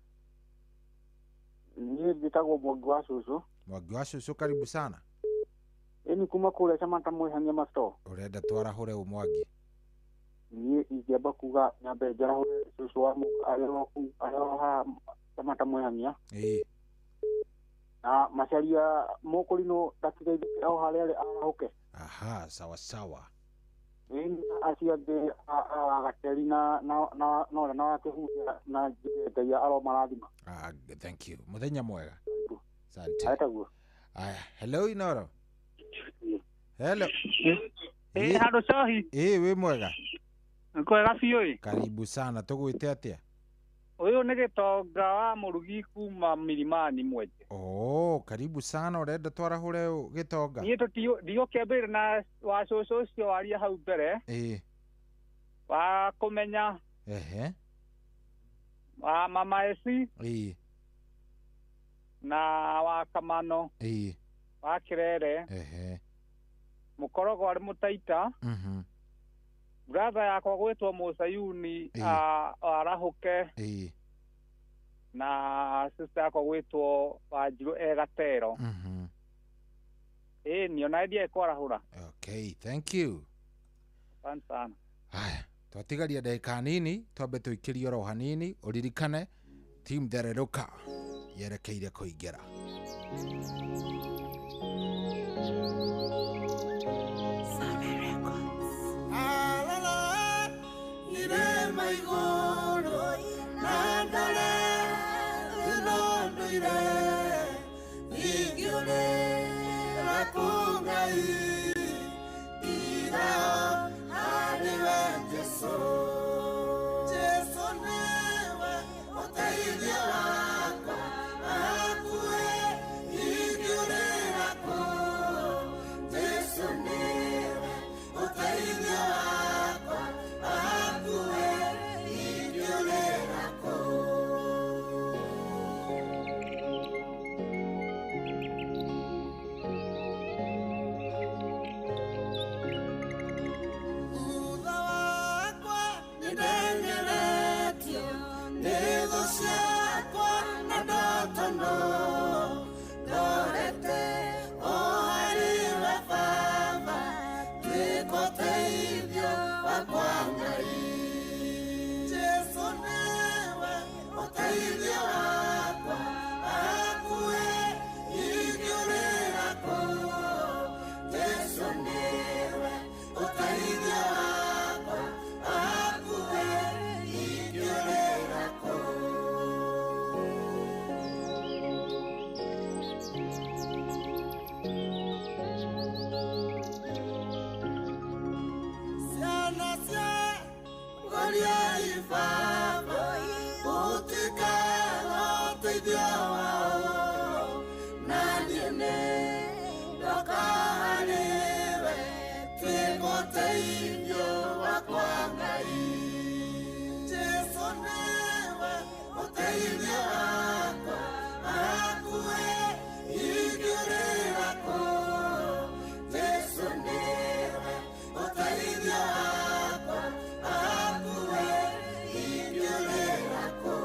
Niĩ njĩtagwo Mwangi wa Cũcũ. Mwangi wa Cũcũ, karibu sana. Ĩni kuma kũrĩa Samantha Mwĩhania Masto. Ũrenda twarahũre ũ Mwangi? Niĩ ingĩamba kuga nyambe njarahũre cũcũ wa arĩ o haha Samantha Mwĩhania. Ĩĩ. Na macaria mũkũrinũ ndatigeithĩke o harĩa arĩ arahũke. Aha, sawa sawa. Ĩni acio angĩ a Gateri na na na wa Kĩhuria na njuge Ngai aromarathima. Ah, thank you. Mũthenya mwega. Asante. Etaguo. Aya, hello Inoro. Hello. Ĩĩ, handũ cohi. Ĩĩ, wĩ mwega? Kwega biũ ĩ. Karibu sana, tũgwĩte atĩa? Ũyũ nĩ Gĩtonga wa Mũrugi kuma Milimani Mwenje. Oh, karibu sana, ũrenda twarahũre ũ Gĩtonga? Niĩ ndigũkĩambĩrĩria na wa cũcũ ũcio waria hau mbere. Ĩĩ. Wa kũmenya. Ehe. Wa Mama Esi. Ĩĩ. Na wa Kamano. Ĩĩ. Wa Kĩrere. Ehe. Mũkorogo arĩ Mũtaita. Brother yakwa gwĩtwo Mũsayuni arahũke. Ĩĩ. Na sister yakwa gwĩtwo Wanjirũ e Gatero. Ĩĩ, niĩ ona ndiĩ kwarahũra. Okay, thank you. Asante sana. Haya, Twatigaria ndagĩka nini twambe tũikĩrie oro hanini, ũririkane team Thererũka yerekeire kũingĩra. Irema igũrũ na ndore ĩno ndũire ingĩũrĩra kũ Ngai tiga harĩ we Jesũ. Jesũ nĩwe ũteithio wakwa, hakuhĩ ingĩũrĩra kũ. Jesũ nĩwe ũteithio wakwa, hakuhĩ ingĩũrĩra kũ. Thutha wakwa nĩndengeretio nĩ thũ ciakwa na ndotono, ndorete o harĩ we Baba, tuĩka ũteithio wakwa Ngai. Jesũ nĩwe ũteithio wakwa, hakuhĩ ingĩũrĩra kũ. Jesũ nĩwe ũteithio wakwa, hakuhĩ ingĩũrĩra kũ. Ciana cia ngoriai Baba, gũtikaga ũteithio wao, na niĩ nĩ ndoka harĩ we, tuĩka ũteithio wakwa Ngai. Jesũ nĩwe ũteithio wakwa, hakuhĩ ingĩũrĩra kũ. Jesũ nĩwe ũteithio wakwa, hakuhĩ ingĩũrĩra kũ.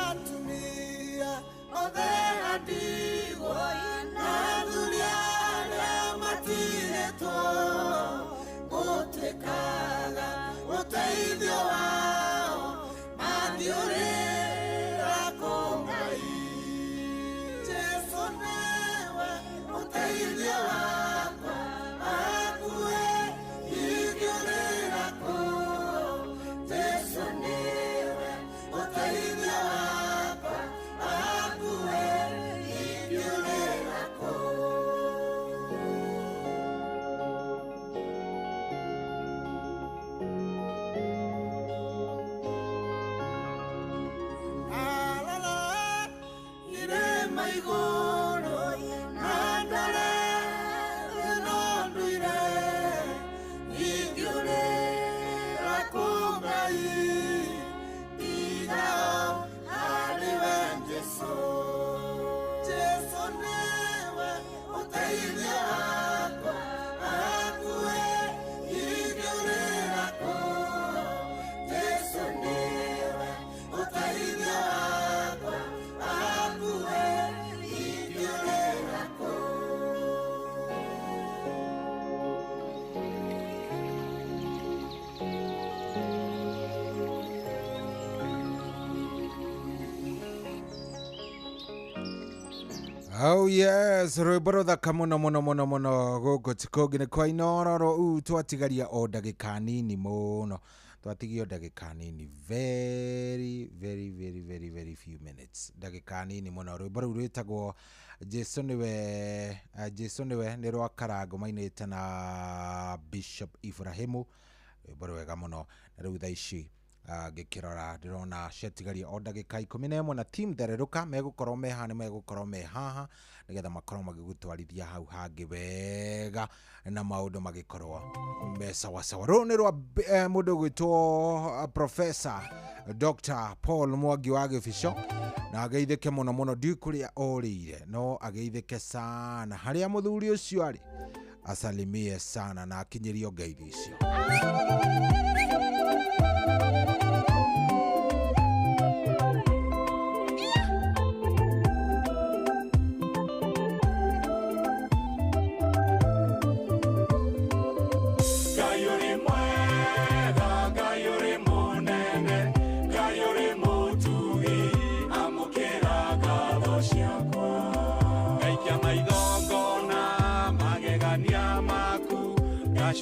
Atumia othe a ndigwa na athuri arĩa matirĩtwo, gũtuĩkaga ũteithio wao mangĩũrĩra kũ Ngai. Jesũ nĩwe ũteithio wakwa, hakuhĩ ingĩũrĩra kũ. Jesũ nĩwe ũteithio wakwa, hakuhĩ ingĩũrĩra kũ. Arora irĩma igũrũ na ndore ĩno ndũire ingĩũrĩra kũ Ngai tiga o harĩ we Jesũ. Jesũ nĩwe ũteithio wakwa, hakuhĩ ingĩũrĩra kũ. Jesũ nĩwe ũteithio wakwa, hakuhĩ ingĩũrĩra kũ. Oh yes, rwĩmbo rũthaka mũno mũno mũno mũno gũkũ ti kũngĩ nĩ kwa Inooro rũu twatigaria o ndagĩka nini mũno, twatigia o ndagĩka nini, very very very very very few minutes, ndagĩka nini mũno. Rwĩmbo rũu rwĩtagwo Jesu nĩwe, Jesu nĩwe nĩ rwa Karangũ mainĩte na Bishop Ibrahimu, rwĩmbo rwega mũno. Na rĩu thaa ici ngĩkĩrora ndĩrona ciatigaria o ndagĩka 11 na team Thererũka megũkorwo me haha, nĩ megũkorwo me haha nĩgetha makorwo magĩgũtwarithia hau hangĩ wega na maũndũ magĩkorwo me sawasawa. Rũrũ nĩ rwa mũndũ ũgwĩtwo Professor Dr. Paul Mwangi wa Gĩbico, na ageithĩke mũno mũno, ndiũĩ kũrĩa orĩire no ageithĩke sana harĩa mũthuri ũcio arĩ, asalimie sana na akinyĩrio ngeithi icio.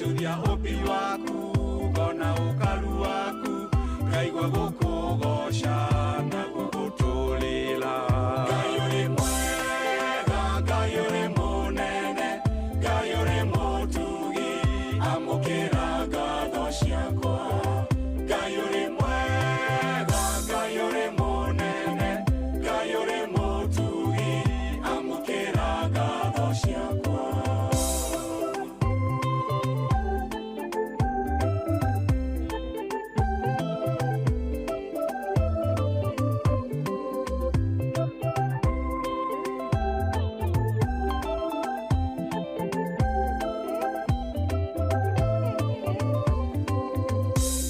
Ngecũria ũmbi waku ngona ũkaru waku ngaigua gũkũgoca na gũgũtũrĩra. Ngai ũrĩ mwega, Ngai ũrĩ mũnene, Ngai ũrĩ mũtugi, amũkĩra ngatho ciakwa. Ngai ũrĩ mwega, Ngai ũrĩ mũnene, Ngai ũrĩ mũtugi, amũkĩra ngatho ciakwa.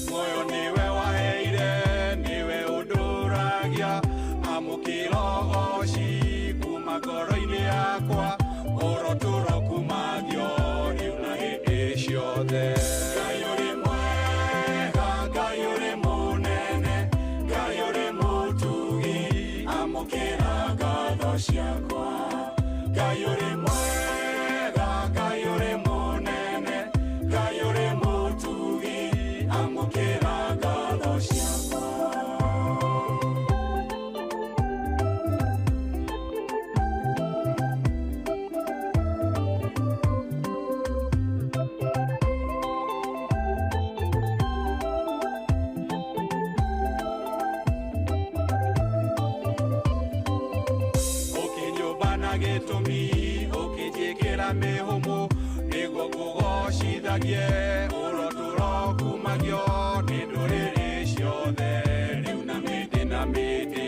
Muoyo nĩwe waheire, nĩwe ũndũragia, amũkĩra ũgoci kuma ngoro-inĩ yakwa, ũrotũro kumagio rĩu na hĩndĩ ciothe. Ngai ũrĩ mwega, Ngai ũrĩ mũnene, Ngai ũrĩ mũtugi, amũkĩra ngatho ciakwa. Ngai ũrĩ mwega, Ngai ũrĩ mũnene, Ngai ũrĩ mũtugi, amũkĩra ngatho ciakwa. Ũkĩnyũmba na gĩtũmi, ũkĩnjĩkĩra mĩhũmũ, nĩguo ngũgocithagie, ũrotũro kumagio nĩ ndũrĩrĩ ciothe, rĩu na mĩndĩ na mĩndĩ.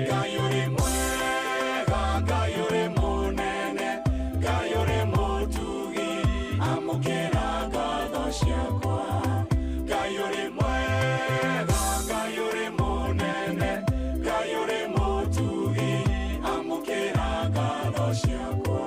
Ngai ũrĩ mwega, Ngai ũrĩ mũnene, Ngai ũrĩ mũtugi, amũkĩra ngatho ciakwa. Ngai ũrĩ mwega, Ngai ũrĩ mũnene, Ngai ũrĩ mũtugi, amũkĩra ngatho ciakwa.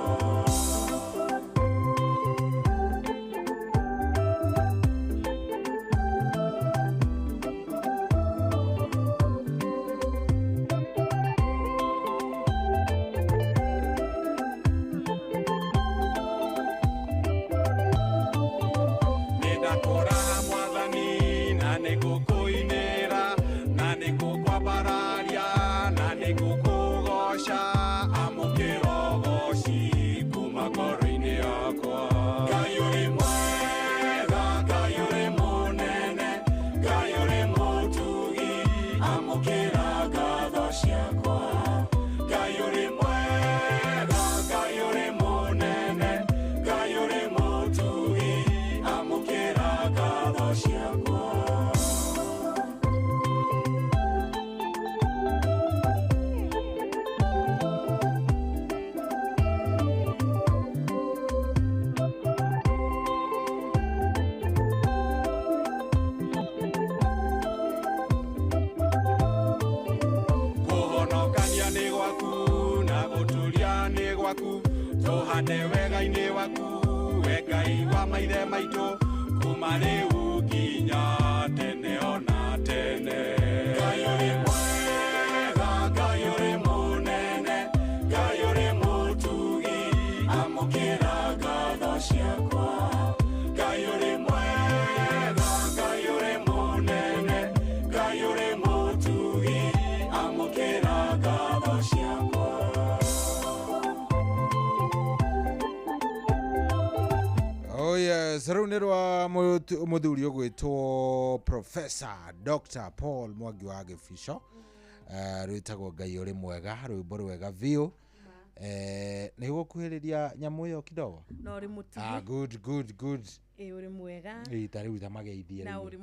Nĩndakũra mwathani na nĩngũkũinĩra na nĩngũkwambararia na nĩngũkũgoca, amũkĩra ũgoci kuma ngoro-inĩ yakwa. Ngai ũrĩ mwega, Ngai ũrĩ mũnene, Ngai ũrĩ mũtugi, amũkĩra ngatho ciakwa. Ngai ũrĩ mwega, Ngai ũrĩ mũnene, Ngai ũrĩ mũtugi, amũkĩra ngatho ciakwa. Kũhonokania nĩ gwaku na gũtũria nĩ gwaku, tũhande wega-inĩ waku, we Ngai wa maithe maitũ, kuma rĩu nginya tene ona tene. Ngai ũrĩ mwega, Ngai ũrĩ mũnene, Ngai ũrĩ mũtugi, amũkĩra ngatho ciakwa. Ngai ũrĩ mwega, Ngai ũrĩ mũnene, Ngai ũrĩ mũtugi, amũkĩra ngatho ciakwa. Oh yes, rĩu nĩ rwa mũthuri ũgwĩtwo Professor Dr. Paul Mwangi wa Gĩbico. Rwĩtagwo Ngai ũrĩ mwega, rwĩmbo rwega biũ. Nĩ gũkuhĩrĩria nyamũ ĩyo kidogo. Na ũrĩ mũtugi. Ah, good good good. Ĩ ũrĩ mwega. Ĩ ta rĩu ta mageithie Na rĩu. ũrĩ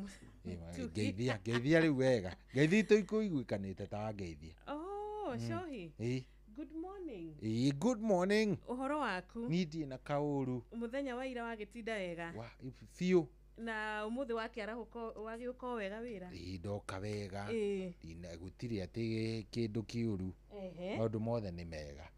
Ĩ, mũtugi. ngeithia, ngeithia rĩu wega. Ngeithia itũikuiguĩkanĩte ta ngeithia. Oh, Shohi. Ĩ, Good morning. ĩ, good morning. Ũhoro waku? Niĩ ndirĩ na kaũru. Mũthenya wa ira wagĩtinda wega. Wa, biũ. Na ũmũthĩ wakĩarahũka wagĩũka o wega wĩra. Ĩ, ndoka wega. Ĩ. Gũtirĩ atĩ kĩndũ kĩũru. Ehe. Maũndũ mothe nĩ mega.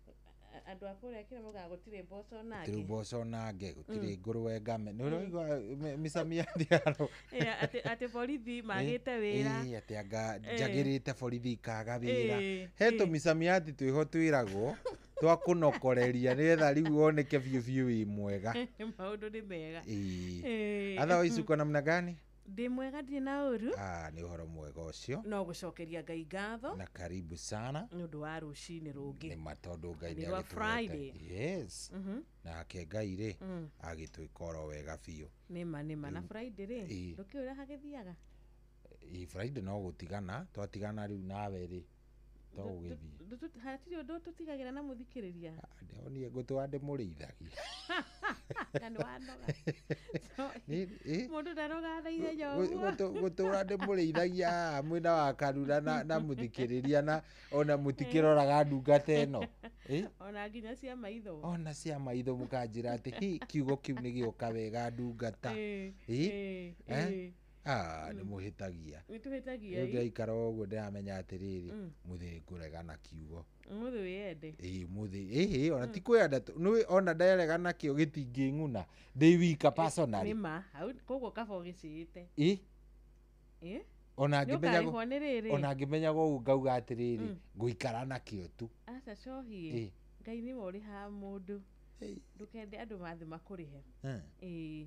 Andũ a kũrĩa kĩrĩa maugaga gũtirĩ mboco Gũtirĩ nake. mboco nange, gũtirĩ ngũrwe ngame. Nĩ ũraigua mĩcamiati yaro. Ĩ, atĩ borithi magĩte wĩra. Ĩ, atĩ anga njagĩrĩte borithi ikaga wĩra. Ĩ, He ĩ. tũmicamiati twĩho twĩragwo. Twakũnokoreria nĩgetha rĩu woneke biũ biũ wĩ mwega. Maũndũ nĩ mega. Ĩĩ. Ĩĩ. Otherwise uko namna gani? Ndĩ mwega, ndirĩ na ũru. Ah, nĩ ũhoro mwega ũcio. No gũcokeria Ngai ngatho. Na karibu sana. Nĩ ũndũ wa rũcinĩ rũngĩ. Nĩ ma, tondũ Ngai Nĩ nĩ rwa agĩtũhete. Friday. Yes. Nake Ngai rĩ, agĩtwĩka oro wega biũ. Nĩma nĩma, na Friday rĩ, Ĩĩ. ndũkĩũĩ ũrĩa hagĩthiaga? Ĩ, Friday no gũtigana, twatigana rĩu nawe rĩ, to gũgĩthiĩ. Hatirĩ ũndũ tũtigagĩra na mũthikĩrĩria. Ndĩronire ngũtũra ndĩmũrĩithagia. Na nĩ wanoga. Ĩ? Mũndũ ndarogaga na ihenya ũguo. Gũtũra ndĩmũrĩithagia haha mwena wa Karura na mũthikĩrĩria, na ona mũtikĩroraga ndungata ĩno. Ĩ? Ona nginya cia maitho. Ona cia maitho mũkanjĩra atĩ hi, kiugo kĩu nĩ gĩoka wega ndungata. Ĩ, Ĩ? ĩ, Eh? ĩ. Ah, nĩ mũhĩtagia. Nĩ tũhĩtagia. Rĩu Ĩ. ndĩraikara o ũguo ndĩramenya atĩrĩrĩ, mũthĩ ngũrega na kiugo. Ũmũthĩ wĩyende. Ĩĩ, mũthĩ ĩhĩ, ona ti kwĩyenda nĩũĩ ona nderega nakĩo gĩtingĩng'una ndĩ wika personally. Nĩma hau koguo kaba ũgĩcĩĩte. Ĩ? Ĩ? Ona Nĩ ngĩmenyaga ũkarĩhwo nĩ rĩrĩ. Ona ngĩmenyaga ũguo ngauga atĩrĩrĩ, ngũikara nakĩo tu. Aca cohi. Ĩ. Ngai nĩwe ũrĩhaga mũndũ. Ndũkende andũ mathi makũrĩhe. Ĩĩ.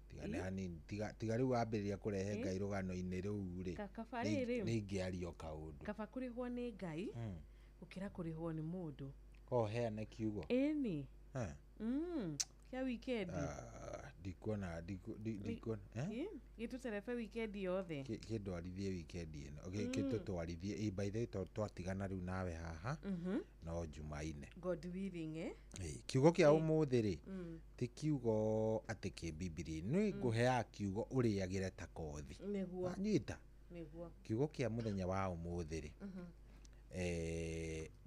Tiga nĩ hanini, tiga rĩu wambĩrĩria kũrehe Ĩ. Ngai rũgano-inĩ rũu rĩ, Kaba rĩrĩ. nĩ ingĩaria o kaũndũ. Kaba kũrĩhwo nĩ Ngai gũkĩra kũrĩhwo nĩ mũndũ. Ko heane kiugo. Ĩni. Eh. Kĩa wikendi. Ah, ndikuona ndikuona, eh? Ĩ, gĩtũterebe wikendi yothe. Kĩndwarithie wikendi ĩno. Kĩtũtwarithie. Ĩ, by the way, tondũ twatigana rĩu nawe haha, no Jumaine. God willing, eh? Ĩ, kiugo kĩa ũmũthĩ rĩ, ti kiugo atĩ kĩ Bibilia. Nĩ ngũheaga kiugo ũrĩagĩre ta kothi. Nĩguo. Wanyita? Nĩguo. Kiugo kĩa mũthenya wa ũmũthĩ rĩ,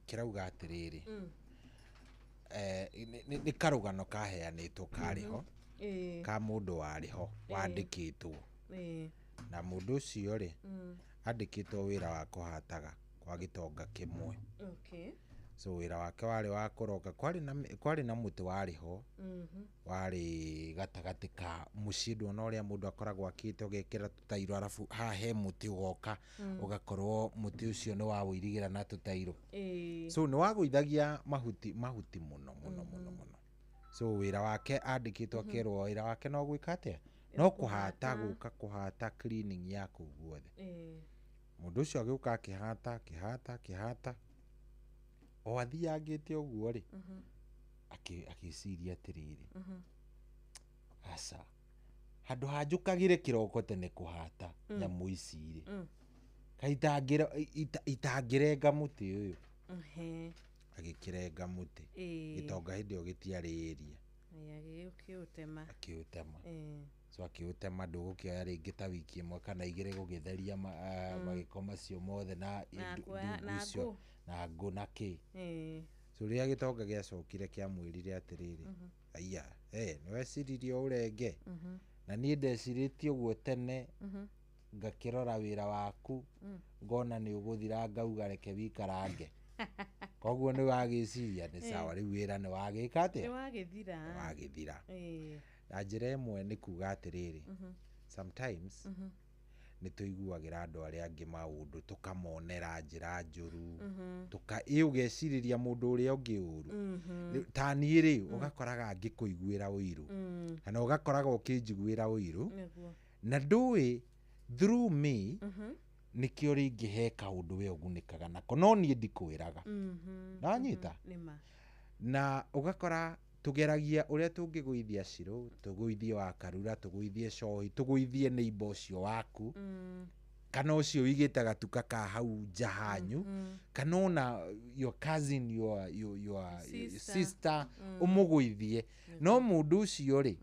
kĩrauga atĩrĩrĩ, nĩ karũgano kaheanĩtwo karĩ ho, ka mũndũ warĩ ho wandĩkĩtwo. Na mũndũ ũcio rĩ, andĩkĩtwo wĩra wa kũhataga kwa gĩtonga kĩmwe. So wĩra wake warĩ wa kũroka, kwarĩ na mũtĩ warĩ ho, warĩ gatagatĩ ka mũciĩ. Nduona ũrĩa mũndũ akoragwo akĩte, ũgekĩra tũtairo, arabu haha he mũtĩ ũgoka, ũgakorwo mũtĩ ũcio nĩ wa wũirigĩra na tũtairo. So nĩ wagũithagia mahuti mahuti mũno mũno mũno mũno. So wĩra wake andĩkĩtwo, akerwo wĩra wake no gwĩka atĩa? No kũhata, gũka kũhata cleaning ya kũu guothe. Mũndũ ũcio agĩũka akĩhata akĩhata akĩhata, o athiangĩte ũguo rĩ, agĩciria atĩrĩrĩ, aca, handũ ha njũkagĩre kĩroko tene kũhata nyamũ ici rĩ, kaĩ itangĩrenga mũtĩ ũyũ? Agĩkĩrenga mũtĩ. Gĩtonga hĩndĩ ĩyo gĩtiarĩ area. Ĩ, agĩkĩũtema. Akĩũtema. So akĩũtema, ndũgũkĩoya rĩngĩ ta wiki ĩmwe kana igĩrĩ gũgĩtheria magĩko macio mothe na Na kuoya- ndungu na icio ngũ. na ngũ na kĩ. So rĩrĩa gĩtonga gĩacokire kĩamwĩrire atĩrĩrĩ, aiya, nĩ weciririe ũrenge, na niĩ ndecirĩtie ũguo tene, ngakĩrora wĩra waku, ngona nĩ ũgũthira, ngauga reke wikarange. Koguo nĩ wagĩciria nĩ sawa, rĩu wĩra nĩ wagĩka atĩa? Nĩ wagĩthira. Wagĩthira. Na njĩra ĩmwe nĩ kuga atĩrĩrĩ, sometimes nĩ tũiguagĩra andũ arĩa angĩ maũndũ, tũkamonera njĩra njũru, ĩ ũgecirĩria mũndũ ũrĩa ũngĩ ũru. Rĩu, ta niĩ rĩ, ũgakoraga ngĩkũiguĩra ũiru, kana ũgakoraga ũkĩnjiguĩra ũiru, na ndũĩ through me nĩkĩo rĩngĩ he kaũndũ we ũgunĩkaga nako, no niĩ ndikwĩraga. Nanyita? Nĩma. Na ũgakora tũgeragia ũrĩa tũngĩgũithia Shiro, tũgũithie Wakarura, tũgũithie Cohi, tũgũithie neighbor ũcio waku, kana ũcio ũigĩte gatuka ka hau nja hanyu, kana ona your cousin, your Sister. sister, ũmũgũithie. No mũndũ ũcio rĩ,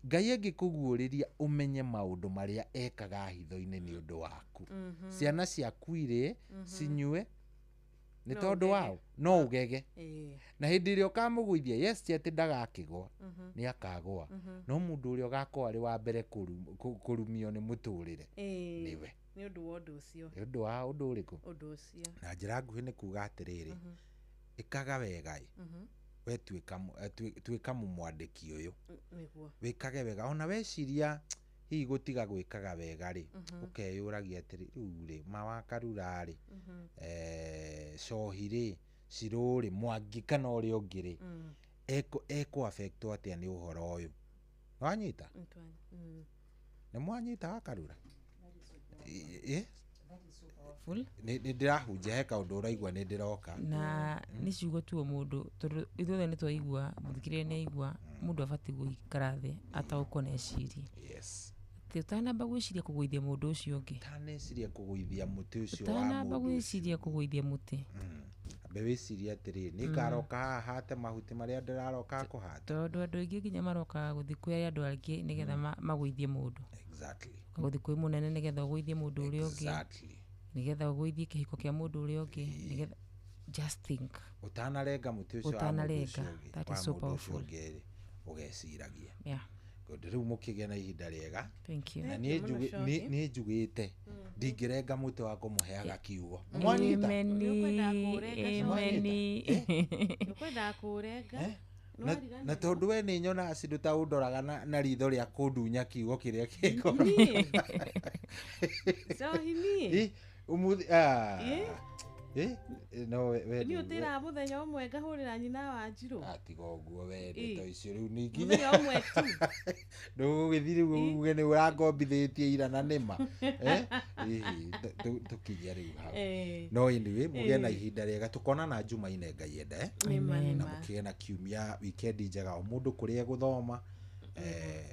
Ngai angĩkũguũrĩria ũmenye maũndũ marĩa ekaga hitho-inĩ nĩ ũndũ waku, ciana ciaku irĩe, cinyue nĩ No tondũ ũgege. wao, no ũgege. Na hĩndĩ ĩrĩa ũkamũgũithia, yes, ti atĩ ndagakĩgwa, nĩ akagwa, no mũndũ ũrĩa ũgakorwo arĩ wa mbere kũrumio nĩ mũtũrĩre nĩwe. Nĩ ũndũ wa ũndũ ũcio. Nĩ ũndũ wa ũndũ ũrĩkũ? Ũndũ ũcio. Na njĩra nguhĩ nĩ kuga atĩrĩrĩ, ĩkaga wega ĩ, we tuĩka mũmwandĩki ũyũ, wĩkage wega. Ona weciria hihi gũtiga gwĩkaga wega rĩ, ũkeyũragia atĩrĩ, rĩu rĩ, ma Wakarura rĩ, Cohi rĩ, Shiro rĩ, Mwangi kana ũrĩa ũngĩ rĩ, ekũ affectwo atĩa nĩ ũhoro ũyũ. Nĩwanyita? Nĩ mwanyita wakarura? Nĩ ndĩrahunjia he kaũndũ ũraigua nĩ ndĩroka. Na nĩ ciugo tu o mũndũ, tondũ ithuothe nĩ twaigua, mũthikĩrĩria nĩ aigua, mũndũ abatiĩ gũikara thĩ ataũkwo na ecirie. Yes. Atĩ ũtanamba gwĩciria kũgũithia mũndũ ũcio ũngĩ. Ũtaneciria kũgũithia mũtĩ ũcio wa Ũtanamba mũndũ. gwĩciria kũgũithia mũtĩ. Ambe wĩcirie atĩrĩrĩ, nĩ ngaroka haha hate mahuti marĩa ndĩraroka kũhata. Tondũ andũ aingĩ nginya marokaga gũthiĩ kwĩ arĩa andũ angĩ nĩgetha magũithie mũndũ. Exactly. Ũka gũthiĩ kwĩ mũnene nĩgetha ũgũithie mũndũ ũrĩa ũngĩ. Exactly. Nĩgetha ũgũithie kĩhiko kĩa mũndũ ũrĩa ũngĩ. Nĩgetha just think. Ũtanarenga mũtĩ ũcio wa mũndũ Ũtanarenga. ũcio ũngĩ, That wa is so mũndũ ũcio powerful. ũngĩ rĩ, ũgeciragia. Yeah. Good. Rĩu mũkĩgĩa na ihinda rĩega. Thank you. Na Thank niĩ you mũno, Shoki. niĩ njugĩte ndingĩrenga mũtĩ wa kũmũheaga kiugo. Mwanyita? Ameni. Ũkwendaga kũũrenga. Na tondũ we nĩ nyonaga cindu ta ũndoraga na ritho rĩa kũndunya kiugo kĩrĩa kĩngoro. Njohi niĩ. Ũmũthĩ no we Niĩ ũtĩraga mũthenya ũmwe ngahũrĩra nyina wa Njirũ. Tiga ũguo we ndeto icio rĩu nĩ nginya Mũthenya ũmwe tu. Ndũgũgĩthiĩ rĩu uge nĩ ũrangombithĩtie ira na nĩma. Tũkinyie rĩu hau. No anyway, mũgĩe na ihinda rĩega, tũkonana Jumaine Ngai enda. Amen. Na mũkĩgĩe na kiumia weekend njega, o mũndũ kũrĩa egũthoma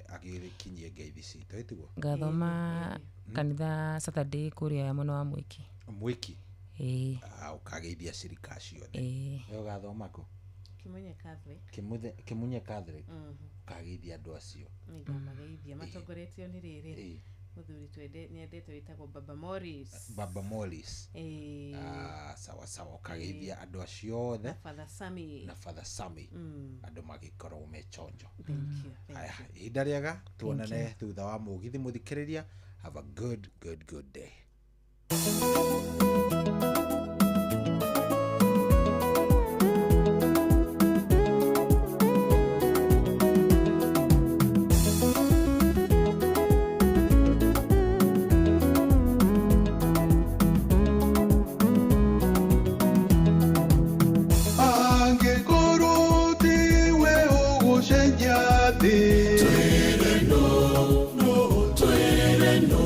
agĩkinyie ngeithi citũ, ĩtiguo? Ngathoma kanitha Saturday kũrĩa mwena wa Mwiki. Mwiki? Ĩĩ. Ũkageithia cirika ciothe. Ĩĩ. We ũgathoma kũ? Kimunye Catholic. Kimunye Catholic. Ũkageithia andũ acio. Nĩngamageithia matongoretio nĩ rĩrĩ mũthuri twende nyendete wĩtagwo Baba Morris. Baba Morris. Ĩĩ. Sawa sawa, ũkageithia andũ acio othe. Na Father Sammy. Na Father Sammy. Andũ magĩkorwo me chonjo. Thank you. Thank Aya, you. ihinda rĩega, tuonane thutha wa mũgithi mũthikĩrĩria. Have a good good good day. Angĩkorwo tiwe ũgũcenjia thĩ. Twĩre no, no, twĩre no.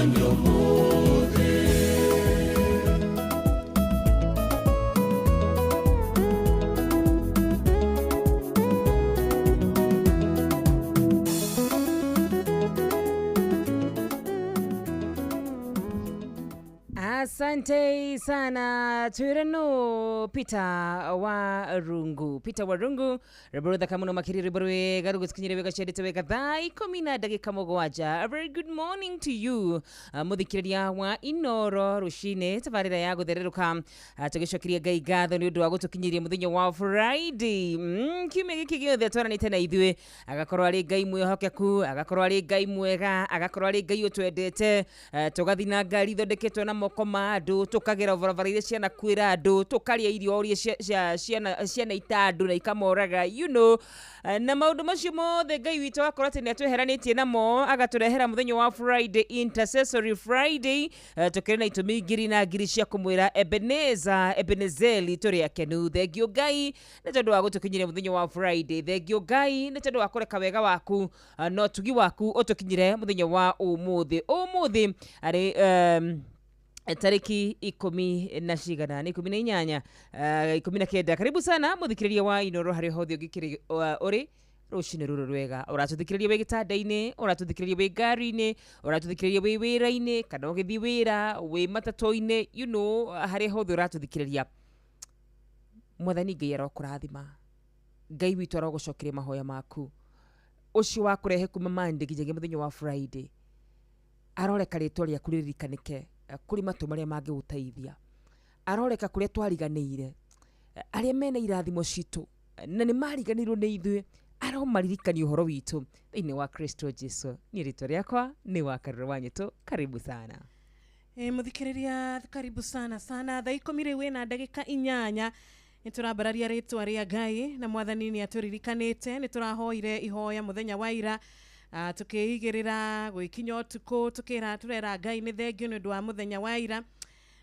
Mwathani ũmũthĩ. Asante sana twirano Peter wa Rungu, Peter wa Rungu rwĩmbo ruthaka mũno makĩria rwĩmbo rwega rũgũtũkinyĩria wega ciendete wega thaa 17. A very good morning to you, mũthikĩrĩria wa Inoro rũcinĩ tabarĩra ya gũthererũka, tũgĩcokeria Ngai ngatho nĩ ũndũ wa gũtũkinyĩria mũthenya wa Friday. Kiumia gĩkĩ gĩothe twaranĩte na ithuĩ, agakorwo arĩ Ngai mwĩhokeku, agakorwo arĩ Ngai mwega, agakorwo arĩ Ngai ũtwendete. Tũgathiĩ na ngari ithondeketwo na moko ma andũ, tũkagera barabara iria cianakuĩra andũ, tũkarĩa irio ũrĩa ciana ita andũ na ikamoraga, you know. Na maũndũ macio mothe Ngai witũ agakorwo atĩ nĩatweheranĩtie namo, agatũrehera mũthenya wa Friday, Intercessory Friday. Tũkĩrĩ na itũmi ngiri na ngiri cia kũmwĩra Ebeneza, Ebenezeli, tũrĩ akenu. Thengio Ngai nĩ tondũ wa gũtũkinyĩria mũthenya wa Friday. Thengio Ngai nĩ tondũ wa kũreka wega waku na ũtugi waku ũtũkinyĩre mũthenya wa ũmũthĩ. Ũmũthĩ arĩ tariki 10 na cigana nĩ 18, 19. Karibu sana mũthikĩrĩria wa Inoro harĩa hothe ũngĩkĩrĩ ũrĩ rũcinĩ rũrũ rwega. Ũratũthikĩrĩria wĩ gĩtanda-inĩ, ũratũthikĩrĩria wĩ ngari-inĩ, ũratũthikĩrĩria wĩ wĩra-inĩ kana ũgĩthiĩ wĩra, wĩ matatũ-inĩ, you know, harĩa hothe ũratũthikĩrĩria. Mwathani Ngai arokũrathima, Ngai witũ arogũcokeria mahoya maku. Ũcio wa kũrehe kuma Monday nginyagia mũthenya wa Friday, aroreka rĩtwa rĩaku rĩririkanĩke kũrĩ matũ marĩa mangĩgũteithia, aroreka kũrĩa twariganĩire, arĩa mena irathimo citũ na nĩ mariganĩirwo nĩ ithuĩ, aromaririkania ũhoro witũ thĩinĩ wa Kristo Jesu. Niĩ rĩtwa rĩakwa nĩ Wakarũrũ wa Nyĩtũ. Karibu sana. Mũthikĩrĩria, karibu sana sana. Thaa 10 rĩu wĩna ndagĩka 8. Nĩ tũrambararia rĩtwa rĩa Ngai na Mwathani nĩ atũririkanĩte. Nĩ tũrahoire ihoya mũthenya wa ira, tukĩigĩrĩra gwĩkinya ũtukũ, tukĩra tũrera Ngai nĩ thengio nĩ ũndũ wa mũthenya wa ira,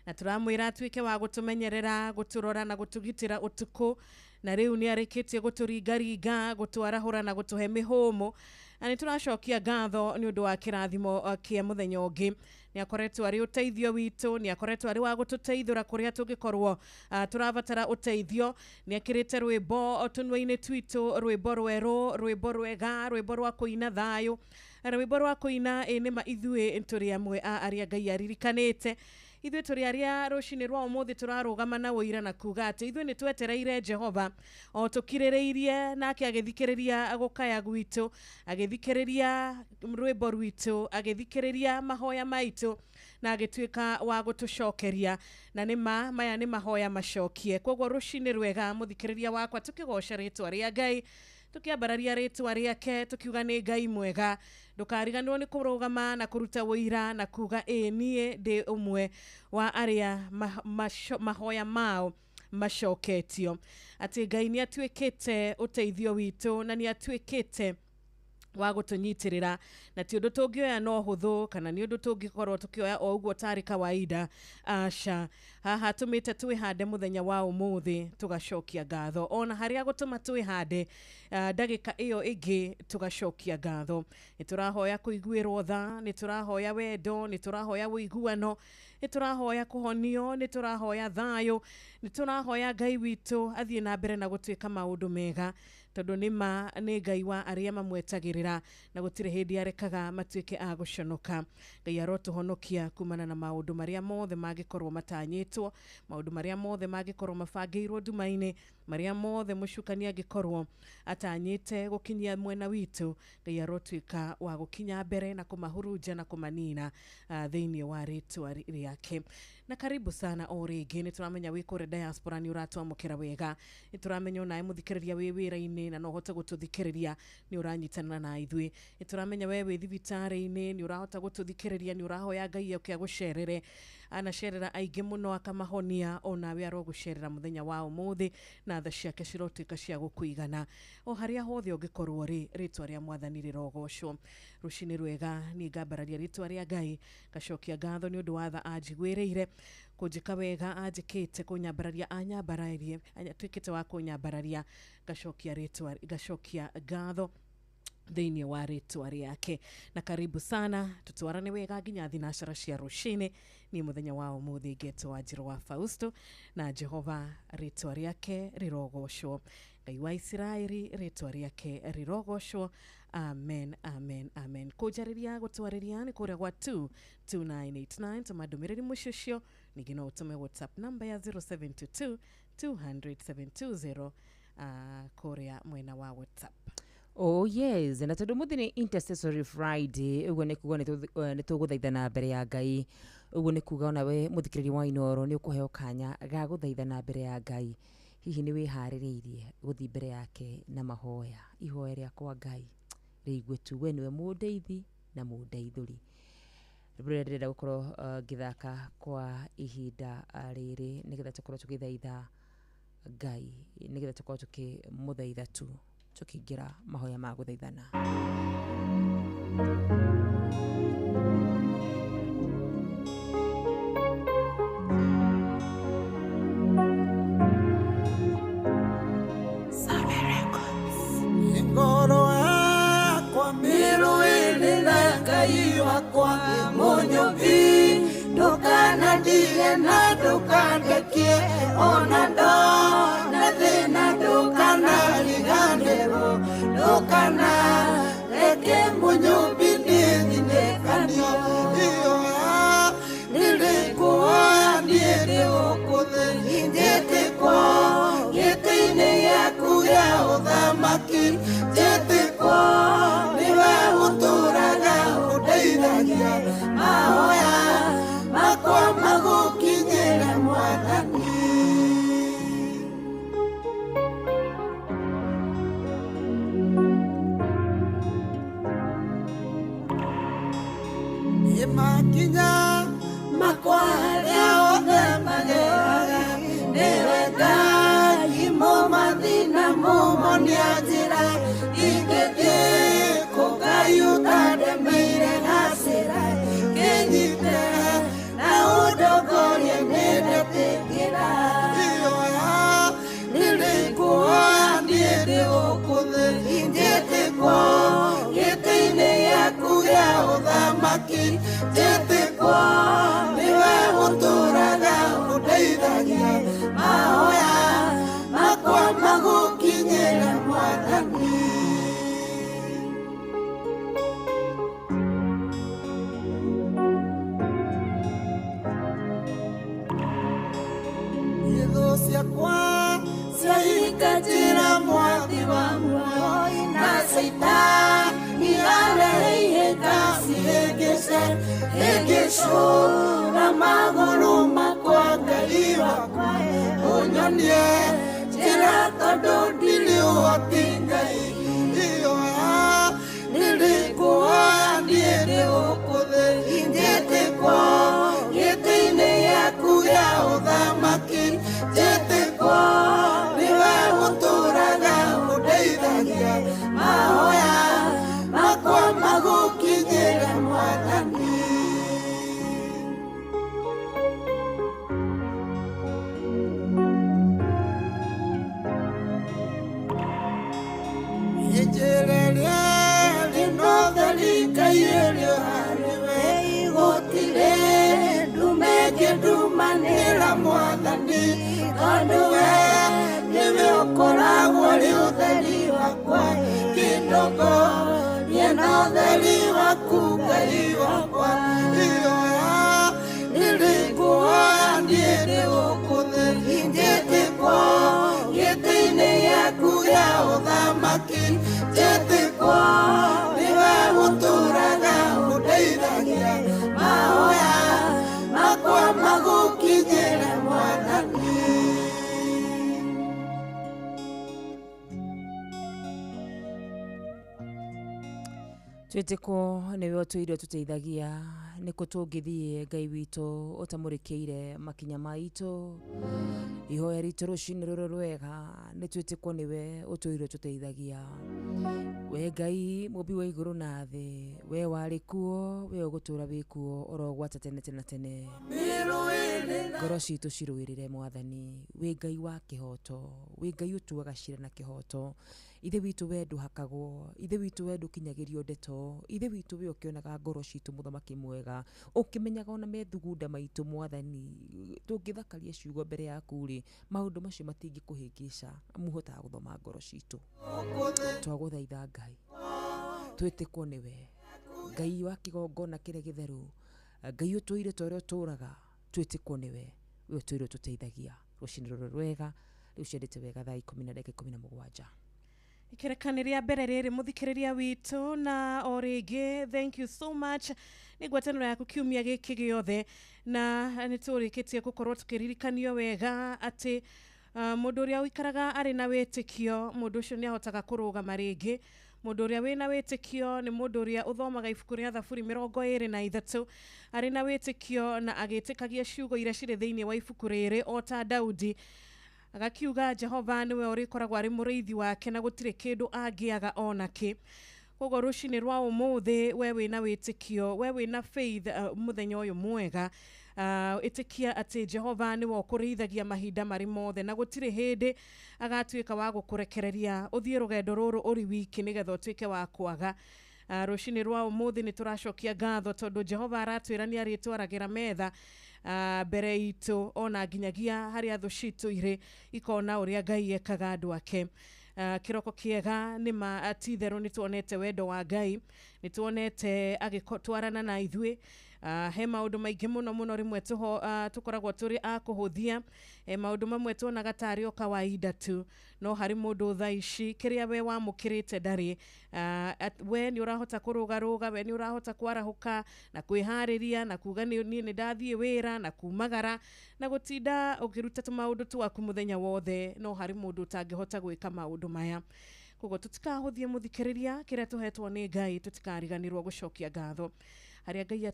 na tũramwĩra atuĩke wa gũtũmenyerera, gũtũrora na gũtũgitĩra ũtukũ, na rĩu nĩ arĩkĩtie gũtũringaringa, gũtwarahũra na gũtũhe mĩhũmũ, na nĩ tũracokia ngatho nĩ ũndũ wa kĩrathimo kĩa mũthenya ũngĩ. Nĩ akoretwo arĩ ũteithio witũ, nĩ akoretwo arĩ wa gũtũteithũra kũrĩa tũngĩkorwo tũrabatara ũteithio. Nĩ ekĩrĩte rwĩmbo tũnua-inĩ twitũ, rwĩmbo rwerũ, rwĩmbo rwega, rwĩmbo rwa kũina thayũ, rwĩmbo rwa kũina ĩ nĩma ithuĩ tũrĩ amwe a arĩa Ngai aririkanĩte. Ithuĩ tũrĩ arĩa rũcinĩ rwa ũmũthĩ tũrarũgama na ũira na kuga atĩ ithuĩ nĩ twetereire Jehova o tũkirĩrĩirie, nake agĩthikĩrĩria gũkaya gwitũ, agĩthikĩrĩria rwĩmbo rwitũ, agĩthikĩrĩria mahoya maitũ, na agĩtuĩka wa gũtũcokeria. Na nĩ ma maya nĩ mahoya macokie. Koguo rũcinĩ rwega mũthikĩrĩria wakwa, tũkĩgoca rĩtwa rĩa Ngai, tukiambararia rĩtwa rĩake, tukiuga nĩ Ngai mwega. Ndũkariganĩrwo nĩ kũrũgama na kũruta ũira na kuga ĩ niĩ ndĩ ũmwe wa arĩa mahoya mao macoketio, atĩ Ngai nĩ atuĩkĩte ũteithio witũ na nĩ atuĩkĩte wa gũtũnyitĩrĩra, na ti ũndũ tũngĩoya no hũthũ kana nĩ ũndũ tũngĩkorwo tũkĩoya o ũguo tarĩ kawaida. Aca, haha tũmĩte twĩhande mũthenya wa ũmũthĩ tũgacokia ngatho, ona harĩa gũtũma twĩhande ndagĩka ĩyo ĩngĩ tũgacokia ngatho. Nĩ tũrahoya kũiguĩrwo tha, nĩ tũrahoya wendo, nĩ tũrahoya ũiguano, nĩ tũrahoya kũhonio, nĩ tũrahoya thayũ, nĩ tũrahoya Ngai witũ athiĩ na mbere na gũtuĩka maũndũ mega, tondũ nĩ ma nĩ Ngai wa arĩa mamwetagĩrĩra na gũtirĩ hĩndĩ arekaga matuĩke a gũconoka. Ngai arotũhonokia kumana na maũndũ marĩa mothe mangĩkorwo matanyĩtwo, maũndũ marĩa mothe mangĩkorwo mabangĩirwo nduma-inĩ, marĩa mothe mũcukani angĩkorwo atanyĩte gũkinyia mwena witũ. Ngai arotuĩka wa gũkinya mbere na kũmahurunja na kũmanina thĩinĩ wa rĩtwa rĩake. Na karibu sana o rĩngĩ, nĩ tũramenya wĩ kũrĩa diaspora nĩ ũratwamũkĩra wega, nĩ tũramenya onawe mũthikĩrĩria wĩ wĩra-inĩ na no ũhote gũtũthikĩrĩria, nĩ ũranyitanĩra na ithuĩ. Nĩ tũramenya we wĩ thibitarĩ-inĩ nĩ ũrahota gũtũthikĩrĩria, nĩ ũrahoya Ngai oke agũcerere, anacerera aingĩ mũno akamahonia, onawe arogũcerera mũthenya wa ũmũthĩ na tha ciake cirotuĩka cia gũkũigana. O harĩa hothe ũngĩkorwo rĩ, rĩtwa rĩa Mwathani rĩrogocwo. Rũcinĩ rwega, niĩ ngambararia rĩtwa rĩa Ngai, ngacokia ngatho nĩ ũndũ wa tha anjiguĩrĩire, kũnjĩka wega anjĩkĩte, kũnyambararia anyambarairie, atuĩkĩte wa kũnyambararia, ngacokia rĩtwa, ngacokia ngatho. Thĩinĩ wa rĩtwa rĩake. Na karibu sana, tutwarane wega nginya thinacara cia rũcinĩ. Niĩ mũthenya wa ũmũthĩ ngetwo Wanjirũ wa Fausto, na Jehova rĩtwa rĩake rĩrogocwo. Ngai wa Isiraeli rĩtwa rĩake rĩrogocwo. Amen, amen, amen. Kũnjarĩria gũtwarĩria nĩ kũrĩa gwa 22989, tũma ndũmĩrĩri mũciĩ ũcio. Ningĩ no ũtũme WhatsApp namba ya 0722 200 720, kũrĩa mwena wa WhatsApp. Oh yes, na tondũ mũthĩ nĩ Intercessory Friday, ũguo nĩ kuga nĩ tũgũthaithana mbere ya Ngai. Ũguo nĩ kuga onawe mũthikĩrĩria wa Inooro nĩ ũkũheo kanya ga gũthaithana mbere ya Ngai. Hihi nĩ wĩharĩrĩirie gũthiĩ mbere yake na mahoya? Ihoya rĩakwa Ngai rĩigue tu, we nĩwe mũndeithi na mũndeithũri. Rĩmwe rĩrĩa ndĩrenda gũkorwo ngĩthaka kwa ihinda rĩrĩ nĩgetha tũkorwo tũgĩthaitha Ngai, nĩgetha tũkorwo tũkĩmũthaitha tu tũkĩingĩra mahoya ma gũthaithana. Ngoro yakwa mĩrũĩrĩ na Ngai wakwa mũnyũmbi, ndũkanandige na ndũkandekie, ona ndona thĩna ndũkanariganĩrwo, ndũkanareke mũnyũmbi nĩthinĩkanio. Ihoya nĩrĩkuoya niĩ ndĩ gũkũ thĩ, njĩtĩkwo gĩtĩ-inĩ gĩaku gĩa ũthamaki, njĩtĩkwo nĩwe ũtũũraga ũndeithagia, mahoya makwa magũkinyĩre Mwathani. Nĩ makinya makwa arĩa othe mageraga, nĩwe Ngai mũmathi na mũmonia njĩra, ingĩthiĩ kũ Ngai ũtandemeire gacĩra, kĩnyite na ũndongorie nĩndetĩkĩra. Ihoya nĩrĩkuoya niĩ ndĩ gũkũ thĩ, njĩtĩkwo gĩtĩ-inĩ gĩaku gĩa ũthamaki, njĩtĩkwo nĩwe ũtũũraga ũndeithagia, mahoya makwa magũkinyĩre Mwathani. Thũ ciakwa ciahinga njĩra mwathi wa muoyo, na Caitani arehe ihĩnga cihĩngĩce, hĩngĩcũra magũrũ makwa Ngai wakwa, ũnyonie njĩra tondũ ndirĩ ũhoti Ngai. Ihoya nĩrĩkuoya niĩ ndĩ gũkũ thĩ, njĩtĩkwo gĩtĩ-inĩ gĩaku gĩa ũthamaki, njĩtĩkwo nĩwe ũtũũraga ũndeithagia, mahoya makwa magũkinyĩre Mwathani. Njĩra ĩrĩa ĩrĩ ũtheri Ngai ĩrĩ o harĩwe, gũtirĩ nduma ĩngĩndumanĩra Mwathani, tondũ we nĩwe ũkoragwo ũrĩ ũtheri wakwa, kĩndongorie na ũtheri waku Ngai wakwa. Ihoya nĩrĩkuoya niĩ ndĩ gũkũ thĩ, njĩtĩkwo gĩtĩ-inĩ gĩaku gĩa ũthamaki, njĩtĩkwo nĩwe ũtũũraga ũndeithagia, mahoya makwa magũkinyĩre Mwathani. Twĩtĩkwo nĩwe ũtũire ũtũteithagia, nĩkũ tũngĩthiĩ Ngai witũ ũtamũrĩkĩire makinya maitũ. Ihoya ritũ rũcinĩ rũrũ rwega, nĩ twĩtĩkwo nĩwe ũtũire ũtũteithagia. We Ngai mũmbi wa igũrũ na thĩ, we warĩ kuo, we ũgũtũũra wĩ kuo orogwata tene tene tene. Ngoro citũ cirũĩrĩre Mwathani, wĩ Ngai wa kĩhoto, wĩ Ngai ũtuaga cira na kĩhoto. Ithe witũ we ndũhakagwo, Ithe witũ we ndũkinyagĩrio ndeto, Ithe witũ we ũkĩonaga ngoro citũ mũthamaki mwega, ũkĩmenyaga ona methugunda maitũ mwathani, tũngĩthakaria ciugo mbere yaku rĩ, maũndũ macio matingĩkũhĩngĩca, amu ũhotaga gũthoma ngoro citũ. Twagũthaitha Ngai, twĩtĩkwo nĩwe, Ngai wa kĩgongona kĩrĩa gĩtheru, Ngai ũtũire ta ũrĩa ũtũraga, twĩtĩkwo nĩwe, we ũtũire ũtũteithagia rũcinĩ rũrũ rwega, rĩu ciendete wega thaa 10 na ndagĩka 17. Ikerekani rĩa mbere rĩrĩ mũthikĩrĩria witũ na o rĩngĩ thank you so much nĩ ngwatanĩro yaku kiumia gĩkĩ gĩothe na nĩ tũrĩkĩtie gũkorwo tũkĩririkanio wega atĩ mũndũ ũrĩa ũikaraga arĩ na wĩtĩkio mũndũ ũcio nĩ ahotaga kũrũgama rĩngĩ. Mũndũ ũrĩa wĩna wĩtĩkio nĩ mũndũ ũrĩa ũthomaga ibuku rĩa Thaburi 23 arĩ na wĩtĩkio na agĩtĩkagia ciugo iria cirĩ thĩinĩ wa ibuku rĩrĩ o ta Daudi agakiuga Jehova nĩwe ũrĩkoragwo arĩ mũrĩithi wake na gũtirĩ kĩndũ angĩaga onakĩ. Koguo rũcinĩ rwa ũmũthĩ we wĩna wĩtĩkio, we wĩna faith mũthenya ũyũ mwega, ĩtĩkia atĩ Jehova nĩwe ũkũrĩithagia mahinda marĩ mothe na gũtirĩ hĩndĩ agatuĩka wa gũkũrekereria ũthiĩ rũgendo rũrũ ũrĩ wiki nĩgetha ũtuĩke wa kwaga. Rũcinĩ rwa ũmũthĩ nĩ tũracokia ngatho tondũ Jehova aratwĩra nĩ arĩtwaragĩra metha mbere itũ ona nginyagia harĩa thũ citũ irĩ ikona ũrĩa Ngai ekaga andũ ake. Kĩroko kĩega nĩ ma ti itherũ nĩ tuonete wendo wa Ngai, nĩ tuonete agĩtwarana na ithuĩ. He maũndũ maingĩ mũno mũno rĩmwe tũkoragwo tũrĩ a kũhũthia, maũndũ mamwe tuonaga tarĩ o kawaida tu, no harĩ mũndũ thaa ici kĩrĩa we wamũkĩrĩte ndarĩ. We nĩ ũrahota kũrũgarũga, we nĩ ũrahota kwarahũka na kwĩharĩria na kuga niĩ nĩ ndathiĩ wĩra na kumagara na gũtinda ũkĩruta tũmaũndũ twaku mũthenya wothe, no harĩ mũndũ ũtangĩhota gwĩka maũndũ maya. Koguo tũtikahũthie mũthikĩrĩria kĩrĩa tũhetwo nĩ Ngai, tũtikariganĩrwo gũcokia ngatho harĩa Ngai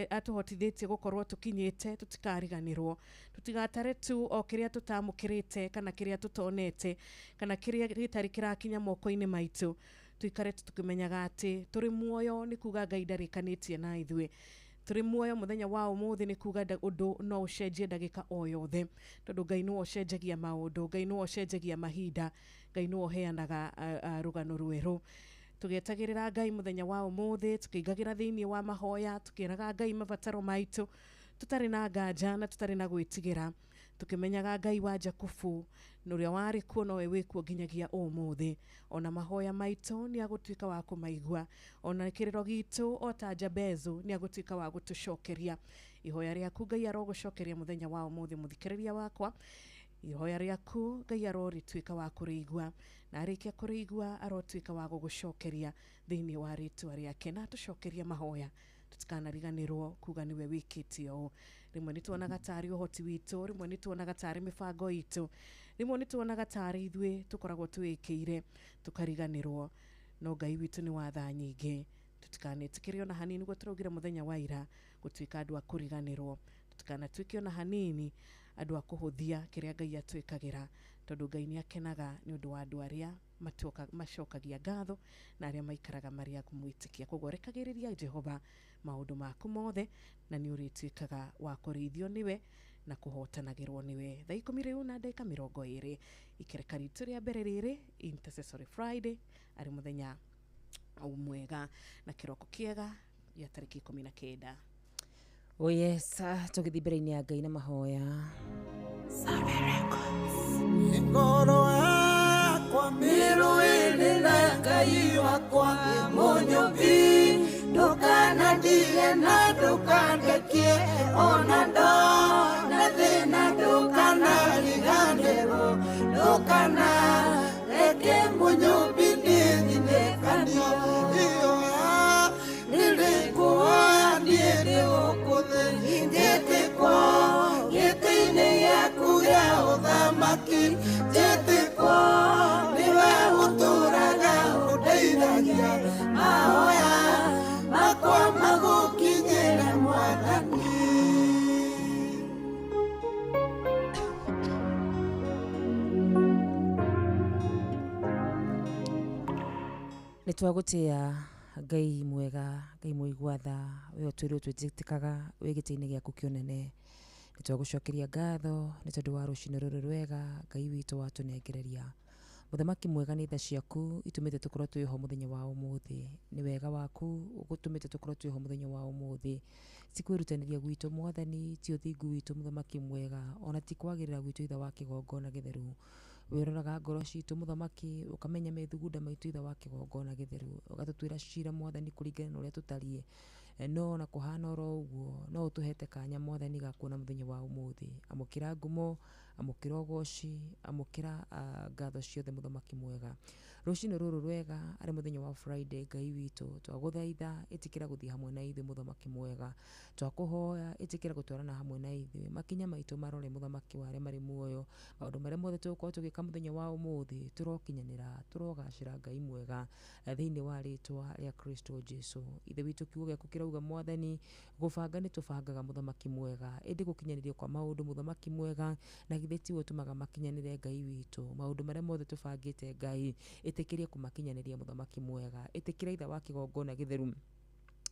atũhotithĩtie gũkorwo tũkinyĩte, tũtikariganĩrwo, tũtigatare tu o kĩrĩa tũtamũkĩrĩte kana kĩrĩa tũtonete kana kĩrĩa gĩtarĩ kĩrakinya moko-inĩ maitũ, tuikare tũkĩmenyaga atĩ tũrĩ muoyo nĩ kuga Ngai ndarĩkanĩtie na ithuĩ. Tũrĩ muoyo mũthenya wa ũmũthĩ nĩ kuga ũndũ no ũcenjie ndagĩka o yothe, tondũ Ngai nĩwe ũcenjagia maũndũ, Ngai nĩwe ũcenjagia mahinda, Ngai nĩwe ũheanaga rũgano rwerũ. Tũgĩetagĩrĩra Ngai mũthenya wa ũmũthĩ, tũkĩingagĩra thĩinĩ wa mahoya, tũkĩraga Ngai mabataro maitũ, tũtarĩ na nganja na tũtarĩ na gwĩtigĩra, tũkĩmenyaga Ngai wa Jakubu na ũrĩa warĩ kuo nowe wĩkuo nginyagia ũmũthĩ. Ona mahoya maitũ nĩ agũtuĩka wa kũmaigua, ona kĩrĩro gitũ o ta Jabezu nĩ agũtuĩka wa gũtũcokeria. Ihoya rĩaku Ngai arogũcokeria mũthenya wa ũmũthĩ mũthikĩrĩria wakwa, ihoya rĩaku Ngai arorĩtuĩka wa kũrĩigua, na arĩkia kũrĩigua arotuĩka wa gũgũcokeria thĩinĩ wa rĩtwa rĩake, na atũcokerie mahoya tũtikanariganĩrwo kuga nĩwe wĩkĩte ũũ. Rĩmwe nĩ tuonaga tarĩ ũhoti witũ, rĩmwe nĩ tuonaga tarĩ mĩbango itũ, rĩmwe nĩ tuonaga tarĩ ithuĩ tũkoragwo twĩkĩire tũkariganĩrwo, no Ngai witũ nĩ wa tha nyingĩ. Tũtikanetĩkĩre ona hanini nĩguo tũraugire mũthenya wa ira gũtuĩka andũ a kũriganĩrwo, tũtikanatuĩke ona hanini andũ a kũhũthia kĩrĩa Ngai atwĩkagĩra, tondũ Ngai nĩ akenaga nĩ ũndũ wa andũ arĩa macokagia ngatho na arĩa maikaraga marĩ a kũmwĩtĩkia. Koguo rekagĩrĩria Jehova maũndũ maku mothe na nĩ ũrĩtuĩkaga wa kũrĩithio nĩwe na kũhotanagĩrwo nĩwe. Thaa 10 rĩu na ndagĩka 20 ikereka ritũ rĩa mbere rĩrĩ Intercessory Friday arĩ mũthenya mwega na kĩroko kĩega gĩa tarĩki 19. Oh yes, tũgĩthiĩ mbere-inĩ ya Ngai na mahoya. Ngoro yakwa mĩrũĩrĩ na Ngai wakwa mũnyũmbi, ndũkanandige na ndũkandekie ona ndona thĩna, ndũkanariganĩrwo, ndũkanareke mũnyũmbi nĩthinĩkanio. Iyo nĩrĩkuoya niĩ ndĩ gũkũ thĩ, njĩtĩkwo gĩtĩ-inĩ gĩaku gĩa ũthamaki, njĩtĩkwo nĩwe ũtũũraga ũndeithagia, mahoya makwa magũkinyĩre Mwathani. Nĩ twagũtĩa Ngai mwega, Ngai mũigua tha, we ũtũire ũtwĩtĩkaga wĩ gĩtĩ-inĩ gĩaku kĩũnene. Nĩ twagũcokeria ngatho nĩ tondũ wa rũcinĩ rũrũ rwega Ngai witũ watũnengereria. Mũthamaki mwega, nĩ tha ciaku itũmĩte tũkorwo twĩho mũthenya wa ũmũthĩ. Nĩ wega waku ũtũmĩte tũkorwo twĩho mũthenya wa ũmũthĩ. Ti kwĩrutanĩria gwitũ Mwathani, ti ũthingu witũ Mũthamaki mwega, ona ti kwagĩrĩra gwitũ Ithe wa kĩgongona gĩtheru. Wĩroraga ngoro citũ Mũthamaki, ũkamenya methugunda maitũ Ithe wa kĩgongona gĩtheru, ũgatũtuĩra cira Mwathani kũringana na ũrĩa tũtariĩ. No ona kũhana oro ũguo, no ũtũhete kanya Mwathani ga kuona mũthenya wa ũmũthĩ. Amũkĩra ngumo, amũkĩra ũgoci, amũkĩra ngatho ciothe Mũthamaki mwega. Rũcinĩ rũrũ rwega arĩ mũthenya wa Friday, Ngai witũ, twagũthaitha ĩtĩkĩra gũthiĩ hamwe na ithuĩ Mũthamaki mwega. Twakũhoya ĩtĩkĩra gũtwarana hamwe na ithuĩ, makinya maitũ marore Mũthamaki wa arĩa marĩ muoyo. Maũndũ marĩa mothe tũgũkorwo tũgĩka mũthenya wa ũmũthĩ tũrokinyanĩra, tũrogacĩra Ngai mwega, thĩinĩ wa rĩtwa rĩa Kristo Jesu. Ithe witũ, kiugo gĩaku kĩrauga Mwathani, gũbanga nĩ tũbangaga Mũthamaki mwega, ĩndĩ gũkinyanĩrio kwa maũndũ Mũthamaki mwega na githĩ tiwe ũtũmaga makinyanĩre Ngai witũ. Maũndũ marĩa mothe tũbangĩte Ngai, ĩtĩkĩria kũmakinyanĩria Mũthamaki mwega. Ĩtĩkĩra Ithe wa kĩgongona gĩtheru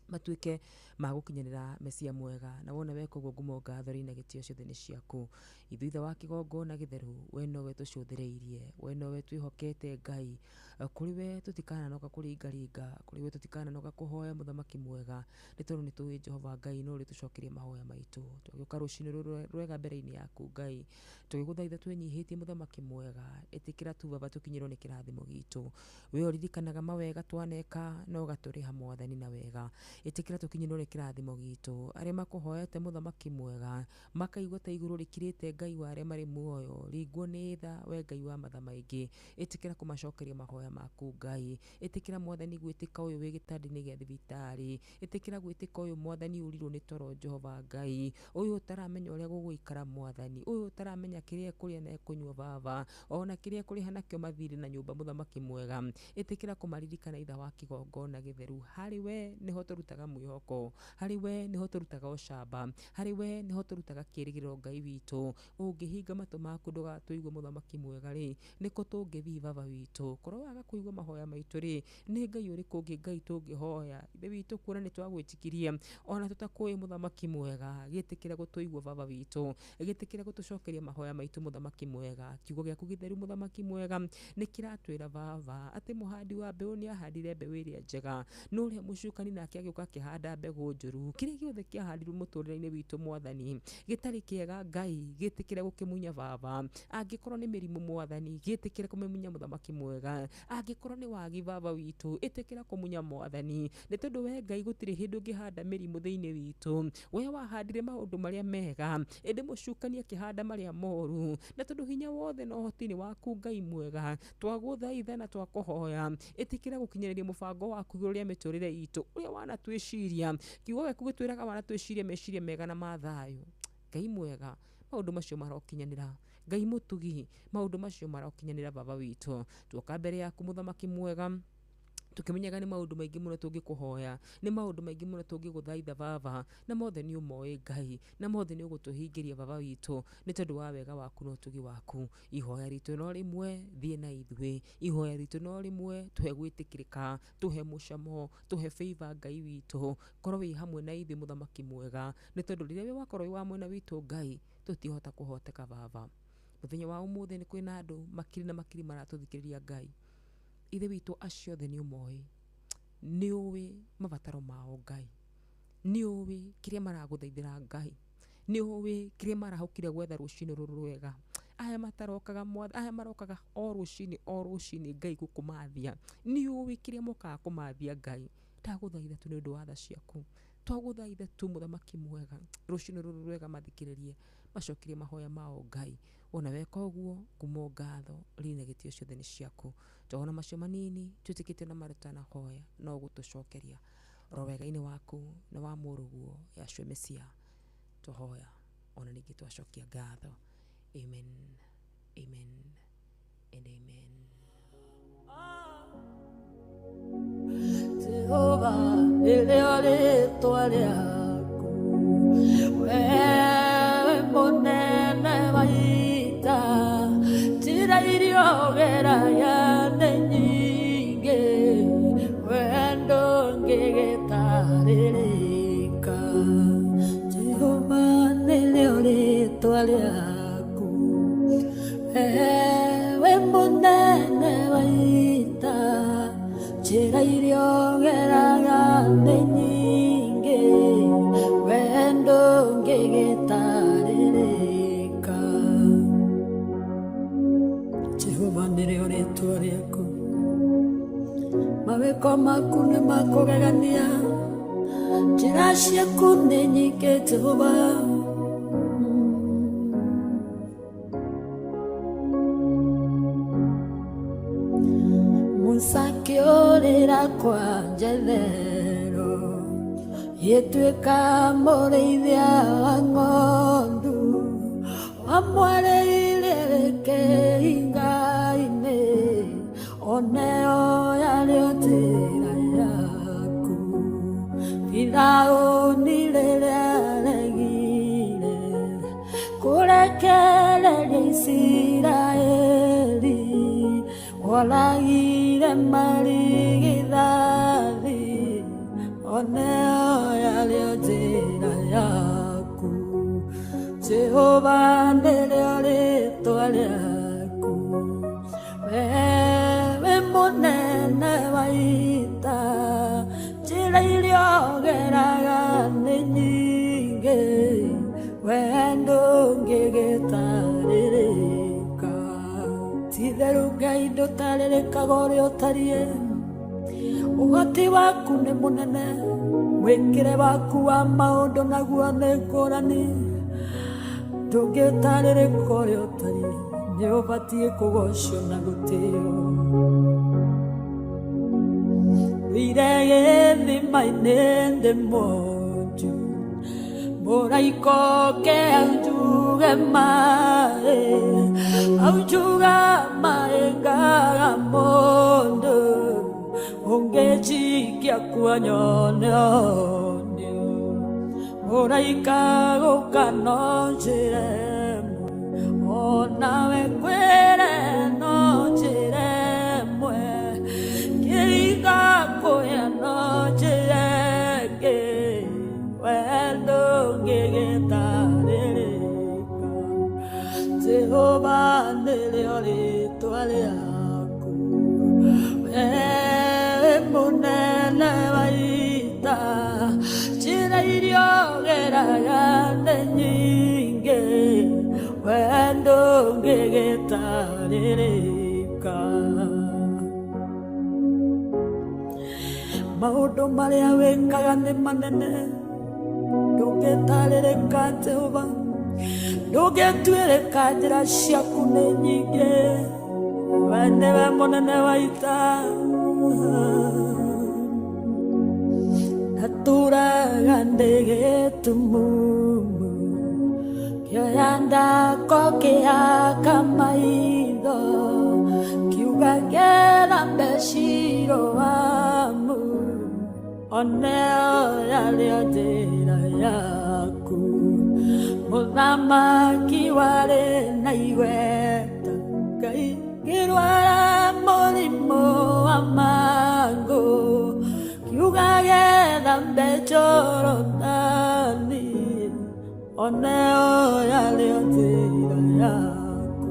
matuĩke ma gũkinyanĩra Mesia mwega, na wona weka ũguo ngumo, ngatho na gĩtĩo ciothe nĩ ciaku. Ithuĩ Ithe wa kĩgongona gĩtheru, we nowe tũcũthĩrĩirie, we nowe twĩhokete Ngai. Kũrĩ we tũtikananoga kũringaringa, kũrĩ we tũtikananoga kũhoya Mũthamaki mwega, nĩ tondũ nĩ tũĩ Jehova Ngai no ũrĩtũcokeria mahoya maitũ. Twagĩũka rũcinĩ rũrũ rwega mbere-inĩ yaku Ngai, tũgĩgũthaitha twĩnyihĩtie Mũthamaki mwega, ĩtĩkĩra tu Baba tũkinyĩrwo nĩ kĩrathimo gitũ. We ũririkanaga mawega twaneka na ũgatũrĩha Mwathani na wega. Ĩtĩkĩra tũkinyĩrwo nĩ kĩrathimo gitũ. Arĩa makũhoete Mũthamaki mwega makaigua ta igũrũ rĩkirĩte Ngai wa arĩa marĩ muoyo, ringwo nĩ tha we Ngai wa matha maingĩ. Ĩtĩkĩra kũmacokeria mahoya maku Ngai. Ĩtĩkĩra Mwathani gwĩtĩka ũyũ wĩ gĩtanda-inĩ gĩa thibitarĩ. Ĩtĩkĩra gwĩtĩka ũyũ Mwathani ũrirwo nĩ toro Jehova Ngai, ũyũ ũtaramenya ũrĩa gũgũikara Mwathani, ũyũ ũtaramenya kĩrĩa ekũrĩa na ekũnyua Baba, ona kĩrĩa ekũrĩha nakĩo mathirĩ na nyũmba Mũthamaki mwega. Ĩtĩkĩra kũmaririkana Ithe wa kĩgongona gĩtheru. Harĩ we nĩho tũrutaga mwĩhoko, harĩ we nĩho tũrutaga ũcamba, harĩ we nĩho tũrutaga kĩĩrĩgĩrĩro Ngai witũ. Ũngĩhinga matũ maku ndũgatũigue Mũthamaki mwega rĩ, nĩkũ tũngĩthiĩ Baba witũ? Korwo waga kũigua mahoya maitũ rĩ, nĩ Ngai ũrĩkũ ũngĩ Ngai tũngĩhoya? Ithe witũ, kuona nĩ twagwĩtikirie ona tũtakũĩ Mũthamaki mwega, gĩtĩkĩra gũtũigua Baba witũ, gĩtĩkĩra gũtũcokeria mahoya maitũ Mũthamaki mwega. Kiugo gĩaku gĩtheru Mũthamaki mwega nĩ kĩratwĩra Baba atĩ mũhandi wa mbeũ nĩ ahandire mbeũ ĩrĩa njega, no ũrĩa mũcukani nake agĩũka akĩhanda mbegũ njũru. Kĩrĩa gĩothe kĩahandirwo mũtũrĩre-inĩ witũ Mwathani gĩtarĩ kĩega Ngai, gĩtĩkĩre gũkĩmunya Baba. Angĩkorwo nĩ mĩrimũ Mwathani, gĩtĩkĩre kũmĩmunya Mũthamaki mwega. Angĩkorwo nĩ wagi Baba witũ, ĩtĩkĩra kũmunya Mwathani, nĩ tondũ we Ngai gũtirĩ hĩndĩ ũngĩhanda mĩrimũ thĩinĩ witũ. We wahandire maũndũ marĩa mega, ĩndĩ mũcukani akĩhanda marĩa moru. Na tondũ hinya wothe na ũhoti nĩ waku Ngai mwega, twagũthaitha na twakũhoya, ĩtĩkĩra gũkinyanĩria mũbango waku igũrũ rĩa mĩtũrĩre itũ ũrĩa wanatwĩciria. Kiugo gĩaku gĩtwĩraga wanatwĩciria meciria mega na ma thayũ. Ngai mwega, maũndũ macio marokinyanĩra. Ngai mũtugi, maũndũ macio marokinyanĩra Baba witũ. Tuoka mbere yaku Mũthamaki mwega, tũkĩmenyaga nĩ maũndũ maingĩ mũno tũngĩkũhoya, nĩ maũndũ maingĩ mũno tũngĩgũthaitha Baba, na mothe nĩ ũmoĩ Ngai, na mothe nĩ ũgũtũhingĩria Baba witũ, nĩ tondũ wa wega waku na ũtugi waku. Ihoya ritũ no rĩmwe, thiĩ na ithuĩ. Ihoya ritũ no rĩmwe, tũhe gwĩtĩkĩrĩka, tũhe mũcamo, tũhe favor Ngai witũ. Korwo wĩ hamwe na ithuĩ Mũthamaki mwega, nĩ tondũ rĩrĩa we wakorwo wĩ wa mwena witũ Ngai, tũtihota kũhoteka Baba. Mũthenya wa ũmũthĩ nĩ kwĩna andũ makiri na makiri maratũthikĩrĩria Ngai. Ithe witũ acio othe nĩ ũmoĩ, nĩ ũĩ mabataro mao Ngai, nĩ ũĩ kĩrĩa maragũthaithĩra Ngai, nĩ ũĩ kĩrĩa marahũkire gwetha rũcinĩ rũrũ rwega. Aya matarokaga aya marokaga o rũcinĩ Ngai gũkũmathia, nĩ ũĩ kĩrĩa mokaga kũmathia Ngai. Ndagũthaitha tu nĩ ũndũ wa tha ciaku, twagũthaitha tu Mũthamaki mwega, rũcinĩ rũrũ rwega mathikĩrĩrie, macokerie mahoya mao Ngai. Wona weka ũguo, ngumo, ngatho, riri na gĩtĩo ciothe nĩ ciaku. Twahona macio manini twĩtĩkĩtie na marĩa tũtanahoya no ũgũtũcokeria oro wega-inĩ waku na wa mũrũguo Yahshua Mesia, twahoya ona ningĩ twacokia ngatho. Amen, amen and amen. Jehova nĩrĩo rĩtwa rĩaku, wewe mũnene wa ita, njĩra iria ũgeragia nĩ nyingĩ, wendo ndũngĩgĩtarĩrĩka. Jehova nĩrĩo rĩtwa rĩaku, wewe mũnene ndũngĩgĩtarĩrĩka. Jehova nĩrĩo rĩtwa rĩaku, mawĩko maku nĩ makũgegania, njĩra ciaku nĩ nyingĩ Jehova. Musa akĩũrĩra kwa Jethero, gĩtuĩka mũrĩithia wa ng'ondu, wamwarĩire kĩhinga-inĩ, oneo yarĩo njĩra yaku. Firaũni rĩrĩa aregire kũrekereria Isiraeli, woragire marigithathi, oneo yarĩo njĩra yaku. Jehova nĩrĩo rĩtwa rĩaku, wewe mũnene wa ita, njĩra iria ũgeraga nĩ nyingĩ, we ndũngĩgĩtarĩrĩka. Ti-itherũ Ngai ndũtarĩrĩkaga ũrĩa ũtariĩ, ũhoti waku nĩ mũnene, mwĩkĩre waku wa maũndũ naguo nĩ ngũrani, ndũngĩtarĩrĩka ũrĩa ũtariĩ, nĩ ũbatiĩ kũgocwo na gũtĩo. Ndũire gĩthima-inĩ ndĩ mwonju, mũraika oke aunjuge maĩ, aunjuga maĩ ngaga mũndũ, ũngĩnjikia kuo nyone ũnio. Mũraika gũka no njĩra ĩmwe, onawe ngwĩre no njĩra ĩmwe, kĩringa kũya no njĩra ĩngĩ, we ndũngĩgĩtarĩrĩka. Jehova nĩrĩo rĩtwa rĩaku, wewe mũnene wa ita, njĩra iria ũgeraga nĩ nyingĩ, we ndũngĩgĩtarĩrĩka. Maũndũ marĩa wĩkaga nĩ manene, ndũngĩtarĩrĩka Jehova, ndũngĩtuĩrĩka, njĩra ciaku nĩ nyingĩ, we nĩwe mũnene wa ita. Ndatũraga ndĩ gĩtumumu, kĩoya ndako kĩhaka maitho, kiuga ngĩthambe Shiloamu, oneo yarĩo njĩra yaku. Mũthamaki warĩ na igweta, Ngai ngĩrwara mũrimũ wa mangũ, kiuga gĩthambe Jorodani, oneo yarĩo njĩra yaku.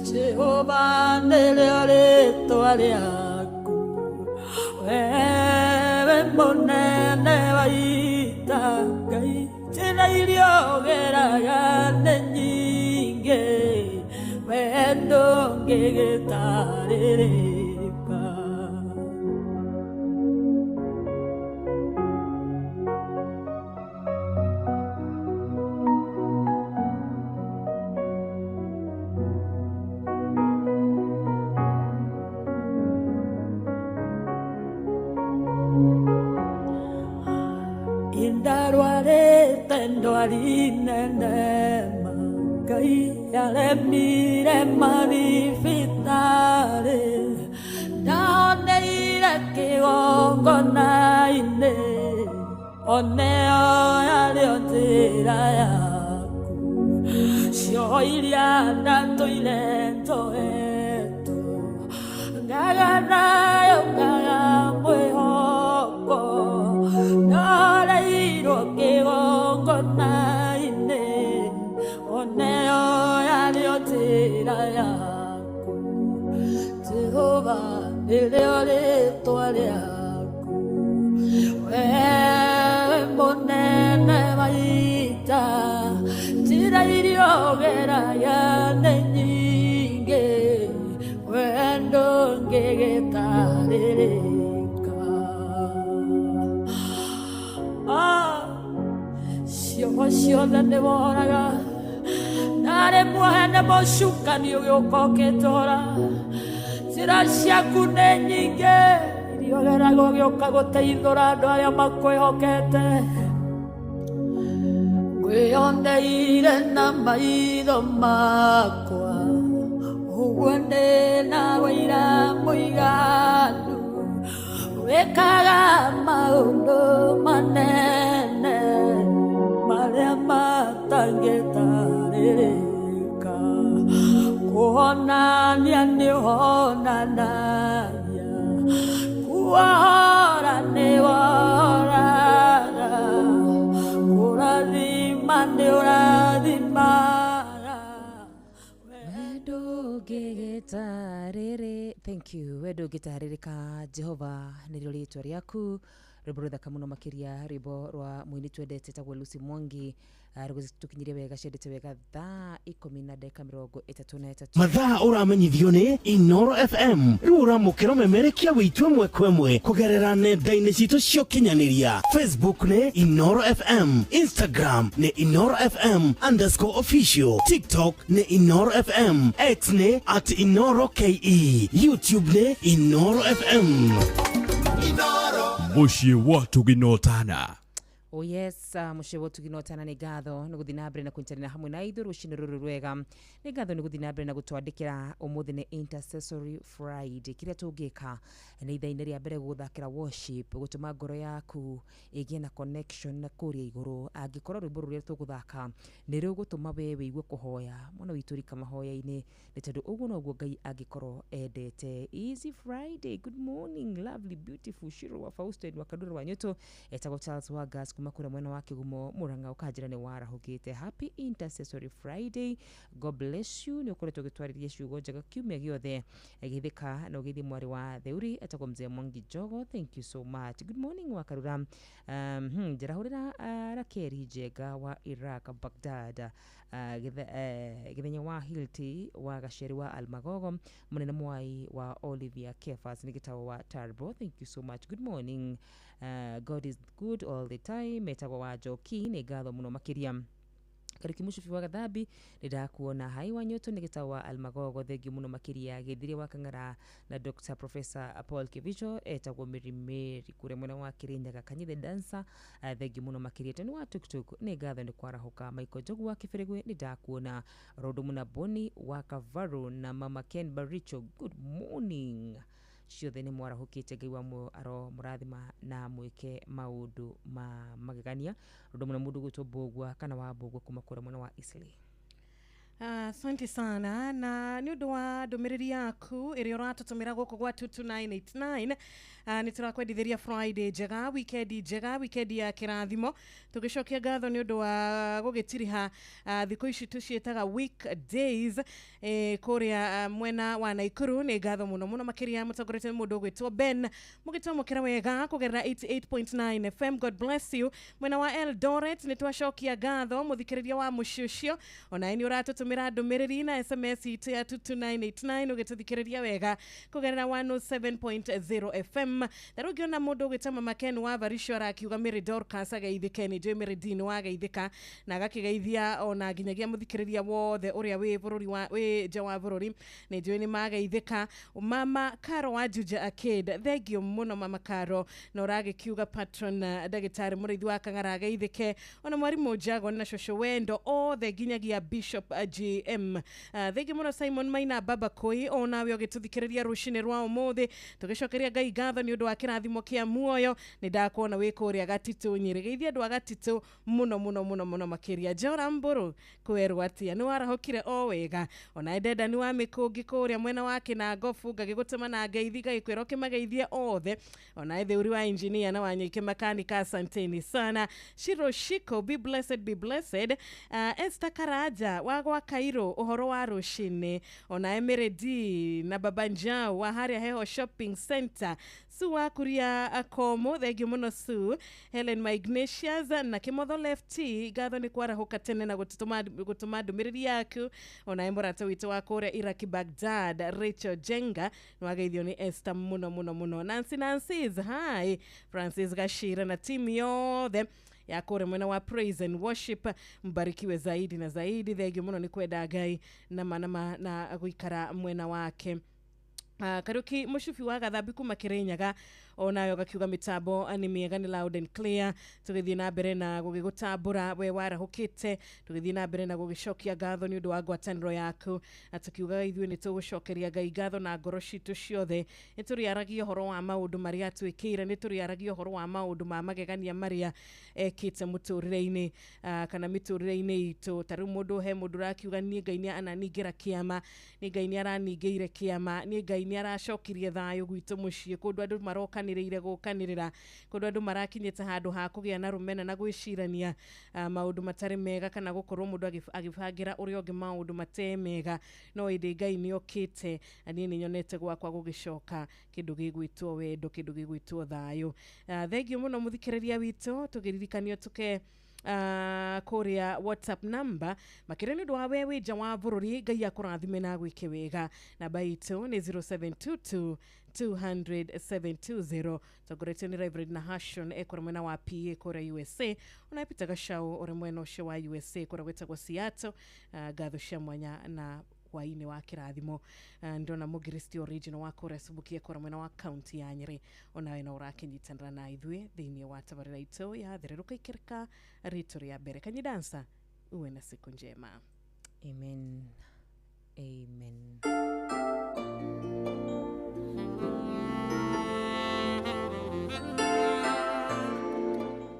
Jehova nĩrĩo rĩtwa rĩaku, wewe mũnene wa ita, Ngai njĩra iria ũgeraga nĩ nyingĩ, we ndũngĩgĩtarĩrĩka. Indarwarĩte ndwari nene ma, Ngai yaremire mathibitarĩ, ndahoneire kĩgongona-inĩ, oneo yarĩo njĩra yaku. Cioho iria ndatũire njohetwo, ngaga nayo ngaga mwĩhoko, ndoreirwo kĩgongona-inĩ, oneo yarĩo njĩra yaku. Jehova nĩrĩo rĩtwa rĩaku, wewe mũnene wa ita, iria ũgeragia nĩ nyingĩ wendo ngĩgĩtarĩrĩka. Cioho ciothe nĩ woraga narĩ muohe nĩ mũcukani ũgĩũka ũkĩtũra. Njĩra ciaku nĩ nyingĩ iria ũgeraga ũgĩũka gũteithũra andũ arĩa makwĩhokete. Ngwĩyoneire na maitho makwa ũguo ndĩ na wĩira mũiganu wĩkaga maũndũ manene marĩa matangĩtarĩrĩka. Kũhonania nĩ ũhonanagia, kuohora nĩ wohoraga, kũrathima nĩ ũrathimaga. Wendo ngĩgĩtarĩrĩ, thank you. Wendo ngĩtarĩrĩka Jehova nĩrĩo rĩtwa rĩaku. Rwĩmbo rũthaka mũno makĩria, rwĩmbo rwa mũini twendete tagwo Lucy Mwangi, rũgĩtũkinyirie wega ciendete wega thaa 10:33. Mathaa ũramenyithio nĩ Inoro FM rĩu ũramũkĩra ũmemerekia wĩitũ ĩmwe kwa ĩmwe kũgerera nenda-inĩ citũ cia ũkinyanĩria. Facebook nĩ Inoro FM, Instagram nĩ Inoro FM _official, TikTok nĩ Inoro FM, X nĩ @InoroKE, YouTube nĩ Inoro FM. Mũciĩ wa Tuginotana. Oh yes, mũciĩ wa Tuginotana nĩ ngatho nĩ gũthiĩ na mbere na kũnyitanĩra hamwe na ithuĩ rũcinĩ rũrũ rwega. Nĩ ngatho nĩ gũthiĩ na mbere na gũtwandĩkĩra ũmũthĩ nĩ Intercessory Friday. Kĩrĩa tũngĩka nĩ ithaa-inĩ rĩa mbere gũthakĩra worship, gũtũma ngoro yaku ĩgĩe na connection na kũrĩa igũrũ. Angĩkorwo rwĩmbo rũrĩa tũgũthaka nĩ rũgũtũma we wĩigue kũhoya, mwana witũ rika mahoya-inĩ, nĩ tondũ ũguo noguo Ngai angĩkorwo endete. Easy Friday, good morning, lovely, beautiful Shiro wa Faustin wa Kadura wa Nyoto, etagwo Charles Wagas kuma kũrĩa mwena wa Kĩgumo Mũrang'a, ũkanjĩra nĩ warahũkĩte. Happy Intercessory Friday, God bless you. Nĩ ũkoretwo ũgĩtwarĩria ciugo njega kiumia gĩothe. Geithĩka na ũgeithie mwarĩ wa Theuri etagwo Mzee Mwangi Jogo, thank you so much. Good morning wa Karura. Njerahũrĩra Rakeri Njenga wa Iraq Baghdad, gĩthenya wa Hilti wa Gaceri wa Almagogo, mũnene mwai wa Olivia Kefas nĩ gĩtawo wa Tarbo, thank you so much. Good morning, God is good all the time, etagwo wa Njoki, nĩ ngatho mũno makĩria. Kariuki Mũcubi wa Gathambi nĩ ndakuona. Hai wa Nyoto nĩ gĩtawo wa Almagogo, thengio mũno makĩria. Gĩthirie wa Kang'ara na Dr. Professor Paul Kibicho etagwo Mary Mary kũrĩa mwena wa Kirinyaga, Kanyithe Dancer, thengio mũno makĩria. Toni wa Tuktuk nĩ ngatho nĩ kwarahũka. Michael Njogu wa Kĩbĩrĩgwe nĩ ndakuona. Rondo Muna Boni wa Kavaru na Mama Ken Baricho, good morning. Ciothe nĩ mwarahũkĩte, Ngai wa muoyo aro mũrathima na mwĩke maũndũ ma magegania. Rũndũ mũno mũndũ gwĩtwo Mbũgua kana wa Mbũgua kuma kũrĩa mwena wa Eastleigh. Asante sana na nĩ ũndũ wa ndũmĩrĩri yaku ĩrĩa ũratũtũmĩra gũkũ gwa 22989. Nĩ tũrakwendithĩria Friday njega, wikendi njega, wikendi ya kĩrathimo. Tũgĩcokia ngatho nĩ ũndũ wa gũgĩtiriha thikũ ici tũciĩtaga weekdays kũrĩa mwena wa Naikuru. Nĩ ngatho mũno mũno makĩria mũtongoretie nĩ mũndũ ũgwĩtwo Ben, mũgĩtwamũkĩra wega kũgerera 88.9 FM. God bless you. Mwena wa Eldoret nĩ twacokia ngatho mũthikĩrĩria wa mũciĩ ũcio, onawe nĩ ũratũtũmĩra ndũmĩrĩri na SMS itũ ya 22989 ũgĩtũthikĩrĩria wega kũgerera 107.0 FM. Ta rĩu ngĩona mũndũ ũgwĩta Mama Ken wa Varisho arakiuga Mary Dorcas ageithĩke, nĩ njũĩ Mary D nĩ wageithĩka na agakĩgeithia ona nginyagia mũthikĩrĩria wothe ũrĩa wĩ bũrũri wa wĩ nja wa bũrũri, nĩ njũĩ nĩ mageithĩka. Mama Caro wa Juja Arcade, thengio mũno Mama Caro, na ũragĩkiuga patron ndagĩtarĩ mũrĩithi wa Kang'ara ageithĩke, ona mwarimũ Jago na cũcũ Wendo othe nginyagia Bishop JM. Thengi mũno Simon Maina Baba Koi, onawe ũgĩtũthikĩrĩria rũcinĩ rwa ũmũthĩ. Tũgĩcokeria Ngai ngatho nĩ ũndũ wa kĩrathimo kĩa muoyo. Nĩ ndakuona wĩ kũrĩa Gatitũ Nyĩrĩ, geithia andũ a Gatitũ mũno mũno mũno mũno makĩria. Njora Mbũrũ kwerwo atĩa, nĩ warahũkire o wega. Ona ndenda nĩ wa mĩkũngi kũrĩa mwena wa Kĩnangobu, ngagĩgũtũma na ngeithi ngagĩkwĩra ũkĩmageithie othe. Ona Theuri wa engineer na Wanyoike makanika, asanteni sana. Shiro Shiko, be blessed, be blessed. Esther Karaja wa gwa Kairũ ũhoro wa rũcinĩ, ona Emily D na Baba Njau wa harĩa Heho Shopping Center, Su wa Kuria Komo, thengio mũno Su, Helen Ignatius na Kĩmotho Lefty, ngatho nĩ kwarahũka tene na gũtũma ndũmĩrĩri yaku, ona mũrata witũ wa kũrĩa Iraki Baghdad, Rachel Jenga, nĩwageithio nĩ Esther mũno mũno mũno, Nancy Nancy's hi, Francis Gashira na timu yothe ya kũrĩa mwena wa praise and worship, mbarikiwe zaidi na zaidi, thengio mũno nĩ kwenda Ngai na ma na gũikara mwena wake. Kariuki Mũcubi wa Gathambi kuma Kirinyaga onayo gakiuga mitambo nĩ mĩega nĩ loud and clear, tũgĩthiĩ na mbere na gũgĩgũtambũra we warahũkĩte, tũgĩthiĩ na mbere na gũgĩcokia ngatho nĩ ũndũ wa ngwatanĩro yaku, na tũkiugaga ithuĩ nĩ tũgũcokeria Ngai ngatho na ngoro citũ ciothe, nĩ tũrĩaragia ũhoro wa maũndũ marĩa atwĩkĩire, nĩ tũrĩaragia ũhoro wa maũndũ ma magegania marĩa ekĩte mũtũrĩre-inĩ kana mĩtũrĩre-inĩ itũ. Ta rĩu mũndũ he mũndũ ũrakiuga niĩ Ngai nĩ ananingĩra kĩama, niĩ Ngai nĩ araningĩire kĩama, niĩ Ngai nĩ aracokirie thayũ gwitũ mũciĩ, kũndũ andũ marokanĩrĩire gũkanĩrĩra, kũndũ andũ marakinyĩte handũ ha kũgĩa na rũmena na gwĩcirania maũndũ matarĩ mega, kana gũkorwo mũndũ agĩbangĩra ũrĩa ũngĩ maũndũ mate mega, no ĩndĩ Ngai nĩ okĩte na niĩ nĩ nyonete gwakwa gũgĩcoka kĩndũ gĩgwĩtwo wendo, kĩndũ gĩgwĩtwo thayũ. Thengio mũno mũthikĩrĩria witũ, tũgĩririkanio tũke kũrĩa WhatsApp number makĩria nĩ ũndũ wa we wĩ nja wa bũrũri, Ngai akũrathime na agwĩke wega. Namba itũ nĩ 0722 200 720, tongoretio nĩ Reverend Nahashon ekũrĩa mwena wa PA kũrĩa USA, ona Peter Gachau ũrĩa mwena ũcio wa USA kũrĩa gwĩtagwo Seattle. Ngatho cia mwanya na hwaĩ-inĩ wa kĩrathimo. Ndona Mũngiristi original wa kũrĩa Subukia kũrĩa mwena wa kaunti ya Nyĩrĩ, onawe no ũrakĩnyitanĩra na ithuĩ thĩinĩ wa tabarĩra itũ ya thererũka ikĩrĩka rĩtũ rĩa mbere. Kanyidansa, uwe na siku njema. Amen. Amen.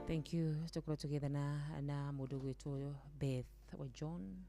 Thank you. Tukorwo tũgĩethana na mũndũ gwĩtwo Beth wa John.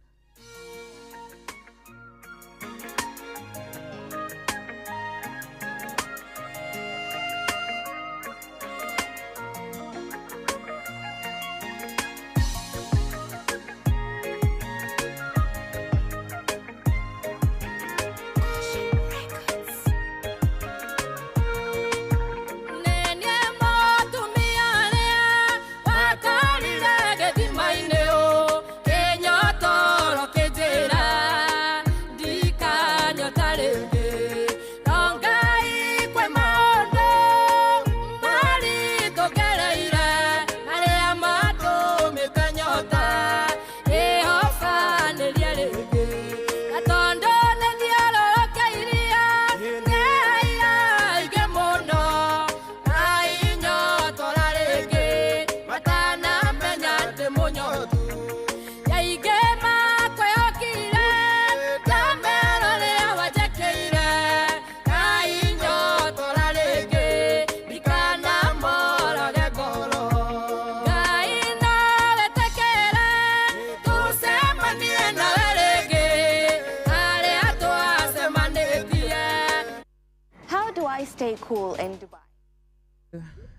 Stay cool in Dubai.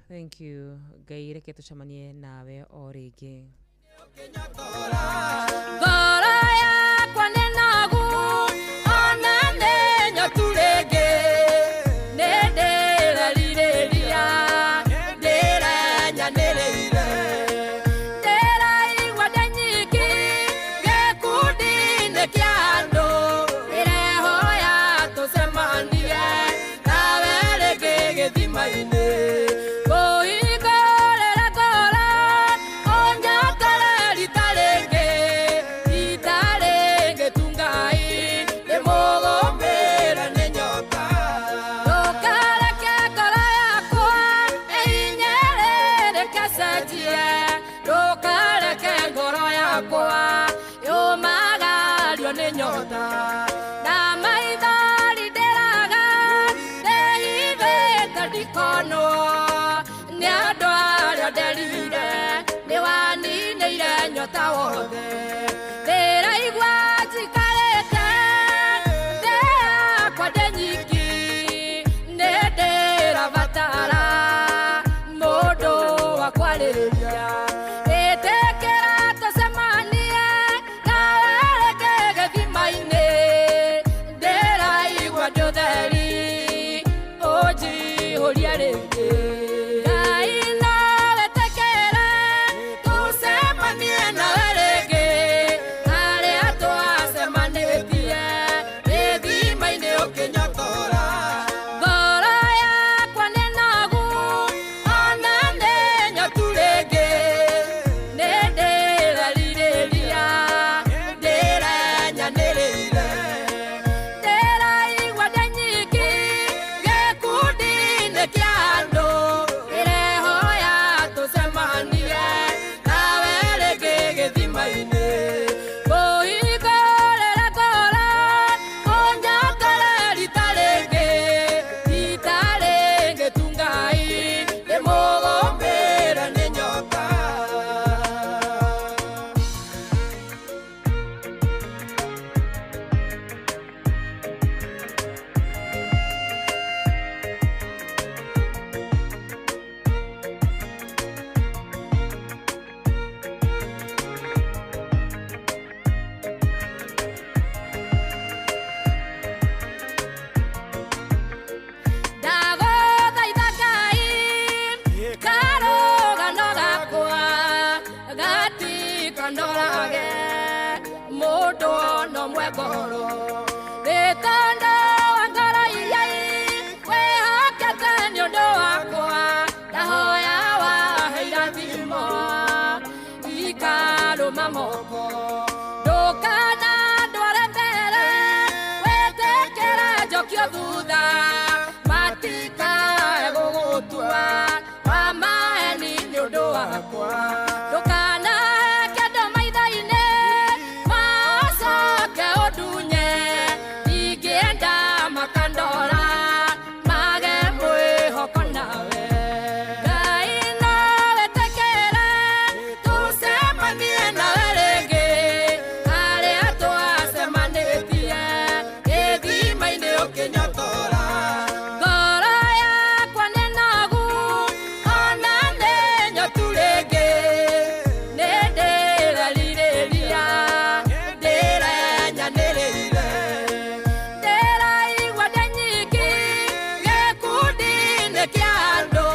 Thank you. Ngai reke tucemanie nawe o rĩngĩ. Ngoro yakwa nĩ nogu, ona nĩ nyotu rĩngĩ, nĩ ndĩrerirĩria, ndĩrenyanĩrĩire, ndĩraigua ndĩ nyiki gĩkundi-inĩ kĩa andũ, ndĩrehoya tũcemanie nawe rĩngĩ gĩthima-inĩ. Kũhingũrĩra ngoro, ũnyotore rita rĩngĩ, rita rĩngĩ tu Ngai, ndĩmũgũmĩre nĩ nyota. Ndũkareke ngoro yakwa ĩhinyĩrĩrĩke cenjie, ndũkareke ngoro yakwa yũmagario nĩ nyota. Na maithori ndĩraga, ndĩhithĩte ndikonwo nĩ andũ arĩa nderire, nĩwaninĩire nyota wothe. Ndĩraigua njikarĩte thĩ yakwa ndĩ nyiki, nĩ ndĩrabatara mũndũ wa kwarĩria. Ĩtĩkĩra tũcemanie nawe rĩngĩ Ndikanondorage mũndũ no mwe ngoro Rĩtanda wa ngoro iria wĩhokete nĩ ũndũ wakwa ndahoya wahe irathimo ikarũma moko ndũkana ndware mbere wĩtĩkĩre njokio thutha matikae gũgũtua wa maeni nĩ ũndũ wakwa ndũkanahe kĩndũ maitho-inĩ macoke ũndunye ingĩenda makandora mage mwĩhoko nawe Ngai no wĩtĩkĩre tũcemanie nawe rĩngĩ harĩa twacemanĩtie gĩthima-inĩ ũkĩnyotora ngoro yakwa nĩ nogu ona nĩ nyotu rĩngĩ nĩ ndĩrerirĩria ndĩrenyanĩrĩire ndĩraigua ndĩ nyiki gĩkundi-inĩ kĩa andũ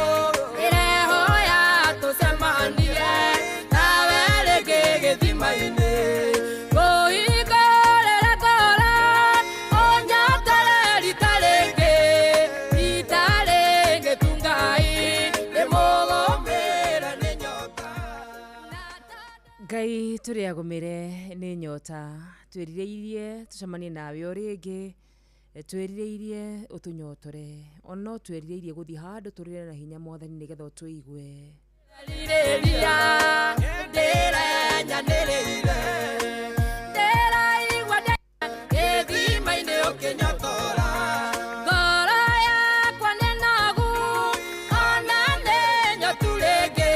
ĩrehoya tũcemanie nawe rĩngĩ gĩthima-inĩ ngũhingũrĩre ngoro ũnyotore rita rĩngĩ rita rĩngĩ tu Ngai ndĩmũgũmĩre nĩ nyota. Ngai tũrĩ agũmĩre nĩ nyota twĩrirĩirie tũcemanie nawe o rĩngĩ twĩrirĩirie ũtũnyotore ona no twĩrirĩirie gũthiĩ handũ tũrĩre na hinya mwathani nĩgetha ũtũigue. Rirĩria ndĩrenyanĩrĩire ndĩraigua ndĩ gĩthima-inĩ ũkĩnyotora ngoro yakwa nĩ nogu ona nĩ nyotu rĩngĩ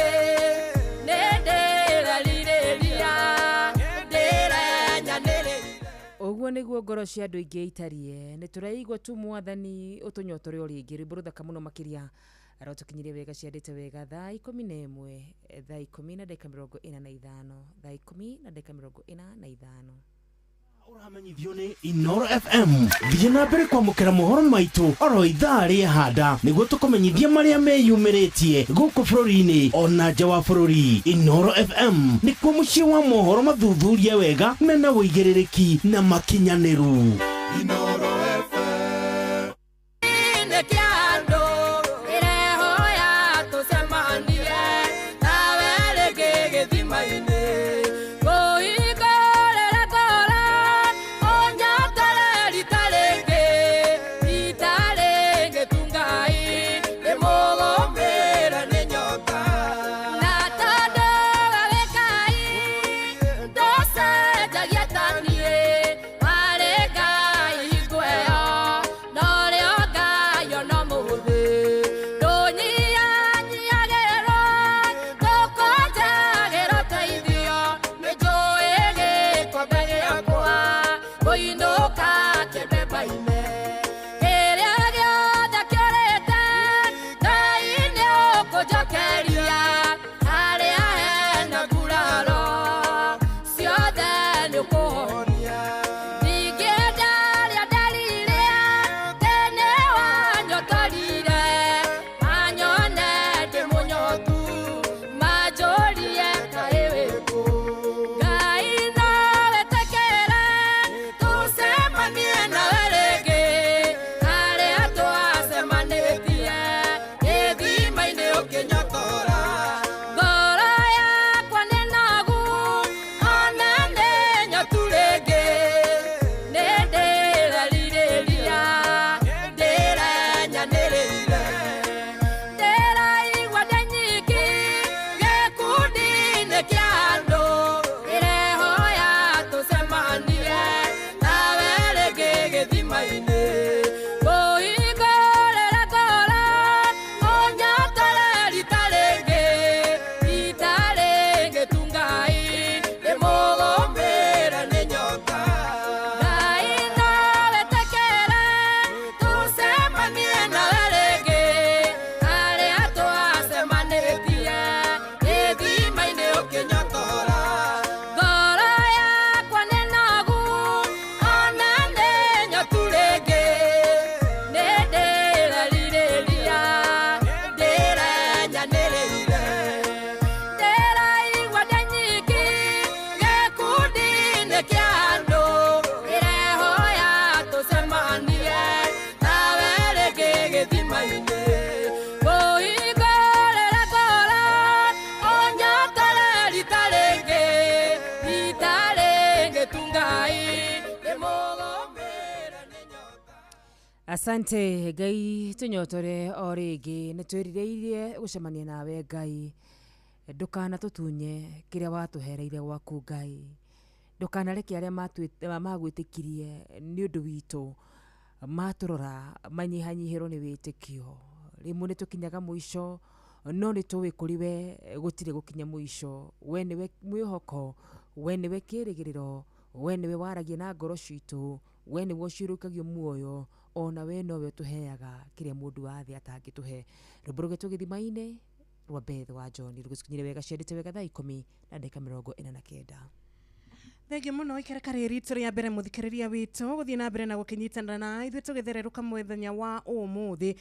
nĩ ndĩrerirĩria ndĩrenyanĩrĩire. Ũguo nĩguo ngoro cia andũ aingĩ itariĩ nĩ tũraigua tu mwathani ũtũnyotore o rĩngĩ rwĩmbo rũthaka mũno makĩria arotũkinyirie wega ciandĩte wega thaa 11 thaa 10:45 thaa 10:45. Ũramenyithio nĩ Inoro FM thiĩ na mbere kwamũkĩra mohoro maitũ oro ithaa rĩehanda nĩguo tũkũmenyithie marĩa meyumĩrĩtie gũkũ bũrũri-inĩ ona nja wa bũrũri. Inoro FM nĩkuo mũciĩ wa mohoro mathuthurie wega mena ũigĩrĩrĩki na makinyanĩru. Nĩ kĩa andũ ĩrehoya tũcemanie nawe rĩngĩ gĩthima-inĩ ngũhingũrĩre ngoro ũnyotore rita rĩngĩ rita rĩngĩ tu Ngai ndĩmũgũmĩre nĩ nyota na tondũ we wĩ Ngai ndũcenjagia ta niĩ warĩ Ngai. Asante Ngai, tũnyotore o rĩngĩ, nĩ twĩrirĩirie gũcemania nawe Ngai. Ndũkanatũtunye kĩrĩa watũhereire gwaku Ngai, ndũkanareke arĩa magwĩtĩkirie nĩ ũndũ witũ matũrora manyihanyihĩrwo nĩ wĩtĩkio. Rĩmwe nĩ tũkinyaga mũico, no nĩ tũĩ kũrĩ we gũtirĩ gũkinya mũico. We nĩwe mwĩhoko, we nĩwe kĩrĩgĩrĩro, we nĩwe waragia na ngoro citũ, we nĩwe ũciũrũkagio muoyo, ona we nowe ũtũheaga kĩrĩa mũndũ wa thĩ atangĩtũhe. Rwĩmbo rũgetwo gĩthima-inĩ rwa Beth wa John rũgĩcikinyire wega ciendete wega 10:49. Thengiũ mũno ikereka rĩrĩ ritũ rĩa mbere mũthikĩrĩria witũ gũthiĩ na mbere na gũkĩnyitanĩra na ithuĩ tũgĩthererũka mũthenya wa ũmũthĩ.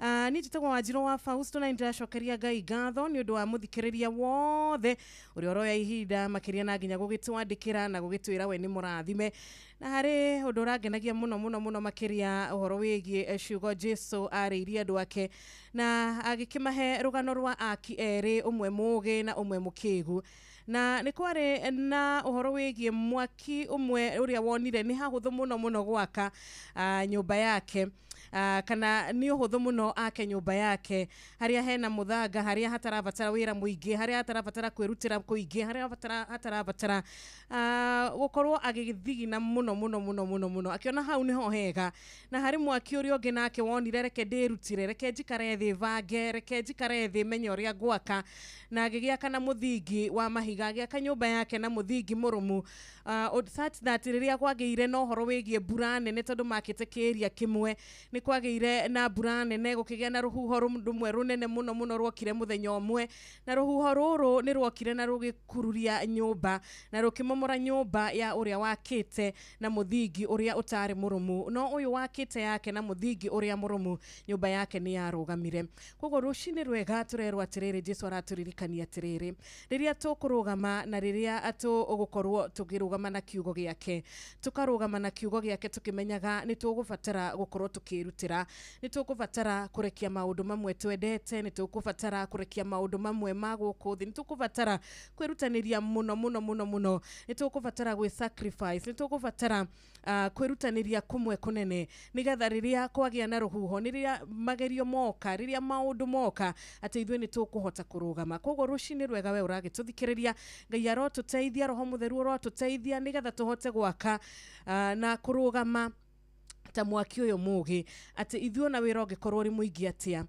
Niĩ njĩtagwo Wanjirũ wa Fausto na nĩndĩracokeria Ngai ngatho nĩ ũndũ wa mũthikĩrĩria wothe ũrĩa ũroya ihinda makĩria na nginya gũgĩtwandĩkĩra na gũgĩtwĩra we nĩ mũrathime. Na harĩ ũndũ ũrangenagia mũno mũno mũno makĩria ũhoro wĩgiĩ ciugo Jesu arĩirie andũ ake na agĩkĩmahe rũgano rwa aki erĩ, ũmwe mũũgĩ na ũmwe mũkĩgu. Na nĩ kwarĩ na ũhoro wĩgiĩ mwaki ũmwe ũrĩa wonire nĩ hahũthũ mũno mũno gwaka nyũmba yake, kana nĩ ũhũthũ mũno ake nyũmba yake harĩa hena mũthanga, harĩa hatarabatara wĩra mũingĩ, harĩa hatarabatara kwĩrutĩra kũingĩ, harĩa hatarabatara gũkorwo agĩthigina mũno mũno mũno mũno mũno, akĩona hau nĩho hega. Na harĩ mwaki ũrĩa ũngĩ nake wonire reke ndĩrutire, reke njikare thĩ bange, reke njikare thĩ menye ũrĩa ngwaka, na agĩgĩaka na mũthingi wa mahiga, agĩaka nyũmba yake na mũthingi mũrũmu, such that rĩrĩa kwagĩire na ũhoro wĩgiĩ mbura nene, tondũ makĩte kĩĩria kĩmwe, nĩ kwagĩire na mbura nene, gũkĩgĩa na rũhuho rũmwe rũnene mũno mũno rwokire mũthenya ũmwe, na rũhuho rũrũ nĩ rwokire na rũgĩkururia nyũmba na rũkĩmomora nyũmba ya ũrĩa wakĩte na mũthingi ũrĩa ũtarĩ mũrũmu, no ũyũ wakĩte yake na mũthingi ũrĩa mũrũmu, nyũmba yake nĩ yarũgamire. Koguo rũcinĩ rwega tũrerwo atĩrĩrĩ, Jesu aratũririkania atĩrĩrĩ, rĩrĩa tũkũrũgama na rĩrĩa tũgũkorwo tũkĩrũgama na kiugo gĩake, tũkarũgama na kiugo gĩake tũkĩmenyaga nĩ tũgũbatara gũkorwo tũkĩrutĩra, nĩ tũkũbatara kũrekia maũndũ mamwe twendete, nĩ tũkũbatara kũrekia maũndũ mamwe ma gũkũ thĩ, nĩ tũkũbatara kwĩrutanĩria mũno mũno mũno mũno, nĩ tũkũbatara gwĩ sacrifice, nĩ tũkũbatara kwĩrutanĩria kũmwe kũnene, nĩgetha rĩrĩa kwagĩa na rũhuho, rĩrĩa magerio moka, rĩrĩa maũndũ moka, atĩ ithuĩ nĩ tũkũhota kũrũgama. Koguo rũcinĩ rwega we ũragĩtũthikĩrĩria, Ngai arotũteithia, Roho Mũtheru arotũteithia nĩgetha tũhote gwaka na kũrũgama ta mwaki ũyũ mũũgĩ, atĩ ithuĩ ona wĩra ũngĩkorwo ũrĩ mũingĩ atĩa,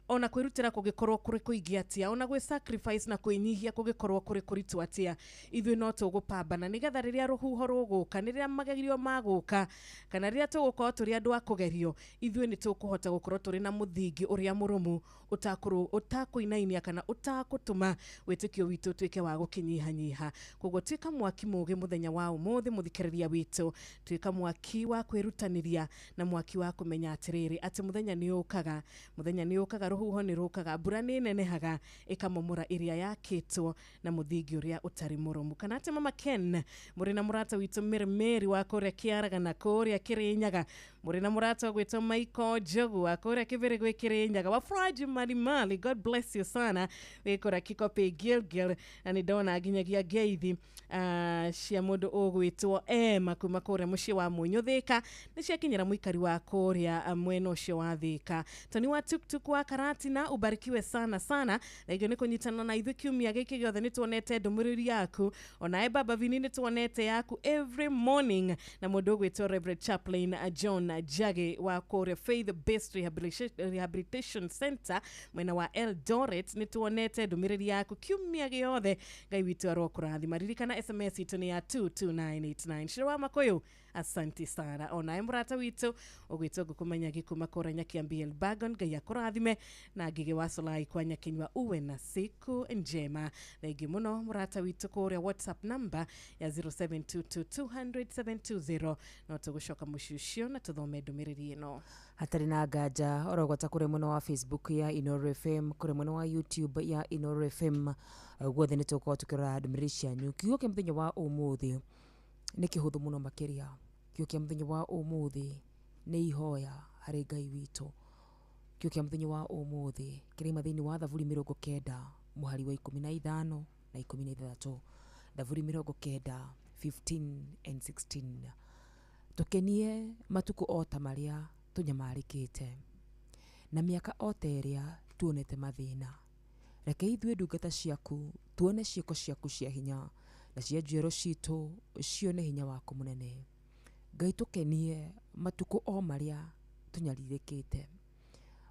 ona kwĩrutĩra kũngĩkorwo kũrĩ kũingĩ atĩa, ona gwĩ sacrifice na kwĩnyihia kũngĩkorwo kũrĩ kũritũ atĩa, ithuĩ no tũgũpambana nĩgetha rĩrĩa rũhuho rũgũka, rĩrĩa magerio magũka, kana rĩrĩa tũgũkorwo tũrĩ andũ a kũgerio, ithuĩ nĩ tũkũhota gũkorwo tũrĩ na mũthingi ũrĩa mũrũmu ũtakũinainia kana ũtakũtũma wĩtĩkio witũ ũtuĩke wa gũkĩnyihanyiha. Koguo tuĩka mwaki mũũgĩ mũthenya wa ũmũthĩ, mũthikĩrĩria witũ, tuĩka mwaki wa kwĩrutanĩria na mwaki wa kũmenya atĩrĩrĩ, atĩ mũthenya nĩ ũkaga, mũthenya nĩ ũkaga, rũhuho nĩ rũkaga, mbura nĩ nenehaga ĩkamomora ĩrĩa yakĩtwo na mũthingi ũrĩa ũtarĩ mũrũmu. Kana atĩ Mama Ken mũrĩ na mũrata witũ Mary Mary wa kũrĩa Kĩaragana kũrĩa Kĩrĩnyaga, mũrĩ na mũrata ũgwĩtwo Michael Njogu wa kũrĩa Kĩbĩrĩ gwĩ Kĩrĩnyaga, wa Furaji Malimali, God bless you sana, wĩ kũrĩa Kikopĩ Gilgil, na nĩ ndona nginyagia ngeithi cia mũndũ ũgwĩtwo Emma kuma kũrĩa mũciĩ wa Mũnyũ Thĩka, nĩ ciakinyĩra mũikari wa kũrĩa mwena ũcio wa Thĩka. Tony wa tuktuk wa Karatina, ubarikiwe sana sana. Thengiũ nĩ kũnyitana na ithuĩ kiumia gĩkĩ gĩothe, nĩ tuonete ndũmĩrĩri yaku, onawe Baba Vini nĩ tuonete yaku every morning, na mũndũ ũgwĩtwo Reverend Chaplain John Njagi wa kũrĩa Faith Based Rehabilitation Center mwena wa Eldoret, nĩ tuonete ndũmĩrĩri yaku kiumia gĩothe. Ngai witũ arokũrathima. Ririkana SMS itũ nĩ ya 22989. Shiro wa Makoyo, asanti sana. Onawe mũrata witũ ũgwĩtwo Ngũkũmanyagi kuma kũrĩa Nyakiambi Elbagon, Ngai akũrathime, na Ngigĩ wa Solai kwa Nyakinyua, uwe na siku njema. Thengiũ mũno mũrata witũ kũrĩa WhatsApp number ya 0722200720, no tũgũcoka mũciĩ ũcio na tũthome ndũmĩrĩri ĩno. Hatarĩ na nganja orogwata kũrĩ mwena wa Facebook ya Inooro FM, kũrĩ mwena wa YouTube ya Inooro FM, guothe nĩ tũgũkorwo tũkĩrora ndũmĩrĩri cianyu. Kiugo kĩa mũthenya wa ũmũthĩ nĩ kĩhũthũ mũno makĩria. Kiugo kĩa mũthenya wa ũmũthĩ nĩ ihoya harĩ Ngai witũ. Kiugo kĩa mũthenya wa ũmũthĩ kĩraima thĩinĩ wa Thaburi 90 mũhari wa 15 na 16. Thaburi 90 15 and 16. Tũkenie matukũ o ta marĩa Tũnyamarĩkĩte na mĩaka o ta ĩrĩa tuonete mathĩna, reke ithuĩ ndungata ciaku tuone ciĩko ciaku cia hinya, na cia njiaro citũ cione hinya waku mũnene. Ngai, tũkenie matukũ o marĩa tũnyarirĩkĩte,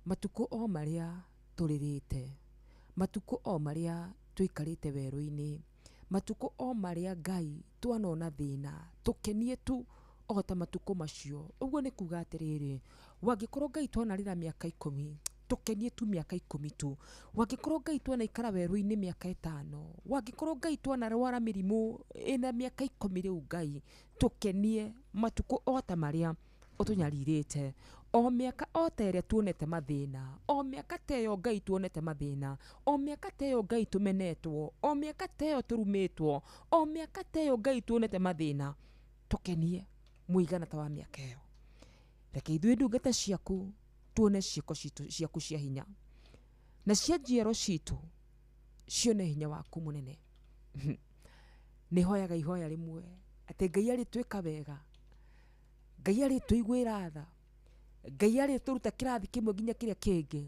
matukũ o marĩa tũrĩrĩte, matukũ o marĩa tũikarĩte werũ-inĩ, matukũ o marĩa Ngai twanona thĩna, tũkenie tu o ta matukũ macio. Ũguo nĩ kuga atĩrĩrĩ, wangĩkorwo Ngai twanarĩra mĩaka 10, tũkenie tu mĩaka 10 tu. Wangĩkorwo Ngai twanaikara werũ-inĩ mĩaka 5, wangĩkorwo Ngai twanarwara mĩrimũ ĩna mĩaka 10 rĩu, Ngai tũkenie matukũ o ta marĩa ũtũnyarirĩte, o mĩaka o ta ĩrĩa tuonete mathĩna, o mĩaka ta ĩyo Ngai tuonete mathĩna, o mĩaka ta ĩyo Ngai tũmenetwo, o mĩaka ta ĩyo tũrumĩtwo, o mĩaka ta ĩyo Ngai tuonete mathĩna, tũkenie mũigana ta wa mĩaka ĩyo. Reke ithuĩ ndungata ciaku tuone ciĩko ciaku cia hinya, na cia njiaro citũ cione hinya waku mũnene. Nĩ hoyaga ihoya rĩmwe atĩ Ngai arĩtwĩka wega, Ngai arĩtũiguĩra tha, Ngai arĩtũruta kĩrathi kĩmwe nginya kĩrĩa kĩngĩ,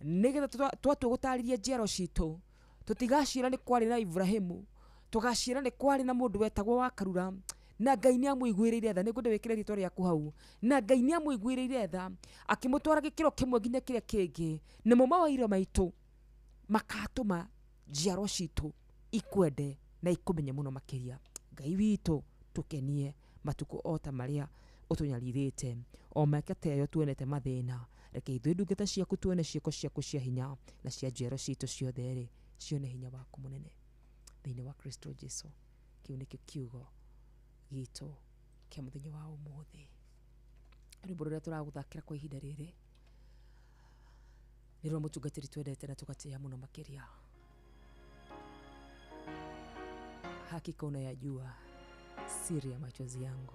nĩgetha twatua gũtarĩria njiaro citũ tũtigaciĩra nĩ kwarĩ na Ibrahimu, tũgaciĩra nĩ kwarĩ na mũndũ wetagwo wa Karura, na Ngai nĩ amũiguĩrĩire tha. Nĩngwenda wĩkĩre rĩtwa rĩaku hau. Na Ngai nĩ amũiguĩrĩire tha akĩmũtwara gĩkĩro kĩmwe nginya kĩrĩa kĩngĩ, namo mawairo maitũ makatũma njiaro citũ ikwende na ikũmenye mũno makĩria. Ngai witũ, tũkenie matukũ o ta marĩa ũtũnyarirĩte, o mĩaka ta ĩyo tuonete mathĩna, reke ithuĩ ndungata ciaku tuone ciĩko ciaku cia hinya, na cia njiaro citũ ciothe rĩ cione hinya waku mũnene thĩinĩ wa Kristo Jesu. Kĩu nĩkĩo kiugo gitũ kĩa mũthenya wa ũmũthĩ. Rwĩmbo rũrĩa tũragũthakĩra kwa ihinda rĩrĩ nĩ rwa mũtungatĩri twendete na tũgatĩĩa mũno makĩria. Hakika unayajua siri ya machozi yangu.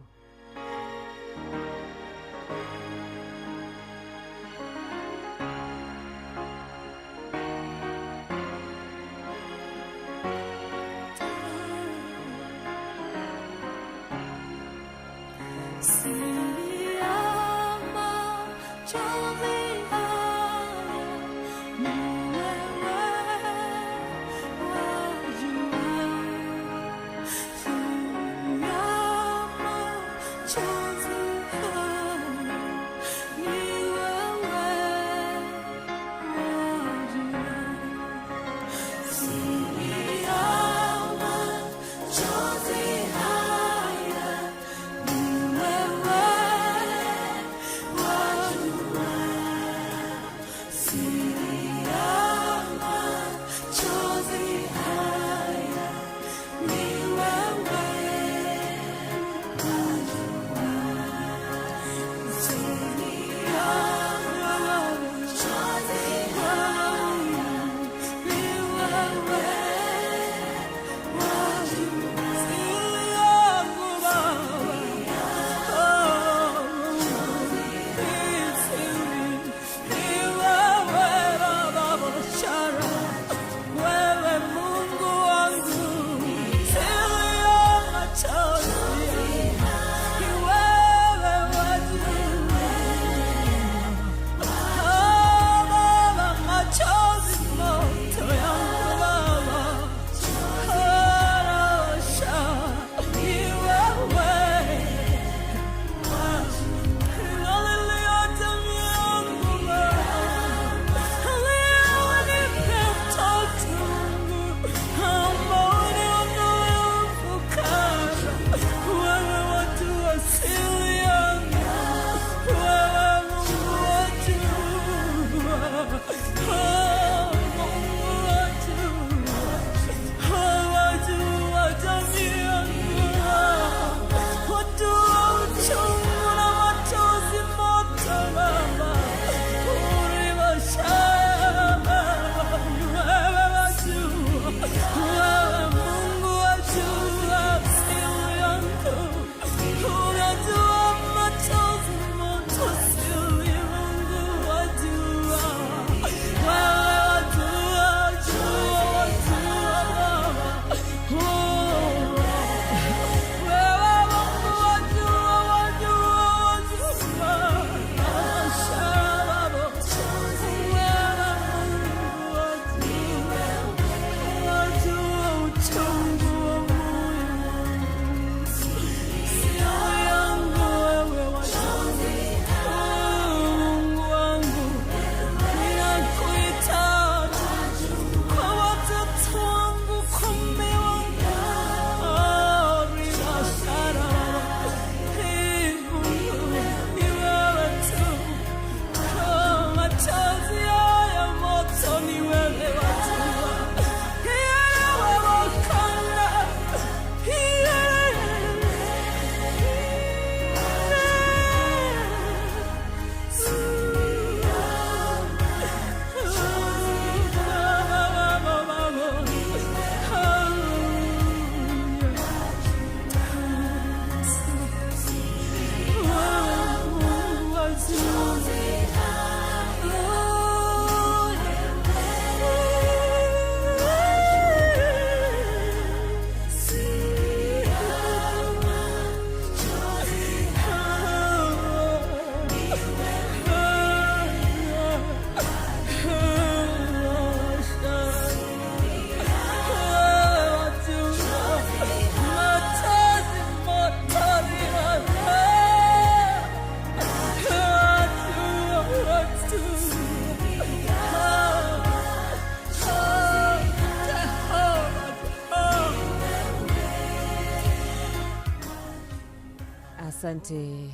Asante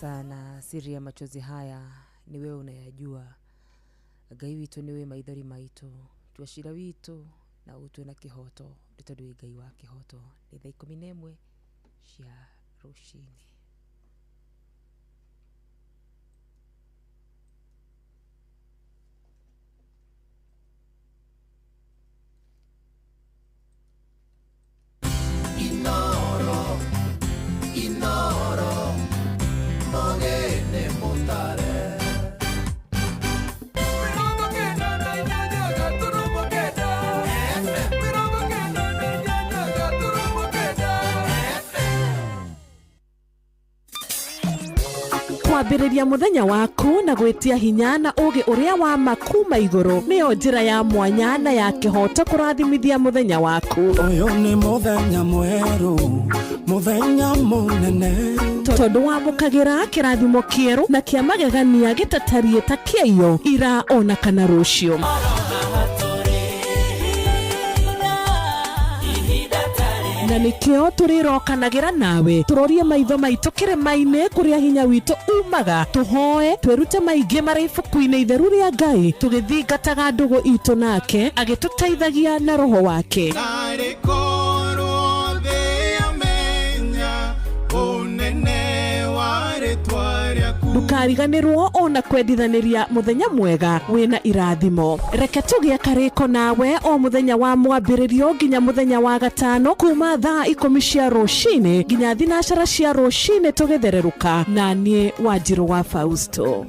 sana. Siri ya machozi haya ni wewe unayajua. Ngai witũ nĩwe maithori maitũ, tua cira witũ na ũtue na kĩhoto, nĩ tondũ wĩ Ngai wa kĩhoto. Nĩ thaa 11 cia rũcinĩ. Inoro, Inoro, mogene mutare. Kwambĩrĩria mũthenya waku na gwĩtia hinya na ũũgĩ ũrĩa wa ma kuma igũrũ nĩyo njĩra ya mwanya na ya kĩhoto kũrathimithia mũthenya waku. Ũyũ nĩ mũthenya mwerũ, mũthenya mũnene, tondũ wamũkagĩra kĩrathimo kĩerũ na kĩa magegania gĩtatariĩ ta kĩaiyo ira ona kana rũciũ. Na nikio tũrĩrokanagĩra nawe tũrorie maitho maitũ kĩrĩma-inĩ kũrĩa hinya witũ umaga, tũhoe twĩrute maingĩ marĩ ibuku-inĩ itheru rĩa Ngai, tũgĩthingataga ndũgũ itũ nake agĩtũteithagia na roho wake. Ndũkariganĩrwo ona kwendithanĩria mũthenya mwega wĩna irathimo. Reke tũgĩe karĩko nawe o mũthenya wa mwambĩrĩrio nginya mũthenya wa gatano kuma thaa 10 cia rũcinĩ nginya 12 cia rũcinĩ tũgĩthererũka na niĩ Wanjirũ wa Fausto.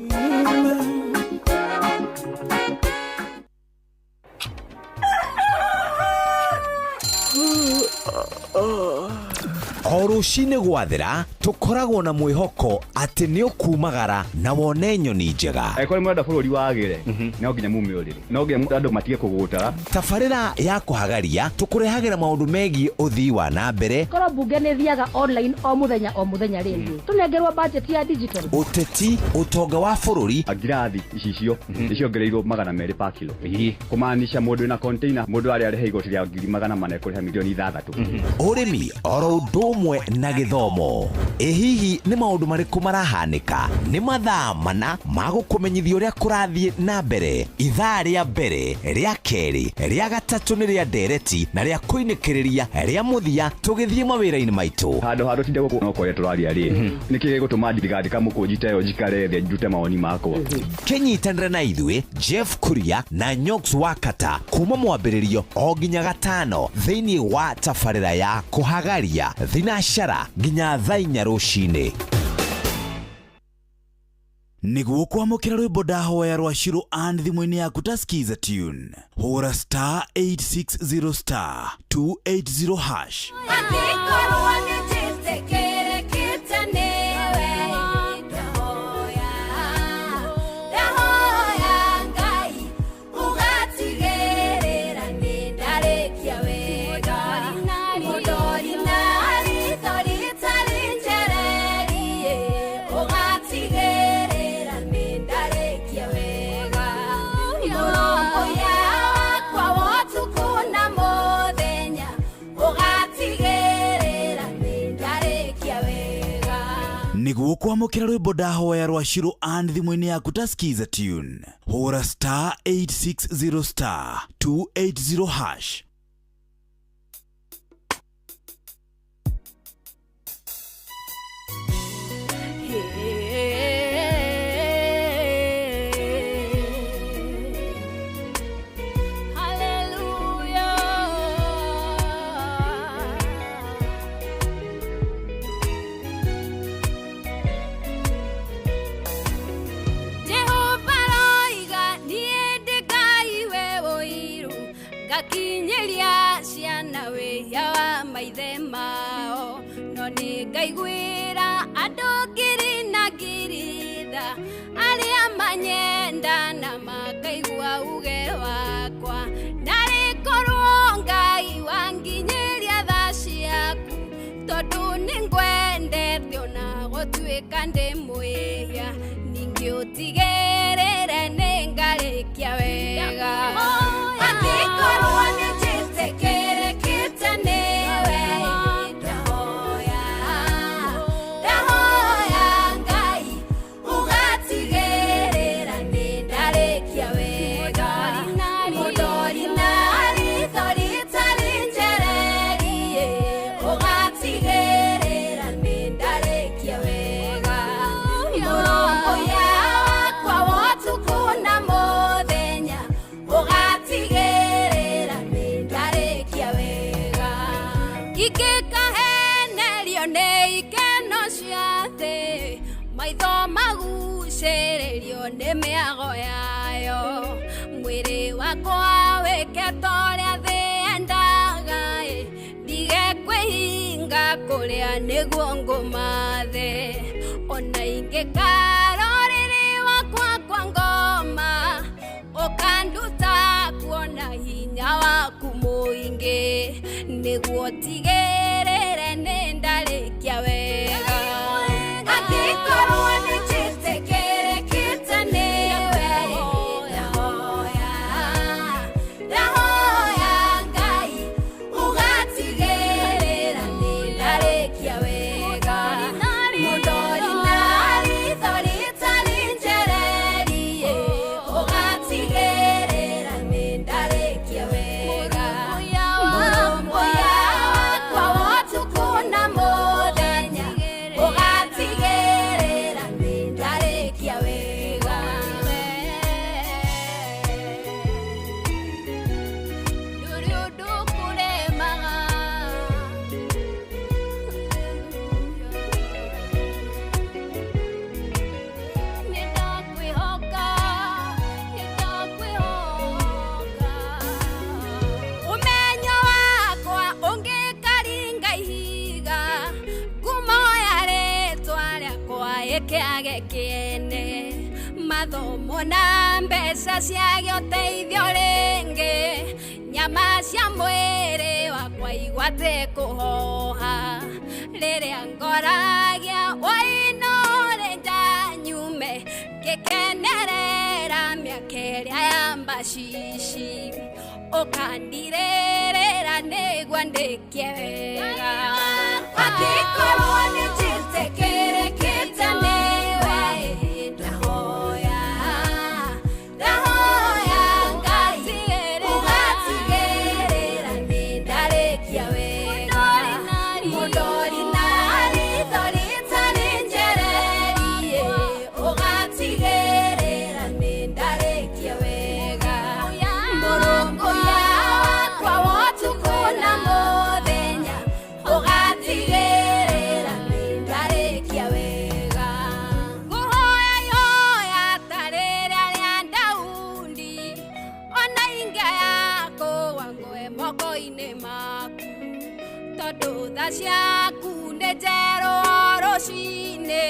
O rũcinĩ gwathera tũkoragwo na mwĩhoko atĩ nĩ ũkumagara na wone nyoni njega. Angĩkorwo nĩ mũrenda bũrũri wagĩre, no nginya mume ũrĩrĩ, no nginya andũ matige kũgũtara. Tabarĩra ya kũhagaria tũkũrehagĩra maũndũ megiĩ ũthii wa na mbere. Korwo mbunge nĩ thiaga online o mũthenya rĩ, tũnengerwo budget ya digital. Ũteti, ũtonga wa bũrũri. Ngirathi icicio nĩciongereirwo 200 per kilo, kũmaanisha mũndũ wĩna container mũndũ arĩa arĩha igoti rĩa 400,000 ekũrĩha milioni 6. Ũrĩmi oro ũndũ ũmwe na gĩthomo. Ĩ hihi nĩ maũndũ marĩkũ marahanĩka? Nĩ mathaa mana ma gũkũmenyithia ũrĩa kũrathiĩ na mbere. Ithaa rĩa mbere, rĩa kerĩ, rĩa gatatũ nĩ rĩa ndereti na rĩa kũinĩkĩrĩria rĩa mũthia tũgĩthiĩ mawĩra-inĩ maitũ. Handũ ha tũtinde gũkũ no kũrĩa tũraria rĩ, nĩkĩ gĩgũtũma ndigandĩka mũkũnji ta ĩyo njikare thĩ ndute mawoni makwa? Kĩnyitanĩre na ithuĩ Jeff Kuria na Nyox Wakata kuma mwambĩrĩrio o nginya gatano thĩinĩ wa tabarĩra ya kũhagaria thinacara nginya thaa 4 rũcinĩ. Nĩguo kwamũkĩra rwĩmbo ndahoya rwa Shiro and thimũ-inĩ yaku ta Skiza tune, hũra star 860 star 280 hash. Angĩkorwo nĩnjĩtĩkĩrĩkĩte nĩwe, ndahoya, ndahoya Ngai ũgatigĩrĩra nĩndarĩkia wega. Mũndori na ritho rĩtarĩ njererie, ũgatigĩrĩra nĩndarĩkia wega. Mũrũmbũiya wakwa wa ũtukũ na mũthenya, ũgatigĩrĩra nĩndarĩkia wega. Nĩguo kwamũkĩra rwĩmbo ndahoya rwa Shiro and thimũ-inĩ yaku ta Skiza tune, hũra star 860 star 280 hash. Jehova roiga niĩ ndĩ Ngai we ũiru, ngakinyĩria ciana wĩhia wa maithe mao, no nĩngaiguĩra andũ ngiri na ngiri tha arĩa manyenda na makaigua uge wakwa. Narĩ korwo Ngai wanginyĩria tha ciaku, tondũ nĩngwendete ona gũtuĩka ndĩ mwĩhia, ningĩ ũtigĩrĩre nĩngarĩkia wega. Angĩkorwo nĩnjĩtĩkĩrĩkĩte nĩwe, ndahoya, ndahoya Nĩ ikeno cia thĩ maitho magucĩrĩrio nĩ mĩago yayo mwĩrĩ wakwa wĩke ta ũrĩa thĩ yendaga ĩ ndige kwĩhinga kũrĩa nĩguo ngũmathe ona ingĩkara ũrĩrĩ wakwa kwa ngoma ũkanduta kuona hinya waku mũingĩ nĩguo tigĩrĩre nĩ ndarĩkia wega angĩkorwo nĩ njĩtĩkĩrĩkĩte nĩwe ndahoya ndahoya Ngai ũgatigĩrĩra nĩ ndarĩkia wega mũndori na ritho rĩtarĩ njererie ũgatigĩrĩra nĩ ndarĩkia wega mũrũmbũiya wakwa wa ũtukũ na mũthenya ũgatigĩrĩra nĩ ndarĩkia wega ndũrĩ ũndũ kũremaga nĩndakwĩhoka nĩndakwĩhoka ũmenyo wakwa ũngĩkaringa ihiga ngumo ya rĩtwa rĩakwa ĩkĩage kĩene mathomo na mbeca ciage ũteithio rĩngĩ nyama cia mwĩrĩ wakwa igwate kũhoha rĩrĩa ngoragia wainore njanyume ngĩkenerera mĩaka ĩrĩa ya mbacici ũkandirĩrĩra nĩguo ndĩkie wega angĩkorwo nĩ njĩtĩkĩrĩkĩte nĩwe ndahoya ndahoya Ngai ũgatigĩrĩra nĩ ndarĩkia wega mũndori na ritho rĩtarĩ njererie ũgatigĩrĩra nĩ ndarĩkia wega mũrũmbũiya wakwa wa ũtukũ na mũthenya ũgatigĩrĩra nĩ ndarĩkia wega ngũhoya ihoya ta rĩrĩa rĩa Daudi ona ingĩaya kũgwa ngwe moko-inĩ maku tondũ tha ciaku nĩ njerũ o rũcinĩ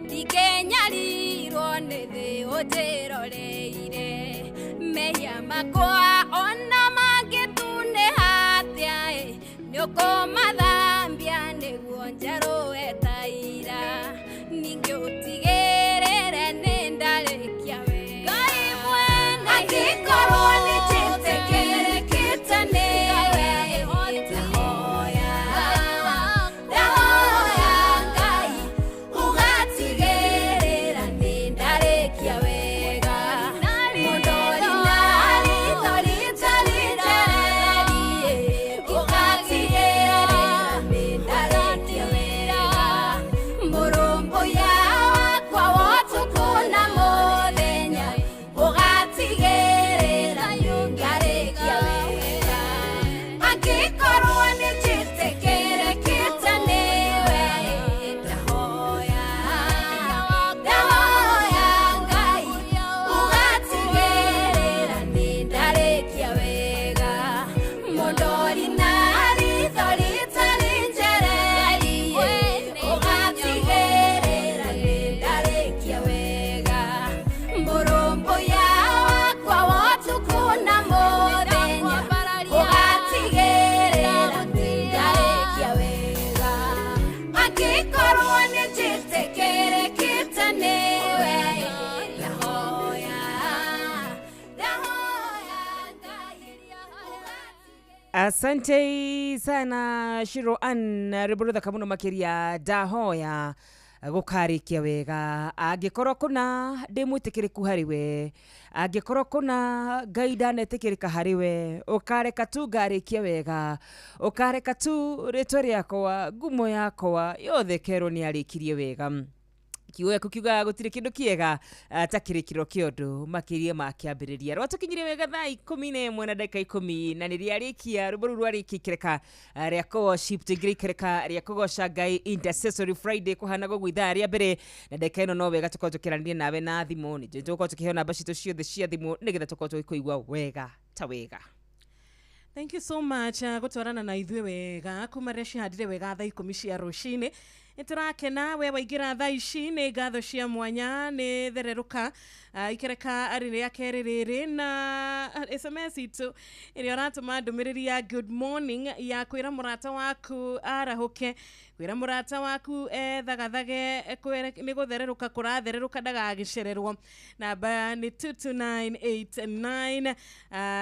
ndingĩnyarirwo nĩ thĩ ũnjĩroreire mehia makwa ona mangĩtunĩha atĩa ĩ nĩũkũmathambia nĩguo njerũe ta ira ningĩ ũtigĩrĩre nĩ ndarĩkia wega Ngai mwene angĩkorwo nĩ njĩtĩkĩrĩkĩte nĩwe ndahoya ndahoya Ngai ũgatigĩrĩra nĩ ndarĩkia wega mũndori na ritho rĩtarĩ njererie ũgatigĩrĩra nĩ ndarĩkia wega mũrũmbũiya wakwa wa ũtukũ na mũthenya ũgatigĩrĩra nĩ ndarĩkia wega angĩkorwo nĩ njĩtĩkĩrĩkĩte nĩwe ndahoya ndahoya Ngai ũgatigĩrĩra nĩ ndarĩkia wega mũndori na ritho rĩtarĩ njererie ũgatigĩrĩra nĩ ndarĩkia wega mũrũmbũiya wakwa wa ũtukũ na mũthenya ũgatigĩrĩra nĩ ndarĩkia wega angĩkorwo nĩ njĩtĩkĩrĩkĩte nĩwe ndahoya ndahoya Ngai Asante sana Shiro Ann rwĩmbo rũthaka mũno makĩria ndahoya gũkarĩkia wega angĩkorwo kũna ndĩ mwĩtĩkĩrĩku harĩ we angĩkorwo kũna Ngai ndanetĩkĩrĩka harĩ we ũkareka tu ngarĩkie wega ũkareka tu rĩtwa rĩakwa ngumo yakwa yothe kerwo nĩ arĩkirie wega. Kiugo gĩaku kiugaga gũtirĩ kĩndũ kĩega ta kĩrĩkĩro kĩa ũndũ makĩria ma kĩambĩrĩria. Rwatũkinyirie wega thaa 11 na ndagĩka 10 na nĩrĩarĩkia rwĩmbo rũu rwarĩkia ikereka rĩa kũworship tũingĩre ikereka rĩa kũgoca Ngai Intercessory Friday kũhana gũguo ithaa rĩa mbere na ndagĩka ĩno no wega tũkorwo tũkĩaranĩria nawe na thimũ nĩ njũĩ tũgũkorwo tũkĩheo namba citũ ciothe cia thimũ nĩgetha tũkorwo tũgĩkũigua wega ta wega. Thank you so much gũtwarana na ithuĩ wega kuma rĩrĩa cihandire wega thaa 10 cia rũcinĩ. Nĩtũrakena we waingĩra thaa ici nĩ ngatho cia mwanya nĩ thererũka ikereka arĩ rĩa kerĩ rĩrĩ na SMS itũ ĩrĩa ũratũma ndũmĩrĩri ya good morning ya kwĩra mũrata waku arahũke, kwĩra mũrata waku ethagathage nĩ gũthererũka kũrathererũka ndagagĩcererwo. Namba nĩ 22989.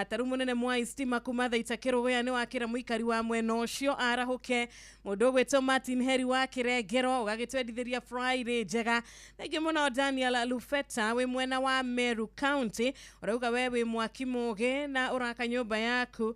Taru mũnene Mwai Stima kuma Thaita Kĩrũgũya nĩ wakĩra mũikari wa mwena ũcio arahũke. Mũndũ ũgwĩtwo Martin Heri wa Kĩrengero ũgagĩtwendithĩria Friday njega. Thengiũ mũno Daniel Lufeta wĩ mwena wa Meru County ũrauga we wĩ mwaki mũgĩ na ũraka nyũmba yaku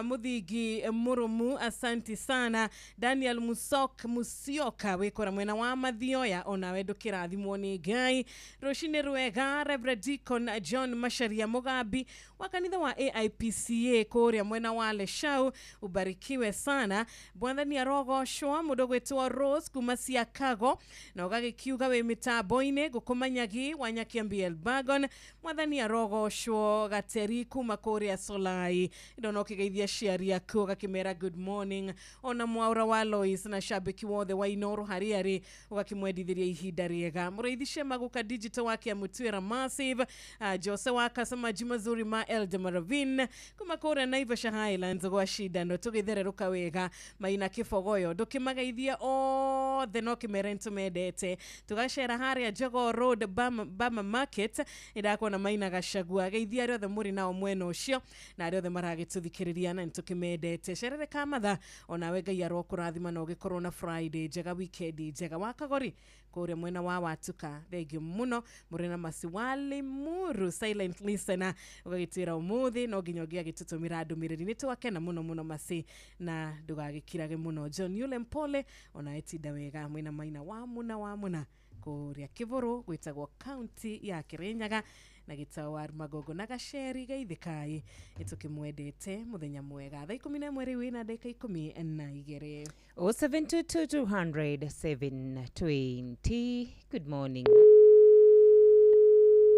mũthingi mũrũmu. Asanti sana Daniel Musioka wĩkora mwena wa Mathioya onawe ndũkĩrathimwo nĩ Ngai. Rũcinĩ rwega Reverend Deacon John Macharia Mugambi wa kanitha wa AIPCA kũrĩa mwena wa Leshau ubarikiwe sana. Mwathani arogocwo. Mũndũ ũgwĩtwo Rose kuma Siakago na ũgagĩkiuga wĩ mĩtambo-inĩ ngũkũmanyagi wa Nyakiambi Elbagon. Mwathani arogocwo. Gateri kuma kũrĩa Solai ndona ũkĩgeithia ciari aku ũgakĩmera good morning. Ona mwaura wa Lois na shabiki wothe wa Inoro harĩa arĩ ũgakĩmwendithĩria ihinda rĩega. Mũrĩithi Shemaguka digital wa Kĩamũtuĩra Massive Jose wa Kasama Jumazuri ma Elder Maravin kuma kũrĩa Naivasha Highlands gwa cindano tũgĩthererũka wega. Maina Kĩbogoyo ndũkĩmageithia othe no kĩmere nĩtũmendete. Tũgacera harĩa Jogoo Road Bama Market nĩndakuona Maina Gacagua geithia arĩa othe mũrĩ nao mwena ũcio na arĩa othe maragĩtũthikĩrĩria na nĩtũkĩmendete. Cerere Kamatha onawe Ngai arokũrathima na ũgĩkorwo na Friday njega weekend njega. Wa Kagori kũrĩa mwena wa Watuka thengiũ mũno. Mũrĩ na Masiwali Muru silent listener ũgagĩtwĩra ũmũthĩ no nginya ũngĩagĩtũtũmĩra ndũmĩrĩri. Nĩtwakena mũno mũno Masi na ndũgagĩkirage mũno. John Yule Mpole ona etinda wega mwĩna Maina wa Muna kũrĩa Kĩbũrũ gwĩtagwo county ya Kĩrĩnyaga na gĩtao wa Magongo na Gaceri geithĩkai nĩtũkĩmwendete. Mũthenya mwega. Thaa 11 rĩu ĩna ndagĩka 12. 0722 200 720. Good morning.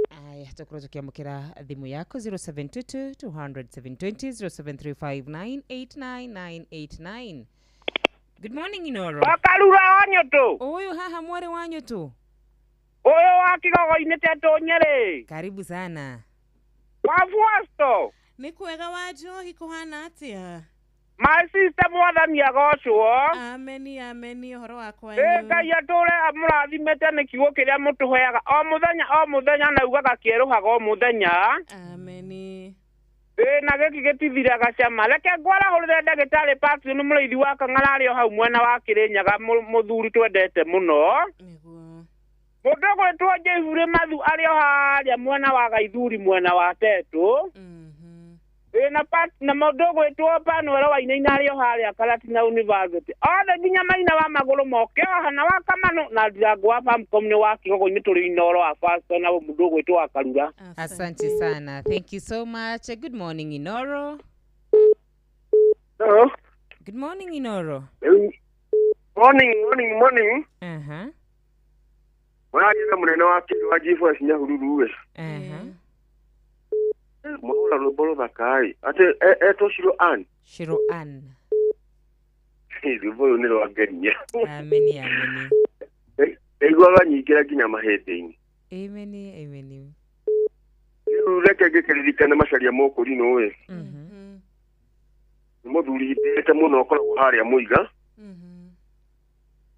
Aya tũkorwo tũkĩamũkĩra thimũ yaku 0722 200 720 0735989989. Good morning Inoro. Wakarura wa Nyũtũ. Ũyũ haha mwarĩ wa Nyũtũ. Ũyũ wa Kĩgogo-inĩ Tetũ Nyĩrĩ. Karibu sana. Wabuasto. Nĩ kwega wa Njohi kũhana atĩa? My sister mwathani agocwo. Ameni ameni. Ũhoro wa kwanyu? Ngai atũre amũrathimĩte nĩ kiugo kĩrĩa mũtũheaga o mũthenya o mũthenya na ugaga kĩerũhaga o mũthenya. Ameni. Na gĩkĩ gĩtithiraga cama. Reke ngwarahũrĩre ndagĩtarĩ Patrick nĩ mũrĩithi wa Kang'ara arĩ o hau mwena wa Kĩrĩnyaga mũthuri twendete mũno. Mũndũ ũgwĩtwo Njehure Mathu arĩ o harĩa mwena wa Gaithuri mwena wa Tetũ. Na mũndũ ũgwĩtwo Panuelo Wainaina arĩ o harĩa Karatina University. Othe nginya Maina wa magũrũ moke haha na wa Kamano na Ndirango wa Famcom nĩ wa Kĩgogo-inĩ tũrĩ Inoro wa Pastor na mũndũ ũgwĩtwo wa Karura. Asante sana. Thank you so much. Good morning Inoro. Hello. Good morning Inoro. Morning, morning, morning. Aha. Mwaria na mũnene wa kĩndũ wa G4 Nyahururu we. Aha. Mwaura rwĩmbo rũthaka-ĩ. Atĩ etwo Shiro Ann. Shiro Ann. Rwĩmbo rũu nĩ rwangenia. Ameni ameni. Ndaiguaga nyingĩra nginya mahĩndĩ-inĩ. Ameni ameni. Rĩu reke ngĩkĩririkane Macharia Mũkũrinũ ĩ. Nĩ mũthuri ndĩte mũno ũkoragwo harĩa Mũiga.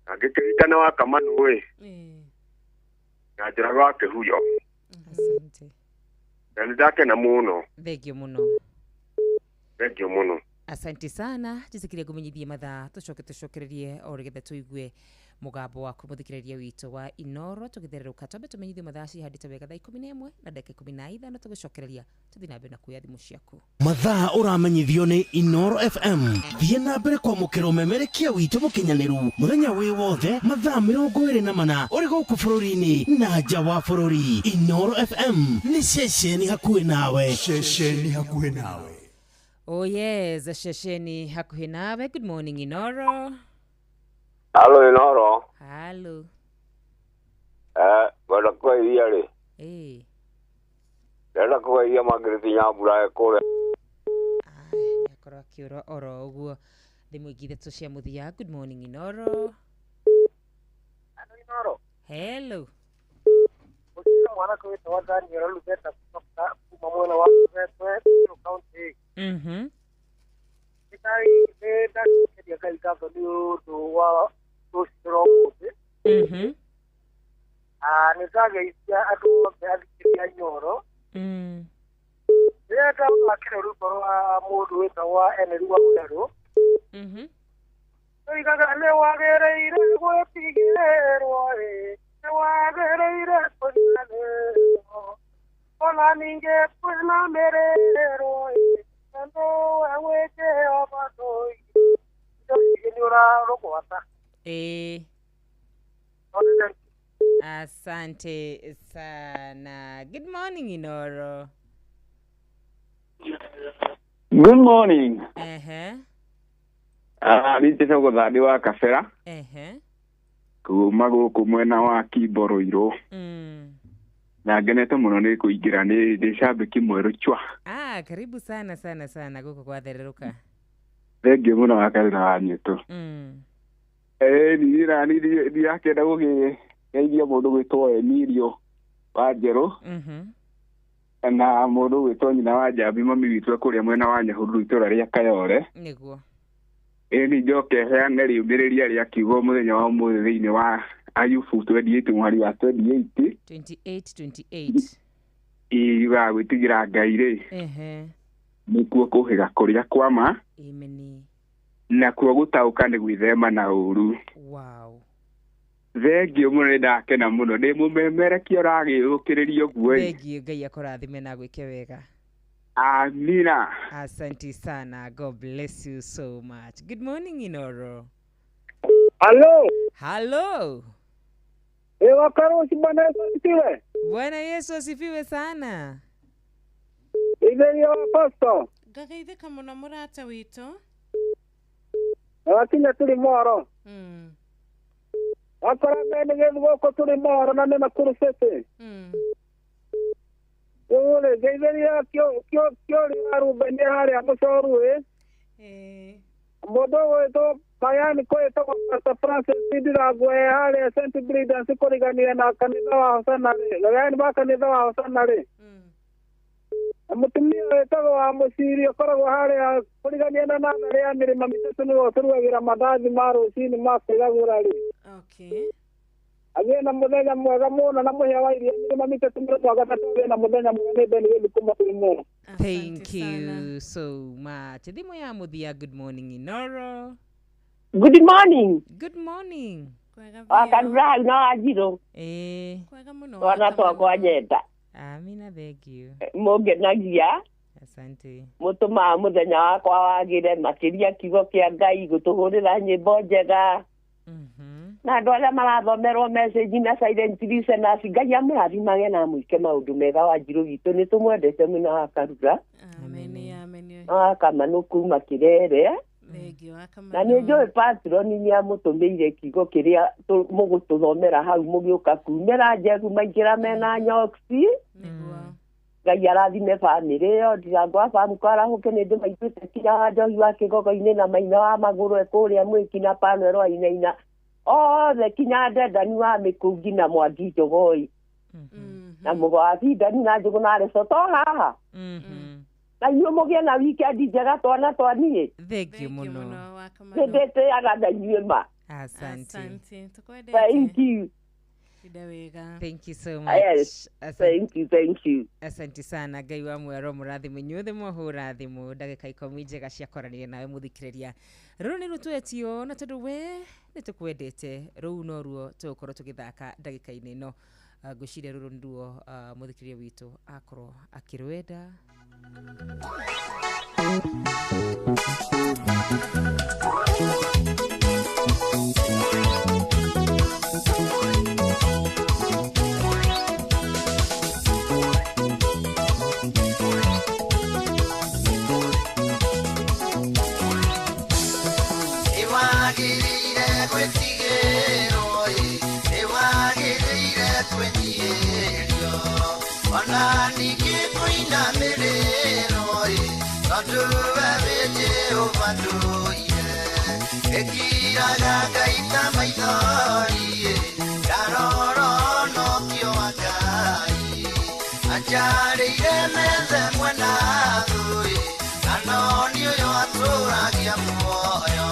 Na ngĩkĩririkana wa Kamanũ ĩ. Na Njũrago wa Kĩhuyo. Asante. Na nĩndakena mũno. Thengiũ mũno. Thengiũ mũno. Asante sana. Njĩtĩkĩrie ngũmenyithie mathaa tũcoke tũcokererie o rĩgetha tũigue Mũgambo waku mũthikĩrĩria witũ wa Inoro tũgĩthererũka twambe tũmenyithio mathaa cihandĩte wega thaa 11 na ndagĩka 15 tũgĩcokereria tũthiĩ na mbere na kuoya thimũ ciaku. Mathaa ũramenyithio nĩ Inoro FM. Thiĩ na mbere kwamũkĩra ũmemerekia witũ mũkinyanĩru mũthenya wĩ wothe mathaa 24 ũrĩ gũkũ bũrũri-inĩ na nja wa bũrũri. Inoro FM nĩ ceceni hakuhĩ nawe. Ceceni hakuhĩ nawe. Oh yes, ceceni hakuhĩ nawe. Good morning Inoro. Halo Inoro. Halo. Ngwenda kũgeithia rĩ. Ndĩrenda kũgeithia Margaret Nyambura kũrĩa. Akorwo akĩũra oro ũguo. Thimũ ingĩ ithatũ cia mũthia. Good morning Inoro. Halo Inoro. Hello. Ũcio mwanake wĩtagwo Daniel Lubeta kuma mwena wa West County. Nĩ ndacokeria Ngai ngatho nĩ ũndũ wa rũciũ rwa ũmũthĩ. Nĩ ndageithia andũ othe athikĩrĩria Inooro. Rĩrĩa ndathakire rwĩmbo rwa mũndũ wĩtagwo Henry wa Werũ, oigaga nĩ wagĩrĩire gwĩtigĩrwo ĩ, nĩ wagĩrĩire kũnyitanĩrwo, ona ningĩ kwĩnamĩrĩrwo ĩ, tondũ we wĩ Jehova ndũire. Indo ici nĩ ũrarũgwata. Asante sana. Good morning Inoro. Good morning. Niĩ njĩtagwo Thandi wa Kabera. Kuma gũkũ mwena wa Kimboroirũ. Na ngenete mũno nĩ kũingĩra, nĩ ndĩ cambĩki mwerũ chwa. Karibu sana sana sana gũkũ gwathererũka. Thengiũ mũno wa Karina wa Nyũtũ. Niĩ ndirakĩenda gũkĩgeithia mũndũ gwĩtwo Emilio wa Njerũ. Na mũndũ gwĩtwo nyina wa Njambi mami witũ kũrĩa mwena wa Nyahururu itũra rĩa Kayore. Nĩguo. Nĩ njoke heane rĩũmĩrĩria rĩa kiugo mũthenya wa ũmũthĩ thĩinĩ wa Ayubu 28 mweri wa 28. 28 Yugaga gwĩtigĩra Ngai rĩ. Nĩkuo kũhĩga kũrĩa kwa ma. Amen. Nakuo gũtaũka nĩ gwĩthema na ũũru. Wow. Thengiũ mũno, nĩ ndakena mũno, ndĩ mũmemerekia ũragĩũkĩrĩria ũguo. Thengiũ, Ngai akũrathime na gwĩke wega. Amina. Asante sana. God bless you so much. Good morning Inoro. Hello. Hello. Wakarosi, Bwana Yesu asifiwe. Bwana Yesu asifiwe sana. Itherio wa pastor. Ngageithĩka mũno mũrata witũ. Wakinya tũrĩ moro. Wakora mbere gĩthu gũkũ tũrĩ moro na nĩ Nakuru City. Rĩu rĩ, ngeithĩria kĩũri wa Ruben harĩa Mũcoru ĩ. Mũndũ ũgwĩtwo Mayani kwĩtagwo Pastor Francis Ndirangu e harĩa St. Bridens kũrigania na kanitha wa Hosana rĩ. Gayani wa kanitha wa Hosana rĩ. Na mũtumia wĩtagwo wa Mũciri ũkoragwo harĩa kũrigania na natharĩ ya mĩrĩma mĩtatũ nĩwe ũtũrugagĩra mandathi ma rũcinĩ ma kwĩgagũra rĩ. Agĩe na mũthenya mwega mũno na mũhĩa wa iria mĩrĩma mĩtatũ mũthenya wa gatatũ agĩe na mũthenya mwega nĩ Beni Wĩthĩ kuma Kĩrĩmũra. Thank you so much. Thimũ ya mũthia. Good morning Inoro. Good morning. Good morning. Wakarura hau na Wanjirũ. Twana twakwa nyenda. Amina, thank you. Mũngenagia. Asante. Mũtũmaga mũthenya wakwa wagĩre makĩria kiugo kĩa Ngai gũtũhũrĩra nyĩmbo njega. Na andũ arĩa marathomerwo message na silent listeners, Ngai amũrathimage na amwĩke maũndũ mega. Wanjirũ witũ nĩ tũmwendete mũno wa Karura. Wa Kamanũ kuma Kĩrere. Na nĩ njũĩ patroni nĩ amũtũmĩire kiugo kĩrĩa mũgũtũthomera hau mũgĩũka kumĩra Njeru maingĩra mena nyoksi. Ngai arathime bamĩrĩ ĩyo. Ndirangwa bamu kwarahũke nĩ ndĩmaiguĩte kinya wa njohi wa kĩgogo-inĩ na maina wa magũrũ e kũrĩa mwĩki na panero ainaina othe kinya Ndendani wa Mĩkũngi na Mwangi Njogoi na mũgo wa Bindani na Njũgũ na Reco to haha. Na inyuĩ mũgĩe na weekend njega twana twa niĩ. Thengiũ mũno. Nĩ ndĩtĩaga na inyuĩ ma. Asante. Thank you. Tinda wega. Thank you so much. Aya, thank you, thank you. Asante sana. Ngai wa mwero mũrathime inyuothe mwahũra thimũ ndagĩka 10 njega ciakoranire nawe mũthikĩrĩria. Rũrũ nĩ rũtwetio na tondũ we nĩ tũkwendete rũu noruo tũgũkorwo tũgĩthaka ndagĩka-inĩ ĩno. Ngwĩciria rũrũ nĩruo mũthikĩrĩria witũ akorwo akĩrwenda. Nĩwagĩrĩire gwĩtigĩrwo ĩ, nĩwagĩrĩire kwĩnyihĩrio, ona ningĩ kũinamĩrĩrwo ĩ, tondũ we wĩ Jehova ndũire. Ĩkiraga ngaita maithori ĩ, ndarora ũnokio wa Ngai. Anjarĩire methe mwena thũ ĩ, na no nĩ ũyũ atũragia muoyo.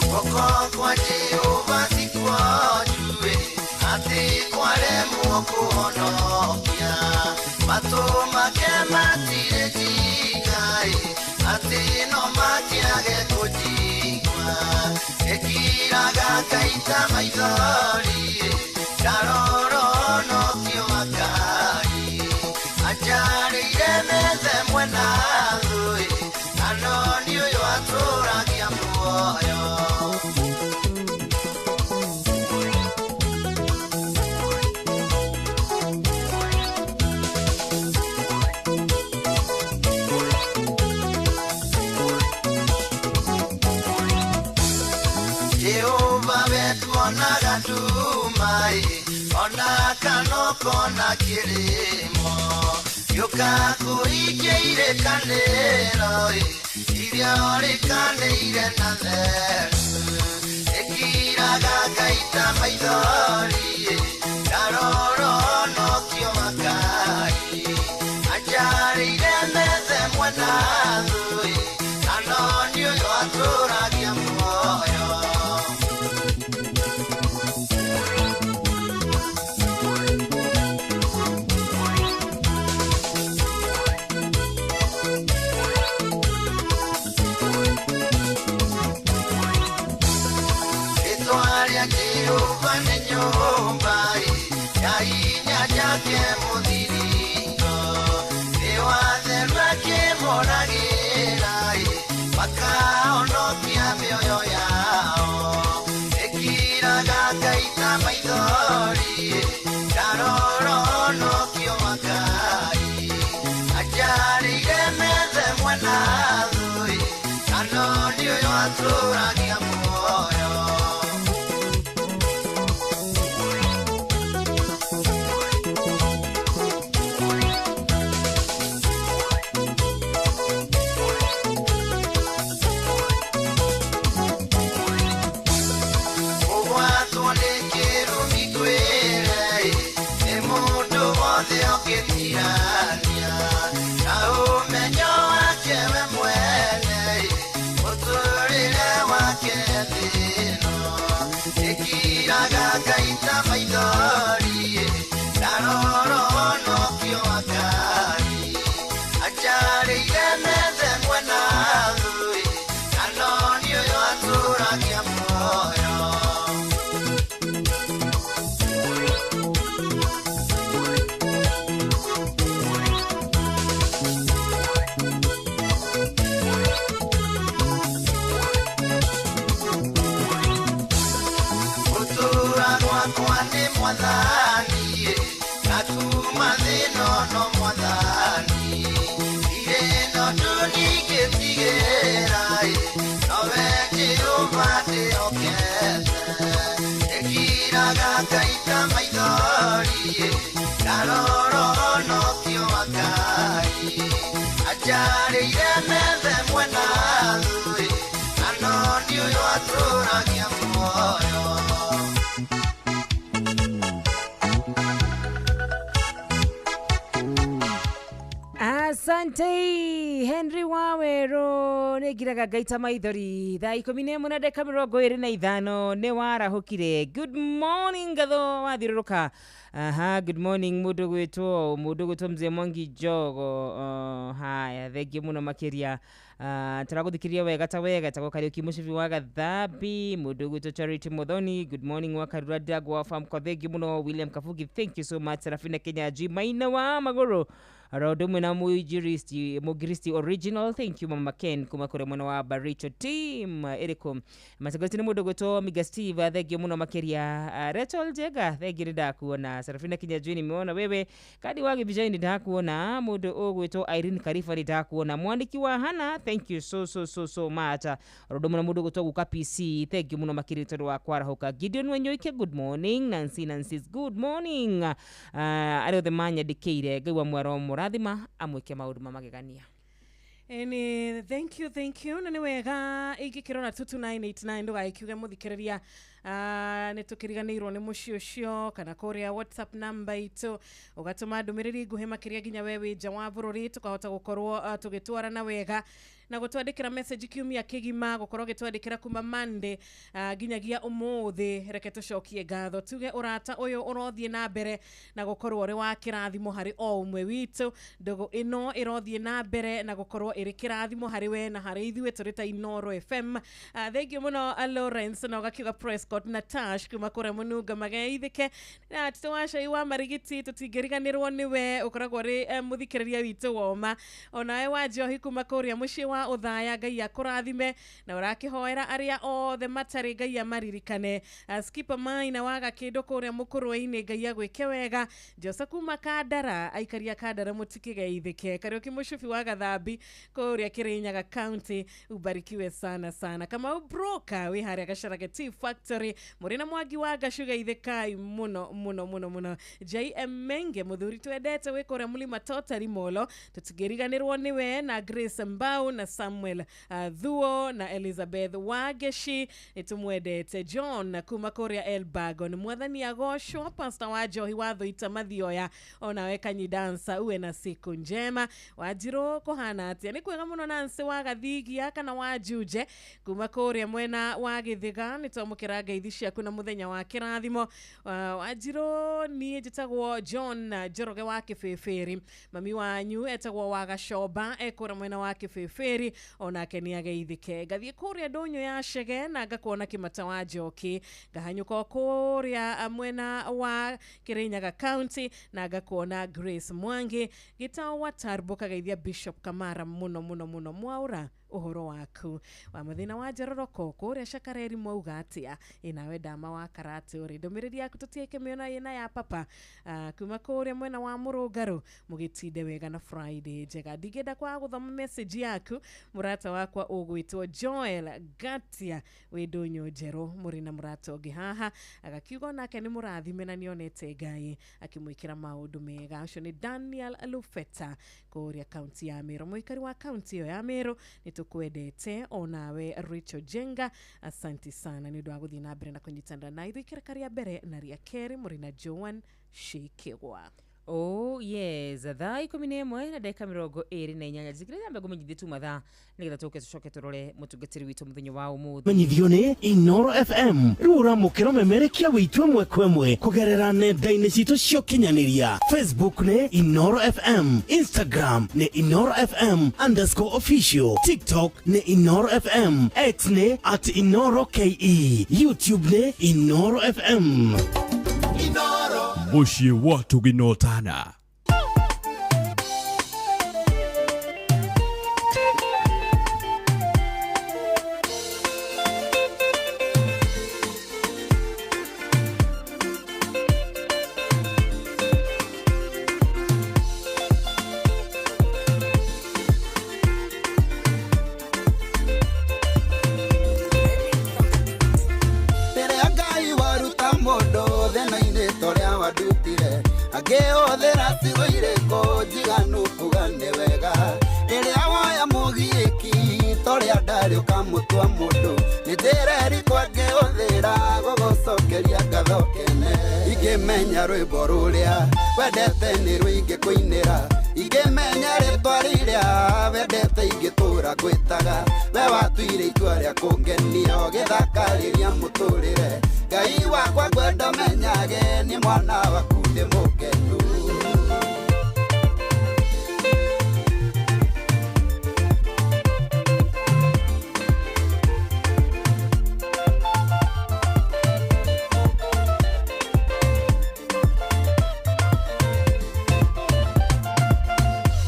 Guoko kwa Jehova ti kwonju ĩ, atĩ kwaremwo kũhonokia. Matũ make matirĩ njinga ĩ, atĩ no makĩage kũnjigua. Ĩkiraga ngaita maithori ĩ, ndarora ũnokio wa Ngai. Anjarĩire methe mwena thũ ĩ, na no nĩ ũyũ atũragia muoyo. Jehova wetuonaga nduma ĩ, ona kana ũkona kĩrĩmo. Gĩũka kũhingia irĩkanĩro ĩ, iria ũrĩkanĩire na theru. Ĩkiraga ngaita maithori ĩ, ndarora ũnokio wa Ngai. Anjarĩire methe mwena thũ ĩ, na no nĩ ũyũ atũragia muoyo. Rĩtwa rĩa Jehova nĩ nyũmba ĩ, ya hinya njake mũthiringo. Nĩ watheru akĩmoragĩra ĩ, makahonokia mĩoyo yao. Ĩkiraga ngaita maithori ĩ, ndarora ũnokio wa Ngai. Anjarĩire methe mwena thũ ĩ, na no nĩ ũyũ atũragia muoyo. Kũgwatwo nĩ kĩrumi kwĩre ĩ, nĩ mũndũ wothe ũngĩtirania. Na ũmenyo wake we mwene ĩ, mũtũrĩre wake thĩ ĩno. Ĩkiraga ngaita maithori ĩ, ndarora ũnokio wa Ngai. Anjarĩire methe mwena thũ ĩ, na no nĩ ũyũ atũragia muoyo. Gũtũũra gwakwa nĩ Mwathani ĩ, na kuuma thĩ-ĩno no Mwathani. Ndirĩ na ũndũ ndingĩtigĩra ĩ, nowe Jehova ndĩhokete. Ĩkiraga ngaita maithori ĩ, ndarora ũnokio wa Ngai. Anjarĩire methe mwena thũ ĩ, na no nĩ ũyũ atũragia muoyo. Asante Henry Waweru nä ngiraga ngaita maithori thaa 11 na ndagĩka 25 nĩ warahũkire. Good morning ngatho wathiũrũrũka. Aha, good morning mũndũ gwĩtwo mzee Mwangi Njogo. Haya, thengiũ mũno makĩria. Tũragũthikĩria wega ta wega tagwo Kariũki mũcibi wa Gathambi, mũndũ gwĩtwo Charity Muthoni, good morning wa Karura Ndagwa farm kwa, thengiũ mũno. William Kabugi, thank you so much. Serafina Kenyaji Maina wa Magũrũ aro ũndũ na Mũngiristi original, thank you. Mama Ken kuma kũrĩa mwena wa Baricho team ĩrĩkũ Masagoti nĩ mũndũ gwĩtwo Miga Steve, thengiũ mũno makĩria. Rachel Njega, thengiũ nĩ ndakuona. Serafina Kinyanjui nimeona wewe. Kadi wa Gibijai nĩ ndakuona. Mũndũ ũgwĩtwo Irene Karifa nĩ ndakuona. Mwandĩki wa Hana, thank you so so so so much. Oro ũndũ mũndũ gwĩtwo Guka PC, thank you mũno makĩria tondũ wa kwarahũka. Gideon Wanyoike, good morning. Nancy Nancy's, good morning. Arĩa othe manyandĩkĩire, Ngai wa mwaro mũrathima amwĩke maũndũ ma magegania. Eni, thank you, thank you. Na nĩ wega ingĩkĩrora 22989 ndũgagĩkiuge mũthikĩrĩria nĩ tũkĩriganĩirwo nĩ mũciĩ ũcio kana kũrĩa WhatsApp namba itũ ũgatũma ndũmĩrĩri nguhĩ makĩria nginya we wĩ nja wa bũrũri tũkahota gũkorwo tũgĩtwarana wega na gũtwandĩkĩra message kiumia kĩgima gũkorwo gĩtwandĩkĩra kuma Monday nginyagia ũmũthĩ. Reke tũcokie ngatho tuge ũrata ũyũ ũrothiĩ na mbere na gũkorwo ũrĩ wa kĩrathimo harĩ o ũmwe witũ. Ndũgũ ĩno ĩrothiĩ na mbere na gũkorwo ĩrĩ kĩrathimo harĩ we na harĩ ithuĩ tũrĩ ta Inooro FM. Thengiũ mũno Lawrence na ũgakiuga Prescott na Tash kuma kũrĩa Mũnunga mageithĩke na titũ wa cai wa marigiti tũtingĩriganĩrwo nĩwe ũkoragwo ũrĩ mũthikĩrĩria witũ woma onawe wa njohi kuma kũrĩa mũciĩ wa Ũthaya. Ngai akũrathime na ũrakĩhoera arĩa othe matarĩ Ngai amaririkane. Skipper Maina wa Gakĩndũ kũrĩa Mũkũrwe-inĩ Ngai agwĩke wega. Jose kuma Kandara aikaria Kandara mũtikĩgeithĩke. Kariũki mũcubi wa Gathambi kũrĩa Kirinyaga County ubarikiwe sana sana. Kamau Broker wĩ harĩa Gacharage Tea Factory mũrĩ na Mwangi wa Ngacu geithĩkai mũno mũno mũno mũno. JM Menge mũthuri twendete wĩ kũrĩa Mũlima Totari Molo tũtingĩriganĩrwo nĩwe na Grace Mbau na Samuel Thuo na Elizabeth Wageshi nĩtũmwendete. John kuma kũrĩa Elbagon mwathani agocwo. Pastor wa Njohi wa Thuita Mathioya onawe Kanyi Dansa uwe na siku njema. Wanjirũ kũhana atĩa? Nĩ kwega mũno. Nancy wa Gathigia kana wa Junje kuma kũrĩa mwena wa Gĩthĩga nĩtwamũkĩra ngeithi ciaku na mũthenya wa kĩrathimo. Wanjirũ niĩ njĩtagwo John Njoroge wa Kĩbĩbĩri, mami wanyu etagwo wa Gacomba ekũrĩa mwena wa Kĩbĩbĩri onake nĩ ageithĩke. Ngathiĩ kũrĩa ndũnyũ ya Chege na ngakuona Kĩmata wa Njoki, ngahanyũka o kũrĩa mwena wa Kirinyaga County na ngakuona Grace Mwangi Gĩtao wa Tarbo kageithia Bishop Kamara mũno mũno mũno. Mwaura ũhoro waku wa mũthĩna wa Njororoko kũrĩa Cakareri mwauga atĩa? Ĩnawe ndama wa Karate ũrĩ ndũmĩrĩri yaku tũtiĩkĩmĩona ĩna ya papa kuma kũrĩa mwena wa Mũrũngarũ mũgĩtinde wega na Friday njega. Ndingĩenda kwaga gũthoma message yaku mũrata wakwa ũgwĩtwo Joel Gatia wĩ ndũnyũ njerũ mũrĩ na mũrata ũngĩ haha agakiuga onake nĩ mũrathime na nĩonete Ngai akĩmwĩkĩra maũndũ mega. Ũcio nĩ Daniel Lufeta kũrĩa kaunti ya Meru, mũikari wa kaunti ĩyo ya Meru nĩtũkwendete. Onawe Rachel Jenga asanti sana nĩ ũndũ wa gũthiĩ na mbere na kũnyitanĩra na ithuĩ ikereka rĩa mbere na rĩa kerĩ mũrĩ na Joan Shikigwa. Oh yes, thaa 11 na ndagĩka 28 njikire nyambe ngũmenyithie tu mathaa nĩgetha tũke tũcoke tũrore mũtungatĩri witũ mũthenya wa ũmũthĩ. Menyithio nĩ Inooro FM rĩu ũramũkĩra ũmemerekia witũ ĩmwe kwa ĩmwe kũgerera nenda-inĩ citũ cia ũkinyanĩria. Facebook nĩ Inooro FM, Instagram nĩ Inooro FM underscore official, TikTok nĩ Inooro FM, X nĩ at Inooro KE, YouTube nĩ Inooro FM. Mũciĩ wa Tũginotana. Rĩrĩa Ngai waruta mũndũ thĩna-inĩ torĩa wandutire angĩhũthĩra ciugo irĩkũ njiganu kuga nĩ wega. Rĩrĩa woya mũgiĩki torĩa ndarĩ ũkamũtua mũndũ nĩ njĩra ĩrĩkũ angĩhũthĩra gũgũcokeria ngatho kene. Ingĩmenya rwĩmbo rũrĩa wendete nĩ rũingĩ kũinĩra Ingĩmenya rĩtwa rĩrĩa wendete ingĩtũra ngwĩtaga. We watuire itua rĩa kũngenia ũgĩthakarĩria mũtũrĩre. Ngai wakwa ngwenda menyage nĩ mwana waku ndĩ mũkenu.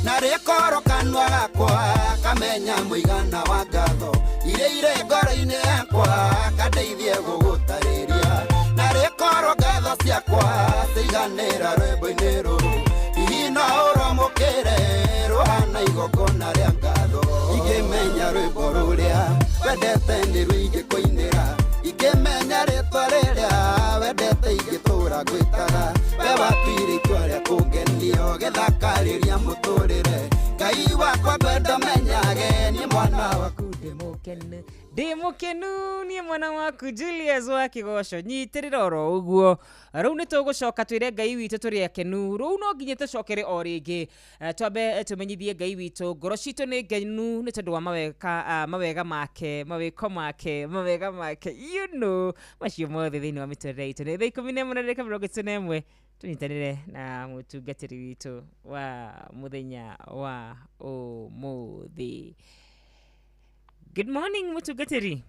Narĩkorwo kanua gakwa kamenya mũigana wa ngatho iria irĩ ngoro-inĩ yakwa kandeithie gũgũtarĩria. Narĩkorwo ngatho ciakwa ciiganĩra rwĩmbo-inĩ rũrũ, hihi no ũrwamũkĩre rũhana igongona rĩa ngatho. Ingĩmenya rwĩmbo rũrĩa wendete nĩruo ingĩkũinĩra. Ingĩmenya rĩtwa rĩrĩa wendete ingĩtũra ngwĩtaga. We watuire itua rĩa kũngenia ũgĩthakarĩria mũtũrĩre. Ngai wakwa ngwenda menyage nĩ mwana waku ndĩ mũkenu. Ndĩ mũkenu niĩ mwana waku Julius wa Kĩgoco, nyitĩrĩra oro ũguo. Rĩu nĩ tũgũcoka twĩre Ngai witũ tũrĩ akenu. Rĩu no nginya tũcokere o rĩngĩ, twambe tũmenyithie Ngai witũ ngoro citũ nĩ ngenu nĩ tondũ wa mawega make, mawĩko make, mawega make, you know, macio mothe thĩinĩ wa mĩtũrĩre itũ. Nĩ thaa 11:31 tũnyitanĩre na mũtungatĩri witũ wa mũthenya wa ũmũthĩ. Good morning mũtungatĩri.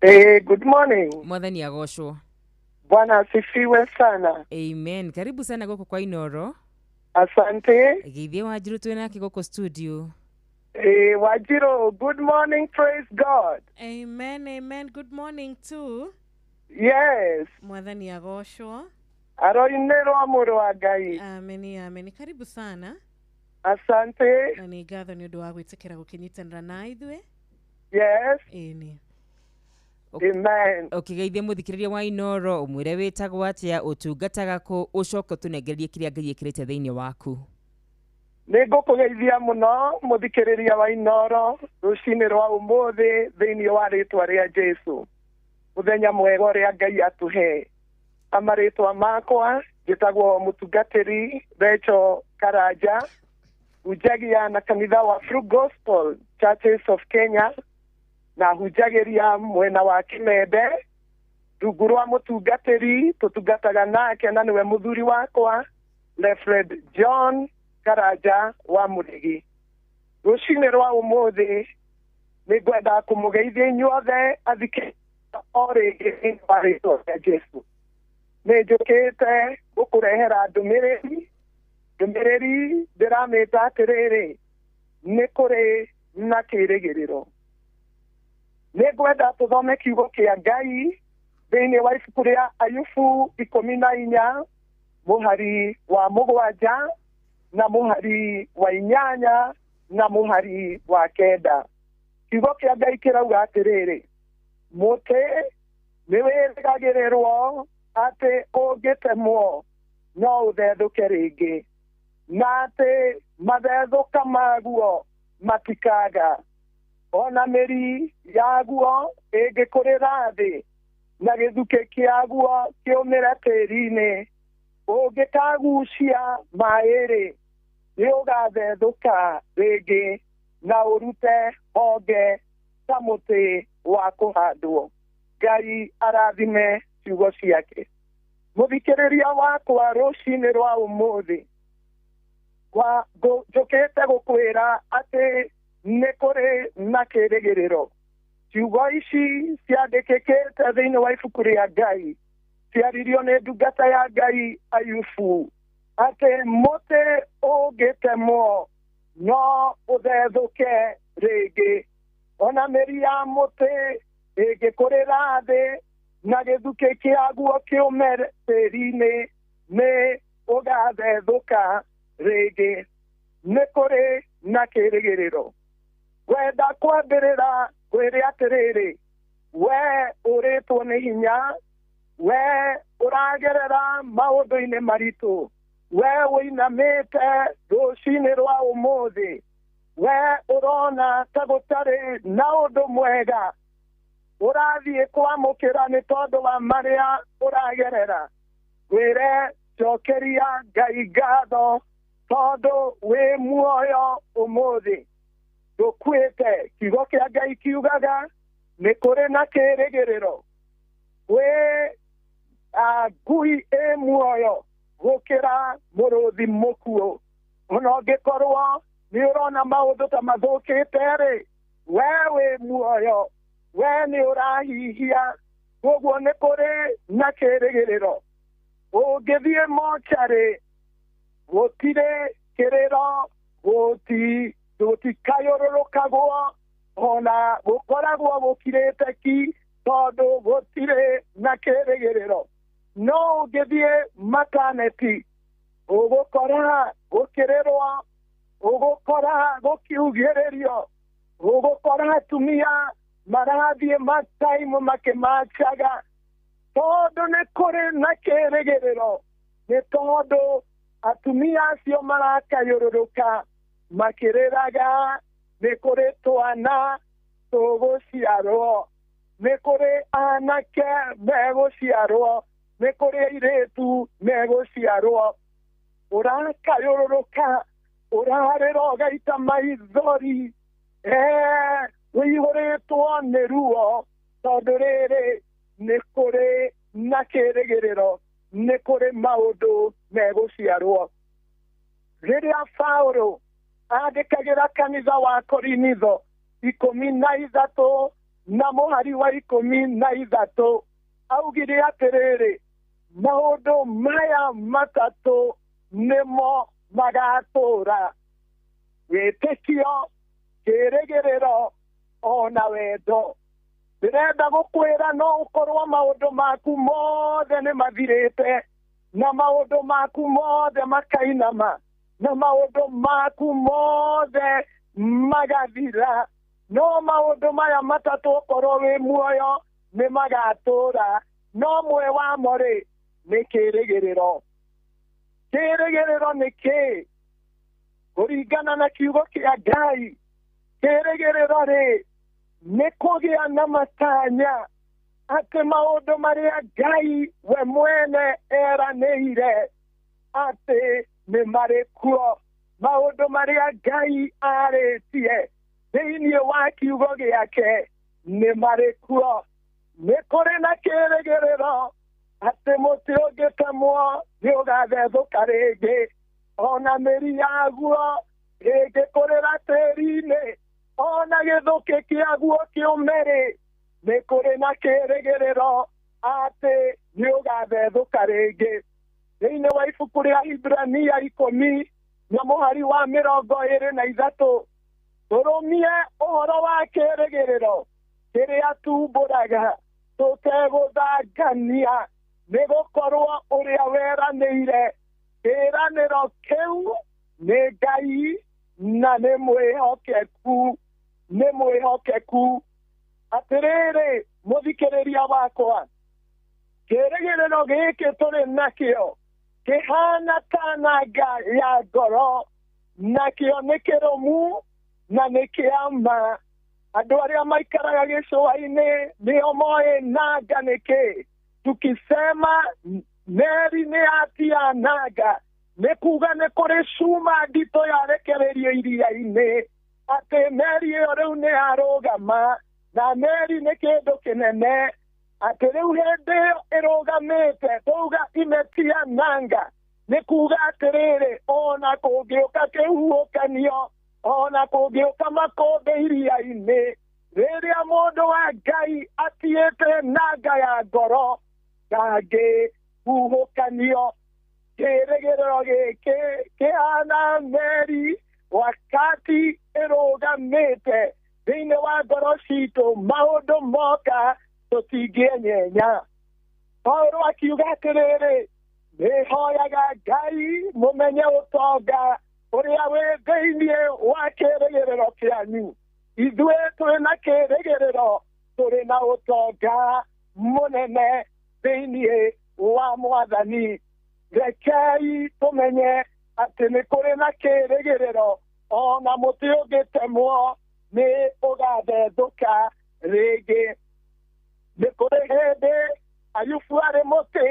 Hey, good morning. Mwathani agocwo. Bwana asifiwe sana. Amen. Karibu sana gũkũ kwa Inoro. Asante. Geithie Wanjiru twĩ nake gũkũ studio. Hey, Wanjiru, good morning, praise God. Amen, amen. Good morning too. Yes. Mwathani agocwo. Aroinĩrwo mũrũ wa Ngai. Amen, amen. Karibu sana. Asante. Na nĩ ngatho nĩ ũndũ wa gwĩtĩkĩra gũkĩnyitanĩra na ithuĩ. Yes. Ĩni. Amen. Ũkĩgeithia mũthikĩrĩria wa Inoro, ũmwĩre wĩtagwo atĩa, ũtungataga kũ, ũcoke ũtũnengererie kĩrĩa Ngai ĩkĩrĩte thĩinĩ waku. Nĩ ngũkũgeithia mũno mũthikĩrĩria wa Inoro rũcinĩ rwa ũmũthĩ thĩinĩ wa rĩtwa rĩa Jesũ. Mũthenya mwega ũrĩa Ngai atũhe. Amarĩtwa makwa njĩtagwo mũtungatĩri Rachel Karanja, hunjagia na kanitha wa True Gospel Churches of Kenya, na hunjagĩria mwena wa Kimende rungu rwa mũtungatĩri tũtungataga nake na nĩwe mũthuri wakwa Reverend John Karanja wa Mũrĩgi. Rũcinĩ rwa ũmũthĩ nĩ ngwenda kũmũgeithia inyuothe athikĩrĩria o rĩngĩ thĩinĩ wa rĩtwa rĩa Jesũ. Nĩ njũkĩte gũkũrehera ndũmĩrĩri, ndũmĩrĩri ndĩramĩta atĩrĩrĩ, nĩ kũrĩ na kĩĩrĩgĩrĩro. Nĩ ngwenda tũthome kiugo kĩa Ngai thĩinĩ wa ibuku rĩa Ayubu 14 mũhari wa 7 na mũhari wa 8 na mũhari wa 9. Kiugo kĩa Ngai kĩrauga atĩrĩrĩ, mũtĩ nĩ wĩrĩgagĩrĩrwo atĩ ũngĩtemwo no ũthethũke rĩngĩ, na atĩ mathethũka maguo matikaga. Ona mĩri yaguo ĩngĩkũrĩra thĩ na gĩthukĩ kĩaguo kĩũmĩre tĩri-inĩ, ũngĩkagucia maĩ-rĩ, nĩ ũgathethũka rĩngĩ na ũrute honge ta mũtĩ wa kũhandwo. Ngai arathime ciugo ciake. Mũthikĩrĩria wakwa rũcinĩ rwa ũmũthĩ, njũkĩte gũkwĩra atĩ nĩ kũrĩ na kĩĩrĩgĩrĩro. Ciugo ici ciandĩkĩkĩte thĩinĩ wa ibuku rĩa Ngai, ciaririo nĩ ndungata ya Ngai Ayubu, atĩ mũtĩ ũngĩtemwo no ũthethũke rĩngĩ, ona mĩri ya mũtĩ ĩngĩkũrĩra thĩ na gĩthukĩ kĩaguo kĩũme tĩri-inĩ, nĩ ũgathethũka rĩngĩ. Nĩ kũrĩ na kĩĩrĩgĩrĩro. Ngwenda kwambĩrĩra ngwĩre atĩrĩrĩ, we ũrĩtwo nĩ hinya, we ũragerera maũndũ-inĩ maritũ, we ũinamĩte rũcinĩ rwa ũmũthĩ, we ũrona ta gũtarĩ na ũndũ mwega ũrathiĩ kwamũkĩra nĩ tondũ wa marĩa ũragerera. Ngwĩre cokeria Ngai ngatho Tondũ wĩ muoyo ũmũthĩ ndũkuĩte. Kiugo kĩa Ngai kiugaga nĩ kũrĩ na kĩĩrĩgĩrĩro. Wĩ ngui ĩ muoyo gũkĩra mũrũthi mũkuũ. Ona ũngĩkorwo nĩ ũrona maũndũ ta mathũkĩte rĩ, we wĩ muoyo, we nĩ ũrahihia, koguo nĩ kũrĩ na kĩĩrĩgĩrĩro. Ũngĩthiĩ mocarĩ gũtirĩ kĩrĩro, gũtikayũrũrũkagwo, ona gũkoragwo gũkirĩte ki tondũ gũtirĩ na kĩĩrĩgĩrĩro. No ũngĩthiĩ mataneti ũgũkora gũkĩrĩrwo, ũgũkora gũkiugĩrĩrio, ũgũkora atumia marathiĩ mataimu makĩmacaga tondũ nĩ kũrĩ na kĩĩrĩgĩrĩro. Nĩ tondũ atumia acio marakayũrũrũka makĩrĩraga nĩ kũrĩ twana tũgũciarwo, nĩ kũrĩ anake megũciarwo, nĩ kũrĩ airĩtu megũciarwo. Ũrakayũrũrũka, ũrarĩra ũgaita maithori, ũihũrĩtwo nĩ ruo tondũ rĩrĩ nĩ kũrĩ na kĩĩrĩgĩrĩro, nĩ kũrĩ maũndũ megũciarwo. Rĩrĩa Paũlũ andĩkagĩra kanitha wa Korinitho 13 na mũhari wa 13 augire atĩrĩrĩ, maũndũ maya matatũ nĩmo magatũũra: wĩtĩkio, kĩĩrĩgĩrĩro ona wendo. Ndĩrenda gũkwĩra no ũkorwo maũndũ maku mothe nĩ mathirĩte, na maũndũ maku mothe makainama, na maũndũ maku mothe magathira, no maũndũ maya matatũ ũkorwo wĩ muoyo nĩ magatũũra. No mwe wamo rĩ nĩ kĩĩrĩgĩrĩro. Kĩĩrĩgĩrĩro nĩ kĩĩ? Kũringana na kiugo kĩa Ngai, kĩĩrĩgĩrĩro rĩ nĩ kũgĩa na matanya atĩ maũndũ marĩa Ngai we mwene eranĩire atĩ nĩ marĩ kuo, maũndũ marĩa Ngai arĩtie thĩinĩ wa kiugo gĩake nĩ marĩ kuo. Nĩ kũrĩ na kĩĩrĩgĩrĩro atĩ mũtĩ ũngĩtemwo nĩ ũgathethũka rĩngĩ, ona mĩri yaguo ĩngĩkũrĩra tĩĩri-inĩ, ona gĩthũkĩ kĩaguo kĩũme rĩ, nĩ kũrĩ na kĩĩrĩgĩrĩro atĩ nĩ ũgathethũka rĩngĩ. Thĩinĩ wa ibuku rĩa Hibrania 10 na mũhari wa 23, tũrũmie ũhoro wa kĩĩrĩgĩrĩro kĩrĩa tumbũraga tũtegũthangania, nĩ gũkorwo ũrĩa weranĩire kĩĩranĩro kĩu nĩ Ngai na nĩ mwĩhokeku, nĩ mwĩhokeku. Atĩrĩrĩ mũthikĩrĩria wakwa, kĩĩrĩgĩrĩro gĩkĩ tũrĩ nakĩo kĩhana ta nanga ya ngoro, nakĩo nĩ kĩrũmu na nĩ kĩa ma. Andũ arĩa maikaraga gĩcũa-inĩ nĩo moĩ nanga nĩ kĩĩ. Tukisema meri nĩ yatia nanga, nĩ kuga nĩ kũrĩ cuma nditũ yarekererio iria-inĩ, atĩ meri ĩyo rĩu nĩ yarũgama, na meri nĩ kĩndũ kĩnene, atĩ rĩu hĩndĩ ĩyo ĩrũgamĩte tũuga imetia nanga, nĩ kuga atĩrĩrĩ, ona kũngĩũka kĩhuhũkanio, ona kũngĩũka makũmbĩ iria-inĩ, rĩrĩa mũndũ wa Ngai atiĩte nanga ya ngoro ndangĩhuhũkanio. Kĩĩrĩgĩrĩro gĩkĩ kĩhana meri wakati ĩrũgamĩte thĩinĩ wa ngoro citũ, maũndũ moka tũtingĩenyenya. Paũlũ akiuga atĩrĩrĩ, nĩhoyaga Ngai mũmenye ũtonga ũrĩa wĩ thĩinĩ wa kĩĩrĩgĩrĩro kĩanyu. Ithuĩ twĩ na kĩĩrĩgĩrĩro, tũrĩ na ũtonga mũnene thĩinĩ wa Mwathani. Rekei tũmenye atĩ nĩ kũrĩ na kĩĩrĩgĩrĩro, ona mũtĩ ũngĩtemwo nĩ ũgathethũka rĩngĩ. Nĩ kũrĩ hĩndĩ Ayubu arĩ mũtĩ,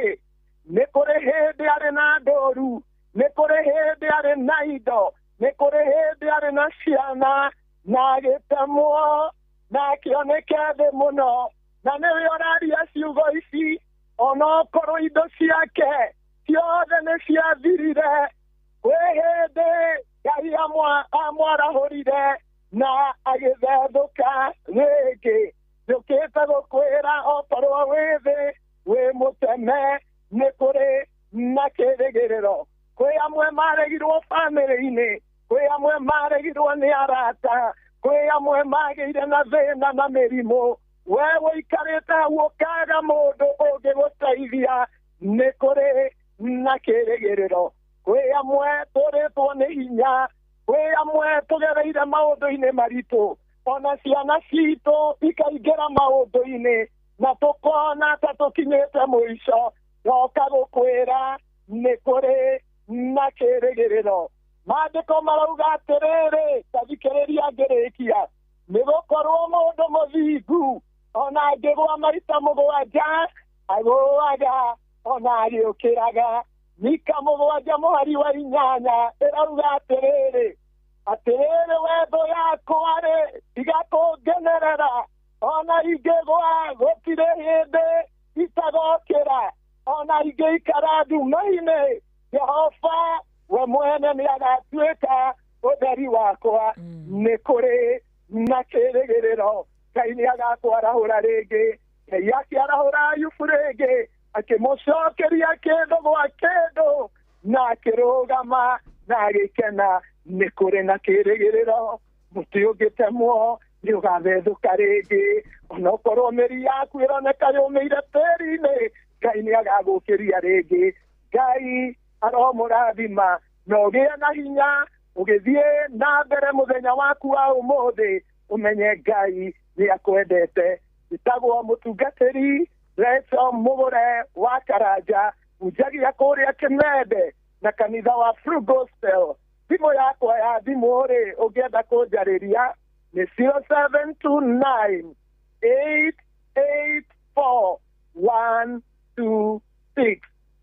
nĩ kũrĩ hĩndĩ arĩ na ndũru, Nĩ kũrĩ hĩndĩ arĩ na indo, nĩ kũrĩ hĩndĩ arĩ na ciana, na agĩtemwo na akĩoneke thĩ mũno. Na nĩwe ũraria ciugo ici, onokorwo indo ciake ciothe nĩ ciathirire, kwĩ hĩndĩ Ngai amwarahũrire na agĩthethũka rĩngĩ. Njũkĩte gũkwĩra okorwo wĩ thĩ wĩ mũteme, nĩ kũrĩ na kĩrĩgĩrĩro. Kwĩ amwe maregirwo bamĩrĩ-inĩ, kwĩ amwe maregirwo nĩ arata, kwĩ amwe magĩire na thĩna na mĩrimũ. We ũikarĩte hau ũkaga mũndũ ũngĩgũteithia, nĩ kũrĩ na kĩrĩgĩrĩro. Kwĩ amwe tũrĩtwo nĩ hinya, kwĩ amwe tũgereire maũndũ-inĩ maritũ, ona ciana citũ ikaingĩra maũndũ-inĩ na tũkona ta tũkinyĩte mũico. Ndoka gũkwĩra nĩ kũrĩ na kĩrĩgĩrĩro. Maandĩko marauga atĩrĩrĩ, ta thikĩrĩria ngĩrĩkia, nĩ gũkorwo mũndũ mũthingu ona angĩgũa maita mũgwanja agũaga ona agĩũkĩraga. Mika 7 mũhari wa 8 ĩrauga atĩrĩrĩ, atĩrĩrĩ we thũ yakwa-rĩ, tiga kũngenerera, ona ingĩgũa gũtirĩ hĩndĩ itagokĩra, ona ingĩikara nduma-inĩ, Jehova we mwene nĩagatuĩka ũtheri wakwa. Nĩ kũrĩ na kĩrĩgĩrĩro. Ngai nĩagakwarahũra rĩngĩ. Ngai akĩarahũra Ayubu rĩngĩ, akĩmũcokeria kĩndũ gwa kĩndũ, na akĩrũgama na agĩkena. Nĩ kũrĩ na kĩrĩgĩrĩro. Mũtĩ ũngĩtemwo nĩ ũgathethũka rĩngĩ, onokorwo mĩri yaku ĩroneka yũmĩire tĩri-inĩ, Ngai nĩagagũkĩria rĩngĩ. Ngai aromũrathima na ũgĩe na hinya ũgĩthiĩ na mbere mũthenya waku wa ũmũthĩ, ũmenye Ngai nĩakwendete. Njĩtagwo mũtungatĩri Rachel Mũgũre wa Karanja, hunjagia kũrĩa Kĩmende na kanitha wa True Gospel. Thimũ yakwa ya thimũ rĩ, ũngĩenda kũnjarĩria nĩ 0729 884 126.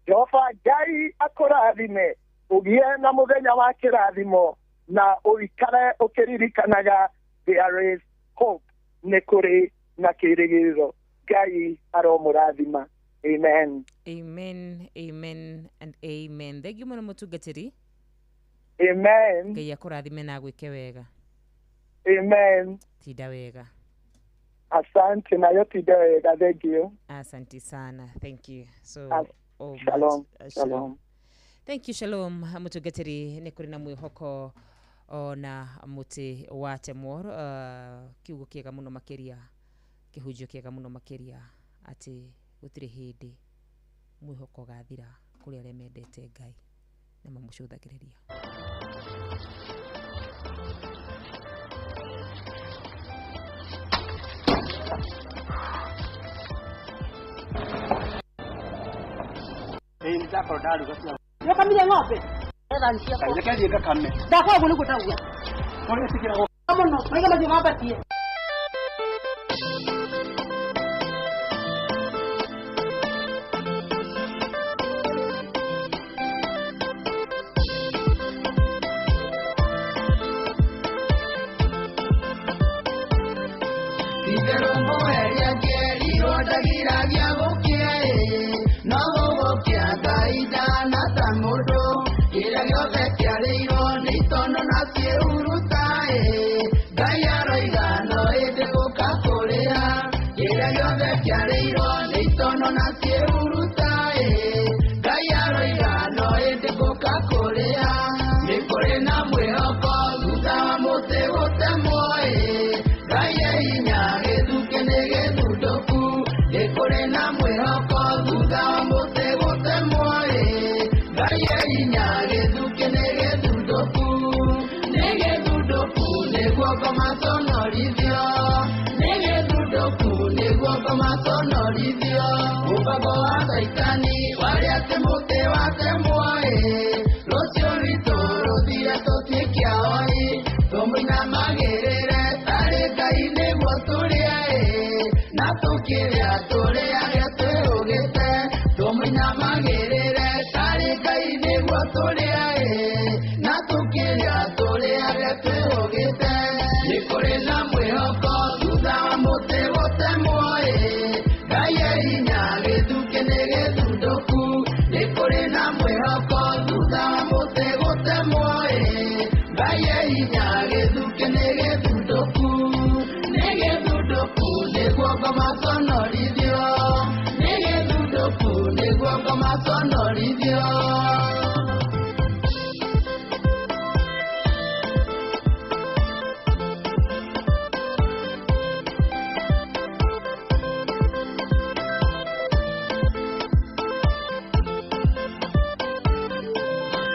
Jehova Ngai akũrathime, ũgĩe na mũthenya wa kĩrathimo, na ũikare ũkĩririkanaga there is hope, nĩ kũrĩ na kĩrĩgĩrĩro. Ngai aromũrathima. Amen. Amen, amen and amen. Thank you mũno mũtungatĩri. Amen. Ngai akũrathime na agwĩke wega. Amen. Tinda wega. Asante, nayo tinda wega. Thank you. Asante sana. Thank you so Shalom. much. Shalom. Thank you. Shalom mũtungatĩri. Nĩ kũrĩ na mwĩhoko ona mũtĩ watemwo. Kiugo kĩega mũno makĩria, kĩhunjio kĩega mũno makĩria, atĩ gũtirĩ hĩndĩ mwĩhoko ũgathira kũrĩ arĩa mendete Ngai na mamũcũthagĩrĩria. Nĩũkamire ng'ombe? Reke thiĩ ngakame. Ndakwa ũguo nĩguo ndauga. Mũno, maiga mahiũ mambatie. Itherũ mũheria kĩerirwo ndagiragia gũkĩa ĩ, no gũgũkĩa Ngai ndana ta mũndũ. Kĩrĩa gĩothe kĩarĩirwo nĩ itono na ciĩhuruta ĩ, Ngai aroiga no ĩndĩ gũka kũrĩa. Kĩrĩa gĩothe kĩarĩirwo nĩ itono na ciĩhuruta ĩ, Ngai aroiga no ĩndĩ gũka kũrĩa. Nĩ kũrĩ na mwĩhoko thutha wa mũtĩ gũtemwo ĩ, Ngai e hinya gĩthukĩ nĩ gĩthundũku. Nĩ kũrĩ na mwĩhoko thutha wa mũtĩ gũtemwo ĩ, Ngai e hinya gĩthukĩ nĩ gĩthundũku. Nĩ gĩthundũku nĩguo ngoma conorithio, nĩ gĩthundũku nĩguo ngoma conorithio. Mũbango wa Caitani warĩ atĩ mũtĩ watemwo ĩ, rũciũ rwitũ rũthire tũtuĩke aoi. Tũmũinamagĩrĩre tarĩ Ngai nĩguo tũrĩe ĩ, na tũkĩrĩa tũrĩage twĩhũgĩte. Tũmũinamagĩrĩre tarĩ Ngai nĩguo tũrĩe na tũkĩrĩa tũrĩage twĩhũgĩte. Nĩ kũrĩ na mwĩhoko thutha wa mũtĩ gũtemwo Ngai e hinya gĩthukĩ nĩ gĩthundũku. Nĩ kũrĩ na mwĩhoko thutha wa mũtĩ gũtemwo Ngai e hinya gĩthukĩ nĩ gĩthundũku. Nĩ gĩthundũku nĩguo ngoma conorithio. Nĩ gĩthundũku nĩguo ngoma conorithio.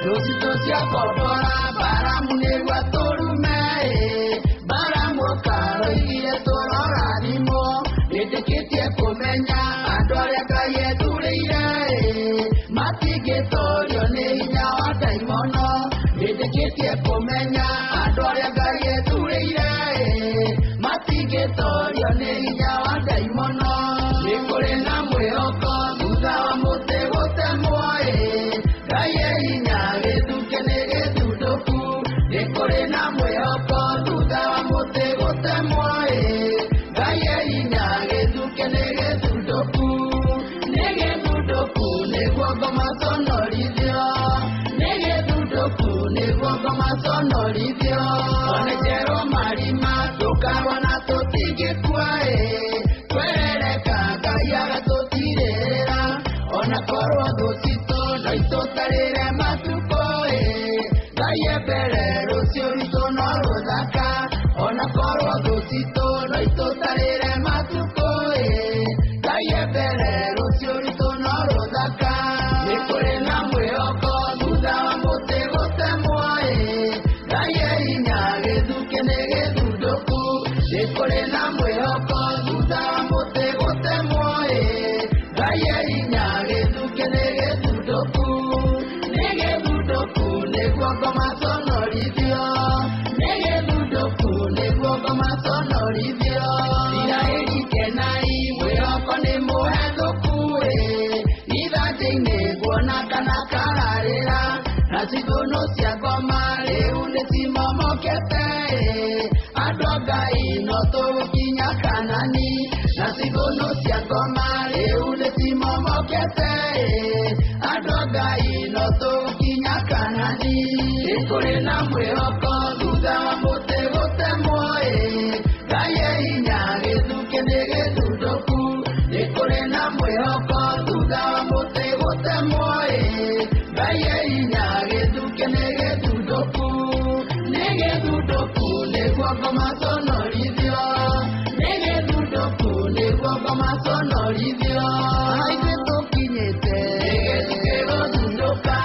Rũcitũ cia kombora Baramu nĩguo tũrume Baramu okaroigire tũrorathimwo. Nĩtĩkĩtie kũmenya andũ arĩa Ngai ethurĩire matingĩtũrio nĩ hinya wa ndaimono. Nĩtĩkĩtie kũmenya andũ arĩa Ngai ethurĩire matingĩtũrio nĩ hinya wa ndaimono. Nĩ kũrĩ na mwĩhoko thutha wa mũtĩ gũtemwo Ngai e hinya gĩthukĩ nĩ gĩthundũku. Nĩ kũrĩ na mwĩhoko thutha wa mũtĩ gũtemwo Ngai e hinya gĩthukĩ nĩ gĩthundũku. Nĩ gĩthundũku nĩguo ngoma conorithio. Nĩ gĩthundũku nĩguo ngoma conorithio. One njerũ marima tũkabona tũtingĩkua twerereka Ngai agatũtirĩrĩra. Ona korwo thũ citũ no itũtarĩre matukũ Ngai e mbere rũciũ rwitũ no rũthaka. Ona korwo thũ citũ no itũtarĩre matukũ Ngai e mbere rũciũ rwitũ no rũthaka. Nĩ kũrĩ na mwĩhoko thutha wa mũtĩ gũtemwo Ngai e hinya gĩthukĩ nĩ gĩthundũku. Nĩ kũrĩ na mwĩhoko thutha wa mũtĩ gũtemwo Ngai e hinya gĩthukĩ nĩ gĩthundũku. Nĩ gĩthundũku nĩguo ngoma conorithio. Nĩ gĩthundũku nĩguo ngoma conorithio. Isiraeli kenai mwĩhoko nĩ mũhethũku ithanjĩ-inĩ nguona kana kararĩra. Na cithũnũ cia ngoma rĩu nĩ cimomokete andũ a Ngai no tũgũkinya Kanani. Na cithũnũ cia ngoma rĩu nĩ cimomokete andũ a Ngai no tũgũkinya Kanani. Nĩ kũrĩ na mwĩhoko thutha wa mũtĩ gũtemwo Ngai e hinya gĩthukĩ nĩ gĩthundũku. Nĩ kũrĩ na mwĩhoko thutha wa mũtĩ gũtemwo Ngai e hinya gĩthukĩ nĩ gĩthundũku. Nĩ gĩthundũku nĩguo ngoma conorithio. Nĩ gĩthundũku nĩguo ngoma conorithio. Ithuĩ tũkinyĩte nĩ gĩthukĩ gũthundũka.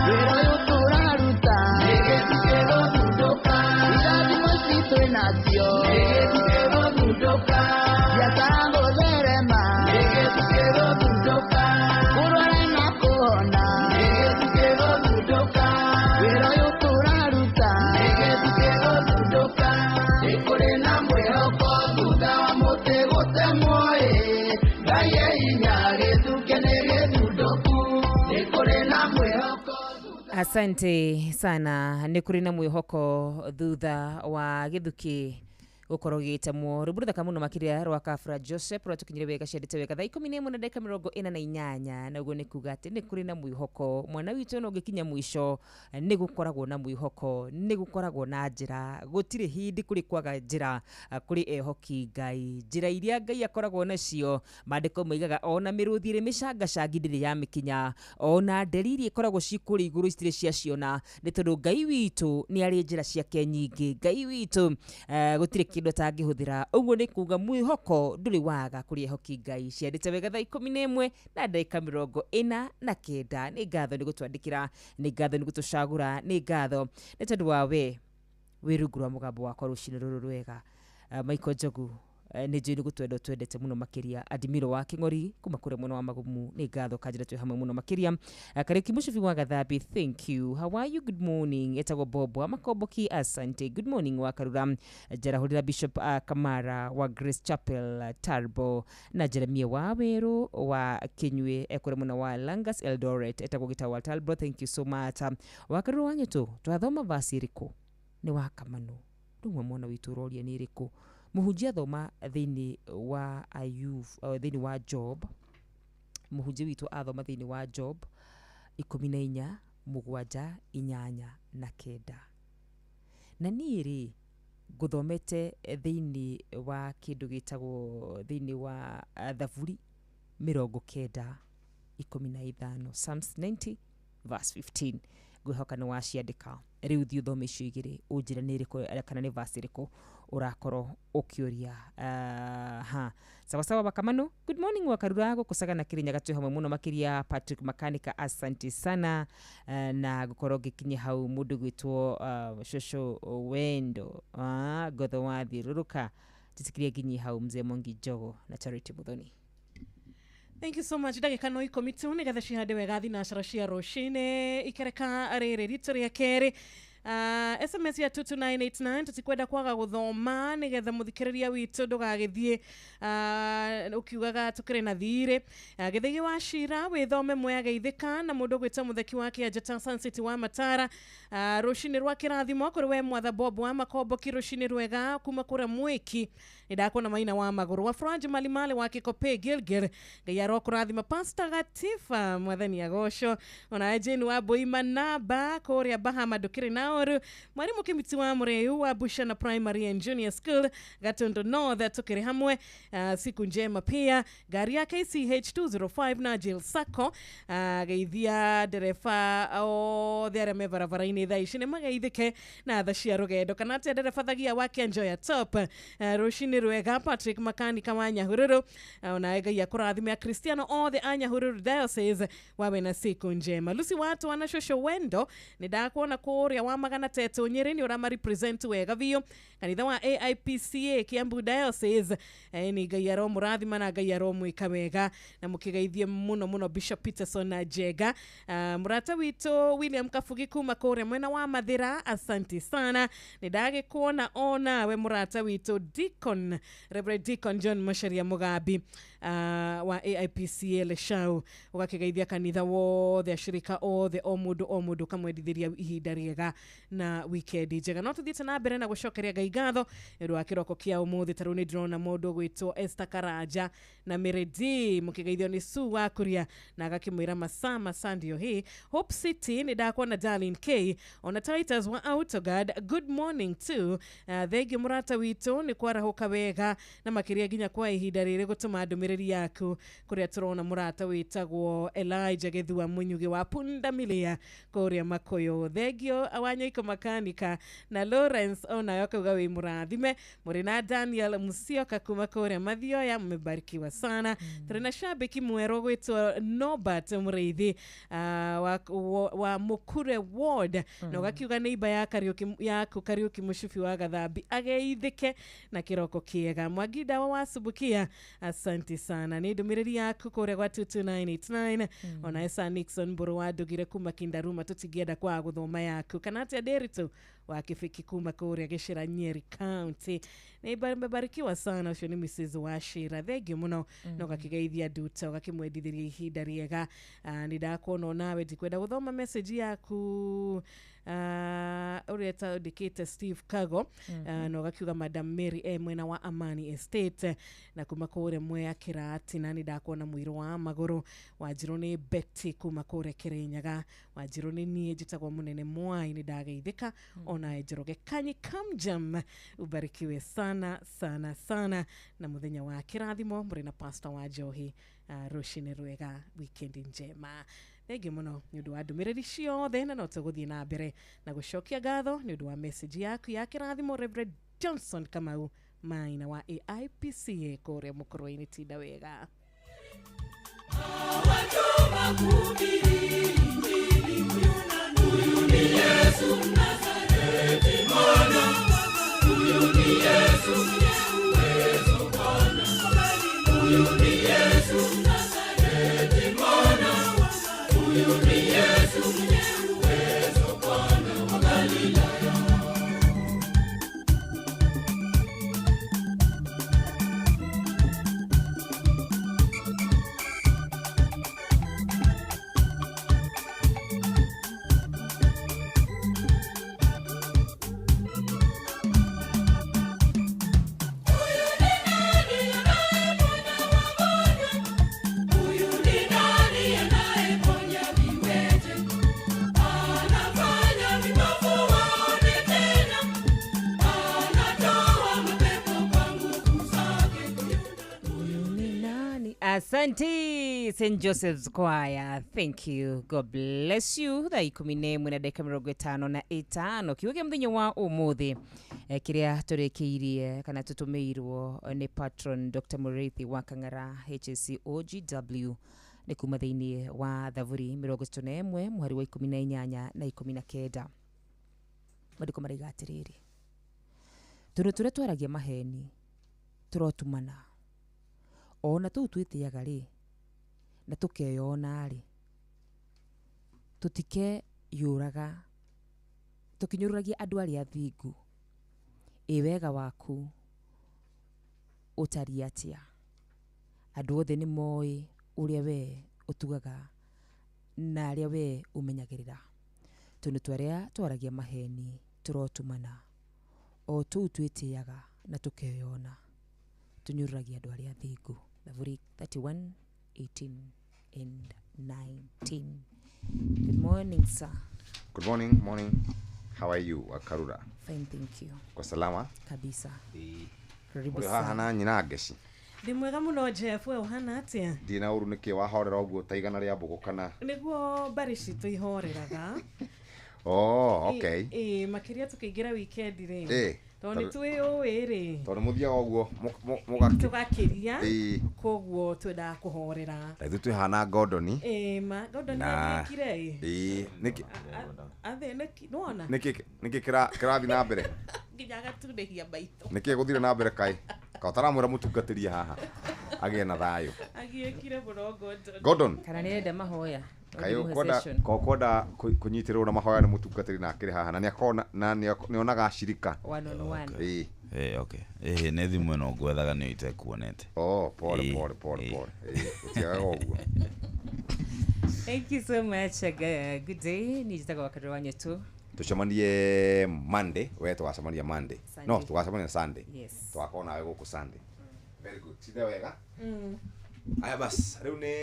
Wĩra ũyũ tũraruta nĩ gĩthukĩ gũthundũka. Irathimo ici twĩ nacio nĩ gĩthukĩ gũthundũka. Biacara gũtherema nĩ gĩthukĩ gũthundũka. Kũrwara na kũhona nĩ gĩthukĩ gũthundũka. Wĩra ũyũ tũraruta nĩ gĩthukĩ gũthundũka. Nĩ kũrĩ na mwĩhoko thutha wa mũtĩ gũtemwo Ngai e hinya gĩthukĩ nĩ gĩthundũku. Nĩ kũrĩ na mwĩhoko. Asante sana. Nĩ kũrĩ na mwĩhoko thutha wa gĩthukĩ gũkorwo gĩgĩtemwo. Rwĩmbo rũthaka mũno makĩria rwa Kabra Joseph rwatũkinyire wega ciendete wega thaa 11 na ndagĩka 48, na ũguo nĩ kuga atĩ nĩ kũrĩ na mwĩhoko. Mwana witũ no ũngĩkinya mũico nĩ gũkoragwo na mwĩhoko, nĩ gũkoragwo na njĩra. Gũtirĩ hĩndĩ kũrĩ kwaga njĩra kũrĩ ehoki Ngai. Njĩra iria Ngai akoragwo nacio maandĩko moigaga ona mĩrũthi ĩrĩ mĩcangacangi ndĩrĩ yamĩkinya, ona nderi iria ikoragwo ci kũrĩa igũrũ citirĩ ciaciona, nĩ tondũ Ngai witũ nĩ arĩ njĩra ciake nyingĩ. Ngai witũ gũtirĩ kĩndũ atangĩhũthĩra. Ũguo nĩ kuga mwĩhoko ndũrĩ waga kũrĩ ehoki Ngai. Ciandĩte wega thaa 11 na ndagĩka 49. Nĩ ngatho nĩ gũtwandĩkĩra, nĩ ngatho nĩ gũtũcagũra, nĩ ngatho nĩ tondũ wa we wĩ rungu rwa mũgambo wakwa rũcinĩ rũrũ rwega. Michael Njogu Nĩ njũĩ nĩ gũtwenda twendete mũno makĩria. Adimiro wa Kĩng'ori kuma kũrĩa mwena wa Magumu, nĩ ngatho kanjĩra twĩ hamwe mũno makĩria. Kariuki Mũcubi wa Gathambi, thank you. How are you? Good morning. Etagwo Bob wa Makomboki, asante. Good morning wa Karura. Njarahũrĩra Bishop Kamara wa Grace Chapel, Tarbo, na Jeremia wa Weru wa Kinyue, ekũrĩa mwena wa Langas Eldoret, etagwo Gita wa Talbot, thank you so much. Wa Karura wa Nyũtũ, twathoma vasi ĩrĩkũ? Nĩ wa Kamano rĩu mwana witũ ũroria nĩ ĩrĩkũ? Mũhunjia thoma thĩinĩ wa Ayub, thĩinĩ wa Job. Mũhunjia witũ athoma thĩinĩ wa Job 14 7 8 na 9. Na niĩ rĩ ngũthomete thĩinĩ wa kĩndũ gĩtagwo thĩinĩ wa Thaburi 90 15, Psalms 90 verse 15. Ngwĩhoka nĩ waciandĩka. Rĩu thiĩ ũthome icio igĩrĩ ũnjĩre nĩ ĩrĩkũ kana nĩ verse ĩrĩkũ ũrakorwo ũkĩũria. Ha, sawasawa Wakamano, good morning. Wakarura gũkũcaga na Kĩrĩnyaga twĩ hamwe mũno makĩria. Patrick Makanika, asante sana. Na gũkorwo ngĩkinyia hau mũndũ gwĩtwo Shosho Wendo, ngotho wa thiũrũrũka titikirie nginyie hau mzee Mwangi Njogo na Charity Muthoni. Thank you so much. Ndagĩka no 10 tu nĩgetha cihande wega thinacara cia rũcinĩ ikereka rĩrĩ ritũ rĩa kerĩ. SMS ya 22989 tutikwenda kwaga guthoma nigetha muthikiriria witu ndugagithie ukiugaga tukire na thire. Githigi wa cira withome mwegeithika na mundu gwita mutheki wake Njata Sun City wa Matara. Rucini rwa kirathimo kuri we mwatha Bob wa Makombo kirucini rwega kuma kura mwiki nindakona maina wa maguru wa Franj Malimale wa Kikope Gilgil. Ngai arokurathima Pastor Gatifa mwathani agocwo ona Jane wa Boima naba kuria Bahama ndukire na oru mwarimu Kimiti wa Mureu wa Bushana Primary and Junior School Gatondo North tukire hamwe. Siku njema pia gari ya KCH 205 na Jill Sacco. Geithia ndereba othe aria me barabara-inĩ thaa ici nĩmageithĩke na tha cia rũgendo kana atĩa ndereba thagia wa Kĩanjoya Top. Rũcinĩ rwega Patrick Makanika wa Nyahururu, ona Ngai akũrathime Akristiano othe a Nyahururu Diocese wawe na siku njema. Lucy watu wana shosho Wendo nĩndakuona kũrĩa wa magana teto Nyeri nĩ ũrama represent wega biũ kanitha wa AIPCA Kiambu Diocese. Ni Ngai aromũrathima na Ngai aromwĩka wega na mũkĩgeithie mũno mũno Bishop Peterson na Njega. Mũrata witũ William Kabugi kuma kũrĩa mwena wa Mathira, asanti sana nĩndagĩkuona onawe mũrata witũ Deacon Reverend Deacon John Macharia Mugambi wa AIPCA Leshau ũgakĩgeithia kanitha wothe ashirika othe o mũndũ kamwendithĩria ihinda rĩega na weekend njega. No tuthiĩte na mbere na gũcokeria Ngai ngatho nĩ ũndũ wa kĩroko kĩa ũmũthĩ. Ta rĩu nĩ ndĩrona mũndũ ũgwĩtwo Esther Karanja na Meredi mũkĩgeithio nĩ Sue wa Kuria na agakĩmwĩra masaa masaa ndio hii. Hope City nĩ ndakuona Darlene K ona Titus wa Autoguard, good morning too. Thengiũ mũrata witũ nĩ kwarahũka wega na makĩria nginya kwa ihinda rĩrĩ gũtũma ndũmĩrĩri yaku kũrĩa tũrona mũrata wĩtagwo Elijah Gĩthua Mũnyugĩ wa Pundamilia kũrĩa Makoyo. Thengiũ Wanyoiko Makanika na Lawrence onayo akauga wĩ mũrathime. Mũrĩ na Daniel Musyoka kuma kũrĩa Mathioya, mmebarikiwa sana. Tũrĩ na shabiki mwerũ gwĩtwo Norbert Mũrĩithi wa Mukure Ward na ũgakiuga neighbor ya Kariuki yaku Kariuki Mũcubi wa Gathambi ageithĩke na kĩroko kĩega. Mwangi Dawa wa Subukia, asante sana nĩ ndũmĩrĩri yaku kũrĩa gwa 22989. Ona Esa Nixon Mbũrũ wa Ndugire kuma Kindaruma tũtingĩenda kwaga gũthoma yaku kana atĩa Nderitu wa Kĩbĩki kuma kũrĩa Gĩcĩra Nyeri County. Nĩ mbarikiwa sana ũcio nĩ Mrs Wachira, thengiũ mũno na ũgakĩgeithia Nduta ũgakĩmwendithĩria ihinda rĩega. Nĩ ndakuona onawe ndikwenda gũthoma message yaku ũrĩa tandĩkĩte Steve Kago na ũgakiuga Madam Mary e mwena wa Amani Estate na kuma kũrĩa Mwea Kĩratina. Nĩ ndakuona mũirũ wa magũrũ wanjirũ nĩ Betty kuma kũrĩa Kĩrĩnyaga, wanjirũ nĩ niĩ njĩtagwo Mũnene Mwai, nĩ ndageithĩka ona Njoroge Kanyi Kamjam, ubarikiwe sana sana sana na mũthenya wa kĩrathimo mũrĩ na Pastor wa Njohi. Rũcinĩ rwega, weekend njema. Thengiũ mũno nĩ ũndũ wa ndũmĩrĩri ciothe na no tũgũthiĩ na mbere na gũcokia ngatho nĩ ũndũ wa message yaku ya kĩrathimo Reverend Johnson Kamau Maina wa AIPCA kũrĩa Mũkũrwe-inĩ. Tinda wega. Huyu ni Yesu mwenye uwezo. Asante St. Joseph's Choir. Thank you. God bless you. Thaa 11 na ndagĩka 55 kiugo mũthenya wa ũmũthĩ kĩrĩa tũrĩkĩirie kana tũtũmĩirwo nĩ patron Dr. Mũrĩithi wa Kang'ara HAC OGW nĩ kuma thĩinĩ wa Thaburi 31 mũhari wa 18 na 19. Maandĩko maraiga atĩrĩrĩ, tũnua tũrĩa twaragia maheni tũrotumana, ona tũu twĩtĩaga rĩ na tũkeyona rĩ, tũtikeyũraga tũkinyũrũragia andũ arĩa athingu. Ĩ wega waku ũtariĩ atĩa? Andũ othe nĩ moĩ ũrĩa we ũtugaga na arĩa we ũmenyagĩrĩra. Tũnua tũrĩa twaragia maheni tũrotumana, o tũu twĩtĩaga na tũkeyona tũnyũrũragia andũ arĩa athingu. Thaburi 31, 18 and 19. Good morning, sir. Good morning, morning. How are you, Wakarura? Fine, thank you. Kwa salama? Kabisa. Karibu sana. Haha na nyina ngeci. Ndi mwega muno Jeff, we uhana atia? Ndina uru niki wahorera uguo ta igana ria mbugu kana? Niguo mbari citũ ihoreraga. Oh, okay. Makiria tukiingira weekend ri. Tondũ nĩ twĩũĩ rĩ. Tondũ mũthiaga ũguo tũgakĩria koguo twendaga kũhorera. Ta ithuĩ twĩhana Gordon. Ma Gordon nĩathĩkire ĩ. Nĩkĩ athĩnĩki nĩwona? Nĩkĩ kĩrathiĩ na mbere? Nginya agatundĩhia maitho. Nĩkĩ gũthire na mbere kaĩ? Ka ũtaramwĩra mũtungatĩri haha agĩe na thayũ. Agiĩkire mũno Gordon. Gordon. Kana nĩarenda mahoya. Kaĩ ũkwenda kũnyitĩrĩrwo na mahoya nĩ mũtungatĩri na akĩrĩ haha na nĩakona na nĩonaga ashirika. One on one. Ĩĩ. Okay. Nĩ thimũ ĩno ngwethaga nĩyo itekuonete. Oh, pole pole pole pole. Ũtiagaga ũguo. Thank you so much. Good day. Ni njĩtagwo Wakarura wa Nyetu. Tucemanie Monday, we tũgacemania Monday. No, tũgacemania Sunday. Yes. Tũgakorwo nawe gũkũ Sunday. Very good. Tinde wega. Aya bas, rĩu nĩ